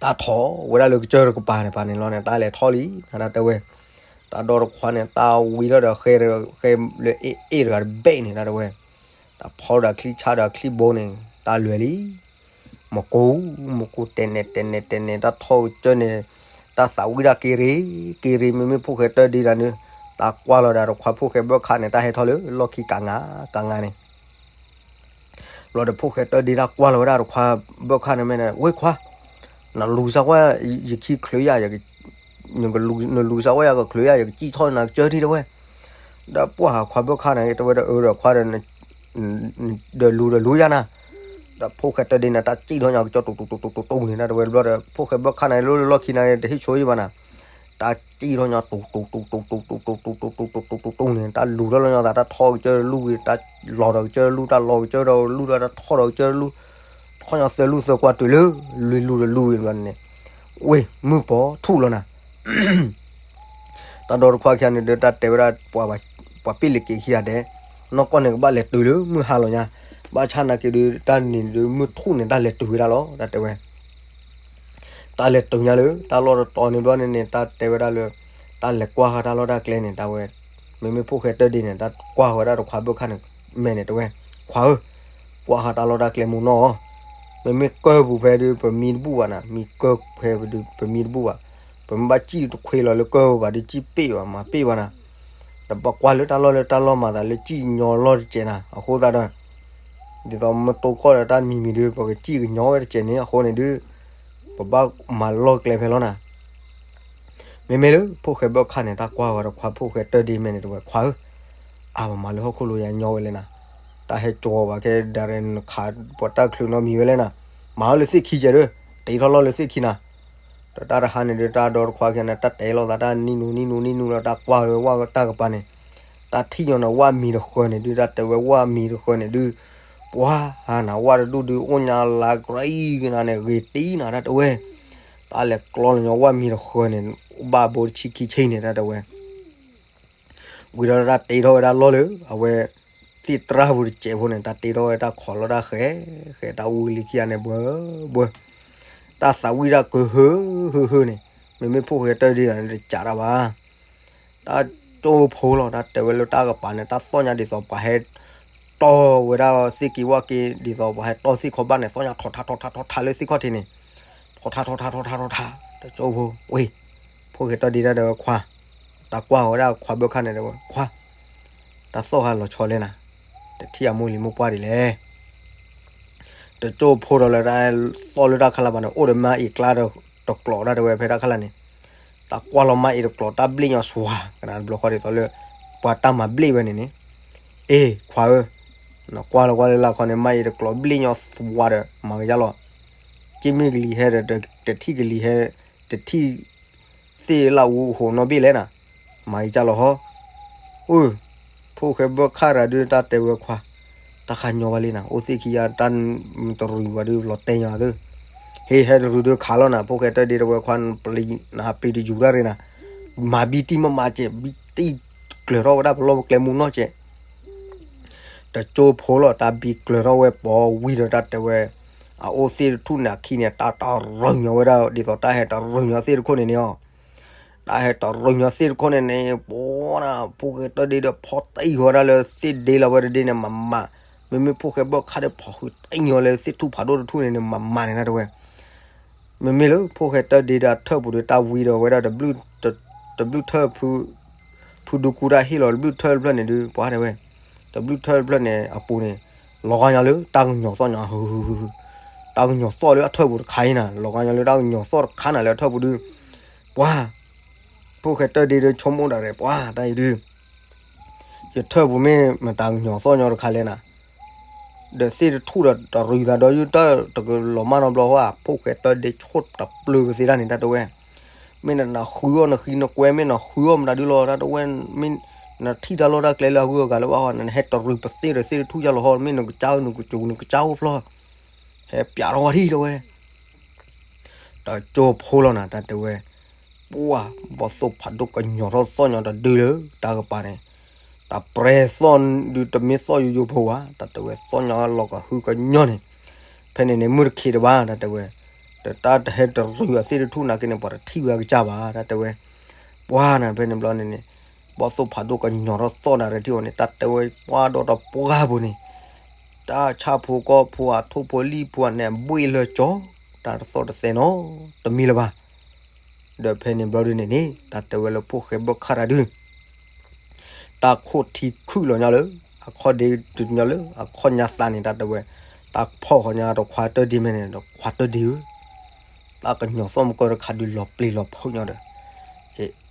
တၢ်ထီၣ်ဝဲဒၣ်လၢကစၢၢ်တကပၤန့ၣ် ပာ်န့ၣ်လီၤန့ၣ် တၢ်လဲၤထီၣ်လံ နတၢ်တဲဝဲ, တၢ်ဒီတခွါန့ၣ် တၢ်ဝံထီၣ်ဒီးဃဲ ဃဲလၢအ့ၣ်အ့ၣ်တဂၤတဘ့ၣ်န့ၣ် တၢ်တဲဝဲ, တၢ်ဖီဒီးချံဆါဒီးချံဘိန့ၣ် တၢ်လွဲၤလံ မကိာ် မကိာ်တဲာ်နဲၣ်တဲာ်နဲၣ်တဲာ်နဲၣ် တၢ်ထီၣ်ကစၢၢ်န့ၣ် တၢ်သးဝံၣ်တၢ်က့ရ့ က့ရ့ မ့မ့ၢ်ဖိၣ်ဃဲတၢၢ်ဒ့တၢ်န့ၣ် တၢ်ကွၢ်လီၤဒီးတခွါဖိၣ်ဃဲဘၢၣ်ခၣ်န့ၣ် တၢ်ဟဲထီၣ်လၢလီၢ်ခံကးငါကးငါန့ၣ် ဘျီဒီးဖိၣ်ဃဲတၢၢ်ဒ့တၢ်ကွၢ်လီၤဝဲဒၣ်တခွါဘၢၣ်ခၣ်န့ၣ်မ့ၢ်န့ၣ် ဝ့ခွါ နလူၤစၢ်ဝဲ ယခံချုးယၤ နလူၤစၢ်ဝဲယၤကချုးယၤ ယကစံၣ်ထီၣ်နၤကစၢၢ်ထံၣ်တဲဝဲ, ဒီးပှၢ်ဟးခွါဘၢၣ်ခၣ်န့ၣ် တဲဝဲဒီးအၢဒီးခွါဒီး ဒီးလူၤဒီးလူၤယၤနၤ, ဒီးဖိၣ်ဃဲတၢၢ်ဒ့န့ၣ် တၢ်စံၣ်ထီၣ်ညီကစၢၢ်တူတူတူတူတူတူန့ၣ် တၢ်တဲဝဲဘျီဒီး ဖိၣ်ဃဲဘၢၣ်ခၣ်န့ၣ် လၢလၢလီၢ်ခံန့ၣ် တဟ့ၣ်ဆိယံဘၣ်နၤ, တၢ်စံၣ်ထီၣ်ညီတူတူတူတူတူတူတူတူတူတူတူန့ၣ် တၢ်လူၤထီၣ်လၢညီသး တၢ်ထီၣ်ကစၢၢ်လူၤဝံၤ တၢ်လီၤဒီးကစၢၢ်လူၤ တၢ်လီၤကစၢၢ်ဒီးလူၤဒီးတၢ်ထီၣ်ဒီးကစၢၢ်လူၤ, ထီၣ်ညီသၢလူၤသၢကွၢ်တုၤလၢ လွံၢ်လူၤဒီးလူၤဝံၤဘျီန့ၣ်, ဝ့ၢ်မုၢ်ပီၤထူၣ်လီၤနၤ တၢ်ဒီတခွါခံဂၤန့ၣ်ဒီး တၢ်တဲဝဲဒၣ် ပှၤပ့ၢ်လ့ၤက့ၤခံဂၤဒဲး, နီၢ်ကီၢ်န့ၣ်ကဘၣ်လဲၤတုၤလၢမုၢ်ဟါလီၤညါ, ဘၣ်ဆၣ်နာ်က့ၤဒီး တၢ်န့ၣ်ဒီး မုၢ်ထူၣ်န့ၣ် တၢ်လဲၤတုၤဝဲဒၣ်လီၤ တၢ်တဲဝဲ, တၢ်လဲၤတုၤညါလၢ တၢ်လီၢ်တတီၤန့ၣ်ဘျီန့ၣ်န့ၣ် တၢ်တဲဝဲဒၣ်လၢ တၢ်လဲၤကွၢ်ဃာ်တၢ်လီၢ်တၢ်ကျဲန့ၣ် တၢ်ဝဲ, မ့မ့ၢ်ဖိၣ်ဃဲတၢၢ်ဒ့န့ၣ် တၢ်ကွၢ်ဃာ်ဝဲဒၣ်တခွါဘၢၣ်ခၣ်န့ၣ် မဲာ်န့ၣ်တဲဝဲ, ခွါဧၢ, ကွၢ်ဃာ်တၢ်လီၢ်တၢ်ကျဲမူနီၢ်, မ့မ့ၢ်ကၢၢ်ပူၤဖဲဒုး ပမံတဘူၣ်ဘၣ်နၤ, မံကၢၢ်ဖဲဒုး ပမံတဘူၣ်ဘၣ်, ပမ့ၢ်ဘၣ်စံၣ်တခွ့လီၤလၢကၢၢ်ပူၤဘၣ်ဒုး စံၣ်ပ့ၣ်ဘၣ် မၤပ့ၣ်ဘၣ်နၤ, ဒီးပကွၢ်လၢတၢ်လီၢ်လၢတၢ်လီၢ်မၤသးလၢစံၣ်ညီလီၢ်တစဲးနၤ, အဃိသတးဒီး ဒ်သိးမ့ၢ်တိၢ်ကီၢ်ဒီးတၢ်မံၤမံၤဒုး ပကစံၣ်ကညီဝဲတစဲးန့ၣ် အဃိန့ၣ်ဒုး ပဘၣ်မၤလီၢ်ကျဲဖဲလီၤနၤ မ့မ့ၢ်လၢဖိၣ်ဃဲဘၢၣ်ခၣ်န့ၣ် တၢ်ကွၢ်ဝဲဒီးခွါဖိၣ်ဃဲတၢၢ်ဒ့မဲာ်န့ၣ် တဝဲခွါဧၢ, အါမၤလၢဟီၣ်ခိၣ်လိယၤညီဝဲလဲၣ်နၤ, တၢ်ဟဲကၠီဘၣ်ခဲဒၣ်ရဲၣ်နခးပှၤတၢ်ချုးနီတမံၤဝဲလဲၣ်နၤ, မၤအီၤလၢသ့ၣ်ခံကဲးဒီး တ့ထီၣ်လီၢ်လၢသ့ၣ်ခံနၤ, ဒီးတၢ်တဟါန့ၣ်ဒီး တၢ်ဒီတခွါခံဂၤန့ၣ် တၢ်တဲလီၤသးတၢ်နံၣ်နူနံၣ်နူနံၣ်နူလီၤ တၢ်ကွၢ်ဝဲဝဲတၢ်ကပၤန့ၣ်, တၢ်ထံၣ်ညီနၤဝၣ်မံၤတဃၢၤန့ၣ်ဒုး တၢ်တဲဝဲဝၣ်မံၤတဃၢၤန့ၣ်ဒုး ပှၤဟါနၤ ဝၣ်တဒူၣ်ဒုး အိၣ်ညါလါကရံကနၤန့ၣ် ဂ့ၤတံၢ်နၤ တၢ်တဲဝဲ, တၢ်လဲၤကျီလီၤညီဝၣ်မံၤတဃၢၤန့ၣ် ဘၣ်ဘိတဆံခံဆံန့ၣ် တၢ်တဲဝဲ ဝံၤဒီးတၢ်တ့ထီၣ်ဝဲဒၣ်လီၢ်လၢ အဝဲ သ့ၣ်တြၢ်ပူၤတစဲးဖိန့ၣ် တၢ်တ့ထီၣ်ဝဲတၢ်ခိးလီၤတၢ်ဃဲၤဃဲၤ တၢ်ဝံလံခံဂၤန့ၣ် ဘှၢဘှၢ, တၢ်သးဝံၣ်တၢ်ကၢဟၢဟၢဟၢန့ၣ် မ့မ့ၢ်ဖိၣ်ဃဲတၢၢ်ဒ့ဒီးန့ၣ် တစးတၢ်ဘၣ် တၢ်ကၠိဖိလီၤ တၢ်တဲဝဲလၢတၢ်ကပၤန့ၣ် တၢ်သီၣ်ညါဒ်သိးပှၤဟဲတီၢ်ဝဲဒၣ်သ့ၣ်က့ၤဝၣ်က့ၤ ဒ်သိးပှၤဟဲတီၢ်သ့ၣ်ခီဘၣ်န့ၣ် သီၣ်ညါထီၣ်ထါထီၣ်ထါထါလၢသ့ၣ်ခီၣ်ထံးန့ၣ်, ထီၣ်ထါထီၣ်ထါထီၣ်ထါထီၣ်ထါ တၢ်ကၠိဖိ, ဝ့ၢ်, ဖိၣ်ဃဲတၢၢ်ဒ့တၢ်တဲဝဲခွါ, တၢ်ကွၢ်ဝဲဒၣ်ခွါဘၢၣ်ခၣ်န့ၣ်တဲဝဲ ခွါ, တၢ်သီၣ်ဟးလီၤဆီလဲၣ်နၤ, တထံၣ်အမိၢ်လံၤမိၢ်ပှၢ်ဒ်လဲၣ် တကၠိဖိဒီးလၢတၢ်သီၣ်လၢတၢ်ခါလၢ်ဘၣ်န့ၣ် အိၣ်ဒီးမါအ့ၣ်ကျါတကျိာ်ဒၣ်တဲဝဲဖဲတၢ်ခါလၢ်န့ၣ်, တၢ်ကွၢ်လီၤမါအ့ၣ်တကျိာ် တၢ်ဘျ့ၣ်ညီသွါ ကနၣ်တဘျီဃီဒ်သိးလၢ ပှၤတၢ်မၤဘျ့ၣ်ဝဲန့ၣ်န့ၣ်, အ့ၣ် ခွါဧၢ, နကွၢ်လီၤကွၢ်လၢလၢခီန့ၣ် မါအ့ၣ်တကျိာ်ဘျ့ၣ်ညီသွါဒီး မၤကယါလီၤ, က က့မ့ၢ်ကလံၤဟဲဒီး တထံၣ်ကလံၤဟဲ, တထံၣ်သ့ၣ်လၢအူဟိးနီၣ်ဘ့ၣ်လဲၣ်နၤ, မၤအံၤကၢ်လီၤဟီ, အိ, ဖိၣ်ဃဲဘၢၣ်ခၣ်တဂၤဒုး တၢ်တဲဝဲခွါ, တၢ်ခးညီဘၣ်လံနၤ, အိၣ်သ့ၣ်ခံဂၤတၢ်တရံးဝဲဒုး လီၤတဲာ်ညီသု, ဟ့ၣ်ဟဲတရံးဒုးခးလီၤနၤ, ဖိၣ်ဃဲတၢ်ဒ့တဝဲခွါ ပျံၤနၤ ပျံၤတယူၤတၢ်ရ့နၤ, မၤဘံတံၢ်မးမးကဲး, ဘံတံၢ်ကျၢၤထီၣ်ဝဲဒၣ်ပလီၢ်ပကျဲမူနီၢ်ကဲး တကၠိဖိလီၤ, တၢ်ဘံကျၢၤထီၣ်ဝဲပိာ်ဝံၤဒီးတၢ်တဲဝဲ, အအိၣ်သ့ၣ်တထူၣ်န့ၣ်အခံန့ၣ် တၢ်တရံးညီဝဲဒၣ် ဒ်သိးတၢ်ဟဲတရံးညီသ့ၣ်တခိၣ်န့ၣ်န့ၣ်အီၤ, တၢ်ဟဲတရံးညီသ့ၣ်တခိၣ်န့ၣ်န့ၣ် ပှၤနၤ ဖိၣ်ဃဲတၢ်ဒ့ဒီးဖီတံၢ်ဃီဒၣ်လၢသ့ၣ်ဒ့လီၤဝဲတဒ့န့ၣ် မၤမး, မ့မ့ၢ်ဖိၣ်ဃဲဘၢၣ်ခၣ်ဒီးဖီဃုတံၢ်ညီလၢသ့ၣ်ထူၣ်ဖးဒိၣ်တထူၣ်န့ၣ်န့ၣ် မၤမးန့ၣ်တၢ်တဲဝဲ မ့မ့ၢ်လၢဖိၣ်ဃဲတၢ်ဒ့ဒီးအထၢၣ်ပူၤဒီးတၢ်ဝံဒီးဝဲဒၣ် တဘျုးထၢၣ်ဖု, ဖုဒူကူတၢ်ဟ့ၣ်လီၤတဘျုးထၢၣ်တဖျၢၣ်န့ၣ်ဒုး ပှၤတဲဝဲ, တဘျုးထၢၣ်တဖျၢၣ်န့ၣ်အပူၤန့ၣ်, လီၤဂာ်ညီလၢတၢ်ကညီၤသီၣ်ညီ, တၢ်ကညီၤသီၣ်လၢအထၢၣ်ပူၤတခါအံၤနၤ, လီၤဂာ်ညီလၢတၢ်ကညီၤသီၣ်တခါနၤလၢအထၢၣ်ပူၤဒုး, ပှၤ ဖိၣ်ဃဲတၢ်ဒ့ဒီးဆိကမိၣ်တၢ်ရဲၣ် ပှၤတၢ်အံၤဒုး ယထၢၣ်ပူၤမ့ၢ်မတၤကညီၤသီၣ်ညီတခါလဲၣ်နၤ, ဒီးသ့ၣ်တထူၣ်ဒီးတရံးသးဒီးယုၢ်တၢ်တကလီၤမၢ်နီတဘျီဃီဧါ, ဖိၣ်ဃဲတၢ်ဒ့ဆိၣ်တပျုာ်ပသ့ဒၣ်န့ၣ် တၢ်တဲဝဲ, မ့ၢ်နနဃုအီၣ်နဃံနကွဲ မ့ၢ်နဃုအီၣ်မတၤဒုလီၤ တၢ်တဲဝဲ, မ့ၢ်နထံၣ်တၢ်လီၢ်တၢ်ကျဲလၢအဂုၤအဂၤလၢဘၣ်ဃီ နဟဲတရံးပသ့ဒီးသ့ၣ်တထူၣ်ယါလီၤဟီ, မ့ၢ်နကစၢ်ဧၢ နကစူၤ နကစၢ်အိၣ်ဖျီ ဟဲပျးထီၣ်ဝဲထံၣ် တၢ်တဲဝဲ တကၠိဖိလီၤနၤ တၢ်တဲဝဲ, ပှၤ ဘီၣ်သိၣ်ဖးဒိၣ်ကညီၤထီၣ်သီၣ်ညီတဒုလၢတၢ်ကပၤန့ၣ်, တၢ်ပြဲသီၣ်ဒုးတမ့ၢ်သီၣ်ယိယိဖိဘၣ် တၢ်တဲဝဲ သီၣ်ညီလီၤကဟုကညီန့ၣ်, ဖဲန့ၣ်န့ၣ် မုၢ်တခ့တဘၣ် တၢ်တဲဝဲ, ဒီးတၢ်တဟဲတရံးအသ့ၣ်တထူၣ်နာ်က့န့ၣ် ပှၤတထံၣ်ဝဲအကစၢ်ဘၣ် တၢ်တဲဝဲ, ပှၤနၤ ဖဲန့ၣ်ဘျီန့ၣ်န့ၣ်, ဘီၣ်သိၣ်ဖးဒိၣ်ကညီၤထီၣ်သီၣ်နၤရထံၣ်အီၤန့ၣ် တၢ်တဲဝဲ ပှၤဒီးတပှၢ်ပူၤန့ၣ် တၢ်ဆၣ်ဖိကီၢ်ဖိအထိၣ်ဖိလံၣ်ဖိအနဲၣ်ဘှ့ၣ်လၢကၠီ, တၢ်တသီၣ်တသဲနီတမံၤလၢၤဘၣ်. ဒီးဖဲန့ၣ်ဘျီဒုန့ၣ်န့ၣ် တၢ်တဲဝဲလၢဖိၣ်ဃဲဘၢၣ်ခၣ်တၢ်ဒု, တၢ်ခိၣ်ထံခုၣ်လီၤညီလၢ အခီၣ်ဒ့ဒုညီလၢ အခီၣ်ညါသးန့ၣ် တၢ်တဲဝဲ, တၢ်ဖီၣ်ဃီၤညါဒီးခွါတၢ်ဒ့မဲာ်န့ၣ် ဒီးခွါတၢ်ဒ့ဧၢ တၢ်ကညီၤသီၣ်မကီတခါဒုလီၤပျံၤလီၤဖုးညီဒီး,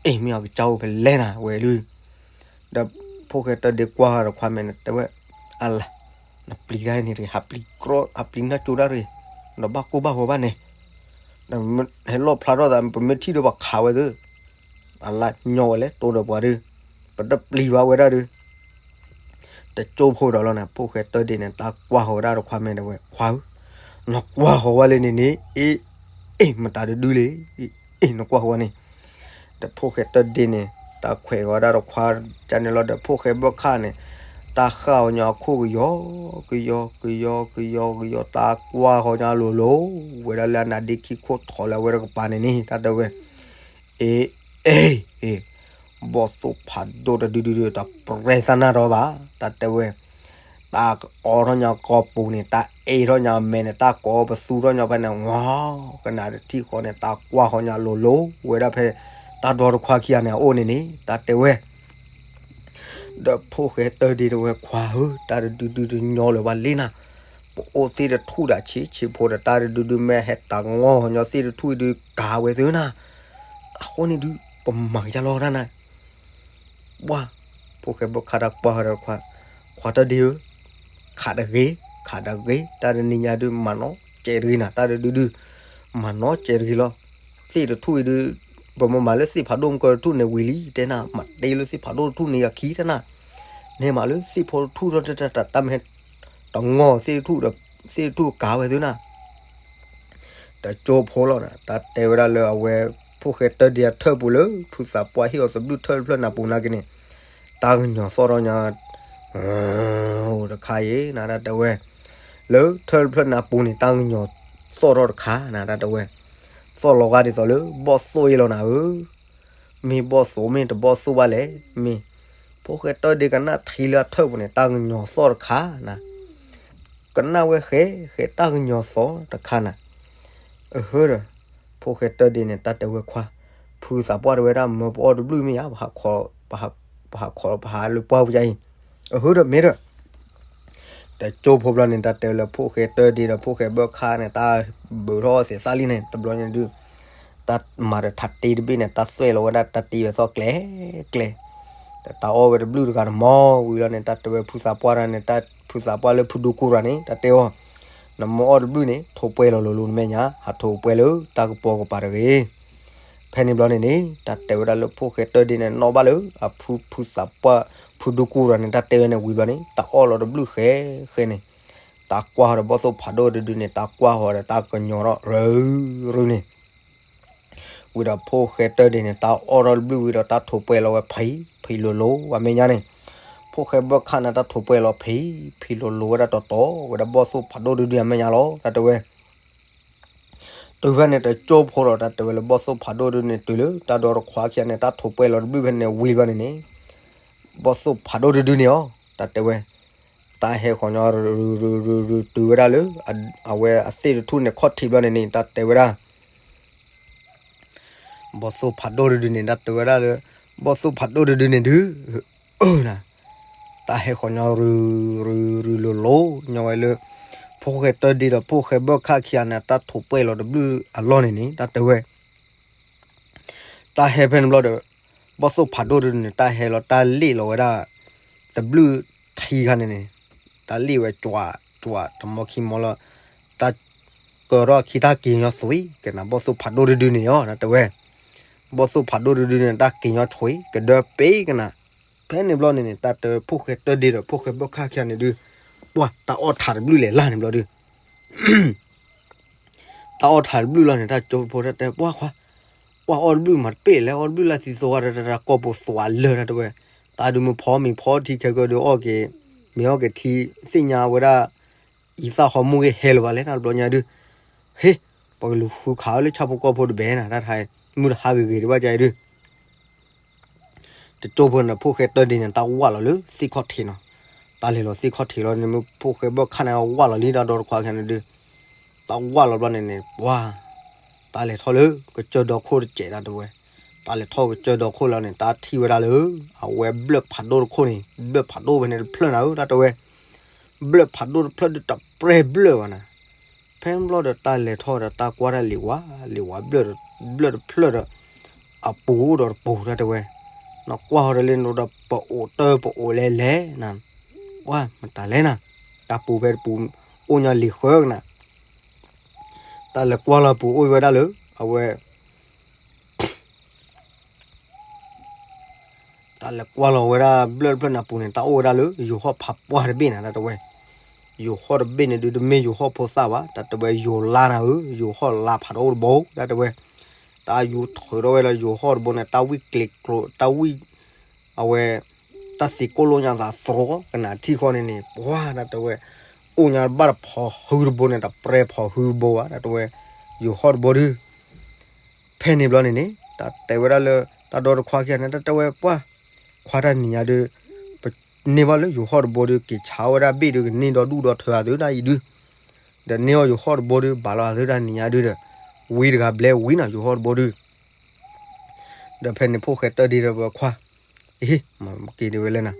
အ့ၣ် မ့ၢ်အကစၢ်အိၣ်ဖဲလဲၣ်နၤဝဲဒု, ဒီးဖိၣ်ဃဲတၢ်ဒ့ကွၢ်ဃီၤဒီးခွါမဲာ်န့ၣ် တဲဝဲ, အလၤ, နပျံၤတၢ်န့ၣ်တဂ့ၤ ဟးပျံၤ, ဟးပျံၤနၢ်ကၠိတၢ်တဂ့ၤ, ဒီးဘၣ်ကိၢ်ဘၣ်ဂီၤဘၣ်န့ၣ်, ဒီးဟဲလီၣ်ဖျါထီၣ်သး ပမ့ၢ်ထံၣ်ဒီးပှၤခးဝဲသ့, အလၤညီဝဲလဲၣ် တိၢ်ဒီးပှၤဒု, ပတပျံၤဘၣ်ဝဲဒၣ်ဒု တကၠိဖိဒီးလီၤန့ၣ် ဖိၣ်ဃဲတၢ်ဒ့န့ၣ် တၢ်ကွၢ်ဃီၤဝဲဒၣ်ဒီးခွါမဲာ်ဒီးဝဲ ခွါဧၢ, နကွၢ်ဃီၤဝဲလၢန့ၣ်န့ၣ်, အ့ၣ်, အ့ၣ် မတၤတဒုလဲၣ်, အ့ၣ် နကွၢ်ဃီၤဝဲန့ၣ်, ဒီးဖိၣ်ဃဲတၢ်ဒ့န့ၣ် တၢ်ခွဲးဃီၤဝဲဒၣ်ဒီးခွါ, ကန့ၣ်လီၤဒီးဖိၣ်ဃဲဘၢၣ်ခၣ်န့ၣ်, တၢ်ဃၣ်ဃီၤညီအခိၣ်ကယီၤ, ကယီၤ, ကယီၤ, ကယီၤ, ကယီၤ, တၢ်ကွၢ်ဃီၤညီလိၤလိၤ, ဝဲဒၣ်လၢအနါဒ့ခံခိၣ်ထီၣ်လၢအဝဲတကပၤန့ၣ်န့ၣ် တၢ်တဲဝဲ အ့ၣ်, အ့ၣ်, အ့ၣ်, ဘီၣ်သိၣ်ဖးဒိၣ်တဒုဒုဒု တၢ်ပြဲသးနၢ်ဒီးဘၣ် တၢ်တဲဝဲ, တၢ်ကအီထီၣ်ညါကီၢ်ပူၤန့ၣ် တၢ်အ့ၣ်ထီၣ်ညါမဲာ်န့ၣ် တၢ်ကိးပသူထီၣ်ညါဖဲန့ၣ် ဝီၤ, ကနၣ်တထံၣ်ဃီန့ၣ် တၢ်ကွၢ်ဃီၤညါလိၤလိၤ ဝဲဒၣ်ဖဲ တၢ်ဒီတခွါခံဂၤန့ၣ် အအိၣ်န့ၣ်န့ၣ် တၢ်တဲဝဲ ဒီးဖိၣ်ဃဲတၢ်ဒ့တဝဲခွါဧၢ, တၢ်တဒုဒုတညီလၢၤဘၣ်လံနၤ, ပအိၣ်သ့ၣ်တထူၣ်ဒၣ်ဆံးဆံးဖိဒီးတၢ်တဒုဒုမ့ၢ်ဟဲတၢ်ငီၢ်ညီသ့ၣ်တထူၣ်အံၤဒုကၤဝဲသ့နၤ, အဃိန့ၣ်ဒု ပမၤကယါလီၤတၢ်နၤ, ပှၤ, ဖိၣ်ဃဲဘၢၣ်ခၣ်တၢ်ကွၢ်ဃီၤဒီးခွါ, ခွါတၢ်ဒ့ဧၢ, ခးတဂ့ၤ, ခးတဂ့ၤ, တၢ်တနံၤညါဒု မၤနီၣ်ကဲးတဂ့ၤနၤ, တၢ်တဒုဒု မၤနီၣ်ကဲးတဂ့ၤလီၤ, သ့ၣ်တထူၣ်အံၤဒု ပမ့ၢ်မၤလၢသ့ၣ်ဖးဒိၣ်မကၢတထူၣ်န့ၣ်ဝံၤလံ တဲနၤ, မၤတ့လၢသ့ၣ်ဖးဒိၣ်တထူၣ်န့ၣ်အခံတဲနၤ, နဟဲမၤလၢသ့ၣ်ဖိတထူၣ်ဒီးတၢ်တၢ်တၢ်မ့ၢ်ဟဲတၢ်ငီၢ်သ့ၣ်တထူၣ်ဒီး သ့ၣ်တထူၣ်ကၤဝဲသ့နၤ တကၠိဖိလီၤနၤ, တၢ်တဲဝဲဒၣ်လၢအဝဲ ဖိၣ်ဃဲတၢ်ဒ့အထၢၣ်ပူၤလၢ ဖုသးပှၢ်ဟ့ၣ်အီၤသဘျုၣ်ထၢၣ်တဖျၢၣ်နၢ်ပူၤနာ်က့န့ၣ်, တၢ်ကညီၤသီၣ်ထီၣ်ညါ တခါအံၤနၤ တၢ်တဲဝဲ, လၢထၢၣ်တဖျၢၣ်နၢ်ပူၤန့ၣ် တၢ်ကညီၤသီၣ်ထီၣ်တခါနၤ တၢ်တဲဝဲ, သီၣ်လီၤဂာ်ဒ်သိးလၢ ဘီၣ်သိၣ်အံၤလီၤနၤဧၢ မ့ၢ်ဘီၣ်သိၣ်မ့ၢ်တဘီၣ်သိၣ်ဘၣ်လဲၣ်, မ့ၢ်, ဖိၣ်ဃဲတၢ်ဒ့ကနၣ်ထံလၢအထၢၣ်ပူၤန့ၣ် တၢ်ကညီၤသီၣ်တခါနၤ, ကနၣ်ဝဲဃဲ ဃဲတၢ်ကညီၤသီၣ်တခါနၤ, အဟၢဒီး, ဖိၣ်ဃဲတၢ်ဒ့န့ၣ် တၢ်တဲဝဲခွါ, ဖုသးပှၢ်တဝဲဒၣ်မၢပအီၣ်တဘျုးမ့ၢ်ဧါ, ပဟးခိး, ပဟးခိးပဟးလၢပှၢ်ပူၤယါအံၤ, အဟၢဒီးမ့ၢ်ဒီး တကၠိဖိဘျီန့ၣ် တၢ်တဲလၢဖိၣ်ဃဲတၢ်ဒ့ဒီးဖိၣ်ဃဲဘၢၣ်ခၣ်န့ၣ် တၢ်ဘုးထီၣ်သဲးသၣ်လံန့ၣ် တဘျီန့ၣ်ဒုး, တၢ်မၤဒီးထးတ့တဘ့ၣ်န့ၣ် တၢ်သွဲၣ်လီၤဝဲဒၣ်တၢ်တ့ဝဲသီၣ်ကျဲ, ကျဲ, တၢ်အီၣ်ဝဲတဘျုးတဂၤတမီၤဝံၤလီၤန့ၣ် တၢ်တဲဝဲဖုသးပှၢ်တၢ်န့ၣ် ဖုသးပှၢ်လၢဖုဒိၣ်ကိၢ်ရၤန့ၣ် တၢ်တဲအီၤ, နမ့ၢ်အီၣ်တဘျုးန့ၣ် ထိးပှဲၤလီၤလိၤလိၤနမဲာ်ညါ, ဟးထိးပှဲၤလၢတၢ်ကပီၤကပၤတဂ့ၤ. ဖဲန့ၣ်ဘျီန့ၣ်န့ၣ် တၢ်တဲဝဲဒၣ်လၢဖိၣ်ဃဲတၢၢ်ဒ့န့ၣ် နီၣ်ဘၣ်လၢအဖုဖုသးပှၢ် ဖုဒူကူၢ်ဒီးန့ၣ် တၢ်တဲဝဲန့ၣ်ဝံၤဘျီန့ၣ် တၢ်အီၣ်လီၤတဘျုးဃဲဃဲန့ၣ်, တၢ်ကွၢ်ဃီဒီးဘီၣ်သိၣ်ဖးဒိၣ်တဒုန့ၣ် တၢ်ကွၢ်ဃီဒီးတၢ်ကညီၤထီၣ်ရုရုန့ၣ် ဝံၤဒီးဖိၣ်ဃဲတၢၢ်ဒ့န့ၣ် တၢ်အီၣ်ထီၣ်တဘျုးဝံၤဒီးတၢ်ထိးပှဲၤလီၤဝဲဖံးဖံးလိၤလိၤအမဲာ်ညါန့ၣ်, ဖိၣ်ဃဲဘၢၣ်ခၣ်န့ၣ် တၢ်ထိးပှဲၤလီၤဖံးဖံးလိၤလိၤဝဲဒၣ်တီတီ ဝဲဒၣ်ဘီၣ်သိၣ်ဖးဒိၣ်တဒုအမဲာ်ညါလီၤ တၢ်တဲဝဲ. တုၤဖဲန့ၣ်တကၠိဖိဒီး တၢ်တဲဝဲလၢဘီၣ်သိၣ်ဖးဒိၣ်တဒုန့ၣ် တုၤလၢတၢ်ဒီတခွါခံဂၤန့ၣ် တၢ်ထိးပှဲၤလီၤတဘျုးဖဲန့ၣ်ဝံၤဘျီန့ၣ်န့ၣ် ဘီၣ်သိၣ်ဖးဒိၣ်တဒုန့ၣ်အီၤ တၢ်တဲဝဲ တၢ်ဟဲဃီၤညီရုရုရုရုတုၤဝဲဒၣ်လၢ အဝဲအသ့ၣ်တထူၣ်န့ၣ်ခီၣ်ထံးဘျီန့ၣ်န့ၣ် တၢ်တဲဝဲဒၣ် ဘီၣ်သိၣ်ဖးဒိၣ်တဒုန့ၣ် တၢ်တဲဝဲဒၣ်လၢ ဘီၣ်သိၣ်ဖးဒိၣ်တဒုန့ၣ်ဒုး အၢ တၢ်ဟဲဃီၤညီရုရုရုလိၤလိၤညီဝဲလၢ ဖိၣ်ဃဲတၢၢ်ဒ့ဒီးဖိၣ်ဃဲဘၢၣ်ခၣ်ခံဂၤန့ၣ် တၢ်ထိးပှဲၤလီၤတဘျုးအလီၢ်န့ၣ်န့ၣ် တၢ်တဲဝဲ တၢ်ဟဲဖဲန့ၣ်ဘျီဒီး ဘီၣ်သိၣ်ဖးဒိၣ်တဒုန့ၣ် တၢ်ဟဲလီၤတၢ်လ့ၣ်လီၤဝဲဒၣ် တဘျုးထံခါန့ၣ်န့ၣ် တၢ်လ့ၣ်ဝဲကွးကွးတမီခံမီလီၤ တၢ်ကၢၤထီၣ်ခံတၢ်က့ၤညီသွံၣ်ကနၤ ဘီၣ်သိၣ်ဖးဒိၣ်တဒုန့ၣ်အီၤ တၢ်တဲဝဲ ဘီၣ်သိၣ်ဖးဒိၣ်တဒုန့ၣ် တၢ်က့ၤညီထွံၣ်ကဒၢပ့ၤကနၤ, ဖဲန့ၣ်ဘျီန့ၣ်န့ၣ် တၢ်တဲဖိၣ်ဃဲတၢၢ်ဒ့ဒီးဖိၣ်ဃဲဘၢၣ်ခၣ်ခံဂၤန့ၣ်ဒုး ပှၢ်တၢ်အီၣ်ထးတဘျုးလဲၤလၢ်န့ၣ်ဘျီဒုး တၢ်အီၣ်ထးတဘျုးလီၤန့ၣ် တၢ်ကၠိဖိတၢ်တဲ ပှၢ်ခွါ, ကွၢ်အီၣ်တဘျုးမၤတပ့ၢ်လဲၣ် အီၣ်တဘျုးလၢသံသိဝါဒီး တၢ်ကီၢ်ပူၤသွးလၢာ် တၢ်တဲဝဲ, တၢ်ဒုးမုၢ်ဖီမ့ၤဖီထံခဲကၢဒုးအီၣ်က့ၤ, မ့ၢ်အီၣ်က့ၤထံ သ့ၣ်ညါဝဲဒၣ် အံသၣ်ဃီမူၢ်ဂ့ၤဟဲလၢၤဘၣ်လဲၣ် တၢ်တဘျီညါဒုး, ဟ့ၣ်, ပကလူၤဃုခးအီၤလၢဆၣ်ဖိကီၢ်ဖိတဘဲနၤ တၢ်ထါ မုၢ်တဟါဂ့ၤဂ့ၤတဘၣ်ကါအံၤဒုး တကၠိဖိန့ၣ် ဖိၣ်ဃဲတၢၢ်ဒ့န့ၣ် တၢ်ဝၢ်လီၤလၢသ့ၣ်ခီၣ်ထံးနီၤ, တၢ်လဲၤလီၤသ့ၣ်ခီၣ်ထံးလီၤန့ၣ် မ့ၢ်ဖိၣ်ဃဲဘၢၣ်ခၣ်န့ၣ် ဝၢ်လီၤလံတၢ်ဒီတခွါခဲန့ၣ်ဒုး, တၢ်ဝၢ်လီၤဘျီန့ၣ်န့ၣ် ပှၤ, တၢ်လဲၤထီၣ်လၢကစၢၢ်ဒီခိၣ်တစဲးတၢ်တဲဝဲ, တၢ်လဲၤထီၣ်ကစၢၢ်ဒီခိၣ်လီၤန့ၣ် တၢ်ထံၣ်ဝဲဒၣ်လၢ အဝဲဘျၢၣ်ဖးဒိၣ်တခိၣ်န့ၣ် ဘျၢၣ်ဖးဒိၣ်ဖဲန့ၣ်တဖျၢၣ်နၤဧၢ တၢ်တဲဝဲ ဘျၢၣ်ဖးဒိၣ်တဖျၢၣ်ဒုးတပျဲၢ်ဘျၢၣ်ဘၣ်နၤ, ဖဲဘျီဒီးတၢ်လဲၤထီၣ်ဒီးတၢ်ကွၢ်တၢ်လံၤဝါ, လံၤဝါဘျၢၣ်, ဘျၢၣ်တဖျၢၣ်ဒီး, အပူၤဒီးတပူၤတၢ်တဲဝဲ, နကွၢ်ဟီဒီးလၢနဒီးပအိၣ်တၢ်ပအိၣ်လဲၤလဲၤနၤ, ဝါမတၤလဲၣ်နၤ, တၢ်ပူၤဖဲတပူၤ, အိၣ်ညီလံၤဃၢကနၤ, တၢ်လဲၤကွၢ်လီၤပူၤအိၣ်ဝဲဒၣ်လၢ, အဝဲ တၢ်လဲၤကွၢ်လီၤဝဲဒၣ်ဘျၢၣ်တဖျၢၣ်န့ၣ်အပူၤန့ၣ် တၢ်အိၣ်ဝဲဒၣ်လၢယိၤဟီၣ်ဖးပှၢ်တဘ့ၣ်န့ၣ် တၢ်တဲဝဲ, ယိၤဟီၣ်တဘ့ၣ်န့ၣ်ဒုးတမ့ၢ်ယိၤဟီၣ်ဖိသၣ်ဘၣ် တၢ်တဲဝဲ ယိၤလါနၤဧၢ ယိၤဟီၣ်လါဖးဒိၣ်တဘိ တၢ်တဲဝဲ, တၢ်ယူၤထုးထီၣ်ဝဲလၢယိၤဟီၣ်တဘိန့ၣ် တၢ်ဝံၣ်ကျ့ၤကျိၤ တၢ်ဝံၣ်, အဝဲ, တၢ်သံးကိၣ်လိာ်ညါသးသရီကနၤထံၣ်ဃီန့ၣ်န့ၣ် ပှၤ တၢ်တဲဝဲ, အိၣ်ညါဘၣ်တဖီဟုတဘိန့ၣ် တပျဲၢ်ဖီဟုတဘိဘၣ် တၢ်တဲဝဲ, ယိၤဟီၣ်တဘိဒုး ဖဲန့ၣ်ဘျီန့ၣ်န့ၣ် တၢ်တဲဝဲဒၣ်လၢ တၢ်ဒီတခွါခံဂၤန့ၣ် တၢ်တဲဝဲပှၢ်, ခွါတၢ်နံၤညါဒုး, ပန့ၢ်ဘၣ်လၢယိၤဟီၣ်တဘိဒုး က့ၤဆါဝဲဒၣ်ဘ့ၣ်ဒုး ကန့ၢ်ဒီဒူၣ်ဒီထၢအသုတၢ်အံၤဒုး, ဒီးန့ၢ်အီၤယိၤဟီၣ်တဘိဒုး ဘၣ်လီၤအသုတၢ်နံၤညါဒုးဒီး, ဝံတဂၤဘျဲဝံနီၤ ယိၤဟီၣ်တဘိဒုး ဒီးဖဲန့ၣ်ဖိၣ်ဃဲတၢၢ်ဒ့ဒီးပခွါ, အ့ က့ၤဒ်ဝဲလဲၣ်နၤ,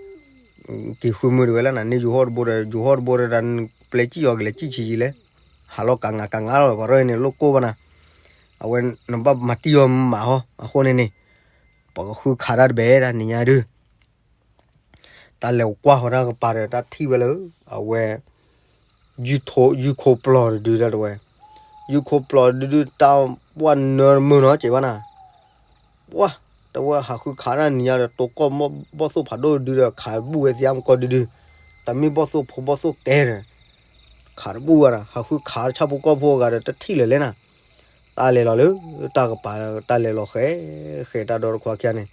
က့ၤဃုမုၢ်ဒ်ဝဲလဲၣ်နၤ န့ၢ်ယိၤဟီၣ်တဘိဒီး ယိၤဟီၣ်တဘိဒီး နပျဲစံၣ်အီၤကလဲၤစံၣ်ဆံးယံၤလဲၣ်, ဟးလီၤကငးကငးလီၤ ပှၤရဲၣ်န့ၣ် လိၣ်ကိၢ်ဘၣ်နၤ, အဝဲနဘၣ်မၤတံၢ်အီၤမးဟီ အဃိန့ၣ်န့ၣ်, ပကဃုခးတၢ်တဘဲတၢ်နံၤညါဒုး တၢ်လဲၤကွၢ်ဃီၤတၢ်ကပၤဒီး တၢ်ထံၣ်ဝဲလၢ အဝဲ ယုၢ်ခိၣ်ပျီၢ်တဒုတၢ်တဲဝဲ, ယုၢ်ခိၣ်ပျီၢ်တဒုဒု တၢ်ပှၢ်နၢတမုာ်နီၤ ကဲဘၣ်နၤ, ပှၢ်, တဲဝဲဟးဃုခးတၢ်နံၤညါဒီး တိကီၢ်ဘီၣ်သိၣ်ဖးဒိၣ်တဒုဒီး ခးတဘူၣ်ဝဲသံအါမကီၢ်ဒုဒု, တမ့ၢ်ဘီၣ်သိၣ်ဖိဘီၣ်သိၣ်ကဲဒီး ခးတဘူၣ်ဝဲဒီး ဟးဃုခးတၢ်ဆၣ်ဖိကီၢ်ဖိအဂၤဒီး တထံၣ်လၢၤလဲၣ်နၤ, တၢ်လဲၤလီၤလၢ တၢ်ကပၤ တၢ်လဲၤလီၤဃဲ ဃဲတၢ်ဒီတခွါခံဂၤန့ၣ်,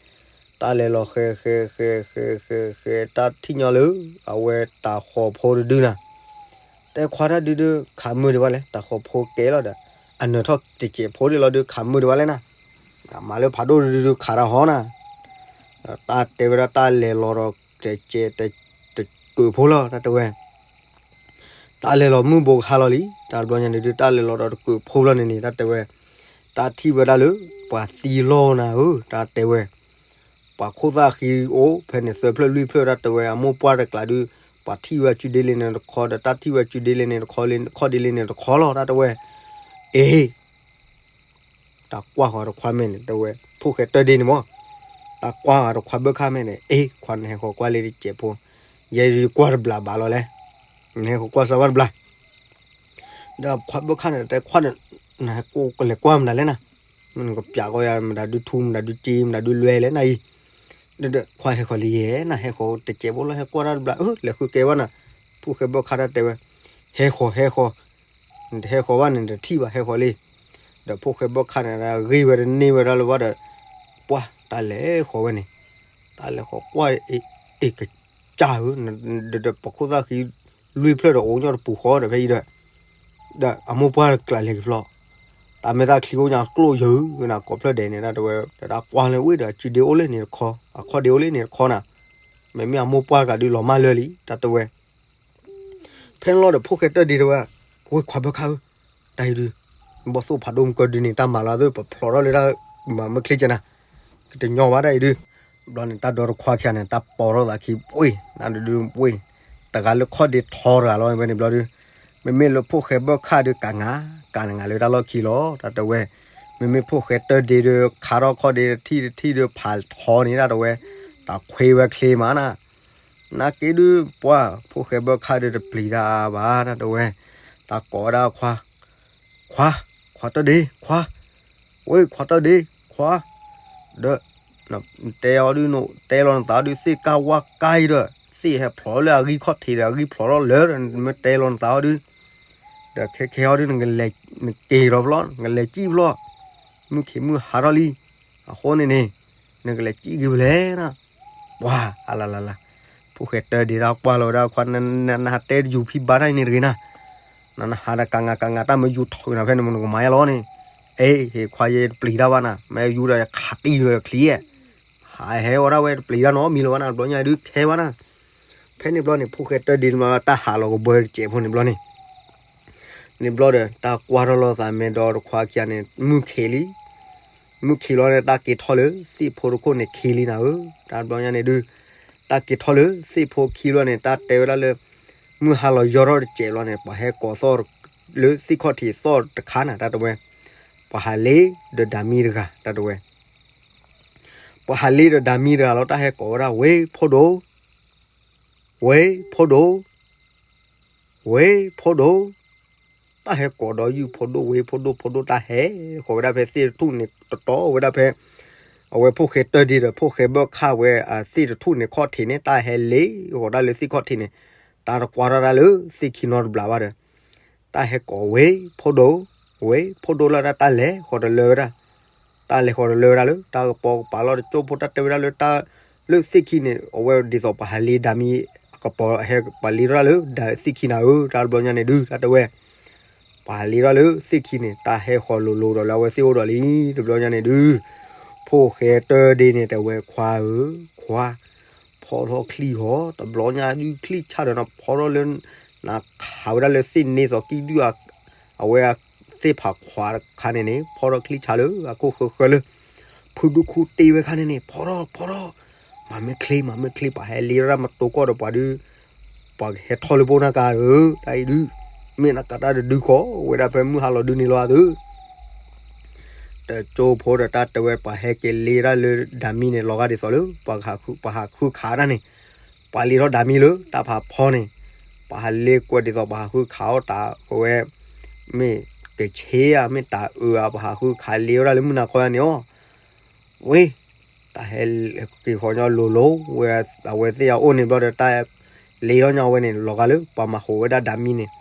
တၢ်လဲၤလီၤဃဲ ဃဲ ဃဲ ဃဲ ဃဲ ဃဲ တၢ်ထံၣ်ညီလၢ အဝဲတၤဃီၤဖိတဒုနၤ, တဲခွါတၢ်ဒုဒု ခးမုာ်ဒံးဘၣ်လဲၣ် တၤဃီၤဖိကဲလီၤဒီး, အနၢၤထီၣ်တစဲးဖိဒံးလီၤဒု ခးမုာ်ဒံးဘၣ်လဲၣ်နၤ, မၤလၢဖးဒိၣ်တဒုဒု ခးတၢ်ဟီနၤ, တၢ်တဲဝဲဒၣ်တၢ်လဲၤလီၤဒီး တစဲး တကုးဖိလီၤ တၢ်တဲဝဲ တၢ်လဲၤလီၤမုၢ်ဘိကဟါလီၤလံ တၢ်တဘျီညါန့ၣ်ဒုး တၢ်လဲၤလီၤဒီးတကုးဖိလီၤန့ၣ်န့ၣ် တၢ်တဲဝဲ, တၢ်ထံၣ်ဝဲဒၣ်လၢ ပှၤသံလီၤနၤဧၢ တၢ်တဲဝဲ, ပှၤခိၣ်သၣ်ဃံအိၣ် ဖဲန့ၣ်သၢဖျၢၣ်လွံၢ်ဖျၢၣ် တၢ်တဲဝဲ အမိၢ်ပှၢ်တကျးဒုး ပှၤထံၣ်ဝဲစုဒ့လံန့ၣ်တခီဒီး တၢ်ထံၣ်ဝဲစုဒ့လံန့ၣ်တခီ ခီဒ့လံန့ၣ်တခီလီၤ တၢ်တဲဝဲ, အ့ တၢ်ကွၢ်ဃီၤတခွါမဲာ်န့ၣ် တဲဝဲ ဖိၣ်ဃဲတၢၢ်ဒ့န့ၣ်မး, တၢ်ကွၢ်ဃီၤတခွါဘၢၣ်ခၣ်မဲာ်န့ၣ် အ့ ခွါနဟဲဃီၤကွၢ်လၢတစဲးဖိ, ယဲယကွၢ်တဘျးဘၣ်လီၤလဲၣ်, နဟဲဃီၤကွၢ်စၢ်ဝဲတဘျး, ဒီးခွါဘၢၣ်ခၣ်န့ၣ် တဲခွါန့ၣ်, နဟဲကိးကလဲၤကွၢ်မတၤလဲၣ်နၤ, နကပျးကီယၤ မတၤဒုထူ မတၤဒုက့ မတၤဒုလွဲလဲၣ်နၤအံၤ, ဒီးခွါဟဲဃီၤလံယဲၢ် နဟဲဃီၤတစဲးဖိလီၤ ဟဲကွၢ်တၢ်တဘျီ အၢ လဲၤဃုကဲဘၣ်နၤ, ဖိၣ်ဃဲဘၢၣ်ခၣ်တၢ်တဲဝဲ, ဟဲဃီၤ ဟဲဃီၤ, နတဟဲဃီၤဘၣ်န့ၣ် တထံၣ်ဘၣ် ဟဲဃီၤလံ, ဒီးဖိၣ်ဃဲဘၢၣ်ခၣ်န့ၣ် ဂ့ၢ်ဝဲတန့ၢ်ဝဲဒၣ်လၢၤဘၣ်ဒီး, ပှၢ် တၢ်လဲၤဃီၤဝဲန့ၣ်, တၢ်လဲၤဃီၤကွၢ် အ့ၣ် ကစၢ်ဧၢ, ဒီးပခိၣ်သၣ်ဃံ လွံၢ်ဖျၢၣ်ဒီးအိၣ်ညီတပူၤဃီဒီးဖဲအံၤဒီး, ဒီးအမိၢ်ပှၢ်ကျးလဲၤက့ၤဖျီ, တၢ်မဲာ်သၣ်ချံအိၣ်ညါကျိၣ်ယုာ်နၤ ကိးဖျၢၣ်ဒဲးန့ၣ် တၢ်တဲဝဲ, ဒီးတၢ်ကွၢ်လၢဝ့ၢ်ဒီး အစုဒ့အိၣ်လၢန့ၣ်တခီ, အခီၣ်ဒ့အိၣ်လၢန့ၣ်တခီနၤ, မ့မ့ၢ်အမိၢ်ပှၢ်ကျးဒုးလီၤမၢ်လၢာ်လံ တၢ်တဲဝဲ ဖဲန့ၣ်လီၤဒီးဖိၣ်ဃဲတၢၢ်ဒ့တဲဝဲ, ဝ့ၢ်ခွါဘၢၣ်ခၣ်ဧၢ, တၢ်အံၤဒုး, ဘီၣ်သိၣ်ဖးဒိၣ်မုၢ်ကၢဒုန့ၣ် တၢ်မၤလီၤသ့ၣ် ပဖျိးထီၣ်လၢတၢ် မၤမုၢ်ချ့ကဲနၤ, ကတညီဘၣ်တၢ်အံၤဒုး, ဘျီန့ၣ် တၢ်ဒီတခွါခံဂၤန့ၣ် တၢ်ပိာ်ထီၣ်သးခံပှ့ၤ နဒုဒုပှ့ၤ, တဂၤလၢခီၣ်ဒ့ထီတဂၤလီၤ ဝဲန့ၣ်ဘျီဒုး, မ့မ့ၢ်လၢဖိၣ်ဃဲဘၢၣ်ခၣ်ဒုး ကးငါ, ကးနငါလၢတၢ်လီၢ်ခံလီၤ တၢ်တဲဝဲ, မ့မ့ၢ်ဖိၣ်ဃဲတၢၢ်ဒ့ဒုး ခါထီၣ်ခီၣ်ဒ့တထံၣ်တထံၣ်ဒုး ဖးထီန့ၣ် တၢ်တဲဝဲ, တၢ်ခွ့ဝဲချ့မးနၤ နာ်က့ဒုး ပှၢ် ဖိၣ်ဃဲဘၢၣ်ခၣ်ဒုးတပျံၤတၢ်ဘၣ် တၢ်တဲဝဲ, တၢ်ကိးဝဲဒၣ်ခွါ, ခွါ, ခွါတၢၢ်ဒ့ ခွါ, ဝ့ၢ်ခွါတၢၢ်ဒ့ ခွါ, ဒီး, တဲအီၤဒုး နတဲလီၤနသးအီၤဒုး သ့ၣ်ကၢ်ဝၣ်ကၢ်အံၤဒီး သ့ၣ်ဟဲဖျိးလၢအဂံၢ်ခီၣ်ထံးဒီး အဂံၢ်ဖျိးထီၣ်လၢာ်ဒီး နမ့ၢ်တဲလီၤနသးအီၤဒုး, ဒီးခဲခဲအီၤဒုး နကလဲၤ, နက့ၤထီၣ်ဖျီ နကလဲၤစံၣ်ဖျီ, မုၢ်ခံးမုၢ်ဟါထီၣ်လံ, အဃိန့ၣ်န့ၣ်, နကလဲၤစံၣ်က့ၤဖဲလဲၣ်နၤ, ပှၤ အလလလ, ဖိၣ်ဃဲတၢၢ်ဒ့တၢ်ကွၢ်လီၤဝဲဒၣ်ခွါ, နဟးတဲတယူၤဖံဘါတၢ်အံၤန့ၣ်တဂ့ၤနၤ, နဟးဒီးကးငါကးငါ တၢ်မ့ၢ်ယူၤထီၣ်နၤဖဲန့ၣ် နကမၤယါလီၤန့ၣ်, အ့ ဟ့ၣ်ခွါယဲတပျံၤတၢ်ဘၣ်နၤ, မ့ၢ်ယူၤဒီးယခးတံၢ်လီၤချံ, ဟးဟဲဝဲဒၣ်ဝဲတပျံၤတၢ်နီတမံၤလၢၤဘၣ်နၤ တဘျီညါဒုးခဲဘၣ်နၤ, ဖဲန့ၣ်ဘျီန့ၣ် ဖိၣ်ဃဲတၢၢ်ဒ့န့ၣ် တၢ်ဟးလီၤကဘၢတစဲးဖိန့ၣ်ဘျီန့ၣ် န့ၣ်ဘျီဒီး တၢ်ကွၢ်ထီၣ်လီၤသးမဲာ်ဒီးတခွါခံဂၤန့ၣ် မုၢ်ခံးလံ, မုၢ်ခံးလီၤန့ၣ် တၢ်က့ၤထီၣ်လၢသ့ၣ်ဖိတခိၣ်န့ၣ်ခံလံနၤဧၢ, တၢ်ဘျီညါန့ၣ်ဒုး, တၢ်က့ၤထီၣ်လၢသ့ၣ်ဖိခံဘျီန့ၣ် တၢ်တဲဝဲဒၣ်လၢ, မုၢ်ဟါလီၤယီၤထီၣ်တစဲးဘျီန့ၣ် ပှၤဟဲကိးသီၣ်လၢသ့ၣ်ခီၣ်ထံးသီၣ်တခါနၤ တၢ်တဲဝဲ, ပှၤဟးလ့ဒီးဒၤမံတဂၤ တၢ်တဲဝဲ ပှၤဟးလ့ဒီးဒၤမံတဂၤလီၤ တၢ်ဟဲကိးဝဲဒၣ် ဝ့ၢ်ဖိဒိၣ်, ဝ့ၢ်ဖိဒိၣ်, ဝ့ၢ်ဖိဒိၣ်, တၢ်ဟဲကိးဒီးယုၢ်ဖိဒိၣ် ဝ့ၢ်ဖိဒိၣ် ဖိဒိၣ် တၢ်ဟဲဃီၤဝဲဒၣ်ဖဲသ့ၣ်တထူၣ်န့ၣ် တတီၤဝဲဒၣ်ဖဲ အဝဲဖိၣ်ဃဲတၢၢ်ဒ့ဒီးဖိၣ်ဃဲဘၢၣ်ခၣ်ဝဲ သ့ၣ်တထူၣ်န့ၣ်ခီၣ်ထံးန့ၣ် တၢ်ဟဲလ့ဃီၤဒၣ်လၢသ့ၣ်ခီၣ်ထံးန့ၣ် တၢ်တကွၢ်ထီၣ်ဒၣ်လၢသ့ၣ်ခံနီတဘျီဘၣ်ဒီး တၢ်ဟဲကိးဝ့ၢ်ဖိဒိၣ်, ဝ့ၢ်ဖိဒိၣ်လၢဒၣ်တၢ်လဲၤဃီၤတလၢဝဲဒၣ်, တၢ်လဲၤဃီၤတလၢဝဲဒၣ်လၢ တၢ်ကပီၤကပၤလီၤတကၠိဖိ တၢ်တဲဝဲဒၣ်လၢတၢ်, လၢသ့ၣ်ခံန့ၣ် အဝဲဒ်သိးပှၤဟးလ့ဒၤမံ, အကပီၤဟဲပှၤလ့ထီၣ်ဒၣ်လၢဒၣ်သ့ၣ်ခံနၤဧၢ, တၢ်တဘျီညါန့ၣ်ဒုး တၢ်တဲဝဲ ပှၤဟးလ့ထီၣ်လၢသ့ၣ်ခံန့ၣ် တၢ်ဟဲဃီၤလိၤလိၤဒီးလၢအဝဲသ့ၣ်အိၣ်ဒီးလံ, တဘျီညါန့ၣ်ဒုး ဖိၣ်ဃဲတၢၢ်ဒ့န့ၣ်တဲဝဲခွါဧၢ, ခွါ ဖီထီၣ်ချံၣ်ဟီ တဘျီညါဒုးချံၣ်ဆၣ်ဒီးနဖီထီၣ်လၢ, နခးဝဲဒၣ်လၢသ့ၣ်န့ၢ်သီကံၢ်ဒုၣ်, အဝဲသ့ၣ်ဖးခွါတခါန့ၣ်န့ၣ် ဖီထီၣ်ချံၣ်ဆၣ်လၢအခိၣ်ဃၢဃၢလၢ, ဖုဒူၣ်ခူၣ်တ့ၢ်ဝဲခါန့ၣ်န့ၣ် ဖီထီၣ်ဖီထီၣ်, မၤမ့ၢ်ချ့မၤမ့ၢ်ချ့ ပှၤဟဲလ့ထီၣ်ဒၣ်မတိၤကီၢ်ဒီးပှၤဒုး ပှၤကဟဲထီၣ်လၢပအိၣ်နၢ်ကါဧၢ, တၢ်အံၤဒုး မ့ၢ်နကးတၢ်တဒုဃီဝဲဒၣ်ဖဲမုၢ်ဟါလီၤဒုးန့ၣ်လီၤအသု, တကၠိဖိဒီးတၢ်တဲဝဲပှၤဟဲက့ၤလ့ဒၣ်လၢဒၤမံန့ၣ် လီၤဂာ်ဒ်သိးလၢ ပှၤဟးဃုခးဒၣ်န့ၣ်, ပှၤလ့ထီၣ်ဒၤမံလၢတၢ်ဖးဖီန့ၣ်, ပှၤဟးလ့ကွဲးဒ်သိးပှၤဟးဃုခးအီၣ်တၢ်ကဝဲ, မ့ၢ်ကဆ့ဧါ မ့ၢ်တၢ်အၢဧါ ပှၤဟးဃုခးလ့ဝဲဒၣ်လၢမုၢ်နၤခီယါန့ၣ်အီၤ ဝ့ၢ်, တၢ်ဟဲက့ၤဃီၤညီလိၤလိၤဝဲ, အဝဲသ့ၣ်အအိၣ်န့ၣ်ဘျီဒီး တၢ်လ့ထီၣ်ညီဝဲန့ၣ် လီၤဂာ်လၢ ပှၤမၤဟးဂီၤဝဲဒၣ်ဒၤမံန့ၣ်,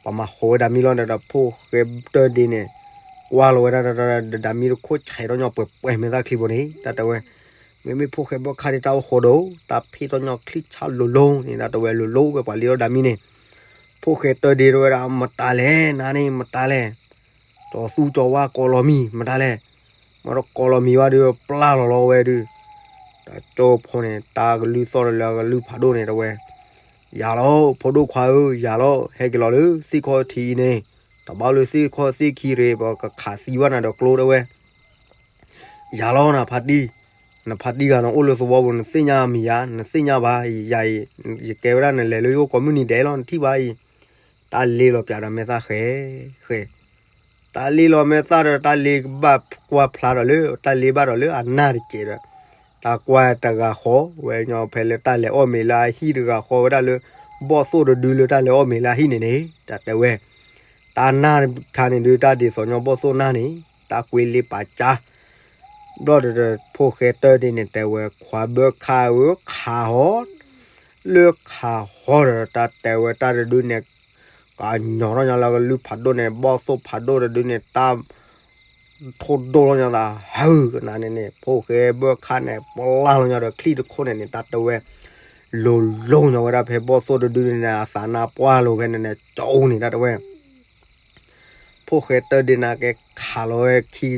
ပှၤမၤဟးဂီၤဝဲဒၤမံလီၤဒီး ဖိၣ်ဃဲတၢၢ်ဒ့န့ၣ် ကွၢ်လီၤဝဲဒၣ်ဒီး ဒၤမံတခိၣ်ဆဲးထီၣ်ညီပှဲၤပှဲၤမဲာ်သၣ်ချံဘိန့ၣ် တၢ်တဲဝဲ, မ့မ့ၢ်ဖိၣ်ဃဲဘၢၣ်ခၣ်ဒ့တၢ်အိၣ်ဃိဒီး တၢ်ဖ့ၣ်ထီၣ်ညီချံၣ်ဆၣ်လိၤလိၤန့ၣ် တၢ်တဲဝဲလိၤလိၤဝဲ ပှၤလ့ထီၣ်ဒၤမံန့ၣ်, ဖိၣ်ဃဲတၢၢ်ဒ့တဲဝဲဒၣ် မတၤလဲၣ် နၤန့ၣ် မတၤလဲၣ် ကၠီၤသူကၠီၤဝါကိးလီၤမံၤ မတၤလဲၣ်, မ့ၢ်တကိးလီၤမံၤဘၣ်ဒီး ပျၢ်လီၤလီၤဝဲဒုး, တကၠိဖိန့ၣ် တၢ်ကလုၢ်သီၣ်ဒီးလၢအကလုၢ်ဖးဒိၣ်န့ၣ်တဲဝဲ, ယၤလီၤ ဖိဒိၣ်ခွါဧၢ ယၤလီၤ ဟဲက့ၤလီၤလၢသ့ၣ်ခီၣ်ထံးအံၤန့ၣ်, တဘၣ်လၢသ့ၣ်ခီၣ်သ့ၣ်ခံရ့ ပကခးသံဘၣ်နၤဒီးကျိတဲဝဲ ယၤလီၤနဖါတံၢ်, နဖါတံၢ်ဂၤန့ၣ်အိၣ်လၢသဝီပူၤ နသ့ၣ်ညါမံၤယၤ နသ့ၣ်ညါဘၣ်, ယၤအံၤ ယကဲဝဲဒၣ်နလဲၤလၢယအိၣ်ကိးမုၢ်နံၤဒဲးလီၤ နထံၣ်ဘၣ်အံၤ, တၢ်လ့လီၤပၠးဒီးမဲာ်သၣ်ဃဲ, ဃဲ, တၢ်လ့လီၤမဲာ်သၣ်ဒီးတၢ်လ့ဘၣ်ကွၢ်ဖျါဒီးလၢ တၢ်လ့ဘၣ်ဒီးလၢအနၢ်တစဲးဒီး, တၢ်ကွၢ်တဂၤဃီဝဲညီဖဲလၢတၢ်လဲၤအီၣ်မ့ၤလၢအဟံၣ်တဂၤဃီဝဲဒၣ်လၢ, ဘီၣ်သိၣ်တဒုလၢတၢ်လဲၤအီၣ်မ့ၤလၢအဟံၣ်န့ၣ်န့ၣ်, တၢ်တဲဝဲ, တ တၢ်နၢ်ခါန့ၣ်ဒုး တၢ်ဒ်သိးညီဘီၣ်သိၣ်နၢ်န့ၣ် တၢ်ကွ့လ့ပာ်ကၠါ ဘျီဒီး ဖိၣ်ဃဲတၢဒ့န့ၣ် တဲဝဲခွါဘၢၣ်ခၣ်ဧၢ ခးဟီ လၢခးဟီဒီး တၢ်တဲဝဲတၢ်တဒုန့ၣ် ကညီထီၣ်ညီလၢကလုၢ်ဖးဒိၣ်န့ၣ် ဘီၣ်သိၣ်ဖးဒိၣ်တဒုန့ၣ် တၢ် ထိၣ်ဒိၣ်ထီၣ်ညီသး ဟုကနၤန့ၣ်န့ၣ် ဖိၣ်ဃဲဘၢၣ်ခၣ်န့ၣ် ပျၢ်လီၤညီဒီးချံၣ်တခိၣ်န့ၣ်န့ၣ် တၢ်တဲဝဲ လိၤလိၤညီဝဲဒၣ်ဖဲဘီၣ်သိၣ်တဒုန့ၣ်န့ၣ် အသးနါပှၢ်လိၤဖဲန့ၣ်န့ၣ် ကၠိန့ၣ် တၢ်တဲဝဲ ဖိၣ်ဃဲတၢဒ့နၤက့ခးလီၤဝဲခံ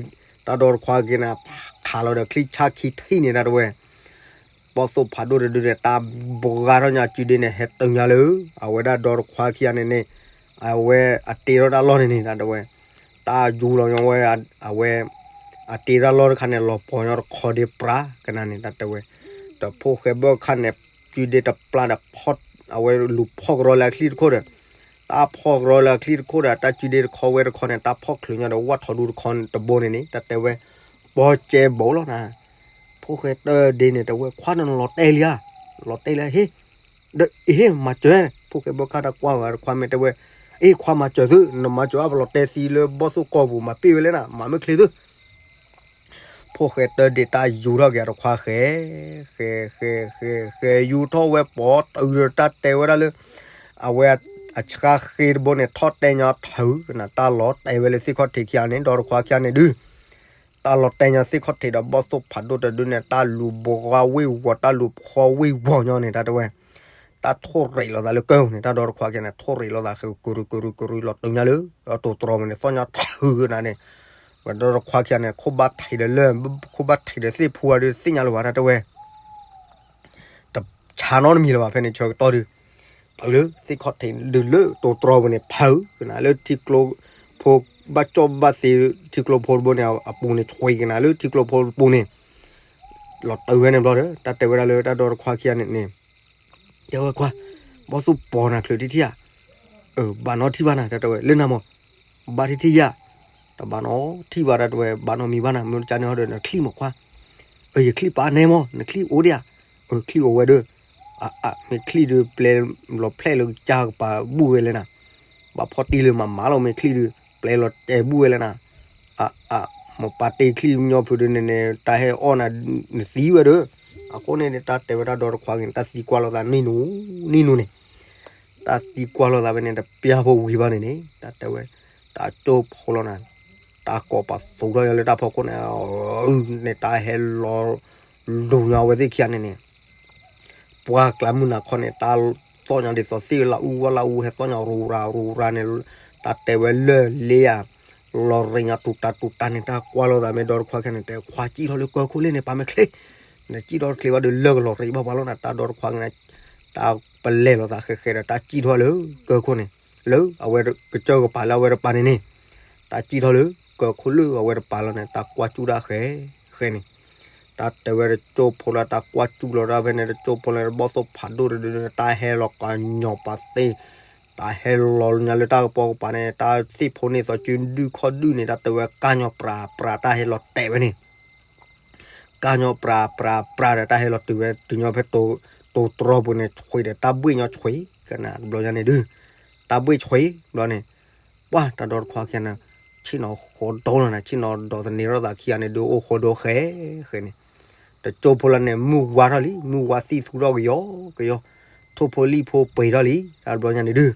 တၢ်ဒီတခွါက့န့ၣ် ခးလီၤဒီးချံၣ်ဆၣ်ခံထံၣ်န့ၣ် တၢ်တဲဝဲ ဘီၣ်သိၣ်ဖးဒိၣ်တဒုန့ၣ် တၢ်ဘှါထီၣ်ညါစုဒ့န့ၣ် ဟဲတုၤညါလၢ အဝဲဒၣ်ဒီတခွါခံဂၤန့ၣ်န့ၣ် အဝဲအတ့ထီၣ်တၢ်လီၢ်န့ၣ်န့ၣ် တၢ်တဲဝဲ တၢ်ယူလီၤညီဝဲ အဝဲ အတ့တၢ်လီၢ်တခါန့ၣ် လီၤပီၤညီတခီဒ့ပြးကနၤန့ၣ် တၢ်တဲဝဲ ဒီးဖိၣ်ဃဲဘၢၣ်ခၣ်န့ၣ် စုဒ့တပျၢ်ဒီး အဝဲလူၤဖီၣ်ကရီလၢအချံၣ်တခိၣ်ဒီး တၢ်ဖီၣ်ကရီလၢအချံၣ်တခိၣ်ဒီး တၢ်စုဒ့တခီဝဲတခီန့ၣ် တၢ်ဖီၣ်ချုးညီဒီး ဝၣ်ထီၣ်ဒူတခီတဘိန့ၣ်န့ၣ် တၢ်တဲဝဲ ပီၢ်ကဲဘိးလီၤနၤ ဖိၣ်ဃဲတၢဒ့န့ၣ် တဲဝဲခွါန့ၣ်လီၤတဲာ်လံဧါ လီၤတဲာ်လံဟ့ ဒီးအ့ဟ့ မၤစၢၤ ဖိၣ်ဃဲဘၢၣ်ခၣ်တၢ်ကွၢ်ဂၤတခွါမ့ၢ်တဲဝဲ အ့ခွါမၤစၢၤသု နမၤစၢၤအါပလီၤတဲာ်သံလၢဘီၣ်သိၣ်ကီၢ်ပူၤ မၤပ့ၢ်ဝဲလဲၣ်နၤ မၤမ့ၢ်ချ့သု ဖိၣ်ဃဲတၢဒ့တၢ်ယူၤထီၣ်က့ၤအတခွါဃဲ ဃဲ ဃဲ ဃဲ ဃဲယူၤထီၣ်ဝဲပီၤတုၤဒီးတၢ်တဲဝဲဒၣ်လၢ အဝဲအဆှါဃ့တဘိန့ၣ် ထီၣ်တဲညီထုးကနၤ တၢ်လီၤတဲာ်ဝဲလၢသ့ၣ်ခီၣ်ထံးခံဂၤန့ၣ် ဒီတခွါခံဂၤန့ၣ်ဒုး တၢ်လီၤတဲာ်ညီသ့ၣ်ခီၣ်ထံးဒီးဘီၣ်သိၣ်ဖးဒိၣ်တဒုန့ၣ် တၢ်လူၤဘှါဝ့ၢ်ဝီၤ တၢ်လူၤဖီဝ့ၢ်ဝီၤညီန့ၣ် တၢ်တဲဝဲ တၢ်ထိၣ်ရ့းလိာ်သးလၢကၢၢ်န့ၣ် တၢ်ဒီတခွါခံဂၤန့ၣ် ထိၣ်ရ့းလိာ်သးဃဲ ကရူၢ်ကရူၢ်ကရူၢ်လီၤတုၤညါလၢ တိၤတြီၤပူၤန့ၣ် သီၣ်ညီထုးကနၤန့ၣ် ဝဲဒီတခွါခံဂၤန့ၣ် ခိၣ်ဘၣ်ထံးဒီးလၢ ခိၣ်ဘၣ်ထံးဒီးသ့ၣ်ဖိအဒုးသ့ၣ်ညါလၢၤဘၣ် တၢ်တဲဝဲ တဆါနီတမံၤလၢၤဘၣ် ဖဲန့ၣ်ဆၢကတီၢ်ဒုး ပှၤလၢသ့ၣ်ခီၣ်ထံးဒုးလၢတိၤတြီၤပူၤန့ၣ် ဖုးကနၤလၢထံကျိဖိ ဘၣ်ကၠီၣ်ဘၣ်သ့ထံကျိဖိတဘိန့ၣ် အပူၤန့ၣ် ဆွံကနၤလၢထံကျိဖိတပူၤန့ၣ် လီၤတုၤဝဲန့ၣ်ဘျီဒီး တၢ်တဲဝဲဒၣ်လၢတၢ်ဒီတခွါခံဂၤန့ၣ်န့ၣ် တဲဝဲခွါ ဘီၣ်သိၣ်ပီၤနၤချုးထံထံၣ်ဧါ အၢ ဘၣ်နီၣ်ထံၣ်ဘၣ်နၤ တၢ်တဲဝဲ လၢနၤမး ဘၣ်ထံထံၣ်ယၤ တဘၣ်နီၣ်ထံၣ်ဘၣ် တၢ်တဲဝဲ ဘၣ်နီၣ်မံၤဘၣ်နၤ မ့ၢ်ကန့ၣ်ဟီဒီး နချံၣ်မးခွါ အၢ ယချံၣ်ပာ်နဲမး နချံၣ်အိၣ်ဒံးဧါ အၢ ချံၣ်အိၣ်ဝဲဒီး အ အ မ့ၢ်ချံၣ်ဒုး ပျဲလီၤဖျဲၣ်လၢကစၢ်ကပၤဘူၣ်ဝဲလဲၣ်နၤ ဘၣ်ဖီၣ်တံၢ်လၢမၤမၤလီၤ မ့ၢ်ချံၣ်ဒုး ပျဲလီၤတဲာ်ဘူၣ်ဝဲလဲၣ်နၤ အ အ မ့ၢ်ပာ်တ့ၢ်ချံၣ်ညီဖုးဒုးန့ၣ်န့ၣ် တၢ်ဟဲအီၣ်နၤ နသံဝဲဒီး အဃိန့ၣ်န့ၣ် တၢ်တဲဝဲတၢ်ဒီတခွါဂ့ၤန့ၣ် တၢ်သံကွၢ်လိာ်သးနံၣ်နူနံၣ်နူန့ၣ် တၢ်သံကွၢ်လိာ်သးဖဲန့ၣ် တပျၢ်ဖိဝံၤဘၣ်န့ၣ်န့ၣ် တၢ်တဲဝဲ တၢ်ကၠိဖိလီၤနၤ တၢ်ကိးပသူထီၣ်ယၤလၢတၢ်ဖီခိၣ်န့ၣ် န့ၣ် တၢ်ဟဲလီၤလူၤညီဝဲသ့ၣ်ခံဂၤန့ၣ်န့ၣ် ပှၢ်ကျါမုၢ်နၤခီန့ၣ် တၢ်သီၣ်ညီဒ်သိးသ့ၣ်လၢအူဝဲလၢအူ ဟဲသီၣ်ညီရူၤရၤရူၤရၤန့ၣ် တၢ်တဲဝဲလၢာ်လ့ဧါ လီၤရ့ၤညီတူၤတၢ်တူၤတၢ်န့ၣ် တၢ်ကွၢ်လိာ်သးမ့ၢ်ဒီတခွါခံဂၤန့ၣ် တဲခွါစံၣ်ထီၣ်လၢကၢၢ်ခိၣ်လၢန့ၣ် ပာ်မ့ၢ်ချ့ နစံၣ်ထီၣ်တချ့ဘၣ်ဒီး လၢၢ်ကလီၤရ့ၤဘၣ်ပှၤလီၤနၤ တၢ်ဒီတခွါဂ့ၤန့ၣ် တၢ်ပလဲၤလိာ်သးဃဲးဃဲးဒီး တၢ်စံၣ်ထီၣ်လၢကၢၢ်ခိၣ်န့ၣ် လၢအဝဲကစၢၢ်ကပၤလၢအဝဲတပၤန့ၣ်န့ၣ် တၢ်စံၣ်ထီၣ်လၢကၢၢ်ခိၣ်လၢအဝဲတပၤလီၤန့ၣ် တၢ်ကွၢ်စူၣ်တၢ်ဃဲးဃဲးန့ၣ် တၢ်တဲဝဲတကၠိဖိလၢတၢ်ကွၢ်စူၣ်လီၤတၢ်ဖဲန့ၣ် တကၠိဖိလၢဘီၣ်သိၣ်ဖးဒိၣ်တဒုန့ၣ် တၢ်ဟဲလီၤကညီၤပာ်သ့ တၢ်ဟဲလီၤလၢညါလၢတၢ်ကပီၤကပၤန့ၣ် တၢ်သ့ၣ်ဖိန့ၢ်သီစုဒုၣ်ခီၣ်ဒုၣ်န့ၣ် တၢ်တဲဝဲကၢ်ညီပြးပြး တၢ်ဟဲလီၤတဲာ်ဝဲန့ၣ် ကၢ်ညီပြးပြးပြးဒီး တၢ်ဟဲလီၤတုၤဝဲတုၤညီဖဲ တိၤတြီပူၤန့ၣ် ဆွံဒီး တၢ်ဘှ့ၣ်ညီဆွံ ကနၤတဘျီညါန့ၣ်ဒုး တၢ်ဘှ့ၣ်ဆွံဘျီန့ၣ် ပှၢ်တၢ်ဒီတခွါခံဂၤန့ၣ် ဆ့ၣ်နီၤဃီဒိလီၤနၤ ဆ့ၣ်နီၤဒီးသန့ၤထီၣ်သးခံဂၤန့ၣ်ဒုး အိၣ်ဃီဒိဃဲဃဲန့ၣ် တကၠိဖိလီၤန့ၣ် မုၢ်ဝါထီၣ်လံ မုၢ်ဝါသံၣ်သူထီၣ်ကယီကယီ ထိၣ်ဖိလံၣ်ဖိပှ့ၤထီၣ်လံ တၢ်တဘျီညါန့ၣ်ဒုး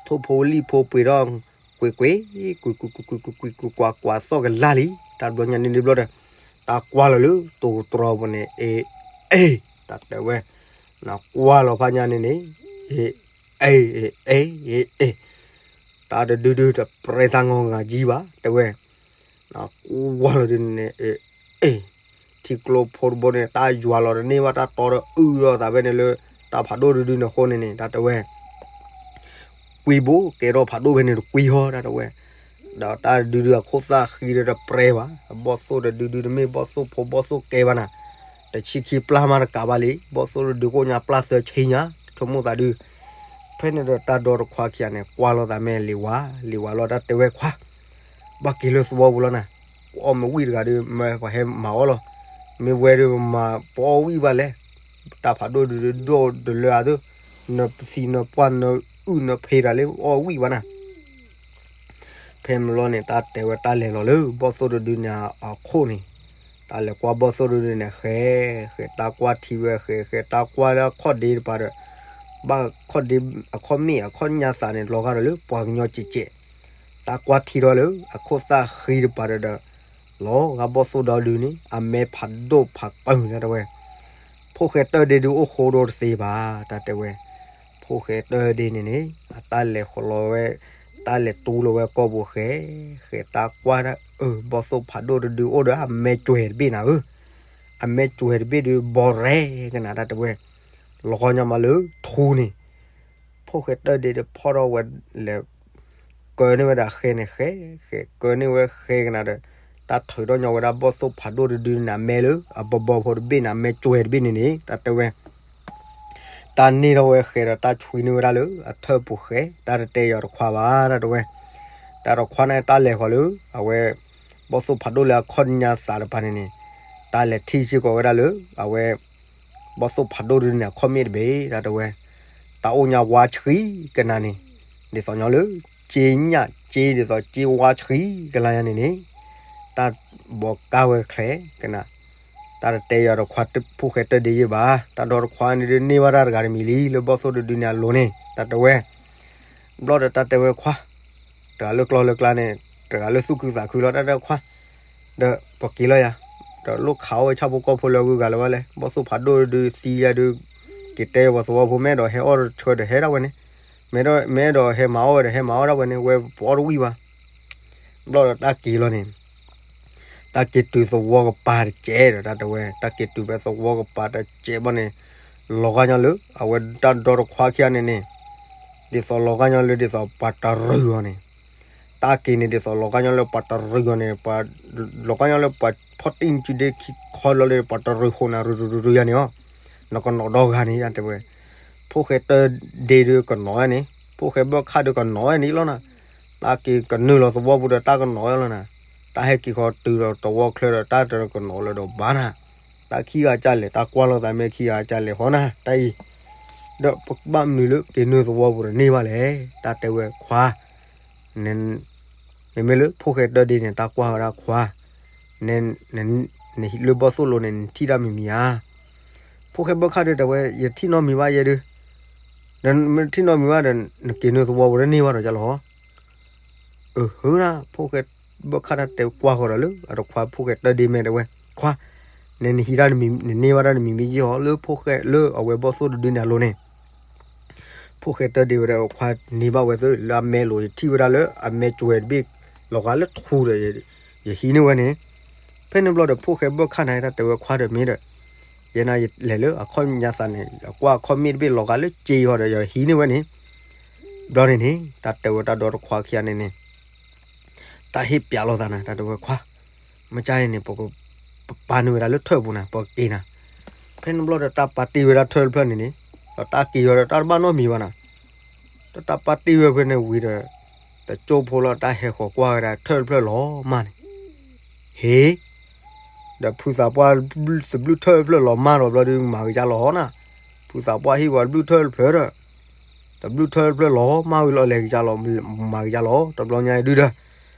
ထိၣ်ဖိလံၣ်ဖိပှ့ၤထီၣ် ကွ့ၢ်ကွ့ၢ် ကွ့ၢ်ကွ့ၢ်ကွ့ၢ်ကွ့ၢ်ကွ့ၢ်ကွ့ၢ် ကွၢ်ကွၢ်သီၣ်ကလါလံ တၢ်တဘျီညါန့ၣ်ဒုးဘျီဒီး တၢ်ကွၢ်လီၤလၢတိၤတြီပူၤန့ၣ် အ့ အ့ တၢ်တဲဝဲ နကွၢ်လီၤဖးညါန့ၣ်န့ၣ် အ့ အ့ အ့ အ့ အ့ တၢ်တဒုဒုတပြဲသးငီၢ်ငါယံဘၣ် တဲဝဲ နကွၢ်လီၤဒုန့ၣ် အ့ အ့ ထံကျိဖိတဘိန့ၣ် တၢ်ယွၤလီၤတန့ၢ်ဘၣ် တၢ်တီဒီးအုၣ်ဒီးသးဖဲန့ၣ်လၢ တၢ်ဖးဒိၣ်တဒုန့ၣ်အဃိန့ၣ်န့ၣ် တၢ်တဲဝဲ ကွံဘိ ကဲထီၣ်ဖးဒိၣ်ဖဲန့ၣ်တကွံဟီ တၢ်တဲဝဲ ဒီးတၢ်တဒုဒုအခိၣ်သၣ်ဃံဒီးတပြဲဘၣ် အဘီၣ်သိၣ်တဒုဒုတမ့ၢ်ဘီၣ်သိၣ်ဖိဘီၣ်သိၣ်ကဲဘၣ်နၤ တဆံခံပျၢ်မးတကးဘၣ်လံ ဘီၣ်သိၣ်တဒုကိၣ်ညါပျၢ်သၢဆံညါ ဆိကမိၣ်သးဒု ဖဲန့ၣ်ဒီးတၢ်ဒီတခွါခံဂၤန့ၣ် ကွၢ်လိာ်သးမ့ၢ်လံၤဝါ လံၤဝါလီၤ တၢ်တဲဝဲခွါ ဘၣ်က့ၤလၢသဝီပူၤလီၤနၤ ကအီၣ်မ့ၢ်ဝံၣ်တဂၤဒီး မ့ၢ်ပှၤဟဲမၤအီၣ်လီၤ မ့ၢ်ဝဲဒီးမၤပအီၣ်ဝံၣ်ဘၣ်လဲၣ် တၢ်ဖးဒိၣ်ဒုးဒိၣ်တလၢအသိး နသံနပှၢ်နအုၣ်နဖံးတၢ်လၢအီၣ်ဝံၣ်ဘၣ်နၤ ဖဲမ့ၢ်လီၤန့ၣ် တၢ်တဲဝဲတၢ်လဲၤလီၤလၢဘီၣ်သိၣ်တဒုန့ၣ်အခိၣ်န့ၣ်, တၢ်လဲၤကွၢ်ဘီၣ်သိၣ်တဒုန့ၣ် ဃဲ, ဃဲတၢ်ကွၢ်ထံဝဲ ဃဲ ဃဲတၢ်ကွၢ်လၢအခီၣ်ဒ့တပၤဒီး, ဘၣ်ခီၣ်ဒ့အခီၣ်မ့ၣ်အခီၣ်ညါသးန့ၣ် လီၤဂာ်ဒီးလၢပှၤကညီကဲးကဲး, တၢ်ကွၢ်ထံထီၣ်လၢအခိၣ်သၣ်ဃံတပၤဒီးဒီး, လီၤဂာ်ဘီၣ်သိၣ်ဒီဒုန့ၣ် အမဲဖးဒိၣ်ဖးကၢၢ်န့ၣ်တဲဝဲ ဖိၣ်ဃဲတၢၢ်ဒ့ဒုအိၣ်ဃိဒီးတသ့ဘၣ် တၢ်တဲဝဲ, ဖိၣ်ဃဲတၢၢ်ဒ့န့ၣ်န့ၣ် အတၢ်လဲၤဃီၤလီၤဝဲ, တၢ်လဲၤတူလီၤဝဲကိာ်ပူၤဃဲ, ဃဲတၢ်ကွၢ်ဒၣ်အၢ ဘီၣ်သိၣ်ဖးဒိၣ်တဒုအိၣ်ဒီးအမဲကွဲၤတဘ့ၣ်နၤဧၢ, အမဲကွဲၤတဘ့ၣ်ဒုးဘီရဲကနၤ တၢ်တဲဝဲ, လီၤဂာ်ညီမးလၢထူန့ၣ် ဖိၣ်ဃဲတၢၢ်ဒ့ဒီးဖီၣ်ထီၣ်ဝဲလဲၤ, ကၢန့ၢ်ဝဲဒၣ်ဃဲန့ၣ် ဃဲ, ဃဲကၢန့ၢ်ဝဲဃဲကနၤဒီး, တၢ်ထုးထီၣ်ညီဝဲဒၣ်ဘီၣ်သိၣ်ဖးဒိၣ်တဒုန့ၣ် အမဲလၢအဘီဘီဖိတဘ့ၣ်န့ၣ် အမဲကွဲၤတဘ့ၣ်န့ၣ်န့ၣ် တၢ်တဲဝဲ, တၢ်န့ၢ်ထီၣ်ဝဲဃဲဒီးတၢ်ဆွံန့ၢ်ဝဲဒၣ်လၢအထၢၣ်ပူၤဃဲ တၢ်တတဲယွၤတခွါဘၣ် တၢ်တဲဝဲ, တၢ်တခွါန့ၣ်တၢ်လဲၤဃီၤလၢ, အဝဲ, ဘီၣ်သိၣ်ဖးဒိၣ်လၢအခီၣ်ညါသးတပၤန့ၣ်န့ၣ်, တၢ်လဲၤထံၣ်စ့ၢ်ကီးဝဲဒၣ်လၢ, အဝဲ ဘီၣ်သိၣ်ဖးဒိၣ်တဒုန့ၣ် အခီၣ်မ့ၣ်တဘ့ၣ် တၢ်တဲဝဲ, တၢ်အိၣ်ညါဝါဆှံကနၤန့ၣ်, ဒ်သိးညီလၢ, က့ညၣ်က့ဒ်သိးက့ဝါဆှံကလါညါန့ၣ်န့ၣ်, တၢ်ဘီးကါဝဲချဲကနၤ, တၢ်တတဲယွၤတခွါဖိၣ်ဃဲတၢၢ်ဒ့ယဲၢ်ဘၣ် တၢ်ဒီတခွါန့ၣ်ဒုးန့ၢ်ဘၣ်တၢ်တဂၤတမံၤလံ လၢဘီၣ်သိၣ်တဒုန့ၣ်အလိၤန့ၣ် တၢ်တဲဝဲ ဘျီဒီးတၢ်တဲဝဲခွါ, တဂၤလၢကျီလၢကျါန့ၣ်, တဂၤလၢသူၣ်ခုသးခုလီၤ တၢ်တဲခွါ, ဒီးပက့ၤလီၤယၤ, ဒီးလိၣ်ခးအီၣ်ဝဲဆၣ်ဖိကီၢ်ဖိလၢအဂုၤအဂၤလၢၤဘၣ်လဲၣ် ဘီၣ်သိၣ်ဖးဒိၣ်ဒုးသံယၤဒုး, က့ၤတဲပှၤသဝီဖိ မ့ၢ်အဲၣ်ဒိးဟဲအီၣ်တဆၢဒီးဟဲဒၣ်ဝဲန့ၣ်, မ့ၢ်အဲၣ်ဒိးဟဲမၤအီၣ်ဝဲဒီးဟဲမၤအီၣ်ဒၣ်ဝဲန့ၣ် ဝဲပအီၣ်တဝံၣ်ဘၣ် ဘျီဒီးတၢ်က့ၤလီၤန့ၣ်, တၢ်က့ၤတုၤသဝီကပၤတစဲးဒီး တၢ်တဲဝဲ တၢ်က့ၤတုၤဖဲသဝီကပၤတစဲးဘၣ်န့ၣ်, လီၤဂာ်ညီလၢ အဝဲတၢ်ဒီတခွါခံဂၤန့ၣ်န့ၣ်, ဒ်သိးလီၤဂာ်ညီလၢဒ်သိးပှၤတရူးအီၤန့ၣ်, တၢ်က့ၤန့ၣ်ဒ်သိးလီၤဂာ်ညီလၢပှၤတရူးအီၤန့ၣ်, လီၤဂာ်ညီလၢပှၤဖီၣ်တံၢ်မစုဒ့ခံခီလီၤလၢပှၤတရူးဃိးနၤရူၤရူၤရူၤယၤန့ၣ်အီၤ, နကနိးဒီဂၤန့ၣ် တၢ်တဲဝဲ, ဖိၣ်ဃဲတၢၢ်ဒ့ဒုးကနိးဝဲန့ၣ်, ဖိၣ်ဃဲဘၢၣ်ခၣ်ဒုးကနိးဝဲန့ၣ်လီၤနၤ, တၢ်က့ၤကနုာ်လီၤသဝီပူၤဒီးတၢ်ကနိးဝဲလီၤနၤ, တၢ်ဟဲက့ၤဃီတုၤဒီးသဝီချၢဒီး တၢ်တကနိးလၢၤဒီးဘၣ်နၤ, တၢ်ခံဂၤကလဲၣ် တၢ်ကွၢ်လိာ်သးမ့ၢ်ခံဂၤကလဲၣ်ဃီနၤ တၢ်အံၤ, ဒီးပကဘၣ်မနုၤလၢက့ၤနုာ်သဝီပူၤဒီးန့ၢ်ဘၣ်လဲၣ် တၢ်တဲဝဲခွါ မ့မ့ၢ်လၢဖိၣ်ဃဲတၢၢ်ဒ့န့ၣ် တၢ်ကွၢ်ဝဲဒၣ်ခွါ, န, နဟံၣ်လၢဘီၣ်သိၣ်လိၤန့ၣ် နထံၣ်တၢ်မံၤမံၤဧါ, ဖိၣ်ဃဲဘၢၣ်ခၣ်ဒုးတဲဝဲ ယထံၣ်နီတမံၤဘၣ်ယဲဒုး, ဒီးမ့ၢ်ထံၣ်နီတမံၤဘၣ်ဒီး နက့ၤနုာ်သဝီပူၤဒီးန့ၢ်ဘၣ်ဒီးယလီၤ အဟၢနၤ ဖိၣ်ဃဲဘၢၣ်ခၣ်တၢ်တဲကွၢ်ဃီၤဒီးလၢ အတခွါဖိၣ်ဃဲတၢၢ်ဒ့မဲာ်တဲဝဲ, ခွါ, နနဟံးတၢ်တမံၤ နန့ၢ်ဘၣ်တၢ်တမံၤမံၤယဲၢ်ဟီ လၢဖိၣ်ဃဲလၢအဝဲဘီၣ်သိၣ်တဒုန့ၣ်အလိၤန့ၣ်, ဖိၣ်ဃဲတၢၢ်ဒ့ဝဲဒီးခွါန့ၢ်ဘၣ်ဝဲသ့ၣ်လၢအမဲာ်လိၤ ယထံၣ်ဝဲဒၣ်လၢအမဲာ်ကွဲၤတဘ့ၣ် လီၤဂာ်လၢထူဒီး ယဟံးန့ၢ်ဝဲန့ၣ်, ဖဲန့ၣ်ဘျီဒီးဖိၣ်ဃဲဘၢၣ်ခၣ်န့ၣ် တၢ်တဲဝဲခွါဒီးမ့ၢ်ဒီး ယဲန့ၣ်ယလဲၤလၢအခီၣ်ညါသးန့ၣ် ယကွၢ်အခီၣ်မ့ၣ်တဘ့ၣ်လီၤဂာ်လၢစ့ဟီဒီးယဟံးန့ၢ်ဝဲန့ၣ်, ဘျီန့ၣ်န့ၣ် တၢ်တဲဝဲတၢ်ဒီတခွါခံဂၤန့ၣ်န့ၣ် တၢ်ဟ့ၣ်ပျးလိာ်သးနၤ တၢ်တဲဝဲခွါ, မ့ၢ်ကန့ၣ်န့ၣ် ပကပာ်နုာ်ဝဲဒၣ်လၢထၢၣ်ပူၤနၤ ပက့ၤနၤ, ဖဲန့ၣ်ဘျီဒီးတၢ်ပာ်တ့ၢ်ဝဲဒၣ်ထၢၣ်တဖျၢၣ်န့ၣ်န့ၣ်, ဒီးတၢ်က့ၤဃီဒီးတၢ်တဘၣ်နီတမံၤဘၣ်နၤ, ဒီးတၢ်ပာ်တ့ၢ်ဝဲဖဲန့ၣ်ဝံၤဒီး တကၠိဖိလီၤတၢ်ဟဲဃီၤကွၢ်ဝဲဒၣ်ထၢၣ်တဖျၢၣ်လီၤမၢ်န့ၣ်, ဟ့ၣ် ဒီးဖုသးပှၢ်တဘျုးထၢၣ်တဖျၢၣ်လီၤမၢ်ဒီးဘျီဒုးမၤကယါလီၤဟီနၤ, ဖုသးပှၢ်ဟ့ၣ်ဝဲတဘျုးထၢၣ်တဖျၢၣ်ဒီး, တဘျုးထၢၣ်တဖျၢၣ်လီၤမၢ်ဝံၤလီၤလဲၤကယါလီၤ, မၤကယါလီၤ တဘျီညါဒုဒီး,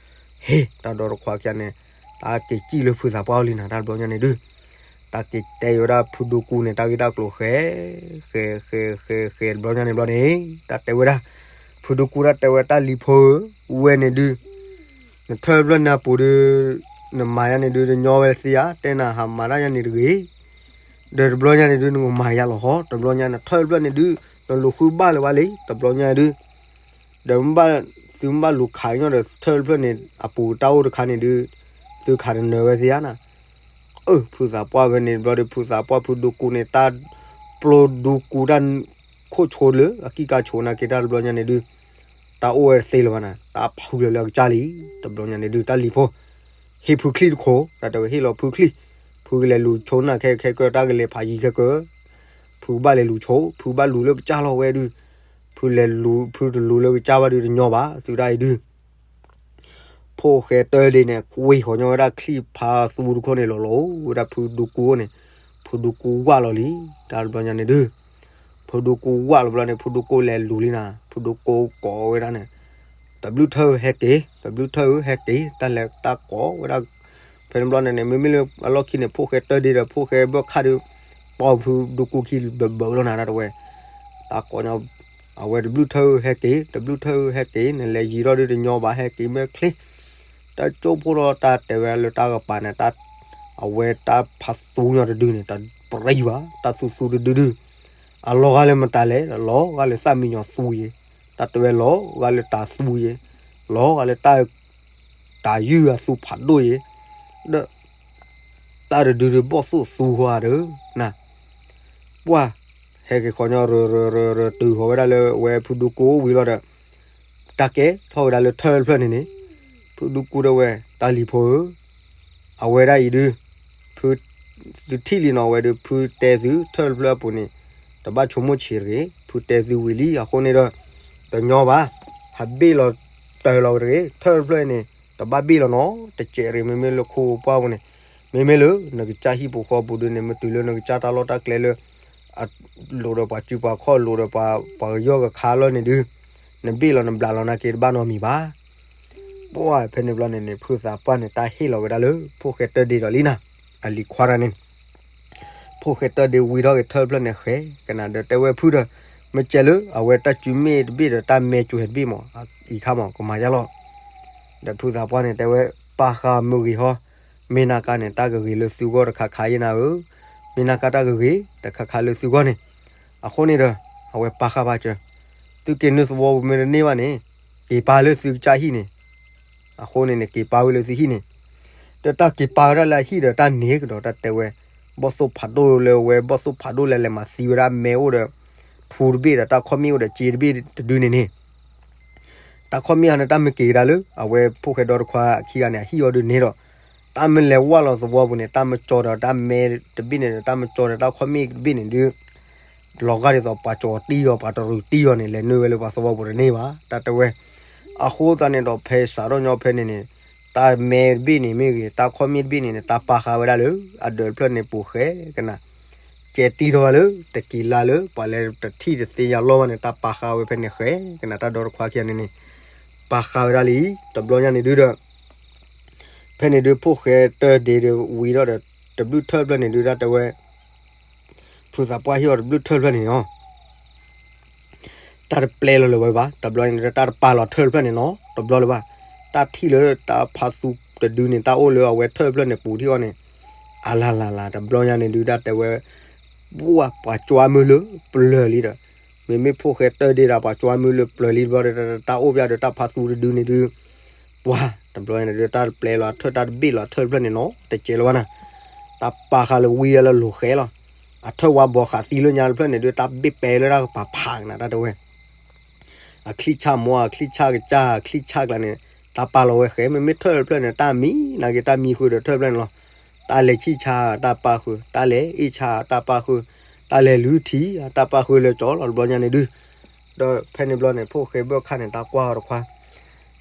ဟ့ၣ် တၢ်ဒီတခွါခံဂၤန့ၣ်, တၢ်က့ၤစံၣ်လၢဖုသးပှၢ်အအိၣ်လံနၤ တၢ်တဘျီညါန့ၣ်ဒု, တၢ်က့ၤတဲဝဲဒၣ်ဖုဒိၣ်ကူန့ၣ် တၢ်ဂ့ၢ်တၢ်ကျိၤဃဲ, ဃဲ ဃဲ ဃဲ ဃဲ တဘျီညါန့ၣ်ဘျီန့ၣ်, တၢ်တဲဝဲဒၣ်, ဖုဒိၣ်ကူတၢ်တဲဝဲတၢ်လံၤဖိဧၢ, ဝဲန့ၣ်ဒု နထၢၣ်တဖျၢၣ်န့ၣ်အပူၤဒု, နမၤယါန့ၣ်ဒု နညီဝဲသ့ဧါ, တဲနၤဟးမၤတၢ်ယါန့ၣ်တဂ့ၤ, ဒီးတဘျီညါန့ၣ်ဒု နကမၤယါလီၤဟီ, တဘျီညါနထၢၣ်တဖျၢၣ်န့ၣ်ဒု, နလူၤဃုဘၣ်လၢၤဘၣ်လံ တဘျီညါဒု, ဒီးမ့ၢ်ဘၣ်, သုမ့ၢ်ဘၣ်လူၤခးညီဒီးထၢၣ်တဖျၢၣ်န့ၣ် အပူၤတၢ်အိၣ်တခါန့ၣ်ဒု, သုခးတနၢၤဝဲသ့ဧါနၤ, အၢ ဖုသးပှၢ်ဖဲန့ၣ်တဘျီဒီး ဖုသးပှၢ်ဖုဒိၣ်ကူန့ၣ် တၢ်ပျိဒိၣ်ကူတၢ်ခိၣ်ဆိလၢအကံၢ်ကါဆိးနာ်က့တၢ်တဘျီညါန့ၣ်ဒု, တၢ်အိၣ်ဝဲတသ့လၢၤဘၣ်နၤ, တၢ်ဖုလၢာ်လၢအကစၢ်လံ, တဘျီညါန့ၣ်ဒု တၢ်လံၤဖိ, ဟ့ၣ်ဖုချံၣ်တခိၣ်, တၢ်တဲဝဲဟ့ၣ်လီၤဖုချံၣ်, ဖုကလဲၤလူၤဆိနၤခဲခဲကၢ တၢ်ကလဲၤဖးယံၤခဲကၢ, ဖုကဘၣ်လဲၤလူၤဆိ, ဖုကဘၣ်လူၤလၢကစၢ်လီၤဝဲဒု, ဖုလဲၤလူၤ ဖုတလူၤလၢကစၢ်ဘၣ်ဒုတညီဘၣ် သုဒၣ်အံၤဒု ဖိၣ်ဃဲတၢၢ်ဒ့န့ၣ် ကွံာ်ဃီၤညီဝဲဒၣ်ချံၣ်ဖးသူတခိၣ်န့ၣ်လီၤလီၤ, ဝဲဒၣ်ဖုဒိၣ်ကူန့ၣ်, ဖုဒိၣ်ကူဝၣ်လီၤလံ, တၢ်တဘျီညါန့ၣ်ဒု, ဖုဒိၣ်ကူဝၣ်လီၤဘျီန့ၣ် ဖုဒိၣ်ကူလဲၤလူၤလံနၤ, ဖုဒိၣ်ကူကိးဝဲဒၣ်န့ၣ်, တဘျုးထၢၣ်ဧၢဟဲက့ၤ, တဘျုးထၢၣ်ဧၢဟဲက့ၤ, တၢ်လဲၤတၢ်ကိးဝဲဒၣ်, ဖဲန့ၣ်ဘျီန့ၣ်န့ၣ် မ့မ့ၢ်လၢအလီၢ်ခံန့ၣ် ဖိၣ်ဃဲတၢၢ်ဒ့ဒီး ဖိၣ်ဃဲဘၢၣ်ခၣ်ဒီး ပီဖုဒူကိခံဘၢဘၢလီၤနၤ တၢ်တဝဲ, တၢ်ကိးညီ, အဝဲတဘျုးထၢၣ်ဧၢဟဲက့ၤ, တဘျုးထၢၣ်ဧၢဟဲက့ၤ, နလဲၤယံၤထီၣ်ဒုးတညီဘၣ် ဟဲက့ၤမ့ၢ်ချ့, တၢ်ကၠိဖိဒီးတၢ်တဲဝဲလၢတၢ်ကပၤန့ၣ် တၢ်, အဝဲတၢ်ဖးသူညီတဒုန့ၣ် တပြံဘၣ်, တၢ်သူသူတဒုဒု, အလီၤဂာ်လၢမတၤလဲၣ်, လီၤဂာ်လၢသၣ်မံညီၤသူယဲ, တၢ်တဲဝဲလီၤဂာ်လၢတၢ်သူယဲ, လီၤဂာ်လၢတၢ်, တၢ်ယုၢ်အသူဖးဒိၣ်ယဲ, ဒီး တၢ်တဒုဒုဘီၣ်သိၣ်သူဃီဧါဒီး, နၤ, ပှၢ်, ဟဲက့ၤခီညီရၢရၢရၢရၢ တုၤဃီၤဝဲဒၣ်လၢဝဲဖုဒူကိဝံၤလီၤဒီး, တၢ်ကဲထီၣ်ဝဲဒၣ်လၢထၢၣ်တဖျၢၣ်န့ၣ်န့ၣ်, ဖုဒူကိတဲဝဲ, တၢ်လံၤဖိဧၢ, အဝဲဒၣ်အံၤဒုး, ဖု, သုထံၣ်လံနီၤ အဝဲဒုး ဖုတဲသုထၢၣ်တဖျၢၣ်အပူၤန့ၣ်, တဘၣ်ဆိကမိၣ်ဆံးတဂ့ၤ, ဖုတဲသုဝံၤလံ အဃိန့ၣ်ဒီး, တညီဘၣ်, ဟးဘ့ၣ်လီၤတၢၢ်လီၤတဂ့ၤ, ထၢၣ်တဖျၢၣ်အံၤန့ၣ် တဘၣ်ဘ့ၣ်လီၤနီၤ, တစဲးတဂ့ၤ မ့မ့ၢ်လၢခိပှၢ်ပူၤန့ၣ်, မ့မ့ၢ်လၢနကစၢ်ဟံၣ်ပူၤဃီပူၤဒုးန့ၣ် မ့ၢ်တုၤလၢနကစၢ်တၢ်လီၢ်တၢ်ကျဲလၢ အလိၣ်ဒီးပှၤစုပှၤခီၣ် လိၣ်ဒီးပှၤကယီၢ်ကခါလီၢ်န့ၣ်ဒုး, နဘ့ၣ်လီၤနဘျးလီၤနာ်က့တဘၣ်နီတမံၤဘၣ်. ပှၢ်ဖဲန့ၣ်ဘျီန့ၣ်န့ၣ် ဖုသးပှၢ်န့ၣ် တၢ်ဟ့ၣ်လီၤဝဲဒၣ်လၢ ဖိၣ်ဃဲတၢၢ်ဒ့ဒီးလံနၤ, အလံၤခွါတၢ်န့ၣ် ဖိၣ်ဃဲတၢၢ်ဒ့ဝံထီၣ်က့ၤထၢၣ်တဖျၢၣ်န့ၣ်ဃဲကနၤဒီးတဲဝဲဖုဒီး, မ့ၢ်ကဲလၢအဝဲတၢ်စုမ့ၣ်တဘ့ၣ်ဒီးတၢ်မဲာ်ကွဲၤတဘ့ၣ်မး, အံၤခါမး ကမၤယါလီၤ. ဒီးဖုသးပှၢ်န့ၣ်တဲဝဲ, ပာ်ဃာ်မုၢ်ဂ့ၤဟီ, မ့ၢ်နၤကါန့ၣ် တၢ်ကဂ့ၤလၢသုဂီၢ်တခါခါယဲနၤဧၢ, မ့ၢ်နၤကါတၢ်ကဂ့ၤတခါခါလၢသုဂီၢ်န့ၣ်, အဃိန့ၣ်ဒီး, အဝဲပာ်ဃာ်ပာ်စၢၤ, သုက့ၤနုာ်သဝီပူၤမ့ၢ်တန့ၢ်ဘၣ်န့ၣ်, က့ၤပာ်လၢသုကစၢ်ဟံၣ်န့ၣ် အဃိန့ၣ်န့ၣ် က့ၤပာ်ဝဲလၢသုဟံၣ်န့ၣ်, ဒီးတၢ်က့ၤပာ်ဝဲဒၣ်လၢအဟံၣ်ဒီးတၢ်န့ၢ်ကဒီးတၢ်တဲဝဲ, ဘီၣ်သိၣ်ဖးဒိၣ်လၢဝဲ ဘီၣ်သိၣ်ဖးဒိၣ်လၢလဲၤမၤသံဝဲဒၣ်မဲအိၣ်ဒီး, ထူတဘ့ၣ်ဒီးတၢ်ခီၣ်မ့ၣ်အိၣ်ဒီးစ့တဘ့ၣ်တဒုန့ၣ်န့ၣ်, တၢ်ခီၣ်မ့ၣ်အန့ၣ် တၢ်မ့ၢ်က့ၤကဒါလၢ အဝဲဖိၣ်ဃဲဒီတခွါခံဂၤန့ၣ် အဟံၣ်အီၤဒုးန့ၣ်ဒီး, တၢ်မ့ၢ်လဲၤဝၢ်လီၤသဝီပူၤန့ၣ် တၢ်မ့ၢ်ကၠီဒီးတၢ်မဲတဘ့ၣ်န့ၣ်ဒီး တၢ်မ့ၢ်ကၠီဒီးတၢ်ခီၣ်မ့ၣ်တဘ့ၣ်န့ၣ်ဒုး လီၤဂာ်ဒ်သိးပှၤကၠီတံၢ်အီၤ ပှၤတရူးတံၢ်အီၤန့ၣ် လဲၤနုာ်ဝဲလၢပှၤသဝီပူၤတန့ၢ်ဘၣ် တၢ်တဲဝဲ. အဃိသတးန့ၣ်ဒီး ဖဲစးထီၣ်ညီဖဲန့ၣ်န့ၣ်, တၢ်မဲတဘ့ၣ်န့ၣ်မ့ၢ်ဂ့ၤ တၢ်ခီၣ်မ့ၣ်တဘ့ၣ်န့ၣ်န့ၣ် တၢ်ပာ်ဃာ်ဝဲဒၣ်လၢ အဒၢးတဖျၢၣ်န့ၣ်ပူၤဃဲကနၤ, ကဲတံၢ်ထီၣ်ဝဲလၢ တက့ၤလၢ်လၢ ပှၤလဲၤတထံၣ်တသ့ယၤလီၢ်ဘၣ်န့ၣ် တၢ်ပာ်ဃာ်ဝဲဖဲန့ၣ်ဃဲကနၤ တၢ်ဒီတခွါခံဂၤန့ၣ်န့ၣ် ပာ်ဃာ်ဝဲဒၣ်လံ. တဘျီညါန့ၣ်ဒုဒီး ဖဲန့ၣ်ဒုး ဖိၣ်ဃဲတၢၢ်ဒ့ဒီးဝံၤဒီးဒီး တဘျုးထၢၣ်တဖျၢၣ်န့ၣ်ဒုး တၢ်တဲဝဲ ဖုသးပှၢ်ဟ့ၣ်အီၤတဘျုးထၢၣ်တဖျၢၣ်န့ၣ်နီၤ, တၢ်တပျဲလီၤလၢၤဝဲဘၣ်. တဘျီန့ၣ်ဒီး တၢ်တပာ်လီၤထၢၣ်တဖျၢၣ်န့ၣ်နီၤ တဘျီလၢၤဘၣ်. တၢ်ထံၣ်လၢတၢ်ဖးသူတဒုန့ၣ် တၢ်အိၣ်လၢအဝဲထၢၣ်တဖျၢၣ်န့ၣ်ပူၤထံၣ်အီၤန့ၣ်, အလၤလၤလၤ တဘျီညါန့ၣ်ဒုး တၢ်တဲဝဲ ပှၢ်ပှၤကွၢ်မုၢ်လၢပျၢၤလံဒီး မ့မ့ၢ်ဖိၣ်ဃဲတၢၢ်ဒ့ဒီး ပှၤကွၢ်မုၢ်လၢပျၢၤလံတဘျီဒီး တၢ်အိၣ်ဖျါဒီးတၢ်ဖးသူတဒုန့ၣ်ဒုး ပှၢ်တဘျီန့ၣ်ဒုး တၢ်တပျဲလီၤအထၢၣ် တၢ်တဘ့ၣ်လီၤအထၢၣ်တဖျၢၣ်န့ၣ်နီၤ တကဲလၢၤဘၣ်နၤ, တၢ်ပာ်ဃာ်လၢဝံၤအလၢလိၤဃဲလီၤ. အထၢၣ်ဝါဘီဃာ်သံလၢညါတဖျၢၣ်န့ၣ်ဒုး တၢ်ဘ့ၣ်ပဲလၢတၢ်ကပၤဖးကနၤ တၢ်တဲဝဲ အချံၣ်ဆၣ်မီၤ အချံၣ်ဆၣ်ကစၢ် အချံၣ်ဆၣ်ကျါန့ၣ် တၢ်ပာ်လီၤဝဲဃဲ မ့မ့ၢ်ထၢၣ်တဖျၢၣ်န့ၣ် တၢ်မံ နာ်က့တၢ်မံဃုာ်ဒီးထၢၣ်တဖျၢၣ်န့ၣ်လီၤ. တၢ်လဲၤဆံၣ်ဆါ တၢ်ပာ်ဃုာ် တၢ်လဲၤအ့ၣ်ဆါ တၢ်ပာ်ဃုာ် တၢ်လဲၤလုၢ်ထံ တၢ်ပာ်ဃုာ်လၢကၠီလီၤ တဘျီညါန့ၣ်ဒုး ဒီးဖဲန့ၣ်ဘျီန့ၣ် ဖိၣ်ဃဲဘၢၣ်ခၣ်န့ၣ် တၢ်ကွၢ်အီၤတခွါ,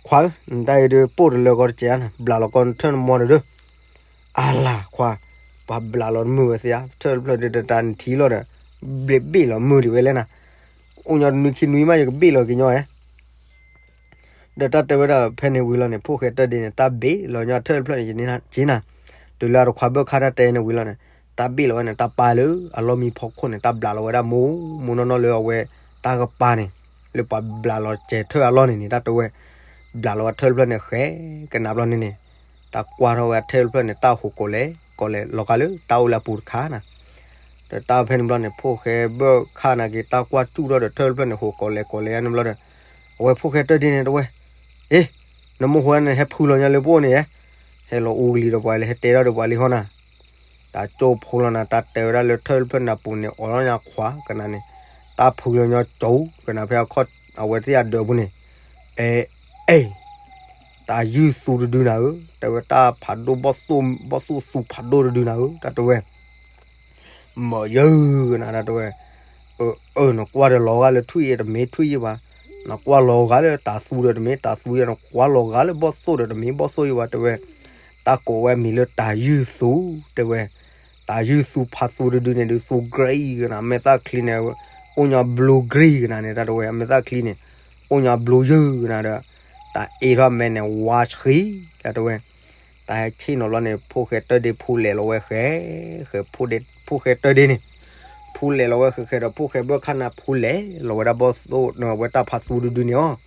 ခွါဧၢ, နတၢ်အံၤဒုး ပိၢ်တလၢကီတစဲးဧါနၤ, ဘျးလီၤကီနထၢၣ်နမီၤန့ၣ်ဒုး, အလၤခွါ, ပှၤဘျးလီၤတမုာ်ဝဲသ့ဧါ, ထၢၣ်တဖျၢၣ်ဒုး တတၢ်နထံၣ်လီၤဒီး ဘ့ၣ်ဘ့ၣ်လီၤမုာ်ဒံးဝဲလဲၣ်နၤ, အိၣ်ညီတနွံခံနွံမး ယကဘ့ၣ်လီၤက့ၤညီဧါ ဒီးတၢ်တဲဝဲဒၣ်ဖဲန့ၣ်ဝံၤလီၤန့ၣ် ဖိၣ်ဃဲတၢၢ်ဒ့န့ၣ် တၢ်ဘ့ၣ်လီၤညီထၢၣ်တဖျၢၣ်န့ၣ် က့နၤ, တုၤလၢအတခွါဘၢၣ်ခၣ်တၢ်တဲန့ၣ်ဝံၤလီၤန့ၣ် တၢ်ဘ့ၣ်လီၤဝဲန့ၣ် တၢ်ပာ်လၢအလီၢ်မံဖီခိၣ်န့ၣ် တၢ်ဘျးလီၤဝဲဒၣ်မူမူနီၢ်နီၢ်လၢအဝဲတၢ်ကပၤန့ၣ်, လၢပှၤဘျးလီၤစဲးထၢၣ်အလီၢ်န့ၣ်န့ၣ် တၢ်တဲဝဲ, ဘျးလီၤဝဲထၢၣ်တဖျၢၣ်န့ၣ်ဃဲကနၤဘျီန့ၣ်န့ၣ်, တၢ်ကွၢ်ထီၣ်ဝဲအထၢၣ်တဖျၢၣ်န့ၣ် တၢ်ဟိးကိးလဲၤကိးလဲၤ လီၤဂာ်လၢတၢ်အိၣ်လၢအပူၤတခါနၤ ဒီးတၢ်ဖဲန့ၣ်ဘျီန့ၣ် ဖိၣ်ဃဲဘၢၣ်ခၣ်နာ်က့ၤ တၢ်ကွၢ်စူၣ်ထီၣ်ဒီးထၢၣ်တဖျၢၣ်န့ၣ် ဟိးကိးလဲၤကိးလဲၤန့ၣ်ဘျီဒီး, အဝဲဖိၣ်ဃဲတၢၢ်ဒ့န့ၣ်တဲဝဲ, အ့, နမိၢ်ဟိန့ၣ် ဟဲဖုလီၤညါလၢပအိၣ်န့ၣ်ဧါ, ဟဲလီၤအူကလံၤဒီးပှၤလၢဟဲတဲထီၣ်ဒီးပှၤလံဟီနၤ, တၢ်ကၠိဖိလီၤနၤ တၢ်တဲဝဲဒၣ်လၢထၢၣ်တဖျၢၣ်န့ၣ်အပူၤန့ၣ် အိးထီၣ်ညါခွါကနၤန့ၣ်, တၢ်ဖုလီၤညီကၠိကနၤဖဲအခီၣ် အဝဲသ့ၣ်အဒၢးပူၤန့ၣ်, အဲ, အဲ တၢ်ယုၢ်သူတဒုနၤဧၢ, တဲဝဲတၢ်ဖးဒိၣ်ဘီၣ်သိၣ်သူဖးဒိၣ်တဒုနၤဧၢ, တၢ်တဲဝဲ, မ့ၢ်ယုၢ်ကနၤ တၢ်တဲဝဲ, အၢ အၢ နကွၢ်ဒီးလီၤဂာ်လၢထွံၣ်အံၤတမ့ၢ်ထွံၣ်အံၤဘၣ်, နကွၢ်လီၤဂာ်လၢတၢ်သူဒီးတမ့ၢ်တၢ်သူအံၤ, နကွၢ်လီၤဂာ်လၢဘီၣ်သိၣ်ဒီးတမ့ၢ်ဘီၣ်သိၣ်အံၤဘၣ် တဲဝဲ, တၢ်ကိးဝဲအမံၤလၢတၢ်ယုၢ်သူ, တဲဝဲ, တၢ်ယုၢ်သူဖးသူတဒုန့ၣ်ဒုး သူ green ကနၤ မဲာ်သၣ်ချံန့ၣ်, အိၣ်ညီ blue green ကနၤန့ၣ် တၢ်တဲဝဲ အမဲာ်သၣ်ချံန့ၣ်, အိၣ်ညီ blue ယုၢ်ကနၤဒီး, တၢ်အ့ၣ်ထီၣ်မဲန့ၣ် ဝါဆှံ တဲဝဲ, တၢ်ဟဲဆ့ၣ်နီၤလီၤန့ၣ် ဖိၣ်ဃဲတၢၢ်ဒ့ဖူလဲၤလီၤဝဲဃဲ, ဃဲ ဖိၣ်ဃဲတၢၢ်ဒ့န့ၣ် ဖူလဲၤလီၤဝဲဃဲဃဲဒီး ဖိၣ်ဃဲဘၢၣ်ခၣ်န့ၣ် ဖူလဲၤလီၤဝဲဒၣ်ဘီၣ်သိၣ်န့ၣ် ဝဲတၢ်ဖးသူတဒုန့ၣ်အီၤ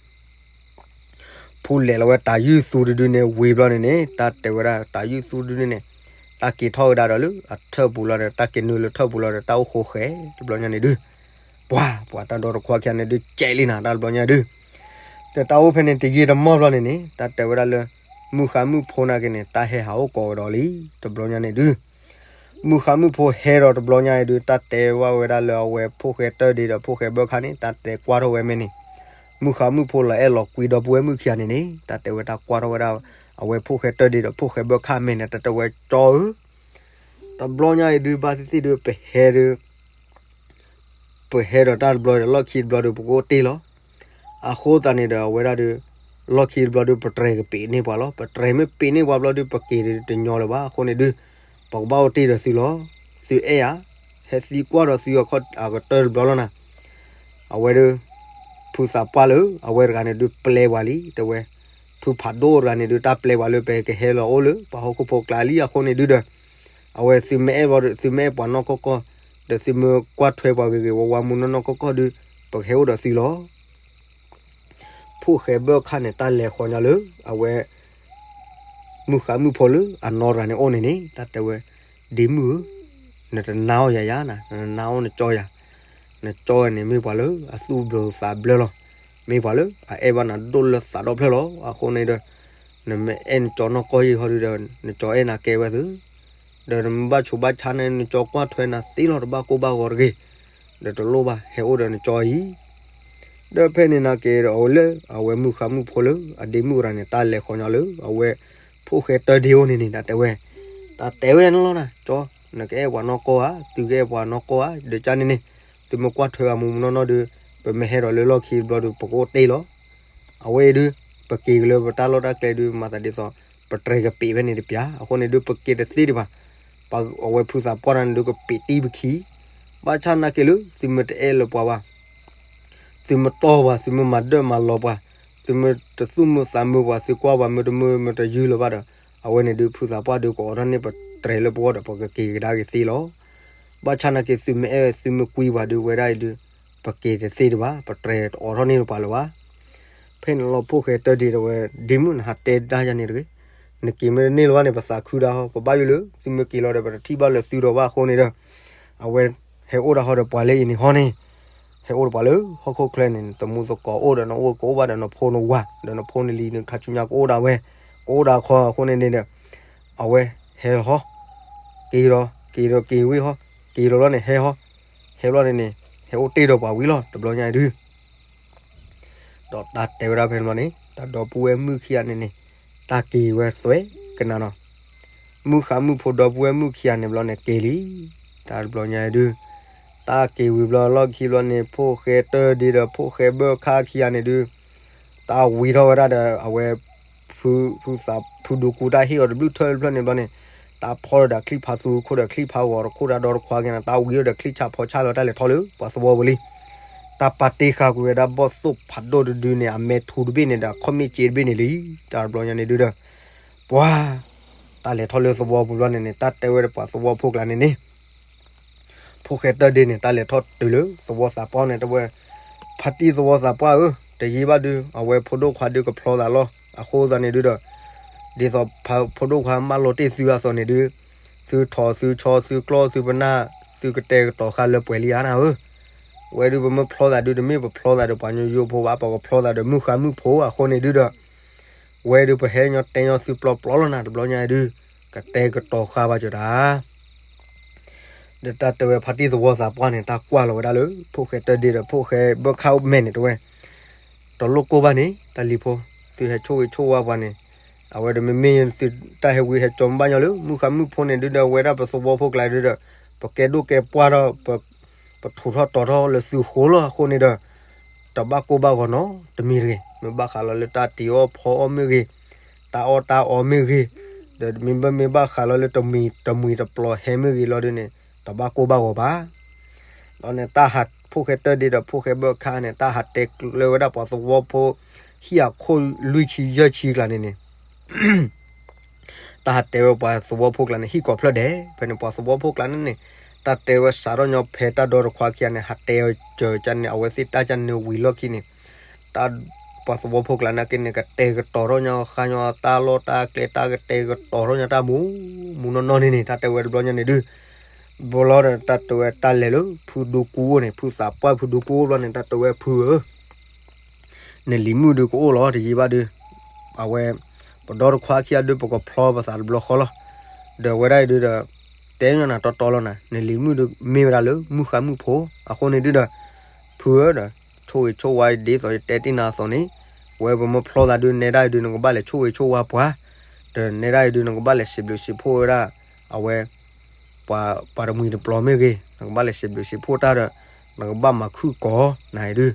ဖူလဲၤလီၤဝဲတၢ်ယုၢ်သူတဒုန့ၣ် ဝံၤဘျီန့ၣ်န့ၣ် တၢ်တဲဝဲဒၣ် တၢ်ယုၢ်သူတဒုန့ၣ်န့ၣ် တၢ်က့ၤထီၣ်ဝဲဒၣ်ဒီးလၢအထၢၣ်ပူၤလီၤဒီး တၢ်က့ၤနုာ်လၢထၢၣ်ပူၤလီၤဒီး တၢ်အိၣ်ဃိဃဲ တဘျီညါန့ၣ်ဒုး ပှၤ ပှၤတၢ်ဒီတခွါခံဂၤန့ၣ်ဒုး ကဲးလံနၤ တၢ်တဘျီညါဒုး ဒီးတၢ်အိၣ်ဖဲန့ၣ် တယံာ်တမီၢ်ဘျီန့ၣ်န့ၣ် တၢ်တဲဝဲဒၣ်လၢ မုၣ်ဃါမုၣ်ဖိနာ်က့န့ၣ် တၢ်ဟဲဟးအိၣ်ကိးဝဲဒီးလံ တဘျီညါန့ၣ်ဒုး မုၣ်ဃါမုၣ်ဖိဟဲဒီးတဘျီညါအံၤဒုး တၢ်တဲဝဲဒၣ်လၢအဝဲဖိၣ်ဃဲတၢၢ်ဒ့ဒီးဖိၣ်ဃဲဘၢၣ်ခၣ်န့ၣ် တၢ်တဲကွၢ်ထီၣ်ဝဲမဲန့ၣ် မုၣ်ဃါမုၣ်ဖိလီၤအဲၣ်လီၤကွံဒီပုၢ်ဝဲၢ်မုၣ်ခံဂၤန့ၣ်န့ၣ် တၢ်တဲဝဲတၢ်ကွၢ်ထီၣ်ဝဲဒၣ် အဝဲဖိၣ်ဃဲတၢၢ်ဒ့ဒီးဖိၣ်ဃဲဘၢၣ်ခၣ်မဲန့ၣ် တၢ်တဲဝဲကၠီဧၢ တဘျီညါအံၤဒုး ဘၣ်သ့ၣ်သ့ၣ်ဒုး ပဟဲဒုး ပဟဲဒီးတၢ်တဘျီဒီး လီၢ်ခံတဘျီဒီး ပကအိၣ်တ့ၢ်လီၤ. အဃိသတးန့ၣ်ဒီး အဝဲဒၣ်ဒုး လီၢ်ခံတဘျီဒုး ပတြဲၤကပံးန့ၢ်ပှၤလီၤ. ပတြဲၤမ့ၢ်ပံးန့ၢ်ပှၤဘျီဒုး ပက့ၤတညီလၢၤဘၣ်. အဃိန့ၣ်ဒုး ပကဘၣ်အိၣ်တ့ၢ်ဒီးသုလီၤ. သုအဲၣ်ဧါ, ဟဲသံကွၢ်ဒီးသုအခီၣ်အကတၢၢ်တဘျီလီၤနၤ. အဝဲဒုး ဖုသးပှၢ်လၢ အဝဲတဂၤန့ၣ်ဒုး ပျဲပှၤလံ တဲဝဲ ဖုဖးဒိၣ်တဂၤန့ၣ်ဒုး တၢ်ပျဲပှၤလၢ ပကဟဲလီၤအိၣ်လၢ ပှၤဟီၣ်ခိၣ်ဖိကျါလံအဃိန့ၣ်ဒုးဒီး အဝဲသုမ့ၢ်အဲၣ်ဘျီဒုး သုမ့ၢ်အဲၣ်ပှၤနီၢ်ကီၢ်ကီၢ် ဒီးသုမ့ၢ်ကွၢ်ထွဲပှၤဂ့ၤဂ့ၤဝါဝါမူနီၢ်နီၢ်ကီၢ်ကီၢ်ဒုး ပကဟဲအိၣ်ဒီးသုလီၤ. ဖိၣ်ဃဲဘၢၣ်ခၣ်န့ၣ် တၢ်လဲၤဃီၤညီလၢ အဝဲ မုၣ်ဃါမုၣ်ဖိလၢအနီၢ်တဂၤန့ၣ်အိၣ်န့ၣ်န့ၣ် တၢ်တဲဝဲ ဒ့မုၣ်ဧၢ, နတနာ်အီၤယၤယၤနၤ, နနာ်အီၤနကၠီယၤ, နကၠီန့ၣ်မ့ၢ်ပှၤလၢအသူၣ်ဘျၢသးဘျၢလီၤ. မ့ၢ်ပှၤလၢအအဲၣ်ဘၣ်နၤဒိၣ်လၢသးဒီဖျၢၣ်လီၤ. အဃိန့ၣ်ဒီး နမ့ၢ်အဲၣ်နကၠီနီၢ်ကီၢ်ယံာ်ဟီဒုးဒီး နကၠီအဲၣ်နၤကဲဝဲသု ဒီးနမ့ၢ်ဘၣ်ဆူးဘၣ်ဆါန့ၣ် နကၠီကွၢ်ထွဲနၤသ့လီၤ တဘၣ်ကိၢ်ဘၣ်ဂီၤတဂ့ၤ, ဒီးတလိၣ်ဘၣ် ဟဲအိၣ်ဒီးနကၠီအံၤ. ဒီးဖဲန့ၣ်နာ်က့ဒီး အဝဲလၢအဝဲမုၣ်ဃါမုၣ်ဖိလၢ အဒ့မုၣ်တဂၤန့ၣ် တၢ်လဲၤဃီၤညီလၢ အဝဲ ဖိၣ်ဃဲတၢၢ်ဒ့အိၣ်န့ၣ်န့ၣ် တၢ်တဲဝဲ, တၢ်တဲဝဲန့ၣ်လီၤနၤ, ကၠီ, နကအဲၣ်ပှၤနီၢ်ကီၢ်ဧါ, သုကအဲၣ်ပှၤနီၢ်ကီၢ်ဧါ, ဒီးကန့ၣ်န့ၣ် သုမ့ၢ်ကွၢ်ထွဲအမူးမူးနီၢ်နီၢ်ဒုး ပမ့ၢ်ဟဲဒီးလၢလီၢ်ခံတဘျီဒုး ပကအိၣ်တ့ၢ်လီၤ. အဝဲအံၤဒုး ပက့ၤက့ၤလၢပတၢ်လီၢ်တၢ်ကျဲဒုး မၤသးဒ်သိး ပတြဲၤကပံးဖဲန့ၣ်တပျၢ်, အဃိန့ၣ်ဒုး ပက့ၤတသ့ဒံးဘၣ်. ပှၤအဝဲဖုသးပှၢ်တဂၤန့ၣ်ဒုး ကပံးတံၢ်ပခံ, ဘၣ်ဆၣ်နာ်က့လၢ သုမ့ၢ်တအဲၣ်လၢပှၤဘၣ် သုမ့ၢ်တီၢ်ပှၤ, သုမ့ၢ်မၤဒၢၣ်မၤလီၤပှၤ, သုမ့ၢ်တသူၣ်မုာ်သးမုာ်ပှၤ, သုကွၢ်ပှၤမ့ၢ်တမုာ်မ့ၢ်တယုၢ်လၢၤဘၣ်ဒီး အဝဲန့ၣ်ဒုး ဖုသးပှၢ်ဒုး ကအိးထီၣ်န့ၢ်ပတြဲၤလၢပဂီၢ်ဒီး ပကက့ၤကဒါက့ၤသ့လီၤ. ဘၣ်ဆၣ်နာ်က့ သုမ့ၢ်အဲၣ်သုမ့ၢ်ကွံပှၤဒုး ဝဲဒၣ်အံၤဒုး ပက့ၤတသ့ဒံးဘၣ်, ပတြဲၤတအိးထီၣ်န့ၢ်ပှၤလၢၤဘၣ်. ဖဲန့ၣ်လီၤ ဖိၣ်ဃဲတၢၢ်ဒ့ဒီးဝဲ ဒ့မုၣ် နဟးတဲတၢ်ယၤန့ၣ်တဂ့ၤ, နက့ၤမ့ၢ်တန့ၢ်လၢၤဘၣ်န့ၣ် ပသးခုဒၣ်ဟီ, ပဘၣ်ယိၣ်လၢ သုမ့ၢ်က့ၤလီၤဒီး ပတထံၣ်ဘၣ်လၢၤသုဒီးဘၣ်အဃိန့ၣ်ဒီး အဝဲဟဲအိၣ်ဒၣ်ဟီဒီးပှၤလၢအံၤန့ၣ်ဟီန့ၣ်, ဟဲအိၣ်ဒီးပှၤလၢဟီၣ်ခိၣ်ချၢန့ၣ် သမူသကိးအိၣ်ဒီးနအိၣ်ကအိၣ်ဘၣ်ဒီးနဖိနဝၤ ဒီးနဖိနလံၤနခါဆူညါကအိၣ်ဒၣ်ဝဲ, ကအိၣ်ဒၣ်ခီအဃိန့ၣ်န့ၣ်ဒီး အဝဲဟဲလီၤဟီ, က့ၤဒီး က့ၤဒီးက့ၤဝံၤဟီ, က့ၤလီၤလီၤန့ၣ်ဟဲဟီ, ဟဲဘျီန့ၣ်န့ၣ် ဟဲအိၣ်တ့ၢ်ဒီးပှၤဝံၤလီၤ တဘျီညါအံၤဒုး ဒီးတၢ်တဲဝဲဒၣ်ဖဲန့ၣ်ဘျီန့ၣ် တၢ်ဒီပုၢ်ဝဲၢ်မုၣ်ခံဂၤန့ၣ်န့ၣ် တၢ်က့ၤဝဲသွဲကနၤနီၤ, မုၣ်ဃါမုၣ်ဖိဒီပုၢ်ဝဲၢ်မုၣ်ခံဂၤန့ၣ်ဘျီန့ၣ်က့ၤလံ, တၢ်တဘျီညါအံၤဒုး တၢ်က့ၤဝံၤဘျီလီၢ်ခံဘျီန့ၣ် ဖိၣ်ဃဲတၢၢ်ဒ့ဒီးဖိၣ်ဃဲဘၢၣ်ခၣ်ခံဂၤန့ၣ်ဒုး တၢ်ဝံၤထီၣ်ဝဲဒၣ်ဒီး အဝဲ ဖု ဖုသး ဖုဒူကူတၢ်ဟ့ၣ်အီၤတဘျုးထၢၣ်တဖျၢၣ်န့ၣ်ဘျီန့ၣ် တၢ်ဖီၣ်ဒီးချံၣ်ဖးသူခိၣ်ဒီးချံၣ်ဖးဂီၤတခိၣ်တၢ်ဒီတခွါက့ၤန့ၣ် တၢ်ဝံၤထီၣ်ဒီးချံၣ်ဆးဖီဆါလီၤ တၢ်လဲၤထီၣ်လၢပှၤသဝီပူၤလံ. တၢ်ပာ်တ့ၢ်ဃာ်ကွံာ်ဝဲဒၣ်ဘီၣ်သိၣ်ဖးဒိၣ်တဒုန့ၣ် အမဲာ်ထူတဘ့ၣ်န့ၣ်ဒီးအခီၣ်မ့ၣ်စ့တဘ့ၣ်န့ၣ်လံ. တၢ်တဘျီညါန့ၣ်ဒုးဒီး ပှၤ တၢ်လဲၤထီၣ်လၢသဝီပူၤဘျီန့ၣ်န့ၣ် တၢ်တဲဝဲဒၣ်ပှၤသဝီဖိကျါန့ၣ်န့ၣ် ဖိၣ်ဃဲတၢၢ်ဒ့န့ၣ် တၢ်လဲၤထီၣ်တုၤလၢသဝီသးပှၢ်န့ၣ် တဲဝဲ ဖါတံၢ်သဝီသးပှၢ်ဧၢ, တယံာ်ဘၣ်ဒုး အဝဲဖိဒိၣ်ခွါဒုးကဖျီသးလီၤ. အဃိသတးန့ၣ်ဒုးဒီး ဒ်သိးဖိဒိၣ်ခွါမၢလီၤတ့ၢ်သုအသိးန့ၣ်ဒုး သုထီၣ်သုဆီသုကျီၢ်သုပနၢ် သုကတဲာ်ကတီၤဃာ်လၢပှဲၤလံဧါနၤဧၢ. ဝဲဒုးပမ့ၢ်ဖျီသးဒုး တမ့ၢ်ပဖျီသးဒီးပှၤကညီယိဖိဘၣ် ပကဖျီသးဒီးမုၣ်ဃါမုၣ်ဖိအဃိန့ၣ်ဒုးဒီး ဝဲဒုးပဟဲညီတဲညီသုပျီပျီလီၤနၤ တဘျီညါဒုး ကတဲာ်ကတီၤဃာ်ဘၣ်ကၠီၤတၢ် ဒီးတၢ်တဲဝဲဖါတံၢ်သဝီသးပှၢ်န့ၣ် တၢ်ကွၢ်လီၤဝဲဒၣ်လၢ ဖိၣ်ဃဲတၢၢ်ဒ့ဒီးဖိၣ်ဃဲဘၢၣ်ခၣ်မဲာ်န့ၣ်တဲဝဲ တလိၣ်ကိၢ်ဘၣ်န့ၣ် တၢ်လံၤဖိ သုဟဲဆိၣ်ဂ့ၤဆိၣ်ဝါပှၤန့ၣ် အဝဲဒီးမ့မ့ၢ်သုတၢ်ဟဲဝံဟဲကၠီမ့ၢ်ဘၣ်ညီလၢ မုၣ်ဃါမုၣ်ဖိန့ၣ်ဒုးဒီး ဝဲဒၣ်ပသဝီဖိကျါဒုးဒီး ပကဲဒိၣ်ကဲပှၢ်ထီၣ် ပထူးထီၣ်တီၤထီၣ်လၢသုဃိလီၤအဃိန့ၣ်ဒီး တဘၣ်ကိၢ်ဘၣ်ဂီၤနီတမံၤတဂ့ၤ. မ့ၢ်ဘၣ်ဃးလီၤလၢတၢ်တ့အီၣ်ဖီအီၣ်မ့ၢ်ဂ့ၤ, တၢ်အီၣ်တၢ်အီမ့ၢ်ဂ့ၤ, ဒီးမ့ၢ်ဘၣ်မ့ၢ်ဘၣ်ဃးလီၤလၢတမှံၤတမှံၤတပျီၤဟဲမ့ၢ်ဂ့ၤလီၤဒုးန့ၣ် တဘၣ်ကိၢ်ဘၣ်ဂီၤဘၣ်. ဒီးန့ၣ်တၢ်ဟးဖိၣ်ဃဲတၢၢ်ဒ့ဒီးဖိၣ်ဃဲဘၢၣ်ခၣ်န့ၣ် တၢ်ဟးတဲကျၢၤဝဲဒၣ်ပှၤသဝီဖိ ဟံၣ်အခိၣ်လွံၢ်ဆံယဲၢ်ဆံကျါန့ၣ်န့ၣ် တၢ်ဟးတဲဝဲပှၤသဝီဖိကျါန့ၣ် ဟံၣ်ကိးဖျၢၣ်ဒဲး, ဖဲန့ၣ်ပှၤသဝီဖိကျါန့ၣ်န့ၣ် တၢ်တဲဝဲစးထီၣ်ညီဖဲတၢ်ဒီတခွါခံဂၤန့ၣ် ဟးတဲအီၤစၢၤကန့ၣ် အဝဲသ့ၣ်တၢ်ကန့ၣ်ဝံၤလီၢ်ခံန့ၣ် တၢ်ပှၤသဝီဖိကျါန့ၣ်က့န့ၣ် ကတဲာ်ကတီၤထီၣ်ညီဃါညီတၢ်လီၢ်တၢ်ကျဲ တၢ်ကတဲာ်ကတီၤထီၣ်ညီတၢ်မူမူနီၢ်နီၢ်န့ၣ်န့ၣ် တၢ်တဲဝဲတဘျီညါန့ၣ်ဒုး ဘျီဒီးတၢ်တဲဝဲတၢ်လဲၤလၢဖုဒူကူအိၣ်န့ၣ် ဖုသးပှၢ်ဖုဒူကူအိၣ်ဘျီန့ၣ် တၢ်တဲဝဲဖုဧၢ နလံၤမုၣ်ဒုးကအိၣ်လီၤတယံာ်ဘၣ်ဒုး အဝဲ ပဒီတခွါခံဂၤဒုး ပကဖျီပသးတဘျီဃီလီၤ. ဒီးဝဲဒၣ်အံၤဒုးဒီး တဲညီနၤတီတီလီၤနၤ နလံၤမုၣ်ဒုးမ့ၢ်ဝဲဒၣ်လၢမုၢ်ဃါမုၢ်ဖိ အဃိန့ၣ်ဒုးဒီး ဖုဧၢဒီး ဆိၣ်ဂ့ၤဆိၣ်ဝါဒ်သိးယတဲတ့ၢ်နၤအသိးန့ၣ် ဝဲပမ့ၢ်ဖျီသးဒုး နဲဒၣ်အံၤဒုး နကဘၣ်လဲၤဆိၣ်ဂ့ၤဆိၣ်ဝါပှၤ ဒီးနဲဒၣ်အံၤဒုး နကဘၣ်လဲၤစံးဘျုးစံးဖှိၣ်ဝဲဒၣ် အဝဲ ပှၤတမှံၤတပျီၤမ့ၢ်ဂ့ၤ နကဘၣ်လဲၤစံးဘျုးစံးဖှိၣ်တၢ်ဒီး နကဘၣ်မၤခုၣ်ကီၤနၤအံၤဒုး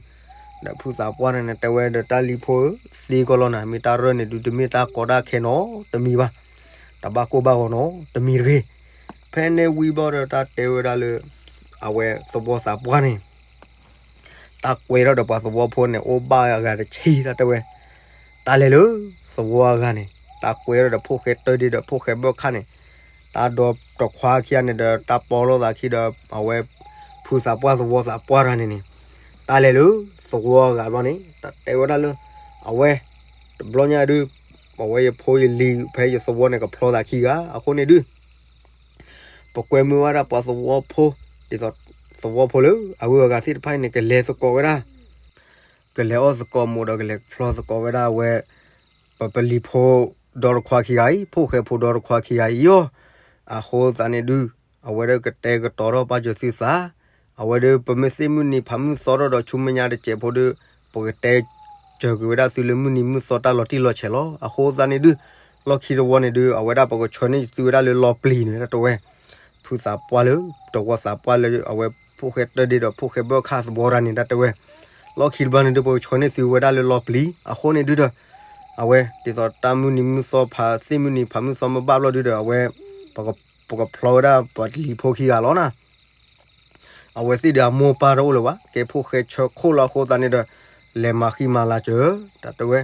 ဒီးဖုသးပှၢ်န့ၣ်တဲဝဲဒီးတၢ်လံၤဖိဧၢ သ့ကီးလီၤနၤ မ့ၢ်တၢ်ရၢၢ်န့ၣ်ဒုး တမ့ၢ်တၢ်ကီတၢ်ခဲနီတမံၤဘၣ် တဘၣ်ကိၢ်ဘၣ်ဂီၤနီတမံၤတဂ့ၤ. ဖဲန့ၣ်ဝံၤဘျီဒီးတၢ်တဲဝဲဒၣ်လၢ အဝဲသဝီသးပှၢ်န့ၣ် တၢ်ကွဲထီၣ်ဒီးပှၤသဝီဖိန့ၣ် အိၣ်ဘၣ်အဂၤတဆံ တၢ်တဲဝဲ တၢ်လဲၤလၢသဝီအဂၤန့ၣ် တၢ်ကွဲထီၣ်ဒီးဖိၣ်ဃဲတၢၢ်ဒ့ဒီးဖိၣ်ဃဲဘၢၣ်ခၣ်န့ၣ် တၢ်ဒီတခွါခံဂၤန့ၣ်ဒီး တၢ်ပီလိာ်သးခံဒီး အဝဲ ဖုသးပှၢ်သဝီသးပှၢ်တဂၤန့ၣ်န့ၣ် တၢ်လဲၤလၢသဝီအဂၤဘျီန့ၣ် တၢ်တဲဝဲဒၣ်လၢ အဝဲ တဘျီညါဒုး အဝဲယဖိယလံၤဖဲယသဝီန့ၣ် ကဖျီသးခံဂၤ အဃိန့ၣ်ဒုး ပကွဲမုာ်ဝဲဒၣ်ပှၤသဝီဖိ ဒ်သိးသဝီဖိလၢအဂုၤအဂၤသ့ၣ်တဖၣ်အံၤန့ၣ် ကလဲၤသကိးဝဲဒၣ် ကလဲၤအီၣ်သကိးမူးဒီးကလဲၤဖျီသကိးဝဲဒၣ်အဝဲ ပပလံၤဖိဒီတခွါခံဂၤအံၤ ဖိၣ်ဃဲဖိဒီတခွါခံဂၤအံၤအီၤ အဃိသတးန့ၣ်ဒုး အဝဲဒၣ်ကတဲာ်ကတီၤထီၣ်ပာ်စၢၤသုသး အဝဲဒၣ်ပမ့ၢ်သ့ၣ်မုၢ်နံၤဖးမုၢ်သီထီၣ်ဒီးဆူမဲာ်ညါတစဲးဖိဒုး ပကတဲစၢၤက့ၤဝဲဒၣ်သုလၢမုၢ်နံၤမုၢ်သီတၢ်လီၤတံၢ်လီၤဆဲးလီၤ. အဃိသတးန့ၣ်ဒုး လီၢ်ခံတဝီန့ၣ်ဒုး အဝဲဒၣ်ပကဆှၢန့ၢ်သုဝဲဒၣ်လၢလီၤပျံၤန့ၣ် တၢ်တဲဝဲ ဖုသးပှၢ်လၢ တဝီသးပှၢ်လၢအဝဲဖိၣ်ဃဲတၢၢ်ဒ့ဒီးဖိၣ်ဃဲဘၢၣ်ခၣ်သဝီတၢ်န့ၣ် တၢ်တဲဝဲ လီၢ်ခံတဘျီန့ၣ်ဒုး ပကဆှၢန့ၢ်သုဝဲဒၣ်လၢလီၤပျံၤ အဃိန့ၣ်ဒုးဒီး အဝဲ ဒ်သိးတၢ်မုၢ်နံၤမုၢ်သီဖး သ့ၣ်မုၢ်နံၤဖးမုၢ်သီမ့ၢ်ဘၣ်ဘျီဒုးဒီး အဝဲ ပကဖျီဝဲဒၣ်ပှၤတလံၤဖိခံဂၤလီၤနၤ အဝဲသ့ၣ်ဒီးအမိၢ်ပၢ်တအိၣ်လၢၤဘၣ် ကဲဖိၣ်ဃဲဆၢခိၣ်လီၤအဃိသတးန့ၣ်ဒီး လဲၤမၤဃံမၤလၤစၢၤ တၢ်တဲဝဲ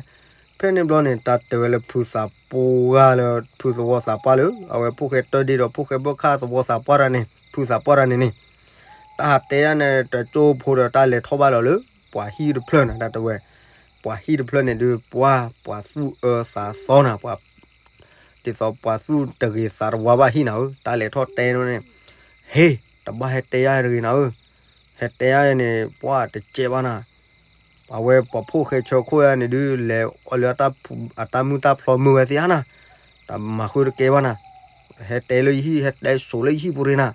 ဖဲန့ၣ်ဘျီန့ၣ် တၢ်တဲဝဲလၢဖုသးပှၢ်လၢ ဖုသဝီသးပှၢ်လၢ အဝဲဖိၣ်ဃဲတၢၢ်ဒ့ဒီးဖိၣ်ဃဲဘၢၣ်ခၣ်သဝီသးပှၢ်တၢ်န့ၣ် ဖုသးပှၢ်တၢ်န့ၣ်န့ၣ် တၢ်ဟးတဲဒၣ်န့ၣ် တကၠိဖိဒီးတၢ်လဲၤထီၣ်ဘၣ်လီၤလၢ ပှၤဟံၣ်တဖျၢၣ်နၤ တၢ်တဲဝဲ ပှၤဟံၣ်တဖျၢၣ်န့ၣ်ဒုး ပှၤ ပှၤသူၣ်အၢသးသီနၤ ပှၤ ဒ်သိးပှၤသူၣ်တဂ့ၤသးတဝါဘၣ်ဟံၣ်နၤဧၢ တၢ်လဲၤထီၣ်တဲန့ၣ် ဟ့ တဘၣ်ဟဲတဲယါတဂ့ၤနၤဧၢ ဟဲတဲယါန့ၣ် ပှၤတကဲဘၣ်နၤ အဝဲပှၤဖိၣ်ဃဲဆၢခိၣ်ယါန့ၣ်ဒုး လဲၤအီၤလၢအတၢ်မုၢ်တၢ်ဖျီမုၢ်ဝဲသ့ၣ်ဧါနၤ တၢ်မၤဃုတကဲဘၣ်နၤ ဟဲတဲလၢယဟံၣ် ဟဲတဲစိၤလၢယဟံၣ်ပူၤရ့နၤ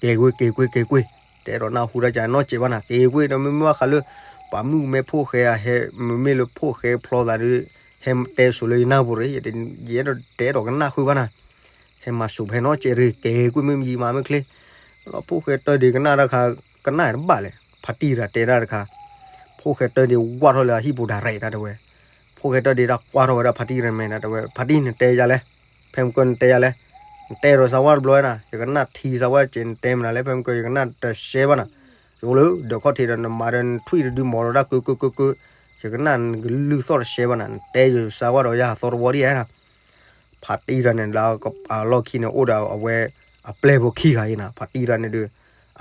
က့ၤကွ့ၢ် က့ၤကွ့ၢ် က့ၤကွ့ၢ် တဲဒီးနၢ်ဟူတၢ်ကနီၢ်စဲးဘၣ်နၤ က့ၤကွ့ၢ် ဒီးမ့မ့ၢ်ဘၣ်ဃးလၢ ပှၤမုၣ်မဲဖိၣ်ဃဲအဟဲ မ့မ့ၢ်လၢဖိၣ်ဃဲဖျီသးဒုး ဟဲတဲစိၤလၢယနၢ်ပူၤရ့ ယအဲၣ်ဒိးတဲဒီးကနၣ်ဃုာ်ဘၣ်နၤ ဟဲမၤစိၤဖဲနီၢ်စဲးရ့ က့ၤကွ့ၢ် မ့ၢ်ယံၤမၤမ့ၢ်ချ့ လီၤဖိၣ်ဃဲတၢၢ်ဒ့ကနၣ်တၢ်ခါ ကနၣ်တဘၣ်လဲၣ် ဖါတံၢ်တဂၤတဲဒၣ်တခါ ဖိၣ်ဃဲတၢၢ်ဒ့ဝၢ်ထီၣ်လၢအဟံၣ်ပူၤဒၣ်ရဲၣ်တၢ်တဲဝဲ ဖိၣ်ဃဲတၢၢ်ဒ့တၢ်ကွၢ်ထီၣ်ဝဲဒၣ်ဖါတံၢ်တမဲာ်တၢ်တဲဝဲ ဖါတံၢ်နတဲယါလဲၣ် ဖဲမုၢ်ကၢၢ်နတဲယါလဲၣ် နတဲဒီးစၢ်ဝါတဘျီဝဲနၤ ယကနၣ်ထံစၢ်ဝါစဲးနတဲမနုၤလဲၣ် ဖဲမုၢ်ကၢၢ်ယကနၣ်တရှဲဘၣ်နၤ ယအိၣ်လၢဒၢးခီၣ်ထံးဒီးနမၤဒီးနထွံၣ်တဒုမီၤဒီးတၢ်ကုကုကုကု ယကနၣ်နကလုၢ်သီၣ်တရှဲဘၣ်နၤ နတဲယစၢ်ဝါဒီးယၤအသီတဝီဒ်ဧါ ဖါတံၢ်တဂၤန့ၣ် လၢအလီၢ်ခံန့ၣ် အိၣ်ဒီးအဝဲ အပျဲၢ်ဖိခံဂၤအံၤနၤ ဖါတံၢ်တဂၤန့ၣ်ဒုး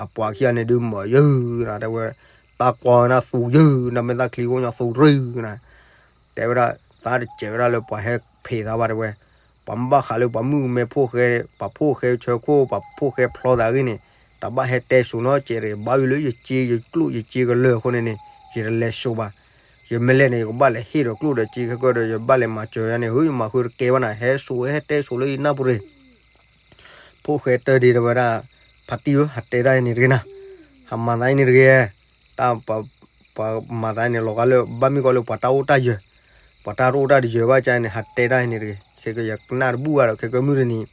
အပှၤခံဂၤန့ၣ်ဒုး မၤယုၢ်နၤ တဲဝဲ တၢ်ကွၢ်ဝဲနၤသူယုၢ် နမ့ၢ်သးချံကိညီသူတရုၢ်နၤ တဲဝဲဒၣ် သးတစဲးဝဲဒၣ်လၢပှၤဟဲဖံးသးဘၣ်တဲဝဲ ပှၤမ့ၢ်ဘၣ်ဃးလၢပှၤမုၣ်မဲဖိၣ်ဃဲ ပှၤဖိၣ်ဃဲဆၢခိၣ် ပှၤဖိၣ်ဃဲဖျီသးအဂ့ၢ်န့ၣ် တဘၣ်ဟဲတဲစိၤနီတစဲးရ့ၣ် ဘၣ်ဝံၤလၢယစ့ယကျိၣ်ယစ့ကလၢာ်အဃိန့ၣ်န့ၣ် ယတလဲၤစိၤဘၣ် ယမ့ၢ်လဲၤန့ၣ် ယကဘၣ်လဲၤဟ့ၣ်ဒီးကျိၣ်ဒီးစ့ခဲကၢဒီး ယဘၣ်လဲၤမၤစၢၤယၤန့ၣ် ဟၢ ယမၤဃုတကဲဘၣ်နၤ ဟဲစိၤဟဲတဲစိၤလၢယနၢ်ပူၤရ့ၣ် ဖိၣ်ဃဲတၢၢ်ဒ့တဲဝဲဒၣ် ဖါတံၢ်ဧၢ ဟးတဲဒၣ်အံၤန့ၣ်တဂ့ၤနၤ ဟးမၤသးအံၤန့ၣ်တဂ့ၤ တၢ် ပှၤမၤသးအံၤန့ၣ် လီၤဂာ်လၢ ဘၣ်မ့ၢ်ကီးလၢပှၤတၢ်အိၣ်တၢ်ယၢၤ ပှၤတၢ်တအိၣ်တၢ်တယၢၤဘၣ်ကန့ၣ် ဟးတဲဒၣ်အံၤန့ၣ်တဂ့ၤ ခဲကၢယကနၣ်တဘူၣ်ဘၣ်ဒီး ခဲကၢမုၢ်တနံၤ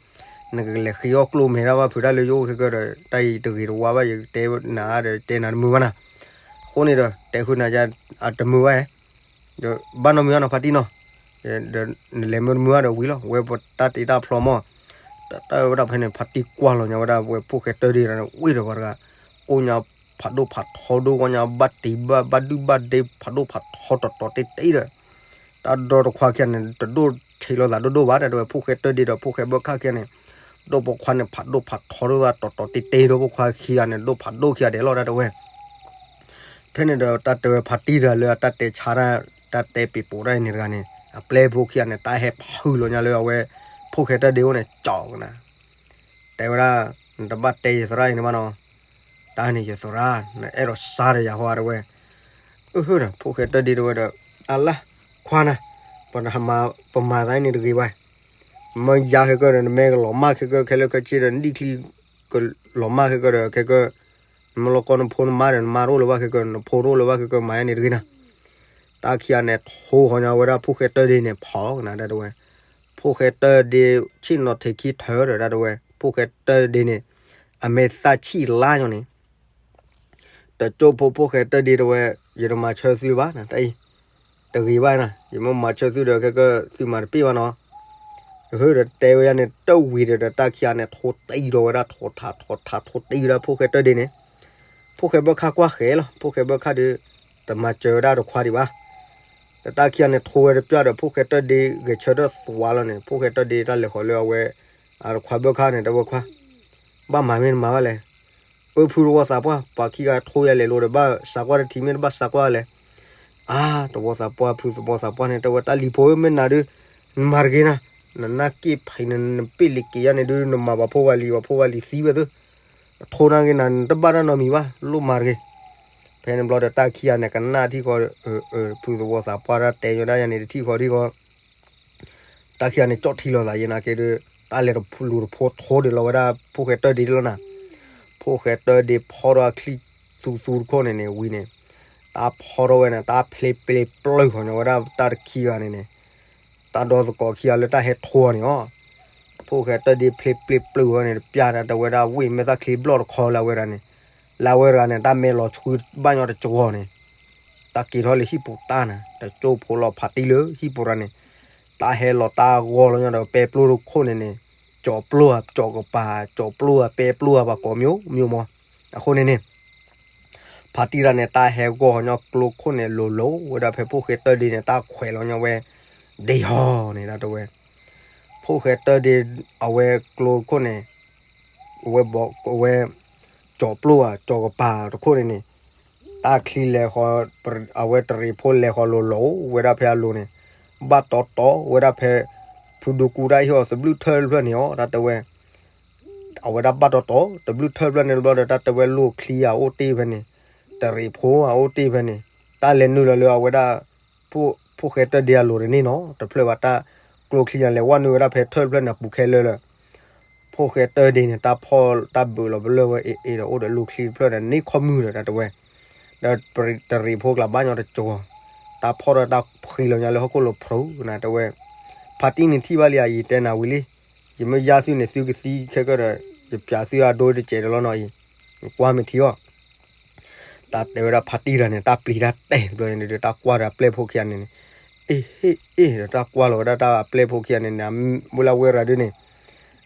နကလဲၤဃ့အီၣ်ကျိၣ်မဲတၢ်ဘၣ်ဖုးတၢ်လၢယအိၣ်ခဲကၢဒီး တၢ်အံၤတဂ့ၤတဝါဘၣ် ယတဲနၤဒီးတဲနၤတမုာ်ဘၣ်နၤ အဃိန့ၣ်ဒီး တဲဃုာ်နၤယါ အတမုာ်ဘၣ်ဧါ ဒီးဘၣ်နီတမံၤဘၣ်နီၤ ဖါတံၢ်နီၤ ဒီးနလဲၤမ့ၢ်တမုာ်ဘၣ်ဒီးဝံၤလီၤ ဝဲပတၢ်တ့တၢ်ဖျီမီၢ် တၢ်တၢ်ဝဲဒၣ်ဖဲန့ၣ် ဖါတံၢ်ကွၢ်လီၤညါဝဲဒၣ် ဝဲဖိၣ်ဃဲတၢၢ်ဒ့န့ၣ် ဝ့ၢ်ဒီးပှၤတဂၤ ကိးညါ ဖးဒိၣ်ဖးထီဒိၣ်ဂီၢ်ညါ ဘၣ်တံၢ်ဘၣ် ဘၣ်ဒုၣ်ဘၣ်ဒ့ ဖးဒိၣ်ဖးထီတီၤတီၤတ့ၢ်တ့ၢ်ဒီး တၢ်ဒီတခွါခံဂၤန့ၣ် တဒိၣ်ဆံးလိာ်သးဒိၣ်ဒိၣ်ဘၣ် တဲဝဲ ဖိၣ်ဃဲတၢၢ်ဒ့ဒီးဖိၣ်ဃဲဘၢၣ်ခၣ်ခံဂၤန့ၣ် ဒိၣ်ပိာ်ခွါန့ၣ် ဖးဒိၣ်ဖးထီဒိၣ်သးတီၤတီၤတ့ၢ်တ့ၢ် ဒိၣ်ပိာ်ခွါခံဂၤန့ၣ် ဒိၣ်ဖးဒိၣ်ခံဂၤဒဲးလီၤ တဲဝဲ ဖဲန့ၣ်ဒီး တၢ်တဲဝဲဖါတံၢ်တဂၤလၢအတၢ်တဲဆါတၢ် တၢ်တဲပံၤပိာ်တၢ်အံၤန့ၣ်တဂၤန့ၣ် အပျဲၢ်ဖိခံဂၤန့ၣ် တၢ်ဟဲဖုးလီၤညါလၢအဝဲ ဖိၣ်ဃဲတၢၢ်ဒ့အအိၣ်န့ၣ် ကၠီကနၤ တဲဝဲဒၣ် နတဘၣ်တဲယသရၣ်အံၤန့ၣ်ဘၣ်နီၤ, တၢ်န့ၣ်ယသရၣ် နအဲၣ်ဒိးစါဒီးယၤဟီတဲဝဲ, အၢ ဖိၣ်ဃဲတၢၢ်ဒ့တဲဝဲဒီး အလၢ် ခွါနၤ, ပမၤသးန့ၣ်တဂ့ၤဘၣ်, မ့ၢ်ယါခဲကၢၢ်ဒီး နမ့ၢ်ကလီၤမၢ်ခဲကၢၢ် ခဲလၢာ်ခဲဆ့ဒီး နဒံၣ်ချံ ကလီၤမၢ်ခဲကၢၢ်ဒီး ခဲကၢၢ် နမ့ၢ်လီၤကီနဖိနမါဒီး နမါတအိၣ်လၢၤဘၣ်ခဲကၢၢ် နဖိတအိၣ်လၢၤဘၣ်ခဲကၢၢ် မၤယါန့ၣ်တဂ့ၤနၤ, တၢ်ခံဂၤန့ၣ် ထိဃီၤညီဝဲဒၣ်ဖိၣ်ဃဲတၢၢ်ဒ့န့ၣ် ဖီကနၤဒၣ်တဲဝဲ, ဖိၣ်ဃဲတၢၢ်ဒ့ ဆ့ၣ်နီၤထံးခံထၢဒီးဒၣ်တဲဝဲ, ဖိၣ်ဃဲတၢၢ်ဒ့န့ၣ် အမဲာ်သၣ်ဆံၣ်လါညီန့ၣ် တကၠိၢ်ဖိဖိၣ်ဃဲတၢၢ်ဒ့တဲဝဲ, ယတမၤဆၢသုဘၣ်နၤ တၢ်အံၤ, တဂ့ၤဘၣ်နၤ ယမ့ၢ်မၤဆၢသုဒီးခဲကၢၢ်သုမၤတပ့ၢ်ဘၣ်နီၤ, ဒီးတဲဝဲယါန့ၣ် တဝံၤဒီး တၢ်ခံဂၤန့ၣ် ထိတံၢ်ဒီးဝဲဒၣ် ထိထးထိထးထိတံၢ်ဝဲဒၣ်ဖိၣ်ဃဲတၢၢ်ဒ့န့ၣ်, ဖိၣ်ဃဲဘၢၣ်ခၣ်ကွၢ်ဃဲလီၤ ဖိၣ်ဃဲဘၢၣ်ခၣ်ဒီး တမၤစၢၤဝဲဒၣ်တခွါဒံးဘၣ် ဒီးတၢ်ခံဂၤန့ၣ် ထိဝဲတပျၢ်ဒီး ဖိၣ်ဃဲတၢၢ်ဒ့ဂဲၤဆၢထၢၣ်သွါလီၤန့ၣ် ဖိၣ်ဃဲတၢၢ်ဒ့တၢ်လဲၤဃီၤလၢအဝဲ အတခွါဘၢၣ်ခၣ်န့ၣ် တဲဝဲခွါ, ဘၣ်မၤမ့ၢ်နမၤဘၣ်လဲၣ်, အၢ ဖုသဝီသးပှၢ် ပှၤခံဂၤထိယၤလဲၤလိၤဒီး ဘၣ်စးကွၢ်တထံး မ့ၢ်တဘၣ်စးကွၢ်လဲၣ်, အါ သဝီသးပှၢ် ဖုသဝီသးပှၢ်န့ၣ် တဲဝဲတၢ်လံၤဖိမ့ၢ်နၤဒုး နမၤတဂ့ၤနၤ, နနၢ်က့ၣ်ဖံးန နပ့ၢ်လံၤက့ၤယါန့ၣ်ဒုး နမၤပှၤဖိဝၤလံၤ ပှၤဖိဝၤလံၤသံဝဲသု ထိနာ်က့ၤနၤ နတဘၣ်တၢ်နီတမံၤဘၣ် လိၣ်မၤတဂ့ၤ, ဖဲန့ၣ်ဘျီဒီးတၢ်ခံဂၤန့ၣ် ကနၣ်ထံၣ်ဃီ ဖုသဝီသးပှၢ်တၢ်တဲညီဒၣ်ယါန့ၣ် တထံၣ်ဃီထံၣ်ဃီ တၢ်ခံဂၤန့ၣ် ကၠီၣ်ထံလီၤသးယဲနာ်က့ဒီး တၢ်လဲၤတဖလူၤတဖိထိဒ်လီၤဝဲဒၣ် ဖိၣ်ဃဲတၢၢ်ဒ့လီၤနၤ, ဖိၣ်ဃဲတၢၢ်ဒ့ဖီထီၣ်အချံသူသူတခိၣ်န့ၣ်န့ၣ် ဝံၤန့ၣ် တၢ်ဖီထီၣ်ဝဲန့ၣ် တၢ်ဖျ့ပျ့ပျုၢ်ဃီညီဝဲဒၣ်တၢ်တခံဂၤန့ၣ်န့ၣ်, တၢ်ဒီသကိးခံဂၤလၢတၢ်ဟဲထိန့ၣ်အီၤ, ဖိၣ်ဃဲတၢၢ်ဒ့ဖျ့ပျ့ပျုၢ်ဝဲန့ၣ် တပျၢ်တၢ်တဲဝဲဒၣ်ဝ့ၢ်မဲာ်သၣ်ချံဘျီၣ်တခီလၢအဝဲဒၣ်န့ၣ်, လၢအဝဲတဂၤန့ၣ် တၢ်မဲာ်လီၤဆှုဘၣ်ညီတကဝီၤန့ၣ် တၢ်က့ၤထီၣ်လၢဟံၣ်ပူၤတၢ်နၤ တကၠိဖိလီၤဖးတံၢ်လၢဟံၣ်ပူၤတၢ်န့ၣ်, တၢ်ဟဲလီၤတၢ်ဂီၤလီၤညီဒီးပဲပျိတခိၣ်န့ၣ်န့ၣ်, ကၠီၤပျိဧါ ကၠီၤကပၤ ကၠီၤပျိဧါ ပဲပျိဧါ ပှၤကိးမံၤမံၤမီၤ, အဃိန့ၣ်န့ၣ် ဖါတံၢ်တၢ်န့ၣ် တၢ်ဟဲဂီၤညီကျိခိၣ်န့ၣ် လိၤလိၤဝဲဒၣ်ဖဲဖိၣ်ဃဲတၢၢ်ဒ့န့ၣ် တၢ်ခွဲးလီၤညီဝဲ ဒ့ဟီန့ၣ်ဒၣ်တဲဝဲ, ဖိၣ်ဃဲတၢၢ်ဒ့ အဝဲကျိခိၣ်န့ၣ် အဝဲ အဝဲ ကၠီၤပျိဧါ ကၠီၤကပၤတခိၣ်န့ၣ်န့ၣ်, တၢ်ချံလဲၤဃီၤ အဝဲတရံးဖိလဲၤဃီၤလိၤလိၤဝဲဒၣ်ဖဲအလိၤန့ၣ်, ဘၣ်တီတီဝဲဒၣ်ဖဲ ဖုဒူကူတၢ်ဟ့ၣ်အီၤသဘျုးထၢၣ်တဖျၢၣ်န့ၣ်အီၤ တၢ်တဲဝဲ, အဝဲဒၣ်ဘၣ်တီတီ သဘျုးထၢၣ်တဖျၢၣ်န့ၣ်တဘျီဒီး တၢ်တဲဝဲလိၣ်ချံအအိၣ်တ့ၢ်ဖဲန့ၣ်, တရံးဖိအအိၣ်တ့ၢ်ဖဲန့ၣ်, တၢ်လဲၤနုာ်လီၤလၢအဝဲဒၣ် ဖိၣ်ဃဲတၢၢ်ဒ့အလိၤတန့ၢ်နီၤ တဖျၢၣ်ဘၣ်တၢ် ကျိချံန့ၣ် လဲၤဝဲနုာ်ဝဲဒၣ်ဖဲထၢၣ်တဖျၢၣ်န့ၣ် အပူၤခဲလၢာ်လၢ ဖိၣ်ဃဲတၢၢ်ဒ့န့ၣ် တၢ်ဖီၣ်တၢ်ဘုးလီၤပလၢၢ်ဝဲအ့ၣ်အ့ၣ်ဒီး အိၣ်ဒီးလိၣ်ချံတဖျၢၣ်န့ၣ် န့ၢ်ခီမုၢ်ဒီးတၢ်တဲဝဲ, ဒီးတရံးဖိကျါဘၣ်ညီတကဝီၤ, တၢ်ဖီၣ်ဒီးတၢ်ဖှံလီၤညါလၢဟီၣ်ခိၣ်လိၤဖျိနၤတဲဝဲ, ဖါတံၢ်န့ၣ်ထံၣ်ဘၣ်လံဧါ ယတဲနၤဝံၤလံ, ယမ့ၢ်ယါသုန့ၣ် သုကသံခဲကၢၢ်ဒီး ယပျးသုအဒိတစဲးဒီးလီၤနီၤအံၤ, ကွၢ်မ့ၢ်ထံအီၤ တၢ်တဲဝဲဒၣ်ဖါတံၢ်တၢ်န့ၣ် တၢ်ပျံၤတၢ်တဲာ်ဘျီန့ၣ်ဒီး တၢ်ကွၢ်ဒီးအပျဲၢ်ဖိခံဂၤန့ၣ်န့ၣ်, အ့ၣ်ဟ့ၣ်အ့ၣ်ဒီး တၢ်ကွၢ်လီၤဝဲဒၣ်တၢ်အပျဲၢ်ဖိခံဂၤန့ၣ်န့ၣ်, ဝဲလၢဝဲရၤဒုန့ၣ်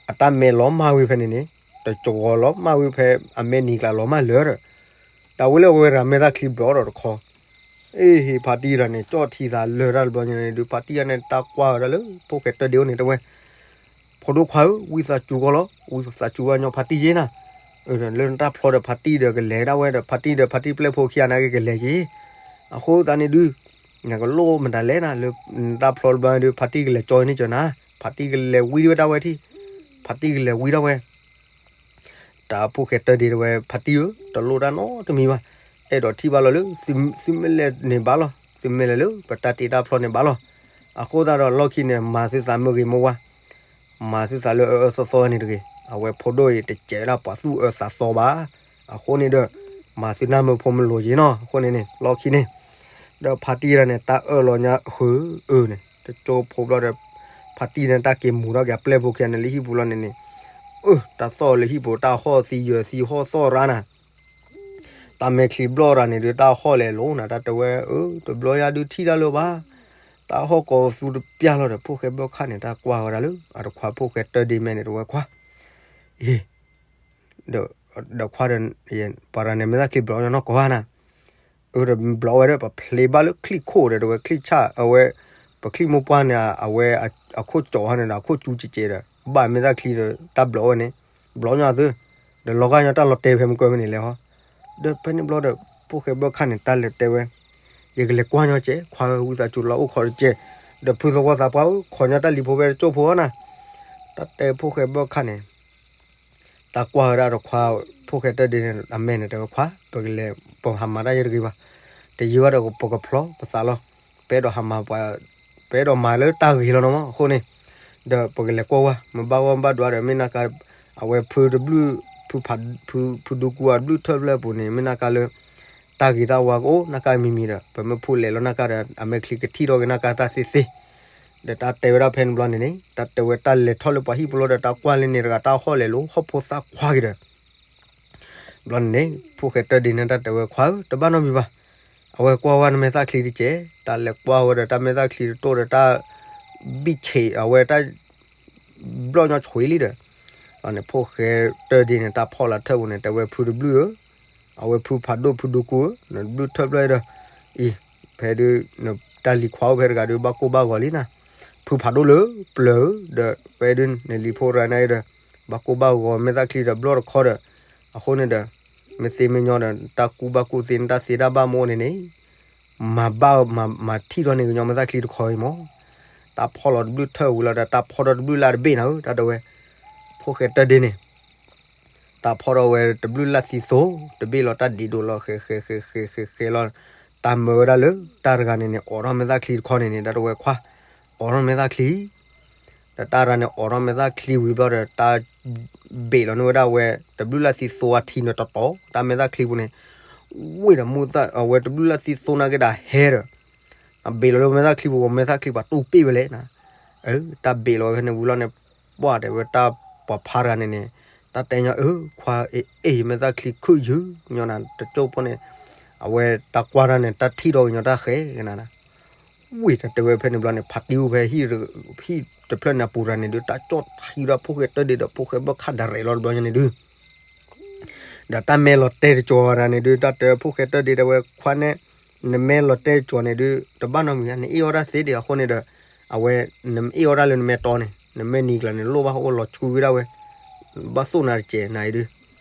အတၢ်မဲာ်လီၤမၢ်ဝံၤဖဲန့ၣ်န့ၣ်, တကဝီၤလီၤမၢ်ဝံၤဖဲ အမဲာ်နံၤကျါလီၤမၢ်လၢာ်ဒီး, တၢ်ဝဲလၢဝဲရၤမဲာ်တၢ်ချံဘျီဒီးတခီ အ့ၣ်ဟ့ၣ်ဖါတံၢ်တၢ်န့ၣ် ကၠီၣ်ထံသးလၢာ်တၢ်တဘျီညါန့ၣ်ဒီး ဖါတံၢ်တၢ်န့ၣ် တၢ်ကွၢ်ဝဲဒၣ်လၢ ဖိၣ်ဃဲတၢၢ်ဒ့အိၣ်န့ၣ်တဲဝဲ ဖိဒိၣ်ခွါဧၢ, ဝံသးစူၤကီးလီၤ, ဝံသးစူၤဘၣ်ညီဖါတံၢ်ယဲနၤ, လၢနတၢ်ဖျီဒီးဖါတံၢ်ဒီးကလဲၤဒၣ်ဝဲဒီး ဖါတံၢ်ဒီးဖါတံၢ်ပျဲၢ်ဖိခံဂၤန့ၣ်က့ၤကလဲၤက့ၤ, အဃိသတးန့ၣ်ဒုး နကလိၣ်မတၤလဲၣ်နၤ လၢနတၢ်ဖျီတဘျီဒီး ဖါတံၢ်ကလဲၤကၠီန့ၢ်ကၠီနၤ, ဖါတံၢ်ကလဲၤဝံဒၣ်ဝဲဒၣ်ဝဲထံၣ်, ဖါတံၢ်ကလဲၤဝံဒၣ်ဝဲ တၢ်ဖိၣ်ဃဲတၢၢ်ဒ့တဲဝဲ ဖါတံၢ်ဧၢ, တလိၣ်တၢ်နီတမံၤဘၣ်, အဲၣ်ဒိးထံၣ်ဘၣ်လီၤလၢ သုမ့ၢ်လဲၤန့ၣ်ဘၣ်လီၤ, သုမ့ၢ်လဲၤလၢပတၢ်တ့တၢ်ဖျီန့ၣ်ဘၣ်လီၤ, အဃိသတးဒီးလီၢ်ခံန့ၣ် မၤသုသးမုၢ်ဂ့ၤမုၢ်ဝါ, မၤသုသးလၢအအၢအၢသီသီန့ၣ်တဂ့ၤ, အဝဲဖိဒိၣ်အံၤတစဲးဒၣ်ပှၤသူၣ်အၢသးသီဘၣ်, အဃိန့ၣ်ဒီး မၤသုနၢ်မုာ်ဖိမုၢ်လိၤယ့ၤနီၤ, အဃိန့ၣ်န့ၣ် လီၢ်ခံန့ၣ် ဒီးဖါတံၢ်တၢ်န့ၣ် တၢ်အၢၣ်လီၤညါဃုာ်အၢန့ၣ် တကၠိဖိဘျီဒီး ဖါတံၢ်န့ၣ် တၢ်က့ၤမူၤထီၣ်က့ၤအပျဲၢ်ဖိခံဂၤန့ၣ် လၢဟံၣ်ပူၤလီၤန့ၣ်န့ၣ်, အၢ တၢ်သီၣ်လၢဟံၣ်ပူၤ တၢ်ဟီၣ်သံယၢၤသံဟီၣ်သီၣ်ရါနၤ, တၢ်မဲာ်ချံဘျီၣ်ရၤန့ၣ်ဒုး တၢ်ဟီၣ်လဲၤလိၤနၤ တၢ်တဲဝဲ, အၢ တဘျီယါဒုးထံၣ်တၢ်လၢၤဘၣ်, တၢ်ဟီၣ်ကိးသူတပျၢ်လီၤဒီး ဖိၣ်ဃဲဘၢၣ်ခၣ်န့ၣ် တၢ်ကွၢ်ဝဲဒၣ်လၢ အတခွါဖိၣ်ဃဲတၢၢ်ဒ့မဲာ်န့ၣ် တဲဝဲခွါ, အ့ ဒီး ဒီးခွါဒီး ပှၤတဂၤန့ၣ် မဲာ်သၣ်ချံဘျီၣ်ညီနီၢ်ကီၢ်ဧါနၤ, အၢ ဒီးဘျီၣ်ဝဲဒီး ပဖျ့ဘၣ်လၢချံၣ်ခိၣ်ဒီး တဝဲချံၣ်ဆၣ် အဝဲ ပချံၣ်မိၢ်ပှၢ်န့ၣ် အဝဲအခိၣ်ကၠီၤဟီန့ၣ်ဒီး အခိၣ်ကၠူကဲးကဲးဒီး ဘၣ်မဲာ်သၣ်ချံဒီး တၢ်ဘျီၣ်ဝဲန့ၣ် ဘျီၣ်ညီသု, ဒီးလီၤဂာ်ညီတၢ်လီၤတဲာ်ဖဲမုၢ်ကၢမ့ၢ်န့ၣ်လဲၣ်ဟီ, ဒီးဖဲန့ၣ်ဘျီဒီး ဖိၣ်ဃဲဘၢၣ်ခၣ်န့ၣ် တၢ်လဲၤတဲဝဲ ယကလဲၤကွၢ်ညီကဲး ခွါဧၢ ဝံသးစူၤလီၤအိၣ်ခိးတကဲး, ဒီးဖုသဝီသးပှၢ်ဧၢ ခိးညီတၢ်လံၤဖိဖဲတကၠိၢ်ဖိအီၤနၤ, တၢ်တဲဖိၣ်ဃဲဘၢၣ်ခၣ်န့ၣ် တၢ်ကွၢ်ဝဲဒၣ်တခွါ ဖိၣ်ဃဲတၢၢ်ဒ့န့ၣ် အမဲာ်န့ၣ်တဲဝဲခွါ ပကလဲၤ ပဟးမၤတၢ်ယဲတဂ့ၤဘၣ်, တယံာ်ဘၣ်ဒီးပကဖျီပသးလီၤ, ပအဲၣ်ဒိးဟးမၤပှၤ ပအဲၣ်ဒိးမၤလၢတၢ်ဂ့ၤလီၤနီၤမး အဃိန့ၣ်, ဒီးပကလဲၤကွၢ်ဝဲ မ့ၢ်ဘၣ်ဂီၢ်ဘၣ်ဒွးဒီး မ့ၢ်နၢ်ကါ အဝဲဖုတဘျုၣ် ဖုဖး ဖု ဖုဒူကူအတဘျုၣ်ထၢၣ်ဖျၢၣ်အပူၤန့ၣ် မ့ၢ်နၢ်ကါလၢ တၢ်ဂ့ၤတၢ်ဝါကအိၣ်နၢ်ကါမံၤမံၤဒီး ပမ့ၢ်ဖိးလဲၤလီၤနၢ်ကါဒီး အမဲာ်ချံကထံၣ်ထီၣ်က့ၤနၢ်ကါတၢ်သ့သ့, ဒီးတၢ်တဲဝဲဒၣ်ဖဲန့ၣ်ဘျီန့ၣ်န့ၣ် တၢ်တဲဝဲတၢ်လဲၤထီၣ်လၢပှၤဟံၣ်ပူၤလီၤဒီး တၢ်ကွၢ်လၢန့ၣ်တဂၤ တၢ်ဟီၣ်လဲၤလိာ်ဟီၣ်ဖိသၣ်ခွါက့ၤဒီး ဘျီန့ၣ်န့ၣ် ဖိၣ်ဃဲတၢၢ်ဒ့န့ၣ် တၢ်တဲဝဲခွါဧၢ တဘၣ်နီတမံၤဘၣ်, အဝဲကွၢ်ဝဲနမဲာ်သၣ်ချံတကဲး, တၢ်လဲၤကွၢ်ဝဲဒီးတၢ်မဲာ်သၣ်ချံတတိၢ်ဒီးတၢ် ဘံၣ်ဆံးအဝဲတၢ် ဘျီၣ်ညီဆွံလံဒီး, န့ၣ်ဖိၣ်ဃဲတၢၢ်ဒ့န့ၣ် တၢ်ဖီၣ်လီၤထၢၣ်ပူၤန့ၣ် တဲဝဲဖုတဘျုၣ်ဧၢ, အဝဲဖုဖးဒိၣ်ဖုဒူကူဧၢ, နတဘျုၣ်ထၢၣ်ဖျၢၣ်ဒီး အံၤ ဖဲဒုး တၢ်လံၤခွါအိၣ်ဖဲတဂၤဒုး ဘၣ်ကိၢ်ဘၣ်ဂီၤလံနၤ, ဖုဖးဒိၣ်လၢပျၢၤဧၢ, ဒီးဖဲဒုး နလံၤဖိတဂၤန့ၣ်ဒီး ဘၣ်ကိၢ်ဘၣ်ဂီၤမဲာ်သၣ်ချံဒီးဘျီၣ်တခီဒီး, အဃိန့ၣ်ဒီး မ့ၢ်သ့မ့ၢ်ညီဒီး တၢ်ကူၣ်ဘၣ်ကူၣ်သ့န့ၣ် တၢ်သ့တၢ်ဘၣ်မ့ၢ်အိၣ်န့ၣ်န့ၣ် မၤဘၣ်မၤ မၤထံၣ်ထီၣ်န့ၢ်ကညီမဲာ်သၣ်ချံတခီအံၤမး, တၢ်ဖီၣ်လီၤတဘျုၣ်ထၢၣ်ဝံၤလီၤဒီး တၢ်ဖီၣ်ထီၣ်တဘျုၣ်လၢ်တဘ့ၣ်နၤဧၢ တၢ်တဲဝဲ, ဖိၣ်ဃဲတၢၢ်ဒ့န့ၣ် တၢ်ဖီၣ်ထီၣ်ဝဲတဘျုၣ်လၢ်သံသိ တဘ့ၣ်လီၤတၢ်ဒံးဒိၣ်လီၤ ဃဲဃဲဃဲဃဲဃဲဃဲလီၤ, တၢ်မၢဝဲဒၣ်လၢ တၢ်တဂၤန့ၣ်န့ၣ် အိးထီၣ်မဲာ်သၣ်ချံတခီန့ၣ်န့ၣ် တၢ်တဲဝဲခွါ, အိးထီၣ်မဲာ်သၣ်ချံ ဒီးတၢ်တဂၤန့ၣ် အိးထီၣ်မဲာ်သၣ်ချံဝံၤဘျီဒီး တၢ်ဘ့ၣ်လီၤန့ၢ်ဝဲဒၣ်ဝဲ တဘျုၣ်လၢ်သံသိအထံန့ၣ်တတီၤ တၢ်မဲာ်သၣ်ချံပူၤန့ၣ်, ဝ့ၢ်ဒီးမူသၣ် အဝဲတဘျုၣ်လၢ်သံသိနာ်က့ၤဒၣ်ဟဲဒီး အဘ့ၣ်လီၤလၢမဲာ်သၣ်ချံပူၤ မဲာ်သၣ်ချံပှၤတူၢ်ပ့ၣ်ဝဲလဲၣ်နၤ, အၢ တၢ်ဘ့ၣ်လီၤဝဲဖဲန့ၣ်ဝံၤလီၤန့ၣ်, ပှၢ်တဲဝဲတၢ်ပှၤဖါတဂၤန့ၣ်န့ၣ်, တၢ်တဲညီ အၢ ခွါ အ့ၣ် ယမဲာ်သၣ်ချံခုၣ်ယုာ်ညီနၤ တကၠိၢ်ဖိန့ၣ်, အဝဲတၢ်ကွၢ်တၢ်န့ၣ် တၢ်ထံၣ်ထီၣ်ကညီတၢ်ဃဲကနၤနၤ, ဝ့ၢ်တၢ်တဲဝဲဖဲန့ၣ်ဘျီန့ၣ် ဖးတံၢ်အိၣ်ဖဲ ဟံၣ်တဖျၢၣ်န့ၣ်အပူၤတဂၤန့ၣ်ဒုး တၢ်ကၠီၣ်ထံဒီးဖိၣ်ဃဲတၢၢ်ဒ့ဒီးဖိၣ်ဃဲဘၢၣ်ခၣ်ဒၣ်ရဲၣ်လီၤတဘျီညါန့ၣ်ဒုး ဒီးတၢ်မဲာ်လီၤတဲာ်တကၠီၤတဂၤန့ၣ်ဒုး တၢ်တဲဖိၣ်ဃဲတၢၢ်ဒ့တဲဝဲခွါန့ၣ်, နမဲာ်လီၤတဲာ်တကၠီၤန့ၣ်ဒုး တဘၣ်နီတမံၤ နအ့ၣ်အီၣ်တၢ်သ့ဒံးအဃိန့ၣ်ဒီး, အဝဲ နမ့ၢ်အ့ၣ်အီၣ်တၢ်လၢနမဲာ်တီန့ၣ် နမဲာ်နံၤကျါန့ၣ် လိၣ်ဘၣ်အိၣ်လီၤဆူဝဲဒၣ်ဝဲ, ဘၣ်သိၣ်နၤတကဲးနၤအံၤဒုး,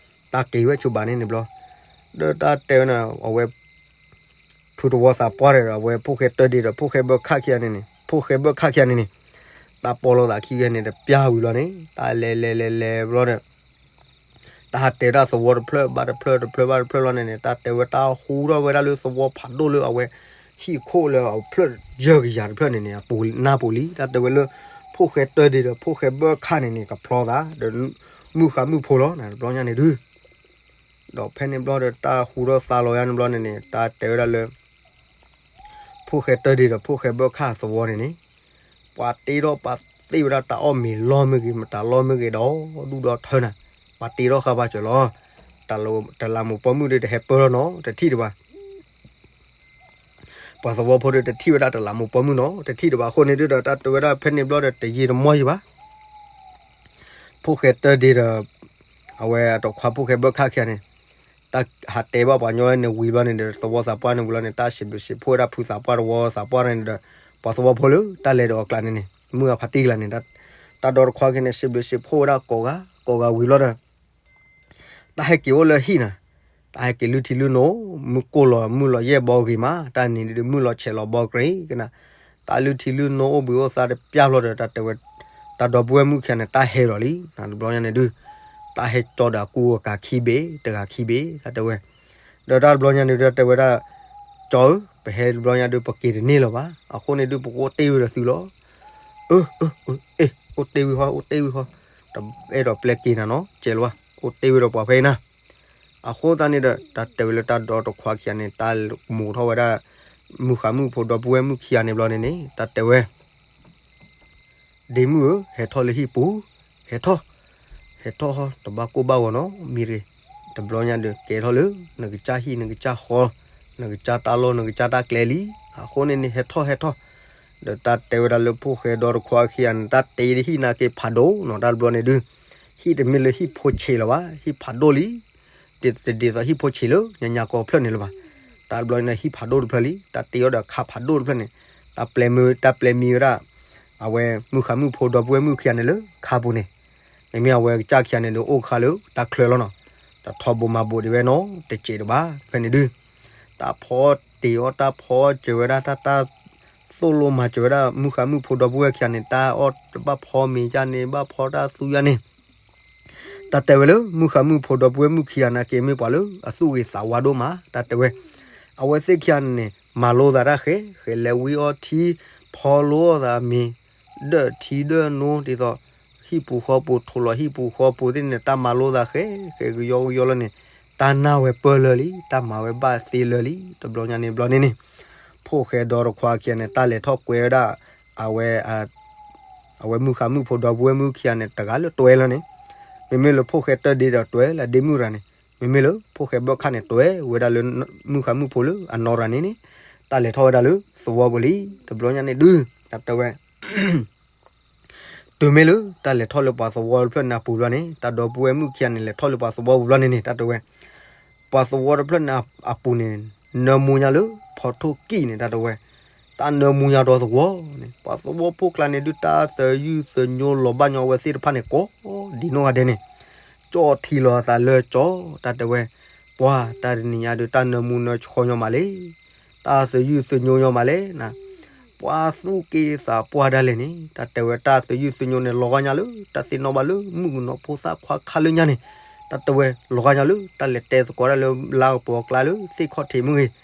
တၢ်က့ၤဝဲဆိဘၣ်န့ၣ်န့ၣ်ဘျီ, ဒီးတၢ်တဲဝဲန့ၣ် အဝဲ ဖုသဝီသးပှၢ်ဒီး အဝဲဖိၣ်ဃဲတၢၢ်ဒ့ဒီး ဖိၣ်ဃဲဘၢၣ်ခၣ်ခံဂၤန့ၣ်န့ၣ် ဖိၣ်ဃဲဘၢၣ်ခၣ်ခံဂၤန့ၣ်န့ၣ်, တၢ်ပီလိာ်သးခံဂၤန့ၣ် တပျၢ်ဝံၤဘျီန့ၣ် တၢ်လဲၤလဲၤလဲၤလဲၤဘျီဒီး တၢ်ဟးတဲဝဲဒၣ်သဝီတဖျၢၣ်ဘၣ်တဖျၢၣ် တဖျၢၣ်ဘၣ်တဖျၢၣ်လီၤန့ၣ်န့ၣ် တၢ်တဲဝဲတၢ်ဟူထီၣ်ဝဲဒၣ်လၢသဝီဖးဒိၣ်လၢအဝဲ ဟံၣ်ခိၣ်လၢအဖျၢၣ်ယဲၢ်ကယၤတဖျၢၣ်န့ၣ်န့ၣ် အပူၤနၢ်ပူၤလံ တၢ်တဲဝဲလၢ ဖိၣ်ဃဲတၢၢ်ဒ့ဒီးဖိၣ်ဃဲဘၢၣ်ခၣ်န့ၣ်န့ၣ် ကဖျီသးဒီး မုၣ်ဃါမုၣ်ဖိလီၤ တဘျီညါန့ၣ်ဒုး ဒီးဖဲန့ၣ်ဘျီဒီး တၢ်ဟူထီၣ်သါလီၤယါန့ၣ်ဘျီန့ၣ်န့ၣ် တၢ်တဲဝဲဒၣ်လၢ ဖိၣ်ဃဲတၢၢ်ဒ့ဒီးဖိၣ်ဃဲဘၢၣ်ခၣ်သဝီန့ၣ်န့ၣ်, ပှၤတ့ထီၣ်ပှၤသ့ဝဲဒၣ်တၢ်အီၣ်မ့ၤလီၢ်မ့ၢ်ဂ့ၤ မတၤလီၢ်မ့ၢ်ဂ့ၤဒီး ဒူၣ်ဒီးထၢနၤ, ပှၤတ့ထီၣ်ဃာ်ပှၤစၢၤလီၤ. တလးမူးပိာ်မုၣ်ဒီးတဟဲပၢၢ်ထီၣ်နီတထံၣ်တဘၣ် ပှၤသဝီဖိဒီးတထံၣ်ဝဲဒၣ်တလးမူးပိာ်မုၣ်နီတထံၣ်တဘၣ်အဃိန့ၣ်ဒုးဒီး တၢ်တဲဝဲဒၣ်ဖဲန့ၣ်ဘျီဒီး တယံာ်တမီၢ်ယံၤဘၣ် ဖိၣ်ဃဲတၢၢ်ဒ့ဒီး အဝဲအတခွါဖိၣ်ဃဲဘၢၣ်ခၣ်ခံဂၤန့ၣ် တၢ်ဟးတဲဘၣ်ပှၤညီန့ၣ်ဝံၤဘျီန့ၣ်ဒီး သဝီသးပှၢ်န့ၣ်ဝံၤလီၤန့ၣ် တၢ်စံးဘျုးစံးဖှိၣ်ဝဲဒၣ်ဖုသးပှၢ်တဝီသးပှၢ်န့ၣ်ဒီး ပှၤသဝီဖိလၢတၢ်လဲၤဒီးအကျါန့ၣ်န့ၣ် မုၢ်အဖါတံၢ်ကျါန့ၣ် တၢ်ဒီးတခွါခံန့ၣ် စံးဘျုးစံးဖှိၣ်ဝဲဒၣ်ကိးဂၤ ကိးဂၤဝံၤဘျီဒီး တၢ်ဟဲက့ၤအိၣ်လၢဟံၣ်နၤ, တၢ်ဟဲက့ၤလုၢ်ထံလုၢ်နိ မုၢ်ကိၢ်လီၤ မုၢ်လီၤယဲၢ်ဘီဂ့ၤမး တၢ်နံၤဒုးမုၢ်လီၤဆဲးလီၤဘီကရ့ၤကနၤ, တၢ်လုၢ်ထံလုၢ်နိအိၣ်ဘှံးအိၣ်သါတပျၢ်ဖျီဒီး တၢ်တဲဝဲ တၢ်ဒီပုၢ်ဝဲၢ်မုၣ်ခံဂၤန့ၣ် တၢ်ဟဲဒီးလံ တဘျီညါန့ၣ်ဒုး တၢ်ဟဲကၠီဒီးအကူအကၤခံဘ့ၣ် တဂၤခံဘ့ၣ် တၢ်တဲဝဲ, ဒီးတၢ်တဘျီညါန့ၣ်ဒုး တၢ်တဲဝဲဒၣ် ကၠီဧၢ ပဟဲတဘျီညါဒုး ပက့ၤတန့ၢ်လၢၤဘၣ် အဃိန့ၣ်ဒုး ပကအိၣ်တ့ၢ်ဝဲဒီးသုလီၤ အၢ အၢ အၢ အ့ၣ် အိၣ်တ့ၢ်ဝံၤဃီ အိၣ်တ့ၢ်ဝံၤဃီ, တအဲၣ်ဒိးပျဲက့ၤနၤနီၤ ကဲလၢၤဘၣ် အိၣ်တ့ၢ်ဝံၤဒီးပှၤဖဲအံၤနၤ, အဃိသတးန့ၣ်ဒီး တၢ်တဲဝဲလၢတၢ်ဒီတခွါခံဂၤန့ၣ် တၢ်မိၤထီၣ်ဝဲဒၣ် မုၢ်ဃါမုၣ်ဖိဒီပုၢ်ဝဲၢ်မုၣ်ခံဂၤန့ၣ်ဘျီန့ၣ်န့ၣ် တၢ်တဲဝဲ ဒ့မုၣ်ဧၢ ဟဲထီၣ်လၢဟံၣ်ပူၤ ဟဲထီၣ် ဟဲထီၣ် တဘၣ်ကိၢ်ဘၣ်ဂီၤနီတမံၤတဂ့ၤ, တဘျီညါဒီး ကဲထီၣ်လၢ နကစၢ်ဟံၣ် နကစၢ်ဃီ နကစၢ်တၢ်လီၢ် နကစၢ်တၢ်ကျဲလံ, အဃိန့ၣ်န့ၣ် ဟဲထီၣ် ဟဲထီၣ်, ဒီးတၢ်တဲဝဲဒၣ်လၢဖိၣ်ဃဲဒီတခွါခံဂၤန့ၣ် တၢ်တ့ဟံၣ်နာ်က့ဖးဒိၣ်နီၤ တၢ်တဘျီန့ၣ်ဒုး, ဟံၣ်တမ့ၢ်လၢဟံၣ်ဖိဆံးလၢၤဘၣ်, ဟံၣ်ဖးဒိၣ်လံ, တဒ်သိးဟံၣ်ဖိဆံးလၢညါညါကီဖျၢၣ်န့ၣ်လၢၤဘၣ်. တၢ်တဘျီန့ၣ်ဟံၣ်ဖးဒိၣ်တဖျၢၣ်လံ, တၢ်တ့အီၤဒီးခါဖးဒိၣ်တဖျၢၣ်န့ၣ်, တၢ်ပျဲမ့ၢ် တၢ်ပျဲမံဝဲဒၣ် အဝဲမုၢ်ဃါမုၣ်ဖိဒီပုၢ်ဝဲၢ်မုၣ်ခံဂၤန့ၣ်လၢခါပူၤန့ၣ်, မ့မ့ၢ်အဝဲကစၢ်ခံဂၤန့ၣ်ဒီးအိၣ်ခါလၢတၢ်ချၢလီၤနီၤ, တထီဘိးမၤဘိးဒံးဝဲနီတစဲးတဘၣ် ဖဲန့ၣ်ဒုး တၢ်ဖီတ့အီၤ တၢ်ဖီစၢၤဝဲဒၣ် တၢ် တၢ်သိၣ်လိမၤစၢၤဝဲဒၣ် မုၢ်ဃါမုၣ်ဖိဒီပုၢ်ဝဲၢ်ခံဂၤန့ၣ် တၢ်အီၣ်တဘၣ်ဖီမ့ၤယါန့ၣ် ဘၣ်ဖီတၢ်သူယါန့ၣ် တၢ်တဲဝဲလၢမုၢ်ဃါမုၣ်ဖိဒီပုၢ်ဝဲၢ်မုၣ်ခံဂၤနာ်က့မ့ၢ်ပှၤလၢအသူၣ်ဂ့ၤသးဝါဒိၣ်မး တၢ်တဲဝဲ, အဝဲသ့ၣ်ခံဂၤန့ၣ် မၤလိသးတၢ်ဃဲ ဃဲလဲၤဝံအီထံ ဖီလိအီသးမ့ၤ ဒၢၣ်ထံဒၢၣ်နိ ဒ်သိး ဟံၣ်ပူၤဃီပူၤ ထိးလီၤဟံၣ်ပူၤဃီပူၤသ့ၣ်န့ၣ် တၢ်မၤလိသးဃဲ ဃဲကယီကယီလၢန့ၣ်, တၢ်နာ်ဝဲပၢၢ်လၢာ်လံ တၢ်မၤဝဲဘၣ်သ့လၢာ်လံ တဘျီညါန့ၣ်ဘျီန့ၣ်န့ၣ်, ဖိၣ်ဃဲဒီတခွါခံဂၤန့ၣ် တၢ်လဲၤထီၣ်ကွဲဝဲဒၣ် အဝဲ အဝဲမုၢ်ဃါမုၣ်ဖိဒီပုၢ်ဝဲၢ်မုၣ်ခံဂၤန့ၣ် တဂၤလၢတွဲလၢန့ၣ်, မ့မ့ၢ်လၢဖိၣ်ဃဲတၢၢ်ဒ့ဒီးတွဲလၢအဒ့မုၣ်ရၤန့ၣ်, မ့မ့ၢ်လၢဖိၣ်ဃဲဘၢၣ်ခါန့ၣ် တွဲဝဲဒၣ်လၢမုၢ်ဃါမုၣ်ဖိလၢအနီၢ်ရၤန့ၣ်န့ၣ်, တၢ်လဲၤထီၣ်ဝဲဒၣ်လၢသဝီပူၤလံ တဘျီညါန့ၣ်ဒုး တၢ်တဲဝဲ တုၤမ့ၢ်လၢတၢ်လဲၤထီၣ်လၢပှၤသဝီတဖျၢၣ်န့ၣ်အပူၤဘျီန့ၣ် တၢ်ဒီပုၢ်ဝဲၢ်မုၣ်ခံဂၤန့ၣ် လဲၤထီၣ်လၢပှၤသဝီပူၤဘျီန့ၣ်န့ၣ် တၢ်တဲဝဲ, ပှၤသဝီတဖျၢၣ်န့ၣ်အပူၤန့ၣ် နၢမူညါလၢဖီထိၣ်ကံၣ်န့ၣ် တၢ်တဲဝဲ, တၢ်နၢမူညါဒီသဝီန့ၣ် ပှၤသဝီဖိကျါန့ၣ်ဒုး တၢ်သယုၢ်သညိလီၤဘၣ်ညီဝဲသ့ၣ်တဖၣ်န့ၣ် ကိးဒံနီၢ်ဂၤဒဲးန့ၣ်, ကၠီၣ်ထံလီၤအသးလၢကၠီ တၢ်တဲဝဲ, ပှၤတၢ်တနံၤညါဒုး တၢ်နၢမူနၢဆှီညီမးလံ တၢ်သယုၢ်သညိညီမးလဲၣ်နၤ, ပှၤသူၣ်က့သးပှၢ်ဒၣ်လဲာ်န့ၣ် တၢ်တဲဝဲ တၢ်သယုၢ်သညိန့ၣ် လီၤဂာ်ညါလၢ တၢ်သ့ၣ်နီၣ်ဘၣ်လၢမုၣ်ကနီၤဖိသၣ်ခွါခါလၢညါန့ၣ်, တၢ်တဲဝဲ လီၤဂာ်ညါလၢ တၢ်လဲၤတဲသကိးတၢ်လၢလါကပီၤအကျါလၢသ့ၣ်ခီၣ်ထံးမ့ၢ်ဂ့ၤ,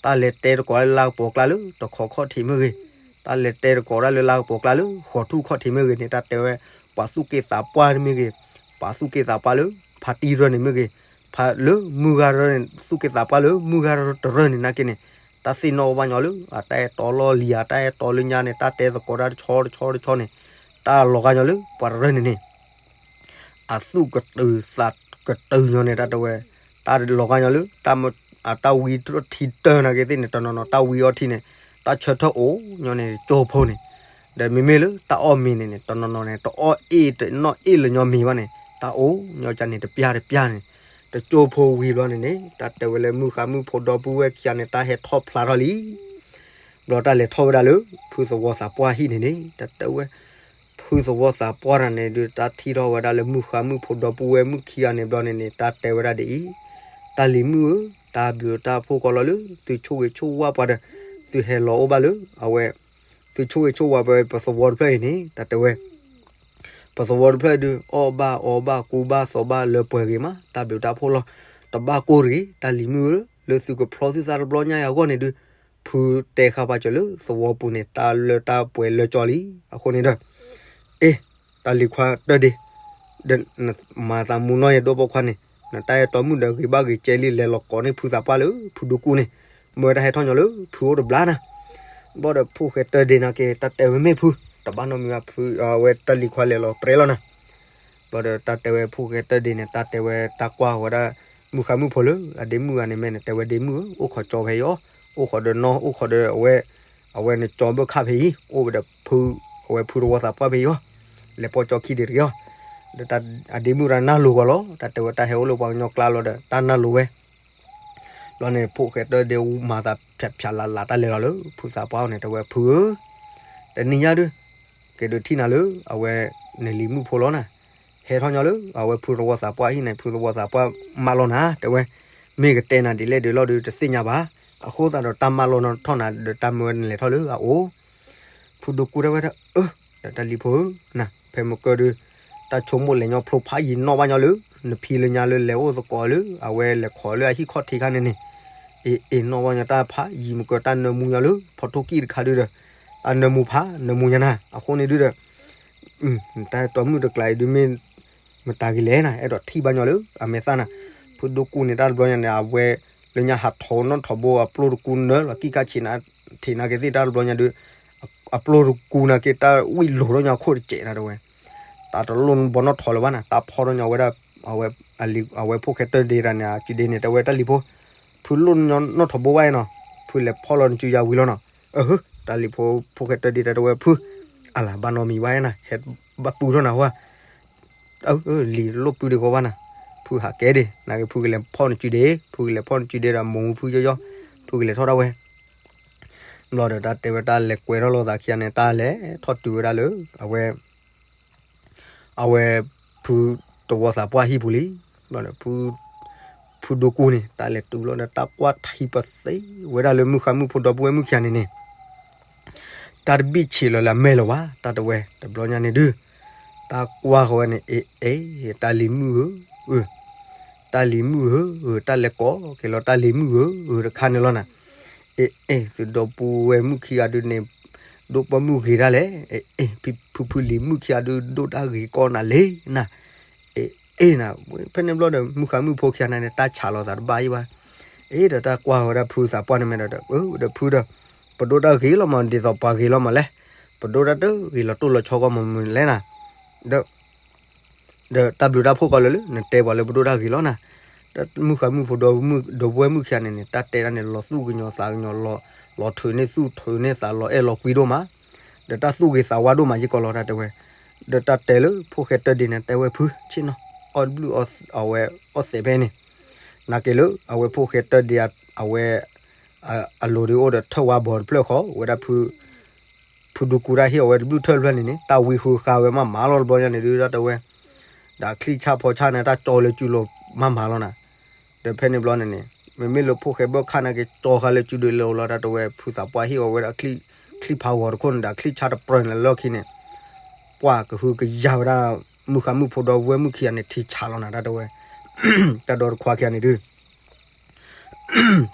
တၢ်လဲၤတဲသကိးတၢ်လၢလါကပီၤအကျါလၢတခီခီၣ်ထံးမ့ၢ်ဂ့ၤ, တၢ်လဲၤတဲသကိးတၢ်လၢလါကပီၤအကျါလၢဃီၤထူၣ်ခီၣ်ထံးမ့ၢ်ဂ့ၤန့ၣ် တၢ်တဲဝဲ ပှၤသူၣ်က့သးပှၢ်မ့ၢ်ဂ့ၤ, ပှၤသူၣ်က့သးပှၢ်လၢ ဖါတံၢ်ရၢန့ၣ်မ့ၢ်ဂ့ၤ, ဖါလၢမုၢ်ဂၤရၢန့ၣ် သူၣ်က့သးပှၢ်လၢမုၢ်ဂၤရၢတရၢန့ၣ်နာ်က့န့ၣ်, တၢ်သ့ၣ်နီၣ်ဘၣ်ညီလၢ အတၢ်အဲၣ်တီလီၢ်လံၤ အတၢ်အဲၣ်တီလၢညါန့ၣ် တၢ်တဲသကိးတၢ်တဆီတဆီတဆီန့ၣ်, တၢ်လီၤဂာ်ညီလၢ ပှၤတရၢန့ၣ်န့ၣ် အသူၣ်ကတုၤသးကတုၤညီန့ၣ် တၢ်တဲဝဲ, တၢ်လီၤဂာ်ညီလၢ တၢ်မ အတၢ်ဝံထီၣ်ထံတၢၢ်နာ်က့သ့ၣ်န့ၣ် တနီၤနီၤတၢ်ဝံအီထံန့ၣ် တၢ်ဆၢထၢၣ်အိၣ်ညီန့ၣ် ကၠိဖိန့ၣ်, ဒီးမ့မ့ၢ်လၢတၢ်အီၣ်မ့ၤန့ၣ်န့ၣ် တနီၤနီၤန့ၣ် တအီၣ်အ့ၣ်တနီၣ်အ့ၣ်လၢညီမ့ၤဘၣ်န့ၣ် တၢ်အိၣ်ညီကန့ၣ် တပျၢ်တပျၢ်န့ၣ် တကၠိဖိဝံၤဘျီန့ၣ်န့ၣ် တၢ်တဲဝဲလၢမုၢ်ဃါမုၣ်ဖိဒီပုၢ်ဝဲၢ်ခံဂၤန့ၣ် တၢ်ဟဲထီၣ်ဖျါထီၣ်လံ ဘျီတၢ်လဲၤထီၣ်ဝဲဒၣ်လၢ ဖုသဝီသးပှၢ်ဟံၣ်န့ၣ်န့ၣ် တၢ်တဲဝဲ, ဖုသဝီသးပှၢ်တၢ်န့ၣ်ဒုး တၢ်ထံၣ်ထီၣ်ဝဲဒၣ်လၢမုၢ်ဃါမုၣ်ဖိဒီပုၢ်ဝဲၢ်မုၣ်ခံဂၤန့ၣ်ဘျီန့ၣ်န့ၣ် တၢ်တဲဝဲဒၣ်ဒ်အံၤ, တၢ်လံၤမုၣ်ဧၢ, တၢ်ဘျုးတၢ်ဖှိၣ်ကီးလီၤလၢ သုဆိၣ်ဂ့ၤဆိၣ်ဝါပှၤဒီး သုဟဲလီၤအိၣ်ဘၣ်လၢ အဝဲ သုဆိၣ်ဂ့ၤဆိၣ်ဝါပှၤ ပသဝီတဖျၢၣ်အံၤန့ၣ် တၢ်တဲဝဲ ပသဝီတဖျၢၣ်ဒုး အီၣ်ဘၣ်အီဘၣ်ကူဘၣ်သိးဘၣ်လၢပှဲၤဂ့ၤမး တၢ်ဘျုးတၢ်ဖှိၣ်လီၤ. တဘၣ်ကိၢ်တဂ့ၤ တၢ်လံၤမုၣ်ဧၢ, လၢသုကဖျီသုသးတဘျီညါအံၤအဂီၢ်န့ၣ်ဒုး ဖုတဲဃာ်ပာ်စၢၤလၢသဝီပူၤန့ၣ် တၢ်လၢတၢ်ပှဲၤလၢကၠီလံ. အဃိန့ၣ်ဒီး အ့ တၢ်လံၤခွါတၢၢ်ဒ့ ဒီးနမၤသးမူနီၢ်ယဲဒိၣ်ပိာ်ခွါန့ၣ် နတၢ်အဲၣ်တီမုၣ်ဒီးဂ့ၤဘၣ်ဂ့ၤကဲလံ လဲၤလီၤကိးန့ၢ်ဖုသးပှၢ်လၢဖုဒူကူန့ၣ် မၢဝဲတၢ်ဟဲထီၣ်ညီလၢဖုအိၣ်တဘျါနၤ. ဘၣ်ဒီးဖိၣ်ဃဲတၢၢ်ဒ့နာ်က့ တၢ်တဲဝဲမ့ၢ်ဖု တဘၣ်နီတမံၤဘၣ်ဖု အဝဲတၢ်လံၤခွါလဲၤလီၤပြဲလီၤနၤ. ဘျီဒီးတၢ်တဲဝဲဖိၣ်ဃဲတၢၢ်ဒ့န့ၣ် တၢ်တဲဝဲတၢ်ကွၢ်ဝဲဒၣ် မုၢ်ဃါမုၣ်ဖိလၢအဒ့မုၣ်ဂၤန့ၣ် မ့ၢ်နတဲဝဲဒ့မုၣ်ဧၢ အိၣ်ခိးကၠီဖဲအံၤအီၤ, အိၣ်ခိးဒီးနီၢ် အိၣ်ခိးဒီးအဝဲ, အဝဲနကၠီဘၢၣ်ခၣ်ဖဲအံၤ, အိၣ်ဝဲဒီးဖု, အဝဲဖုတဝီသးပှၢ်ဖဲအံၤအီၤ, လဲၤပိာ်ကၠီခံဒ့တဂ့ၤအီၤ. ဒီးအဒ့မုၣ်တၢ်နၢ်လိၤဂီၤလီၤ, တၢ်တဲဝဲတၢ်ဟဲအိၣ်လၢပှၤကညီကျါလီၤဒီး တၢ်နၢ်လိၤဝဲ ဘျီန့ၣ် ဖိၣ်ဃဲတၢၢ်ဒ့မၤသးဖျးဖျးလးလး တၢ်လဲၤလီၤလၢဖုသးပှၢ်အအိၣ်န့ၣ် တဲဝဲဖုဧၢ, တနံၤညါဒုး က့ၤဒုးထံၣ်နၤလၢ အဝဲနလံၤမုၣ်ဖိလီၤနၤ, ဟဲထီၣ်ညီလၢ အဝဲဖုတဝီသးပှၢ်ဟံၣ်န့ၣ် ဖုသဝီသးပှၢ်မၢလီၤနၤ တဲဝဲ, မ့ၢ်ကတဲနၤဒ်လဲၣ်ဒ်လဲၣ်ဒုးတသ့ၣ်ညါဘၣ်, အဃိသတးဒီးတၢ်မၢလီၤနၤထီၣ်နၤဒီးတၢ်မၢဝဲနလဲၤထီၣ်လၢအအိၣ် ဖုဒိၣ်ကူတဲဝဲဒၣ် အၢ, ဒီးတၢ်လံၤဖိဧၢ, နၤ ဖဲမကၢဒုး တၢ်ဆိကမိၣ်လဲၤညီဖျိဖးယံၤနီၣ်ဘၣ်ညီလၢ နဖံလၢညါလၢလဲၤအိၣ်သကိးလၢ အဝဲလဲၤခိးလၢအဟံၣ်ခီၣ်ထံးခါန့ၣ်န့ၣ်, အ့ အ့ နီၣ်ဘၣ်ညီတၢ်ဖးယံၤမကၢတၢ်နၢမူညီလၢ ဖီထိၣ်ကံၣ်တခါဒုးဒီး တၢ်နၢမူဖး နၢမူညီနၤ, အဃိန့ၣ်ဒုးဒီး တၢ်အဲၣ်တီမုၣ်တကျးအံၤဒုးမ့ၢ် မတၤဂ့ၤလဲၣ်နၤ အဲၣ်ဒိးထံၣ်ဘၣ်ညီလၢအမဲာ်သၣ်နၤ, ဖုဒိၣ်ကူန့ၣ် တၢ်တဘျီညါန့ၣ် အဝဲ လၢညါဟးထီၣ်နီၣ်ထီၣ်ဘိအပျိၢ်တကူနၢလီၤကံၣ်ခါဆံးနၤ, ထံးနၤက့ၤသ့ၣ်တၢ်တဘျီညါဒုး အပျိၢ်တကူနၤက့ၤတၢ်ဝံၣ်လိၤထီၣ်ညီခိၣ်တစဲးနၤတဲဝဲ, တၢ်တလိၣ်ဘီနီၣ်ထီၣ်လၢၤဘၣ်နၤ, တၢ်ဖီထီၣ်ညီဝဲဒၣ် အဝဲ အဝဲဖိၣ်ဃဲတၢၢ်ဒ့တၢ်န့ၣ် အစုဒ့န့ၣ် တဲဝဲတၢ်လံၤဖိ, ဖုလိၣ်ညီနီၣ်ထီၣ်ဘိဝဲအံၤနီၤ, ဖုလဲၤဖီၣ်လီၤနစုယၤဝံၤလီၤနီၤ, အဟၢ တၢ်လံၤဖိ ဖိၣ်ဃဲတၢၢ်ဒ့တၢ်တဲဝဲဖု, အလၤဘၣ်နီတမံၤဘၣ်နၤ ဟဲဘၣ်ပုၢ်ထီၣ်နၤဟါ အၢ လံၤလိၣ်ပုၢ်ဒံးဃီဘၣ်နၤ, ဖု ဖုဟးကဲဒ့ၣ် နာ်က့ဖုကလဲၤဖီၣ်နစုဒ့ၣ် ဖုကလဲၤဖီၣ်နစုဒ့ၣ်ဒီးမိၢ်ဖုယီယီ ဖုကလဲၤထီၣ်ဒၣ်ဝဲ ဘျီဒီးတၢ်တဲဝဲတၢ်လဲၤကွဲထီၣ်လိာ်သးခံဂၤန့ၣ် တၢ်လဲၤထီၣ်တုၤဝဲဒၣ်လၢ အဝဲ အဝဲ ဖုသဝီသးပှၢ်ဟံၣ်ပူၤလံ. ဘျီဒီး ဖုဒိကူန့ၣ် တၢ်လဲၤတုၤဘျီဒီး တၢ်ကွၢ်ထံပသ့ဝဲဒၣ်လၢမုၣ်ဃါမုၣ်ဖိဒီပုၢ်ဝဲၢ်မုၣ်ခံဂၤန့ၣ်န့ၣ် တၢ်တဘံၣ်ဆံးလီၤလၢအမဲာ်လၢၤဘၣ် တၢ်တဲဝဲ တဘျီညါန့ၣ်ဒုး တၢ်ကွၢ်ဃီဝဲန့ၣ် အ့ အ့ တၢ်လံၤမုၣ်ဧၢ တၢ်လံၤမုၣ်ဧၢ တၢ်လဲၤကိးက့ၤလီၤ တၢ်လံၤမုၣ်ဧၢ တခါန့ၣ်လီၤနၤ. အ့ အ့ သုဒီပုၢ်ဝဲၢ်မုၣ်ခံဂၤဒုးန့ၣ် ဒိၣ်ပိာ်မုၣ်ဂ့ၤဒၣ်လဲၣ် အ့ အ့ ဖုဖုလံၤမုၣ်ခံဂၤဒုး ဒိၣ်တၢ်ဂ့ၤကီနၤလံနၤ. အ့ အ့ နၤ ဖဲန့ၣ်ဘျီဒီး မုၣ်ဃါမုၣ်ဖိခံဂၤန့ၣ် တၢ်ဆးလီၤသးတဘၣ်အံၤဘၣ်. အ့ ဒီးတၢ်ကွၢ်ဝဲဒၣ်ဖုသးပှၢ်န့ၣ်မ့ၢ်ဒီး ဒီးဖုဒီး ပဒိၣ်တၢ်ဂ့ၤလီၤမး ဒ်သိးပှၤဂ့ၤလီၤမးလဲၣ်. ပဒိၣ်တၢ်တဂ့ၤလီၤတိၢ်လီၤဆီဂီၢ်မးမုၢ်လဲၣ်နၤ ဒီး ဒီးတၢ်ဘျုးတၢ်ဖှိၣ်ကီးလၢလၢ နတဲပှၤလၢပဒိၣ်တၢ်ဂ့ၤလီၤနၤ. ဒီးမုၣ်ဃါမုၣ်ဖိဒီပုၢ်ဝဲၢ်မုၣ်ခံဂၤန့ၣ်န့ၣ် တၢ်တဲဒၣ်န့ၣ် လီၤသူၣ်ကညီၤသးကညီၤ လီၤထုးန့ၢ်သူၣ်ထုးန့ၢ်သး လီၤအဲၣ်လီၤကွံဒိၣ်မး ဒီးတၢ်သူၣ်ဂ့ၤသးဝါဒိၣ်မးယကီးလီၤ တၢ်တဲဝဲ. ဒီးတၢ်တဲလၢဖိၣ်ဃဲတၢဒ့န့ၣ် တဲဝဲဖုဆ့ၣ်နီၤ အီၣ်တဘျုးအဝဲအီၣ်သဲးဖဲန့ၣ် နာ်က့လၢ အဝဲဖိၣ်ဃဲတၢဒ့ အဝဲ အလိၤဒုးအိၣ်ဒီးထၢၣ်ဝါဘီတဖျၢၣ်ဃီ ဝဲဒၣ်ဖု ဖုဒိကူတၢ်ဟ့ၣ်အီၤဝဲတဘျုးထၢၣ်တဖျၢၣ်န့ၣ်န့ၣ် တၢ်ဝံဃုာ်ဃာ်ဝဲမးမးလီၤ တဘျီညါန့ၣ်ဒုး တၢ်တဲဝဲ ဒီးချံၣ်ဆၣ်ဖီဆၣ်န့ၣ် တၢ်ကၠီလၢစုလိၤမးမးလီၤနၤ. ဒီးဖဲန့ၣ်ဘျီန့ၣ်န့ၣ် မ့မ့ၢ်လၢဖိၣ်ဃဲဘၢၣ်ခၣ်နာ်က့ ကၠီဃာ်လၢစုဒုးလၢအလီၤ တၢ်တဲဝဲ ဖုသးပှၢ်ဟ့ၣ်အီၤဝဲဒၣ် ချံၣ်ဖးဂီၤတခိၣ်န့ၣ်ဒီး ချံၣ်ဆၣ်တပြၢန့ၣ်လၢခံန့ၣ် ပှၢ်ကဟုကယာ်ဝဲဒၣ် မုၣ်ဃါမုၣ်ဖိဒီပုၢ်ဝဲၢ်မုၣ်ခံဂၤန့ၣ် ထံဆးလီၤနၤ တၢ်တဲဝဲ တၢ်ဒီတခွါခံဂၤန့ၣ်ဒုး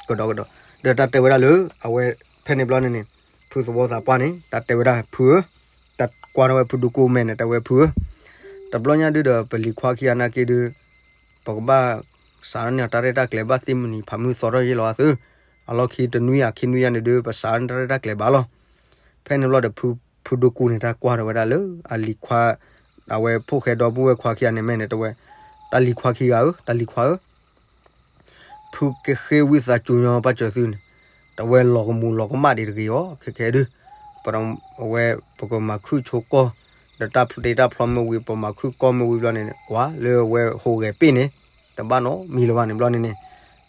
ကဒီးကဒီး ဒီးတၢ်တဲဝဲဒၣ်လၢ အဝဲ ဖဲန့ၣ်ဘျီန့ၣ်န့ၣ် ဖုသဝီသးပှၢ်န့ၣ် တၢ်တဲဝဲဒၣ်ဖုဧၢ, တၢ်ကွၢ်ထီၣ်ဝဲဖုဒိကူမဲာ်န့ၣ် တဲဝဲဖုဧၢ, တဘျီညါဒုးဒီး ပလံၤခွါခံဂၤနာ်က့ဒုး ပကဘၣ်စးထီၣ်န့ၢ်တၢ်ရဲၣ်တၢ်ကျဲၤဘၣ်သ့ၣ်မုၢ်နံၤဖးမုၢ်သီထီၣ်ယ့ၢ်လီၤအသု, အလီၢ်ခံတနွံအခံနွံယါန့ၣ်ဒုး ပစးထီၣ်န့ၢ်တၢ်ရဲၣ်တၢ်ကျဲၤဘၣ်လီၤ. ဖဲန့ၣ်ဘျီဒီး ဖုဒိကူန့ၣ် တၢ်ကွၢ်ထီၣ်ဝဲဒၣ်လၢ အလံၤခွါ အဝဲဖိၣ်ဃဲဒီပုၢ်ဝဲၢ်ခွါခံဂၤန့ၣ်မဲာ်န့ၣ် တဲဝဲ တၢ်လံၤခွါခံဂၤဧၢ, တၢ်လံၤခွါဧၢ ဖုကဃ့ဝံသးစူၤညီပၢ်စၢၤသုန့ၣ်, တဝဲလီၤကမူၤလီၤကမၣ်ဒံးတဂ့ၤအီၤ, ခဲခဲဒုး ပဝဲပကမၤခုၣ်ဆိကီၢ်, ဒီးတၢ်ဖျိတ့တၢ်ဖျီမ့ၢ်ဝံၤ ပမၤခုၣ်ကီၢ်မ့ၢ်ဝံၤဘျီန့ၣ် ကွၢ်လၢအဝဲဟူးဂဲၤပ့ၣ်န့ၣ် တဘၣ်နီတမံၤလၢၤဘၣ်န့ၣ်ဘျီန့ၣ်န့ၣ်,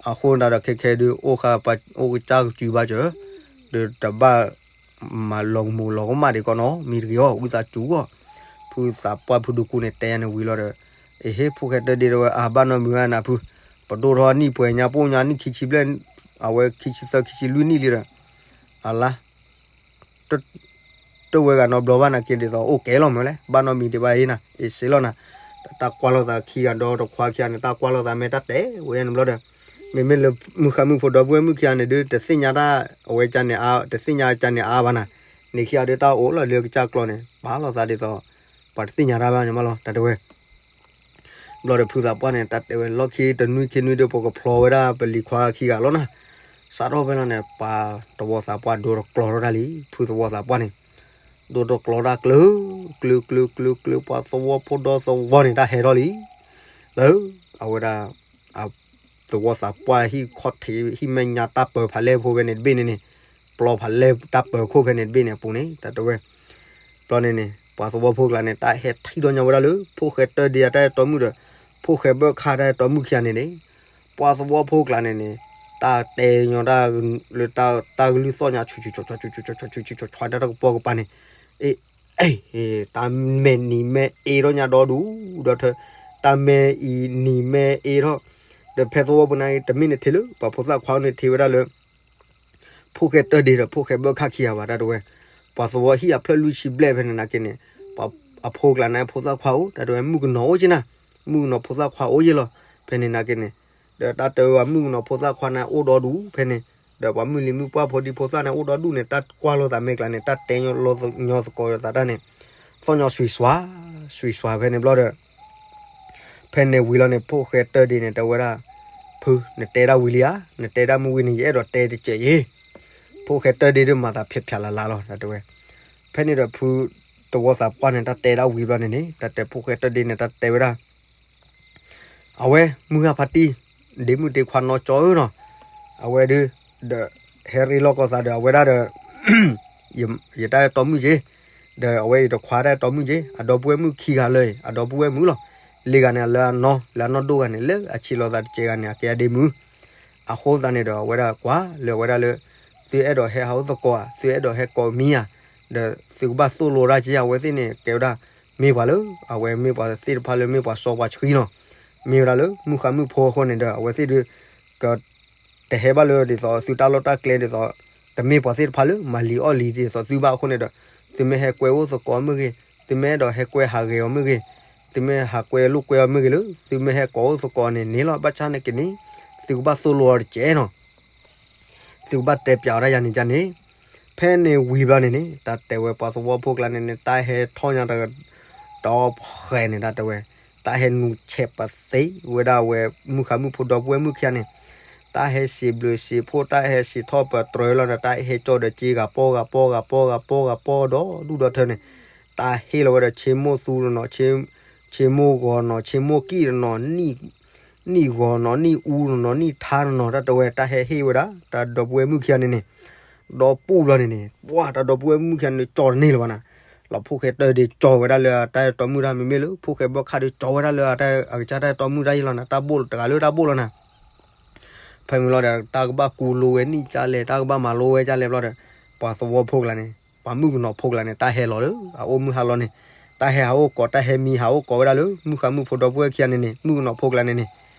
အဃိဒၣ်ဒီးခဲခဲဒုး အိၣ်ဃာ်အိၣ်ကစၢ်ကစုၤဘၣ်စၢၤ, ဒီးတဘၣ် မၤလီၤကမူၤလီၤကမၣ်ဒံးကီးနီတမံၤတဂ့ၤအီၤ, ဝံသးစူၤအီၤ, ဖုသးပှၢ်ဖုဒိကူန့ၣ် တဲယါန့ၣ်ဝံၤလီၤဒီး အဟ့ၣ်ဖိၣ်ဃဲတၢဒ့တဲဝဲ အဘၣ်နီတမံၤဝဲနၤဖု, ပဒိၣ်ထီၣ်နံၣ်ပှဲၤညါပိၢ်ညါနံၣ်ခံဆံဘျဲၣ်, အဝဲခံဆံသၢခံဆံလွံၢ်နံၣ်လံဒီး, အလါ တဝဲဂၤနီတဘျီဘၣ်နာ်က့ဒ်သိးအိၣ်ကဲလီၤမ့ၢ်လဲၣ်, ဘၣ်နီတမံၤဒံးဘၣ်အံၤနၤ, အ့စ့လီၤနၤ, တၢ်ကွၢ်လိာ်သးခံဂၤဒီးတခွါခံဂၤန့ၣ် တၢ်ကွၢ်လိာ်သးမ့ၢ်တၢ်တဲဝဲယါန့ၣ်ဘျီဒီး, မ့မ့ၢ်လၢမုၢ်ဃါမုၢ်ဖိဒီပုၢ်ဝဲၢ်မုၣ်ခံဂၤန့ၣ်ဒုး တသ့ၣ်ညါတၢ်အဝဲကန့ၣ်အါ, တသ့ၣ်ညါကန့ၣ်အါဘၣ်နၤ, န့ၣ်ခံဂၤဒုးတၢ်အိၣ်လီၤလၢကစၢ်ကျီန့ၣ် ပာ်လိာ်သးဒ်သိး ပှၤတသ့ၣ်ညါတၢ်ဘၣ်န့ၣ်မးလီၤ တၢ်တဲဝဲ ဘျီဒီးဖုသးပှၢ်န့ၣ် တၢ်တဲဝဲလီၢ်ခံတနွံခံနွံဒီး ပကဖျီဝဲဒၣ်ပလံၤခွါခံဂၤလီၤနၤ, စးထီၣ်ဖဲလီၤန့ၣ် ပှၤသဝီသးပှၢ်ဒိတကျီထီၣ်တၢ်လံ, ဖုသဝီသးပှၢ်န့ၣ် ဒိတကျီတၢ်ကျၢၤ, ကျၢၤကျၢၤကျၢၤကျၢၤ ပှၤသဝီဖိဒီသဝီန့ၣ် တၢ်ဟဲထီၣ်လံ, လၢ အဝဲဒၣ် သဝီသးပှၢ်ဟံၣ်ခီၣ်ထံး ဟံၣ်မဲာ်ညါတၢ်ပၢၤဖးလဲၢ်ဖိဖဲန့ၣ်တဘ့ၣ်န့ၣ်န့ၣ်, ပျီဖးလဲၢ်တၢ်ပၢၤခိၣ်ဖဲန့ၣ်တဘ့ၣ်န့ၣ်အပူၤန့ၣ် တၢ်တဲဝဲ ဘျီန့ၣ်န့ၣ် ပှၤသဝီဖိကျါန့ၣ် တၢ်ဟဲထံၣ်ဒီးညါဝဲဒၣ်လၢ ဖိၣ်ဃဲတၢဒ့အတၢ်အဲၣ်တီမုၣ်ဒီး ဖိၣ်ဃဲဘၢၣ်ခၣ်တၢ်အဲၣ်တီမုၣ်ခံဂၤန့ၣ်န့ၣ်, ပှၤသဝီဖိကျါန့ၣ်န့ၣ် တၢ်တဲညီတၢ် လၢတၢ်ကလုၢ်သီၣ်ညါ ဆူၣ်ဆူၣ်ဆူၣ်ဆူၣ်ဆူၣ်ဆူၣ်ဆူၣ်ဆူၣ်ဆူၣ်ဆူၣ်တၢ်တကပီၤကပၤန့ၣ်, အ့ အ့ တၢ်မဲာ်နံၤမဲာ်အ့ထီၣ်ညါဒီဒူၣ်ဒီထၢ, တၢ်မဲာ်အံၤနံၤမဲာ်အ့ထီၣ်, ဒီးဖဲသဝီပူၤန့ၣ် တမ့ၢ်နထံၣ်လၢ ပှၤဖိသၣ်ခွါန့ၣ်ထံၣ်ဝဲဒၣ်လၢ ဖိၣ်ဃဲတၢဒ့ဒီး ဖိၣ်ဃဲဘၢၣ်ခၣ်ခံဂၤဘၣ် တၢ်တဲဝဲ, ပှၤသဝီဟံၣ်အဖျၢၣ်လွံၢ်ဆံဘျဲၣ်ဖဲန့ၣ်နာ်က့န့ၣ်, ပှၤအဖိကျါန့ၣ် ဖိသၣ်ခွါအိၣ် တၢ်တဲဝဲ မုၣ်ကနီၤအိၣ်က့နၤ, မုၣ်ကနီၤဖိသၣ်ခွါအိၣ်ယ့ၢ်လီၤ, ဖဲန့ၣ်နာ်က့န့ၣ်, ဒီးတၢ်တဲဝဲမုၣ်ကနီၤဖိသၣ်ခွါန့ၣ်အိၣ်ဒီဒူၣ်ဖဲန့ၣ်, ဒီးပှၤမုၢ်လံၤမုၢ်ပှၢ်ဖိဒံဖိသၣ်န့ၣ် အိၣ်ဒီဒူၣ်န့ၣ် တၢ်ကွၢ်လိာ်သးမဲာ်ကျါန့ၣ် တၢ်တဲညီလိာ်ညီသကိးသးတၢ်န့ၣ်, သီၣ်ညီဆွံးစွါ, ဆွံးစွါဖဲန့ၣ်ဘျီဒီး ဖဲန့ၣ်ဝံၤလီၤန့ၣ် ဖိၣ်ဃဲတၢဒ့န့ၣ် တဲဝဲဒၣ်, ဖု နတဲဒၣ်ဝံၤလံဧါ, နတဲဒၣ်မုၢ်ဝံၤန့ၣ် ယအဲၣ်ဒိးတဲတစဲးယ့ၢ်, ဖိၣ်ဃဲတၢဒ့ဒုးမၤသးဖျဲးဖျါလၢ်လၢ်လီၤ တၢ်တဲဝဲ, ဖဲန့ၣ်ဒီးဖု သဝီသးပှၢ်န့ၣ် တၢ်တဲဒၣ်ဝံၤဘျီန့ၣ်န့ၣ် တၢ်တဲဖိၣ်ဃဲတၢဒ့န့ၣ် တၢ်တဲဝဲဒၣ် အဝဲ မုၢ်ဂၢ်ဖါတံၢ်, ဒ့မုၣ်ဒ့ခွါနီၢ်ကၠီဧၢနီၤ, အဝဲဒုး, ဒီး, ဟဲရ့လိာ်ကီၢ်သးဒီးအဝဲဒၣ်ဒီး, ယတၢ်အဲၣ်တီမုၣ်က့, ဒီးအဝဲအံၤတခွါတၢ်အဲၣ်တီမုၣ်က့, အဒီပုၢ်ဝဲၢ်မုၣ်ခံဂၤလၢာ်အံၤ အဒီပုၢ်ဝဲၢ်မုၣ်လီၤ, လ့ဂၤန့ၣ် လၢအနီၢ် လၢအနီၢ်ဒိၣ်ဂၤန့ၣ် လၢအဆံးလီၤသးတစဲးဂၤန့ၣ် အကဲအဒ့မုၣ်. အဃိသတးန့ၣ်ဒီး အဝဲဒၣ်ကွၢ်လၢအဝဲဒၣ်လၢ သုအဲၣ်ဒိးဟဲဟးအိၣ်သကိးဧါ, သုအဲၣ်ဒိးဟဲကိးမံဧါ, ဒီးသုကဘၣ်သိၣ်လိတၢ်က့ အဝဲသ့ၣ်န့ၣ် ကဲဝဲဒၣ် မ့ၢ်ပှၤလၢ အဝဲမ့ၢ်ပှၤသ့ၣ်တဖၣ်လၢမ့ၢ်ပှၤစီပှၤဆှံနီၤ. မ့ၢ်ဝဲဒၣ်လၢမုၣ်ဃါမုၣ်ဖိအဃိန့ၣ်ဒီး အဝဲသ့ၣ်ဒုး က တဟဲဘၣ်လၢဒ်သိးသုတၢ်လီၢ်တၢ်ကျဲဒ်သိး တမ့ၢ်ပှၤသ့ၣ်တဖၣ်လၢမၤလံၤအီၣ်လံၤဒ်သိးသုဘၣ်အဃိန့ၣ်ဒီး သုမ့ၢ်ဟဲကွဲအိၣ်သကိးမ့ၢ်ဂ့ၤ, သုမ့ၢ်အဲၣ်ဒိးဟဲကွဲဟးဂဲၤအီၤမ့ၢ်ဂ့ၤ, သုမ့ၢ်ဟးကွဲလိာ်ကွဲအီၤမ့ၢ်ဂ့ၤလၢ သုမ့ၢ်ဟဲကိးအိၣ်သကိးန့ၣ်န့ၣ်လီၤ. ဘၣ်ဆၣ်နာ်က့န့ၣ် သုကဘၣ်သိၣ်လိအီၤတစဲးနီၤ. သုကဘၣ်တဲပၠးအီၤတၢ်ယၤန့ၣ်ယၤန့ၣ်. ဖဲန့ၣ်ဝံၤဘျီန့ၣ်န့ၣ် တၢ်တဲဝဲပှၤသဝီဖိကျါန့ၣ်န့ၣ် တၢ်ဟဲထီၣ်ညါတၢ် ဒီဖှဲးန့ၣ် တၢ်တဲဝဲ, တၢ်ဟဲနူၤဆဲးပသ့ဝဲဒၣ်ဝဲမုၣ်ဃါမုၣ်ဖိဒီပုၢ်ဝဲၢ်မုၣ်ခံဂၤန့ၣ်, တၢ်ဟဲစံးဘျုးစံးဖှိၣ် တၢ်ဟဲစံးထီၣ်ပတြၢၤလီၤဒီး တၢ်ဟဲကၠီဒီးက့ဂၤပီဂၤပီဂၤပီဂၤပီဂၤပီဒီဒူၣ်ဒီထၢန့ၣ်, တၢ်ဟ့ၣ်လီၤဝဲဒီးဆ့မိၣ်သူတနီၤ, ဆ့မိၣ်ဂီၤနီၤ, ဆ့မိၣ်ကံၣ်တနီၤ, နံၣ်ဂီၤနီၤ, နံၣ်အူတနီၤ, နံၣ်ထါတနီၤ တၢ်တဲဝဲ, တၢ်ဟဲဟ့ၣ်ဝဲဒၣ် တၢ်ဒီပုၢ်ဝဲၢ်မုၣ်ခံဂၤန့ၣ်န့ၣ်, ဒီပုၢ်ဘျီန့ၣ်န့ၣ် ပှၢ်တၢ်ဒီပုၢ်ဝဲၢ်မုၣ်ခံဂၤန့ၣ် ကၠီတန့ၢ်လၢၤဘၣ်နၤ, လီၤဖိၣ်ဃဲတၢၢ်ဒ့ကၠီဝဲဒၣ်လၢအတၢ်အဲၣ်တီမုၣ်တၢ် မ့မ့ၢ်လၢဖိၣ်ဃဲဘၢခၣ်ဒီးကၠီဝဲဒၣ်လၢအတၢ်အကစၢ်တၢ်အဲၣ်တီမုၣ်တၢ်ယ့လီၤနၤ, တၢ်ဘိၣ်လီၤတဂၤလၢတၢ်ဘိၣ်လီၤနၤ. ဖဲမုၢ်လီၤဒီး တၢ်ကဘၣ်ကူလိဝဲနံၣ်ကၠၢ်လဲၣ်, တၢ်ကဘၣ်မၤလိဝဲကၠၢ်လဲၣ်ဘျီဒီး ပှၤသဝီဖိကျါန့ၣ် ပှၤမုၣ်ကနီၤဖိကျါန့ၣ် တၢ်ဟဲလီၤလၢအအိၣ်မုၢ်ဟါလီၤန့ၣ်, တၢ်ဟဲဟးအိၣ်ကိး တၢ်ဟဲမံဟးအိၣ်ကိးဝဲဒၣ်လၢ မုၣ်ဃါမုၣ်ဖိဒီပုၢ်ဝဲၢ်ခံဂၤန့ၣ်န့ၣ် မုၣ်ကနီၤဖိကျါန့ၣ်န့ၣ်,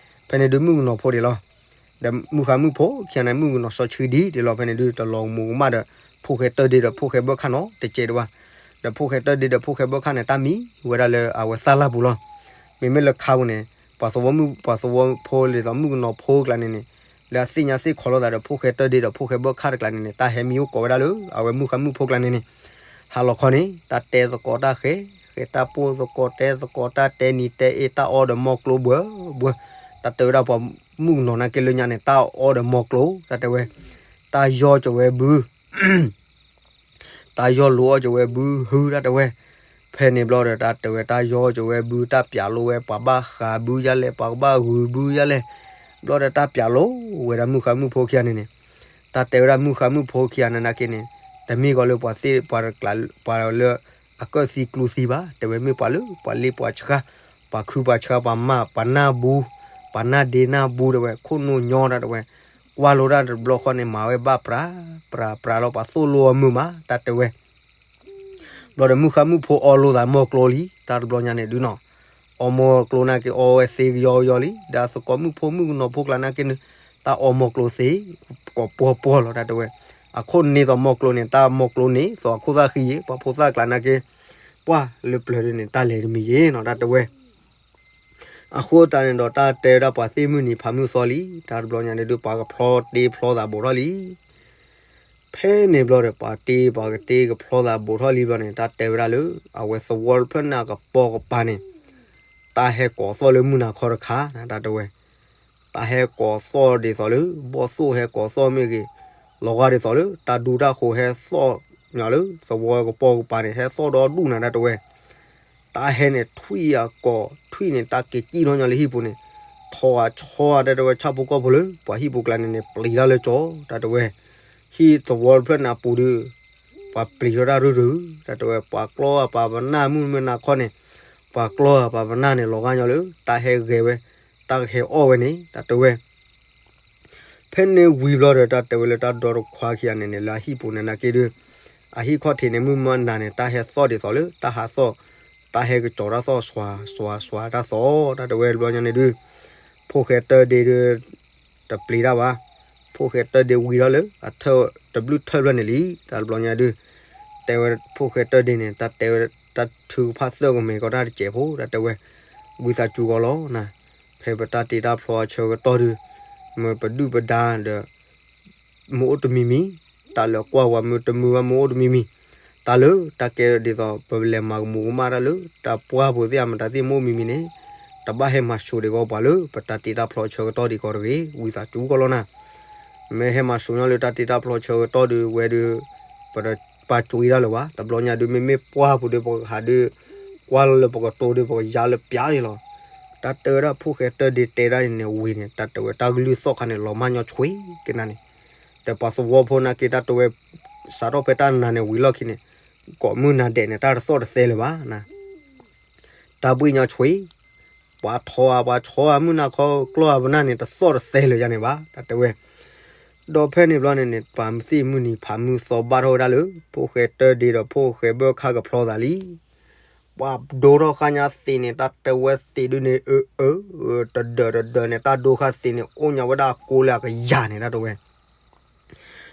ဖဲန့ၣ်ဒုးမုၣ်ကနီၤဖိဒံးလီၤ. ဒီးမုၣ်ဃါမုၣ်ဖိခံဂၤန့ၣ် မုၣ်ကနီၤစီဆှံဒံးဒံးလီၤ. ဖဲန့ၣ်ဒုးတလီၤမူၤကမၣ်ဒီး ဖိၣ်ဃဲတၢၢ်ဒ့ဒီးဖိၣ်ဃဲဘၢခၣ်နီတစဲးဒံးဘၣ်. ဒီးဖိၣ်ဃဲတၢၢ်ဒ့ဒီးဖိၣ်ဃဲဘၢခၣ်န့ၣ် တၢ်မံဝဲဒၣ်လၢအဝဲသၣ်လၢ်ပူၤလီၤ. မ့မ့ၢ်လၢခါပူၤန့ၣ် ပှၤသဝီမုၣ် ပှၤသဝီဖိဒ်သိးမုၣ်ကနီၤဖိကျါန့ၣ်န့ၣ် လၢအသ့ၣ်ညါသ့ၣ်ခီလိာ်သးဒီး ဖိၣ်ဃဲတၢၢ်ဒ့ဒီးဖိၣ်ဃဲဘၢခၣ်တကျါန့ၣ်န့ၣ် တၢ်ဟဲမံအိၣ်ကိးဝဲဒၣ်လၢ အဝဲမုၣ်ဃါမုၣ်ဖိကျါန့ၣ်န့ၣ်, ဟါလီၤခီန့ၣ် တၢ်တဲသကိးတၢ်ဃဲ ဃဲတၢ်ပိၢ်သကိး တဲသကိးတၢ် တဲနံၤတဲအ့ တၢ်အီဒီးမီၤကျိၤဘှၢဘှၢ, တၢ်တဲဝဲဒၣ်ပှၤမုၣ်ကနီၤနာ်က့လၢညါန့ၣ် တၢ်အီဒီးမီၤကျိၤ တၢ်တဲဝဲ, တၢ်ယီၢ်ကၠီဝဲဘု တၢ်ယီၢ်လိအီၣ်ကၠီဝဲဘုဟု တၢ်တဲဝဲ. ဖဲန့ၣ်ဘျီဒီး တၢ်တဲဝဲတၢ်ယီၢ်ကၠီဝဲဘု တၢ်ပျးလိဝဲ ပှၤဘၣ်ဃးဘုယါလဲၣ် ပှၤကဘၣ်ဂုၤဘုယါလဲၣ်. ဘျီဒီးတၢ်ပျးလိဝဲဒၣ်မုၣ်ဃါမုၣ်ဖိခံဂၤန့ၣ်န့ၣ်, တၢ်တဲဝဲဒၣ်မုၣ်ဃါမုၣ်ဖိခံဂၤန့ၣ်နာ်က့န့ၣ် တမ့ၢ်ကီးလၢပှၤသ့ၣ်ပှၤတကျး ပှၤလၢအကၢၣ်သံကျူသံဘၣ်, တဲဝဲမ့ၢ်ပှၤလၢပှၤလ့ပှၤဆှါ ပှၤခုပှၤဆှါ ပှၤမၢ် ပှၤနၢ်ဘူ ပှၤနၢ်ဒ့နၢ်ဘူ တဲဝဲ ခိၣ်နူာ်ညီ တၢ်တဲဝဲ. ကွၢ်လိတၢ်တဘျီဃီန့ၣ် မၤဝဲဘၣ်ပြး ပြး ပြးလီၤ ပှၤသိၣ်လိအီၤမုာ်မး တၢ်တဲဝဲ. ဘျီဒီးမုၣ်ဃါမုၣ်ဖိအီလိာ်သးမီၤကျိၤလံ တၢ်တဘျီညါန့ၣ်ဒုးနီၤ, အီမီၤကျိၤနာ်က့ အီဝဲသ့ကယီကယီလံ ဒီးသကိးမုၣ်ဖိမုၣ်ကနီၤဖိကျါနာ်က့န့ၣ် တၢ်အီမီၤကျိၤသ့ ကိးပှီၤပှီၤလီၤ တၢ်တဲဝဲ. အခိၣ်န့ၢ်သိးမီၤကျိၤန့ၣ် တၢ်မီၤကျိၤန့ၢ်သိးအခိၣ်သၣ်ဃံယ့ ပှၤဖိသၣ်ကျါနာ်က့ ပှၢ်လၢပျၢၤဒုးန့ၣ် တၢ်လဲၤတမံၤယ့နီၤ တၢ်တဲဝဲ. အဃိသတးန့ၣ်ဒီး တၢ်တဲဝဲဒၣ်ပှၤသ့ၣ်မုၢ်နံၤဖးမုၢ်သီလံ တၢ်တဘျီညါန့ၣ်ဒုး ပှၤကဖျီတ့ဖျီသးဘူးထီၣ်လံ. ဖဲန့ၣ်ဘျီဒီး ပှၤတ့ပှၤကတ့ကဖျီသးဘူးထီၣ်လံဘျီန့ၣ် တၢ်တဲဝဲဒၣ်လၢ အဝဲသဝီတဖျၢၣ်န့ၣ်အကပိာ်ကပၤန့ၣ် တၢ်ဟဲကိးသီၣ်လၢမုၢ်နၤခီတခါ တၢ်တဲဝဲ. တၢ်ဟဲကိးသီၣ်ဒ်သိးလၢ ဘီၣ်သိၣ်ဟဲကိးသီၣ်မ့ၢ်ဂ့ၤ, လီၤဂာ်ဒ်သိးလၢ တၢ်ဒူတၢ်ဃိၤဟဲသီၣ်ညါလၢ သဝီကပိာ်ကပၤန့ၣ် ဟဲသီၣ်ဒီဒူၣ်နၤ တၢ်တဲဝဲ. တၢ်ဟဲန့ၣ်ထွံၣ်အကိာ် ထွံၣ်န့ၣ် တၢ်က့ၤကံၣ်ထီၣ်ညါလၢဟံၣ်ပူၤန့ၣ် ထီၣ်အဆီ တၢ်တဲဝဲ ဆၣ်ဖိကီၢ်ဖိလၢ ပှၤဟံၣ်ပူၤကျါန့ၣ်န့ၣ် ပျံၤတၢ်လၢကၠီ တၢ်တဲဝဲ. ဟံၣ်သဝီတဖျၢၣ်န့ၣ်အပူၤဒီး ပှၤပျံၤထီၣ်တၢ်ရုၢ်ရုၢ် တၢ်တဲဝဲ ပှၤကျီအပာ်ပနၢ်မုၢ်မုၢ်နၤခီန့ၣ် ပှၤကျီအပာ်ပနၢ်န့ၣ် လီၤဂာ်ညီလၢ တၢ်ဟဲဂဲၤဝဲ တၢ်ကဟဲအီၣ်ဝဲန့ၣ် တၢ်တဲဝဲ. ဖဲန့ၣ်ဝံၤဘျီဒီး တၢ်တဲဝဲလၢတၢ်ဒီတခွါခံဂၤန့ၣ်န့ၣ် လၢအဟံၣ်ပူၤန့ၣ်နာ်က့ဒုး အဟံၣ်ခီၣ်ထံးန့ၣ် မုၢ်မနၤန့ၣ် တၢ်ဟဲသီၣ်ဒ်သိးလၢ တၢ်ဟးသီၣ် တၢ်ဟဲကစီၤတၢ်သီၣ်စွၤစွၤစွၤတၢ်သီၣ် တၢ်တဲဝဲတဘျီညါန့ၣ်ဒုး ဖိၣ်ဃဲတၢၢ်ဒ့ဒုး တပျံၤတၢ်ဘၣ်. ဖိၣ်ဃဲတၢၢ်ဒ့ဝံၤထီၣ်လၢ အထၢၣ်တဘျုးထၢၣ်ဖျၢၣ်န့ၣ်လံ တၢ်တဘျီညါဒုး တဲဝဲဖိၣ်ဃဲတၢၢ်ဒ့န့ၣ် တၢ်တဲဝဲ တၢ်ထုကဖၣ်သၢကမဲာ်ကီးတၢ်တစဲးဖိ တၢ်တဲဝဲ ဝံသးစူၤကီးလီၤနၤ. ဖဲပတၢ်တ့တၢ်ဖျီအဆၢကတီၢ်ဒုး မ့ၢ်ပဒုၣ်ပဒါဒီး မ့ၢ်အိၣ်တမံၤမံၤ, တၢ်လၢကွၢ်ဝဲမ့ၢ်တမုာ်ဘၣ်မ့ၢ်အိၣ်တမံၤမံၤ, တၢ်လၢတၢ်ကဲဒ်သိး ပလဲၤမၤကမူၤကမၣ်တၢ်လၢ တၢ်ပှၢ်ပူၤသ့ၣ်အမတၤသ့ၣ်မ့ၢ်အိၣ်မံၤမံၤန့ၣ် တဘၣ်ဟဲမၤစိၤဒံးကီးပှၤလၢ ပတၢ်တ့တၢ်ဖျီဆၢကတီၢ်ဒံးကီးတဂ့ၤ, ဝံသးစူၤကီးလီၤနၤ. မ့ၢ်ဟဲမၤစိၤညီလၢတၢ်တ့တၢ်ဖျီဆၢကတီၢ်ဒုးဝဲဒုး ပတပာ်ကွံာ်တၢ်လၢၤဘၣ်. တဘျီညါဒုး မ့မ့ၢ်ပှၢ်ပူၤဒုး ပကဟးဒုး ကွၢ်လၢပကတိၤဒုး ပကယါလၢပျၢ်အံၤလီၤ. တၢ်တဲဝဲဒၣ်ဖိၣ်ဃဲတၢၢ်ဒ့တဲဒၣ်အံၤန့ၣ်ဝံၤန့ၣ် တၢ်တဲဝဲတၢ်ကလုၢ်သီၣ်ခါန့ၣ် လီၤမၢ်ညီဆွ့ကနၤန့ၣ်, ဒီးပှၤသဝီဖိနာ်က့တၢ်တဲဝဲ စးထီၣ်ဖဲတၢ်နၤန့ၣ်ဝံၤလီၢ်ခံန့ၣ် ကိးမုၢ်နၤဒဲးန့ၣ် တၢ်တသီၣ်တသဲလၢၤဘၣ်နၤ. တၢ်ဘှ့ၣ်ညီဆွ့ ပှၤထိးဧါ ပှၤဆီဧါ မုၢ်နၤခီကျီၢ်ဧါ ပနၢ်န့ၣ် တသီၣ်တသဲလၢၤယၤန့ၣ်ဘၣ် တၢ်တဲဝဲ. ဒီးဖဲန့ၣ်ဘျီန့ၣ်န့ၣ် ပှၤသ့ၣ်မုၢ်နံၤဖးမုၢ်သီဘၣ်ထီၣ်ဝဲဒၣ်လၢ ဖိၣ်ဃဲတၢ်ဒ့ဒီးဖိၣ်ဃဲဘၢၣ်ခၣ်ကဖျီသးလံ. ပှၤဒိထီၣ်ဃာ်ညါသ့းန့ၣ် တၢ်တဲဝဲသ့းဒုန့ၣ် အၢ အၢ တဒၢးတဒၢးန့ၣ် တၢ်ဒိဃာ်သ့းန့ၣ် အိၣ်ညါဝဲဒၣ်ကိးလၢအကယၤန့ၣ် တၢ်တဲဝဲ.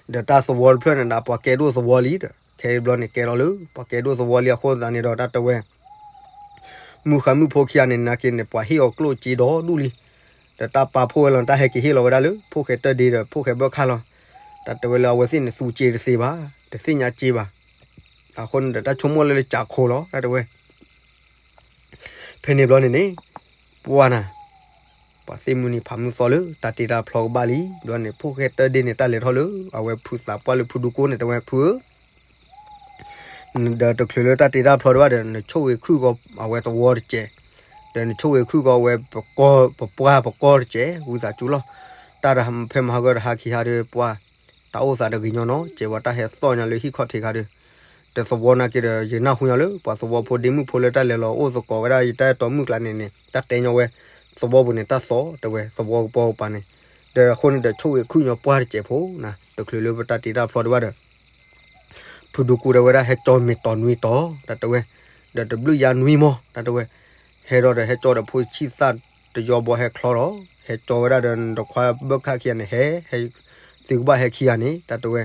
ဒီးတၢ်သဝီတဖျၢၣ်န့ၣ်ဒီး ပှၤကဲဒိၣ်သဝီလံဒီး ခဲအံၤဘျီန့ၣ်ကဲထီၣ်လၢ ပှၤကဲဒိၣ်သဝီလံအဃိသတးန့ၣ်ဒီး တၢ်တဲဝဲ မုၢ်ဃါမုၢ်ဖိခံဂၤန့ၣ် နာ်က့န့ၣ် ပှၤဟ့ၣ်အီၤကျိၣ်စ့ဒီဒူၣ်လံ. ဒီးတၢ်ပာ်ဖှိၣ်ဝဲလီၤ တၢ်ဟဲက့ၤဟ့ၣ်လီၤဝဲဒၣ်လၢ ဖိၣ်ဃဲတၢ်ဒ့ဒီး ဖိၣ်ဃဲဘၢၣ်ခၣ်လီၤ. တၢ်တဲဝဲလၢအဝဲသ့ၣ်န့ၣ် သူစ့တသ့ဘၣ်, တသ့ၣ်ညါစ့ဘၣ်. အဃိန့ၣ်ဒီး တၢ်ဆိကမိၣ်လၢလၢကၠးခိၣ်လီၤ တၢ်တဲဝဲ. ဖဲန့ၣ်ဘျီန့ၣ်န့ၣ် ပှၢ်နၤ ပှၤသ့ၣ်မုၢ်နံၤဖးမုၢ်သီလၢ တၢ်တ့တၢ်ဖျီကဘၣ်လံ. ဘျီန့ၣ် ဖိၣ်ဃဲတၢ်ဒ့န့ၣ် တၢ်လဲၤထီၣ်လၢ အဝဲဖုသးပှၢ်လၢဖုဒူကိန့ၣ် တဲဝဲ ဖုဧၢ ဒီးတချုးလၢတၢ်တ့တၢ်ဖျီဒံးဘၣ်ဒီး နဆိၣ်ဂ့ၤခုၣ်ကီးအဝဲသဝီတစဲး, ဒီးနဆိၣ်ဂ့ၤခုၣ်ကီးအဝဲ ပပှၢ်ပကီၢ်တစဲး ဝံသးစူၤလီၤ. တၢ်ဖဲမဟါကတဟါခံဟါဒီး ပှၢ် တၢ်အိၣ်သးတဂ့ၤညီနီၤ စဲးဝဲတၢ်ဟဲသီၣ်ညါလၢဟံၣ်ခီၣ်ထံးခါဒီး ဒီးသဝီနာ်က့ဒီး ယနၢ်ဟူညီလၢ ပှၤသဝီဖိဒ့မုၣ်ဖိလၢတၢ်လဲၤလီၤအိၣ်သကိးဝဲဒၣ် ယတၢ်အဲၣ်တီမုၣ်ကျါန့ၣ်န့ၣ် တၢ်တဲညီဝဲ သဝီပူၤန့ၣ် တၢ်သီၣ် တဲဝဲ သဝီကပီၤကပၤန့ၣ်, ဒီးအဃိန့ၣ်ဒီး ဆိၣ်ဂ့ၤခုၣ်ညီပှၢ်တစဲးဖိနၤ တချုးလၢပတၢ်တ့တၢ်ဖျီဒံးဘၣ်ဒီး ဖုဒူကိတဲဝဲဒၣ် ဟဲကၠီမ့ၢ်တီၤနွံတီၤ တၢ်တဲဝဲ, ဒီးတဘျုးယါနွံမီၢ် တၢ်တဲဝဲ, ဟဲဒီးဒီးဟဲကၠီဒီးဖိဆံၣ်သၣ်တယီဘီဟဲချီဒီး ဟဲကၠီဝဲဒၣ်ဒီး နတခွါဘၢၣ်ခၣ်ခံဂၤန့ၣ် ဟဲ ဟဲ သုကဘၣ်ဟဲခံဂၤန့ၣ် တၢ်တဲဝဲ,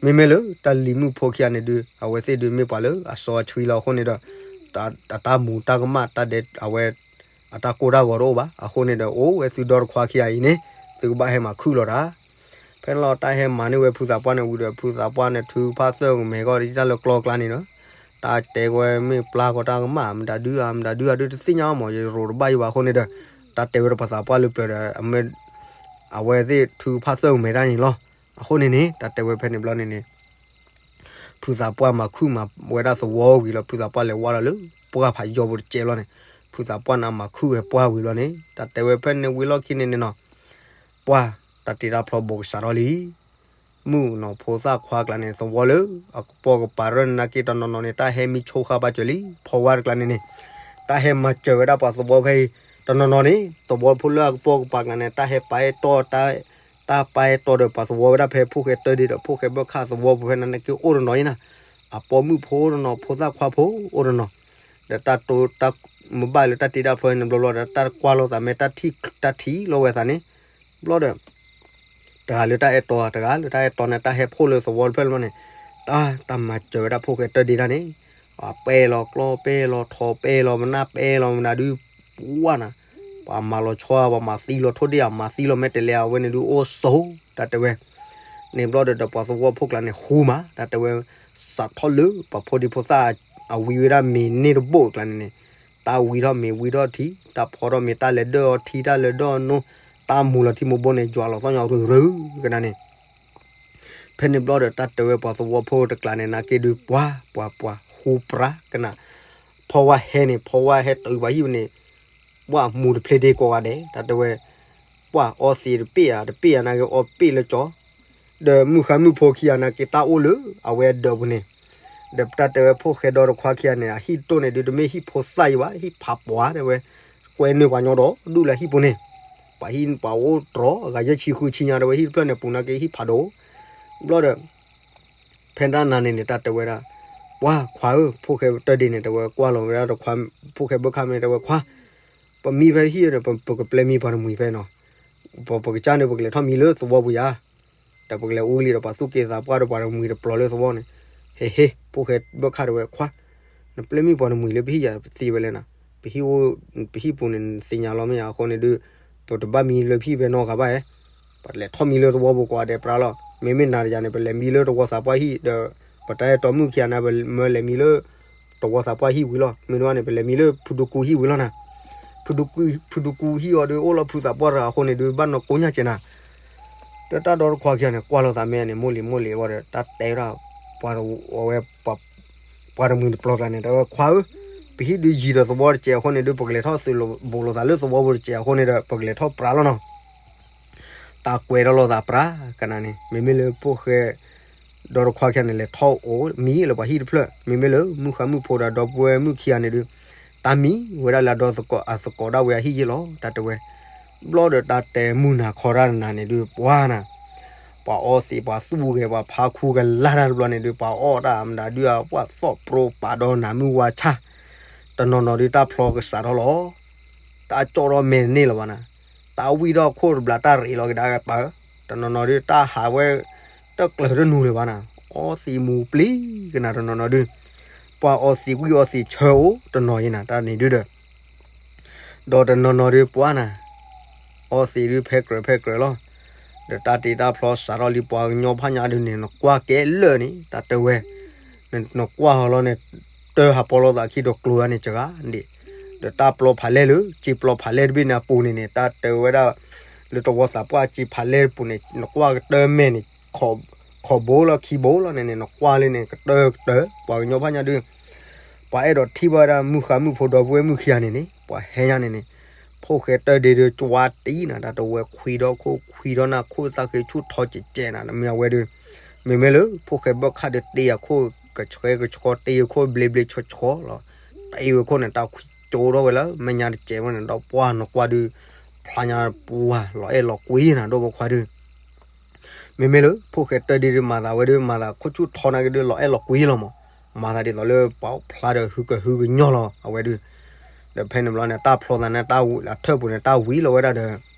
မ့မ့ၢ်လၢတၢ်လံၤမုၣ်ဖိခံဂၤန့ၣ်ဒုး အဝဲသ့ၣ်ဒုးမ့ၢ်ပှၤလၢအစီအဆှံလီၤအဃိန့ၣ်ဒီး တၢ်တၢ်မူၤတၢ်ကမၣ်တၢ်ဒဲးအဝဲ အတၢ်ကိၢ်တၢ်ဂီၤတအိၣ်ဘၣ်. အဃိန့ၣ်ဒီး အိၣ်ဝဲသုဒီတခွါခံဂၤအံၤန့ၣ် သုကဘၣ်ဟဲမၤခုၣ်လီၤတၢ် ဖဲန့ၣ်လီၤ တၢ်ဟဲမၤန့ၢ်ဝဲဖုသးပှၢ်န့ၣ်ဝံၤဒီး ဖုသးပှၢ်န့ၣ် ထုကဖၣ်သၢဂမဲာ်ကီၢ် တၢ်လၢကျီကျါန့ၣ်ဒီး တၢ်တဲဝဲမ့ၢ်ပျၢ်ကီတၢ်ကမၣ် မတၤဒုဧါ မတၤဒုဧါဒုးတသ့ၣ်ညါအီၤမး ယရိးတဘၣ်ယဘၣ်အဃိန့ၣ်ဒီး တၢ်တဲဝဲဒီးပှၤသးပှၢ်လၢပျၢၤဒီး အဝဲသ့ၣ်ထုကဖၣ်သၢဂမဲာ်တၢ်န့ၣ်လီၤ. အဃိန့ၣ်န့ၣ် တၢ်တဲဝဲဖဲန့ၣ်ဘျီန့ၣ်န့ၣ် ဖုသးပှၢ်မၤခုၣ်မၤဝဲဒၣ်သဝီဝံၤလီၤ ဖုသးပှၢ်လဲၤဝါလီၤလၢ ပှၢ်ဖးယီၤပူၤတစဲးလီၤန့ၣ် ဖုသးပှၢ်န့ၣ်မၤခုၣ်ဝဲပှၢ်ဝံၤလီၤန့ၣ် တၢ်တဲဝဲဖဲန့ၣ်ဝံၤလီၢ်ခံန့ၣ်န့ၣ်နီၤ ပှၢ် တၢ်တ့တၢ်ဖျီဘိးကစးထီၣ်လံ မုၣ်ကနီၤဖိသၣ်ခွါကျါန့ၣ် သဝီလၢအကပိာ်ကပၤရၢၢ်န့ၣ် နာ်က့တနီၤနီၤန့ၣ် တၢ်ဟဲမံဆိဃာ်ဘၣ်စၢၤလံ ဖီဝါတကျါန့ၣ်န့ၣ် တၢ်ဟဲမၤစၢၤဝဲဒၣ်ပှၤသဝီဖဲအံၤ တနီၤနီၤန့ၣ် သဝီဖိလၢအကပိာ်ကပၤကျါန့ၣ် တၢ်ဟဲပာ်အဲၣ်တီၢ် တၢ်ပာ်အဲၣ်တီၢ်ဒီးပှၤသဝီဝဲဒၣ်ဖဲဖိၣ်ဃဲတၢ်ဒ့ဒီးဖိၣ်ဃဲဘၢၣ်ခၣ်သဝီပူၤဖဲန့ၣ် နာ်က့အိၣ်တနီၤအံၤနၤ အပိာ်မုၣ်ဖိအိၣ်တနီၤ ဖိသၣ်ခွါဖိအိၣ်တနီၤ ဒီးတၢ်တိတၢ်မုာ်ဘၣ်လၢတၢ်တ့တၢ်ဖျီန့ၣ်ဘျီဘျီဒီး တၢ်ကွၢ်လိာ်သးမ့ၢ်တၢ်ထံၣ် တၢ်ထံၣ်လိာ်ဝဲသးန့ၣ် ဘျီဒီး တဂၤလၢတၢ်အဲၣ်တီ တဂၤလၢတၢ်အဲၣ်တီန့ၣ် တၢ်ဟဲဖှိၣ်လၢသဝီတဖျၢၣ်လီၤန့ၣ် တၢ် တၢ်မၤစၢၤဝဲဒၣ်ဖိၣ်ဃဲတၢ်ဒ့တၢ်န့ၣ် အပဲလီၤကျီၢ်ပဲလီၤထီပဲလီၤမနၢ်ပဲလီၤမနုၤဒုး ပှၢ်နၤ ပှၤမၤလီၤဆီ ပှၤမၤသံလီၤထိၣ်ဒ့ၣ် အမၤသံလီၤမဲာ်တဲးလဲး အဝဲန့ၣ်ဒုးအိၣ်ဆိး တၢ်တဲဝဲ န့ၣ်ဘျီဒီး ဒီးပှၤသဝီဖိကျါန့ၣ် ဃူမး တၢ်တဲဝဲ စးထီၣ်လၢပှၤဖိဒံဖိသၣ်အဝံဝဲဒၣ်မ့ၤန့ၢ်တဘိၣ်ကျါန့ၣ်န့ၣ် တၢ်ဝံထီၣ်မ့ၤဝံထီၣ်ထံ တၢ်ဖီထီၣ်မ့ၤ တၢ်လဲၤဒၢၣ်အီၤထံ တၢ်လဲၤဒၢၣ်အီၤနိ တၢ်မူၤလီၤထံမိၢ်ဘိန့ၣ် ယွၤလီၤသီၣ်ညီရူၤရူၤကနၤန့ၣ် ဖဲန့ၣ်ဘျီဒီး တၢ်တဲဝဲပှၤသဝီဖိတကျါန့ၣ် နာ်က့ဒုးပှၢ် ပှၢ် ပှၢ် ဃူပြးကနၤ ဖီဝါဟဲန့ၣ် ဖီဝါဟဲတုၤပှၤဟံၣ်ပူၤန့ၣ် ပှၢ်မူတဖျ့ဒ့ကိးဂၤဒဲး တၢ်တဲဝဲ ပှၢ်အီသံးတပ့ၢ်ဧါ တပ့ၢ်ဧါ နာ်က့အီပ့ၢ်လၢကၠီ ဒီးမုၢ်ဃါမုၢ်ဖိခံဂၤနာ်က့တၢ်အိၣ်လၢအဝဲဒၢးပူၤန့ၣ် ဒီးတၢ်တဲဝဲဖိၣ်ဃဲဒီတခွါခံဂၤန့ၣ် အဟံၣ်ဒိၣ်န့ၣ်ဒုး တမ့ၢ်ဟံၣ်ဖိသၣ်ယံၤဘၣ် ဟံၣ်ဖးပှၢ်တဲဝဲ ကွဲနုာ်ပှၤညီဒီးဒူၣ်လၢဟံၣ်ပူၤန့ၣ် ပှၤဟံၣ်ပှၤအိၣ်တြီၤ အဂၤယဲၢ်ဆံဃုဆံညါတဲဝဲ ဟံၣ်တဖျၢၣ်န့ၣ်ပူၤနာ်က့ဟံၣ်ဖးဒိၣ် ဘျီဒီး ဖဲတၢ်နၤန့ၣ်န့ၣ် တၢ်တဲဝဲဒၣ် ပှၢ်ခွါဧၢ ဖိၣ်ဃဲတၢ်ဒ့န့ၣ် တဲဝဲကွၢ်လီၤဝဲဒၣ်တခွါ ဖိၣ်ဃဲဘၢၣ်ခၣ်မ့ၢ်တဲဝဲခွါ ပမံဖဲဟံၣ်ဒီး ပကပျဲမံပှၤတမှံၤဖဲနီၤ ပကစၢ်န့ၣ် ပကလဲၤထီၣ်မံလၢသဝီပူၤယါ ဒီးပကလဲၤအူလံဒီးပှၤသူၣ်က့သးပှၢ်ဒီးပှၤတမှံၤတပျီၤလၢသဝီန့ၣ် ဟ့ၣ်ဟ့ၣ် ဖိၣ်ဃဲဘၢၣ်ခၣ်တဲဝဲခွါ နပျဲမံပှၤတမှံၤလၢပဟံၣ်ယါပသ့ဝဲလဲၣ်နၤ ပဟံၣ်ပူၤန့ၣ် နသ့ၣ်ညါလီၤမ့ၢ်ဧါ အဃိန့ၣ်ဒုး ပတဘၣ်မံလၢပဟံၣ်ဖဲနီတဂၤဘၣ်ဧါ ပလဲၤထီၣ်မံလၢသဝီပူၤကိးဂၤဒဲးပြးလီၤ မ့မ့ၢ်နၤတယၤန့ၣ် ပလဲၤမံလၢတဝီသးပှၢ်ဟံၣ်ဒီး ပတၢ်အဲၣ်တီမုၣ်ခံဂၤန့ၣ် ပမၢလဲၤမံလၢ တဝီသးပှၢ်ဟံၣ်ဝံၤလီၤ မ့ၢ်န့ၣ် ပလဲၤမံလၢဖုဒူကူဟံၣ်ဝံၤလီၤနၤ ဖုဒူကူဟံၣ်အီၤဒုးအိၣ်လီၤဖုသးပှၢ်တဂၤအဃိန့ၣ်ဒုး ဘၣ်နီၢ်ကိညၣ်ကဲနၤ ဒီးတၢ်ဒီတခွါခံဂၤန့ၣ် ကွၢ်လိာ်သးမ့ၢ်န့ၣ် မိၢ်လံၤမိၢ်လံၤဝဲဒီး တၢ်တဲဝဲဒၣ် ပှၤဝဲ ပှၤတမှံၤတပျီၤကျါန့ၣ် တဲဝဲခွါဧၢ ပဟံၣ်ဒုးယံၤဒီးသဝီတစဲးအဃိန့ၣ်ဒုး ပကလဲၤထီၣ်သုးလိာ်ဘိးလိာ်သးလၢသဝီပူၤတစဲးအဃိန့ၣ်ဒီး ပကလဲၤထီၣ်ပြးလီၤနီၤ တၢ်ကွဲးထီၣ်လိာ်သးပြးကနၤန့ၣ် မ့မ့ၢ်လၢဖိၣ်ဃဲ ဒီတခွါခံဂၤန့ၣ် လဲၤထီၣ်အိၣ်မံလၢပှၤဟံၣ်တဖျၢၣ် မ့မ့ၢ်လၢမုၢ်ဃါမုၢ်ဖိဒီးဒီပုၢ်ဝဲၢ်မုၣ်ခံဂၤန့ၣ်ဒုး တၢ်မံဝဲဒၣ်လၢအဒီသကိး အသကိးဒၣ်ဝဲအဟံၣ်ယ့ၢ်လီၤ တၢ်တဲဝဲ. ဘျီဒီးတၢ်တဲမုၢ်နၤခီတၢ်နၤန့ၣ်ဒုး ပှၤနၤ, ပှၤအီသံး ပှၤသူၣ်ဂဲၤ ပှၤဖါခူကလါတၢ်တဘျီန့ၣ်ဒုး ပှၤအီၣ်တၢ်မတၤဒုး ပှၤသီၣ်ပြီပာ်ဒီးနၤမုၢ်ဝါဆၣ်, တနီၤနီၤဒုးတၢ်ဖျီကစးထီၣ်လီၤ. တၢ်ကၠီၣ်ထီၣ်မဲာ်တန့ၢ်လၢၤဘၣ်နၤ, တၢ်ဝံၣ်ထီၣ်ခိၣ်တဘျီ တၢ်ရ့းလီၤကဒါကပၤ, တနီၤနီၤဒုးတၢ်ဟးဝဲ တၢ်ကျၢၤတနူၤလၢၤဘၣ်နၤ, အီသံးမူၤပျံၤကနၤ တနီၤနီၤဒုး ပှၤအီသံးဝံၣ်အီသံးဆၢအိၣ်တနီၤယဲနၤ တၢ်န့ၣ်ဒုးဒီး ဒီးတနီၤနီၤဒုးပှၤနၤ, အီသံးဒုးဖဲကြၢးဖဲကြၢးလီၤ. ဒီးတၢ်တ့တၢ်ဖျီစးထီၣ်လံ ပှၤကညီဖးညါဒုးန့ၣ် နကွၢ်ကဲလၢာ်န့ၣ် တၢ်တဲဝဲ, နကွၢ်ဟီလီၤန့ၣ် တၢ်ဟးပီလီၤသးခံဒီးကျိၤဒၣ်န့ၣ် စှၤဂၤန့ၣ်, ဒီးတၢ်ပျီဖးလဲၢ်လၢ စ့ပျီဖးလဲၢ်တဘ့ၣ်န့ၣ်အပူၤန့ၣ်န့ၣ် တၢ်တဲဝဲဒၣ် လၢတဝီသးပှၢ်စ့ဖးလဲၢ်တပူၤန့ၣ် နကွၢ်ကတၢၢ်မဲာ်န့ၣ် ခီၣ်ဘိလီၤခံဘိလီၤန့ၣ်န့ၣ် နကွၢ်လၢန့ၣ် ကတၢၢ်ကတၢၢ် ပှၤကညီဖးညါဒုး ပှၤအဲၣ်ဒိးထံၣ်ဘၣ်ဝဲဒၣ်မုၢ်ဃါမုၢ်ဖိဒီပုၢ်ဝဲၢ်မုၣ်ခံဂၤန့ၣ်န့ၣ် ပှၤဟဲညါန့ၣ်န့ၣ်, ဖိၣ်ဃဲတၢၢ်ဒ့ဒုး ကၠွါတံၢ်နၤ တၢ်တဲဝဲ ခွံဒီခိၣ်ခွံဒီနၢ် ခိၣ်သၣ်ဃ့ဆူၣ်ထီကဲးကဲးနၤ မ့ၢ်အဝဲဒုး, မ့မ့ၢ်လၢ ဖိၣ်ဃဲဘၢၣ်ခၣ်ဒုး တ့အခိၣ်ကဆှဲကဆှီ တ့အခိၣ်ဘျ့ဘျ့ဆှီဆှီလီၤ. တ့ဝဲခိၣ်န့ၣ် တၢ်ခွံကၠိထီၣ်ဝဲလၢ မဲာ်ညါတစဲးဝဲန့ၣ် ဒီးပှၤနကွၢ်ဒုး ဖျါညါပှၤလီၤအဲၣ်လီၤကွံနၤ ဒီပုၢ်ဝဲၢ်ခွါဒုး မ့မ့ၢ်လၢ ဖိၣ်ဃဲတၢၢ်ဒ့ဒုး မၤသးဝဲဒုး မၤသးခိၣ်ဆူၣ်ထီနာ်က့ဒုး လီၤအဲၣ်လီၤကွံလီၤမး, မၤသးဒ်သိးလၢ ပှၤဖျါဒီး ဟုကဟုကညီၢ်လီၤ အဝဲဒုး, ဒီးဖဲန့ၣ်ဘျီန့ၣ် တၢ်ဖျီသးန့ၣ် အထၢၣ်ပူၤန့ၣ် တၢ်ဝံၤလီၤဝဲဒၣ်ဒီး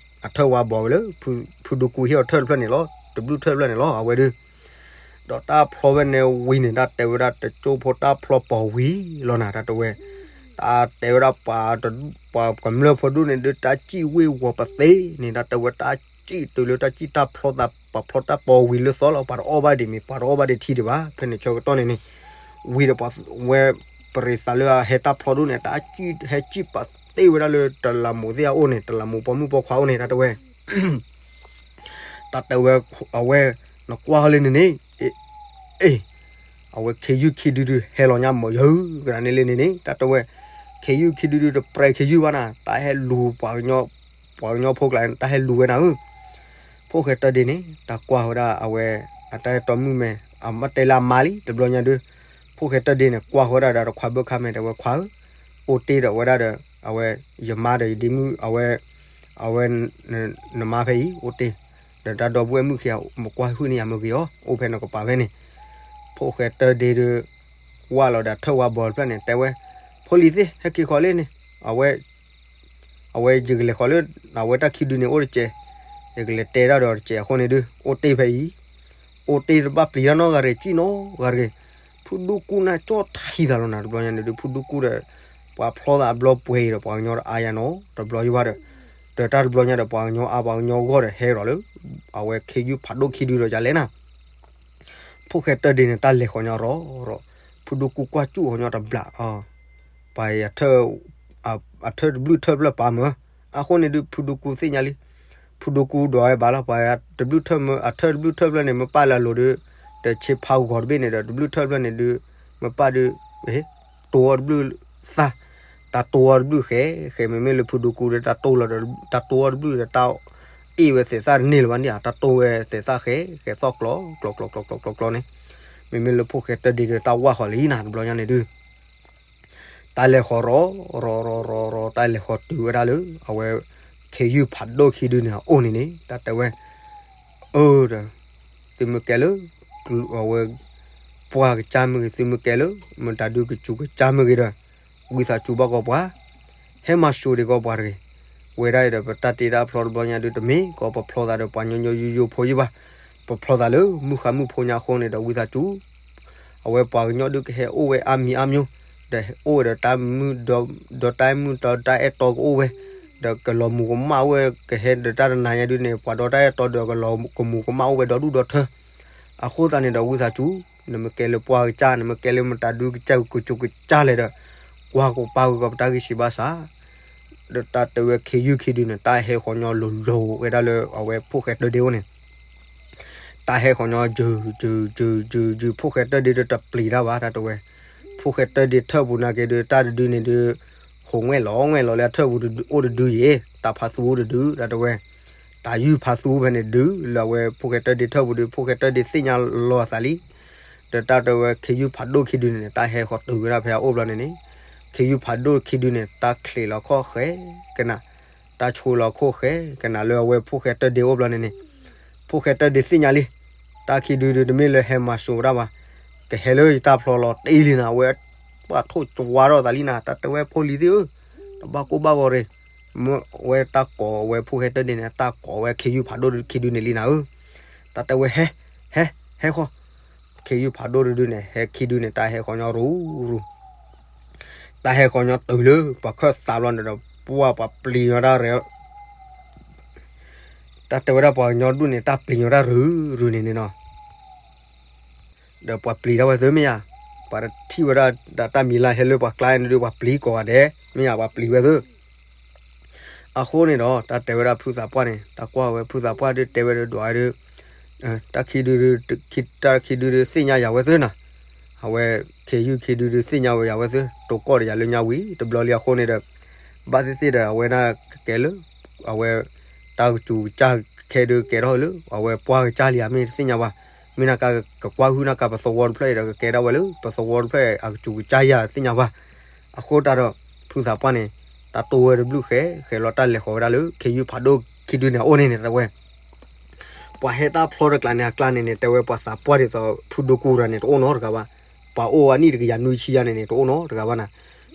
အထၢၣ်ဝါဘီဝဲလၢ ဖုဒူကူဟ့ၣ်အီၤထၢၣ်တဖျၢၣ်န့ၣ်လီၤ တဘျုးထၢၣ်တဖျၢၣ်န့ၣ်လီၤ အဝဲဒုး, ဒီးတၢ်ဖျီဝဲန့ၣ်ဝံၤန့ၣ် တၢ်တဲဝဲဒၣ် တကၠိဖိတၢ်ဖျီပီၤဝံၤလီၤနၤ တၢ်တဲဝဲ, တၢ်တဲဝဲဒၣ်ပှၤ ပှၤကမျၢၢ်ဖိဒူၣ်န့ၣ်ဒုး တၢ်စံၣ်ဝ့ၤဝီၤပသ့န့ၣ် တၢ်တဲဝဲ တၢ်စံၣ်တုၤလၢတၢ်စံၣ်တၢ်ဖျီသး ပှၤဖျီတၢ်ပီၤဝံၤလၢသီလီၤ ပှၤတအီၣ်ဘၣ်ဒံးမ့ၢ် ပှၤတအီၣ်ဘၣ်ဒံးထံဒံးဘၣ် ဖဲန့ၣ်ဆၢကတီၢ်န့ၣ်န့ၣ်, ဝံၤဒီးပှၤဝဲ ပရ့ၤသးလၢအဟဲတၢ်ဖျီဒူၣ်န့ၣ် တၢ်စံၣ်ဟဲစံၣ်ပသ့ဝဲဒၣ်လၢတလးမူးသ့ၣ်အအိၣ်န့ၣ် တလးမူးပိာ်မုၣ်ပိာ်ခွါအိၣ်န့ၣ် တၢ်တဲဝဲ တၢ်တဲဝဲ အဝဲ နကွၢ်လၢန့ၣ်န့ၣ်, အ့ၣ်, အဝဲခ့ယုၢ်ခံဒုဒု ဟဲလီၤညါမ့ၢ်ယၤဧၢ ကရၤန့ၣ်လၢန့ၣ်န့ၣ် တၢ်တဲဝဲ, ခ့ယုၢ်ခံဒုဒု တပြဲးခ့ယုၢ်ဘၣ်နၤ တၢ်ဟဲလူၤပှၤကညီ, ပှၤကညီဖိကျါန့ၣ် တၢ်ဟဲလူၤဝဲနၤဧၢ ဖိၣ်ဃဲတၢၢ်ဒ့န့ၣ် တၢ်ကွၢ်ဝဲဒၣ်အဝဲ အတၢ်အဲၣ်တီမုၣ်မဲာ် အမ့ၢ်တဲလၢအမါလံ တဘျီညါဒုး, ဖိၣ်ဃဲတၢၢ်ဒ့န့ၣ် ကွၢ်ဝဲဒၣ်ဒီးတခွါဘၢၣ်ခါမဲာ် တဲဝဲခွါဧၢ, အိၣ်တ့ၢ်ဒီးဝဲဒၣ်ဒီး အဝဲ ယမါဒီးယဒ့မုၣ် အဝဲ အဝဲ နမါဖဲအံၤ အိၣ်တ့ၢ် ဒီးတၢ်ဒီပုၢ်ဝဲၢ်မုၣ်ခံဂၤ မ့ၢ်ကွၢ်ဟုၣ်န့ၢ်ယၤမ့ၢ်ဂ့ၤအီၤ အိၣ်ဖဲနကပၤဖဲန့ၣ်, ဖိၣ်ဃဲတၢၢ်ဒ့ဒုး ဝၢ်လီၤဒီးထၢၣ်ဝါဘီတဖျၢၣ်န့ၣ် တဲဝဲ, ဖိလံၤသ့ၣ် ဟဲက့ၤဃီၤလၢန့ၣ်, အဝဲ အဝဲယကလဲၤဃီၤလၢ အဝဲတၢ်ခံဒုန့ၣ် အိၣ်တစဲး, ယကလဲၤတဲဒၣ်ဒီးတစဲးအဃိန့ၣ်ဒုး အိၣ်တ့ၢ်ဖဲအံၤ, အိၣ်တ့ၢ်တဘၣ်ပျံၤတၢ်နီတဂၤတဂ့ၤ စံၣ်နီတဂၤတဂ့ၤ, ဖုဒူကူန့ၣ်ကၠီၣ်ထံသးလီၤနၤ တဘျီညါန့ၣ်ဒုး ဖုဒူကူဒီး ပှၤဖျီသးအဘျီပှဲၤအံၤဒီး ပှၤကညီတအါယၤနီတဘျီယဘၣ်ဒီး, ဒီးတၢ်တဘျီညါဒီး ပှၤကညီအါပှၤကညီဂီၢ်ဒီး ဟဲဒီးလၢ အဝဲခ့ယုၢ်ဖးဒိၣ်ခံဒုဒီးယၤလဲၣ်နၤ ဖိၣ်ဃဲတၢၢ်ဒ့န့ၣ် တၢ်လဲၤဃီၤညီရီၤရီၤ, ဖုဒူကူကွၢ်စူၣ်ဃီၤညီတဘျီ, ပှၤအထၢၣ်, အထၢၣ်တဘျုးထၢၣ်ဖျၢၣ်ပာ်မၢ, အဃိန့ၣ်ဒုး ဖုဒူကူသ့ၣ်ညါလံ, ဖုဒူကူဒီးဝဲဘၣ်လီၤ ပှၤတဘျုးထၢၣ်မၢ အထၢၣ်တဘျုးထၢၣ်ဖျၢၣ်န့ၣ် မ့ၢ်ပာ်လၢအလိၤဒုး, ဒီးဆ့ဖးဂီၤတဘ့ၣ်န့ၣ်ဒီး တဘျုးထၢၣ်ဖျၢၣ်န့ၣ်ဒုး, မ့ၢ်ပာ်ဒုး, တိၤအီၤတဘျုးသၣ်, တၢ်တိၤအီၤတဘျုးဃဲ, ဃဲမ့မ့ၢ်လၢဖုဒူကူဒီး တၢ်တိၤလီၤဒီး တၢ်တိၤအီၤတဘျုးဒီး တၢ်အ့ၣ်ဝဲသဲးသၣ်တန့ၢ်လၢၤဘၣ်န့ၣ် တၢ်တိၤဝဲသဲးသၣ်ဃဲ, ဃဲသီၣ်ကျီၤ, ကျီၤကျီၤကျီၤကျီၤကျီၤကျီၤန့ၣ်, မ့မ့ၢ်လၢဖိၣ်ဃဲတၢၢ်ဒ့ဒီး တၢ်ဝၢ်ဃီၤလံနၤ တဘျီညါန့ၣ်ဒုး တၢ်လဲၤဃီၤရီၤ, ရီၤရီၤရီၤရီၤ တၢ်လဲၤဃီၤတုၤဝဲဒၣ်လၢ အဝဲ ခ့ယုၢ်ဖးဒိၣ်ခံဒုန့ၣ် အအိၣ်န့ၣ်န့ၣ် တၢ်တဲဝဲ, အၢ ဒီး သုမ့ၢ်ကဲလၢ အဝဲ ပှၢ်ကစၢ်မ့ၢ်ဂ့ၤ သုမ့ၢ်ကဲလၢ မတၤဒုးကစူၤကစၢ်မ့ၢ်ဂ့ၤဒီး ဝံသးစူၤဘၣ်ကီးပှၤ ဟဲမၤစၢၤဒံးကီးပှၤတဂ့ၤ, ဝဲဒၣ်အံၤဒီး ပတၢ်တ့တၢ်ဖျီတဘျီညါဒုး တမ့ၢ်ကီးပဖျီသးဒီးပှၤညီညီယိယိဖိယိဘၣ်, ပဖျီသးလၢမုၢ်ဃါမုၢ်ဖိညါအဃိန့ၣ်ဒီး ဝံသးစူၤ အဝဲပှၤကညီဒုးကဟဲအိၣ်ဝဲအါမံၤအါမျိၢ်, ဒီးအိၣ်ဝဲဒီးတၢ်မုာ်ဒီး ဒီးတၢ်အဲၣ်မုာ်ဒီးတၢ်အဲၣ်တီကအိၣ်ဝဲ, ဒီးကလီၤမုၢ်ကမၣ်ဝဲ ကဟဲဒီးတၢ်တနၤညါဒုးန့ၣ် ပှၤဒီးတၢ်အဲၣ်တီဒီးကလီၤကမုၢ်ကမၣ်အိၣ်ဝဲဒီဒူၣ်ဒီထၢ, အဃိသတးန့ၣ်ဒီးဝံသးစူၤ, နမ့ၢ်ကဲလၢပှၢ်ကစၢ် နမ့ၢ်ကဲလၢမတၤဒုးကစၢ်ကစူၤကစၢ်လဲၣ်ဒီး, ကွၢ်ကပာ်ဝဲကီးပတၢ်ဂံၢ်စၢ်ဘါစၢ် ဒီးတၢ်တဲဝဲခ့ယုၢ်ခံဒုန့ၣ် တၢ်ဟဲဃီၤညီလိၤလိၤဝဲဒၣ်လၢအဝဲဖိၣ်ဃဲတၢၢ်ဒ့အိၣ်န့ၣ်, တၢ်ဟဲဃီၤညီယုၢ်ယုၢ်ယုၢ်ယုၢ် ဖိၣ်ဃဲတၢၢ်ဒ့ဒီးတပျံၤတၢ်ဘၣ် တၢ်တဲဝဲ, ဖိၣ်ဃဲတၢၢ်ဒ့ထၢၣ်ပူၤနာ်က့ဒုး တၢ်တဒုန့ၣ်ဒုး ဃိးငဲၣ်လီၤငဲၣ်လီၤလၢအထၢၣ်ပူၤအိၣ်တဒုယဲၢ် တၢ်ဖးသူအိၣ်တဒု တၢ်တဲဝဲ, တၢ်ယုၢ်ဖးသူဖဲန့ၣ်ဒုး လၢအဝဲဖိၣ်ဃဲတၢၢ်ဒ့ထၢၣ်ပူၤဒုး ဖိၣ်ဃဲတၢၢ်ဒ့သ့ၣ်ညါလီၤအသးလံ ဒီးတၢ်တဲဝဲခ့ယုၢ်ဖးဒိၣ်ခံဒုန့ၣ် တၢ်ဟဲဃီၤတုၤဝဲဒၣ်ဖဲအအိၣ်ဘျီန့ၣ်န့ၣ်, ခ ခ့ယုၢ်ဖးဒိၣ်ခံဒုန့ၣ် တၢ်ချံးလီၤခိၣ်ဃဲကနၤ, တၢ်ဆိလီၤခိၣ်ဃဲကနၤလၢအဝဲဖိၣ်ဃဲတၢၢ်ဒ့အိၣ်ဘျီန့ၣ်န့ၣ်, ဖိၣ်ဃဲတၢၢ်ဒ့သ့ၣ်ညါလံ, တၢ်ခံဒုဒုတမ့ၢ်လၢဟဲမၤစိၤဝဲဒၣ်ဘၣ်, ကဟဲလၢယတၢ်ဖျီလီၤတ့ၢ်လံနၤ, အဝဲပှၤထိၣ်ကဝါထီၣ်သးလံနၤ, တၢ်တဲဝဲဖိလံၤသ့ၣ်ဧၢ, တဘၣ်ကိၢ်ဘၣ်ဂီၤရ့ၣ်, မ့ၢ်ဝဲတၢ်ကိးဝဲဖိၣ်ဃဲတၢၢ်ဒ့န့ၣ် တၢ်ကိးဝဲခ့ယုၢ်ဖးဒိၣ်ခံဒုန့ၣ်လံနၤဧၢ, တၢ်တဲဝဲဟဲ, ဟဲ, ဟဲဃီ, ခ့ယုၢ်ဖးဒိၣ်တဒုန့ၣ် ဟဲခံဒုန့ၣ် တၢ်ဟဲဃီညီရူၤရူၤ တၢ်ဟဲဃီညီတုၤလၢပှၤခၢၣ်သးဘျီန့ၣ်ဒီး ပှၤပှၤပျံၤညီတၢ်ရၢ, တၢ်တဲဝဲဒၣ်ပှၤကညီဒူၣ်န့ၣ် တၢ်ပျံၤညီတၢ်ရူၤရူၤန့ၣ်န့ၣ်နီၤ, ဒီးပှၤပျံၤတၢ်ဝဲသ့မ့ၢ်ယါ, ပှၤတထံၣ်ဝဲဒၣ်တၢ်မံၤလၢ်ဟဲလၢပှၤကျါန့ၣ်ဒီး ပှၤပျံၤကိးဂၤဒဲး မ့ၢ်ယါ ပှၤပျံၤဝဲသ့ အဃိန့ၣ်ဒီး တၢ်တဲဝဲဒၣ်ဖုသးပှၢ်န့ၣ် တၢ်ကွၢ်ဝဲဖုသးပှၢ်ဒုးတဲဝဲဒုးဒွးဝဲဒုး, တၢ်ခံဒုဒု, တၢ်ခံဒုဒုသ့ၣ်ညါယၤဝဲသ့နၤ, အဝဲခ့ယုၢ်ခံဒုဒုသ့ၣ်ညါဝဲယၤဝဲသ့ တိကိၢ်ဒီးယၤလၢညါဝံၤ တဘျီလံအဃိန့ၣ်ဒီး, ဘၣ်သ့ၣ်သ့ၣ်ဒီး အဝဲဒၣ်ကကဲလၢ အဝဲ တၢ်ကစူၤကစၢ်ခဲဒုးကဲထီၣ်လၢ အဝဲပှၢ်ကစၢ်လံဧါ မ့ၢ်တသ့ၣ်ညါဘၣ်, မ့ၢ်နကကကွၢ်ဟုၣ်နကပသဝီတဖျၢၣ်အံၤဒီး ကကဲဒၣ်ဝဲလၢပသဝီတဖျၢၣ်အကစူၤကစၢ်ယၤသ့ၣ်ညါဘၣ်, အဃိတၢ်ဒီး ဖုသးပှၢ်န့ၣ် တၢ်တိၢ်ဝဲတဘျုးဃဲ ဃဲလီၤတၢ်လဲၤဃီၤဝဲဒၣ်လၢ ခ့ယုၢ်ဖးဒိၣ်ခံဒုန့ၣ်အအိၣ်န့ၣ်န့ၣ် တဲဝဲ ပှၤဟဲတၢ်ဖျီတကျါန့ၣ် အကျါန့ၣ်န့ၣ် တဲဝဲပှၤသးပှၢ်ဒ်သိး ဖုဒိၣ်ကူတဂၤန့ၣ် တအိၣ်နီတဂၤဘၣ်, ပှၤအိၣ်အနံၣ်တကယၤနွံဆံယါန့ၣ်န့ၣ် တအိၣ်နီတဂၤဘၣ်နၤ,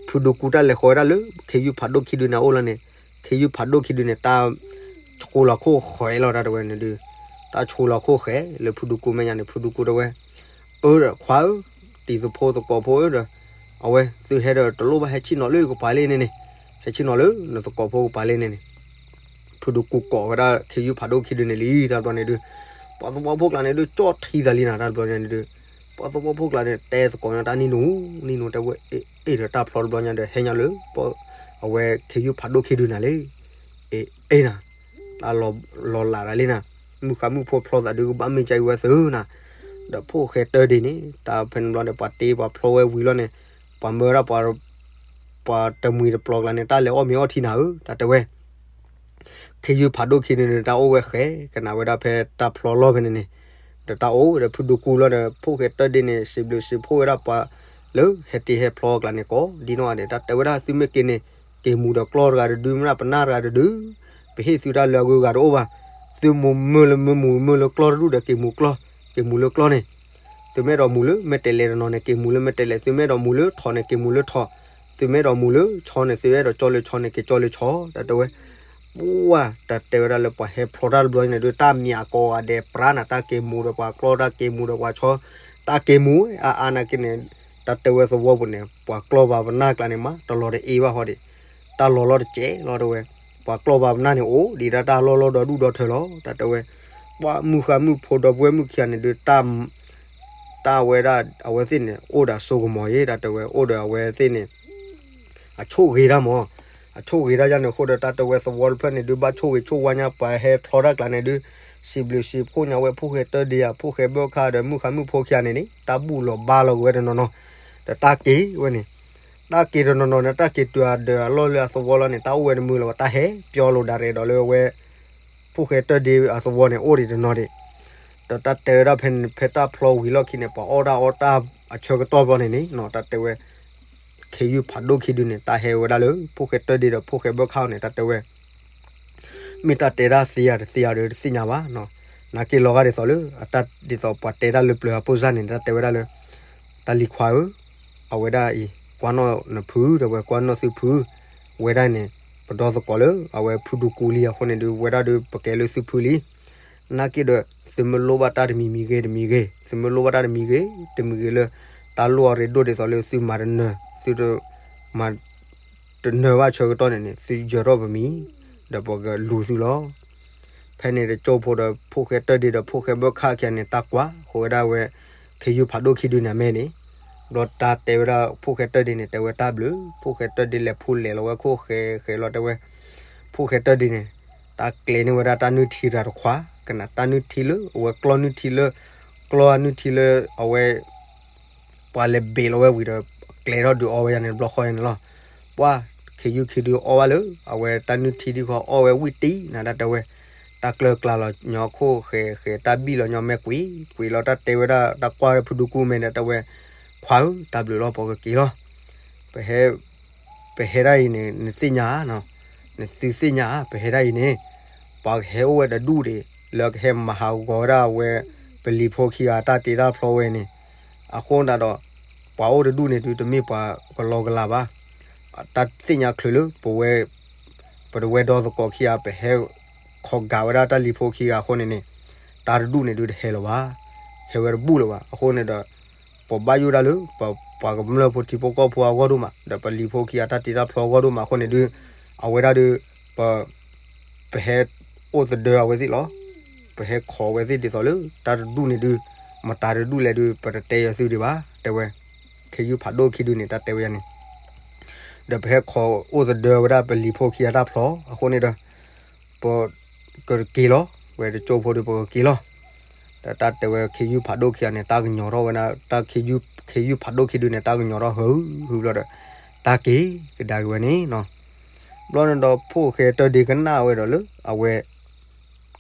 ဖုဒိၣ်ကူတၢ်လဲၤဃီၤဝဲဒၣ်လၢ ခ့ယုၢ်ဖးဒိၣ်ခံဒုန့ၣ်အအိၣ်လီၤန့ၣ်, ခ့ယုၢ်ဖးဒိၣ်ခံဒုန့ၣ် တၢ်ဆိလီၤခိၣ်ဃဲလီၤ တၢ်တဲဝဲန့ၣ်ဒုး, တၢ်ဆိလီၤခိၣ်ဃဲလၢဖုဒိၣ်ကူမဲာ်ညါန့ၣ် ဖုဒိၣ်ကူတဲဝဲ အၢဒီး ခွါဧၢ, တံၤသဖိသကိးဖိဧၢဒီး, အဝဲသုဟဲဒီးတလိၣ်ဘၣ် ဟဲဆ့ၣ်နီၤလၢယကပၤလ့န့ၣ်န့ၣ်, ဟဲဆ့ၣ်နီၤလၢနသကိးဖိကပၤလ့န့ၣ်န့ၣ်, ဖုဒိၣ်ကူကိးဝဲဒၣ်ခ့ယုၢ်ဖးဒိၣ်ခံဒုန့ၣ်လံ တၢ်တဘျီန့ၣ်ဒုး, ပှၤသဝီဖိကျါန့ၣ်ဒုး ကၠီၣ်ထံသးလံနၤ တၢ်တဘျီန့ၣ်ဒုး, ပှၤသဝီဖိကျါန့ၣ် တဲသကိးညီတၢ်နံၣ်နူၤ, နံၣ်နူၤတဲဝဲ အ့ၣ် အ့ၣ်ဒီးတၢ်ဖျီတဘျီညါဒီး ဟဲညီလၢ အဝဲခ့ယုၢ်ဖးဒိၣ်ခံဒုနၤလံ, အ့ၣ် အ့ၣ်နၤ တၢ်လီၤလးတၢ်လံနၤ, မုၢ်ဃါမုၢ်ဖိဖျီသးဒုးကဘၣ်မ့ၢ်ကါအံၤဝဲသ့နၤ, ဒီးဖိၣ်ဃဲတၢၢ်ဒ့န့ၣ် တၢ်ဖဲန့ၣ်ဘျီန့ၣ် ပှၤတ့ပှၤဖျီဝဲဝံၤလီၤန့ၣ်, ပှၤမၢဝဲဒၣ် ပှၤတမှံၤတပျီၤကျါန့ၣ် တၢ်လဲၤအီၣ်မ့ၤအီထံနၤဧၢ တၢ်တဲဝဲ ခ့ယုၢ်ဖးဒိၣ်ခံဒုန့ၣ် တၢ်အိၣ်ဝဲဃဲ ကနၣ်ဝဲဒၣ်ဖဲတၢ်ဖျီလီၢ်ဖဲန့ၣ်န့ၣ်, ဒီးတၢ်အိၣ်ဒီးဖုဒိၣ်ကူလီၤဒီး ဖိၣ်ဃဲတၢၢ်ဒ့န့ၣ် စံးဘျုးစံးဖှိၣ်ဝဲဒၣ်ပှၤလၢဟဲတ့ဟဲဖျီအကျါန့ၣ် ကိးဒ်နီၢ်ဂၤဒဲး တၢ်တဲဝဲဒၣ်သုမ့ၢ်က့ၤန့ၣ် က့ၤမူၤဒီးကျီၢ်တဂၤတဒု မ့ၢ်ဒၣ်ပနၢ်တဂၤတဒု, ပဟ့ၣ်သုတၢ်လၢအဂုၤအဂၤတအိၣ်ဘၣ်, သုမူၤမုၢ်လၢမုၢ်မူၤမုၢ်လၢကျီၢ်တဒူၣ်ဒီး က့ၤမူၤကျီၢ်, က့ၤမူၤလၢကျီၢ်န့ၣ်, သုမ့ၢ်အဲၣ်ဒိးမူၤလၢမဲာ်တဲးလဲးတနီၤန့ၣ် က့ၤမူၤလၢမဲာ်တဲးလဲး, သုမ့ၢ်အဲၣ်ဒိးမူၤလၢထိးန့ၣ် က့ၤမူၤလၢထိး, သုမ့ၢ်အဲၣ်ဒိးမူၤလၢဆီန့ၣ် သုအဲၣ်ဒိးကၠီလၢဆီန့ၣ် က့ၤကၠီလၢဆီ, တၢ်တဲဝဲ ပှၢ်တၢ်တဲဝဲဒၣ်လၢပှၤဟဲဖျီတၢ်တဘျီန့ၣ်ဒုး တၢ်မံၤကိးဂၤဒဲးပြါနၤ တၢ်က့ၤမူၤဒီးပှၤကျီၢ် တၢ်က့ၤမူၤဒီးပှၤဆီ, တၢ်က့ၤမူၤအါအါနာ်က့န့ၣ်, တၢ်တဲဝဲသဝီပူၤန့ၣ် ပှၤကျီၢ်ဘၣ်ပနၢ်ကျါန့ၣ် မးတလီၤတအ့ဘၣ်ဃီဒံး, တၢ်လီၤလီၤတစဲးလီၤတဲဝဲ, ပှၤကျီၢ်ဘၣ်ပနၢ်န့ၣ် အိၣ်ဒံးဒၣ်တၢ်လီၢ်လီၢ်ဒီဒူၣ်ဒီထၢလီၤ တၢ်တဲဝဲ, ပှၢ်မုၢ်ဃါမုၢ်ဖိဒီပုၢ်ဝဲၢ်မုၣ်ခံဂၤန့ၣ်ဒုး တၢ်ဝဲဒၣ်အဝဲသ့ၣ်န့ၣ် အိၣ်ဒီးအစိကမီၤအံၤ တၢ်တဲဝဲ အိၣ်ဒီးအဝဲသ့ၣ်န့ၣ် အဆိၣ်ဂ့ၤတၢ်မး, အဆိၣ်ဂ့ၤတၢ်ယါန့ၣ်အဃိဒီး တၢ်တဲဝဲသဝီတဖျၢၣ်န့ၣ်ဒုး ဘၣ်ဆိၣ်ဂ့ၤဆိၣ်ဝါညါ ပှၤဟဲဖျီတၢ်ကျါန့ၣ်ဒုး, စံးဘျုးစံးဖှိၣ်ညါဝဲ ဖိၣ်ဃဲတၢၢ်ဒ့ယၤ ဖိၣ်ဃဲဘၢၣ်ခါဒီး မုၢ်ဃါမုၢ်ဖိခံဂၤန့ၣ်န့ၣ် တၢ်ဘူၣ်လီၤဘါလီၤက့ၤဝဲတနီၤနီၤ, ဒီးတၢ်က့ၤဝဲန့ၣ်, တၢ်က့ၤတနီၤနီၤန့ၣ် တၢ်က့ၤတုၤအဒၢးအလီၢ်လၢအသဝီလီၤန့ၣ် တၢ်အိၣ်ဝဲတမုာ်လၢၤဘၣ် တၢ်ဟဲပျီလိာ်ဒၣ်ရဲၣ်ဒီးလၢအဝဲ ဖိၣ်ဃဲတၢၢ်ဒ့အသဝီန့ၣ် အိၣ်ဒံးတနီၤဒံး, ဒီးတၢ်တဲဝဲဒၣ်ဖဲန့ၣ် ဖဲတၢ်ဖျီဝံၤလီၢ်ခံန့ၣ် ပှၤအီၣ်တၢ်အီတၢ်အဆၢကတီၢ်ဘျီန့ၣ်န့ၣ် တၢ်တဲဝဲ ခ့ယုၢ်ဖးဒိၣ်ခံဒုန့ၣ် တၢ်ဟဲဝဲဒၣ်လၢ ဖိၣ်ဃဲတၢၢ်ဒ့ဒီးဖိၣ်ဃဲဘၢၣ်ခါအီၤန့ၣ် တၢ်တဲဝဲ မ့ၢ်တၢ်တဲဒၣ်သ့ဧါတသ့ဧါဒီးတသ့ၣ်ညါဘၣ်, နာ်က့လီၤဂာ်ဒ်သိးလၢ အတၢ်ဒ်သိးပှၤတဲဒၣ်လၢပျၢၤအဖိစၢ်န့ၣ် တၢ်တဲဝဲဒၣ်လၢ တၢ်လံၤခွါဧၢ, အဝဲဒၣ်အံၤ ကွၢ်နီၣ်နဖု ဒီးဝဲကွၢ်နီၣ်သုဖု, ဝဲဒၣ်န့ၣ် ပဒီသကိးလၢ အဝဲဖုဒူကူလံအဃိန့ၣ်ဒုး ဝဲဒၣ်ဒုးပကဲလၢသုဖုလံ, နာ်က့ဒီး သုမ့ၢ်လိၣ်ဘၣ်တၢ်တမံၤမံၤဂ့ၤတမံၤဂ့ၤ, သုမ့ၢ်လိၣ်ဘၣ်တၢ်တမံၤဂ့ၤ တမံၤဂ့ၤလၢ တၢ်လိၣ်အီၤရ့ဒိၣ်ဒ်သိးလၢသုမၤတနၢၤ, သုတမၤ တနၢၤဘၣ်ဆၢကတီၢ်န့ၣ်န့ၣ် သုယၢၤထီၣ်ပမံၤ, ဒီးပကလူၤသုလီၤ. ဖဲန့ၣ်တကၠိဖိဒီး ဖိၣ်ဃဲတၢၢ်ဒ့ဒီး ဖိၣ်ဃဲဘၢၣ်ခၣ်ခံဂၤန့ၣ် တၢ်ကွၢ်ဃီဝဲဒၣ်ဝဲ ခ့ယုၢ်ဖးဒိၣ်ခံဒုန့ၣ်အမဲာ်န့ၣ်, ဘျီတၢ်တဲဝဲဒၣ် ဖိၣ်ဃဲတၢၢ်ဒ့န့ၣ် တဲဝဲတၢ်ဘျုး, ဖိၣ်ဃဲတၢၢ်ဒ့လဲၤဖူလဲၤလီၤဝဲခိၣ်ဃဲဃဲလီၤတဲဝဲ, ဖိၣ်ဃဲတၢၢ်ဒ့န့ၣ် တၢ်ကျဲၤန့ၢ်ဝဲဒၣ်တၢ်နုၢ်ထံတဂၤတခွး, ကနၣ်တၢ်နုၢ်ထံလၢ အဝဲကျီၢ်နုၢ်ထံလၢ ကျီၢ်နုၢ်ထံလၢ အဝဲ ပှၤလဲၤဘ့ၣ်လီၤဝဲဝံၤဒီး ကျဲၤထီၣ်ဒုးအီဝဲယါန့ၣ် တဘျီဃီယါန့ၣ်လီၤ. ပှၢ် ခ့ယုၢ်ခံဒုအီဝဲလၢ အဝဲတၢ်နုၢ်ထံဒုဃီအီဝဲဝံၣ်တံၢ်နၤ တၢ်တဲဝဲ, တၢ်ကျၢၤကျါလီၤညီခိၣ်ဃဲဃဲ တၢ်ဘံၣ်လီၤညီမဲာ်ကွံာ်ကွံာ်လီၤ တၢ်တဲဝဲဒၣ် တၢ်ကွၢ်ဖုဒူကူမဲာ်န့ၣ် တၢ်တဲဝဲ, ခွါဧၢ တၢ်ဘျုးလီၤ ပကက့ၤလီၤ. ပဟဲ ပဟဲဒၣ်အံၤန့ၣ် နသ့ၣ်ညါ, နသုသ့ၣ်ညါ ပဟဲဒၣ်အံၤန့ၣ် ပှၤကဟဲအိၣ်ဝဲတဒူၣ်ဒံး လၢကဟဲမၤဟးဂီၤဝဲဒၣ်ဝဲ ပလံၤဖိခံဂၤတၢ်တ့တၢ်ဖျီဝဲန့ၣ်, အဃိသတးဒီး ပှၤအိၣ်တဒူၣ်န့ၣ်ဒုး တမ့ၢ်ပှၤကလီကလီဘၣ်. တၢ်သ့ၣ်ညါချုးလၢပဝဲ ပတဝဲဒီသကိးခံဂၤ ပဟဲခိးကးဝဲဒၣ်တၢ်လံၤဖိခံဂၤအဃိန့ၣ်န့ၣ်, တၢ်တဒူၣ်န့ၣ်ဒုးတဟဲလၢၤဘၣ်, ဟဲဝဲတဘူၣ်လၢၤဘၣ်. အဃိန့ၣ်ဒီး ပဘၣ်ယိၣ်ဒၣ်လၢ ပပှၤကမျၢၢ်ဖိထံဖိကီၢ်ဖိအဂီၢ်ဒိၣ်မး ဒီးပလံၤဖိခံဂၤတၢ်တ့တၢ်ဖျီအဂီၢ်ဒိၣ်မးအဃိန့ၣ်ဒုး, အဝဲဒၣ်ဒုး ပ ပဟဲအိၣ်သဒၢအဝဲသ့ၣ်လီၤ. ပဟဲခိးဝဲသ့ၣ်ဒ်သိးလၢ တၢ်တဒူၣ်န့ၣ်ဒုး မတၤတဒူၣ်လဲၣ်ဒုး ပတတဲယသုဒံးဘၣ် တဲဝဲ, ခ့ယုၢ်ဖးဒိၣ်ခံဒုန့ၣ် တၢ်တဲဝဲယၤန့ၣ်, ဒီးပဟဲခိးအိၣ်သဒၢဝဲဒၣ်ပလံၤဖိခံဂၤတၢ်ဖျီအဃိန့ၣ်ဒီး ပကက့ၤလီၤ, ဝဲတကၠိဖိဒီးပကက့ၤလီၤ. ဒီးတၢ်တဲဝဲခ့ယုၢ်ဖးဒိၣ်ခံဂၤန့ၣ် တၢ်ကညီၤထီၣ်ဝဲဒၣ် တၢ်ခ့ယုၢ်ဖးဒိၣ်ခံဒုန့ၣ် တၢ်ကညီၤထီၣ်ဟုဟုဘျီဒီး တၢ်က့ၤကဒါက့ၤဝဲန့ၣ်နီၤ. ဘျီန့ၣ်ဒီးဖိၣ်ဃဲတၢဒ့ကနၣ်ဝဲဒီးလၢ အဝဲ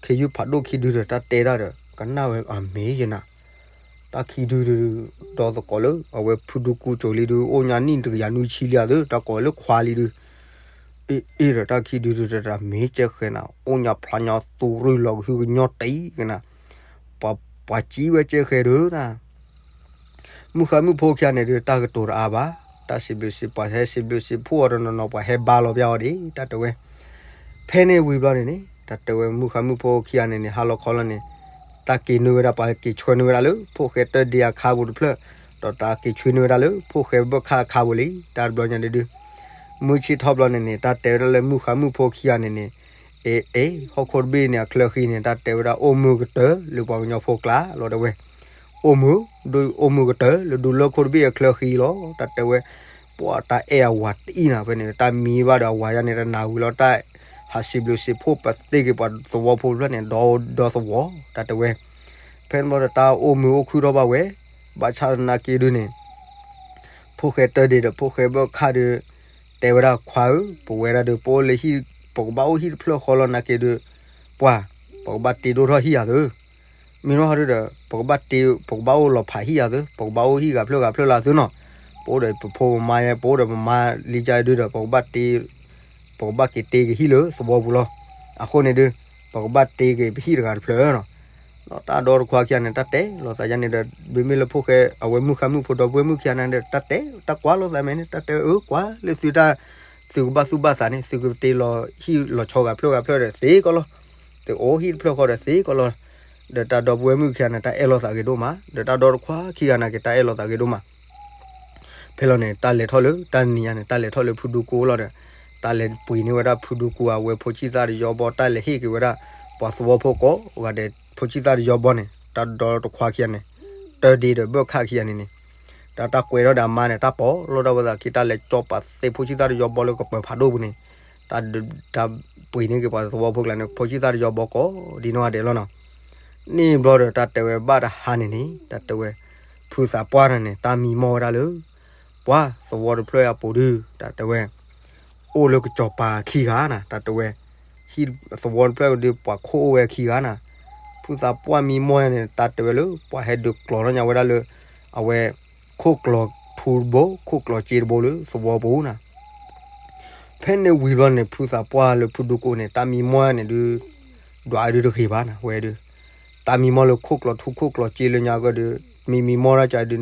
ခ့ယုၢ်ဖးဒိၣ်ခံဒုဒီးတၢ်တဲတၢ်ဒီး ကနၣ်ဝဲအမ့ၢ်ယနၤ တၢ်ခံဒုဒုး ဒီသကိးလၢ အဝဲဖုဒူကူကၠိလံဒုး အိၣ်ညါနံၣ်တကယၤနွံဆံလံဧါသၢ တၢ်ကိးလၢခွါလံဒုး, အ့ၣ်အ့ၣ်ဒီးတၢ်ခံဒုဒုးတၢ်မ့ၢ်ကဲဃဲနၤ အိၣ်ညါဖျါညါသူရူလီၤကဟုကညီၢ်တံၢ်ကနၤ, ပှၤ ပှၤစံးဝဲကဲဃဲဒုးနၤ မုၢ်ဃါမုၣ်ဖိခံဂၤန့ၣ်ဒုး တၢ်ကတိၤတအါဘၣ်, တၢ်စံးဘျုးစံးဖှိၣ်ဟဲစံးဘျုးစံးဖှိၣ်အီၤတနီၤနီၤ ပှၤဟဲဘါလီၤပျၢ်အီၤဒံး တၢ်တဲဝဲ. ဖဲန့ၣ်ဝံၤဘျီန့ၣ်န့ၣ် တၢ်တဲဝဲမုၢ်ဃါမုၣ်ဖိခံဂၤန့ၣ်န့ၣ် ဟါလီၤခီလီၤန့ၣ် တၢ်က့ၤနုာ်ဝဲဒၣ် ပှၤက့ၤဆွဲနုာ်ဝဲဒၣ်လၢ ဖိၣ်ဃဲတၢဒ့အခါပူၤတဖျၢၣ်, ဒီးတၢ်က့ၤဆွဲနုာ်ဝဲဒၣ်လၢ ဖိၣ်ဃဲဘၢၣ်ခၣ်အခါပူၤလံ တၢ်တဘျီညါဒုးဒုး မုၢ်ဆ့ၣ်ထီၣ်ဘျီန့ၣ်န့ၣ် တၢ်တဲဝဲဒၣ်လၢမုၢ်ဃါမုၣ်ဖိခံဂၤန့ၣ်န့ၣ် အ့ၣ်အ့ၣ် ဟီၣ်ခိၣ်တဘ့ၣ်န့ၣ် အချၢဃံန့ၣ် တၢ်တဲဝဲဒၣ်အိၣ်မုာ်ကတၢၢ်လၢပှၤကညီဖိကျါလီၤတဲဝဲ, အိၣ်မုာ် ဒ်အိၣ်မုာ်ကတၢၢ်လၢဒူလၢခိၣ်တဘ့ၣ်အချၢဃံလီၤ တၢ်တဲဝဲ, ပှၤတၢ်အဲၣ်အဝၤတအံၣ်နၤဖဲန့ၣ် တၢ်မံဘၣ်ဒီးအဝၤယါန့ၣ် တနၢ်ဝံၤလီၤ တၢ်ဟးစံးဘျုးစံးဖှိၣ်ပသ့က့ၤပှၤသဝီဖိတဖျၢၣ်န့ၣ် ဒီဒီသဝီ တၢ်တဲဝဲ. ဖဲန့ၣ်ဘျီဒီးတၢ်အိၣ်မုာ်အိၣ်ခုၣ်ထီၣ်ဘၣ်ဝဲ, ဘၣ်ဆၣ်သနာ်က့ဒုးန့ၣ် ဖိၣ်ဃဲတၢဒ့ဒီးဖိၣ်ဃဲဘၢၣ်ခၣ်ဒုး တဲဝဲဒၣ်ခွါဧၢ, ပဝဲဒၣ်ဒုး ပအိၣ်လၢဟံၣ် ပကဘၣ်အိၣ်ဟံၣ်တဖျၢၣ်ဃီလီၤနာ်က့ဒုး, ပှၤ, ပကဘၣ်တ့ဒိၣ်ထီၣ်ဟံၣ်ယၤသု, မ့ၢ်နီၢ်ဟီဒုးဒီး ပကဘၣ်တ့ ပကဘၣ်အိၣ်လီၤဖးဟံၣ်ယၤသု, ပကဘၣ်အိၣ်ဟံၣ်ဂၤဖျၢၣ်ဂၤဖျၢၣ်လၢသုနီၤ, ပအိၣ်ဒီးပဖိပမါယဲ ပအိၣ်ဒီးပမါလံကၢဒုးဒီး ပကဘၣ်တ့ ပကဘၣ်က့ၤတ့က့ၤဟံၣ်လၢသဝီပူၤလီၤ. အဃိန့ၣ်ဒုး ပကဘၣ်တ့က့ၤပဟံၣ်တဂၤတဖျၢၣ်နီၤ. ဒီးတၢ်ဒီတခွါခံဂၤန့ၣ် တၢ်တဲလိာ်သးယါန့ၣ်ဒီး မ့မ့ၢ်လၢဖိၣ်ဃဲ အဝဲမုၣ်ဃါမုၣ်ဖိဒီပုၢ်ဝဲၢ်မုၣ်ခံဂၤန့ၣ်ဒီး တၢ်တဲ တၢ်ကွၢ်လိာ်သးမဲာ်န့ၣ် တၢ်တဲအၢကွၢ်လၢသုတၢ် သုကဘၣ်သူၣ်ဘၣ်သးန့ၣ် သုကတ့လီၤဟံၣ်လီၤဆီဂၤဖျၢၣ်ဂၤဖျၢၣ်ဒီးသ့ကီးလီၤ. သုအိၣ်ဟံၣ်တဖျၢၣ်ဃီဒီးသ့ကီးလီၤ. ဒီးတၢ်ဒီပုၢ်ဝဲၢ်မုၣ်ခံဂၤန့ၣ် တၢ်အဲၣ်လိာ်သးဂ့ၤဒိၣ်မး, ဒီးတၢ်ဒီတခွါခံဂၤနာ်က့ တၢ်အဲၣ်လိာ်သးဂ့ၤဒိၣ်မး. ဖဲလီၤန့ၣ် တၢ်လဲၤထီၣ်လၢ တၢ်နံၤညါန့ၣ် တၢ်လဲၤထီၣ်လၢဖုဒူကူလီၤဒီး တၢ်လဲၤပှ့ၤန့ၢ်ဝဲဒၣ်ဖုဒူကူအဝဲဖိဆံၣ်သၣ်တယီဘီ တၢ်လဲၤဟ့ၣ်က့ၤဝဲဒၣ် ပှၤသဝီဖိကိးဂၤဒဲး ဖိဆံၣ်သၣ်တယီဘီန့ၣ် တၢ်ဒီတခွါခံဂၤန့ၣ် တၢ်ဒ့ဒီးဘၢၣ်ခၣ်ခံဂၤန့ၣ်န့ၣ် တၢ် တၢ်ကွဲးထီၣ်ဒီးအမါန့ၣ် တၢ်ပီးလိာ်တၢ်ဝဲသးခံ တၢ်လဲၤကၠီပာ်သ့ဖိဆံၣ်သၣ်တယီဘီလၢကပၢၤဖးဒိၣ်ပူၤန့ၣ် တၢ် တၢ်ပှ့ၤန့ၢ်က့ၤပှၤသဝီဖိကျါန့ၣ် ဖိဆံၣ်သၣ်တယီဘီကိးဒ်နီၢ်ဂၤဒဲးလီၤနီၤ. န့ၣ်ဘျီဒီး တၢ်တဲဝဲဘၣ်တဟါန့ၣ်န့ၣ် တၢ်တဲဝဲ ဖုသးပှၢ်တဂၤန့ၣ် တၢ်မံမီၢ်ဝဲဒၣ်လၢ ပှၤသဝီတဖျၢၣ်အပူၤဒုး တၢ်တဲဝဲ အိၣ်လၢကစီၤပၤခံဂၤနၤ တၢ်တဲဝဲ ဟံၣ်သဝီတဖျၢၣ်ဒုး ပှၤခိၣ်အိၣ်ဝဲခံဂၤနၤ. ဖုသးပှၢ်မံမီၢ်န့ၣ် တၢ်တဲဝဲလၢ ပှၤဟဲဒုးကျီၤထီၣ်ညါဝဲဒၣ်လၢ အဝဲ ခိၣ်ကျီၤထူတဘိ ခိၣ်ကျီၤစ့တဘိလၢသဝီပူၤနၤ. ဖဲန့ၣ်ဝံၤဘျီန့ၣ် ဖုသးပှၢ်လၢဖုဒူကိန့ၣ် တၢ်မံမီၢ်န့ၣ်ဒုး ဒွးဒုးတဂ့ၤဘၣ်နၤ ဝဲဒုး တၢ်မံမီၢ်လၢခိၣ်ကျီၤထူခိၣ်ကျီၤစ့လၢညါကဒီး မံမံမီၢ်ဒၣ်ကဒီး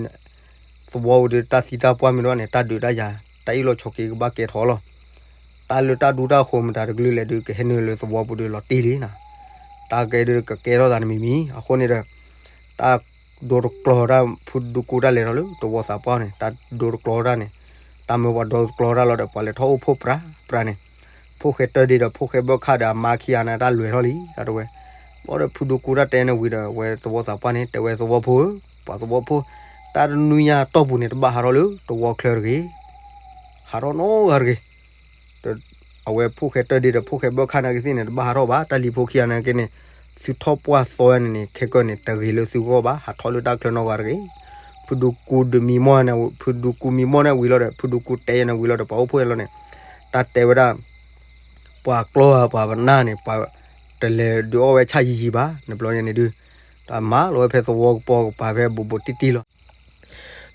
သဝီပူၤဒုး တၢ်သံတၢ်ပှၢ်မ့ၢ်တအိၣ်န့ၣ် တၢ်ဒုးတၢ်ယၤ တၢ်အ့ၣ်လိာ်ဆိးက့ကဘၣ်ကဲထီၣ်လီၤ. တၢ်လၢတၢ်ဒူတၢ်ဃိၤမတၤတကလုာ်လဲၣ်ဒုး ကဟဲနုာ်လၢသဝီပူၤဒုးလီၤတံၢ်လံနၤ. တၢ်ကဲဒုးကကဲထီၣ်သးန့ၣ်မံၤမံၤ အဃိန့ၣ်ဒီး တၢ်ဒိတကျီၤတၢ် ဖုဒူကိတၢ်လဲၤထီၣ်လၢသဝီသးပှၢ်န့ၣ် တၢ်ဒိတကျီၤတၢ်န့ၣ် တၢ်မၢပှၤဒိတကျီၤတၢ်လီၤဒီး ပှၤလဲၤထီၣ်အိၣ်ဖှိၣ်ပြးပြးန့ၣ် ဖိၣ်ဃဲတၢဒ့ဒီးဖိၣ်ဃဲဘၢၣ်ခၣ်ဒီးအမါခံဂၤန့ၣ် တၢ်လဲၤထီၣ်လံ တၢ်တဲဝဲ. ဘၣ်ဒီးဖုဒူကိတၢ်တဲန့ၣ်ဝံၤဒီး အဝဲသဝီသးပှၢ်န့ၣ် တဲဝဲသဝီဖိဧၢ, ပှၤသဝီဖိ တၢ်တနွံညါတီၢ်ပူၤန့ၣ် တဘၣ်ဟးထီၣ်လၢသဝီချၢတဂ့ၤ, ဟးထီၣ်နီတဂၤတဂ့ၤ. အဝဲဖိၣ်ဃဲတၢဒ့ဒီးဖိၣ်ဃဲဘၢၣ်ခၣ်နာ်က့သ့ၣ်န့ၣ် တဘၣ်ဟးထီၣ်ဘၣ်, တၢ်လံၤဖိခံဂၤနာ်က့န့ၣ် သုထီၣ်ပှၢ်သီဝဲန့ၣ်န့ၣ် ခဲကၢၢ်န့ၣ် တဂ့ၤလၢသုဂီၢ်ဘၣ်, ဟးထီၣ်လၢတၢ်ချၢနီတဂၤတဂ့ၤ. ဖုဒူကိဒုးမံမီၢ်န့ၣ် ဖုဒူကိမံမီၢ်န့ၣ်ဝံၤလီၤဒီး ဖုဒူကိတဲယဲန့ၣ်ဝံၤလီၤဒီး ပှၤအိၣ်ဖှိၣ်န့ၣ်လီၤန့ၣ် တၢ်တဲဝဲဒၣ် ပှၤကျီၢ်ဧါ ပှၤပနၢ်န့ၣ် ပှၤတလဲၤဒုးအီၣ်ဝဲဆၣ်ယံၤယံၤဘၣ်, နဘျီညါန့ၣ်ဒုး တၢ်မၤလီၤဝဲဖဲသဝီကပီၤကပၤဖဲဘူးဘူးတံၢ်တံၢ်လီၤ.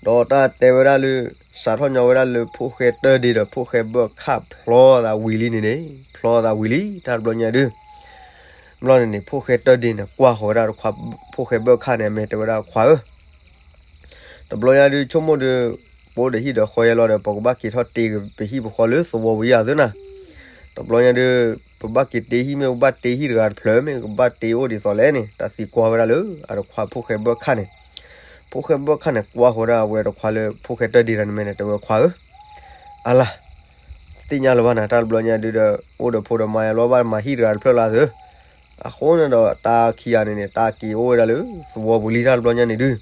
ဒီးတၢ်တဲဝဲဒၣ်လၢ စးထီၣ်ညီဝဲဒၣ်လၢဖိၣ်ဃဲတၢၢ်ဒ့ဒီးဖိၣ်ဃဲဘၢၣ်ခၣ်ဖျီသးဝံၤလံန့ၣ်န့ၣ်, ဖျီသးဝံၤလံ တၢ်တဘျီညါဒုး, ဘျီန့ၣ်န့ၣ် ဖိၣ်ဃဲတၢၢ်ဒ့န့ၣ် ကွၢ်ဃီၤဝဲဒၣ်တခွါ ဖိၣ်ဃဲဘၢၣ်ခၣ်န့ၣ် အမဲာ်တဲဝဲဒၣ်ခွါဧၢ, တဘျီညါဒုး ဆိကမိၣ်ဒီး ပအိၣ်ဒီးဟံၣ်ဒီးဃီယဲလီၤဒီး ပကဘၣ်က့ၤထီၣ်တ့ကပဟံၣ်ပဃီလၢသဝီပူၤယၤသုနၤ, တဘျီညါဒုး ပဘၣ်က့ၤတ့ဟံၣ်မ့ၢ်ပဘၣ်တ့ဟံၣ်တဂၤတဖျၢၣ်မ့ၢ် ကဘၣ်တ့အိၣ်ဒ်သိးလဲၣ်န့ၣ် တၢ်သံကွၢ်ဝဲဒၣ်လၢ အတခွါဖိၣ်ဃဲဘၢၣ်ခၣ်န့ၣ်, ဖိၣ်ဃဲဘၢၣ်ခၣ်န့ၣ် ကွၢ်ဃီၤဝဲဒၣ်အဝဲတခွါလၢဖိၣ်ဃဲတၢၢ်ဒ့တၢ်န့ၣ်မဲာ်န့ၣ် တဲဝဲခွါဧၢ, အလၤ သ့ၣ်ညါလၢၤဘၣ်နၤ တၢ်တဘျီညါဒုးဒီး အိၣ်ဒီးဖိဒီးမါယဲလီၤဘၣ်မၤဟံၣ်တဂၤတဖျၢၣ်လၢသု, အဃိန့ၣ်ဒီးတၢ်ခံဂၤန့ၣ်န့ၣ် တၢ်က့ၤအိၣ်ဝဲဒၣ်လၢသဝီပူၤလံ တၢ်တဘျီညါန့ၣ်ဒုး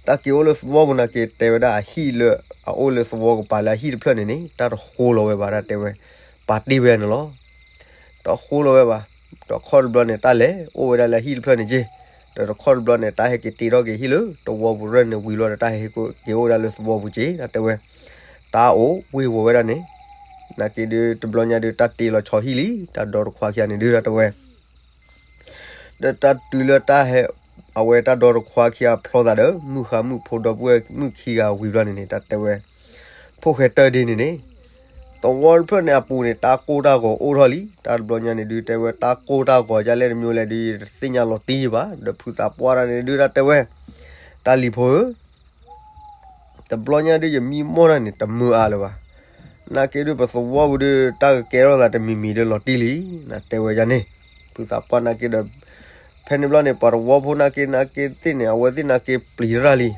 တၢ်က့ၤအိၣ်လၢသဝီပူၤနာ်က့ တဲဝဲဒၣ်အဟံၣ်လၢ အအိၣ်လၢသဝီကပၤလၢအဟံၣ်တဖျၢၣ်န့ၣ်န့ၣ် တၢ်တဃိလီၤဝဲဘၣ် တၢ်တဲဝဲ, ပာ်တ့ၢ်ဝဲန့ၣ်လီၤ. တဃိလီၤဝဲဘၣ်, တခီတဘျီန့ၣ် တၢ်လဲၤအိၣ်ဝဲဒၣ်လၢအဟံၣ်တဖျၢၣ်န့ၣ်က့, ဒီးတခီတဘျီန့ၣ် တၢ်ဟဲက့ၤတ့ထီၣ်က့ၤဟံၣ်လၢသဝီပူၤရၢၢ်န့ၣ်ဝံၤလီၤဒီး တၢ်ဟဲက့ၤအိၣ်ဝဲဒၣ်လၢသဝီပူၤက့ တၢ်တဲဝဲ, တၢ်အိၣ်ဝ့ၤဝီၤဝဲဒၣ်န့ၣ်, နာ်က့ဒုး တဘျီညါဒုး တၢ်တ့လီၤဆီဟံၣ်လံ တၢ်ဒီတခွါခံဂၤန့ၣ်ဒုး တၢ်တဲဝဲ ဒီးတၢ်တုၤလၢတၢ်ဟဲ, အဝဲတၢ်ဒီတခွါခံဂၤဖျီသးဒီး မုၢ်ဃါမုၣ်ဖိဒီပုၢ်ဝဲၢ်မုၣ်ခံဂၤဝံၤဘျီန့ၣ်န့ၣ် တၢ်တဲဝဲ, ဖိၣ်ဃဲတၢၢ်ဒ့န့ၣ်န့ၣ်, သဝီတဖျၢၣ်န့ၣ်အပူၤန့ၣ် တၢ်ကိၢ်တၢ်ဂီၤအိၣ်ထီၣ်လံ တၢ်တဘျီညါန့ၣ်ဒုး တဲဝဲတၢ်ကိၢ်တၢ်ဂီၤဒ်လဲၣ်တမံၤလဲၣ်ဒုး ယတသ့ၣ်ညါလီၤတံၢ်ဘၣ် ဒီးဖုသးပှၢ်တၢ်န့ၣ်ဒုး တၢ်တဲဝဲ, တၢ်လံၤဖိဧၢ တဘျီညါဒုး ယမံမီၢ်တၢ်န့ၣ် တမုာ်အါလၢၤဘၣ်. နာ်က့ဒုး ပသဝီပူၤဒုး တၢ်ကကဲထီၣ်သးတမံၤမံၤဒုး လီၤတံၢ်လံ, နတဲဝဲယၤန့ၣ်, ဖုသးပှၢ်နာ်က့ဒီး, ဖဲန့ၣ်ဘျီန့ၣ် ပှၤသဝီဖိနာ်က့ နာ်က့သ့ၣ်န့ၣ် အဝဲသ့ၣ်နာ်က့ပျံၤတၢ်လံ.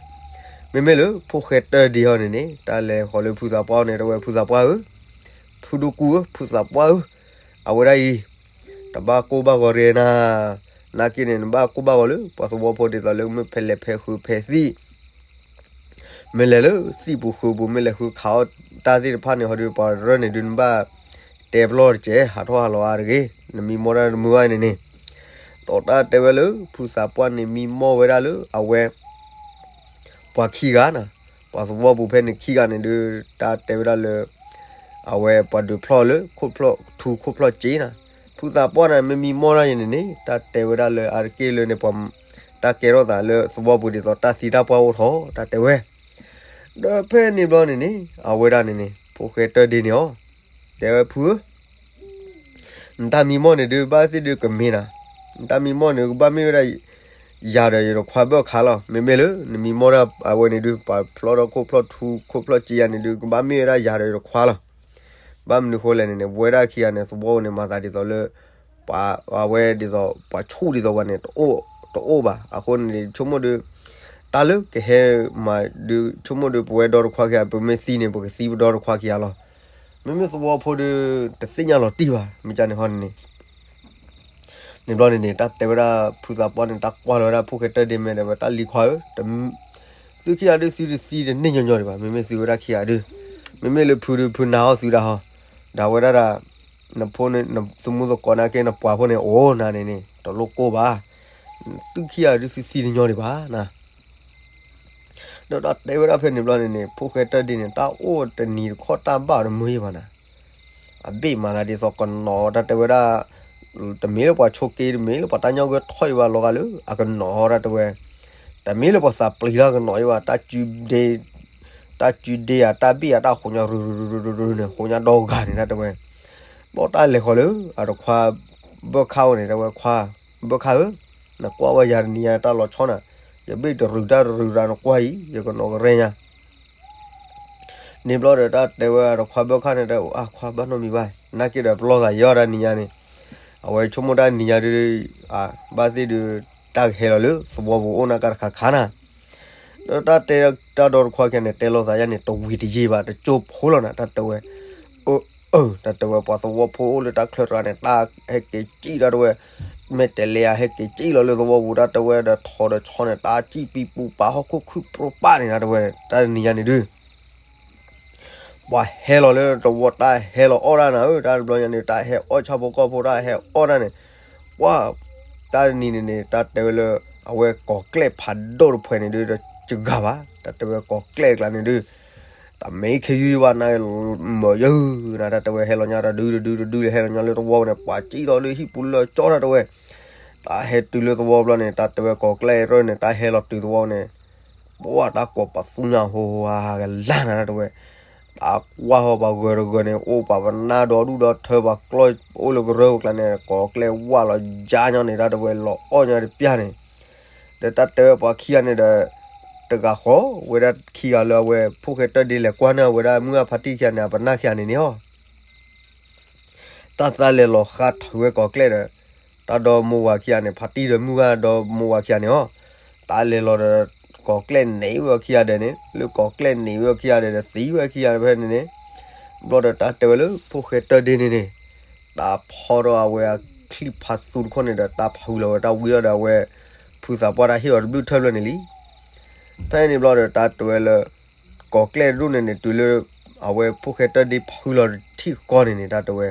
မ့မ့ၢ်လၢ ဖိၣ်ဃဲတၢၢ်ဒ့ဟီန့ၣ်န့ၣ် တၢ်လဲၤဃီၤလၢဖုသးပှၢ်အအိၣ်န့ၣ် တဲဝဲဖုသးပှၢ်ဧၢ, ဖုဒိၣ်ကူၣ်ဧၢ, ဖုသးပှၢ်ဧၢ, အဝဲဒၣ်အံၤ တဘၣ်ကိၢ်ဘၣ်ဂီၤတဂ့ၤနၤ, နာ်က့န့ၣ် နဘၣ်ကိၢ်ဘၣ်ဂီၤလၢ ပှၤသဝီဖိဒ်သိးလၢမ့ၢ်ဖဲလဲၣ်ဖဲဃုဖဲသံၣ် မ့ၢ်လဲၤလၢသံၣ်ပူၤဃုပူၤ မ့ၢ်လဲၤဃုခးအီၣ်တၢ်သ့ၣ်တဖၣ်န့ၣ် ဟီဒုးပှၤရၢၢ်န့ၣ်ဒုး နဘၣ်တဲပလီၢ်တကဲး ဟးထီၣ်ဟးလီၤအါတဂ့ၤ, နမံမီၢ်တၢ်တမုာ်ဘၣ်န့ၣ်န့ၣ်, ဒီးတၢ်တဲဝဲလၢ ဖုသးပှၢ်န့ၣ်မံမီၢ်ဝဲဒၣ်လၢအဝဲ ပှၤခံဂၤနၤ, ပှၤသဝီပူၤဖဲန့ၣ်ခံဂၤန့ၣ်ဒုး တၢ်တဲဝဲဒၣ်လၢ အဝဲပှၤဒုးဖျီၣ်လၢ ထူခိၣ်ဖျီၣ်စ့နၤ, ဖုသးပှၢ်န့ၣ် မ့ၢ်မံမီၢ်တၢ်ယဲန့ၣ်န့ၣ် တၢ်တဲဝဲဒၣ်လၢအါတက့ၢ်လၢန့ၣ် ပှၤ တၢ်ကဲထီၣ်သးလၢသဝီပူၤဒ်သိးတၢ်သံတၢ်ပှၢ်အိၣ်ထီၣ် တၢ်တဲဝဲ, ဒီးဖဲန့ၣ်ဘျီန့ၣ်န့ၣ် အဝဲဒၣ်န့ၣ်န့ၣ် ဖိၣ်ဃဲတၢၢ်ဒ့န့ၣ်အီၤ တဲဝဲဖုဧၢ နတၢ်မံမီၢ်န့ၣ်ဒုး ဘၣ်သ့ၣ်ဒုးကမ့ၢ်နၤ, နတၢ်မံမီၢ်န့ၣ် ကဘၣ်မ့ၢ်ဝဲဒၣ် ယၤဒီးယတခွါဘၢၣ်ခါလီၤ. မ့မ့ၢ်လၢ နမံမီၢ်ဒၣ်အဝဲန့ၣ်ဒုး ပှၤဖျီၣ်ဒီးခိၣ်ဖျီၣ်ထူ ခိၣ်ဖျီၣ်စ့ယၤန့ၣ်ဒုး ကဘၣ်မ့ၢ်ဝဲဒၣ်ယၤဒီးယတခွါလီၤ. ဘၣ်မနုၤဃိလဲၣ်န့ၣ်န့ၣ် ပဝဲဒၣ်ခံဂၤန့ၣ် သဝီန့ၣ် မၤသးဒ်သိးလၢ ပှၤ အဝဲဒ်သိး ပှၤဆူၣ်ဒ်သိးပှၤန့ၣ် တအိၣ်ဘၣ်. အဃိန့ၣ် ဆိကမိၣ်ဒုး တၢ်လၢကဟဲမၤဒုး ဆိကမိၣ်ဒုး ပဝဲဒီတခွါခံဂၤ ပမ့ၢ်သံန့ၣ် ပကသံပဒီတခွါခံဂၤလီၤ. မ့မ့ၢ်သဝီဖိဒုး တသ့ၣ်ညါလီၤတံၢ်ဘၣ် မ့ၢ်ကန့ၣ်ဟီန့ၣ်န့ၣ် န့ၣ်ဘျီန့ၣ်န့ၣ် တၢ်တဲဝဲဒၣ်ဖုသးပှၢ်န့ၣ် တၢ်ကွၢ်လီၤဝဲဒၣ်ဖိၣ်ဃဲတၢၢ်ဒ့မဲာ်ဒီးဝဲ တၢ်လံၤခွါဧၢ, သုခံဂၤဒုးသုတသံတန့ၢ်ညီညီဒံးဘၣ်. မ့မ့ၢ်သုဝဲဒၣ်ခံဂၤဒုး မ့မ့ၢ်လၢဖုဒုးဖုနၤအီၣ်သုဒၣ်ဟီ, ဒီးဝဲဒၣ်ဒၣ် နဖိန့ၣ် နသမူသကိးနာ်က့ နပှၤဖိန့ၣ် အိၣ်နၤန့ၣ်န့ၣ် တလိၣ်ကိၢ်ဘၣ်. သုခံဂၤဒုးသုသံတညီဒံးဘၣ်နၤ ဒီးတၢ်တဲဝဲဒၣ်ဖဲန့ၣ်ဘျီန့ၣ်န့ၣ် ဖိၣ်ဃဲတၢၢ်ဒ့န့ၣ် တၢ်အိၣ်တနံၤတခီတၢ်ဘၣ်တမုာ်ဘၣ်နၤ, အဘ့ၣ်မၤသးဒ်သိးကနီၤ တၢ်တဲဝဲဒၣ် တမ့ၢ်လၢပှၤဆိးက့ တမ့ၢ်လၢပှၤတၢ်ညီဂဲၤထီၣ်အံၤဘၣ်လီၤဂာ်လၢ အကနီၤတၢ်တဲဝဲ, တမ့ၢ်လၢပှၤသးပျံၤလၢအကနီၤအံၤဘၣ် တၢ်စုဒ့ တၢ်စုဒ့ဧါ တၢ်ဘ့ၣ်ဧါ တၢ်ဃိးညါရုရုရုရုန့ၣ် ဃိးညါဒီဂၤန့ၣ် တၢ်တဲဝဲ, ဘၣ်တၢ်လဲၤဃီၤလၢ အတခွါ ဘၢၣ်ခၣ်အိၣ်န့ၣ် တဲဝဲခွါ ဘၢၣ်ခၣ်ဧၢ, နကွၢ်ဝဲယၤတနံၤညါတၢ်လီၤဆီနၤ, ယဘ့ၣ်တရုးတၢ်တရုးတၢ်နကွၢ်အံၤ ယကနီၤကရဲညါ န့ၣ်ဘျီဒီးတၢ်တဲဝဲအတခွါဘၢၣ်ခၣ်န့ၣ် တဲအခွါဘၣ်နီတမံၤဘၣ် နာ်က့ဒီးပလီၢ်သးယီၤတၢ်နံၤညါန့ၣ်, အဝဲဆိကမိၣ်တၢ်နံၤညါဒုး ဘၣ်သ့ၣ်ဒုး တၢ်ကဟဲလီၤလၢသဝီပူၤအိၣ်နၢ်ကါတခါခါနၤ, ဒီးတၢ်တဲတၢ်ဒီတခွါခံဂၤန့ၣ် တဲလီၤသးယါန့ၣ် တဝံၤတယံာ်ဘၣ် တကၠိဖိလီၤနၤ တၢ်တဲဝဲ, အၢ အၢ တၢ်တဲဝဲ ပှၤသဝီဖိအိၣ်လၢတၢ်ချၢတဂၤန့ၣ် တၢ်ဟဲက့ၤစံၣ်တၢ်တဲဝဲ, မ့ၢ်တဲလဲၤယၤဟဲက့ၤစံၣ်လီၤလၢသဝီပူၤ တၢ်တဲဝဲဒီး ထိးဒီးဆီန့ၣ် တၢ်စံၣ်ပံပူပာ်ဟီၣ်ခိၣ်ခုၣ်ပြိပာ်န့ၣ် တၢ်တဲဝဲ, တၢ်တနံၤညါန့ၣ်ဒုး ပှၤဟဲလီၤလၢသဝီ တၢ်ဟဲလီၤအီၣ်တၢ်နၤဧၢ, တၢ်တဘျီညါန့ၣ် တၢ်ဟဲအီၣ်ဆၣ်ဖိကီၢ်ဖိ တၢ်ဟဲအီၣ်တၢ်န့ၣ်, ပှၤ တၢ်တနံၤန့ၣ်န့ၣ် တၢ်တဲဝဲလၢ အဝဲကိးကျဲၣ်ဖးဒိၣ်တဖှဲးန့ၣ်ဒုး တဂၤဘၣ်, တၢ်တဲဝဲကိးကျဲၣ်အကျါန့ၣ်ဒုး တၢ်မ့ၢ်ခ့ယုၢ်ယဘၣ်နၤ မၤယုၢ်နၤ တၢ်တဲဝဲဟဲလီၤညါတဒုတဒုတဒုလၢဟဲလီၤညါလၢသဝီန့ၣ် ပှၤစံၣ်လီၤလၢဟံၣ်ပူၤလၢကၠီ တၢ်တဲဝဲ, တၢ်ဟဲတုၤလၢသဝီဘျီန့ၣ် တၢ်တဲဝဲကိးကျဲၣ်ရၢၢ်န့ၣ် တၢ်ဟဲလီၤတုၤသဝီန့ၣ် ပှၢ်တၢ်ကိးပသူညါဟိဟိဟါဟါကလၢ်နၤတဝဲ, တၢ်ကွၢ်ဟီပှၤဂၢၤတဂၢၤန့ၣ် အိၣ်ပှၤပနၢ်ဒီဒူၣ်ဒီထၢ ပှၤကျီၢ်အိၣ်လၢကရၢပကျါန့ၣ် ကိးကျဲၣ်ဝၢ်လီၤယါညီန့ၣ် တၢ်တဝဲလီၤအီၣ်ညီတပျၢ်န့ၣ်, ဒီးတၢ်တဲဝဲပှၤခံဂၤန့ၣ်ဒီး တဂၤဃီဝဲဒၣ်ခံဂၤလၢအဝဲဖိၣ်ဃဲတၢၢ်ဒ့လဲၤကွၢ်န့ၢ်ဝဲဒၣ်မုၢ်ဂၢ်ဖါတံၢ်ခံဂၤန့ၣ် အပနၢ်ခံဂၤန့ၣ်န့ၣ်ဟီ တၢ်သးလဲၤလီၤဃါထုးဝဲကိးကျဲၣ်ဒီး တၢ်ဒီမိၢ်ဝၤခံဂၤန့ၣ် ဖါတံၢ်ဒီးမုၢ်ဂၢ်ဒီမိၢ်ဝၤခံဂၤန့ၣ်ဟီ, တၢ်လဲၤလီၤဒီး ကိးကျဲၣ်န့ၢ်ဝဲအခံဂၤဒဲးန့ၣ် လၢကိးကျဲၣ်န့ၢ်ဝဲအခံဂၤဒဲးဒီးသံဝဲခံဂၤဖဲန့ၣ်န့ၣ်, ဘျီဒီးတၢ်တဲဝဲလၢဖိၣ်ဃဲတၢၢ်ဒ့န့ၣ်န့ၣ်, တၢ်ဖီထီၣ်အဝဲအချံၣ်ဖးသူတခီန့ၣ်ဒီး တၢ်ဖုလီၤဝဲတၢ်ဝံၤလီၤဒီး အဝဲဖုသးပှၢ်တၢ်ဟ့ၣ်အီၤတဘျုးထၢၣ်ဘျီန့ၣ်လံ. ဖဲန့ၣ်ဘျီဒီးတၢ်တဲဝဲလၢ ကိးကျဲၣ်တဒူၣ်န့ၣ်န့ၣ် တုၤလၢ အဝဲဖိၣ်ဃဲတၢၢ်ဒ့ဖုလီၤတထံၣ်ဃီန့ၣ်န့ၣ် တၢ်တဲဝဲ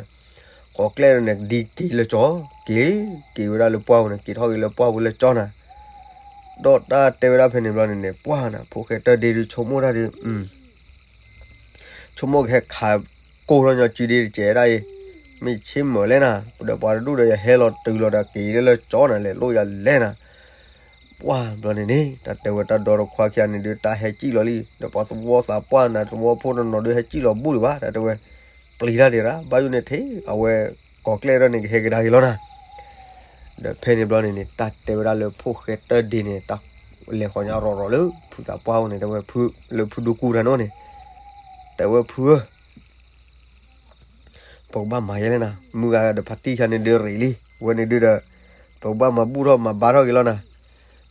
ကိးကျဲၣ်န့ၣ်ဒ်က့ၤလၢကၠီ, က့ၤ က့ၤဝဲဒၣ်လၢပှၢ်ပူၤန့ၣ် က့ၤထီၣ်က့ၤလၢပှၢ်ပူၤလၢကၠီနၤ, ဒီးတၢ်တဲဝဲဒၣ်ဖဲန့ၣ်ဘျီန့ၣ်န့ၣ် ပှၢ်နၤ ဖိၣ်ဃဲတၢၢ်ဒ့ဒုးဆိကမိၣ်တၢ်ဒုး ဆိကမိၣ်ကဟဲခးကိၢ်ထီၣ်ညီစုဒ့တကဲးဒၣ်အံၤ, မ့ၢ်ဆ့မၢၢ်လဲၣ်နၤ, ဒီးပှၤတဒူၣ်ဒီးယဟဲလီၤတုၤလီၤဒီးက့ၤလၢကၠီနၤလဲၣ် လိၣ်ယၤလဲၣ်နၤ ပှၢ်ဘျီန့ၣ်န့ၣ် တၢ်တဲဝဲတၢ်ဒီတခွါခံဂၤန့ၣ်ဒုး တၢ်ဟဲစံၣ်လီၤလံ, ဒီးပှၤသဝီသးပှၢ်နၤ သဝီဖိတနီၤဒုး ဟဲစံၣ်လီၤဘူၣ်ဒံးဘၣ် တၢ်တဲဝဲ, ပျံၤတၢ်ဒံးရၣ် ဘၣ်ယိၣ်န့ၣ်ထဲ အဝဲ ကိးကျဲၣ်ဒီးန့ၣ် ကဟဲကဒါက့ၤလီၤနၤ, ဒီးဖဲန့ၣ်ဘျီန့ၣ်န့ၣ် တၢ်တဲဝဲဒၣ်လၢဖိၣ်ဃဲတၢၢ်ဒ့န့ၣ် တၢ်လဲၤဃီၤညါရီၤရီၤလၢ ဖုသးပှၢ်အိၣ်န့ၣ် တဲဝဲဖု လၢဖုဒူကူတၢ်န့ၣ်န့ၣ်, တဲဝဲဖုဧၢ ပကဘၣ်မၤယဲလဲၣ်နၤ, မုၢ်ဂၤဒီးဖါတံၢ်ခံဂၤန့ၣ်ဒုးရ့းလံ, ဝဲန့ၣ်ဒုးဒီး ပကဘၣ်မၤဘူၣ်ထီၣ်မၤဘါထီၣ်က့ၤလီၤနၤ,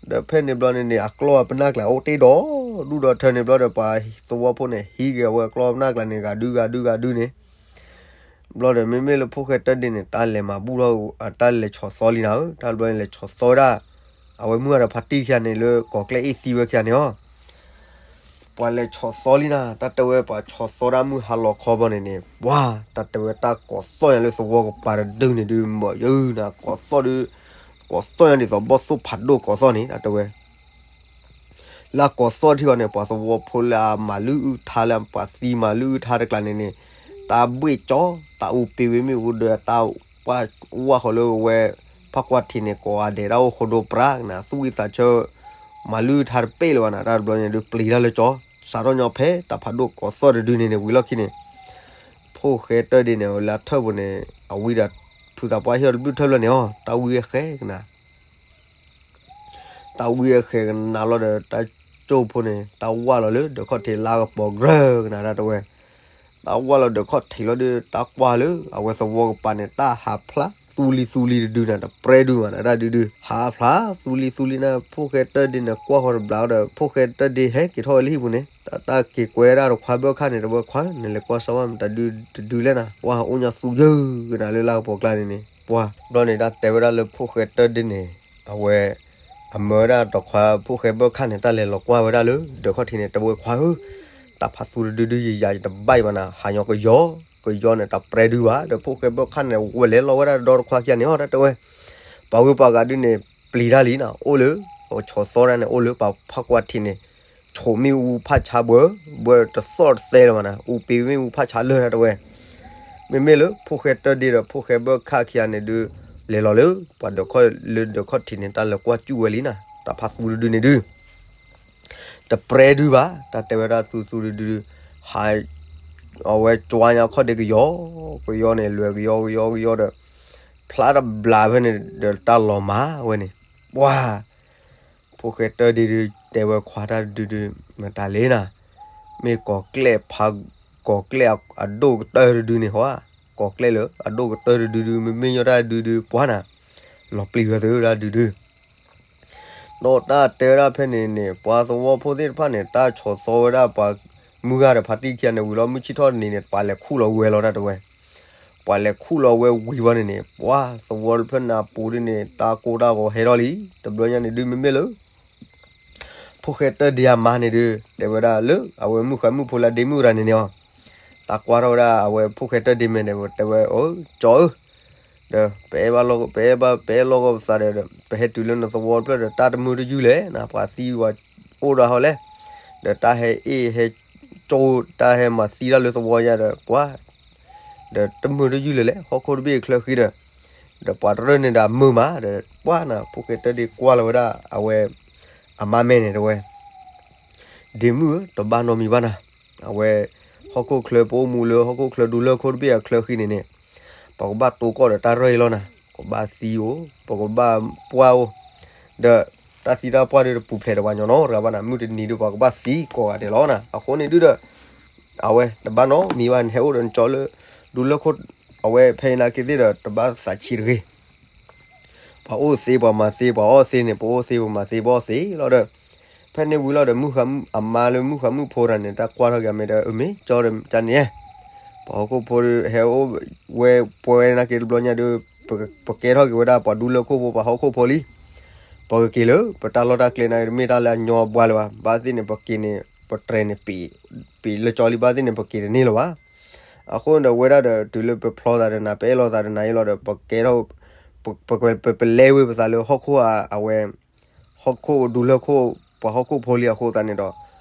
ဒီးဖဲန့ၣ်ဘျီန့ၣ်န့ၣ် အကျီၢ်အပနၢ်ကျါအိၣ်တ့ၢ်ဒီး ဒူၣ်ဒီးထၢန့ၣ်ဘျီဒီး ပှၤသဝီဖိန့ၣ် ဟံးက့ၤအဝဲအကျီၢ်ပနၢ်ကျါန့ၣ် ဂၤဒုဂၤဒုဂၤဒုန့ၣ် ဘျီဒီးမ့မ့ၢ်လၢဖိၣ်ဃဲတၢၢ်ဒ့န့ၣ် တၢ်လဲၤမၤဘူၣ်ထီၣ် တၢ်လဲၤဆီၣ်သီလံနၤဧၢ, တၢ်ဘျီန့ၣ်လဲၤဆီၣ်သီဝဲဒၣ် အဝဲမုၢ်ဂၤဒီးဖါတံၢ်ခံဂၤန့ၣ် လၢကိးကျဲၣ်အ့ၣ်သံဝဲခံဂၤန့ၣ်အီၤ ပှၤလဲၤဆီၣ်သီလံနၤ, တၢ်တဲဝဲပှၤဆီၣ်သီဒၣ်မုၢ်ဟါလီၤခီဘီန့ၣ်န့ၣ် ပှၤ တၢ်တဲဝဲတၢ်ကိးသီၣ်ညါလၢသဝီကပၤတဒုန့ၣ်ဒုး ဘီၣ်ယုၢ်နၤ ကိးသီၣ်ဒုး ကိးသီၣ်ညါဒ်သိးဘီၣ်သိၣ်ဖးဒိၣ်ကိးသီၣ်န့ၣ် တၢ်တဲဝဲ လၢကိးသီၣ်ထံအီၤန့ၣ် ပှၤသဝီဖိလၢအမၤလုၢ်အုၣ်ထါလၢပှၤသံမၤလုၢ်အုၣ်ထါတကျါန့ၣ်န့ၣ် တၢ်ဘှ့ၣ်ကၠီ တၢ်အူပ့ၤဝဲမ့ၣ်အူဒီးတၢ်ပှၢ်ဝၢ်ဃီၤလၢဝဲ ဖးကွၢ်ထံးန့ၣ် ကိးဂၤဒဲးတၢ်အိၣ်ဃိဒိပြးနၤ သူၣ်ဝံသးဆၢ မၤလုၢ်အုၣ်ထါတပ့ၢ်လၢၤဘၣ်နၤ တၢ်တဘျီန့ၣ်ဒုးပျံၤတၢ်လၢကၠီ စးထီၣ်ညီဖဲတၢ်ဖးဒိၣ်ကိးသီၣ်တဒုန့ၣ်န့ၣ် ဝံၤလီၢ်ခံန့ၣ် ဖိၣ်ဃဲတၢၢ်ဒ့န့ၣ် လၢအထၢၣ်ပူၤန့ၣ် အဝံဒီး ဖုသးပှၢ်ဟ့ၣ်အီၤတဘျုးထၢၣ်ဘျီန့ၣ်အီၤ တၢ်ဝံအဃဲကနၤ တၢ်ဝံအဃဲကနၤလီၤဒီး တၢ်ကၠိဖိန့ၣ် တၢ်ဝၢ်လီၤလၢဒၢးခီၣ်ထံးလၢကပီၤကရၢကနၤ တၢ်တဲဝဲ တၢ်ဝၢ်လီၤဒၢးခီၣ်ထံးလီၤဒီး တၢ်ကွၢ်လၢ အဝဲသဝီကပၤန့ၣ် တၢ်ဟးဖျါသူလံၤသူလံၤတဒုန့ၣ် တပြဲဒုဘၣ်နၤ တၢ်ဒုဒု ဟးဖျါသူလံၤသူလံၤန့ၣ် ဖိၣ်ဃဲတၢၢ်ဒ့န့ၣ် ကွၢ်ဃီၤတဘျီဒီး ဖိၣ်ဃဲတၢၢ်ဒ့ဟဲက့ၤထီၣ်ဝဲလၢဟံၣ်ပူၤန့ၣ် တၢ်တၢ်က့ၤကွဲဝဲဒၣ်တခွါဘၢၣ်ခၣ်န့ၣ် တဝဲခွါ နလဲၤကွၢ်စၢ်ဝဲမတၤဒုတဒုလဲၣ်နၤ ပှၤအိၣ်ညါသူယုၢ်ကနၤလၢလၢကပီၤကျါန့ၣ်န့ၣ် ပှၤ ဘျီန့ၣ်တၢ်တဲဝဲဒၣ်လၢဖိၣ်ဃဲတၢၢ်ဒ့န့ၣ် အဝဲ အမၢဝဲဒၣ်တခွါဖိၣ်ဃဲဘၢၣ်ခၣ်န့ၣ် တၢ်လဲၤလီၤကွၢ်ဝဲဒၣ်လၢ ဒၢးခီၣ်ထံးန့ၣ် တဝဲခွါဧၢ တၢ်ဖးသူတဒုဒုယယၤယတဘၣ်အံၤဘၣ်နၤ ဟးညီကယီ ကယီန့ၣ် တပြဲဒုဘၣ် ဒီးဖိၣ်ဃဲဘၢၣ်ခၣ်န့ၣ် ဝဲလဲၤလီၤဝဲဒၣ်ဒီတခွါခံဂၤန့ၣ် အီၤ တၢ်တဲဝဲ ပှၤဂုၤပှၤဂၤဒုန့ၣ် ပျံၤတၢ်လံနၤ အိၣ်လၢ ပဆီၣ်သီတၢ်န့ၣ် အိၣ်လၢပှၤဖးကွၢ်ထံးန့ၣ် ဆိးမ့ၣ်အူဖးဆါဘှဲ ဘှဲတသီၣ်တသဲလၢၤဘၣ်နၤ အူပ့ၤမ့ၣ်အူဖးဆါလၢတၢ်တဲဝဲ မ့မ့ၢ်လၢဖိၣ်ဃဲတၢၢ်ဒ့ဒီးဖိၣ်ဃဲဘၢၣ်ခၣ်ခံဂၤန့ၣ်ဒုး လဲၤလီၤလၢ ပှၤဒၢးခီၣ်လၢဒၢးခီၣ်ထံးန့ၣ် တၢ်လဲၤကွၢ်စူၣ်ဝဲလံနၤ တၢ်ဖးသူတဒုန့ၣ်ဒုး တပြဲဒုဘၣ် တၢ်တဲဝဲဒၣ်သူသူတဒုဒု ဟး အဝဲကွၢ်ညါခီၣ်ဒ့ကယီ ကယီန့ၣ် လွဲၤကယီကယီကယီဒီး ဖျါတဘျီဖဲန့ၣ်ဒီးတၢ်လီၤမၢ်ဝဲန့ၣ် ပှၤ ဖိၣ်ဃဲတၢၢ်ဒ့ဒုး တဲဝဲခွါတၢ်တဒုဒုး မတၤလဲၣ်နၤ မ့ၢ်ကိးကျဲၣ်ဖး ကိးကျဲၣ်အဒိၣ်ကတၢၢ်တဒုန့ၣ်ဟီ ကိးကျဲၣ်လၢအဒိၣ်ကတၢၢ်တဒုဒုး မ့မ့ၢ်ညီတၢ်ဒုဒုး ပှၤနၤ လီၤပျံၤဝဲသုတၢ်ဒုဒုး ဒီးတၢ်တဲဝဲဒၣ်ဖဲန့ၣ်န့ၣ် ပှၤသဝီဖိသ့ၣ်တဖၣ်န့ၣ် တၢ်ဆီၣ်သီဝဲဒၣ်ပှၤမုၢ်ဂၤဒီးဖါတံၢ်ခံဂၤန့ၣ် ဝံၤလီၤမုၢ်ဆ့ၣ်ထီၣ်တနံၤန့ၣ် ပှၤလဲၤခူၣ်လီၤဝဲလီၤတၢ်တဲဝဲ ပှၤလဲၤခူၣ်လီၤဝဲဝံၤဝဲန့ၣ်န့ၣ် ပှၤသဝီတဖျၢၣ်န့ၣ်အပူၤဒ်န့ၣ် တၢ်ကိၢ်တၢ်ဂီၤဟဲထီၣ်လံ တဘျီညါန့ၣ်ဒုးမ့မ့ၢ်လၢ ဖိၣ်ဃဲတၢၢ်ဒ့အမါန့ၣ်ဒုး တဲဝဲဒၣ်လၢ အဝဲမုၣ်ဃါမုၣ်ဖိလၢဒ့မုၣ်ရၤန့ၣ်န့ၣ်အီၤ တၢ်ကွၢ်ထီၣ်ဝဲဒၣ်အဝဲဖိၣ်ဃဲတၢၢ်ဒ့မဲာ်န့ၣ် တဲဝဲ အိ ကၠီဧၢ ဒီး ပအဲၣ်ဘၣ်လီၢ် ပအဲၣ်ဘၣ် ပအဲၣ်လီၢ်ကီၢ်ပသးဒီး ပဟဲတုၤလၢနသဝီတဖျၢၣ်ဒီး တၢ်တမုာ်တယုၢ်လဲၣ် နပှၤသံဝဲအိၣ်ဒီးဟီလဲၣ် ဒီးတၢ်ဟဲအ့ၣ်ဟဲကၠိ တၢ်ဟဲမၤသံတၢ်လၢသဝီယါဒီး ပှၤ ဒီးတမုာ်တယုၢ်လဲၣ်လဲၣ် ဟီၣ်ခိၣ်တဘ့ၣ်ချၢဃံဒီး ဒီးပှၤတရၢၢ်န့ၣ်ဒီးမုာ်မး ဒီးပှၤနၤ ဖိၣ်ဃဲတၢၢ်ဒ့ကွၢ်လီၤဝဲဒၣ် အဝဲ အမါမဲာ်န့ၣ်တဲဝဲ ဒ့မုၣ်ဧၢ, တဘၣ်နီတမံၤဘၣ်နၤ. အဝဲ ဟီၣ်ခိၣ်ချၢ ပအိၣ်မူလၢဟီၣ်ခိၣ်ချၢဒူလၢၢ်ခိၣ်တဘ့ၣ်အချၢဃံန့ၣ်န့ၣ်, ပကဘၣ်တိၢ်ကီၢ်ဒီးတၢ်ရဲၣ်အံၤလီၤနၤ. ပကဘၣ်သံအိၣ်, ပကဘၣ်ပှၢ်အိၣ်, ဒီးတၢ်သံတၢ်ပှၢ်ဒုးတပူၤဖျဲးဒီးပှၤညီနီတဂၤဘၣ်နၤ. မုၢ်တနံၤဒုး ပှၤကဘၣ်သံကိးဂၤဒဲးလီၤနၤ. အဃိန့ၣ်ဒုးဒီး အဝဲတဘၣ်နီတမံၤဘၣ်, နဟဲအိၣ်ဒီးနကၠီလၢ ဒူလၢၢ်ခိၣ်, အဝဲဖဲအံၤနာ်က့သ့ၣ်ဒီး တဘၣ်သးဆံးတဂ့ၤ. ပှၤအိၣ်သ့ပှၤမၤသ့, ပှၤအီၣ်သ့န့ၣ် ပအိၣ်သ့ပမၤသ့ပအီၣ်သ့လီၤဒီး, ဖဲန့ၣ်ဝံၤလီၤဒီး မုၣ်ဃါမုၣ်, အမါလၢမုၣ်ဃါမုၣ်ဖိတဂၤန့ၣ် တၢ်ကွၢ်ထီၣ်က့ၤအမဲာ်ဒီး အမ့ၢ်ကၠီဒီးကန့ၣ်, ပှၤဟီၣ်ခိၣ်ဖိဒီး ဟဲအိၣ်ဝဲပှဲၤဝဲနာ်က့တဘျီညါဒီး, ပကဲထီၣ်က့ၤဝဲဒၣ် ပှၤဒူလၢၢ်ခိၣ်ဖိ ပှၤဟီၣ်ခိၣ်ဖိလံ. ပကက့ၤလၢ ပတၢ်လီၢ်တၢ်ကျဲနာ်က့ တမ့ၢ်တၢ်လၢအညီအဘှါလၢၤဘၣ်. ဘၣ်သ့ၣ်န့ၣ် ပက့ၤန့ၣ် ပတြဲၤန့ၣ် ပ့ၤလၢကၠီလံ. ဘၣ်သ့ၣ်န့ၣ် ပက့ၤတန့ၢ်လၢၤဘၣ်. အဃိန့ၣ်ဒီး ဝဲဒၣ်ဒီး တုၤလၢပဖျီသးဒီးနၤ ပအဲၣ်လိာ်သးဒီးနၤအံၤလီၤဒီး ပကဲထီၣ်, ပ, ပ, ပလဲၤဝဲပသးလၢဟီၣ်ခိၣ်အဝဲ, ဟီၣ်ခိၣ်ဒူလၢၢ်ခိၣ်, ပှၤဟီၣ်ခိၣ်ဖိလံအဃိသတးန့ၣ်ဒီး,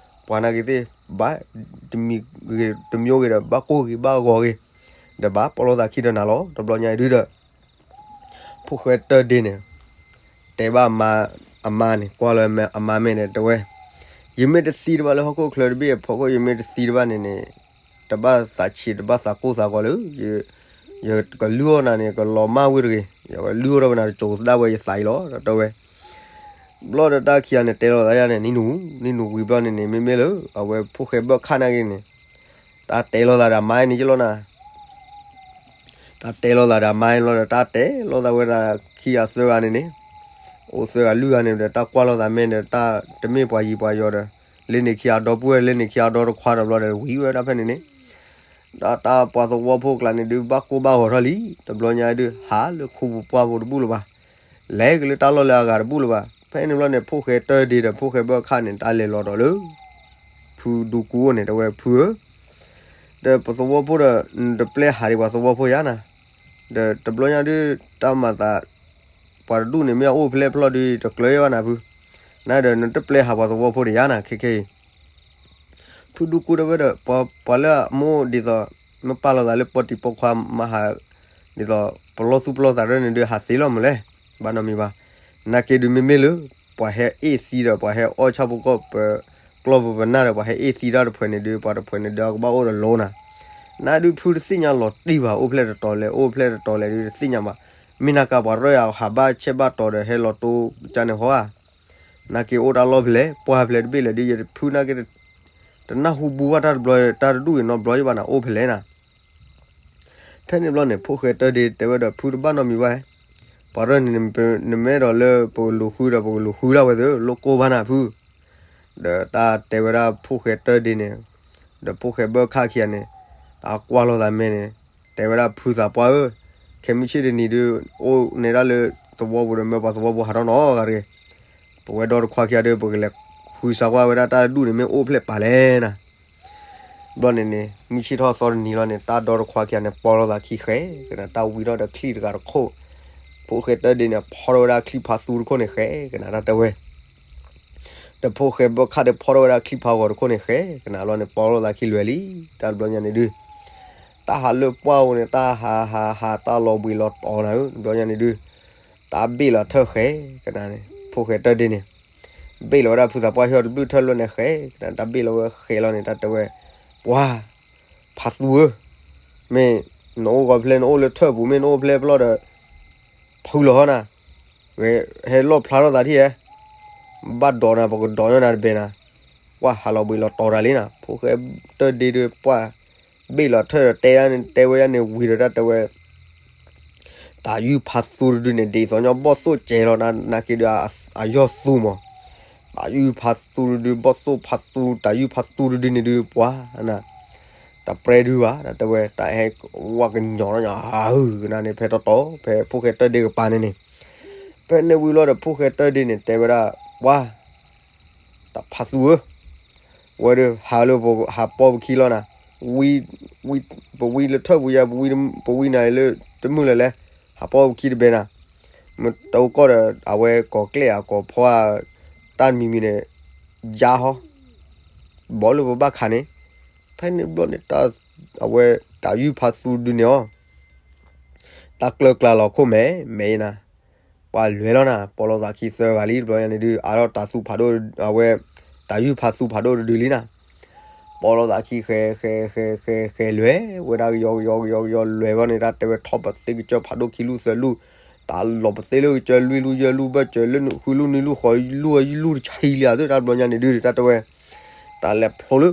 ပှၤနာ်က့သ့ၣ်, ဘၣ်တမံၤဂ့ၤတမံၤဂ့ၤဒီး ဘၣ်ကိၢ်ဂ့ၤဘၣ်ဂီၤဂ့ၤ, ဒီးဘၣ်ပီၢ်လိာ်သးခံဒီးနၤလီၤ. တဘျီညါအံၤဒုးဒီး ဖိၣ်ဃဲတၢၢ်ဒ့န့ၣ် တဲဘၣ်အမါန့ၣ်, ကွၢ်လီၤအမါမဲာ်န့ၣ် တဲဝဲ, ယမ့ၢ်တသံတဘၣ်လၢဟီၣ်ခိၣ်ချၢတဘ့ၣ်အဖီခိၣ်, ယမ့ၢ်တသံတဘၣ်န့ၣ်န့ၣ်, တဘၣ်သးဆံး တဘၣ်သးကိၢ်သးဂီၤလၢ ယကလုၢ်အီၣ်နၤန့ၣ် ကလီၤမၢ်ဝံၤတဂ့ၤ, ယကလုၢ်အီၣ်ထီၣ်ဝဲနၤတစိၤသဒၣ်ဝဲယသးအံၤလီၤ တဲဝဲ. ဘျီဒီးတၢ်ခံဂၤန့ၣ် တဲလိာ်သးယါန့ၣ် နံၤနူၤ, နံၤနူၤဝံၤဘျီန့ၣ်န့ၣ် မ့မ့ၢ်လၢ အဝဲဖိၣ်ဃဲဘၢၣ်ခၣ်နာ်က့န့ၣ် တၢ်တဲလိာ်သးဒီးအမါန့ၣ်ယလီၤနၤ. တၢ်တဲလိာ်သးဒီးအမါန့ၣ်လီၤဒီး တၢ်တဲလိာ်သးဝဲဒၣ်ခံဂၤသၢဂၤန့ၣ်န့ၣ်, အိၣ်သၢဂၤလွံၢ်ဂၤန့ၣ်ဒီး တၢ်ကွၢ်လိာ်သးမဲာ်ဒီး တၢ်တမ့ၢ်ပှၤယံၤပှၤယီၤဒီး လၢန့ၣ်ခံဂၤဒီပုၢ်ဝဲၢ် လၢန့ၣ်ခံဂၤဒီတခွါဒီး ဘျီဒီးဝံၤဝဲဒၣ်ဖဲန့ၣ်န့ၣ်, ဒီးတၢ်ပှၤသဝီဖိကျါန့ၣ်ဒုး ဘၣ်ကိၢ်ဘၣ်ဂီၤထီၣ်လံ, တဘျီညါဒုး ဟးလၢခူပူၤပှၢ်ပူၤတဘူၣ်လၢၤဘၣ်, လဲၤက့ၤလၢတၢ်လီၢ်လၢအဂၤတဘူၣ်လၢၤဘၣ်. ဖဲန့ၣ်ဘျီန့ၣ် ဖိၣ်ဃဲတၢၢ်ဒ့ဒီးဖိၣ်ဃဲဘၢၣ်ခၣ်န့ၣ် တၢ်လဲၤလီၤဒီးလၢ ဖုဒူကူအိၣ်န့ၣ် တဲဝဲဖုဧၢ, ဒီးပသဝီဖိဒီး နတပျဲဟးဒံးပှၤသဝီဖိယါနၤ, ဒီးတဘျီညါဒုး တၢ်မၤသး ပှၤတဒူၣ်န့ၣ် မ့ၢ်အအိၣ်ဖဲလဲၣ်ဖျီၣ်ဒုး တကျၢၤဘၣ်နၤဖု, နဒီးနတပျဲဟးပှၤသဝီဖိဒီးယါနၤ ခဲခဲအံၤ ဖုဒူကူတဲဝဲဒီး ပှၤလၢအမိၢ်ဒ်သိး မ့ၢ်ပာ်လိာ်သးလၢပီၢ်တံၢ်ပီၢ်ခွါမၤဟး ဒ်သိး ပလီၢ်သူၣ်ပလီၢ်သးရၢန့ၣ်ဒုး ဟးသ့လီၤမးလဲၣ်, ဘၣ်နီတမံၤဘၣ်. နာ်က့ဒုးမ့မ့ၢ်လၢ ပှၤဟဲအ့ၣ်သံဒီး ပှၤဟဲအီၣ်ဆၣ်ဖိကီၢ် ပကျီၢ်ပပနၢ်ဒီး ပှၤဟဲအ့ၣ်သံတၢ်တဖုန့ၣ်ဒုး ပှၤတဖုန့ၣ်ဒုး အကဘၣ်အိၣ်ဒီးလိၤနၤ. နဒုးဖုတသ့ၣ်ညါလီၤတံၢ်ဘၣ် အိၣ်ဖျဲၣ်တတီၤလဲၣ် အိၣ်ဖျဲၣ်တတီၤလဲၣ်ဒုးတသ့ၣ်ညါဘၣ်. မ့ၢ်နၤကပှၤရၢၢ်ယၤဟးဘၣ်ဆဲးဘၣ်တီၤဒီး ဟဲလီၤတိကၢ်န့ၣ်ဟီဧါ. နာ်က့အိၣ်တၢ်လီၢ်ဖဲလဲၣ် ပှၢ်ဖဲလဲၣ်တဘ့ၣ်လဲၣ်ဒုး ယဖုနာ်က့ တနၢ်ဟူဘူးဘၣ်တၢ်တဘျီ တၢ်တဒူၣ်အံၤနီတဘျီယဘၣ်နၤ အိၣ်ဖဲလဲၣ်နၤ. ဖဲန့ၣ်ဘျီန့ၣ် ဖိၣ်ဃဲတၢၢ်ဒ့တဲဝဲဒီး ဖုတဘၣ်နီတမံၤဘၣ်, ပှၤရၢၢ်န့ၣ် နမ့ၢ်အဲၣ်ဒိးလၢပကလူၤဃုဒီး ပကလူၤဃုဒၣ်ဝဲသ့ လိၣ်ကိၢ်ဘၣ်နၤဖု. ဒီးတၢ်တဲဝဲဒၣ်ဖိၣ်ဃဲတၢၢ်ဒ့န့ၣ် ဒီးဖိၣ်ဃဲဘၢၣ်ခၣ်ခံဂၤန့ၣ် တၢ်ကွၢ်လိာ်သးမဲာ်န့ၣ် တဲဝဲဒၣ်ဖုသးပှၢ်ဧၢ, ခဲမုၢ်ဆ့ၣ်တနံၤဒုး အိၣ်န့ၢ်ဒၣ်လၢသဝီပူၤဒီး မၢပှၤသဝီပူၤဟးထီၣ်နီတဂၤတဂ့ၤ. ပဝဲဒီတခွါခံဂၤဒီး ပကလဲၤဃုစါကွၢ်ဝဲဒၣ်တၢ်တဒူၣ်န့ၣ် မ့ၢ်အိၣ်ဖျဲၣ်ပာ်လဲၣ်နၤ. ဘျီန့ၣ်န့ၣ် မုၢ်ဆ့ၣ်ထီၣ်သီတနံၤလီၤန့ၣ် တၢ်ဒီတခွါခံဂၤန့ၣ် ပီၢ်လိာ်သးခံဃဲကနၤ တၢ်ဝံထီၣ်ဒီးချံၣ်တဂၤတခိၣ်, ဖိၣ်ဃဲတၢၢ်ဒ့န့ၣ် ဖီထီၣ်ဝဲဒၣ်ချံၣ်ဖးသူတခိၣ်န့ၣ်ဃဲကနၤ တၢ်တဲဝဲ ဒီးဖိၣ်ဃဲဘၢၣ်ခၣ်ဒီးဖီထီၣ်ဝဲဒၣ်ချံၣ်ဖးဂီၤတခိၣ်န့ၣ်ဃဲကနၤလီၤန့ၣ် ပီၢ်လိာ်သးခံလွဲၤလံ. တၢ်တဘျီညါန့ၣ်ဒုး တၢ်ဟးလၢပှၢ်ဧိၤန့ၣ် တၢ်ဟးဟးဟး တၢ်လီၤဘှံးလီၤတီၤနၤဧၢ တဘျီညါန့ၣ်ဒုး တၢ်ဘ့ၣ်လီၤထၢၣ်ဃဲကနၤန့ၣ် ဖိၣ်ဃဲတၢၢ်ဒ့န့ၣ် ဘ့ၣ်လီၤဝဲဒၣ်ဖုသးပှၢ်ဟံၣ်တဘျုးထၢၣ်လၢန့ၣ်ဃဲကနၤ တၢ်ဘ့ၣ်လီၤဝဲဃဲလီၤန့ၣ် တၢ်တဲဝဲ ပှၤ ဖးသူဧၢ, မ့ၢ်နအိၣ်ဂီၤဖျဲၣ် နအိၣ်လၢထၢၣ်ပူၤ မ့ၢ်နအိၣ်ဖျဲၣ်ပျီၢ်ဒီး ဖုလီၤဟီနၤ, ဟဲလီၣ်ဖျါထီၣ်သးထံၣ်ဧါ, ဘၣ်ဒိးနၤ ပကဒိးညီနၤတဘဲနၤ, ပှၤဟးလီၤဘှံးလီၤတီၤတၢ်လံနၤ, ဖိၣ်ဃဲတၢၢ်ဒ့ဒုးပှၤ ဘ့ၣ်လီၤထၢၣ်ဒီးတဲဒၣ်န့ၣ် တဲဝဲဒၣ်န့ၣ်ဝံၤဒီးတၢ်တဲဝဲ တၢ်ယုၢ်ဖးသူတဒုန့ၣ် ဒ်သိးညီဘီၣ်သိၣ်ကဲလီၤ နာ်က့ဒုး အယီၢ်သူမး, တၢ်ယုၢ်ဖးသူတဒု ဘီၣ်သိၣ်ဖးသူ တၢ်ယုၢ်ဖးသူတဒုန့ၣ်ဒုး ပှၤ တပြဲဒုဘၣ် တၢ်တဲဝဲ တၢ်ဟဲဝါကညီၤနီၤ ဟးဟုၣ်ကနၤန့ၣ် ဖဲတီတီ ဖဲဖိၣ်ဃဲတၢၢ်ဒ့ကပၤန့ၣ်န့ၣ်, ဖဲန့ၣ်ဝံၤလီၤဒီး ဖိၣ်ဃဲတၢၢ်ဒ့န့ၣ် တဲဝဲဒၣ် ပှၤ တၢ်ဖးသူဧၢ, ဝဲဒၣ်ဟးလၢပဟးပီၢ်ပခံလီၤနၤ, ဝံ ဝံ ပဝံလၢထၢၣ်ပူၤယါ ပဝံနၤလၢတမုာ်လၢၤလဲၣ်, ဟးပီၢ်ပခံတဘဲနၤ, မ့ၢ်တအိၣ်ကီၢ်ဒီး အဝဲကိးကျဲၣ်ဧါ ကိးဖီဧါ တၢ်တမံၤမံၤန့ၣ် ယါဟီ ဘီလၢပဘၣ်ခးန့ၣ်, ဖဲန့ၣ်ဘျီန့ၣ် အဝဲတၢ်ယုၢ်ဖးသူဒုန့ၣ်အီၤ တၢ်ကျၢၤကျါလီၤခိၣ်မဲာ်မဲာ်အံၤနၤ, ပှၤလွဲၤလီၤနၤ ပီၢ်လိာ်သးခံသၢဂၤလံ တဘျီညါန့ၣ်ဒုး အါထီၣ်တၢ်သူဖးဒိၣ် အဝဲ တ တၢ်ယုၢ်ဖးသူဖးဒိၣ်တဒုလံနၤ. ပီလီၤသးခံ ဃဲ ဃဲ ဃဲ ဃဲ ဃဲ လဲၤဝဲဒၣ်ကယီကယီကယီကယီ လဲၤဘၣ်န့ၣ် တၢ်တဲဝဲထီၣ်ပသ့ကစၢၢ်ဖးဒိၣ်ခံလူၢ်သၢလူၢ်, တၢ်လီၤပသ့လၢကစၢၢ်လွံၢ်လူၢ်ယဲၢ်လူၢ် ဘၢၣ်စၢၤလၢနုာ်ဃုလူၢ်နွံလူၢ်ဃိးလူၢ် ယလူၢ်တဆံလံဧါသ့ၣ် တၢ်ဘျီညါန့ၣ်ဒုး တၢ်တဲဝဲ တၢ်လဲၤဖျိလၢ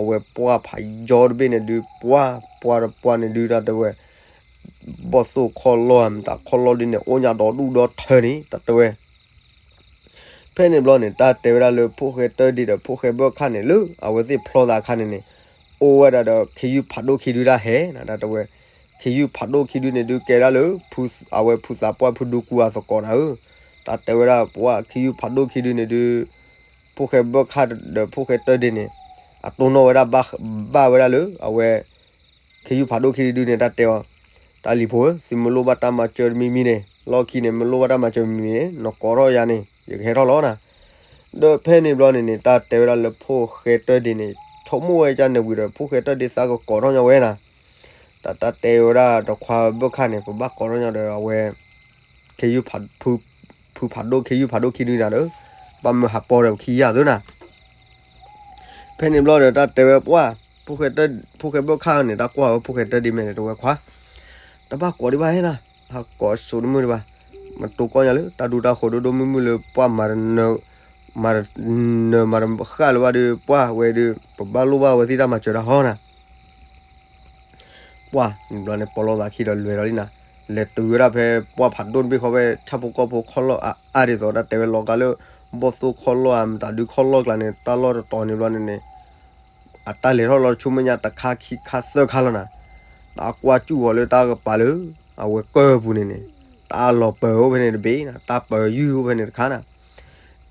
အဝဲပှၢ်ဖးယီတဘ့ၣ်န့ၣ်ဒုး ပှၢ် ပှၢ်တပှၢ်န့ၣ်ဒုး တၢ်တဲဝဲ ဘီၣ်သိၣ်ခီၣ်လီၢ်ဧါ မတၤခီၣ်လီၢ်ဒုးန့ၣ် အိၣ်ညါဒီဒူၣ်ဒီထၢန့ၣ် တၢ်တဲဝဲ ဖဲန့ၣ်ဘျီန့ၣ် တၢ်တဲဝဲဒၣ်လၢဖိၣ်ဃဲတၢၢ်ဒ့ဒီးဖိၣ်ဃဲဘၢၣ်ခၣ်န့ၣ် လၢအဝဲသ့ၣ်ဖျီသးအခါန့ၣ်န့ၣ် အိၣ်ဝဲဒၣ်ဒီးခ့ယုၢ်ဖးဒိၣ်ခံဒုတၢ်ဟဲနၤ တၢ်တဲဝဲ ခ့ယုၢ်ဖးဒိၣ်ခံဒုန့ၣ်ဒုး ကဲဒၣ်လၢ အဝဲဖုသးပှၢ်ဖုဒူကူအသကိးနၤဧၢ, တၢ်တဲဝဲဒၣ်ပှၢ်ခ့ယုၢ်ဖးဒိၣ်ခံဒုန့ၣ်ဒုး ဖိၣ်ဃဲဘၢၣ်ခၣ်ဒီးဖိၣ်ဃဲတၢၢ်ဒ့န့ၣ် အတိၢ်နီၣ်ဝဲဒၣ် ဘၣ်ဝဲဒၣ်လၢ အဝဲ ခ့ယုၢ်ဖးဒိၣ်ခံဒုန့ၣ် တၢ်တဲအီၤ, တၢ်လံၤဖိဧၢ, သုမ့ၢ်လိၣ်ဘၣ်တၢ်မၤစၢၤတမံၤမံၤန့ၣ် လီၢ်ခံန့ၣ် မ့ၢ်လိၣ်ဘၣ်တၢ်မၤစၢၤမံၤမံၤန့ၣ် နကိးထီၣ်ယၤန့ၣ် ယကဟဲထီၣ်လီၤနၤ. ဒီးဖဲန့ၣ်ဘျီန့ၣ်န့ၣ် တၢ်တဲဝဲဒၣ်လၢဖိၣ်ဃဲတၢၢ်ဒ့န့ၣ် ဆိကမိၣ်ဝဲဒ်န့ၣ်ဝံၤဒီး ဖိၣ်ဃဲတၢၢ်ဒ့သးကကိးထီၣ်ညီဝဲနၤ. တၢ် တၢ်တဲဝဲဒၣ်တခွါဘၢၣ်ခၣ်န့ၣ် ပဘၣ်ကိးထီၣ်ညီဒီးအဝဲ ခ့ယုၢ်ဖး ဖု ဖုဖးဒိၣ် ခ့ယုၢ်ဖးဒိၣ်ခံဒုနၤဒီး ဘၣ်မၢဟးပီဒီးပခံယၤသ့နၤ. ဖဲန့ၣ်ဘျီဒီးတၢ်တဲဝဲပှၢ် ဖိၣ်ဃဲဘၢၣ်ခၣ်န့ၣ် တၢ်ကွၢ်ဝဲဖိၣ်ဃဲတၢၢ်ဒ့မဲာ်န့ၣ် တဲဝဲခွါ တဘၣ်ကိးဒံးဘၣ်ဟဲနၤ, ဟးကိးစိတမုၢ်ဒံးဘၣ်, မတိၤကီၢ်ညါလၢ တၢ်ဒူတၢ်ဃိၤဒိၣ်ဒိၣ်မုၢ်မုၢ်လၢပှၢ်မၤ မၤတဃၣ်လၢၤဘၣ်ဒီး ပှၢ်ဝဲဒီး ပဘၣ်လိၣ်ဘၣ်ဝဲသ့ၣ်တၢ်မၤစၢၤတၢ်ဟီနၤ. ပှၢ်န့ၣ်ဘျီန့ၣ် ပီလီၤသးခံဒီးလဲၤဒီးလံနၤ, လဲၤတုၤဝဲဒၣ်ဖဲပှၢ်ဖးဒိၣ်တဘ့ၣ်ဃီဖဲ ဆၣ်ဖိကီၢ်ဖိခီၣ်လီၢ်အါအါဒ်သိး တၢ်တဲဝဲလီၤကါလၢ ဘီၣ်သိၣ်ခီၣ်လီၢ်ဧါ မတၤဒုခီၣ်လီၢ်ကျါန့ၣ် တၢ်လီၢ်တတီၤန့ၣ်ဘျီန့ၣ်န့ၣ် အတၢ်လဲၤထီၣ်လီၤတဆူမဲာ်ညါတခါခံခါသၢခါလီၤနၤ. တၢ်ကွၢ်စူၣ်ဂီၤလၢတၢ်ကပၤလၢ အဝဲကၢၢ်ပူၤန့ၣ်န့ၣ် တၢ်လီၤပၢၤအိၣ်ဖဲန့ၣ်တဘ့ၣ်နၤ, တၢ်ပၢၤယုၢ်အိၣ်ဖဲန့ၣ်တခါနၤ.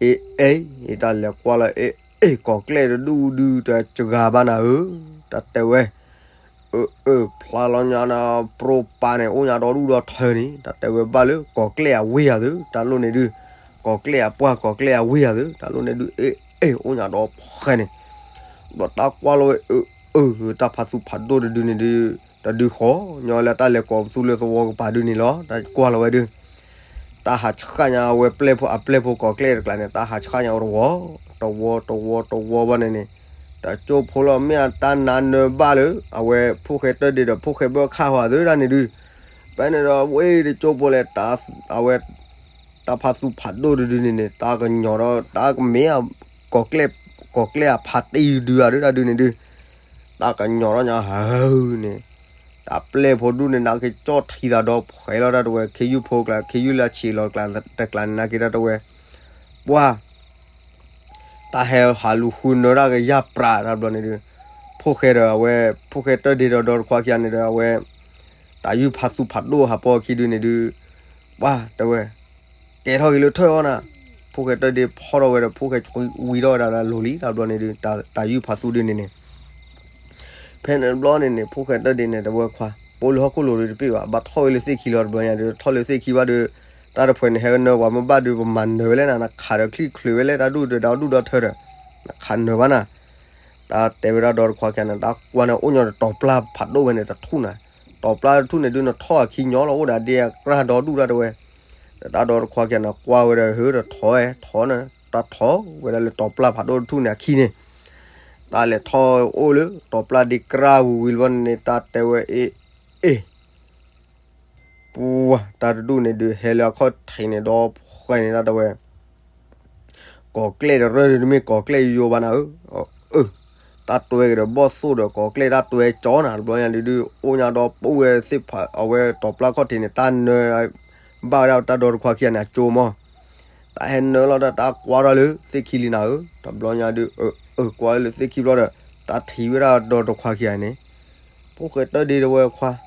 အ့ အ့ အ့ တၢ်လဲၤကွၢ်လီၤ အ့ အ့ ကိးကျဲၣ်တဒူၣ်ဒုတစှၤဘၣ်နၤဧၢ, တၢ်တဲဝဲ အၢ အၢ ဖျါလီၤညါနၤ ပြိပာ်န့ၣ် အိၣ်ညါဒီဒူၣ်ဒီထၢန့ၣ် တၢ်တဲဝဲဘၣ်လၢကိးကျဲၣ်အဝ့ၢ်ယၤသု တၢ်လိၣ်န့ၣ်ဒု ကိးကျဲၣ်အပှၢ် ကိးကျဲၣ်အဝ့ၢ်ယၤသု တၢ်လိၣ်န့ၣ်ဒု အ့ အ့ အိၣ်ညါဒီဖှဲန့ၣ် ဒီးတၢ်ကွၢ်လီၤဝဲ အၢ အၢ တၢ်ဖးသူဖးဒိၣ်တဒုန့ၣ်ဒု တဒုဃီ ညီလၢတၢ်လဲၤကိးပသူလၢသဝီကပၤဒုန့ၣ်လီၤ. တၢ်ကွၢ်လီၤဝဲဒု တၢ်ဟးဆှၣ်ညါအဝဲပျဲၢ်ဖိအပျဲၢ်ဖိကိးကျဲၣ်တကျါန့ၣ် တၢ်ဟးဆှၣ်ညါအီၤတဝီ တဝီ တဝီ တဝီဘၣ်န့ၣ်န့ၣ် တကၠိဖိလီၤ မ့ၢ်အတၢ်နါနၢၤဘၣ်လၢ အဝဲဖိၣ်ဃဲတၢၢ်ဒ့ဒီးဖိၣ်ဃဲဘၢၣ်ခၣ်ဝဲသုဒၣ်န့ၣ်ဒု ဖဲန့ၣ်ဒီးဝဲတကၠိဖိလဲၣ် အဝဲ တၢ်ဖးသူဖးဒိၣ်တဒုန့ၣ်န့ၣ် တၢ်ကညီၤဒီး တၢ်ကမ့ၢ် ကိးကျဲၣ် ကိးကျဲၣ်အဖါတံၢ်ဒုဧါဒု တၢ်ဒုန့ၣ်ဒု တၢ်ကညီၤထီၣ်ညါဟးန့ၣ် တၢ်ပျဲၢ်ဖိဒူၣ်န့ၣ် နက့ၤကၠီၣ်ထံသးဒီဖှဲလီၤ တၢ်တဲဝဲ ခ့ယုၢ်ဖိကျါ ခ့ယုၢ်လၢဆံးလီၤကျါ တကျါန့ၣ် နက့ၤ တၢ်တဲဝဲ ပှၢ် တၢ်ဟဲဟးလူၤဃုနၢၤတၢ်ကယၢ်ပြး တၢ်ဘျီန့ၣ်ဒု ဖိၣ်ဃဲဒီးအဝဲ ဖိၣ်ဃဲတၢၢ်ဒ့ဒီးဒီတခွါခံဂၤန့ၣ်ဒီးအဝဲ တၢ်ယုၢ်ဖးသူဖးဒိၣ်ဟးပီခံဒုန့ၣ်ဒု ပှၢ် တဲဝဲ ကဲထီၣ်က့ၤလၢထၢၣ်အီၤနၤ, ဖိၣ်ဃဲတၢၢ်ဒ့ဖီၣ်ထီၣ်ဝဲဒီး ဖိၣ်ဃဲဝံထီၣ်ဝဲဒၣ်လၢအလိၤလံ တၢ်ဘျီန့ၣ်ဒု တၢ်ယုၢ်ဖးသူဒုန့ၣ်န့ၣ် ဖဲန့ၣ်တဘျီန့ၣ်န့ၣ် ဖိၣ်ဃဲတၢၢ်ဒ့န့ၣ် တဲဝဲခွါ ပိာ်လၢဟီၣ်ခိၣ်လိၤဒုတပ့ၢ်ဘၣ်, ဘၣ်ထီၣ်ဝဲလၢသ့ၣ်ခံလီၤ တဘျီညါဒု ထီၣ်လၢသ့ၣ်ခံဘၣ်ဒု တၢ်တဖှဲးန့ၣ် ဟဲကနၢၤပှၤမ့ၢ်ဘၣ်ဒု ပမၤနၢၤဝဲလဲၣ်နၤ, နခးဒီးချံၣ်ချုးဝဲလဲၣ် တၢ်ဒူၣ်ဒီးတၢ်ဒူၣ်ဒီထၢဒီး နခးနၢၤဘၣ်နၤ တၢ်တဲဝဲဒၣ်ဒီတခွါခံဂၤန့ၣ် တၢ်ကွၢ်န့ၣ် အိၣ်ညီဒီးတီၤပျၢ်ဖးဒိၣ်ဝဲန့ၣ် တထူၣ်နၤ, တီၤပျၢ်တထူၣ်န့ၣ်ဒု နထီၣ်အခံညီလီၤ အိၣ်ဒၣ်ဒ့အကြၢ်ဒီဒူၣ်တၢ်တဲဝဲ, ဒီးတၢ်ဒီတခွါခံဂၤန့ၣ် ကွၢ်ဝဲဒီး ဟၢဒီးထီၣ်ဝဲ ထီၣ်န့ၣ် တၢ်ထီၣ်ဝဲဒၣ်လၢတီၤပျၢ်ဖးဒိၣ်တထူၣ်န့ၣ်အခံန့ၣ်, တၢ်လဲၤထီၣ်အိၣ်လၢ တီၤပျၢ်ဒ့ကြၢ်ဝံၤဝံၤလီၤန့ၣ် တၢ်တဲဝဲ အ့ အ့ ပှၢ် တၢ်တဒူၣ်န့ၣ်ဒုး ဟဲလၢအခီၣ်ထံးန့ၣ် ဒီဖှဲန့ၣ် တၢ်တဲဝဲ ကိးကျဲၣ်တရၢၢ်ဒုး တမ့ၢ်ကိးကျဲၣ်ယိယိဘၣ်နၤဧၢ, အၢ တၢ်တွဲကဒီးဘီၣ်သိၣ်ဒီးကိးကျဲၣ် တၢ်တွဲကၠီနၤ တဘျီညါဒုး အိၣ်ညါဒီးပူၤဝဲသ့ၣ်ဖး အဝဲတီၤပျၢ်ခီၣ်ထံးန့ၣ် တၢ်နၢၤ ဘၣ်ဝဲဒၣ်တၢ်ဒီတခွါခံဂၤန့ၣ် အကၠိမီၤ တၢ်ဟဲနၢၤလီၤဒီး တၢ်ကွၢ်ထီၣ်လၢသ့ၣ်ခံလံနၤဧၢ, တဘျီညါဒုး အၢ အၢ ကွၢ်လၢသ့ၣ်ခံဘျီဒီး တၢ်ထံၣ်ဝဲဒၣ်ဒီတခွါခံဂၤန့ၣ်, ဖိၣ်ဃဲတၢၢ်ဒ့တဝဲခွါ ခး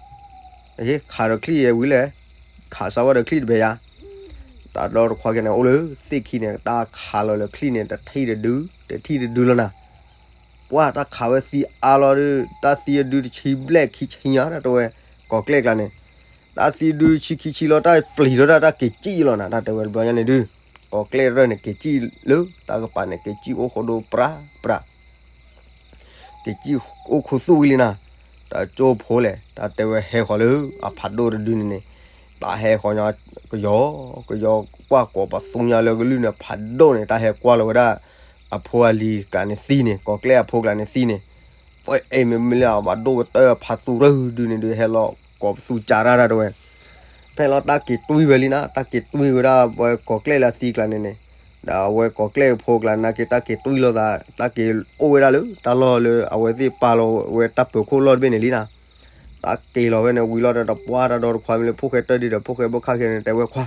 ဒီးချံၣ်ဝံၤလဲၣ်, ခးစၢ်ဝဲဒီးချံၣ်တဘဲယါ, တၢ်ဒီတခွါခံဂၤန့ၣ် အိၣ်လၢသ့ၣ်ခံန့ၣ် တၢ်ခးလီၤလၢချံၣ်န့ၣ် တထံၣ်တဒု တထံၣ်တဒုလီၤနၤ, ပှၢ် တၢ်ခးဝဲသံအါလီၤဒုး တၢ်သံအဒုတဆံဘျဲၣ်ခံဆံညါ တၢ်တဲဝဲ ကိးကျဲၣ်ကျါန့ၣ်, တၢ်သံဒုတဆံခံဆံလီၤ တၢ်ပျံၤထီၣ်တၢ် တၢ်က့ၤစံၣ်လီၤနၤ တၢ်တဲဝဲတဘျီညါန့ၣ်ဒုး, ကိးကျဲၣ်တရၢၢ်န့ၣ် က့ၤစံၣ်လၢတၢ်ကပၤန့ၣ် က့ၤစံၣ်အိၣ်ဃိဒိပြးပြး က့ၤစံၣ်အိၣ်ခူသူၣ်ဝံၤလံနၤ, တၢ်ကၠိဖိလဲၣ် တၢ်တဲဝဲဟဲဃီၤလၢအဖးဒိၣ်တဒုန့ၣ်န့ၣ်, တၢ်ဟဲဃီၤညါ ကယီကယီကွၢ်ကိးပသူညါလၢကလုၢ်န့ၣ် ဖးဒိၣ်န့ၣ် တၢ်ဟဲကွၢ်လီၤဝဲဒၣ် အဖိအလံၤကျါန့ၣ်သံန့ၣ် ကီၢ်ကျဲၣ်အဖိကျါန့ၣ်သံန့ၣ်, ပှဲၤအဲၣ်မ့မ့ၢ်လၢအဘၣ်ဒိၣ်ကတၢၢ်ဖးသူရၢဒုန့ၣ်ဒုး ဟဲလီၤကိးပသူကးတၢ်တဝဲ, ဖဲလီၤတၢ်က့ၤတွံၢ်ဝဲလံနၤ, တၢ်က့ၤတွံၢ်ဝဲဒၣ်ပှၤကီၢ်ကျဲၣ်လၢအသံကျါန့ၣ်န့ၣ်, ဒီးအဝဲကီၢ်ကျဲၣ်ဖိကျါနာ်က့ တၢ်က့ၤတွံၢ်လိာ်သး တၢ်က့ၤအိၣ်ဝဲဒၣ်လၢ တၢ်လီၢ်လၢအဝဲသ့ၣ်ပာ်လီၤဝဲတၢ်ပၢၤခိၣ်လီၢ်တဘ့ၣ်န့ၣ်လံနၤ. တၢ်က့ၤလီၤဖဲန့ၣ်ဝံၤလီၤဒီး တပှၢ်တၢ်ဒီတခွါမ့ၢ်လၢဖိၣ်ဃဲတၢၢ်ဒ့ဒီး ဖိၣ်ဃဲဘၢခၣ်ခံဂၤန့ၣ် တဲဝဲခွါ,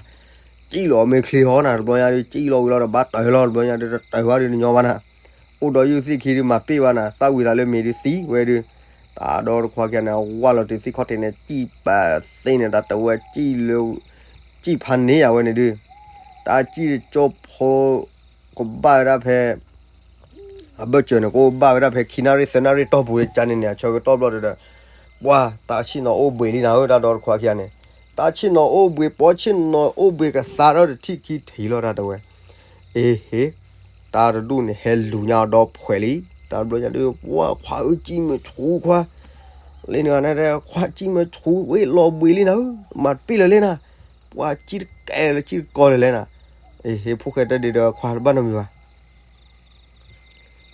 ကံၣ်လီၤမ့ၢ်ချ့ဟီနၤ တဘျီညါဒုး ကံၣ်လီၤဝံၤလီၤဒီး ဘၣ်တၢၢ်လီၤ တဘျီညါဒုး တတၢၢ်ဝဲဒုးတညီဘၣ်နၤ, အိၣ်ဒီးယုၢ်သ့ၣ်ခံဒုး မၤပ့ၢ်ဘၣ်နၤ, သၣ်ဝံၤသးလၢမ့ၢ်ဒုးသံဝဲဒုး, တၢ်ဒီတခွါခံဂၤန့ၣ် ဝၢ်လီၤတုၤသ့ၣ်ခီၣ်ထံးန့ၣ် ကံၣ်ပာ်သ့န့ၣ် တၢ်တဲဝဲကံၣ်လၢ ကံၣ်ဖးန့ၢ်ယၤဝဲန့ၣ်ဒုး, တၢ်ကံၣ်တကၠိဖိ ကဘၣ်ဝဲဒၣ်ဖဲ အဘၢၣ်စၢၤန့ၣ် ကအိၣ်ဘၣ်ဝဲဒၣ်ဖဲခံနၣ်ရံၣ်သၢနၣ်ရံၣ်တီၢ်ပူၤလၢကန့ၣ်န့ၣ် အဆၢကတီၢ်ဘျီဒီး ပှၢ်တၢ်ဆ့ၣ်နီၤအိၣ်ဘှံးလံနၤဧၢ တၢ်ဒီတခွါခံဂၤန့ၣ်, တၢ်ဆ့ၣ်နီၤအိၣ်ဘှံး ပိာ်ဆ့ၣ်နီၤအိၣ်ဘှံးကသါထီၣ်တထံၣ်ခံထံၣ်လီၤ တၢ်တဲဝဲ, အ့ဟ့, တၢ်တဒူၣ်န့ၣ် ဟဲလူၤညါအီၤဒီဖှဲးလံ, တၢ်တဘျီညါဒုး ပှၢ်ခွါဧၢ ကံၣ်မ့ၢ်ဆူခွါ လၢန့ၣ်ဂၤန့ၣ် ခွါကံၣ်မ့ၢ်ဆူဝဲလီၤဘှံးလံနၤဧၢ မၤတပ့ၢ်လၢၤလံနၤ, ပှၢ်ကံၣ်တကဲလၢကံၣ်တကီလၢၤလဲၣ်နၤ, အ့ဟ့ ဖိၣ်ဃဲတၢၢ်ဒ့ဒီးခွါတဘၣ်နီတမံၤဘၣ်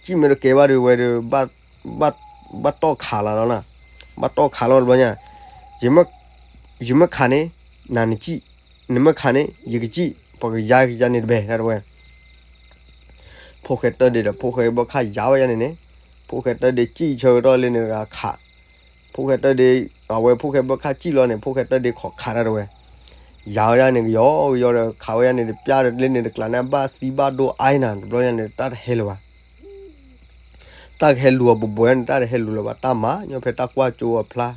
ကံၣ်မ့ၢ်တကဲဘၣ်ဒီးဝဲဒီး ဘၣ်တီၢ်ခးလီၤလီၤနၤ, ဘၣ်တီၢ်ခးလီၤတဘျီညါ, ယမ့ၢ်ခးန့ၣ် နၤနကံၣ်, နမ့ၢ်ခးန့ၣ် ယကကံၣ်, ပှၤကယါကယါန့ၣ်တဘဲ တၢ်တဲဝဲ, ဖိၣ်ဃဲတၢၢ်ဒ့ဒီး ဖိၣ်ဃဲဘၢခၣ်ယါဝဲယါန့ၣ်န့ၣ်, ဖိၣ်ဃဲတၢၢ်ဒ့ကံၣ်ဆၢကတီၢ်လၢန့ၣ်တဂၤခး, ဖိၣ်ဃဲတၢၢ်ဒ့, အဝဲဖိၣ်ဃဲဘၢခၣ်ကံၣ်လီၤန့ၣ် ဖိၣ်ဃဲတၢၢ်ဒ့ခိးခးတၢ်တဲဝဲ ယၤဝဲဒၣ်န့ၣ်ကယီကယီဒီး ခးဝဲဒၣ်န့ၣ်တပျၢ်ဒီး လၢန့ၣ်တကျးန့ၣ် ဘၣ်သံဘၣ်ဒိအါအံၤနၤ တဘျီညါန့ၣ် တၢ်တဟဲလၢၤဘၣ်. တၢ်ကဟဲလူၤအီၤဘိးဘိးန့ၣ် တၢ်တဟဲလူၤလၢၤဘၣ် တၢ်မၤညီဖဲတၢ်ကွၢ်ကၠိအဖျါ,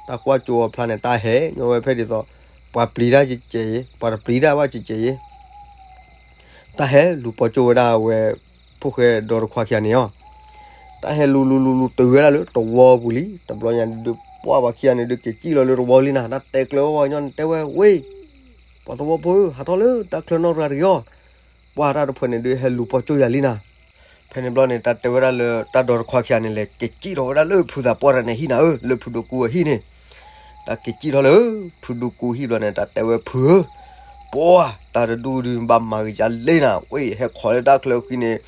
တၢ်ကွၢ်ကၠိအဖျါန့ၣ် တၢ်ဟဲညီဝဲဖဲဒ်သိး ပှၤပျံၤတၢ်ကဲးကဲးအံၤ ပှၤတပျံၤတၢ်ဘၣ်ကဲးကဲးအံၤ တၢ်ဟဲလူၤပီၤကၠိဝဲဒၣ်ဝဲ ဖိၣ်ဃဲဒီတခွါခံဂၤန့ၣ်အီၤ တၢ်ဟဲလူၤလူၤလူၤလူၤတုၤဝဲဒၣ်လၢတဝီပူၤလံ တဘျီညါဒုး ပှၢ်ပှၤခံဂၤန့ၣ်ဒုး က့ၤကံၣ်လီၤလၢတဝီလံနၤ တၢ်တဲကျၢၤဝဲညီန့ၣ် တဲဝဲ ဝ့ၢ် ပှၤသဝီဖိဧၢ ဟးထီၣ်လၢတၢ်ချၢနီၢ်ရၤတဂ့ၤအီၤ, ပှၢ်တၢ်တဖုန့ၣ်ဒုး ဟဲလူၤပီၤကၠိယၤလံနၤ. ဖဲန့ၣ်ဘျီန့ၣ် တၢ်တဲဝဲဒၣ်လၢတၢ်ဒီတခွါခံဂၤန့ၣ်လဲၤ က့ၤကံၣ်ထီၣ်ဝဲဒၣ်လၢဖုသးပှၢ်တဂၤန့ၣ်ဟံၣ်နၤဧၢ လၢဖုဒိၣ်ကူအဟံၣ်န့ၣ်, တၢ်က့ၤကံၣ်ထီၣ်လၢ ဖုဒိၣ်ကူဟံၣ်ဘျီန့ၣ် တၢ်တဲဝဲဖုဧၢ, ပှၢ်တၢ်တဒူၣ်ဒုး ဘၣ်မၤဂ့ၤယၤလံနၤ ဝ့ၢ် ဟဲခိးလၢတၢ်ချၢဃံန့ၣ်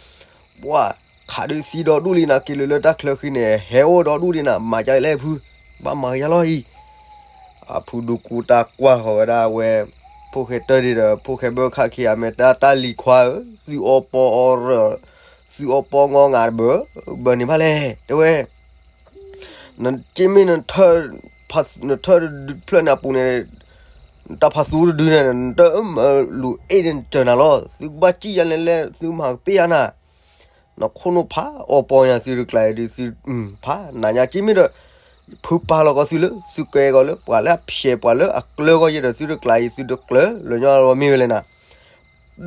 ပှၢ်ခးဒုးသံဒီဒူၣ်လံနၤ က့ၤလၢလၢတၢ်ချၢဃံန့ၣ် ဟဲအိၣ်ဒီဒူၣ်လံနၤ မၤကလဲၣ်ဖု, ဘၣ်မၤဂ့ၤယၤလီၤအံၤ အဖုဒိၣ်ကူတၢ်ကွၢ်ဃီၤဝဲဒၣ်ဝဲ, ဖိၣ်ဃဲတၢၢ်ဒ့ဒီး ဖိၣ်ဃဲဘၢခၣ်ခံဂၤမ့ၢ်တၢ်တၢ်လံၤခွါဧၢ, သုအီပီအီရၢၢ်, သုအီပီငီငၤတဘၢ, ဘၢန့ၣ်ဘၣ်လဲၣ်, တဲဝဲ, နက့မ့ၢ်နထၢၣ်, နထၢၣ်တဖျၢၣ်န့ၣ်အပူၤန့ၣ်, တၢ်ဖးသူတဒုန့ၣ် နတမၢလူၤအ့ၣ်န့ၣ် နစၢၤနၤလီၤ, သုကဘၣ်ကံၣ်ယၤလဲၣ်လဲၣ် သုမၤကပ့ၢ်ယၤနၤ နခိၣ်နူာ်ဖးအီပီညါ သုတကျါအံၤဒုး သုဖးနၤညါက့မ့ၢ်ဒီး ဖုပာ်လီၤကီးသုလၢ သုကဲကီးလၢ ပှၤလၢအဖျဲး ပှၤလၢအကျၢၤကီးယဲဒီး သုတကျါအံၤ သုတကျၢၤလၢညီလီၤမ့ၢ်ဝဲလဲၣ်နၤ,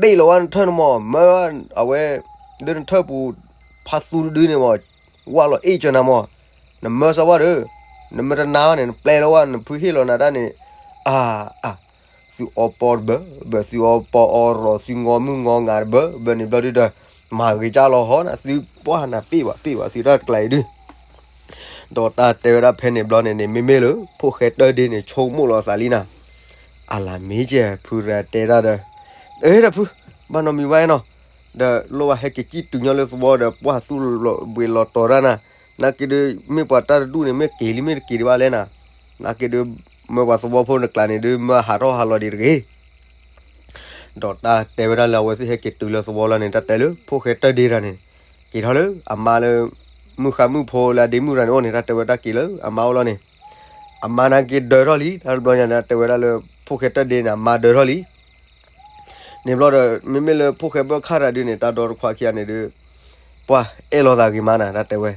ဘ့ၣ်လီၤဝဲနထၢၣ်န့ၣ်မး မၢဝဲ အဝဲ လၢနထၢၣ်ပူၤ ဖးသူတဒုန့ၣ်မး ဝၢ်လီၤအ့ၣ်ကၢနၤမး, နမၢစၢၤဝဲဒီး နမ့ၢ်တနာ်န့ၣ် နပျဲလီၤဝဲ နဖုဟ့ၣ်လီၤနၤတၢ်န့ၣ်, အါ အါ သုအီပီတဘၢဘၢ သုအီပီအီရီၢ် သုငီမုၢ်ငီငၤတဘၢဘၢန့ၣ်ဘျီဒုဒီး မၤဂ့ၤကၢ်လီၤဟီနၤ သုပှၢ်နၤပ့ၢ်ဘၣ်ပ့ၢ်ဘၣ် သုတၢ်တကျါအံၤဒု, ဒီးတၢ်တဲဝဲဒၣ်ဖဲန့ၣ်ဘျီန့ၣ်န့ၣ် မ့မ့ၢ်လၢ ဖိၣ်ဃဲတၢၢ်ဒ့န့ၣ် ဆိကမိၣ်လီၤသးလံနၤ, အလၢမ့ၢ်ကဲ ဖုရၤတဲတၢ်ဒီး, အ့ ဒီးဖု ဘၣ်နီတမံၤဘၣ်နီၤ, ဒီးလိၣ်ဘၣ်ဟဲက့ၤကံၣ်တုၤညီလၢသဝီဒီး ပှၢ်သူၣ်လီၤဘှံးလီၤတီၤတၢ်နၤ, နာ်က့ဒုး မ့ၢ်ပှၤတၢ်တဒူၣ်န့ၣ် မ့ၢ်က့ၤလံမ့ၢ်တက့ၤဒံးဘၣ်လဲၣ်နၤ, နာ်က့ဒုး မၢပှၤသဝီဖိနကျါန့ၣ်ဒုး မၢဟးထီၣ်ဟးလီၤဒံးတဂ့ၤ ဒီးတၢ်တဲဝဲဒၣ်လၢအဝဲသ့ၣ်ဟဲက့ၤတုၤလၢသဝီလီၤန့ၣ် တၢ်တဲလၢဖိၣ်ဃဲတၢၢ်ဒ့တၢ်န့ၣ်, က့ၤထီၣ်လၢအမါလၢ မုၣ်ဃါမုၣ်ဖိလၢအဒ့မုၣ်တၢ်န့ၣ်အိၣ်န့ၣ် တၢ်တဲဝဲတၢ်က့ၤလၢအမါအိၣ်လီၤန့ၣ်, အမါနာ်က့ဒၢထီၣ်လံ တၢ်တဘျီညါန့ၣ် တဲဝဲဒၣ်လၢ ဖိၣ်ဃဲတၢၢ်ဒ့န့ၣ် အမါဒၢထီၣ်လံ န့ၣ်ဘျီဒီး မ့မ့ၢ်လၢဖိၣ်ဃဲဘၢခၣ်တၢ်ဒုးန့ၣ် တၢ်ဒီတခွါခံဂၤန့ၣ်ဒုး ပှၢ်အဲၣ်လိာ်သးဂ့ၤမးနၤ တၢ်တဲဝဲ,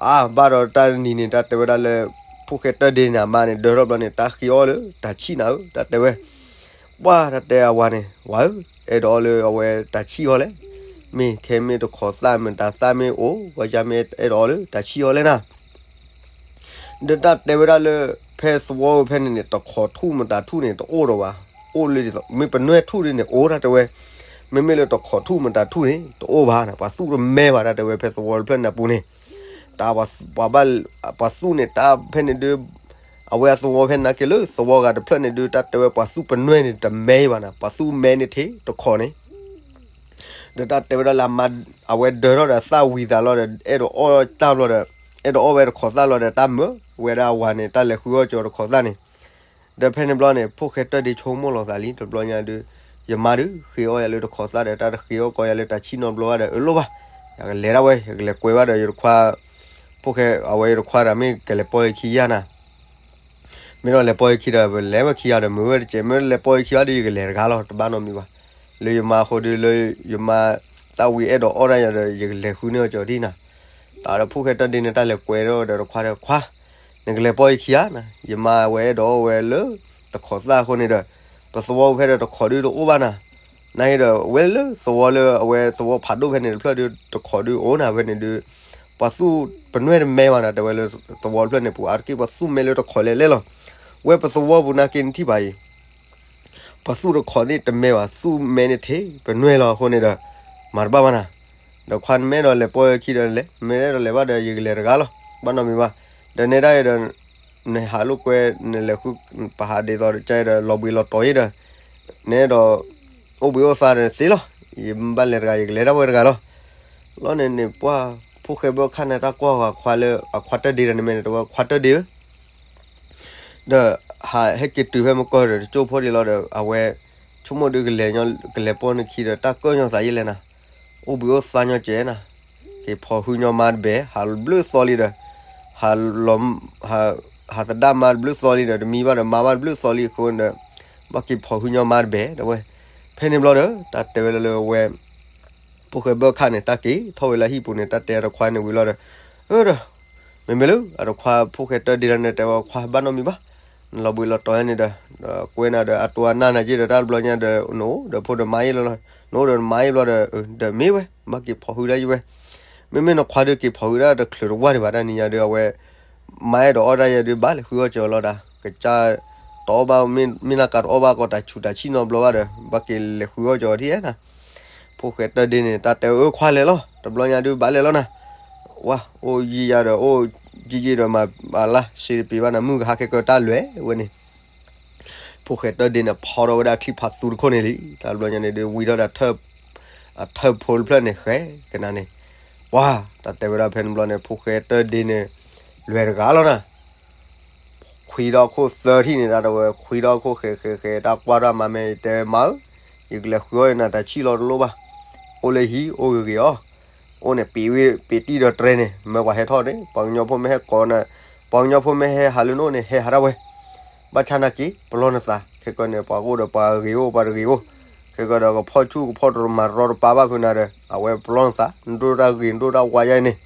အါ ဘၣ်ဒီးတၢ်တနံၤန့ၣ် တၢ်တဲဝဲဒၣ်လၢ ဖိၣ်ဃဲတၢၢ်ဒ့န့ၣ် အမါန့ၣ် ဒၢထီၣ်ဘျီန့ၣ် တၢ်ဃ့အီၣ်လၢတၢ်ဆံၣ်နၤဧၢ တၢ်တဲဝဲ, ပှၢ်တၢ်တဲအဝၤန့ၣ် ဝၤဧၢ, အဲၣ်ဒိးအီၣ်လၢအဝဲတၢ်ဆံၣ်အီၣ်လဲၣ်, မ့ၢ်ခဲမ့ၢ်တခိးသၣ်မ့ၢ်တၢ်သၣ်မ့ၢ်အိၣ် ဝဲယါမ့ၢ်အဲၣ်ဒိးအီၣ်လၢတၢ်ဆံၣ်အီၣ်လဲၣ်နၤ ဒီးတၢ်တဲဝဲဒၣ်လၢ ဖဲသဝီဖဲန့ၣ်န့ၣ် တခိးထူၣ်မတၤထူၣ်န့ၣ် တအိၣ်ဒီးဘၣ်, အိၣ်လၢဒ်သိး မ့ၢ်ပနွဲၢ်ထူၣ်ဒ်န့ၣ် အိၣ်တၢ်တဲဝဲ, မ့မ့ၢ်လၢတခိးထူၣ်မတၤထူၣ်န့ၣ် တအိၣ်ဘၣ်နၤ ပှၤသူၣ်တမဲဘၣ်တၢ်တဲဝဲ ဖဲသဝီတဖျၢၣ်န့ၣ်အပူၤန့ၣ်, တၢ်ပှၤဘၣ် ပှၤသူၣ်န့ၣ် တၢ်ဖဲန့ၣ်ဒုး အဝဲအသဝီဖဲနာ်က့လၢသဝီဂၤတဖျၢၣ်န့ၣ်ဒုး တၢ်တဲဝဲပှၤသူၣ်ပနွဲၢ်န့ၣ် တမဲဘၣ်နၤ ပှၤသူၣ်မဲန့ၣ်ထဲတခိးန့ၣ် ဒီးတၢ်တဲဝဲဒၣ်လၢ အဝဲဒၢထီၣ်ဒီးသၣ်ဝံၤသးလီၤဒီး အဲၣ်ဒိးအီၣ်တၢ်ဘျီဒီး အဲၣ်ဒိးအီၣ်ဝဲတခိးသၣ်လီၤဒီး တၢ်မၢဝဲဒၣ်အဝၤန့ၣ် တၢ်လဲၤဃုအီၣ်ကၠီတခိးသၣ်န့ၣ်, ဒီးဖဲန့ၣ်ဘျီန့ၣ် ဖိၣ်ဃဲတၢၢ်ဒ့ဆိကမိၣ်လီၤသးလံ တဘျီညါဒုး, ယမါဒုး ဃ့အီၣ်ယၤလၢတခိးသၣ်ဒီး တၢ်တဃ့အီၣ်ကီယၤလၢတၢ်ဆံၣ်နီတဘျီဘၣ်ဒီး အၢလိၣ်ဘၣ်, ယကလဲၤဒၣ်ဝဲ ယကလဲၤကွဲးဘၣ်ဒီးယတခွါ, ဖိၣ်ဃဲအဝဲယတခွါဒီး မ့ၢ်ကလဲၤပိာ်ယခံယၤနၤ မ့ၢ်ဒီးလဲၤပိာ်ယခံဒီး ပလဲၤဝဲခံဂၤဒီး မုာ်ဝဲတစဲး, မ့ၢ်လဲၤပိာ်ယခံဂၤဒီး ယကလဲၤတဂၤလီၤ, တဘၣ်နီတမံၤဘၣ်. လၢယမါအဃိဒီး လၢယမါသၣ်ဝံၤအဲၣ်ဒိးအီၣ်ဒၣ်ယၤဒီး ယကလဲၤဃုန့ၢ်အီၣ်ကၠီဒ်နၤ. တၢ်ဒီးဖိၣ်ဃဲတၢၢ်ဒ့န့ၣ် တၢ်လဲၤကွဲးဒီးဒီးတခွါဒီး ခွါ, နကလဲၤပိာ်ယခံဂၤနၤ, ယမါဝဲအဲၣ်ဒိးအီၣ်ဝဲလၢတခိးသၣ်အဃိန့ၣ်ဒီး ပသဝီဖဲဒီးတခိးဒုတအိၣ်ဘၣ်နၤ. နာ်က့ဒီး ဝဲလၢသဝီလၢအဝဲသဝီဖးဒိၣ်ဖဲန့ၣ်တဖျၢၣ်ဒု တခိးဒုအိၣ်နၤဖဲန့ၣ်ဒု ပှၤသူၣ်ပနွဲၢ်တမဲဘၣ်နၤ, တဲဝဲလၢသဝီတဖျၢၣ်န့ၣ် ပှၤအါတက့ၢ်ပှၤသူၣ်မဲလၢတခိးလဲၤလဲၣ်လီၤ. ဝဲပသဝီပူၤနာ်က့နထံၣ်ဘၣ်အံၤ ပှၤသူၣ်တခိးသ့ၣ်တမဲဘၣ်, သူၣ်မဲန့ၣ်ထဲ ပနွဲၢ်လီၤအဃိန့ၣ်ဒီး မၤတဘၣ်ဘၣ်နၤ. ဒီးခွါနမ့ၢ်အဲၣ်ဒိးလဲၤပိာ်ယခံဒီးလဲၤ, မ့ၢ်အဲၣ်ဒိးလဲၤဘၣ်ဒီး ယကလဲၤတဂၤလီၤ, ဘၣ်နီတမံၤဘၣ်. ဒီးနဲဒၣ်အံၤဒီး နဟးလိာ်ကွဲ နလဲၤဃု ပဟးဒ်သိးဒီး ကဒီးလီၤဘှံးလီၤတီၤအံၤဒီး နအဲၣ်ဒိး အိၣ်ဘှံးအိၣ်သါဒီးသ့လီၤ, ယဘၣ်လဲၤတဂၤ ယကလဲၤဒၣ်ဝဲတဂၤလီၤ. လီၤန့ၣ်န့ၣ် ပှၤ ဖိၣ်ဃဲဘၢခၣ်န့ၣ် တၢ်ကွၢ်ဃာ်ခွါလၢအခွါတၢၢ်ဒ့ဒီးန့ၣ်မ့ၢ်န့ၣ် တဲဝဲခွါတၢၢ်ဒ့ဧၢ ဒီးဟးဟဲက့ၤတုၤဖဲမုၢ်ကီၢ်ဒီး တကၠိဖိဒံးလီၤဒီး အဝဲ ဆိကမိၣ်ဒုးကလဲၤညီ ကလဲၤပိာ်နခံဒီး တၢ်ကၢၣ်ညီသးယဲလဲၣ်နၤ, အိၣ်ဘှံးအိၣ်သါညီကဲနၤ, က့ၤဖီၣ်ဟုညီမါတဘဲ ဟးဘျုးသီလံဒီး ဟးလီၤ ဟးသဒၣ်မါတဘျုးသီလံဒီး တမံဘၣ်ဒီး မါဘၣ်တဘျုးသီလံအဃိဒီး ဘၣ်က့ၤဖီၣ်ဟုညီမါတဘဲ တဲဝဲ. ဖဲန့ၣ်ဘျီဒီး တၢ်တဲဝဲလၢလၢအဝဲ ဖိၣ်ဃဲဘၢခၣ်န့ၣ် တၢ်က့ၤထီၣ်ဝဲလၢဟံၣ်ပူၤန့ၣ် တၢ်တဲတခွါန့ၣ်ဝံၤလီၤဒီး အၢဒီး မ့မ့ၢ်လၢအတခွါဖိၣ်ဃဲတၢၢ်ဒ့လီၤန့ၣ် တဲဝဲခွါဘၣ်နီတမံၤဘၣ်, နလီၤဘှံးလီၤတီၤယဲန့ၣ်ဒီး ဒီးကွဲးနၤဒီး အတိအနၢ်နၤက့ဒီး တၢ်တဘျီညါဒီး နအိၣ်ဒီးဖိဒီးမါအံၤလီၤလီၤ, နအိၣ်ဒီးနမါအံၤဘျီဒီး ဒီးမ့ၢ်ဝဲ ဘၣ်က့ၤဖီၣ်ဟုဒၣ်ယဲဝဲ, မ့မ့ၢ်နခွါဒုးက့ၤဖီၣ်ဟုဒၣ်တချုးတဝၢ်ဒံးဘၣ် တၢ်နံၤညါဒီး အဝဲ မါအဲၣ်ဒိးအီၣ်ဒၣ်ယဲဒုး ဘၣ်လဲၤဃုအီၣ်ကၠီလီၤဒၣ် ကစၢ်တအီၣ်ဘၣ် မ့ၢ်နၢ်ကးတအီၣ်ဘၣ်ကီးတၢ်ဆူးတၢ်ဆံၣ်နီတဘျီဘၣ်ဒီး ဘၣ်က့ၤလဲၤဃုအီၣ်ကၠီထံၣ်နၤ. ဖိၣ်ဃဲတၢၢ်ဒ့န့ၣ် တၢ်တဲအၢခွါလဲၤလီၤ တဘျီညါဒုးဘၣ်လဲၤလီၤနၤ, ဝါ အိၣ်ယံာ်ယၤဒီး အိၣ်ယံာ်ယံာ်ဒီးမၤအလါ စ့တပ့ၤဘၣ်နၤ မုၢ်ကဟါခဲကတၢၢ်လွဲၢ်ဝဲန့ၣ် ဖိၣ်ဃဲတၢၢ်ဒ့န့ၣ် ဖီထီၣ်ဝဲဒၣ်ချံဖးသူတခိၣ်န့ၣ်လံ, တၢ်တဘျီညါန့ၣ်ဒုး ဝံထီၣ်ဒီး အထၢၣ်ဖိတဖျၢၣ်န့ၣ် ဃဲကနၤန့ၣ်, ပှၤ တၢ်တဲဝဲဒၣ်ဖဲန့ၣ်ဘျီန့ၣ် ဖိၣ်ဃဲတၢၢ်ဒ့န့ၣ် လွဲၢ်တဂၤလီၤနၤ ခွံဒီခိၣ်သၢထံၣ်န့ၣ် တၢ်တဲဝဲ ခွံဒီခိၣ်ဃဲဃဲဃဲ တၢ်ကွၢ်တၢ်မၤမ့ၢ် ယတဲမါဧၢ, ယကလဲၤဃုအီၣ်ယနၤတၢ်ဆံၣ်လီၤတလိၣ်ဘၣ်, အိၣ်လၢဟံၣ်အိၣ်ဂ့ၤဂ့ၤအီၤ, အိၣ်န့ၣ် ပ့ၤဝံၤ ပ့ၤတံၢ်ဒီးတြဲၤန့ၣ် မၢပှၤဟဲထီၣ်န့ၣ် ပှၤကညီဖိမ့ၢ်ဟဲကိးနၤ, ပှၤကညီဖိမ့ၢ်ဟဲဟးလၢနအိၣ်န့ၣ် ဟဲဟးဒၣ်ဝဲ, ဘၣ်ဆၣ်နာ်က့ ပလီၢ်နသး ခဲကီန့ၣ် ပှၤကအိၣ်ဒီးပှၤဂ့ၤအိၣ်ပှၤတဂ့ၤအိၣ်, ခဲကီဒီးကဖီၣ်ဆူၣ်ကဖီၣ်တမၤရီတပါဘၣ်ဖုနၤဒီး အဝဲပလီၢ်နသး နဒိၣ်တၢ်ဂ့ၤနဒိၣ်တၢ်ဝါယါအံၤန့ၣ်,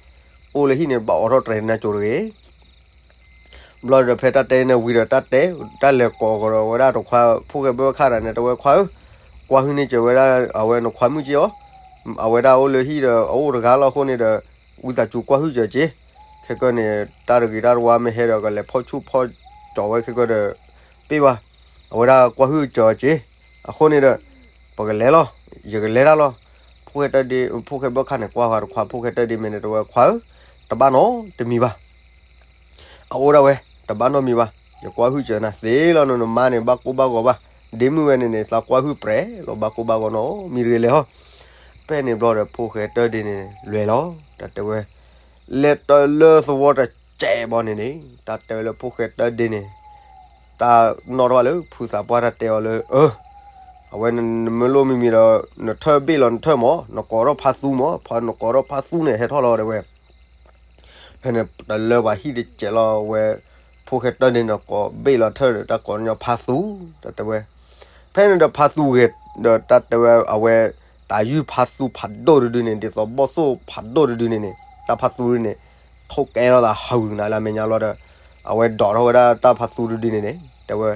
အိၣ်လၢဟံၣ်န့ၣ် ဘၣ်အိးထီၣ်တြဲၤနၤကၠိတဂ့ၤ ဘျီဒီးဖဲတၢ်တဲန့ၣ်ဝံၤဒီး တၢ်တဲ တၢ်လဲၤကိးကဒီးဝဲဒၣ်တခွါ ဖိၣ်ဃဲဘၢခၣ်တဂၤန့ၣ် တဲဝဲခွါဧၢ, ကွၢ်ဟုၣ်န့ၢ်စၢၤဝဲဒၣ် အဝဲနခွါမုၣ်က့အီၤ, အဝဲဒၣ်အိၣ်လၢဟံၣ်ဒီး အအိၣ်တဂၤလီၤအဃိန့ၣ်ဒီး ဝံသးစူၤကွၢ်ဟုၣ်စၢၤက့ၤ, ခဲကီန့ၣ် တၢ်တဂ့ၤတၢ်တဝါမ့ၢ်ဟဲဒီး ကလဲၤဖီၣ်ဆူၣ်ဖီၣ်ကၠီဝဲခဲကီဒီး ပ့ၢ်ဘၣ်, အဝဲဒၣ်ကွၢ်ဟုၣ်စၢၤက့ၤ, အဃိန့ၣ်ဒီး ပကလဲၤလီၤ, ယကလဲၤတၢ်လီၤ, ဖိၣ်ဃဲတၢၢ်ဒ့ ဖိၣ်ဃဲဘၢခၣ်န့ၣ် ကွၢ်ဃာ်တခွါ ဖိၣ်ဃဲတၢၢ်ဒ့မ့ၢ်န့ၣ် တဲဝဲခွါဧၢ, တဘၣ်နီတမံၤဘၣ် အအိၣ်ဒၣ်ဝဲ တဘၣ်နီတမံၤဘၣ်, ယကွၢ်ဟုၣ်စၢၤနၤသ့လီၤနီၤ နမါန့ၣ် ဘၣ်ကိၢ်ဘၣ်ဂီၤဘၣ်, ဒ့မုၣ်ဝဲန့ၣ်န့ၣ် သးကွၢ်ဟုၣ်ပြဲးလီၤ ဘၣ်ကိၢ်ဘၣ်ဂီၤနီတမံၤတဂ့ၤလဲၣ်ဟီ, ဖဲန့ၣ်ဘျီဒီး ဖိၣ်ဃဲတၢၢ်ဒ့န့ၣ် လဲၤလီၤ တၢ်တဲဝဲ, လဲၤတၢ်လၢသဝီတစဲးဘီန့ၣ်န့ၣ် တၢ်တဲဝဲလၢဖိၣ်ဃဲတၢၢ်ဒ့န့ၣ် တၢ်နီၣ်ထီၣ်ဘၣ်လၢဖုသးပှၢ်တၢ်တဲအီၤလၢ အၢ အဝဲနမ့ၢ်လိၣ်မံၤမံၤဒီး နထၢၣ်ဘ့ၣ်လီၤနထၢၣ်မး နကိးထီၣ်ဖါသူမး နကိးထီၣ်ဖါသူန့ၣ် ဟဲထီၣ်လီၤတဲဝဲ, ဖဲန့ၣ်တလၢပှၤဟံၣ်တစဲးလီၤဝဲ, ဖိၣ်ဃဲတၢၢ်ဒ့န့ၣ် ကိးဘ့ၣ်လီၤထၢၣ်ဒီး တၢ်ကိးညီဖါသူ တၢ်တဲဝဲ, ဖဲန့ၣ်ဒီးဖါသူဂ့ၤ ဒီးတၢ်တဲဝဲအဝဲ တၢ်ယုၢ်ဖါသူဖးဒိၣ်တဒုန့ၣ် ဒ်သိးဘီၣ်သိၣ်ဖးဒိၣ်တဒုန့ၣ်န့ၣ် တၢ်ဖါသူဒုန့ၣ် ထိၣ်ကဲထီၣ်သးဟးဂူာ်ကနၤလၢအမဲာ်ညါလီၤဒီး အဝဲဒိးထီၣ်ဝဲဒၣ်တၢ်ဖါသူတဒုန့ၣ်န့ၣ် တဲဝဲ,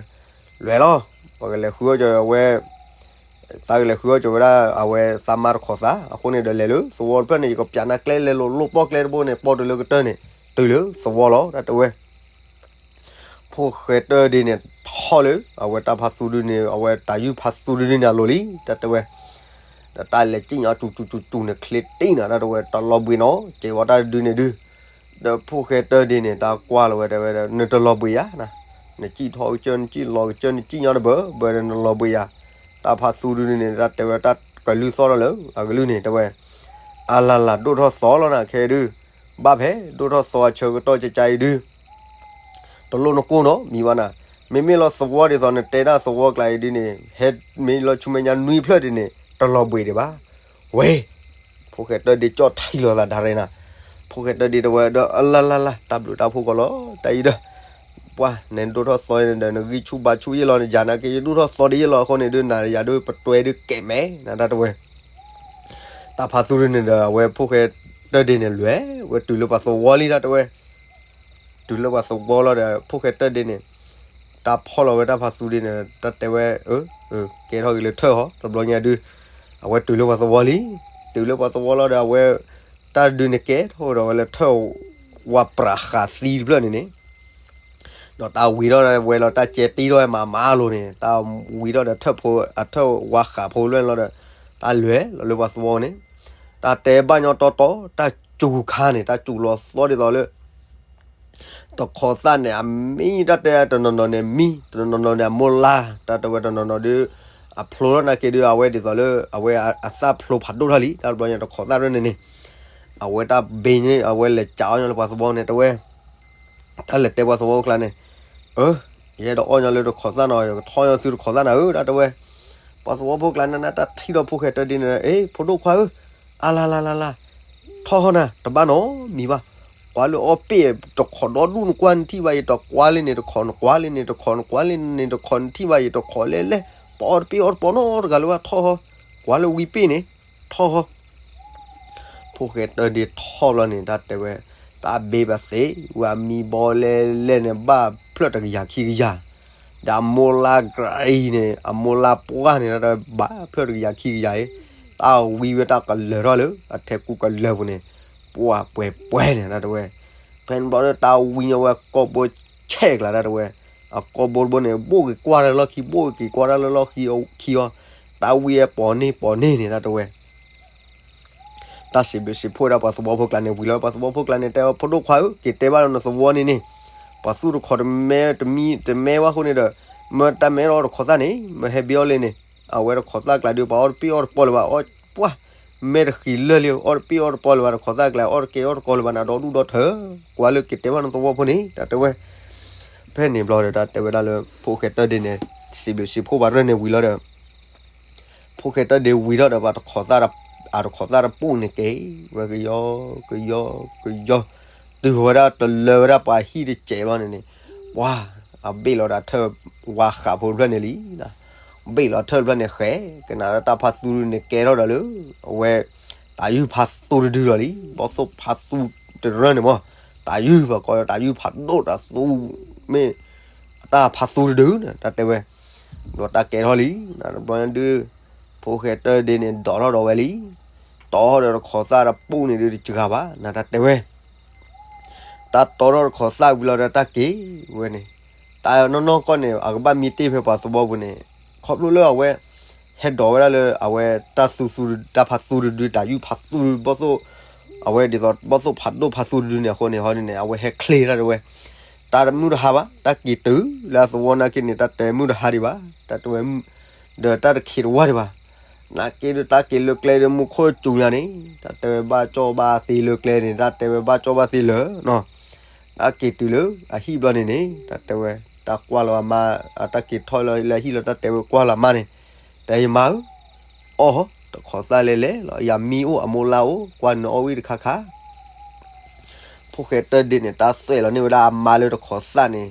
လဲၤလီၤ, ပကလဲၤဃုအီၣ်ကၠီဝဲ သးကလဲၤဃုအီၣ်ကၠီဝဲဒၣ် အဝဲသးမါတခိးသး အဃိန့ၣ်ဒီးလဲၤလၢသဝီတဖျၢၣ်န့ၣ် ယကပျးနၤကျဲလဲၤလိာ်လိၣ်ပီၣ်ကျဲတဘိန့ၣ် ပီၣ်တုၤလၢကတၢၢ်န့ၣ် တုၤလၢသဝီလီၤ တၢ်တဲဝဲ ဖိၣ်ဃဲတၢၢ်ဒ့န့ၣ် ထီၣ်လၢ အဝဲတၢ်ဖါသူဒုန့ၣ် အဝဲတၢ်ယုၢ်ဖါသူဒုန့ၣ်အလိၤလံ တၢ်တဲဝဲ, ဒီးတၢ်လဲၤစံၣ်ညီၣ်စူၤစူၤစူၤစူၤန့ၣ် ချ့တ့ၢ်နၤ တၢ်တဲဝဲ တလီၤဘှံးနီၤ စဲးဝီတၢ်တဒုန့ၣ်ဒု, ဒီးဖိၣ်ဃဲတၢၢ်ဒ့န့ၣ် တၢ်ကွၢ်လီၤဝဲတဲဝဲဒီး နတလီၤဘှံးယၤနၤ, နစံၣ်ထီၣ်ကစၢၢ် နစံၣ်လီၤကစၢၢ် နစံၣ်ညီတဘၢ ဘၢဒီးနလီၤဘှံးယၤ, တၢ်ဖါသူဒုန့ၣ် တၢ်တဲဝဲတၢ် ကလုၢ်သီၣ်ထီၣ်လၢအကလုၢ်န့ၣ် တဲဝဲ, အလၤလၤဒိၣ်ထီၣ်သီလီၤနၤခဲဒုး, ဘၣ်ဖဲဒိၣ်ထီၣ်သီအဆၢကတီၢ်ကကါအံၤဒုး တလိၣ်နကိၢ်နီတမံၤဘၣ်နၤ, မ့မ့ၢ်လီၤသဝီဒ်သိးနတဲတၢ်သဝီကျါအံၤဒုးန့ၣ် ဟဲမ့ၢ်လီၤဆူမဲာ်ညါနွံဖျၢၣ်ဒ်န့ၣ် တလီၤဘှံးဒံးဘၣ်, ဝဲ ဖိၣ်ဃဲတၢၢ်ဒ့ကၠီၣ်ထံလီၤသးဒၣ်ရဲနၤ, ဖိၣ်ဃဲတၢၢ်ဒ့တဲဝဲဒီး အလၤလၤလၤ တၢ်ဘျုးတၢ်ဖှိၣ်ကီးလီၤ တၢ်အံၤဒီး ပှၤ နဒိၣ်ထီၣ်သီန့ၣ်ဒီး နဂံၢ်ဆူၣ်ဘါဆူၣ်ယ့ၢ်လီၤ နယၤနာ်က့ ယဒိၣ်ထီၣ်သီဒ်ယ့ၢ်လီၤအဃိန့ၣ်ဒုး နၤယၤဒုး ပတွဲဒုးကဲးမဲာ်နၤ တၢ်တဲဝဲ တၢ်ဖါသူန့ၣ်ဒီး အဝဲဖိၣ်ဃဲတၢၢ်ဒ့န့ၣ် လဲၤဝဲတုၤလၢပှၤသဝီလံ တၢ်တဲဝဲ တုၤလၢပှၤသဝီလီၤဒီး ဖိၣ်ဃဲတၢၢ်ဒ့န့ၣ် တၢ်ဖီၣ်လီၤဝဲတၢ်ဖါသူဒ့န့ၣ် တၢ်တဲဝဲ ကဲထီၣ်က့ၤလၢထၢၣ်ဟီ တဘျီညါဒုး အဝဲတုၤလၢပှၤသဝီလံ, တုၤလၢပှၤသဝီလီၤဒီး အဝဲ တၢ်ဒုးန့ၣ်ကဲထီၣ်ဒီးဝဲလၢထၢၣ်ဝါပြးဃးသံတဖျၢၣ်န့ၣ်န့ၣ် ဒီးတၢ်ဝံၤထီၣ်ဝဲလီၤ တၢ်ကဲတံထီၣ်ဝဲမးမးလိၤန့ၣ် တၢ်ဝံၤထီၣ်ဒီးထၢၣ်ဖိ အထၢၣ်ဝါဃးဖိလွဲၢ်လီၤဒီး တၢ်လဲၤလီၤလၢပှၤသဝီန့ၣ် တၢ်တဲဘၣ်ညီတီတီ တၢ်စူၤခါန့ၣ် တၢ်စူၤလီၤသီဒ်သိးလၢ တခိးသၣ်န့ၣ် အမံ တၢ်တဲတနီၤနီၤန့ၣ်မံ တနီၤနီၤန့ၣ်အမိၢ်လါ တၢ်တဲဝဲတနီၤနီၤဒုး အဖျိထီၣ်နာ်က့ဒုး အဝဲဒ်သိးလၢ အဝဲအသၣ်ဖျိဖးဒိၣ်ထီၣ်လံ တၢ်တဘျီညါတခိးသၣ်ရဲၣ်န့ၣ်န့ၣ် အဝဲတၢ်ဘ့န့ၣ် အဝဲလဲၤကးအီၣ်ညီလၢပှၤသဝီန့ၣ် တဲဝဲ တၢ်လဲၤတဲပှၤသဝီဖိကျါန့ၣ် အၢ ယအဲၣ်ဒိးအီၣ်ညီလၢတခိးသၣ်နီၤ ယကထီၣ်ညီသုတခိးသၣ်နၤဧၢ တၢ်တဲဝဲ ပှၤသဝီဖိကျါန့ၣ် တၢ်ထံၣ်ဒီးဖိၣ်ဃဲတၢၢ်ဒ့န့ၣ် အ့ ဖိဒိၣ်ခွါဧၢ အလၤလၤလၤလၤ ထီၣ်ဟီနၤ တဘၣ်နီတမံၤဘၣ် ကွၢ်လၢအီၣ်ပ့ၢ် တခိးဒီဒူၣ်နကွၢ်နထံၣ်ဘၣ်အံၤ တကွၢ်လၢန့ၣ်တခိး နကွၢ်လၢန့ၣ်တခိး နကွၢ်လၢန့ၣ်တခိး နထံၣ်ဘၣ်အံၤ တခိးလဲၣ်လဲၣ် ပအီၣ်တပ့ၢ်အီၣ်တပီနီတဂၤလၢၤဘၣ် ထီၣ်ဟီ ကွၢ်လၢဝံပ့ၢ်န့ၣ် ထီၣ်ဟီ ဖိၣ်ဃဲတၢၢ်ဒ့ထီၣ်ဘျီန့ၣ် တၢ်တဲဝဲ တၢ်ဘ့ဘၣ်သ့ ဝဲအမံဘီလဲၣ်လဲၣ်န့ၣ် ဘၣ်ဖျၢၣ်တကယၤခံကယၤ ဒီးအမိၢ်လါကြၤအံၤန့ၣ် အမိၢ်လါပှၢ်န့ၣ် တၢ်ဘၣ်ဖျၢၣ်တကယၤခံကယၤအံၤ တၢ်ဝံဝဲတၢ်ကလၢၤထီၣ်လၢ အထဲကူကလၢၤပူၤန့ၣ် ပှၢ်ပှဲၤပှဲၤန့ၣ် တၢ်တဲဝဲ ဖဲန့ၣ်ဘျီဒီး တၢ်ဝံညီဝဲကိာ်ဘိဆဲးကျါ တၢ်တဲဝဲ အကိာ်ဘိတဘိန့ၣ် ဘိၣ်က့ၤကွၢ်တၢ်လၢလီၢ်ခံ ဘိၣ်က့ၤကွၢ်တၢ်လၢလီၢ်ခံအခံအီၤ တၢ်ဝံအပိာ်န့ၢ်ပိာ်န့ၢ်န့ၣ် တၢ်တဲဝဲ တၢ်စံးဘျုးစံးဖှိၣ်ဒၣ်ပှၤသဝီဖိကျါန့ၣ် ဝံၤလီၤ ပှၤသဝီဖိကျါန့ၣ် တဲဝဲ ဖိဒိၣ်ခွါဧၢ က့ၤတဲဘၣ်လၢနသဝီန့ၣ်န့ၣ် ပှၤသူၣ်တခိးတမဲတမံတမဲဝဲအဃိန့ၣ်ဒီး မ့ၢ်တၢ်မ့ၢ်အီၣ်တခိးသၣ်န့ၣ် မ့ၢ်ဟဲဘ့အီၣ်လၢန့ၣ် အဝဲတခိးသၣ်ကျါဒုး ပှၤအီၣ်တပ့ၢ်အီၣ်တပီလၢၤဘၣ် အီၣ်ပှၢ် မဲာ်တဃံးလၢာ်လံ အီၣ်တပ့ၢ်အီၣ်တပီလၢၤဘၣ် တခိးသၣ်ကျါ အီၣ်တကဲအီၣ်တကီလၢၤဘၣ် နဒီဒူၣ်ဒီထၢ ကွၢ်လၢက့ၤတဲဘၣ်နသဝီဖိန့ၣ် တၢ်တဲဝဲ ဖဲန့ၣ်ဘျီဒီး တၢ်တဲဝဲဒၣ်လၢ ဖိၣ်ဃဲတၢၢ်ဒ့န့ၣ် စံးဘျုးစံးဖှိၣ်ပှၤရဲၣ်န့ၣ်ဝံၤလီၤဒီး ဖိၣ်ဃဲတၢၢ်ဒ့ဝံၤထီၣ်ဒီး ပှၤတခိးသၣ် အတခိးသၣ်တပူၤန့ၣ်က့ၤ ဝဲကယီ ကယီ ကယီ တုၤဝဲဒၣ်တလၢဝဲဒၣ်ပှၤဟံၣ်တစဲးဘျီန့ၣ်န့ၣ် ပှၤ အဘ့ၣ်လီၤဒီးထၢၣ်ဝါဃးဖိတဖျၢၣ်န့ၣ်လံ ဘ့ၣ်လီၤထၢၣ်တဖျၢၣ်န့ၣ်ဃဲ ကနၣ်ဒီးတၢ်ဖါသူန့ၣ်ကဲထီၣ်ဒီးလၢ အဝဲ တၢ်ယုၢ်ဖါသူတဒုလီၤလံ ဘီၣ်သိၣ်ဖါသူတရၢန့ၣ်မး တၢ်ယုၢ်ပှၤကိးလၢတၢ်ယုၢ်ဖးဒိၣ်တၢ်သူ မ့ၢ် တၢ်ဖါသူတဒုန့ၣ် တၢ်တဲဝဲ ဒီးတၢ်ကဲထီၣ်လံ နတဘျီညါဒုး ဖိၣ်ဃဲတၢၢ်ဒ့န့ၣ် ဒိးထီၣ်ဒီးဝဲလံ တီထီၣ်ဒီးတခိးသၣ်တပူၤန့ၣ်ဒုးတစှၤဘၣ် နတၢ်တဲဝဲ တၢ်တီထီၣ်တခိးသၣ်ဝံၤလီၤဒီးတၢ်က့ၤဝဲန့ၣ် တၢ်နီၢ်နီၢ်ကီၢ်န့ၣ် အကဘၣ်မံတ့ၢ်ဖဲပှၤသဝီပူၤန့ၣ် ခီဖျိလၢအဝဲ ဟဲဒိးဝဲဒၣ်လၢအဝဲ တၢ်သူသူ တၢ်ဖါသူတဒု တၢ်ယုၢ်ဖါသူဘီၣ်သိၣ် အဝဲဒ်သိးဘီၣ်သိၣ်ဖးဒိၣ်ဖါသူတဒုန့ၣ်အဃိန့ၣ် ဟီဒ်န့ၣ် အဝဲဟဲချ့တၢ်တဲဝဲ တၢ်တမုၢ်တဟါဘၣ် တၢ်က့ၤတုၤလၢအသဝီနာ်က့န့ၣ် တၢ်တဲမုၢ်တဟါဒံးဘၣ် တၢ်တဲဝဲ ဒီးတၢ်တခံးတဝၢ်ဒံးဘၣ် နာ်က့ဒီးတၢ်က့ၤလၢကျဲဒီးမူခိၣ်စူၤညါန့ၣ် တၢ်တဲဝဲဘၣ်ကၠီၣ်ဘၣ်သ့လၢကျဲန့ၣ် တၢ်တဲဝဲဘၣ်ကၠီၣ်ဘၣ်သ့လၢာ်နီၤ တၢ်က့ၤတုၤလၢအဟံၣ်ဘျီန့ၣ်န့ၣ် တၢ်တဲဝဲ တၢ်ကွၢ်လီၤအမါ တၢ်က့ၤထီၣ်လၢအဟံၣ်လီၤ တၢ်တဲဝဲကွၢ်လီၤအမါန့ၣ် တဲယမါဧၢ အီၣ်ဟီ တခိးသၣ်လဲၣ်လဲၣ်လီၤ ယမံအိၣ်အမိၢ်လါအိၣ် ကွၢ်နအီၣ်ဝံၣ်တခါခါ ဖိၣ်ဃဲတၢၢ်ဒ့န့ၣ် တၢ်သွဲၣ်လီၤန့ၢ်ဝဲဒၣ်အမါလၢတခိးသၣ်န့ၣ်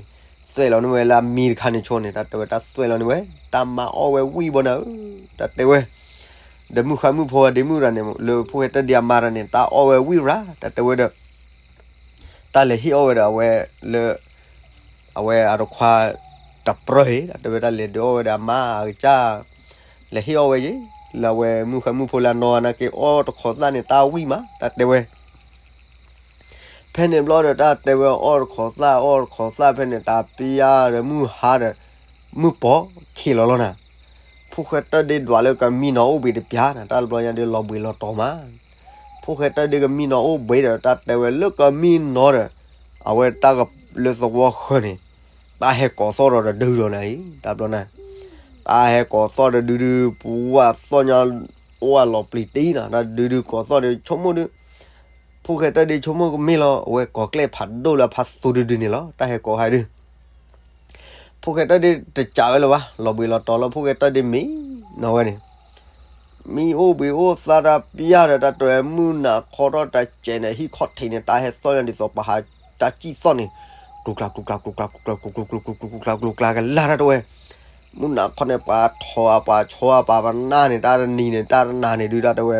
သွဲၣ်လီၤန့ၢ်ဝဲလၢအမံတခါန့ၣ်ဆိန့ၣ် တၢ်တဲဝဲတၢ်သွဲၣ်လီၤန့ၢ်ဝဲ တၢ်မါအီၣ်ဝဲဝံၣ်ဘီနၤဧၢ တၢ်တဲဝဲ ဒီးမုၢ်ဃါမုၢ်ဖိဝဲဒ့မုၣ်တၢ်န့ၣ် လၢဖိၣ်ဃဲတၢၢ်ဒ့အမါတၢ်န့ၣ် တၢ်အီၣ်ဝဲဝံၣ်ရၤ တၢ်တဲဝဲဒီး တၢ်လဲၤဟ့ၣ်အီၣ်ဝဲဒီးအဝဲလၢ အဝဲအတခွါ တပြၢအံၤ တၢ်တဲဝဲတၢ်လဲၤဒုးအီၣ်ဝဲဒီးအမါအကစၢ် လဲၤဟ့ၣ်အီၣ်ဝဲယ့ၣ် လၢအဝဲမုၢ်ဃါမုၢ်ဖိလၢအနီၢ်နာ်က့အီၣ်တခိးသၣ်န့ၣ် တၢ်ဝံၣ်မး တၢ်တဲဝဲ ဖဲန့ၣ်ဘျီဒီးတၢ်တဲဝဲအီၣ်တခိးသၣ် အီၣ်တခိးသၣ်ဖဲန့ၣ် တၢ်ပျံၤယါဒီးမုၢ်ဟါဒီး မုၢ်ပီၤခံးလီၤလီၤနၤ ဖိၣ်ဃဲတၢၢ်ဒ့ဒွးလၢကမံနီၤအိၣ်ဘှံးတပျၢ်နၤ တၢ်တဘျီညါဒုးလီၤဘှံးလီၤတီၤမး ဖိၣ်ဃဲတၢၢ်ဒ့ကမံနီၤအိၣ်ဘှံးဒီး တၢ်တဲဝဲလၢကမံနီၤဒီး အဝဲတၢ်ကလၢသဝီဃၢၤန့ၣ် တၢ်ဟဲကိးသီၣ်ဒီးတဒုလီၤနၤအံၤ တၢ်ဘျီနၤ တၢ်ဟဲကိးသီၣ်တဒုဒု ပဝၢ်သီၣ်ညါ အိၣ်အလီၤပျံၤတံၢ်နီၤ တၢ်ဒုးဒုးကိးသီၣ်ဒီး ဆိကမိၣ်ဒုး ဖိၣ်ဃဲတၢၢ်ဒ့ဆိကမိၣ်ကမ့ၢ်လီၤ အဝဲကိးကျဲၣ်ဖးဒိၣ်လၢအဖးသူဒုဒုန့ၣ်လီၤ တၢ်ဟဲကိးဟဲဒုး ဖိၣ်ဃဲတၢၢ်ဒ့တစးဝဲလၢၤဘၣ် လီၤဘှံးလီၤတီၤလၢဖိၣ်ဃဲတၢၢ်ဒ့မံနီၤဝဲန့ၣ် မံအိၣ်ဘှံးအိၣ်သါတၢ်ပျၢ်ဒီး တၢ်တဲဝဲမုၢ်နၤခီထီၣ်တၢ်စဲးန့ၣ် ဟံၣ်ခီၣ်ထံးန့ၣ် တၢ်ဟဲသီၣ်ညါဒ်သိးပှၤဟးတၢ်စံၣ်သီၣ်န့ၣ် ကျူကျါ ကျူကျါ ကျူကျါ ကျူကျါ ကျူကျါ ကျူကျါ ကျူကျါ ကလၢ်တၢ်တဲဝဲ မုၢ်နၤခီန့ၣ် ပှၤထိးအပှၤဆီအပှၤပနၢ်န့ၣ် တၢ်တနံၤန့ၣ် တၢ်တနၤန့ၣ်ဒုး တၢ်တဲဝဲ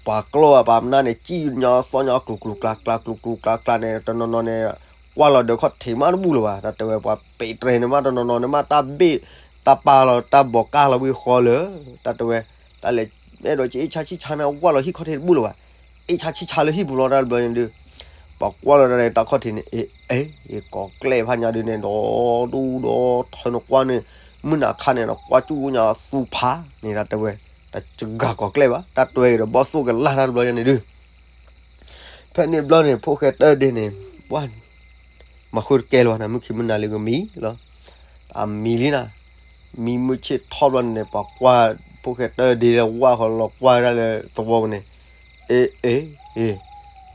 ပှၤကျီၢ်အပှၤပနၢ်န့ၣ် စံၣ်ညီသီၣ်ညီ ကျူကျူကျါကျါ ကျူကျူကျါကျါန့ၣ် တနီၤနီၤန့ၣ် ကွၢ်လီၤဒီးခီၣ်ထံးမးတဘူၣ်လၢၤဘၣ် တၢ်တဲဝဲ ပှၤပဲးတြဲၤန့ၣ်မး တနီၤနီၤန့ၣ်မး တၢ်ဘ့ၣ်တၢ်ပာ်လီၤ တၢ်ဘီးကၢ်လီၤဝံၤဃီလၢ တၢ်တဲဝဲ တၢ်လဲၤအဲၣ်ဒိးကၠ့အ့ၣ်ဆါဆံၣ်ဆါန့ၣ် ကွၢ်လီၤဟံၣ်ခီၣ်ထံးတဘူၣ်လၢၤဘၣ် အ့ၣ်ဆါဆံၣ်ဆါလၢဟံၣ်ပူၤလီၤ တၢ်တဘျီညါဒုး ပှၤကွၢ်လီၤတၢ်န့ၣ် တၢ်ခီၣ်ထံးန့ၣ် အ့ အ့ ကိးကျဲၣ်ဖးညါဒုးန့ၣ် ဒီဒူၣ်ဒီထၢန့ၣ်ကွၢ်န့ၣ် မုၢ်နၤခါန့ၣ် နကွၢ်ကၠူၣ်ညါသူဖးန့ၣ် တၢ်တဲဝဲ တစှၤကိးကျဲၣ်ဘၣ် တၢ်တွဲက့ၤဒီးဘီၣ်သိၣ်ကလၢ်တၢ်တဘျီညါန့ၣ်ဒုး ဖဲန့ၣ်တဘျီန့ၣ် ဖိၣ်ဃဲတၢၢ်ဒ့န့ၣ် ပှၢ် မၤဃုတကဲလၢၤဘၣ်န့ၣ် မုၢ်ခံမုၢ်နၤလံကမံလီၤ အမံလံနၤ မံမုၢ်ဆ့ၣ်ထီၣ်ဘျီန့ၣ် ပှၤကွၢ် ဖိၣ်ဃဲတၢၢ်ဒ့လၢဝၢ်ဃီလီၤကွၢ်ဒၣ်လၢသဝီပူၤန့ၣ် အ့ အ့ အ့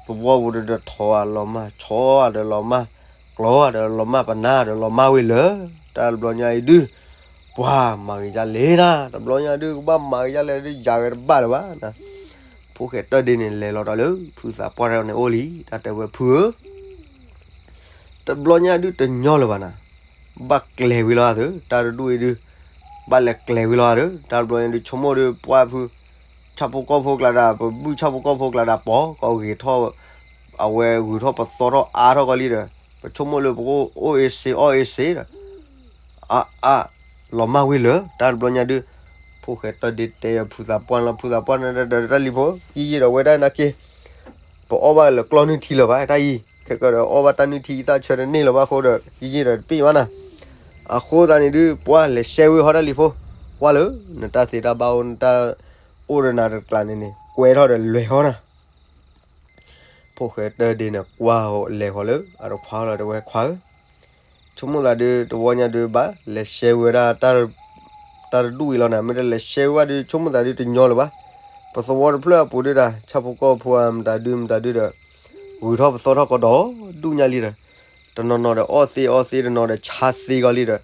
သဝီပူၤဒီးထိးအလီၤမၢ် ဆီအဒီးလီၤမၢ် ကျီအဒီးလီၤမၢ် ပနၢ်ဒီးလီၤမၢ်ဝဲလၢ တၢ်တဘျီညါအံၤဒုး ပှၤမၤဂ့ၤဒ်လဲၣ်နၤ တဘျီညါဒုး ကဘၣ်မၤဂ့ၤဒ်လဲၣ်ဒုး ယၤဝဲတဘၣ်လၢၤဘၣ်နၤ ဖိၣ်ဃဲတၢၢ်ဒ့န့ၣ် လဲၤလီၤတၢ်လၢ ဖုသးပှၢ်တၢ်န့ၣ်အိၣ်လံ တၢ်တဲဝဲဖုဧၢ တဘျီညါဒုးတညီလၢၤဘၣ်နၤ ဘၣ်ကျဲၤဝံၤလီၤအသး တၢ်တဒူၣ်အံၤဒုး ဘၣ်လဲၤကျဲၤဝံၤလီၤအသး တၢ်တဘျီညါဒုး ဆိကမိၣ်ဒုး ပှၢ်ဖု ဆၣ်ဖိကီၢ်ဖိကျါဒၣ် ပဘုၣ်ဆၣ်ဖိကီၢ်ဖိကျါဒၣ် ပီၤကီဂ့ၤထီၣ် အဝဲဂုၤထီၣ်ပသီထီၣ်အါထီၣ်ကီးလံဒီး ပဆိကမိၣ်လၢပကအိၣ်အ့စ့အီၣ်အ့စ့ဒီး အါအါ လီၤမၢ်ဝံၤလၢ တၢ်တဘျီညါဒုး ဖိၣ်ဃဲတၢၢ်ဒ့တဲအီၤ ဖုသးပှၢ်လီၤ ဖုသးပှၢ်န့ၣ်ဒီး တၢ်လံၤဖိ ယံာ်ယံာ်ဒီးဝဲဒၣ်နာ်က့ ပအီၣ်ဘၣ်လၢကျီၢ်နုၢ်ထံလၢၤဘၣ် တၢ်အံၤ ခဲကဒီးအီၣ်ဘၣ်တၢ်နုၢ်ထံသၣ်ဆၢတန့ၢ်လၢၤဘၣ်အဃိဒီး ယံာ်ယံာ်ဒီးတပ့ၢ်ဘၣ်နၤ အဃိသတးန့ၣ်ဒုး ပှၢ်လဲၤရှဲဝံၤဟီတၢ်လံၤဖိ ကွၢ်လၢ နတၢ်သ့တၢ်ဘၣ်အိၣ် နတၢ်အိၣ်ဒီးနၤတကျးန့ၣ်န့ၣ် ကွဲထီၣ်ဒီးလွဲၢ်ဟီနၤ ဖိၣ်ဃဲတၢၢ်ဒ့န့ၣ် ကွၢ်လဲၤဃီၤလၢအတခွါလီၤ တဲဝဲခွါဧၢ, ဆိကမိၣ်သးဒုး တဝီညါဒုးဘၣ် လဲၤရှဲဝံၤဝဲဒၣ် တၢ်တဒူၣ်အံၤလီၤနၤ, မ့ၢ်တလဲၤရှဲဝံၤဘၣ်ဒုး ဆိကမိၣ်သးဒုးတညီလၢၤဘၣ်. ပသဝီတဖျၢၣ်အပူၤဒုးဒၣ် ဆၣ်ဖိကီၢ်ဖိမတၤဒုးမတၤဒုးဒီး ဂုၤထီၣ်ပသီထီၣ်ကဒီးဒူၣ်ညါလံဒီး တနီၤနီၤဒီးအီၣ်သ့အီသ့ တနီၤဒီးဆါသ့ဂီၤလံဒီး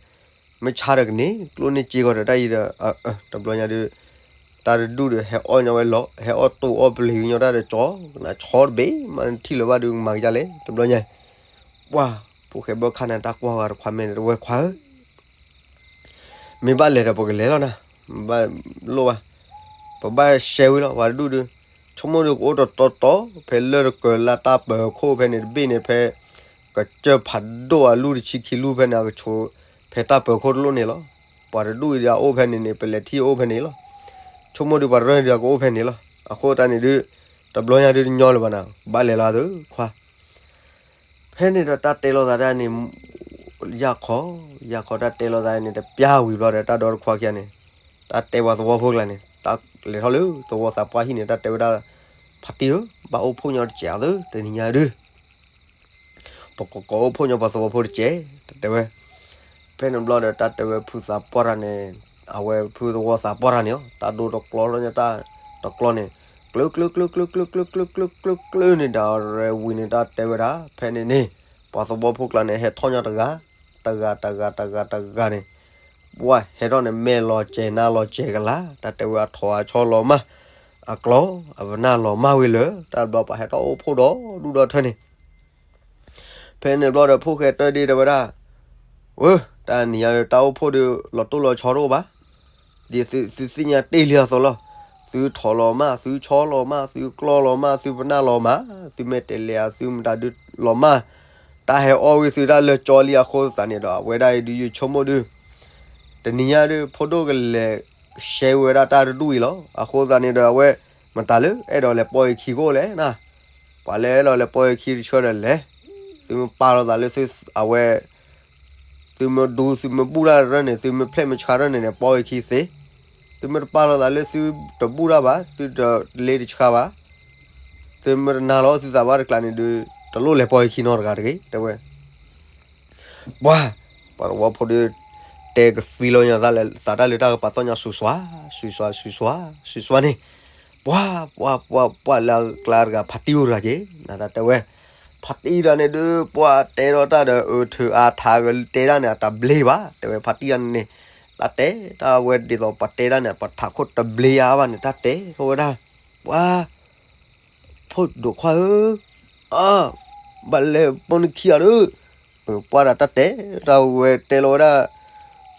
မ့ၢ်ဆါဒီးကန့ၢ်ကျိၣ်န့ၢ်စ့ဂီၤဒီးတၢ်အံၤဒီး တဘျီညါဒုး တၢ်တဒူၣ်ဒီး ဟဲအီၣ်ညီဝဲလီၤ ဟဲအီၣ်တိၢ်အီၣ်ပျံၤကညီတၢ်ဒီးကၠီ နဆီတဘ့ၣ်မးနထံၣ်လၢၤဘၣ်ဒုးမၤကဒါလဲၣ် တဘျီညါ ပှၢ် ဖိၣ်ဃဲဘၢခါန့ၣ် တၢ်ကွၢ်ဝဲတခွါမဲာ်န့ၣ် တဝဲခွါဧၢ, မ့ၢ်ဘၣ်လဲၤဒီးပကလဲၤလီၤနၤ, ဘၣ်လိၣ်ဘၣ်, ပဘၣ်ရှဲဝံၤလီၤ ပှၤတဒူၣ်ဒုး, ဆိကမိၣ်ဒုးကအိၣ်တတီတီ ဖဲလၢၢ်တကၢၤလၢတၢ်ပၢၤခိၣ်ဖဲန့ၣ်တဘ့ၣ်န့ၣ် ဖဲ ကစၢၢ်ဖးဒိၣ်အလူၢ်တဆံခံလူၢ်ဖဲန့ၣ် အကဆိးဖဲတၢ်ပၢၤခိၣ်တလိၣ်န့ၣ်လီၤ. ပှၤတဒူၣ်အံၤဒုးအအိၣ်ဖဲန့ၣ်န့ၣ် ပလဲၤထံၣ်အိၣ်ဖဲန့ၣ်လီၤ. ဆိကမိၣ်ဒုးပှၤတရၢၢ်ဒုးအကအိၣ်ဖဲန့ၣ်လီၤ. အဃိသတးန့ၣ်ဒုး တဘျီညါဒုးတညီလၢၤဘၣ်နၤ, ဘၣ်လဲၤလီၤသခွါ ဖဲန့ၣ်ဒီးတၢ်တဲလိာ်သးဒၣ်န့ၣ် ယၢ်ခီ, ယၢ်ခီတၢ်တဲလိာ်သးန့ၣ် တပျၢ်ဝံၤဘျီဒီး တၢ်ဒီတခွါခံဂၤန့ၣ် တၢ်တဲပှၤသဝီဖိကျါန့ၣ် တၢ်လဲၤထီၣ်လၢသဝီသးပှၢ်ဟံၣ်န့ၣ် တၢ်တဲဝဲဒၣ် ဖါတံၢ်ဧၢ, ဘၣ်အိၣ်ဖှိၣ်ညီတစဲးအသး တနံၤညါဒုး ပကကိးအိၣ်ဖှိၣ်ညီပှၤသဝီဖိတစဲး, တၢ်တဲဝဲ ဖဲန့ၣ်ဘျီဒီး တၢ်တဲဝဲဖုသးပှၢ်တၢ်န့ၣ်, အဝဲဖုသဝီသးပှၢ်တၢ်န့ၣ်လီၤ, တၢ်ဒိတကျီလီၤညါတၢ်တကျီန့ၣ်, ကျၢ ကျၢ ကျၢ ကျၢ ကျၢ ကျၢ ကျၢ ကျၢ ကျၢ ကျၢ န့ၣ်ဒီး ရဲဝံၤန့ၣ် တၢ်တဲဝဲဒၣ် ဖဲန့ၣ်န့ၣ် ပှၤသဝီဖိကျါန့ၣ် ဟဲထီၣ်ညီတဂၤ, တဂၤ တဂၤ တဂၤ တဂၤန့ၣ်, ပှၢ် ဟဲထီၣ်န့ၣ် မဲာ်လီၤစဲၤနါလီၤစဲၤကလာ်, တၢ်တဲဝဲအထိးအဆီလီၤမၢ်, အကျီ အပနၢ်လီၤမၢ်ဝံၤလၢ တၢ်ဘျီပှၤဟဲထီၣ်အိၣ်ဖှိၣ်ဒီဒူၣ်ဒီထၢန့ၣ် ဖဲန့ၣ်ဘျီဒီး ဖိၣ်ဃဲတၢၢ်ဒ့တဲဝဲဒၣ်, ဝၢ တၢ်နံၤညါတၢ်အိၣ်ဖှိၣ်ဒီး လီၤတိၢ်လီၤဆီတအိၣ်ဘၣ်, ဒ်သုသုသ့ၣ်ညါတ့ၢ်လံအသိးလီၤ, သုထိးလီၤမၢ်, သုဆီလီၤမၢ်, သုကျီလီၤမၢ်, သုပနၢ်လီၤမၢ်, သုမဲာ်တဲၤလဲၤ သုမတၤဒုးလီၤမၢ်, တၢ်ဟဲအီၣ်ဝံၤသုတၢ်လၢကၠီလံအဃိသတးန့ၣ်ဒီး အဝဲဒၣ်အံၤဒုးယဆိကမိၣ်ဒုး တနံၤညါဒုး ဖိဒိၣ်ကလဲၤ ရှဲဝဲဒၣ်တၢ်တဒူၣ်အံၤလီၤ. အဃိသတးန့ၣ်ဒီး အဝဲ မတၤလၢအဲၣ်ဒိးလဲၤပိာ်ယခံကအိၣ်လဲၣ်နၤ, ပှၤလၢအဲၣ်ဒိးလဲၤပိာ်ယခံတဆၢဒီးလဲၤ, သုမ့ၢ်ပာ်လီၤသးလၢသု အဝဲ သုမ့ၢ်ဒူသုမ့ၢ်ဘူၣ်တၢ်ရၢၢ်န့ၣ် သုမ့ၢ်ဖျဲၣ်မ့ၢ်ဆှါရၢၢ်န့ၣ်န့ၣ် ပိာ်ယခံသ့, သုမ့ၢ်တပာ်လီၤသးလၢသုတဘူၣ်တၢ်ဘၣ် သုတလ့တဆှါဘၣ် သုမ့ၢ်တနာ်လီၤသုသးဘၣ်တကျါန့ၣ်ဒုး တလိၣ်လဲၤပိာ်ယခံနီတဂၤတဂ့ၤ တဲဝဲ ပှၤ ပှၤသဝီဖိဒီး တဲကသွံလီၤညီသးလၢ သးတၢ်လၢတၢ်ကပာ်သီၣ်ညီ စူၤစွါ စူၤစွါ စူၤစွါ စူၤစွါန့ၣ်, ပှၤ ပှၤ ပှၤ ပှၤလၢအကျါတဂၤ ဖါတံၢ်အိၣ်တဂၤက့ၤ နတၢ်တဲဝဲ, ဖါတံၢ်တဂၤန့ၣ်ဒုး ပှၤတဲထီၣ်တၢ်ဒီး အၢၣ်ထုးအါထးကတဲဒၣ်န့ၣ် အတဘျ့ဘၣ် တဲဝဲ ဖါတံၢ်တဂၤန့ၣ်န့ၣ်, တၢ်တဲတၢ်ဝဲဒ်သိးပတဲဒၣ်န့ၣ် ပထးခိၣ်တဘျ့အါဘၣ်န့ၣ် တၢ်တဲထီၣ်ဝဲဒၣ်, ပှၤ ဖိဒိၣ်ခွါဧၢ, အါ, ဘၣ်လဲၤပိာ်နခံဂၤဒီး, ပှၤဒီးတၢ်တဲ, တၢ်ဝဲတဲလီၤဝဲဒၣ်,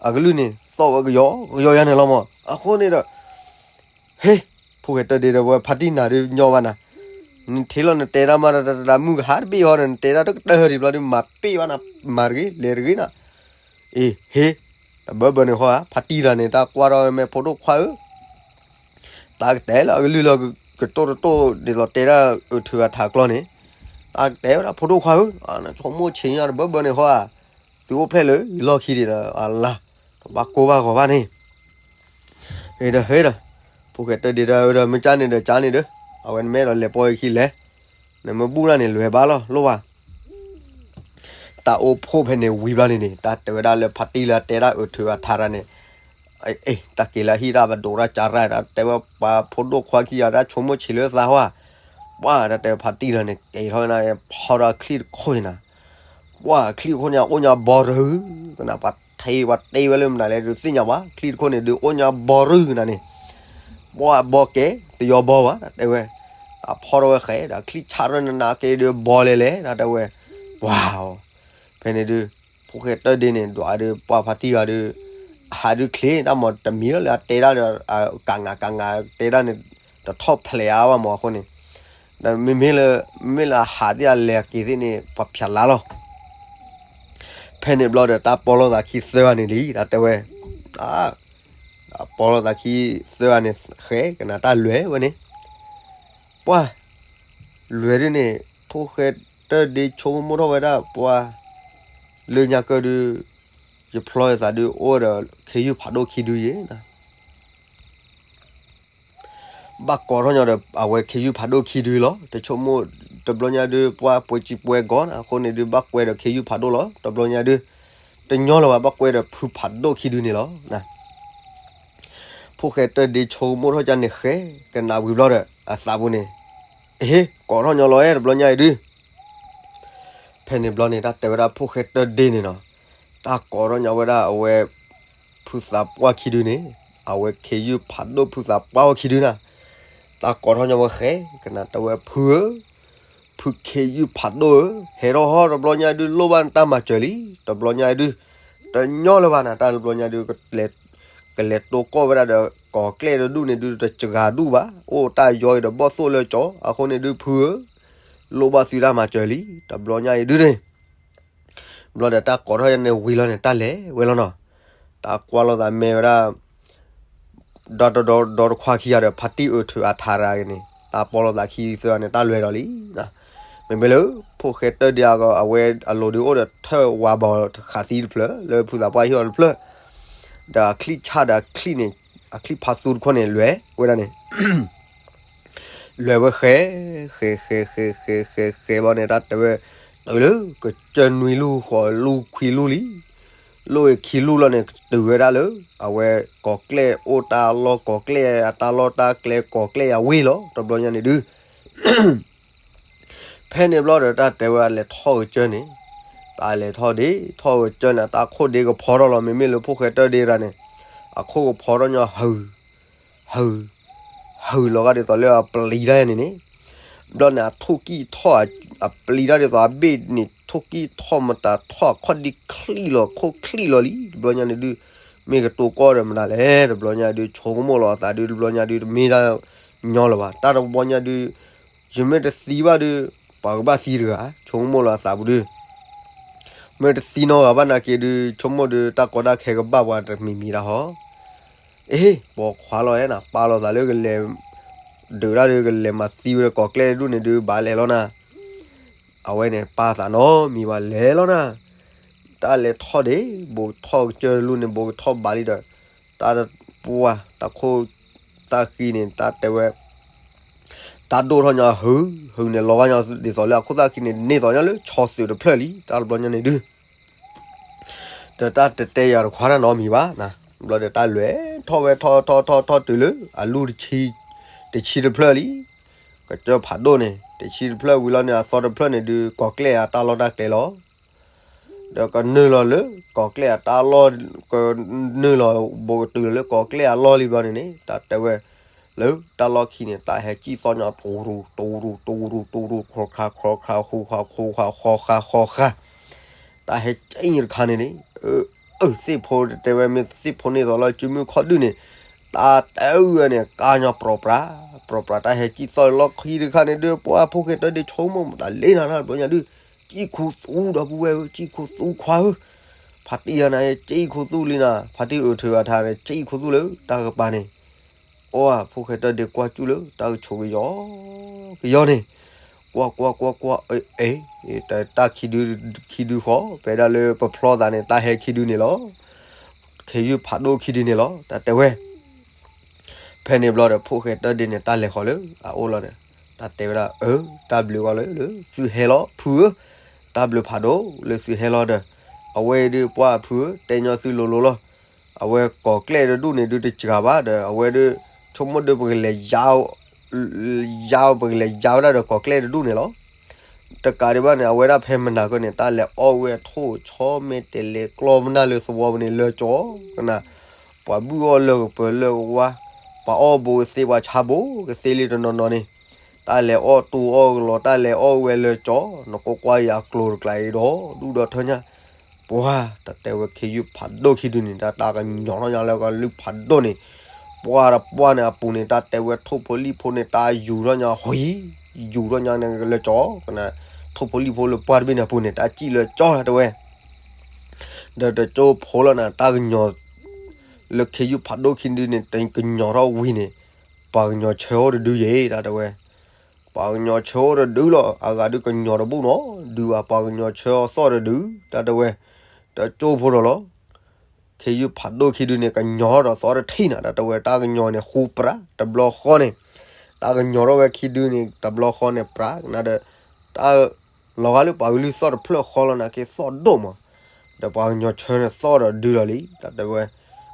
အကလုၢ်န့ၣ် သီၣ်ဝဲကယီကယီယါန့ၣ်လီၤမး, အဃိန့ၣ်ဒီး, ဟ့, ဖိၣ်ဃဲတၢၢ်ဒ့ဒီးဝဲဖါတံၢ်နၤဒုးညီဘၣ်နၤ, နထံၣ်လီၤနတဲတၢ်မးတၢ်တၢ်မုၢ်ကဟါတဘ့ၣ်ဟီဒီး နတဲတၢ်တကတၢၢ်ဒံးဘျီဒုး မၤပ့ၢ်ဘၣ်နၤ, မၤတဂ့ၤ လဲၤတဂ့ၤနၤ, အ့ ဟ့, တဘၢဘၢန့ၣ်ဃီဧါ, ဖါတံၢ်တဂၤန့ၣ် တၢ်ကွၢ်ထီၣ်ဝဲမ့ၢ်ဖိဒိၣ်ခွါဧၢ တၢ်ကတဲလၢအကလုၢ်လၢကတိၢ်တတိၢ်ဒ်သိးတဲဒၣ်အၢၣ်ထုးအါထးကျီန့ၣ်, တၢ်ကတဲဝဲဒၣ်ဖိဒိၣ်ခွါဧၢ, ဆိကမိၣ်ဆံးညါတဘၢဘၢန့ၣ်ဃီဧါ, သုအိၣ်ဖျဲၣ်လၢယလီၢ်ခံဒံးဒီး အလါ, တဘၣ်ကိၢ်ဘၣ်ဂီၤဘၣ်န့ၣ်, ဟ့ဒီးဟ့ဒီး, ဖိၣ်ဃဲတၢၢ်ဒ့ဒီးဒီး မ့ၢ်ကၢ်န့ၣ်ဒီးကၢ်န့ၣ်ဒီး, အဝဲနမ့ၢ်အဲၣ်ဒိးလဲၤပိာ်အခံလဲၤ, နမ့ၢ်ဘူၣ်တၢ်န့ၣ် လဲၤဘၣ်လီၤ လိၣ်ဘၣ် တၢ်အိၣ်ဖှိၣ်ဖဲန့ၣ်ဝံၤဘျီန့ၣ်န့ၣ် တၢ်တဲဝဲဒၣ်လၢဖါတံၢ်လၢအတဲဒၣ်အၢၣ်ထုးအါထးတဂၤန့ၣ်, အ့ တၢ်က့ၤလၢဟံၣ်တၢ်ပဒိးတၢ်ကၢ်ရၢ် တၢ်တဲဝဲပှၤဖိဒိၣ်ခွါခံဂၤတၢ်ဆိကမိၣ်ဆံးလၢသးဟီ, ပှၤတၢ်တဲဖါတံၢ်လၢန့ၣ် က့ၤထီၣ်ဝဲဒၣ် ဖီဒီးအချံၣ်တခိၣ်န့ၣ်နၤ, ပှၤအချံၣ်တခိၣ်န့ၣ် အအိၣ်ညါဘီတရုၢ်, ကနၣ်ပှၤထံပှၤတ့ဝဲလၢမနုၤလဲၣ်ဒုးသ့ၣ်ညါဘၣ်, ချံၣ်တခိၣ်န့ၣ်ဒုးအိၣ်ညါဘီတရုၢ်နၤန့ၣ် ပှၤဘီကဲ တယီဘီဘၣ် တၢ်တဲဝဲ, တၢ်ဖီထီၣ်ဝဲဃဲဒီး ချံၣ်ဆၣ်ထီၣ်နးနးက့ဒုးဘီလဲၤလဲၤ တၢ်တဲဝဲ, ပှၤ, ဖဲန့ၣ်ဒုး, ဖိၣ်ဃဲတၢၢ်ဒ့န့ၣ် ဒွးဒုး ပှၤဖါတံၢ်ဂၤဒုး, အဟးဒုးချ့ တၢ်မၤတမံၤလီၤလၢအတဲဒၣ်ဒီး, ကးငါကးငါ တဲဒၣ်န့ၣ်, တထီၣ်ဖျဲးအါဘၣ်မးအဃိန့ၣ်, ဒီးမ့မ့ၢ်လၢ, မ့မ့ၢ်လၢအဟးသ့ၣ်အလဲၤက့ၤသ့ၣ်န့ၣ် ပှၤဖၠးလါလီၤ ဖဲန့ၣ်ဘျီဒီး တၢ်ပီလိာ်သးခံသၢဂၤန့ၣ်လံ တၢ်တဲဝဲ, တၢ်ပီလိာ်သးခံသၢဂၤန့ၣ် ဃဲကနၣ်တၢ်လွဲၢ်ဝဲန့ၣ်, ပှၤ, လွဲၢ်ဒုးန့ၣ် ဖိၣ်ဃဲတၢၢ်ဒ့ဆိကမိၣ်ထီၣ်ဝဲဒၣ်ပှၤ, လၢညါကၢဒုး, ယဖျီယသးဒုးအိၣ်ဒီး ခ့ယုၢ်ဖးဒိၣ်ခံဒုယဲၢ်နၤ ဘၣ်ကိးထီၣ်ညီဒီး အဝဲခ့ယုၢ်ဖးဒိၣ်ခံဒုလီၤ. တဆိကမိၣ်, တဘျီညါဒုး ပှၤပှဲၤစံးပှဲၤကီးနၤ အဃိန့ၣ်ဒုး ဘၣ်ကွဲဒီးခ့ယုၢ်ဖးဒိၣ်လီၤ. တဘျီညါဒုး, တညီလၢၤဘၣ် ဘၣ်ကွဲဒီးဖုဖးဒိၣ်ခံဒုန့ၣ်လီၤ. ဖိၣ်ဃဲတၢၢ်ဒ့ဆိကမိၣ်ထီၣ်ကန့ၣ်ဃဲ, ကနၣ်ဝံၤဘျီဒီး အသးပူၤန့ၣ်, အဟ့, ကိးထီၣ်ညီလီၤအဲ တဘျီညါအံၤဒုး ဖဲန့ၣ်ဘျီန့ၣ် တၢ်တဲဝဲဒၣ်ဖိၣ်ဃဲတၢၢ်ဒ့န့ၣ်နီၤ, တၢ်ကိးထီၣ်ညီဝဲဒၣ်အဝဲ ဖုသးပှၢ်ခံဒုန့ၣ်, အဝဲခ့ယုၢ်ဖးဒိၣ်ဖုသးပှၢ်ဝဲခံဒုနၤ, တၢ်ကိးထီၣ်ညီဝဲဃဲ, ကနၣ်တဲဝဲဖုဧၢ, ဖုခ့ယုၢ်ဖးဒိၣ်ဧၢ, ဟဲထီၣ်ဟီ တဘျီညါဒုး လိၣ်ဘၣ်နတၢ်မၤစၢၤလံ, တဘျီညါဒုး, တညီလၢၤဘၣ်နၤ တၢ်တဘျီညါဒုး ကလဲၤတိကိၢ်ဝဲဒၣ်ဒီး ကိးကျဲၣ်တဒူၣ်န့ၣ်ဒုး တစှၤဒူၣ်ဘၣ်, အိၣ်တၢ်ယီအံၤဒီးဘီၣ်သိၣ်လၢကၠီ, အဃိန့ၣ်ဒုးဖုဧၢ, လိၣ်ဘၣ်သုတၢ်မၤစၢၤလံ, တဘျီညါအံၤဒုးန့ၣ် ဘျီဒီးတၢ်ကိးထီၣ်န့ၣ်ဝံၤလီၤန့ၣ် တၢ်လဲၤဝဲလီၤနီၤ, တၢ်ကွၢ်လိာ်သးမဲဝဲဒၣ် ဒီတဒီတခွါခံဂၤဒီး ဖါတံၢ်အၢၣ်ထုးအါထးတဂၤန့ၣ် တၢ်ပီလိာ်သးခံသၢဂၤန့ၣ် တၢ်လွဲၤဒီးလံ. မ့မ့ၢ်လၢ ဖိၣ်ဃဲတၢၢ်ဒ့အဂီၢ် အဝဲအလိၤဒုးအိၣ်ဒီးထၢၣ်ဝါဘီခးသံတဖျၢၣ် လၢဖုသးပှၢ်ဟံၣ်အီၤတဖျၢၣ်, ဒီးအချံၣ်ဆၣ်ဒီးအချံၣ်န့ၣ် အချံၣ်ဖးသူတခီန့ၣ် လွဲၤဝဲဒၣ်န့ၣ် လွဲၤဝဲဃဲ, ဃဲ ဃဲ ဃဲ ဃဲ ဃဲ ဃဲဘီန့ၣ် တၢ်တဲဝဲ, တုၤလၢကစၢၢ်နွံလူၢ်ဃိးလူၢ်ခွံလူၢ်လံ, လိၣ်ဝဲခံလူၢ်လီၤန့ၣ် တုၤဝဲဒၣ်လၢ အဝဲကိးကျဲၣ်အိၣ်တၢ်လီၢ် ကိးကျဲၣ်အတၢ်လီၢ်တၢ်ကျဲ ကိးကျဲၣ်အဝ့ၢ်လီၤ တဘျီညါန့ၣ်ဒုး ဖဲန့ၣ်ဘျီဒီး တၢ်တဲဝဲလဲၤထီၣ်ကစၢၢ်န့ၣ်, တၢ်လဲၤထီၣ်ဒ့ ထီၣ်ကစၢၢ်န့ၣ် တၢ်ခိၣ်ဒ့ကဖီထီၣ်လီၤ. မ့မ့ၢ်လၢဖိၣ်ဃဲတၢၢ်ဒ့တဂၤန့ၣ် အခိၣ်ကဖီထီၣ်ညီ ဟုၣ် ဟုၣ် ဟုၣ်လီၤဂာ်ဒ်သိးလၢအပျံၤတၢ်န့ၣ်န့ၣ်, ဘျီန့ၣ် အထိၣ်ကံၢ်ထီၣ် အပျံၤတၢ်ဒ်သိးအဘ့ၣ်န့ၣ် ထိၣ်ကံၢ်ထီၣ်မတၤထီၣ်အခီၣ်ဒံချံၣ်လီၤ ခိၣ်ချံၣ်လီၤလံ. တဘျီညါန့ၣ်ဒုး မ့ၢ်ကတိၤကီၢ်ဒီးမနုၤလဲၣ် တဘျီညါဒုး ဆိကမိၣ်လီၤအသးဒုး တဘျီညါဒုး တမ့ၢ်တၢ်ညီလၢၤဘၣ်. တၢ်တဘျီညါဒုး ယမ့ၢ်တသံဘၣ်ဒုး ပှၤကဘၣ်သံတဂၤ ဆိကမိၣ်လီၤအသးပူၤဒုး မ့ၢ်တသံနီတဂၤဘၣ်နာ်က့ဒုး ဆိကမိၣ်ဒုး တၢ်ကီတၢ်ခဲကဘၣ်ပှၤတမံၤမံၤတၢ်ဟီ. အ့ ပိာ်ခွါလီၤအဲၣ်နၤ ပာ်လီၤသးလၢကလဲၤ ဒုးတၢ်ဒုး ကလဲၤမၤသံဝဲဒီးကိးကျဲၣ်ဒူၣ်န့ၣ်ဒုး ဘၣ်လဲၤလီၤနၤ. အဝဲန့ၣ် ပာ်သးနီတမံၤဘၣ် လဲၤလီၤနၤ. တၢ်လဲၤထီၣ်ဒ့ ဘိးထီၣ်ကစၢၢ်လူၢ်န့ၣ် ဘိးကထီၣ်ဘးလံဒီး တၢ်တပှၢ် တၢ်ခိၣ် တၢ်ဃံန့ၣ် တၢ်တဲဝဲ တၢ်ဒိၣ်ထီၣ်ညီ ဟုၣ် ဟုၣ်န့ၣ် လီၤဂာ်ညီ ဒ်သိးလၢအခိၣ်သၣ်ခံန့ၣ် န့ၢ်သိးညီလၢဆီသုးတဖျၢၣ်လံ တၢ်တဘျီညါန့ၣ်ဒုး ဒီးတၢ်တတဲယၤတခွါတၢ်နီတမံၤဘၣ်, ဘျီဒီးတၢ်လဲၤထီၣ်ဝဲထီၣ်ထီၣ်ထီၣ်ထီၣ်တုၤလၢအလူၢ်တဆံ, တဆံတဖျၢၣ်လံ, ကစၢၢ်ဖးဒိၣ်န့ၣ် တဆံတဖျၢၣ်ဝံၤလီၤန့ၣ် အသီတဖျၢၣ်န့ၣ်ဒုး ကီၤကျဲၣ်အတၢ်လီၢ်တၢ်ကျဲလီၤ. ဒီးကနုာ်လီၤလၢကီၤကျဲၣ်အတၢ်လီၢ်, ကနုာ်လီၤဘိးကတုၤလီၤလၢကီၤကျဲၣ်အလီၢ်လံဘျီန့ၣ်န့ၣ် တၢ်တဲဝဲ လၢတၢ်လီၢ်ခံန့ၣ် တၢ်ဟဲစံၣ်သီၣ်ညီ တူၢ်ရူၢ် တူၢ်ရူၢ် တူၢ်ရူၢ် ခီခါ ခီခါ ဃူခါ ဃူခါ ဃီခါ ဃီခါ, တၢ်ဟဲစံၣ်တခါန့ၣ်န့ၣ်, အၢ သ့ၣ်ဖိတဲဝဲမ့ၢ်သ့ၣ်ဖိန့ၣ်သိးလီၤ စုမုၢ်ခီၣ်ဒုၣ်န့ၣ်, တၢ်တဲအုၣ်ဝဲန့ၣ် ကါညီပြီၤပြး, ပြီၤပြး တၢ်ဟဲစံၣ်သီၣ်လီၢ်ခံတခါန့ၣ်ဒုး ပှၤဖိၣ်ဃဲတၢ်ဒ့ဆိကမိၣ်မတၤလ့နၤတၢ်ဘျီညါဒုး, စံၣ်ခူသူၣ်ဒီပုၢ်ဝဲၢ်ဧၢ စံၣ်ခူသူၣ်ခွါဧၢ, ဖါတံၢ်ယၤန့ၣ် စံၣ်ခူသူၣ်လံနၤ ဖါတံၢ်အုးထုးအထါန့ၣ် စံၣ်ခူသူၣ်လၢတၢ်ကပၤန့ၣ် အီၣ် ဖိၣ်ဃဲတၢ်ဒ့ကွၢ်စူၣ်လၢတၢ်ကဆိးကယီကယီန့ၣ်, ကွၢ်ကွၢ်ကွၢ်ကွၢ် အ့ အ့ တၢ်ခံဒု, ခံဒုဃီ ဖဲဒၣ်လၢပဖျီသးန့ၣ် တၢ်ဟဲခံဒုန့ၣ်လီၤ. ခ့ယုၢ်ဖးဒိၣ်ခံဒုန့ၣ်လီၤ တၢ်တဲဝဲ. ဖဲန့ၣ်ဘျီဒီး ဖိၣ်ဃဲတၢ်ဒ့န့ၣ် တၢ်လဲၤဃီၤလၢအအိၣ်လီၤဒီး တၢ်တဲဝဲဒၣ် အၢ တၢ်ဘျုးကီးလၢ လၢသုဟဲလီၤဖုဧၢ, တၢ်ဘျုးဖးဒိၣ်လၢသုဟဲလီၤဒီး အဝဲအံၤဒုးပှၢ်ဖုဧၢ တဲညီသုလိၤလိၤလီၤ. အဝဲကီၤကျဲၣ်တဒူၣ်န့ၣ်ဒုးတစှၤဘၣ်ဒီး အဝဲဒုး ဆိကမိၣ်ဒုးပကလဲၤယါ ယါ ပကလဲၤယါဝဲဒၣ်ဒီးကီၤကျဲၣ်တဒူၣ်န့ၣ်လီၤ. တကးဒံးဘၣ်န့ၣ် အဝဲဒၣ်ဖဲမနၤကၢၢ်န့ၣ် တၢ်လဲၤအီၣ်ဝဲထိၣ်ဆီ မဲာ်တဲၤလဲၤကျီမနုၤလၢသဝီပူၤန့ၣ် လၢကၠီကနၤ, ပှၤဘုၣ်အီၣ်လၢကပၢၤလၢကဝါ, ပှၤအီၣ်ဘိကသ့ ပှၤဆါဘိကသ့လံတနီၤနီၤန့ၣ်, တၢ်လဲၤအီၣ်တူအီၣ်ကလီၤ တၢ်လဲၤအီၣ်ဝဲလၢကၠီ, နကွၢ်ကွၢ်ယၤကျိၤတကျါအံၤဒီး ဒူၣ်ဒီးထၢညါ ပှၤ တၢ်တဲဝဲခ့ယုၢ်ဖးဒိၣ်ခံဒုန့ၣ် တၢ်တၢ်ကညီၤထီၣ်ညါလၢကလုၢ်ဖးဒိၣ်န့ၣ်, ပှၢ်တပှၢ်န့ၣ်အပူၤန့ၣ် တၢ်တဲဝဲထိၣ်ဖိလံၣ်ဖိန့ၣ် တၢ်ယူၤထီၣ်ညါဟီ, ယူၤထီၣ်ညါန့ၣ်လၢကၠီ, ထိၣ်ဖိလံၣ်ဖိလၢပှၢ်တဘ့ၣ်န့ၣ်အပူၤန့ၣ် တၢ်စံၣ်လၢကၠီတဲဝဲ, ဒီးတကၠိဖိလီၤနၤ တၢ်ကညီၤ လၢခ့ယုၢ်ဖးဒိၣ်ခံဒုန့ၣ် တကညီၤထီၣ်ဝံၤန့ၣ်, ပှၤကညီၤဆၢအိၣ်တဒုယဲၢ် တၢ်တဲဝဲ ပှၤကညီၤဆၢအိၣ်တဒုလီၤ, အဂၤဒုးကညီၤတဘိနီၤဒုးဘၣ် ပှၤကညီၤဆၢအီၤသီၣ်တဒု, တၢ်တဲဝဲ, တကၠိဖိဒီးလီၤ, ခ့ယုၢ်ဖးဒိၣ်ခံဒုန့ၣ် ကညီၤဒီးသီၣ်တထံၣ်နၤ တၢ်တဲဝဲ တၢ်ကညီၤန့ၣ်ဃူပြး တဘျီဃီန့ၣ်, တၢ်ကညီၤထီၣ်ဝဲခံဒုန့ၣ် တဘျီဃီန့ၣ် ပြးကနၤဒီး, တၢ် လီၤဂာ်လၢပှၤကလုၢ်သီၣ်တဖျၢၣ်ဃီလီၤနၤက့သီၣ်ဒိၣ်မး, ဒီးပှၤကညီၤဆၢန့ၣ်သီၣ်ဒီးဒုလီၤလံ တၢ်တဲဝဲ,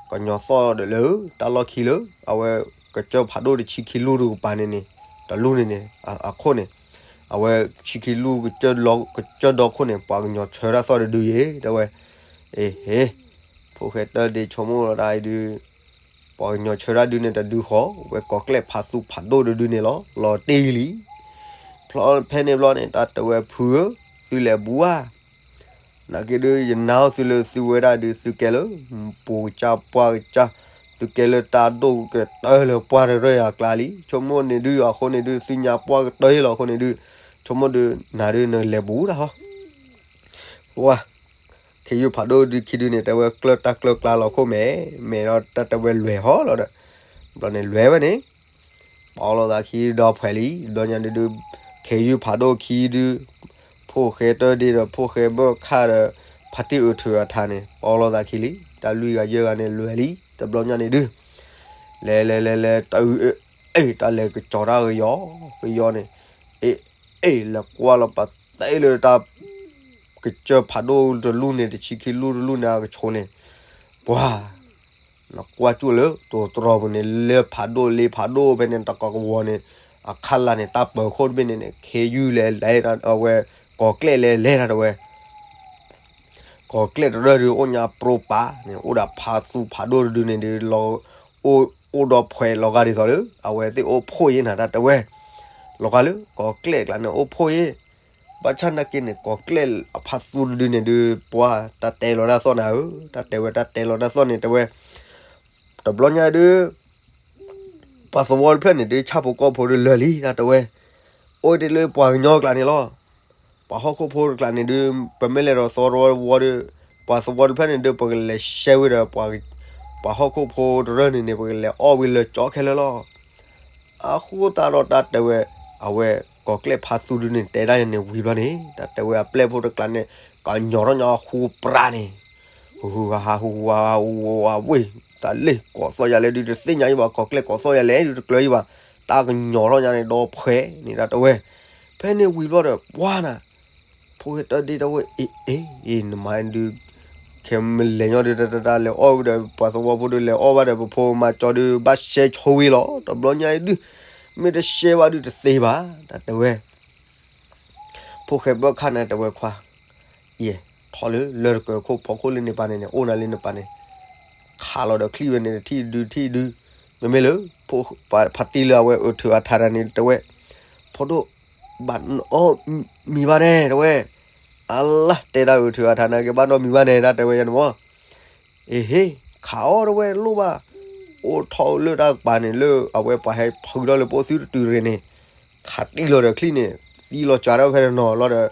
ကညီၤသီၣ်ဒီးလၢ တၢ်လီၢ်ခံလၢ အဝဲ ကစၢၢ်ဖးဒိၣ်တဆံခံလူၢ်တကပၤန့ၣ်န့ၣ်, တလူၢ်န့ၣ်န့ၣ်, အခိၣ်န့ၣ်, အဝဲဆံခံလူၢ် ကစၢၢ်ဒီခိၣ်န့ၣ် ပှၤကညီၤဆၢတၢ်သီၣ်တဒုယဲၢ် တဲဝဲ, အ့ဟ့, ဖိၣ်ဃဲတၢ်ဒ့ဆိကမိၣ်လီၤတၢ်အံၤဒုး ပှၤကညီၤဆၢတၢ်ဒုန့ၣ်တဒုဃီ, ဝဲကီၤကျဲၣ်ဖးသူဖးဒိၣ်တဒုန့ၣ်လီၤ, လီၤတ့ၢ်လံ, ဖဲန့ၣ်ဘျီန့ၣ် တၢ်တဲဝဲဖုဧၢ, သုလဲၤဘူးဧါ, နာ်က့ဒုး ယနါအီၣ်သုလၢသုဝဲဒၣ်ဒုး သုကဲလၢ ပူၤကစၢ်ပှၢ်ကစၢ်, သုကဲလၢတၢ်ဒိၣ်ကတၢၢ်လၢပှၢ်တရၢၢ်ယၤကျါလံ, ဆိကမိၣ်န့ၣ်ဒုး အဃိန့ၣ်ဒုး သုညါပှၢ်ကတၢၢ်လီၤအဃိန့ၣ်ဒုး, ဆိကမိၣ်ဒုး နၤဒုးနလဲၤဘူးတၢ်ဟီ ဝါ, ခ့ယုၢ်ဖးဒိၣ်ဒုးခံဒုန့ၣ် တဲဝဲကျၢၢ်တၢ်ကျၢၢ်ကျါလီၤခိၣ်မဲာ်, မဲာ်ဒီးတၢ်တဲဝဲလဲၤဟီလီၤဒီး, ဘျီန့ၣ်လဲၤဝဲန့ၣ်, ပီလီၤသးခံဒီဖှဲးလံ, ဒီးညါဒုးဒုး, ခ့ယုၢ်ဖးဒိၣ်ခံဒုး, ဖိၣ်ဃဲတၢ်ဒ့ဒီးဖိၣ်ဃဲဘၢၣ်ခၣ်ဒီး, ဖါတံၢ်အုးထုးအထါန့ၣ် ပီလီၤသးခံလံ, တၢ်လွံၢ်ဂၤယဲၢ်ဂၤန့ၣ်လဲၤလံ, တဘျီညါန့ၣ်ဒုး လဲၤလဲၤလဲၤလဲၤ တၢ်အုး အ့ၣ် တၢ်လဲၤကစီၤတၢ်ကယီကယီန့ၣ်, အ့ၣ် အ့ၣ် လဲၤကွၢ်လီၤပသဲလၢတၢ် ကစၢၢ်ဖးဒိၣ်တလူၢ်န့ၣ် တဆံခံလူၢ်တလူၢ်န့ၣ် အကဆိးန့ၣ်, ပှၤ နကွၢ်ကၠူၣ်လၢတိၤတြီၤပူၤန့ၣ် လၢဖးဒိၣ်လ့ဖးဒိၣ်ဖဲန့ၣ် တကဝီၤန့ၣ်, အခါလၢ်န့ၣ် တၢ်ပၢၤခိၣ်တဘ့ၣ်န့ၣ်န့ၣ် ခ့ယုၢ်လဲၤလဲၤ အဝဲ ကီၤကျဲၣ်လဲၤလဲၤတၢ်တဲဝဲ ကီၤကျဲၣ်တရၢၢ်ဒုးအိၣ်ညါပြိပာ်န့ၣ် အိၣ်ဒီးဖါသူဖးဒိၣ်တဒုန့ၣ်ဒုး အိၣ်ဒီးဖှဲးလီၤဂာ်ဒ်သိးလၢ အဝဲသ့ၣ်အိၣ်ဖှိၣ်ယဲၢ်နၤတၢ်တဲဝဲ, လီၤဂာ်လၢ ကီၤကျဲၣ်ကျါန့ၣ်အိၣ်ဖှိၣ်ယဲၢ်, ဘၣ်ဆၣ်နာ်က့န့ၣ် ကီၤကျဲၣ်အဖါသူတဒုန့ၣ်ဒုး ပှၤတၢ်တဲလီၤတၢ်သီၣ်နၤဧၢ, တၢ်တဲဝဲတၢ်တဲလီၤတၢ်သီၣ်န့ၣ်တဲဝဲ, တဘျီညါဒုး ပှၤသဝီတဖျၢၣ်န့ၣ်ဒုး ဆၣ်ဖိကီၢ်ဖိဒုးလၢာ်လံ တၢ်တဲဝဲ, အိၣ်တ့ၢ်လၢပှၤကညီကျါန့ၣ်လီၤ. ပှၤဟီၣ်ခိၣ်ဖိတကျါန့ၣ်ဒုး ပမ့ၢ်လဲၤဒီးသဝီတဝီဒုး ပှၤသဝီတဖျၢၣ်န့ၣ်ဒုး ပကလဲၤရှဲဝံၤဒီး ပှၤဟီၣ်ခိၣ်ဖိတရၢၢ်န့ၣ်န့ၣ် ပကလဲၤအီၣ်ဝံၤလၢကၠီခဲလၢာ်လီၤ. အဃိသတးဒီးတၢ်တဲဝဲ, အဝဲ ကီၤကျဲၣ်ဖါသူဒုးန့ၣ် တဲဒၣ်ယၤန့ၣ်ဝံၤဘျီန့ၣ် တၢ်တဲဝဲအပျဲၢ်ဖိတကျါန့ၣ် ကညီၤထီၣ်ညါဃူပြးန့ၣ် ဟူဟူဟါဟါ ဟူဟူဟါဟါ ဟူဟူဟါဝ့ၢ် တၢ်လ့ၢ်ကိးသီၣ်ယၤလဲၣ်ဒုး တသ့ၣ်ညါယံၤဘၣ် ကီၤကျဲၣ်ကိးသီၣ်ယၤလဲၣ်ဒုး တကျၢၤယံၤဘၣ် တၢ်ကညီၤထီၣ်ညါန့ၣ် ဒီဖှဲးန့ၣ် တၢ်တဲဝဲ. ဖဲန့ၣ်ဝံၤဘျီဒီး ပှၤနၤ ဖိၣ်ဃဲတၢ်ဒ့တၢ်ဝဲ အ့ အ့ အ့ နမၤဒုး ခဲမုၢ်လဲၤညီဒုး တၢ်တၢ်လဲၤအီၣ်ဝံၤဒီး ပှၤသဝီဖိဒုးလဲၤအီၣ်ဘၣ်ဒီး ပဖိမၤကၠီဒုး ဘၣ်ရှဲဆိဝံၤလီၤ. တဘျီညါအံၤဒုး မ့ၢ်တရှဲဘၣ်ဒုးတသ့ဘၣ် တၢ်တဲဝဲ. ဖိၣ်ဃဲဘၢၣ်ခၣ်န့ၣ်တဲဝဲခွါ, ယဲ, ထီၣ်လၢလၢၢ်တကၢၢ်ခိၣ်ဖီခိၣ်လၢန့ၣ်ပၢ်န့ၣ်န့ၣ် အိၣ်နၤလၢန့ၣ်ပၢ်န့ၣ်, ခးလီၤဒီးချံၣ်ဝဲန့ၣ် တထံၣ်တဒု တထံၣ်တဒု, မ့မ့ၢ်လၢ ဖါတံၢ်လၢအဝဲအုၣ်ထုးအထးတၢ်န့ၣ်တဲဝဲ, ဖိဒိၣ်, ဘၣ်အီၣ်မံၤဘၣ်န့ၣ် တဲဝဲ, အလါတဲတၢ်အုၣ်ထုးအထးန့ၣ်က့ၤ ဘၣ်နီတမံၤဘၣ်န့ၣ် တၢ်တဲဝဲယဲန့ၣ်မၢ် အ့ဟ့, ခးအီၤတဲဝဲလိၣ်ဘၣ်, အိၣ်ထီၣ်လၢတၢ်ကပၤန့ၣ် လၢအဝဲပှၤဟဲဖုထီၣ်လၢပအိၣ်သုတတုၤရ့ၣ်န့ၣ်, ခးတံၢ်လီၤဒီးချံၣ်န့ၣ်, သံလီၤစှၤထီၣ်ဖဲတနီၤလီၤဒီး,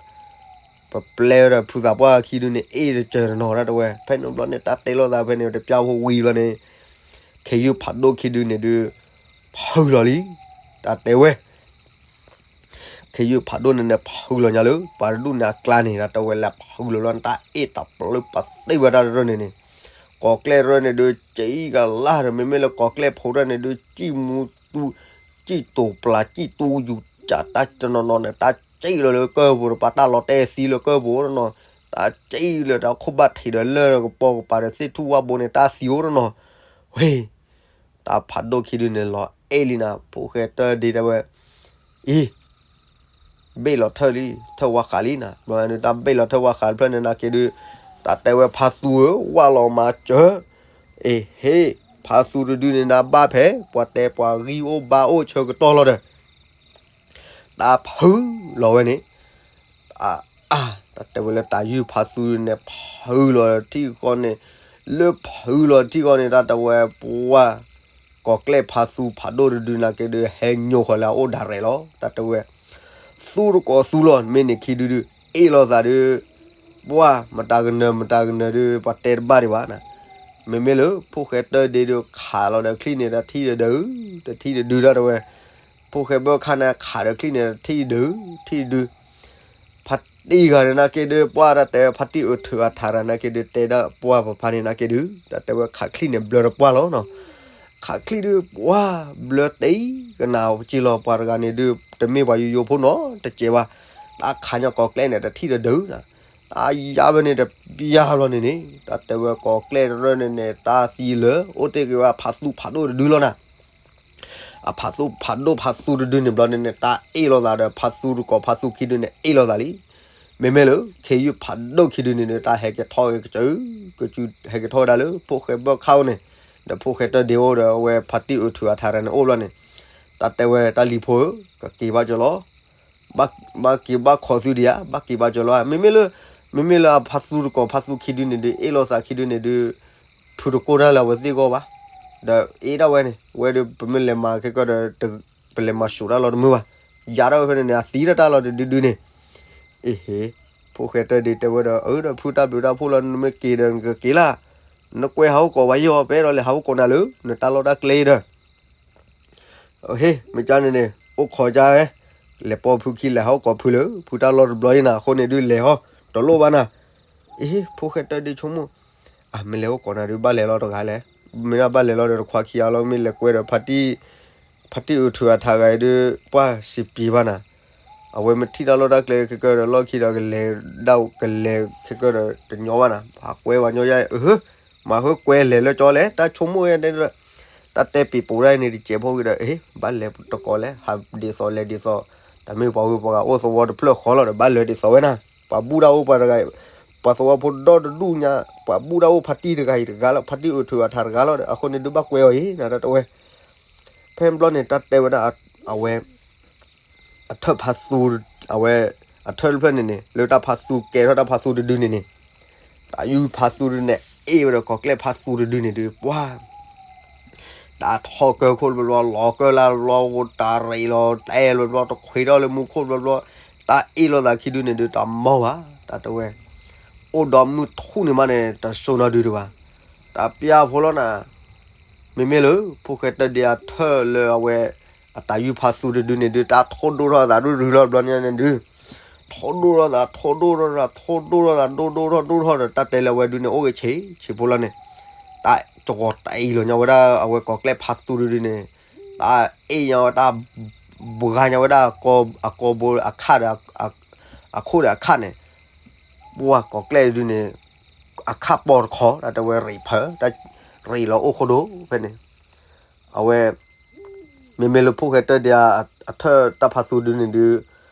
ပပျဲဝဲဒီးဖုသးပှၢ်ခံဒုန့ၣ် အ့ၣ်တစၢၤတနီၤ တၢ်တဲဝဲ, ဖဲန့ၣ်ဘျီန့ၣ် တၢ်တဲလိာ်သးဖဲန့ၣ် တပျၢ်ဖိဝံၤဘျီန့ၣ်, ခ့ယုၢ်ဖးဒိၣ်ခံဒုန့ၣ်ဒုး, ဖုလီၤလံ, တၢ်တဲဝဲ ခ့ယုၢ်ဖးဒိၣ်န့ၣ်န့ၣ် ဖုလီၤညါလၢ ပှၤတဒူၣ်န့ၣ်အကျါန့ၣ် တၢ်တဲဝဲလၢဖုလီၤလီၤန့ၣ် တၢ်အ့ၣ်တၢ်ပျၢ်ပသ့ၣ်ဝဲတၢ်တရၢၢ်န့ၣ်န့ၣ်, ကီၤကျဲၢ်တရၢၢ်န့ၣ်ဒုး စံၣ်ကလါဒီး မ့မ့ၢ်လၢကီၤကျဲၢ်ဖိတရၢၢ်န့ၣ်ဒုး စံၣ်မူတူ, စံၣ်တိာ်ပျၢ် စံၣ်တူယူၤ ကၢ်တၢ်တနီၤနီၤန့ၣ် တၢ်စံၣ်လီၤလၢကၢၢ်ပူၤတပၤ တၢ်လီၤတဲာ်သံလၢကၢၢ်ပူၤတနီၤ, တၢ်စံၣ်လၢတၢ်ခိၣ်ဘၣ်ထံးဒီးလၢၢ်ကပီၤကပၤဒီးသ့ၣ်ထူၣ်ဝၣ်ဘိန့ၣ် တၢ်သံအိၣ်တနီၤ, ဝ့ၢ် တၢ်ဖးဒိၣ်ခံဒုန့ၣ်လီၤအဲၣ်လံနၤ ဖိၣ်ဃဲတၢၢ်ဒ့တဲဝဲ, အံၤ, ဘ့ၣ်လီၤထၢၣ်လံ, ထၢၣ်ဝါဃးလံနၤ, ဘျီန့ၣ်တၢ်ဘ့ၣ်လီၤထၢၣ်ဝါဃးတဖျၢၣ်န့ၣ်နာ်က့ဒုး, တၢ်တဲဝဲဖါသူဧၢ ဝၣ်လီၤမၤစၢၤ, အ့ဟ့, ဖါသူတဒုန့ၣ်နၤဘၣ်ဖဲ ပှၤတဲပှၤဂံၢ်အိၣ်ဘါအိၣ်ဆၢကတီၢ်လီၤဒီး တၢ်ဖုလီၤဝဲန့ၣ်, အါ, တၢ်တဲဝဲလၢတၢ်ယုၢ်ဖါသူန့ၣ် ဖုလီၤထံၣ်ဃီန့ၣ်, လၢဖုလီၤထံၣ်ဃီန့ၣ် တၢ်တဲဝဲပှၢ်, ကီၤကျဲၢ်ဖါသူဖးဒိၣ်တဒုနာ်က့ဒုး ဟဲညိဃီၤလၢအအိၣ်ဒၣ်ရဲၣ်လီၤ တၢ်တဲဝဲ, သူတကိးသူလီၤ မ့ၢ်န့ၣ်ခံဒုဒုး အ့ၣ်လိာ်သးဒုး, ပှၢ် မတၤကနၢၤမတၤကနၢၤဒုး ပှၤတဲတဘၣ်ဒံးဘၣ်နၤ, မ့မ့ၢ်လၢ ဖိၣ်ဃဲတၢၢ်ဒ့ဒုး ခးလီၤဒီးချံၣ်န့ၣ် တထံၣ်တဒု, တထံၣ်တဒု တၢ်တဲဝဲ, ဖိၣ်ဃဲဘၢၣ်ခၣ်န့ၣ် ခးဒီးချံၣ်န့ၣ် တထံၣ်တဒု, ထံၣ်တဒု ဖါတံၢ်ဂၤန့ၣ်နာ်က့ဒုး ပှၢ်တၢ်တဲ ဖါတံၢ်အုၣ်ထုးအထးတၢ်နာ်က့ဒုး တဲဒၣ်ပှၢ်ပဖါန့ၣ်နာ်က့ဒုး တၢ်တဲဝဲခးချံၣ်န့ၣ်ဘျၢတပှၢ်လီၤနီၤ, ခးချံၣ်ဒုး ပှၢ်ဘျၢတ့ကနၣ်က့လီၤ ပှၤတဂၤန့ၣ်ဒုး တမ့ၢ်ပှၤယိယိဖိနီၤ တစဲးဘၣ်, တၢ်ခးညီကီၤကျဲန့ၣ် တထံၣ်တဒုနၤ, တၢ်ယါဝဲန့ၣ်တပျၢ်ဘျီန့ၣ်န့ၣ် တၢ်တဲဝဲကီၤကျဲတရၢၢ်န့ၣ်န့ၣ် တၢ်သံလၢ အိၣ်တ့ၢ်က့ၤဝဲဖါသူဖးဒိၣ်တဒုလီၤနၤ အဖးသူဖးဒိၣ်ဖးသူတဒုန့ၣ်ဘျီန့ၣ်န့ၣ် တၢ်အ့ၣ်လိာ်သးဒီးဖါသူတကိးဖါသူခံဒုန့ၣ် အ့ၣ်လိာ်သးလံ, မ့မ့ၢ်လၢ ခ့ယုၢ်ဖးဒိၣ်ခံဒုန့ၣ်ဒီး တၢ်ဟဲက့ၤထီၣ်က့ၤကစၢၢ်, ကစၢၢ်ဟဲက့ၤထီၣ်ဝဲဒၣ်လၢ ဖိၣ်ဃဲဘၢၣ်ခၣ်အိၣ်န့ၣ်, ဒီးဖိၣ်ဃဲတၢၢ်ဒ့အိၣ်ဒီး အဝဲဖါတံၢ်အုၣ်ထုးအထးတၢ်န့ၣ်အိၣ်ဘျီန့ၣ်, တၢ်တဲဝဲတၢ်လံၤဖိဧၢ, ကက့ၤဘၣ်ကၠီလီၤ ဘၣ်က့ၤဘၣ်ခိးသုဒံးဧါ, ဘၣ်က့ၤဘၣ်ကၠီလီၤဧါ, မ့မ့ၢ်လၢ, မ့မ့ၢ်လၢအဖါသူတကိးဖါသူခံဒုန့ၣ်ဒုး အ့ၣ်လိာ်သးခံဒုန့ၣ်ဒုး, ဖုတကိၢ်တၢ်လၢအဝဲသ့ၣ်ဂီၢ်ဘၣ်, ဒီးအ့ၣ်ဒၣ်ဝဲန့ၣ် ဝဲဒုး ပမ့ၢ်လဲၤမၤခဲကၢၢ်ဒီး, ပလဲၤမၤဆူးတၢ်လီၤတမုာ်ဘၣ်, ယၤဒၣ်ဝဲဖဲန့ၣ်န့ၣ် အသံတၢ်တၢ်လီၤတဒုဒုန့ၣ်, အ့ဟ့, ဖိၣ်ဃဲတၢၢ်ဒ့တဲဝဲဒီး အၢ ဒီးဖုတၢ်ဘျုးတၢ်ဖှိၣ်လီၤ နမ့ၢ်က့ၤဒီးနကက့ၤလၢ်, နကွဲးဟးအိၣ်ကိးဝဲယီၤ ပအဲၣ်ဒိးလဲၤဟးအိၣ်ကိးနၤလၢ နတၢ်လီၢ်တၢ်ကျဲဒီး ဟ့ၣ် မ့ၢ်ကန့ၣ်န့ၣ် အိၣ်ခိးက, လဲၤပိာ်ဖုခံ လဲၤဟးအိၣ်ကိးဖုလၢ ဖုတၢ်လီၢ်တဘျီအံၤနၤ အဃိန့ၣ်ဒုးလဲၤဟီ တလိၣ်ဘၣ်နၤ, အ့ ဖိၣ်ဃဲတၢၢ်ဒ့ဆိကမိၣ်, အမ့ၢ်လဲၤအိၣ်ကိးနၤဒုး ဘၣ်လဲၤလီၤတဂၤလဲၣ်, မ့ၢ်ဒၣ်ဘၣ်လဲၤလီၤဒီးတခွါခံဂၤလီၤ မ့ၢ်လဲၤကွဲဒီး ဖါတံၢ်အုၣ်ထုးအထးဂၤအံၤဒုး ပှၢ်စံးပံၤဘၣ်နၤ, အဝဲမ့ၢ်ထံၣ်တၢ်လီၢ်တၢ်ကျဲခဲကၢၢ်ဒီးလီၢ်ခံဒီး ကလဲၤဒၣ်ကလဲၤခဲကၢၢ်ဒီးတညီဘၣ်နၤ ပှၤကွဲဝဲညီယါ အဟၢ မၤဟၢကွဲလဲၤလၢကၠီလဲၣ် တၢ်ဆိကမိၣ်ဝဲ တၢ်တဲပံၤပိာ်ဒၣ်အံၤန့ၣ် တစဲးဖိဂ့ၤဒီး အ့ ဘၣ်လဲၤတကိးလဲၣ် ဟးဒ်သိးလဲၤဒ်သိး, တၢ်မ့ၢ်ပှၤဂုၤပှၤဂၤအိၣ်သဝီတဖျၢၣ်ဃီလီၤဒီး ဘၣ်လဲၤဒ်သိးဝဲနၤ, ပှၤဘူၣ်တၢ်အိၣ်ပှၤတဂၤ, ပှၤသဝီဖိဒီတဒူၣ်ညါ ပှၤဘူၣ်တၢ်အိၣ်ဖါတံၢ်တဂၤအံၤတဂၤလီၤ ဖါတံၢ်အုၣ်ထုးအထးတဂၤလီၤဒီး အဃိန့ၣ်ဒုးဘၣ်ကွဲအီၤအံၤ နတၢ်တဝဲ, ဖဲဘျီန့ၣ် တၢ်တဲဝဲဒၣ် အဝဲ အထၢၣ်ဖါသူ, အဝဲ အထၢၣ်တဖျၢၣ်န့ၣ်န့ၣ် လၢတၢ်ဖါသူကဲထီၣ်တၢ်ဖါသူတဒုန့ၣ်န့ၣ်, တၢ်ယုၢ်ဖါသူဒုန့ၣ် အ့ၣ်ဝဲဒီးကီၤကျဲၢ်ဖါသူတဒုန့ၣ်ဒုး ပှၢ် တၢ်ထီၣ်ကၢခိၣ်တဘျီဘျီ လီၤကၢလၢ်တဘျီ တၢ်ရ့းလီၤတဲလီၤတဘျီ တခွ့ထီၣ်လၢမူခိၣ်တဘျီဘျီ, တၢ်အ့ၣ်လိာ်သးခံဒုန့ၣ်ဒုး တၢ်မီၢ်ဘၣ် တၢ်တဝဲ, အိၣ်ဒီးမုၢ်ထူၣ်န့ၣ်မးန့ၣ် တစိနၤဒုးတဘၣ်, တၢ်ပျၢ်ဖိလီၤနၤ, မ့မ့ၢ်လၢ ဖိၣ်ဃဲတၢၢ်ဒ့အထၢၣ်လၢအဝဲ အတၢ်ယုၢ်ဖါသူတဒုန့ၣ်ဒုး တၢ်ထိၣ်ဒိၣ်ထီၣ်သးဒုးဒုးလီၤဘျီန့ၣ်န့ၣ်ဒုး, ထိၣ်ဒိၣ်ထီၣ်သး ထိၣ်ဒိၣ်ထီၣ်သး ထိၣ်ဒိၣ်ထီၣ်သး ဒိၣ်ဒိၣ်ထီၣ်ဒိၣ်ထီၣ်ဒီး တၢ်တဲလၢအဝဲဒုးန့ၣ် အိၣ်ဂ့ၤဆံးဆံးဖိလီၤန့ၣ်, တၢ်စကီၤတအံၤလီၤညါဝဲဒၣ် အဝဲကီၤကျဲၢ်ဖါသူတဒုန့ၣ်, တၢ်အ့ၣ်ညါဝဲတၢ် ဘှါညါဝဲဒၣ် အကိာ်ဘိအခၣ်ဒီး အခိၣ်ဒီးအခၣ်န့ၣ်, ပှၢ်ကီၤကျဲၢ်တဒုန့ၣ် အခၣ်ပီၢ်တခီ တၢ်တဲဝဲရံးဖၢ တၢ်ရံးလီၤအိၣ်ဃိဒိၣ်ဖဲန့ၣ်, အဝဲ မ့မ့ၢ်လၢဖိၣ်ဃဲတၢၢ်ဒ့ အထၢၣ်တၢ်ဖးသူဒုန့ၣ်ဒုး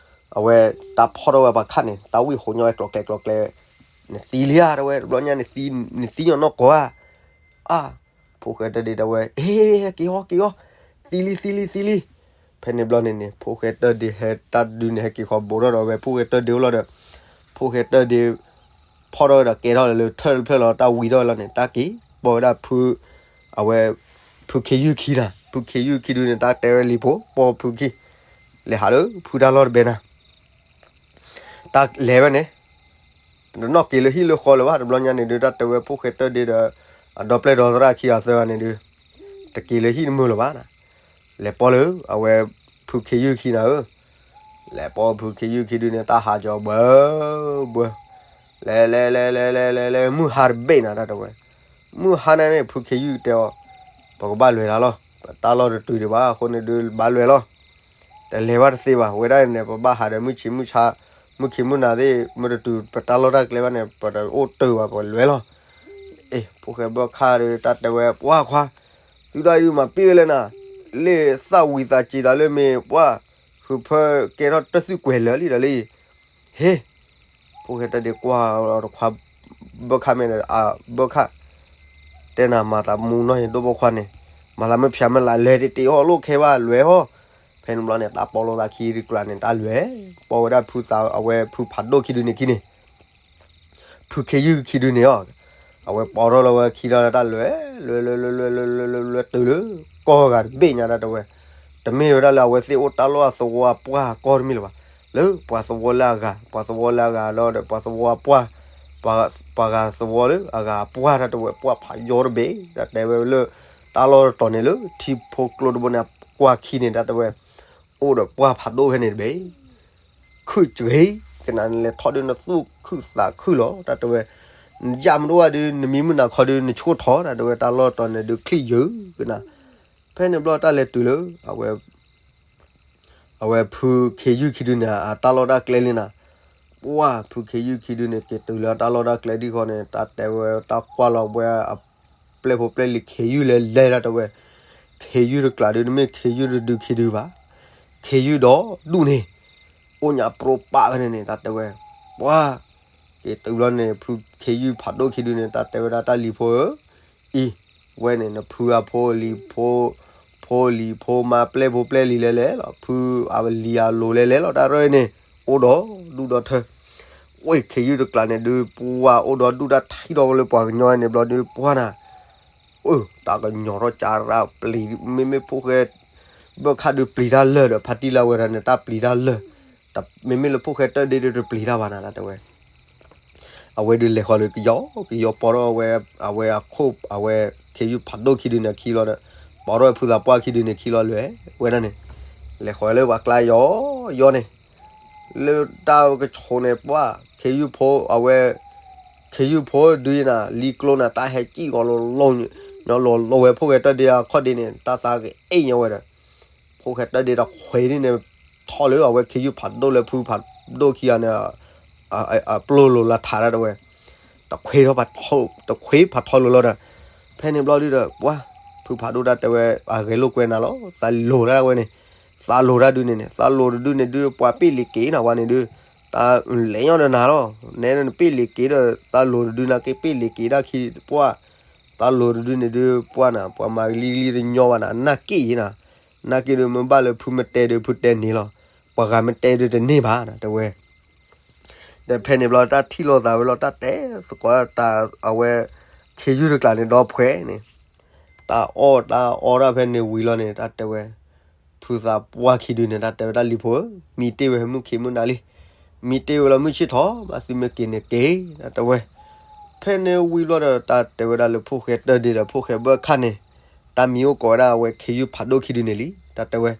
အဝဲတၢ်ဖီၣ်ထီၣ်ဝဲပှၤခၣ်န့ၣ် တၢ်ဝံၣ်ဃိးညီဝဲကျိၤကျဲကျိၤကျဲ, နသံလံဧါ တဲဝဲ တဘျီညါနသံ နသံညီနီၢ်ကီၢ်ဧါ, အါ, ဖိၣ်ဃဲတၢၢ်ဒ့တဲဝဲ အ့ က့ၤအီၤ က့ၤအီၤ, သံလံ သံလံ သံလံ, ဖဲန့ၣ်ဘျီန့ၣ်န့ၣ် ဖိၣ်ဃဲတၢၢ်ဒ့ဟဲတၢ်ဒုန့ၣ် ဟဲက့ၤဃီၤဘိးထီၣ်ဒီးဝဲဖိၣ်ဃဲတၢၢ်ဒ့အိၣ်လီၤဒီး ဖိၣ်ဃဲတၢၢ်ဒ့ ဖီၣ်ထီၣ်ဝဲဒီးကဲထီၣ်လၢလၢထၢၣ်တဖျၢၣ်လီၤ တၢ်ဝံၤထီၣ်ဝဲလီၤန့ၣ် တၢ်က့ၤပိာ်ဝဲဒၣ်ဖု အဝဲ ဖုခ့ယုၢ်ခံနၤ, ဖုခ့ယုၢ်ခံဒုန့ၣ် တၢ်တဲဝဲလံၤဖိ ပိာ်ဖုခံ, လဲၤဟးလၢဖုတၢ်လီၢ်တဘဲနၤ တၢ်လဲၤဝဲန့ၣ် တနီၣ်က့ၤလၢဟံၣ်လၢဃီလၢၤဘၣ် တဘျီညါန့ၣ်ဒုး တၢ်တဲဝဲဖိၣ်ဃဲတၢၢ်ဒ့ဒီး အဒီပျဲၢ်ဒီသရၣ်ခံဂၤသၢဂၤန့ၣ်ဒုး တက့ၤလၢဟံၣ်တမုာ်လၢၤဘၣ်နၤ, လဲၤပိာ်လၢ အဝဲ ဖုခ့ယုၢ်ခံနၤဧၢ, လဲၤပိာ်ဖုခ့ယုၢ်ခံဒုန့ၣ် တၢ်ဟးကၠီၤဘှၢ ဘှၢ လဲၤ လဲၤ လဲၤ လဲၤ လဲၤ လဲၤ လဲၤ လဲၤ မုၢ်ဟါတဘ့ၣ်နၤ တၢ်တဲဝဲ, မုၢ်ဟါန့ၣ်န့ၣ် ဖုခ့ယုၢ်တဲအီၤ, ပကဘၣ်လဲၤတၢ်လီၤ ပတၢ်လီၢ်တတုၤဒံးဘၣ် အဃိန့ၣ်ဒုးဘၣ်လဲၤလီၤ တလဲၤဘၣ်တသ့ဘၣ် ဝဲဒၣ်န့ၣ် ပဘၣ်ဟးဒီးမုၢ်ဆံးမုၢ်ဆါ, မုၢ်ခံမုၢ်နၤသ့ၣ် မ့ၢ်တတုၤပတၢ်လီၢ်တၢ်ကျဲဘၣ်န့ၣ် ပတအိၣ်တၢၢ်ဘၣ် ပလဲၤလီၤ. အ့ ဖိၣ်ဃဲဘၢၣ်ခၣ်ဒီး တၢ်တဲဝဲ ပှၢ်ခွါ, သုတၢ်အံၤမၤပ့ၢ်ဝဲလဲၣ်နၤ, လၢသၣ်ဝံၤသးစံးသးလၢမ့ၢ်ပှၢ်, ဃုဖၢကဲထီၣ်တၢ်သွံၣ်ကွဲၤလၢာ်လံဒီးလံ ဟ့ၣ်, ဖိၣ်ဃဲတၢၢ်ဒ့ကွၢ်အီၤတခွါ, ဘၢၣ်ခၣ်မ့ၢ်ဒီး အဘၢၣ်ခၣ်, တဲနၤမၤသးမူနီၢ်ယဒိၣ်ပိာ်ခွါန့ၣ်, မၤသးမ့ၢ်ဖျါမ့ၢ်လၢလဲၤတ့ၢ်အီၣ်လိၣ်ခဲဘၣ်လဲၤဟီၣ်, ဖဲန့ၣ်ဘျီန့ၣ် တၢ်ပိာ်လိာ်သးခံတကျါန့ၣ် တၢ်လဲၤ, ပိာ်ဝဲဒၣ်ဖုသးအဝဲဖုဖးဒိၣ်ခံဒုန့ၣ်ခံန့ၣ် ဖုခ့ယုၢ်ခံဒုန့ၣ်အီၤ, အဝဲပိာ်ထီၣ်လီၤဝဲခံလီၤတၢ်လဲၤ, လဲၤလဲၤလဲၤလဲၤလဲၤလဲၤလဲၤတုၤလၢ ကီၢ်ဂၤတဘ့ၣ်ညါတၢ်တဲဝဲ, တမ့ၢ်ဝဲဒၣ်လၢအဝဲသ့ၣ်အိၣ်တၢ်လီၢ်အသဝီအပှၢ်ကီၢ်တမ့ၢ်လၢၤဘၣ်, လၢပှၤသဝီလၢအဂၤ, ပှၤသဝီလၢအဂၤလီၤဒီး ပှၤသဝီအပှၢ်, ပှၤဂၤသဝီလၢအဂၤအပှၢ်တၢ်တဲဝဲ ပှၢ်ဖးယီတဘ့ၣ် တၢ်တဲဝဲလၢ တၢ်လီၢ်တတီၤန့ၣ်လၢထံဖိကျိတဘိန့ၣ် ကွၢ်ခံန့ၣ် တၢ်တဲဝဲ အိၣ်ဒီးပှၢ်ဖးဒိၣ်ဖဲန့ၣ်တဘ့ၣ် ခုၣ်စှ့ၤကနၤ နလဲၤထီၣ်ဒုးနသူၣ်ခုၣ်သးခုၣ်လီၤ တၢ်တဲဝဲ, နယၣ်မတအိၣ်ဘၣ်ဒုး နမံမုၢ်နၤခီဒုး နဆိၣ်ထီၣ် တၢ်တဲဝဲ တၢ်လီၢ်တီၤန့ၣ်ဒုးချံၣ်ယၢၤကနၤ, ဖဲန့ၣ်ဘျီတၢ်လဲၤတုၤလၢ အဝဲ အဝဲဖုခ့ယုၢ်ခံဒုန့ၣ် အတၢ်လီၢ်တၢ်ကျဲလံနၤ, ပှၢ်ဖုခ့ယုၢ်ခံဒုန့ၣ် က့ၤတုၤလၢတၢ်လီၢ်တၢ်ကျဲဒ်ဃီန့ၣ် တၢ်တဲဝဲတၢ်ကွၢ်လီၤဝဲအပျဲၢ်ဖိပျဲၢ်လံၤ ခ့ယုၢ်လဲၤလဲၤ တၢ်တဲဝဲ, ခ့ယုၢ်တကျးဒုး တမ့ၢ်ခ့ယုၢ်တဒုခံဒုဘၣ်, ခ့ယုၢ်ဒီးဒူၣ်န့ၣ် အိၣ်ညါပြိပာ်ဝဲန့ၣ်န့ၣ် တၢ်တဲဝဲ, ပှၢ် က့ၤတုၤဘျီန့ၣ် ဖုခ့ယုၢ်ဖးဒိၣ်ခံဒုန့ၣ် တၢ်တဲဝဲဒၣ်တၢ်လံၤဖိဧၢ, အံၤ ဝဲန့ၣ် နဖုအဖိလံၤဖိ ဖိလံၤဖိမါပျဲၢ်ဖိပျဲၢ်လံၤလဲၤလဲၤလီၤ ဖုအလံၤအလိၤလဲၤလဲၤလီၤ တၢ်ရဲၣ်န့ၣ် အိၣ်ဒီးဒူၣ်ဒီးထၢ, ဝဲခ့ယုၢ်တကျးန့ၣ်ဒုး ပှၢ်အိၣ်ဒီးဒူၣ်တၢ်ထံၣ်ဒီးဝဲလၢပှၤကညီန့ၣ်ဘျီဒုး ပှၢ်နၤ အၢ တၢ်ကညီၤထီၣ်ကၢ်ရၢ်ပျံၤ မ့မ့ၢ်ဖိၣ်ဃဲ ဘၢၣ်ခၣ်ဒုးပျံၤတၢ်လၢာ်ဒီး ဖါတံၢ်လၢအဝဲဒၣ်န့ၣ် တၢ်ပျံၤတၢ်လၢာ်, မ့မ့ၢ်လၢဖိၣ်ဃဲတၢၢ်ဒ့ဒုးတပျံၤတၢ်ဘၣ်နၤ တၢ်တဲဝဲ, အဝဲဒုးလဲၤဃီၤလၢကယီကယီ ပိာ်ထီၣ်ဝဲ အဝဲအခိၣ် အဝဲခ့ယုၢ်ဖးဒိၣ်ခံဒုန့ၣ်အခံလီၤဒီး ပိာ်ထီၣ်ဝဲဖုသးပှၢ်ခံဒုန့ၣ်ခံလီၤလဲၤဝဲဒၣ်န့ၣ်, လဲၤဃီၤလၢပှၤကျါယီယီန့ၣ် လၢတၢ်ကဆိးန့ၣ် ပှၢ် ခ့ယုၢ်ဖိ အဝဲ ခ့ယုၢ်ဖိဒုယနၤ လံကျိနၤ တၢ်ဟဲစံၣ်ဂီၤလီၤလီၤ ညီလီၤလီၤဝဲဖိၣ်ဃဲတၢၢ်ဒ့အခီၣ်ဒ့န့ၣ် တၢ်သးကအဲၣ်ညီဝဲဒီး ဖိၣ်ဃဲတၢၢ်ဒ့တခွဲးဒ်န့ၣ် ထီၣ်လၢအဝဲခ့ယုၢ်ဖးဒိၣ်လၢဖုဖးဒိၣ်ခံဂၤန့ၣ် အပျိၢ်လိၤလၢထးတၢ်တဲဝဲ တခွဲးထီၣ်ဖးထီ တခွဲးဖးထီလိၤလီၤဒီး ဖဲန့ၣ်ဘျီဒုဒီး ပှၢ် ဖုဖးဒိၣ်တၢ်တဲဝဲ အဂဲၤလိာ်ကွဲနၤလီၤ သးလိၤတၢ်ဝဲန့ၣ် သးလိၤတၢ်ဒုန့ၣ်န့ၣ် သးလိၤတဒုန့ၣ်ဒု ပှၤပ့ၢ်လံၤက့ၤနၤဝဲန့ၣ်ဒု တၢ်လဲၤညီဒီးနၤလီၤ နဲနပ့ၢ်လံၤက့ၤဒီး သးလိၤတဒုနၤက့ၤပ့ၢ်လံၤက့ၤဒၣ်ခံပှၢ် သးလိၤတဒုန့ၣ်ဒု ပှၢ်နၤ ပှၤမၤကလံကလံတညီဘၣ်နၤ နၢ်က့ၣ်ယဲနၤ နၢ်က့ၣ်ဒု မ့ၢ်ဘၣ်လၢဖုမ့ၢ်တဲဒု ဖုတဲန့ၣ်လီၤ ပှၤဂၤမ့ၢ်တဲဒုတန့ၢ်ဘၣ်နၤ တဲဝဲ ဒီးဖဲန့ၣ်ဘျီ တၢ်ထံၣ်လိာ်သးဝဲလီၤ တၢ်တဲသကိးတၢ်အဝဲ ခ့ယုၢ်တကျးန့ၣ် ဒီဖှဲးန့ၣ် တၢ်အီၣ်တၢ်အီဒၣ်ဖဲန့ၣ်ဝံၤလီၤန့ၣ် တၢ်တဲဝဲ ဖုသးပှၢ်ခံဒုန့ၣ် တၢ်တဲဝဲဒၣ်လံၤဖိဧၢ မံတ့ၢ်ဝဲမုၢ်ခံးမုၢ်နၤလံ မံတ့ၢ်ဝဲလီၤ မုၢ်ဆ့ၣ်ထီၣ် ဘၣ်သုမ့ၢ်က့ၤန့ၣ်က့ၤ တၢ်တဲဝဲ ဖဲန့ၣ်ဝံၤဘျီဒီး တၢ်တဲဝဲဒၣ်လၢဖိၣ်ဃဲတၢၢ်ဒ့ဒီး ဖိၣ်ဃဲဘၢၣ်ခၣ်န့ၣ် တၢ်မံအိၣ်ကိးဝဲဒၣ်အဝဲခ့ယုၢ်ဖးဒိၣ်ခံဒုန့ၣ်လံ တၢ်တဲဝဲ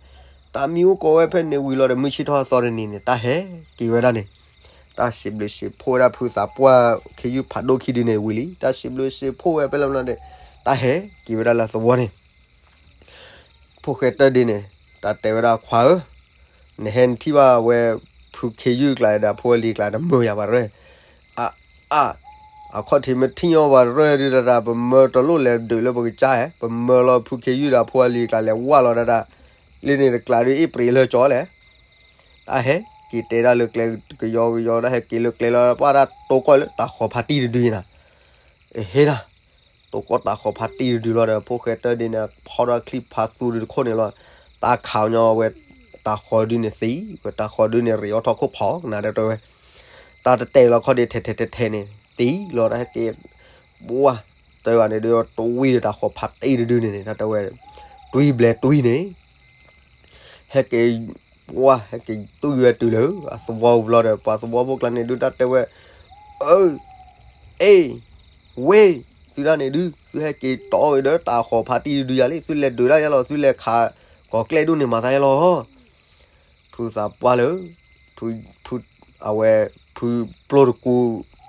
တၢ်မံအိၣ်ကိးဝဲဖဲန့ၣ်ဝံၤလီၤဒီး မုၢ်ဆ့ၣ်ထီၣ်အသီတနံၤန့ၣ် တၢ်ဟဲက့ၤဝဲဒၣ်န့ၣ် တၢ်စံးဘျုးစံးဖှိၣ်ဝဲဒၣ်ဖုသးပှၢ်ခ့ယုၢ်ဖးဒိၣ်ခံဒုန့ၣ်ဝံၤလံ တၢ်စံးဘျုးစံးဖှိၣ်ဝဲဖဲလၢမနုၤန့ၣ် တၢ်ဟဲက့ၤဝဲဒၣ်လၢသဝီန့ၣ် ဖိၣ်ဃဲတၢၢ်ဒ့န့ၣ် တၢ်တဲဝဲဒၣ်ခွါဧၢ, နဟဲနထံၣ်ဘၣ်ဝဲ ဖုခ့ယုၢ်ကျါဒီး ဖိလံၤကျါတမုာ်ယၤဘၣ်ရဲၣ်, အါ, အါ, အခီၣ်ထံးမ့ၢ်ထံၣ်ညီဘၣ်ရၢၢ်ဒုးတၢ်တၢ် ပမၢတလိၣ်လဲၤဒုးလၢပကစၢ်ဧါ, ပမၢလီၤဖုခ့ယုၢ်ဒီးဖိအလံၤကျါလဲၤဝၢ်လီၤတၢ်တၢ်, လၢန့ၣ်တကျးဒုးအ့ၣ်ပြံးလၢကၠီလဲၣ်. တၢ်ဟဲက့ၤတဲဒၣ်လၢကျဲကယီကယီ တၢ်ဟဲက့ၤလၢကျဲလီၤ ပှၢ်တၢ်တိကိၢ်လၢတၢ်ဃီၤဖးတံၢ်တဒုနၤ, အဟ့ၣ်ဒၣ် တိကိၢ်တၢ်ဃီၤဖးတံၢ်တဒုလီၤဒီး ဖိၣ်ဃဲတၢၢ်ဒ့န့ၣ် ဖီထီၣ်ချံဖးသူတဒုတခိၣ်န့ၣ်လီၤ. တၢ်ခးညီဝဲ တၢ်ဃီၤဒုန့ၣ်သံ, ဝဲတၢ်ဃီၤဒုန့ၣ် ရံးအီၣ်ထီၣ်ခိၣ်ဖီနၤတဲဝဲ, တၢ်တတဲာ်လီၤခီၣ်ဒ့ထဲထဲထဲထဲန့ၣ် သံလီၤတၢ်ဟဲက့ၤ, ပှၢ် တဲဝဲန့ၣ်ဒုး တဝံၣ်ဒီးတၢ်ဃီၤဖးတံၢ်တဒုန့ၣ်န့ၣ် တၢ်တဲဝဲ, တွံၢ်ဘျဲတွံၢ်န့ၣ် ဟဲက့ၤ, ပှၢ် ဟဲက့ၤတူၢ်ဝဲတုၤလၢ အသဝီပူၤလီၤဒီး ပှၤသဝီဖိကျါန့ၣ်ဒုး တၢ်တဲဝဲ, အၢ, အ့ၣ်, ဝ့ၢ်, သုဒၣ်န့ၣ်ဒုး သုဟဲက့ၤတီၢ်ဝဲဒီးတၢ်ဃီၤဖးတံၢ်တဒုယၤလံ သုလဲၤဒုးဒၣ်ယၤလီၤ သုလဲၤခး, ကီၤကျဲဒိၣ်န့ၣ်မၤသးယၤလီၤ. ဖုသးပှၢ်လၢ ဖု, ဖု, အဝဲ, ဖုပျိၢ်တကူ,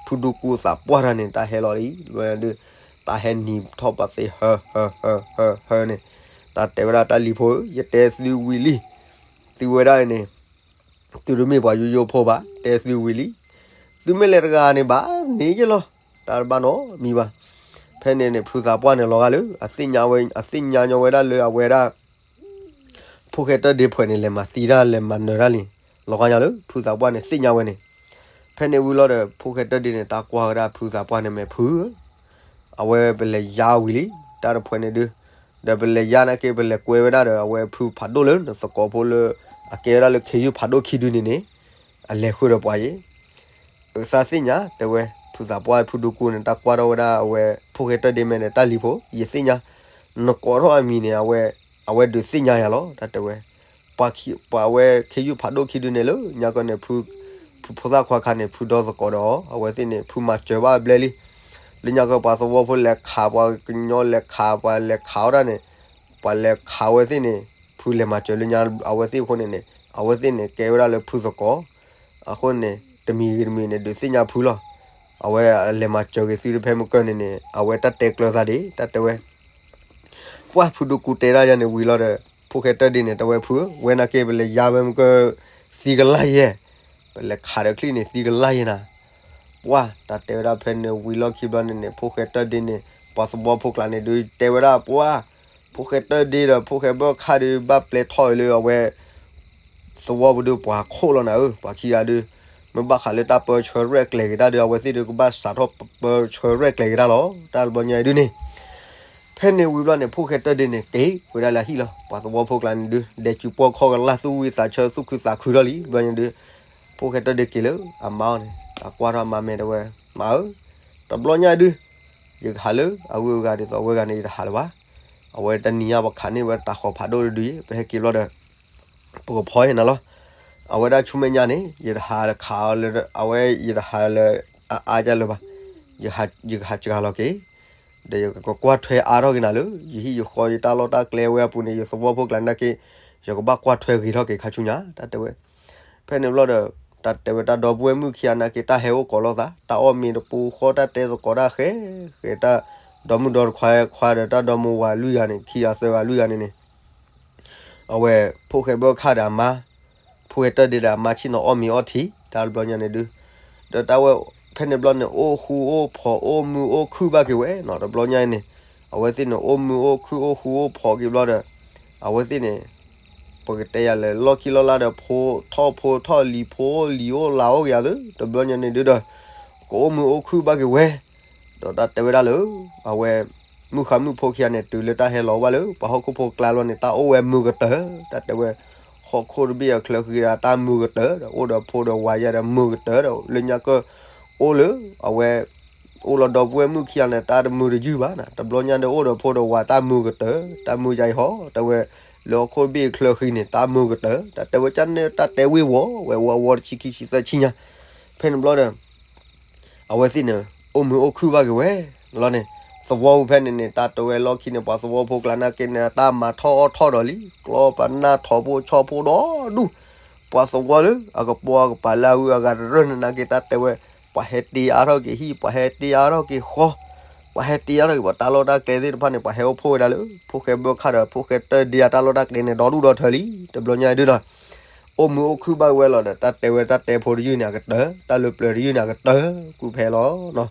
ဖုဒူကူသးပှၢ်တၢ်န့ၣ် တၢ်ဟဲလီၤလံ, ဒုး, တၢ်ဟဲနံၤထီၣ်ပှၤသ့ဟၢ, ဟၢ, ဟၢ, ဟၢ, ဟၢန့ၣ်, တၢ်တဲဝဲဒၣ်တၢ်လံၤဖိဧၢ, ယတဲသုဝံၤလံ, သုဝဲဒၣ်အံၤန့ၣ်, သုတမ့ၢ်ပှၤယိယိဖိဘၣ်, တဲသုဝံၤလံ, သုမ့ၢ်လဲၤတဂၤန့ၣ်ဘၣ်န့ၣ်ယလီၤ, တၢ်တဘၣ်နီတမံၤဘၣ်. ဖဲန့ၣ်န့ၣ် ဖုသးပှၢ်န့ၣ်လီၤဂာ်လၢ အသ့ၣ်ညါဝဲ, အသ့ၣ်ညါညီဝဲဒၣ်လၢအဝဲဒၣ် ဖိၣ်ဃဲတၢၢ်ဒ့ဖှဲးန့ၣ် လဲၤမၤသံတၢ်လဲၤမၤနၢၤတၢ်လံ, လီၤဂာ်ညါလၢ ဖုသးပှၢ်န့ၣ်သ့ၣ်ညါဝဲန့ၣ်, ဖဲန့ၣ်ဝံၤလီၤဒီး ဖိၣ်ဃဲတၢၢ်ဒ့န့ၣ် တၢ်ကွၢ်ဝဲဒၣ်ဖုသးပှၢ်န့ၣ် မ့ၢ်ဖုဧၢ, အဝဲပလဲၤယါဝံၤလံ, တၢ်တဖှဲးန့ၣ်ဒုး, ဒီးပလဲၤယါနာ်က့ ပလဲၤကွဲဝဲဒၣ်ဒီး အဝဲဖုဖးဒိၣ်လၢနသကိးဖိလၢ အကဲဝဲဒၣ်လၢခ့ယုၢ်ဖးဒိၣ်ခံဒုန့ၣ်န့ၣ်, အလဲၤဃုာ်ဒီးပှၤယဲ အသးသ့ၣ်ညါ တဲဝဲ, ဖုသးပှၢ်ဖုဒူကူန့ၣ် တၢ်ကွၢ်ထီၣ်ဝဲဒၣ်အဝဲ ဖိၣ်ဃဲတၢၢ်ဒ့မဲာ်န့ၣ် တၢ်လံၤဖိ ယသ့ၣ်ညါ, နကိးထီၣ်အမံၤန့ၣ် အဝဲ, အဝဲဒုးသ့ၣ်ညါယၤလီၤ တၢ်တဲဝဲ, ပှၤ, ပှၤအဝဲခ့ယုၢ်ဖးဒိၣ်ခံဒုန့ၣ်လၢ ညါကီန့ၣ် ဖု, ဖုဖိသၣ်ခွါခါန့ၣ် ဖုဒီသကိးဒီး အဝဲသ့ၣ်န့ၣ် ဖုမၤစၢၤဘၣ်ဘျဲလံ, လၢညါကီပှၤသဝီဖိလဲၤခး ပှၤကညီလဲၤခး ပှၤလဲၤခးအီၣ်ဒၣ်န့ၣ်, ပှၤလဲၤခးဝဲသ့ၣ်န့ၣ် ဖုလဲၤမၤစၢၤလၢညါအဝဲသ့ၣ်အဃိန့ၣ်န့ၣ် အဝဲသ့ၣ်န့ၣ် ကဲဝဲဒၣ်လၢဖုသကိး, အဃိန့ၣ် တမံၤဂ့ၤတမံၤန့ၣ် ဒုးသ့ၣ်ညါဖုလီၤ, အဝဲလဲၤမၤစၢၤဂ့ၤသုတဖဲမုၢ်ကၢၢ်န့ၣ်န့ၣ် အဝဲတၢ်တဲကျၢၤသးဒ် တၢ်တဲဝဲ ပှၢ်ဖုဒူကူတဲဒၣ်ယၤန့ၣ်ဝံၤလီၤဒီး ဖိၣ်ဃဲတၢၢ်ဒ့န့ၣ် တဲဝဲဖု ဝဲနာ်က့ ပလဲၤယါဝဲမုၢ်ကၢၢ် သံကလၢ်ယဲၢ်, ပလဲၤခးဒီးချံန့ၣ် သံကလၢ်ယဲၢ်နၤ, ပှၢ်တၢ်တဲဝဲဒၣ်ဖဲန့ၣ်ဝံၤလီၢ်ခံဘျီန့ၣ်န့ၣ် ဖိၣ်ဃဲတၢၢ်ဒ့န့ၣ် ပှၤသဝီဖိကျါန့ၣ်ဒုးတဲဝဲဒၣ်ပှၢ်, ဖိၣ်ဃဲတၢၢ်ဒ့ဒီးဖိၣ်ဃဲဘၢၣ်ခၣ်ဒုးဘၣ်ပျဲထီၣ်အံၤလၢအဝဲ သဝီပူၤဒုးပှၤခိၣ်လီၤနၤဧၢ, ပှၤခံဂၤဒုး မ့ၢ်ဘၣ်ဃးလၢတၢ်ပၢဆှၢရဲၣ်ကျဲၤက့ၤတၢ်ဒုး အဝဲသ့ၣ်ဒုးကဘၣ်စးထီၣ်ပၢဆှၢရဲၣ်ကျဲၤက့ၤတၢ်လီၤ. တၢ်တဘျီညါအံၤဒုးန့ၣ် ဖဲန့ၣ်ဝံၤဘျီန့ၣ် ဖိၣ်ဃဲတၢၢ်ဒ့န့ၣ် က့ၤဝဲဒၣ်လၢဟံၣ်လီၤ. ပှၤသဝီဖိကျါန့ၣ်ဒုး ဒဲးစုပှီၢ်ခီၣ်ကလၢ် သူၣ်ဝံသးဆၢ သူၣ်ခုသးခုထီၣ်လံ. ဘျီညါဒုး ဖိၣ်ဃဲတၢၢ်ဒ့က့ၤလၢအမါအီၤန့ၣ် အကွၢ်ထီၣ်အမါမဲာ်တဲဝဲ, မါဧၢ, တဘျီညါဒုး ယကဟးလၢအဂုၤအဂၤဒ်သိးအဝဲဂၤန့ၣ် ယတဟးလၢၤဘၣ်. အဝဲတနံၤညါပှၤခးန့ၢ်ဝဲတၢ်ဃီၤဖးဒိၣ်တဒုအံၤ ပဟဲက့ၤဘျီဒီး ပကဖီအီၤနၤလီၤ. အဝဲဒၣ်ဆူမဲာ်ညါန့ၣ် ယတဟးခးအီၤလၢ အဝဲယတဟးလၢအအါဒၣ်လၢၤဘၣ်. ယကဟးစှၤလီၤက့ၤ ဒီးယကကွၢ်ထွဲအါထီၣ်က့ၤနၤလၢ ယဟံၣ်ယဃီ ယတၢ်လီၢ်တၢ်ကျဲဝဲအပူၤန့ၣ် ယသဝီဖိကျါနာ်က့ ယကဘၣ်ကွၢ်ထွဲဂ့ၤထီၣ်က့ၤခါဆူညါ တၢ်တဲဝဲ. ဖဲန့ၣ်ဘျီဒီး တၢ်တဲဝဲတၢ်ဒီပုၢ်ဝဲၢ်မုၣ်ခံဂၤနာ်က့ တၢ်ဟဲအိၣ်ကိးလိာ်သး တၢ်အီၣ်မ့ၤတပူၤဃီ တၢ်တဲသကိးတၢ်ဃဲဃဲ တၢ်ဒီမုၣ်ဒီခွါခွါဒီး တၢ်ဒီမိၢ်ဝၤလွံၢ်ဂၤန့ၣ် ခံဂၤသၢဂၤလွံၢ်ဂၤန့ၣ်န့ၣ် အဝဲ ဖိၣ်ဃဲဘၢၣ်ခၣ်ဒီးအမါ, ဖိၣ်ဃဲတၢၢ်ဒ့ဒီးအမါဆ့ၣ်နီၤအီၣ်မ့ၤအီထံ တၢ်တဘျီညါန့ၣ်ဒုး ဒီးတၢ်ဝဲ ဖဲန့ၣ်ဘျီန့ၣ် အိၣ်ဃူအိၣ်ဖိး အိၣ်မုာ်အိၣ်ခုၣ်ဘၣ်က့ၤဝဲနီၤ တဘျီညါအံၤန့ၣ် အဝဲသ့ၣ်န့ၣ် အိၣ်မုာ်အိၣ်ခုၣ်အိၣ်ဃူအိၣ်ဖိးက့ၤဘျီဒီး အဝဲသ့ၣ်န့ၣ် ပကတဲယၤလဲၣ် လီၢ်ခံလီၢ်လၢ်ဒီး ဖိထီၣ်ဖိထီၣ်လံၤဖိလံၤအိၣ်လၢ်အိၣ်က့ၤယၤသု တဘျီညါန့ၣ်ဒုးဒီး ကအိၣ်မုာ်အိၣ်ခုၣ်ဘၣ်က့ၤဝဲ ဒီးတၢ်တဲဝဲဒၣ်လၢ အဝဲ မုၣ်ဃါမုၣ်ဖိခံဂၤန့ၣ် တုၤလၢတၢ်ဟဲလီၤဘၣ်လၢ ပှၤဟီၣ်ခိၣ်ဖိကျါလီၤန့ၣ် တၢ်အိၣ်ဝဲမုာ်ကတၢၢ် တၢ်တဲဝဲ ဟီၣ်ခိၣ်တဘ့ၣ်အချၢဃံဒီးတၢ်မုာ်ကတၢၢ်ဒီး အိၣ်ဒီးဖိဒီးဝၤယၤဒီးမုာ်ကတၢၢ်ဒီး လၢညါကၢ အိၣ်လၢ အဝဲ အိၣ်လီၤဒီပုၢ်ဝဲၢ်မုၣ်ခံဂၤန့ၣ် တၢ်တမုာ်တယုၢ်ဘၣ်နၤ တဘျီညါဒီးအိၣ်ဒီးဖိဒီးဝၤတၢ်မုာ်ကတၢၢ် တၢ်မုာ်ယၤအံၤဟီ တၢ်ဝဲ လၢဟီၣ်ခိၣ်တဘ့ၣ်အချၢဃံန့ၣ် တၢ်မုာ်ကတၢၢ် တၢ်တဲဝဲကန့ၣ် တၢ်တဲဝ့ၤဝီၤဝဲၤဝီၤဝီၤတဆံခံဆံသၢဆံညါ ဖဲန့ၣ်ဘျီဒီး အဝဲသ့ၣ်န့ၣ် အိၣ်မုာ်အိၣ်ခုၣ်ဘၣ်က့ၤဝဲလီၤန့ၣ် သဝီပူၤဖဲန့ၣ်န့ၣ် တၢ်တဲဝဲလီၢ်ခံန့ၣ် ပှၤသဝီဖိကျါနာ်က့န့ၣ် တၢ်မၤထီၣ်အီၣ်ထီၣ်ဒီးလံ ကျီပနၢ်ထီၣ်ဖိဆီၣ်ဖိဒီဒူၣ် ပှၤသဝီလၢ အကပိာ်အကပၤလၢအဂုၤအဂၤတရၢၢ်န့ၣ်နာ်က့ တၢ်တဲဝဲ ပှၤဟဲတ့အါထီၣ်က့ၤဟံၣ် ပှၤဟဲတ့အါထီၣ်က့ၤဃီ ပှၤဟဲတ့အါထီၣ်က့ၤပှၤတၢ်လီၢ်တၢ်ကျဲသ့ၣ်တဖၣ်န့ၣ် ပှၤဟဲအိၣ်ဖှိၣ်ဝဲဒၣ်လၢ ဖိၣ်ဃဲဘၢခၣ်ဒီး ဖိၣ်ဃဲတၢၢ်ဒ့အတၢ်လီၢ်တၢ်ကျဲန့ၣ် ဒီဒူၣ်ဒီထၢလံ တဘျီညါဒုးဒီး အိၣ်မုာ်အိၣ်ခုၣ်ဘၣ်က့ၤဝဲလီၤဒီး တၢ်တဲဝဲတၢ်တဲဖိတယုၢ်န့ၣ် အကတၢၢ် တၢ်လၢပျၢၤတယုၢ်န့ၣ် အကတၢၢ် ကူၣ်ဖဲလီၤနီၤ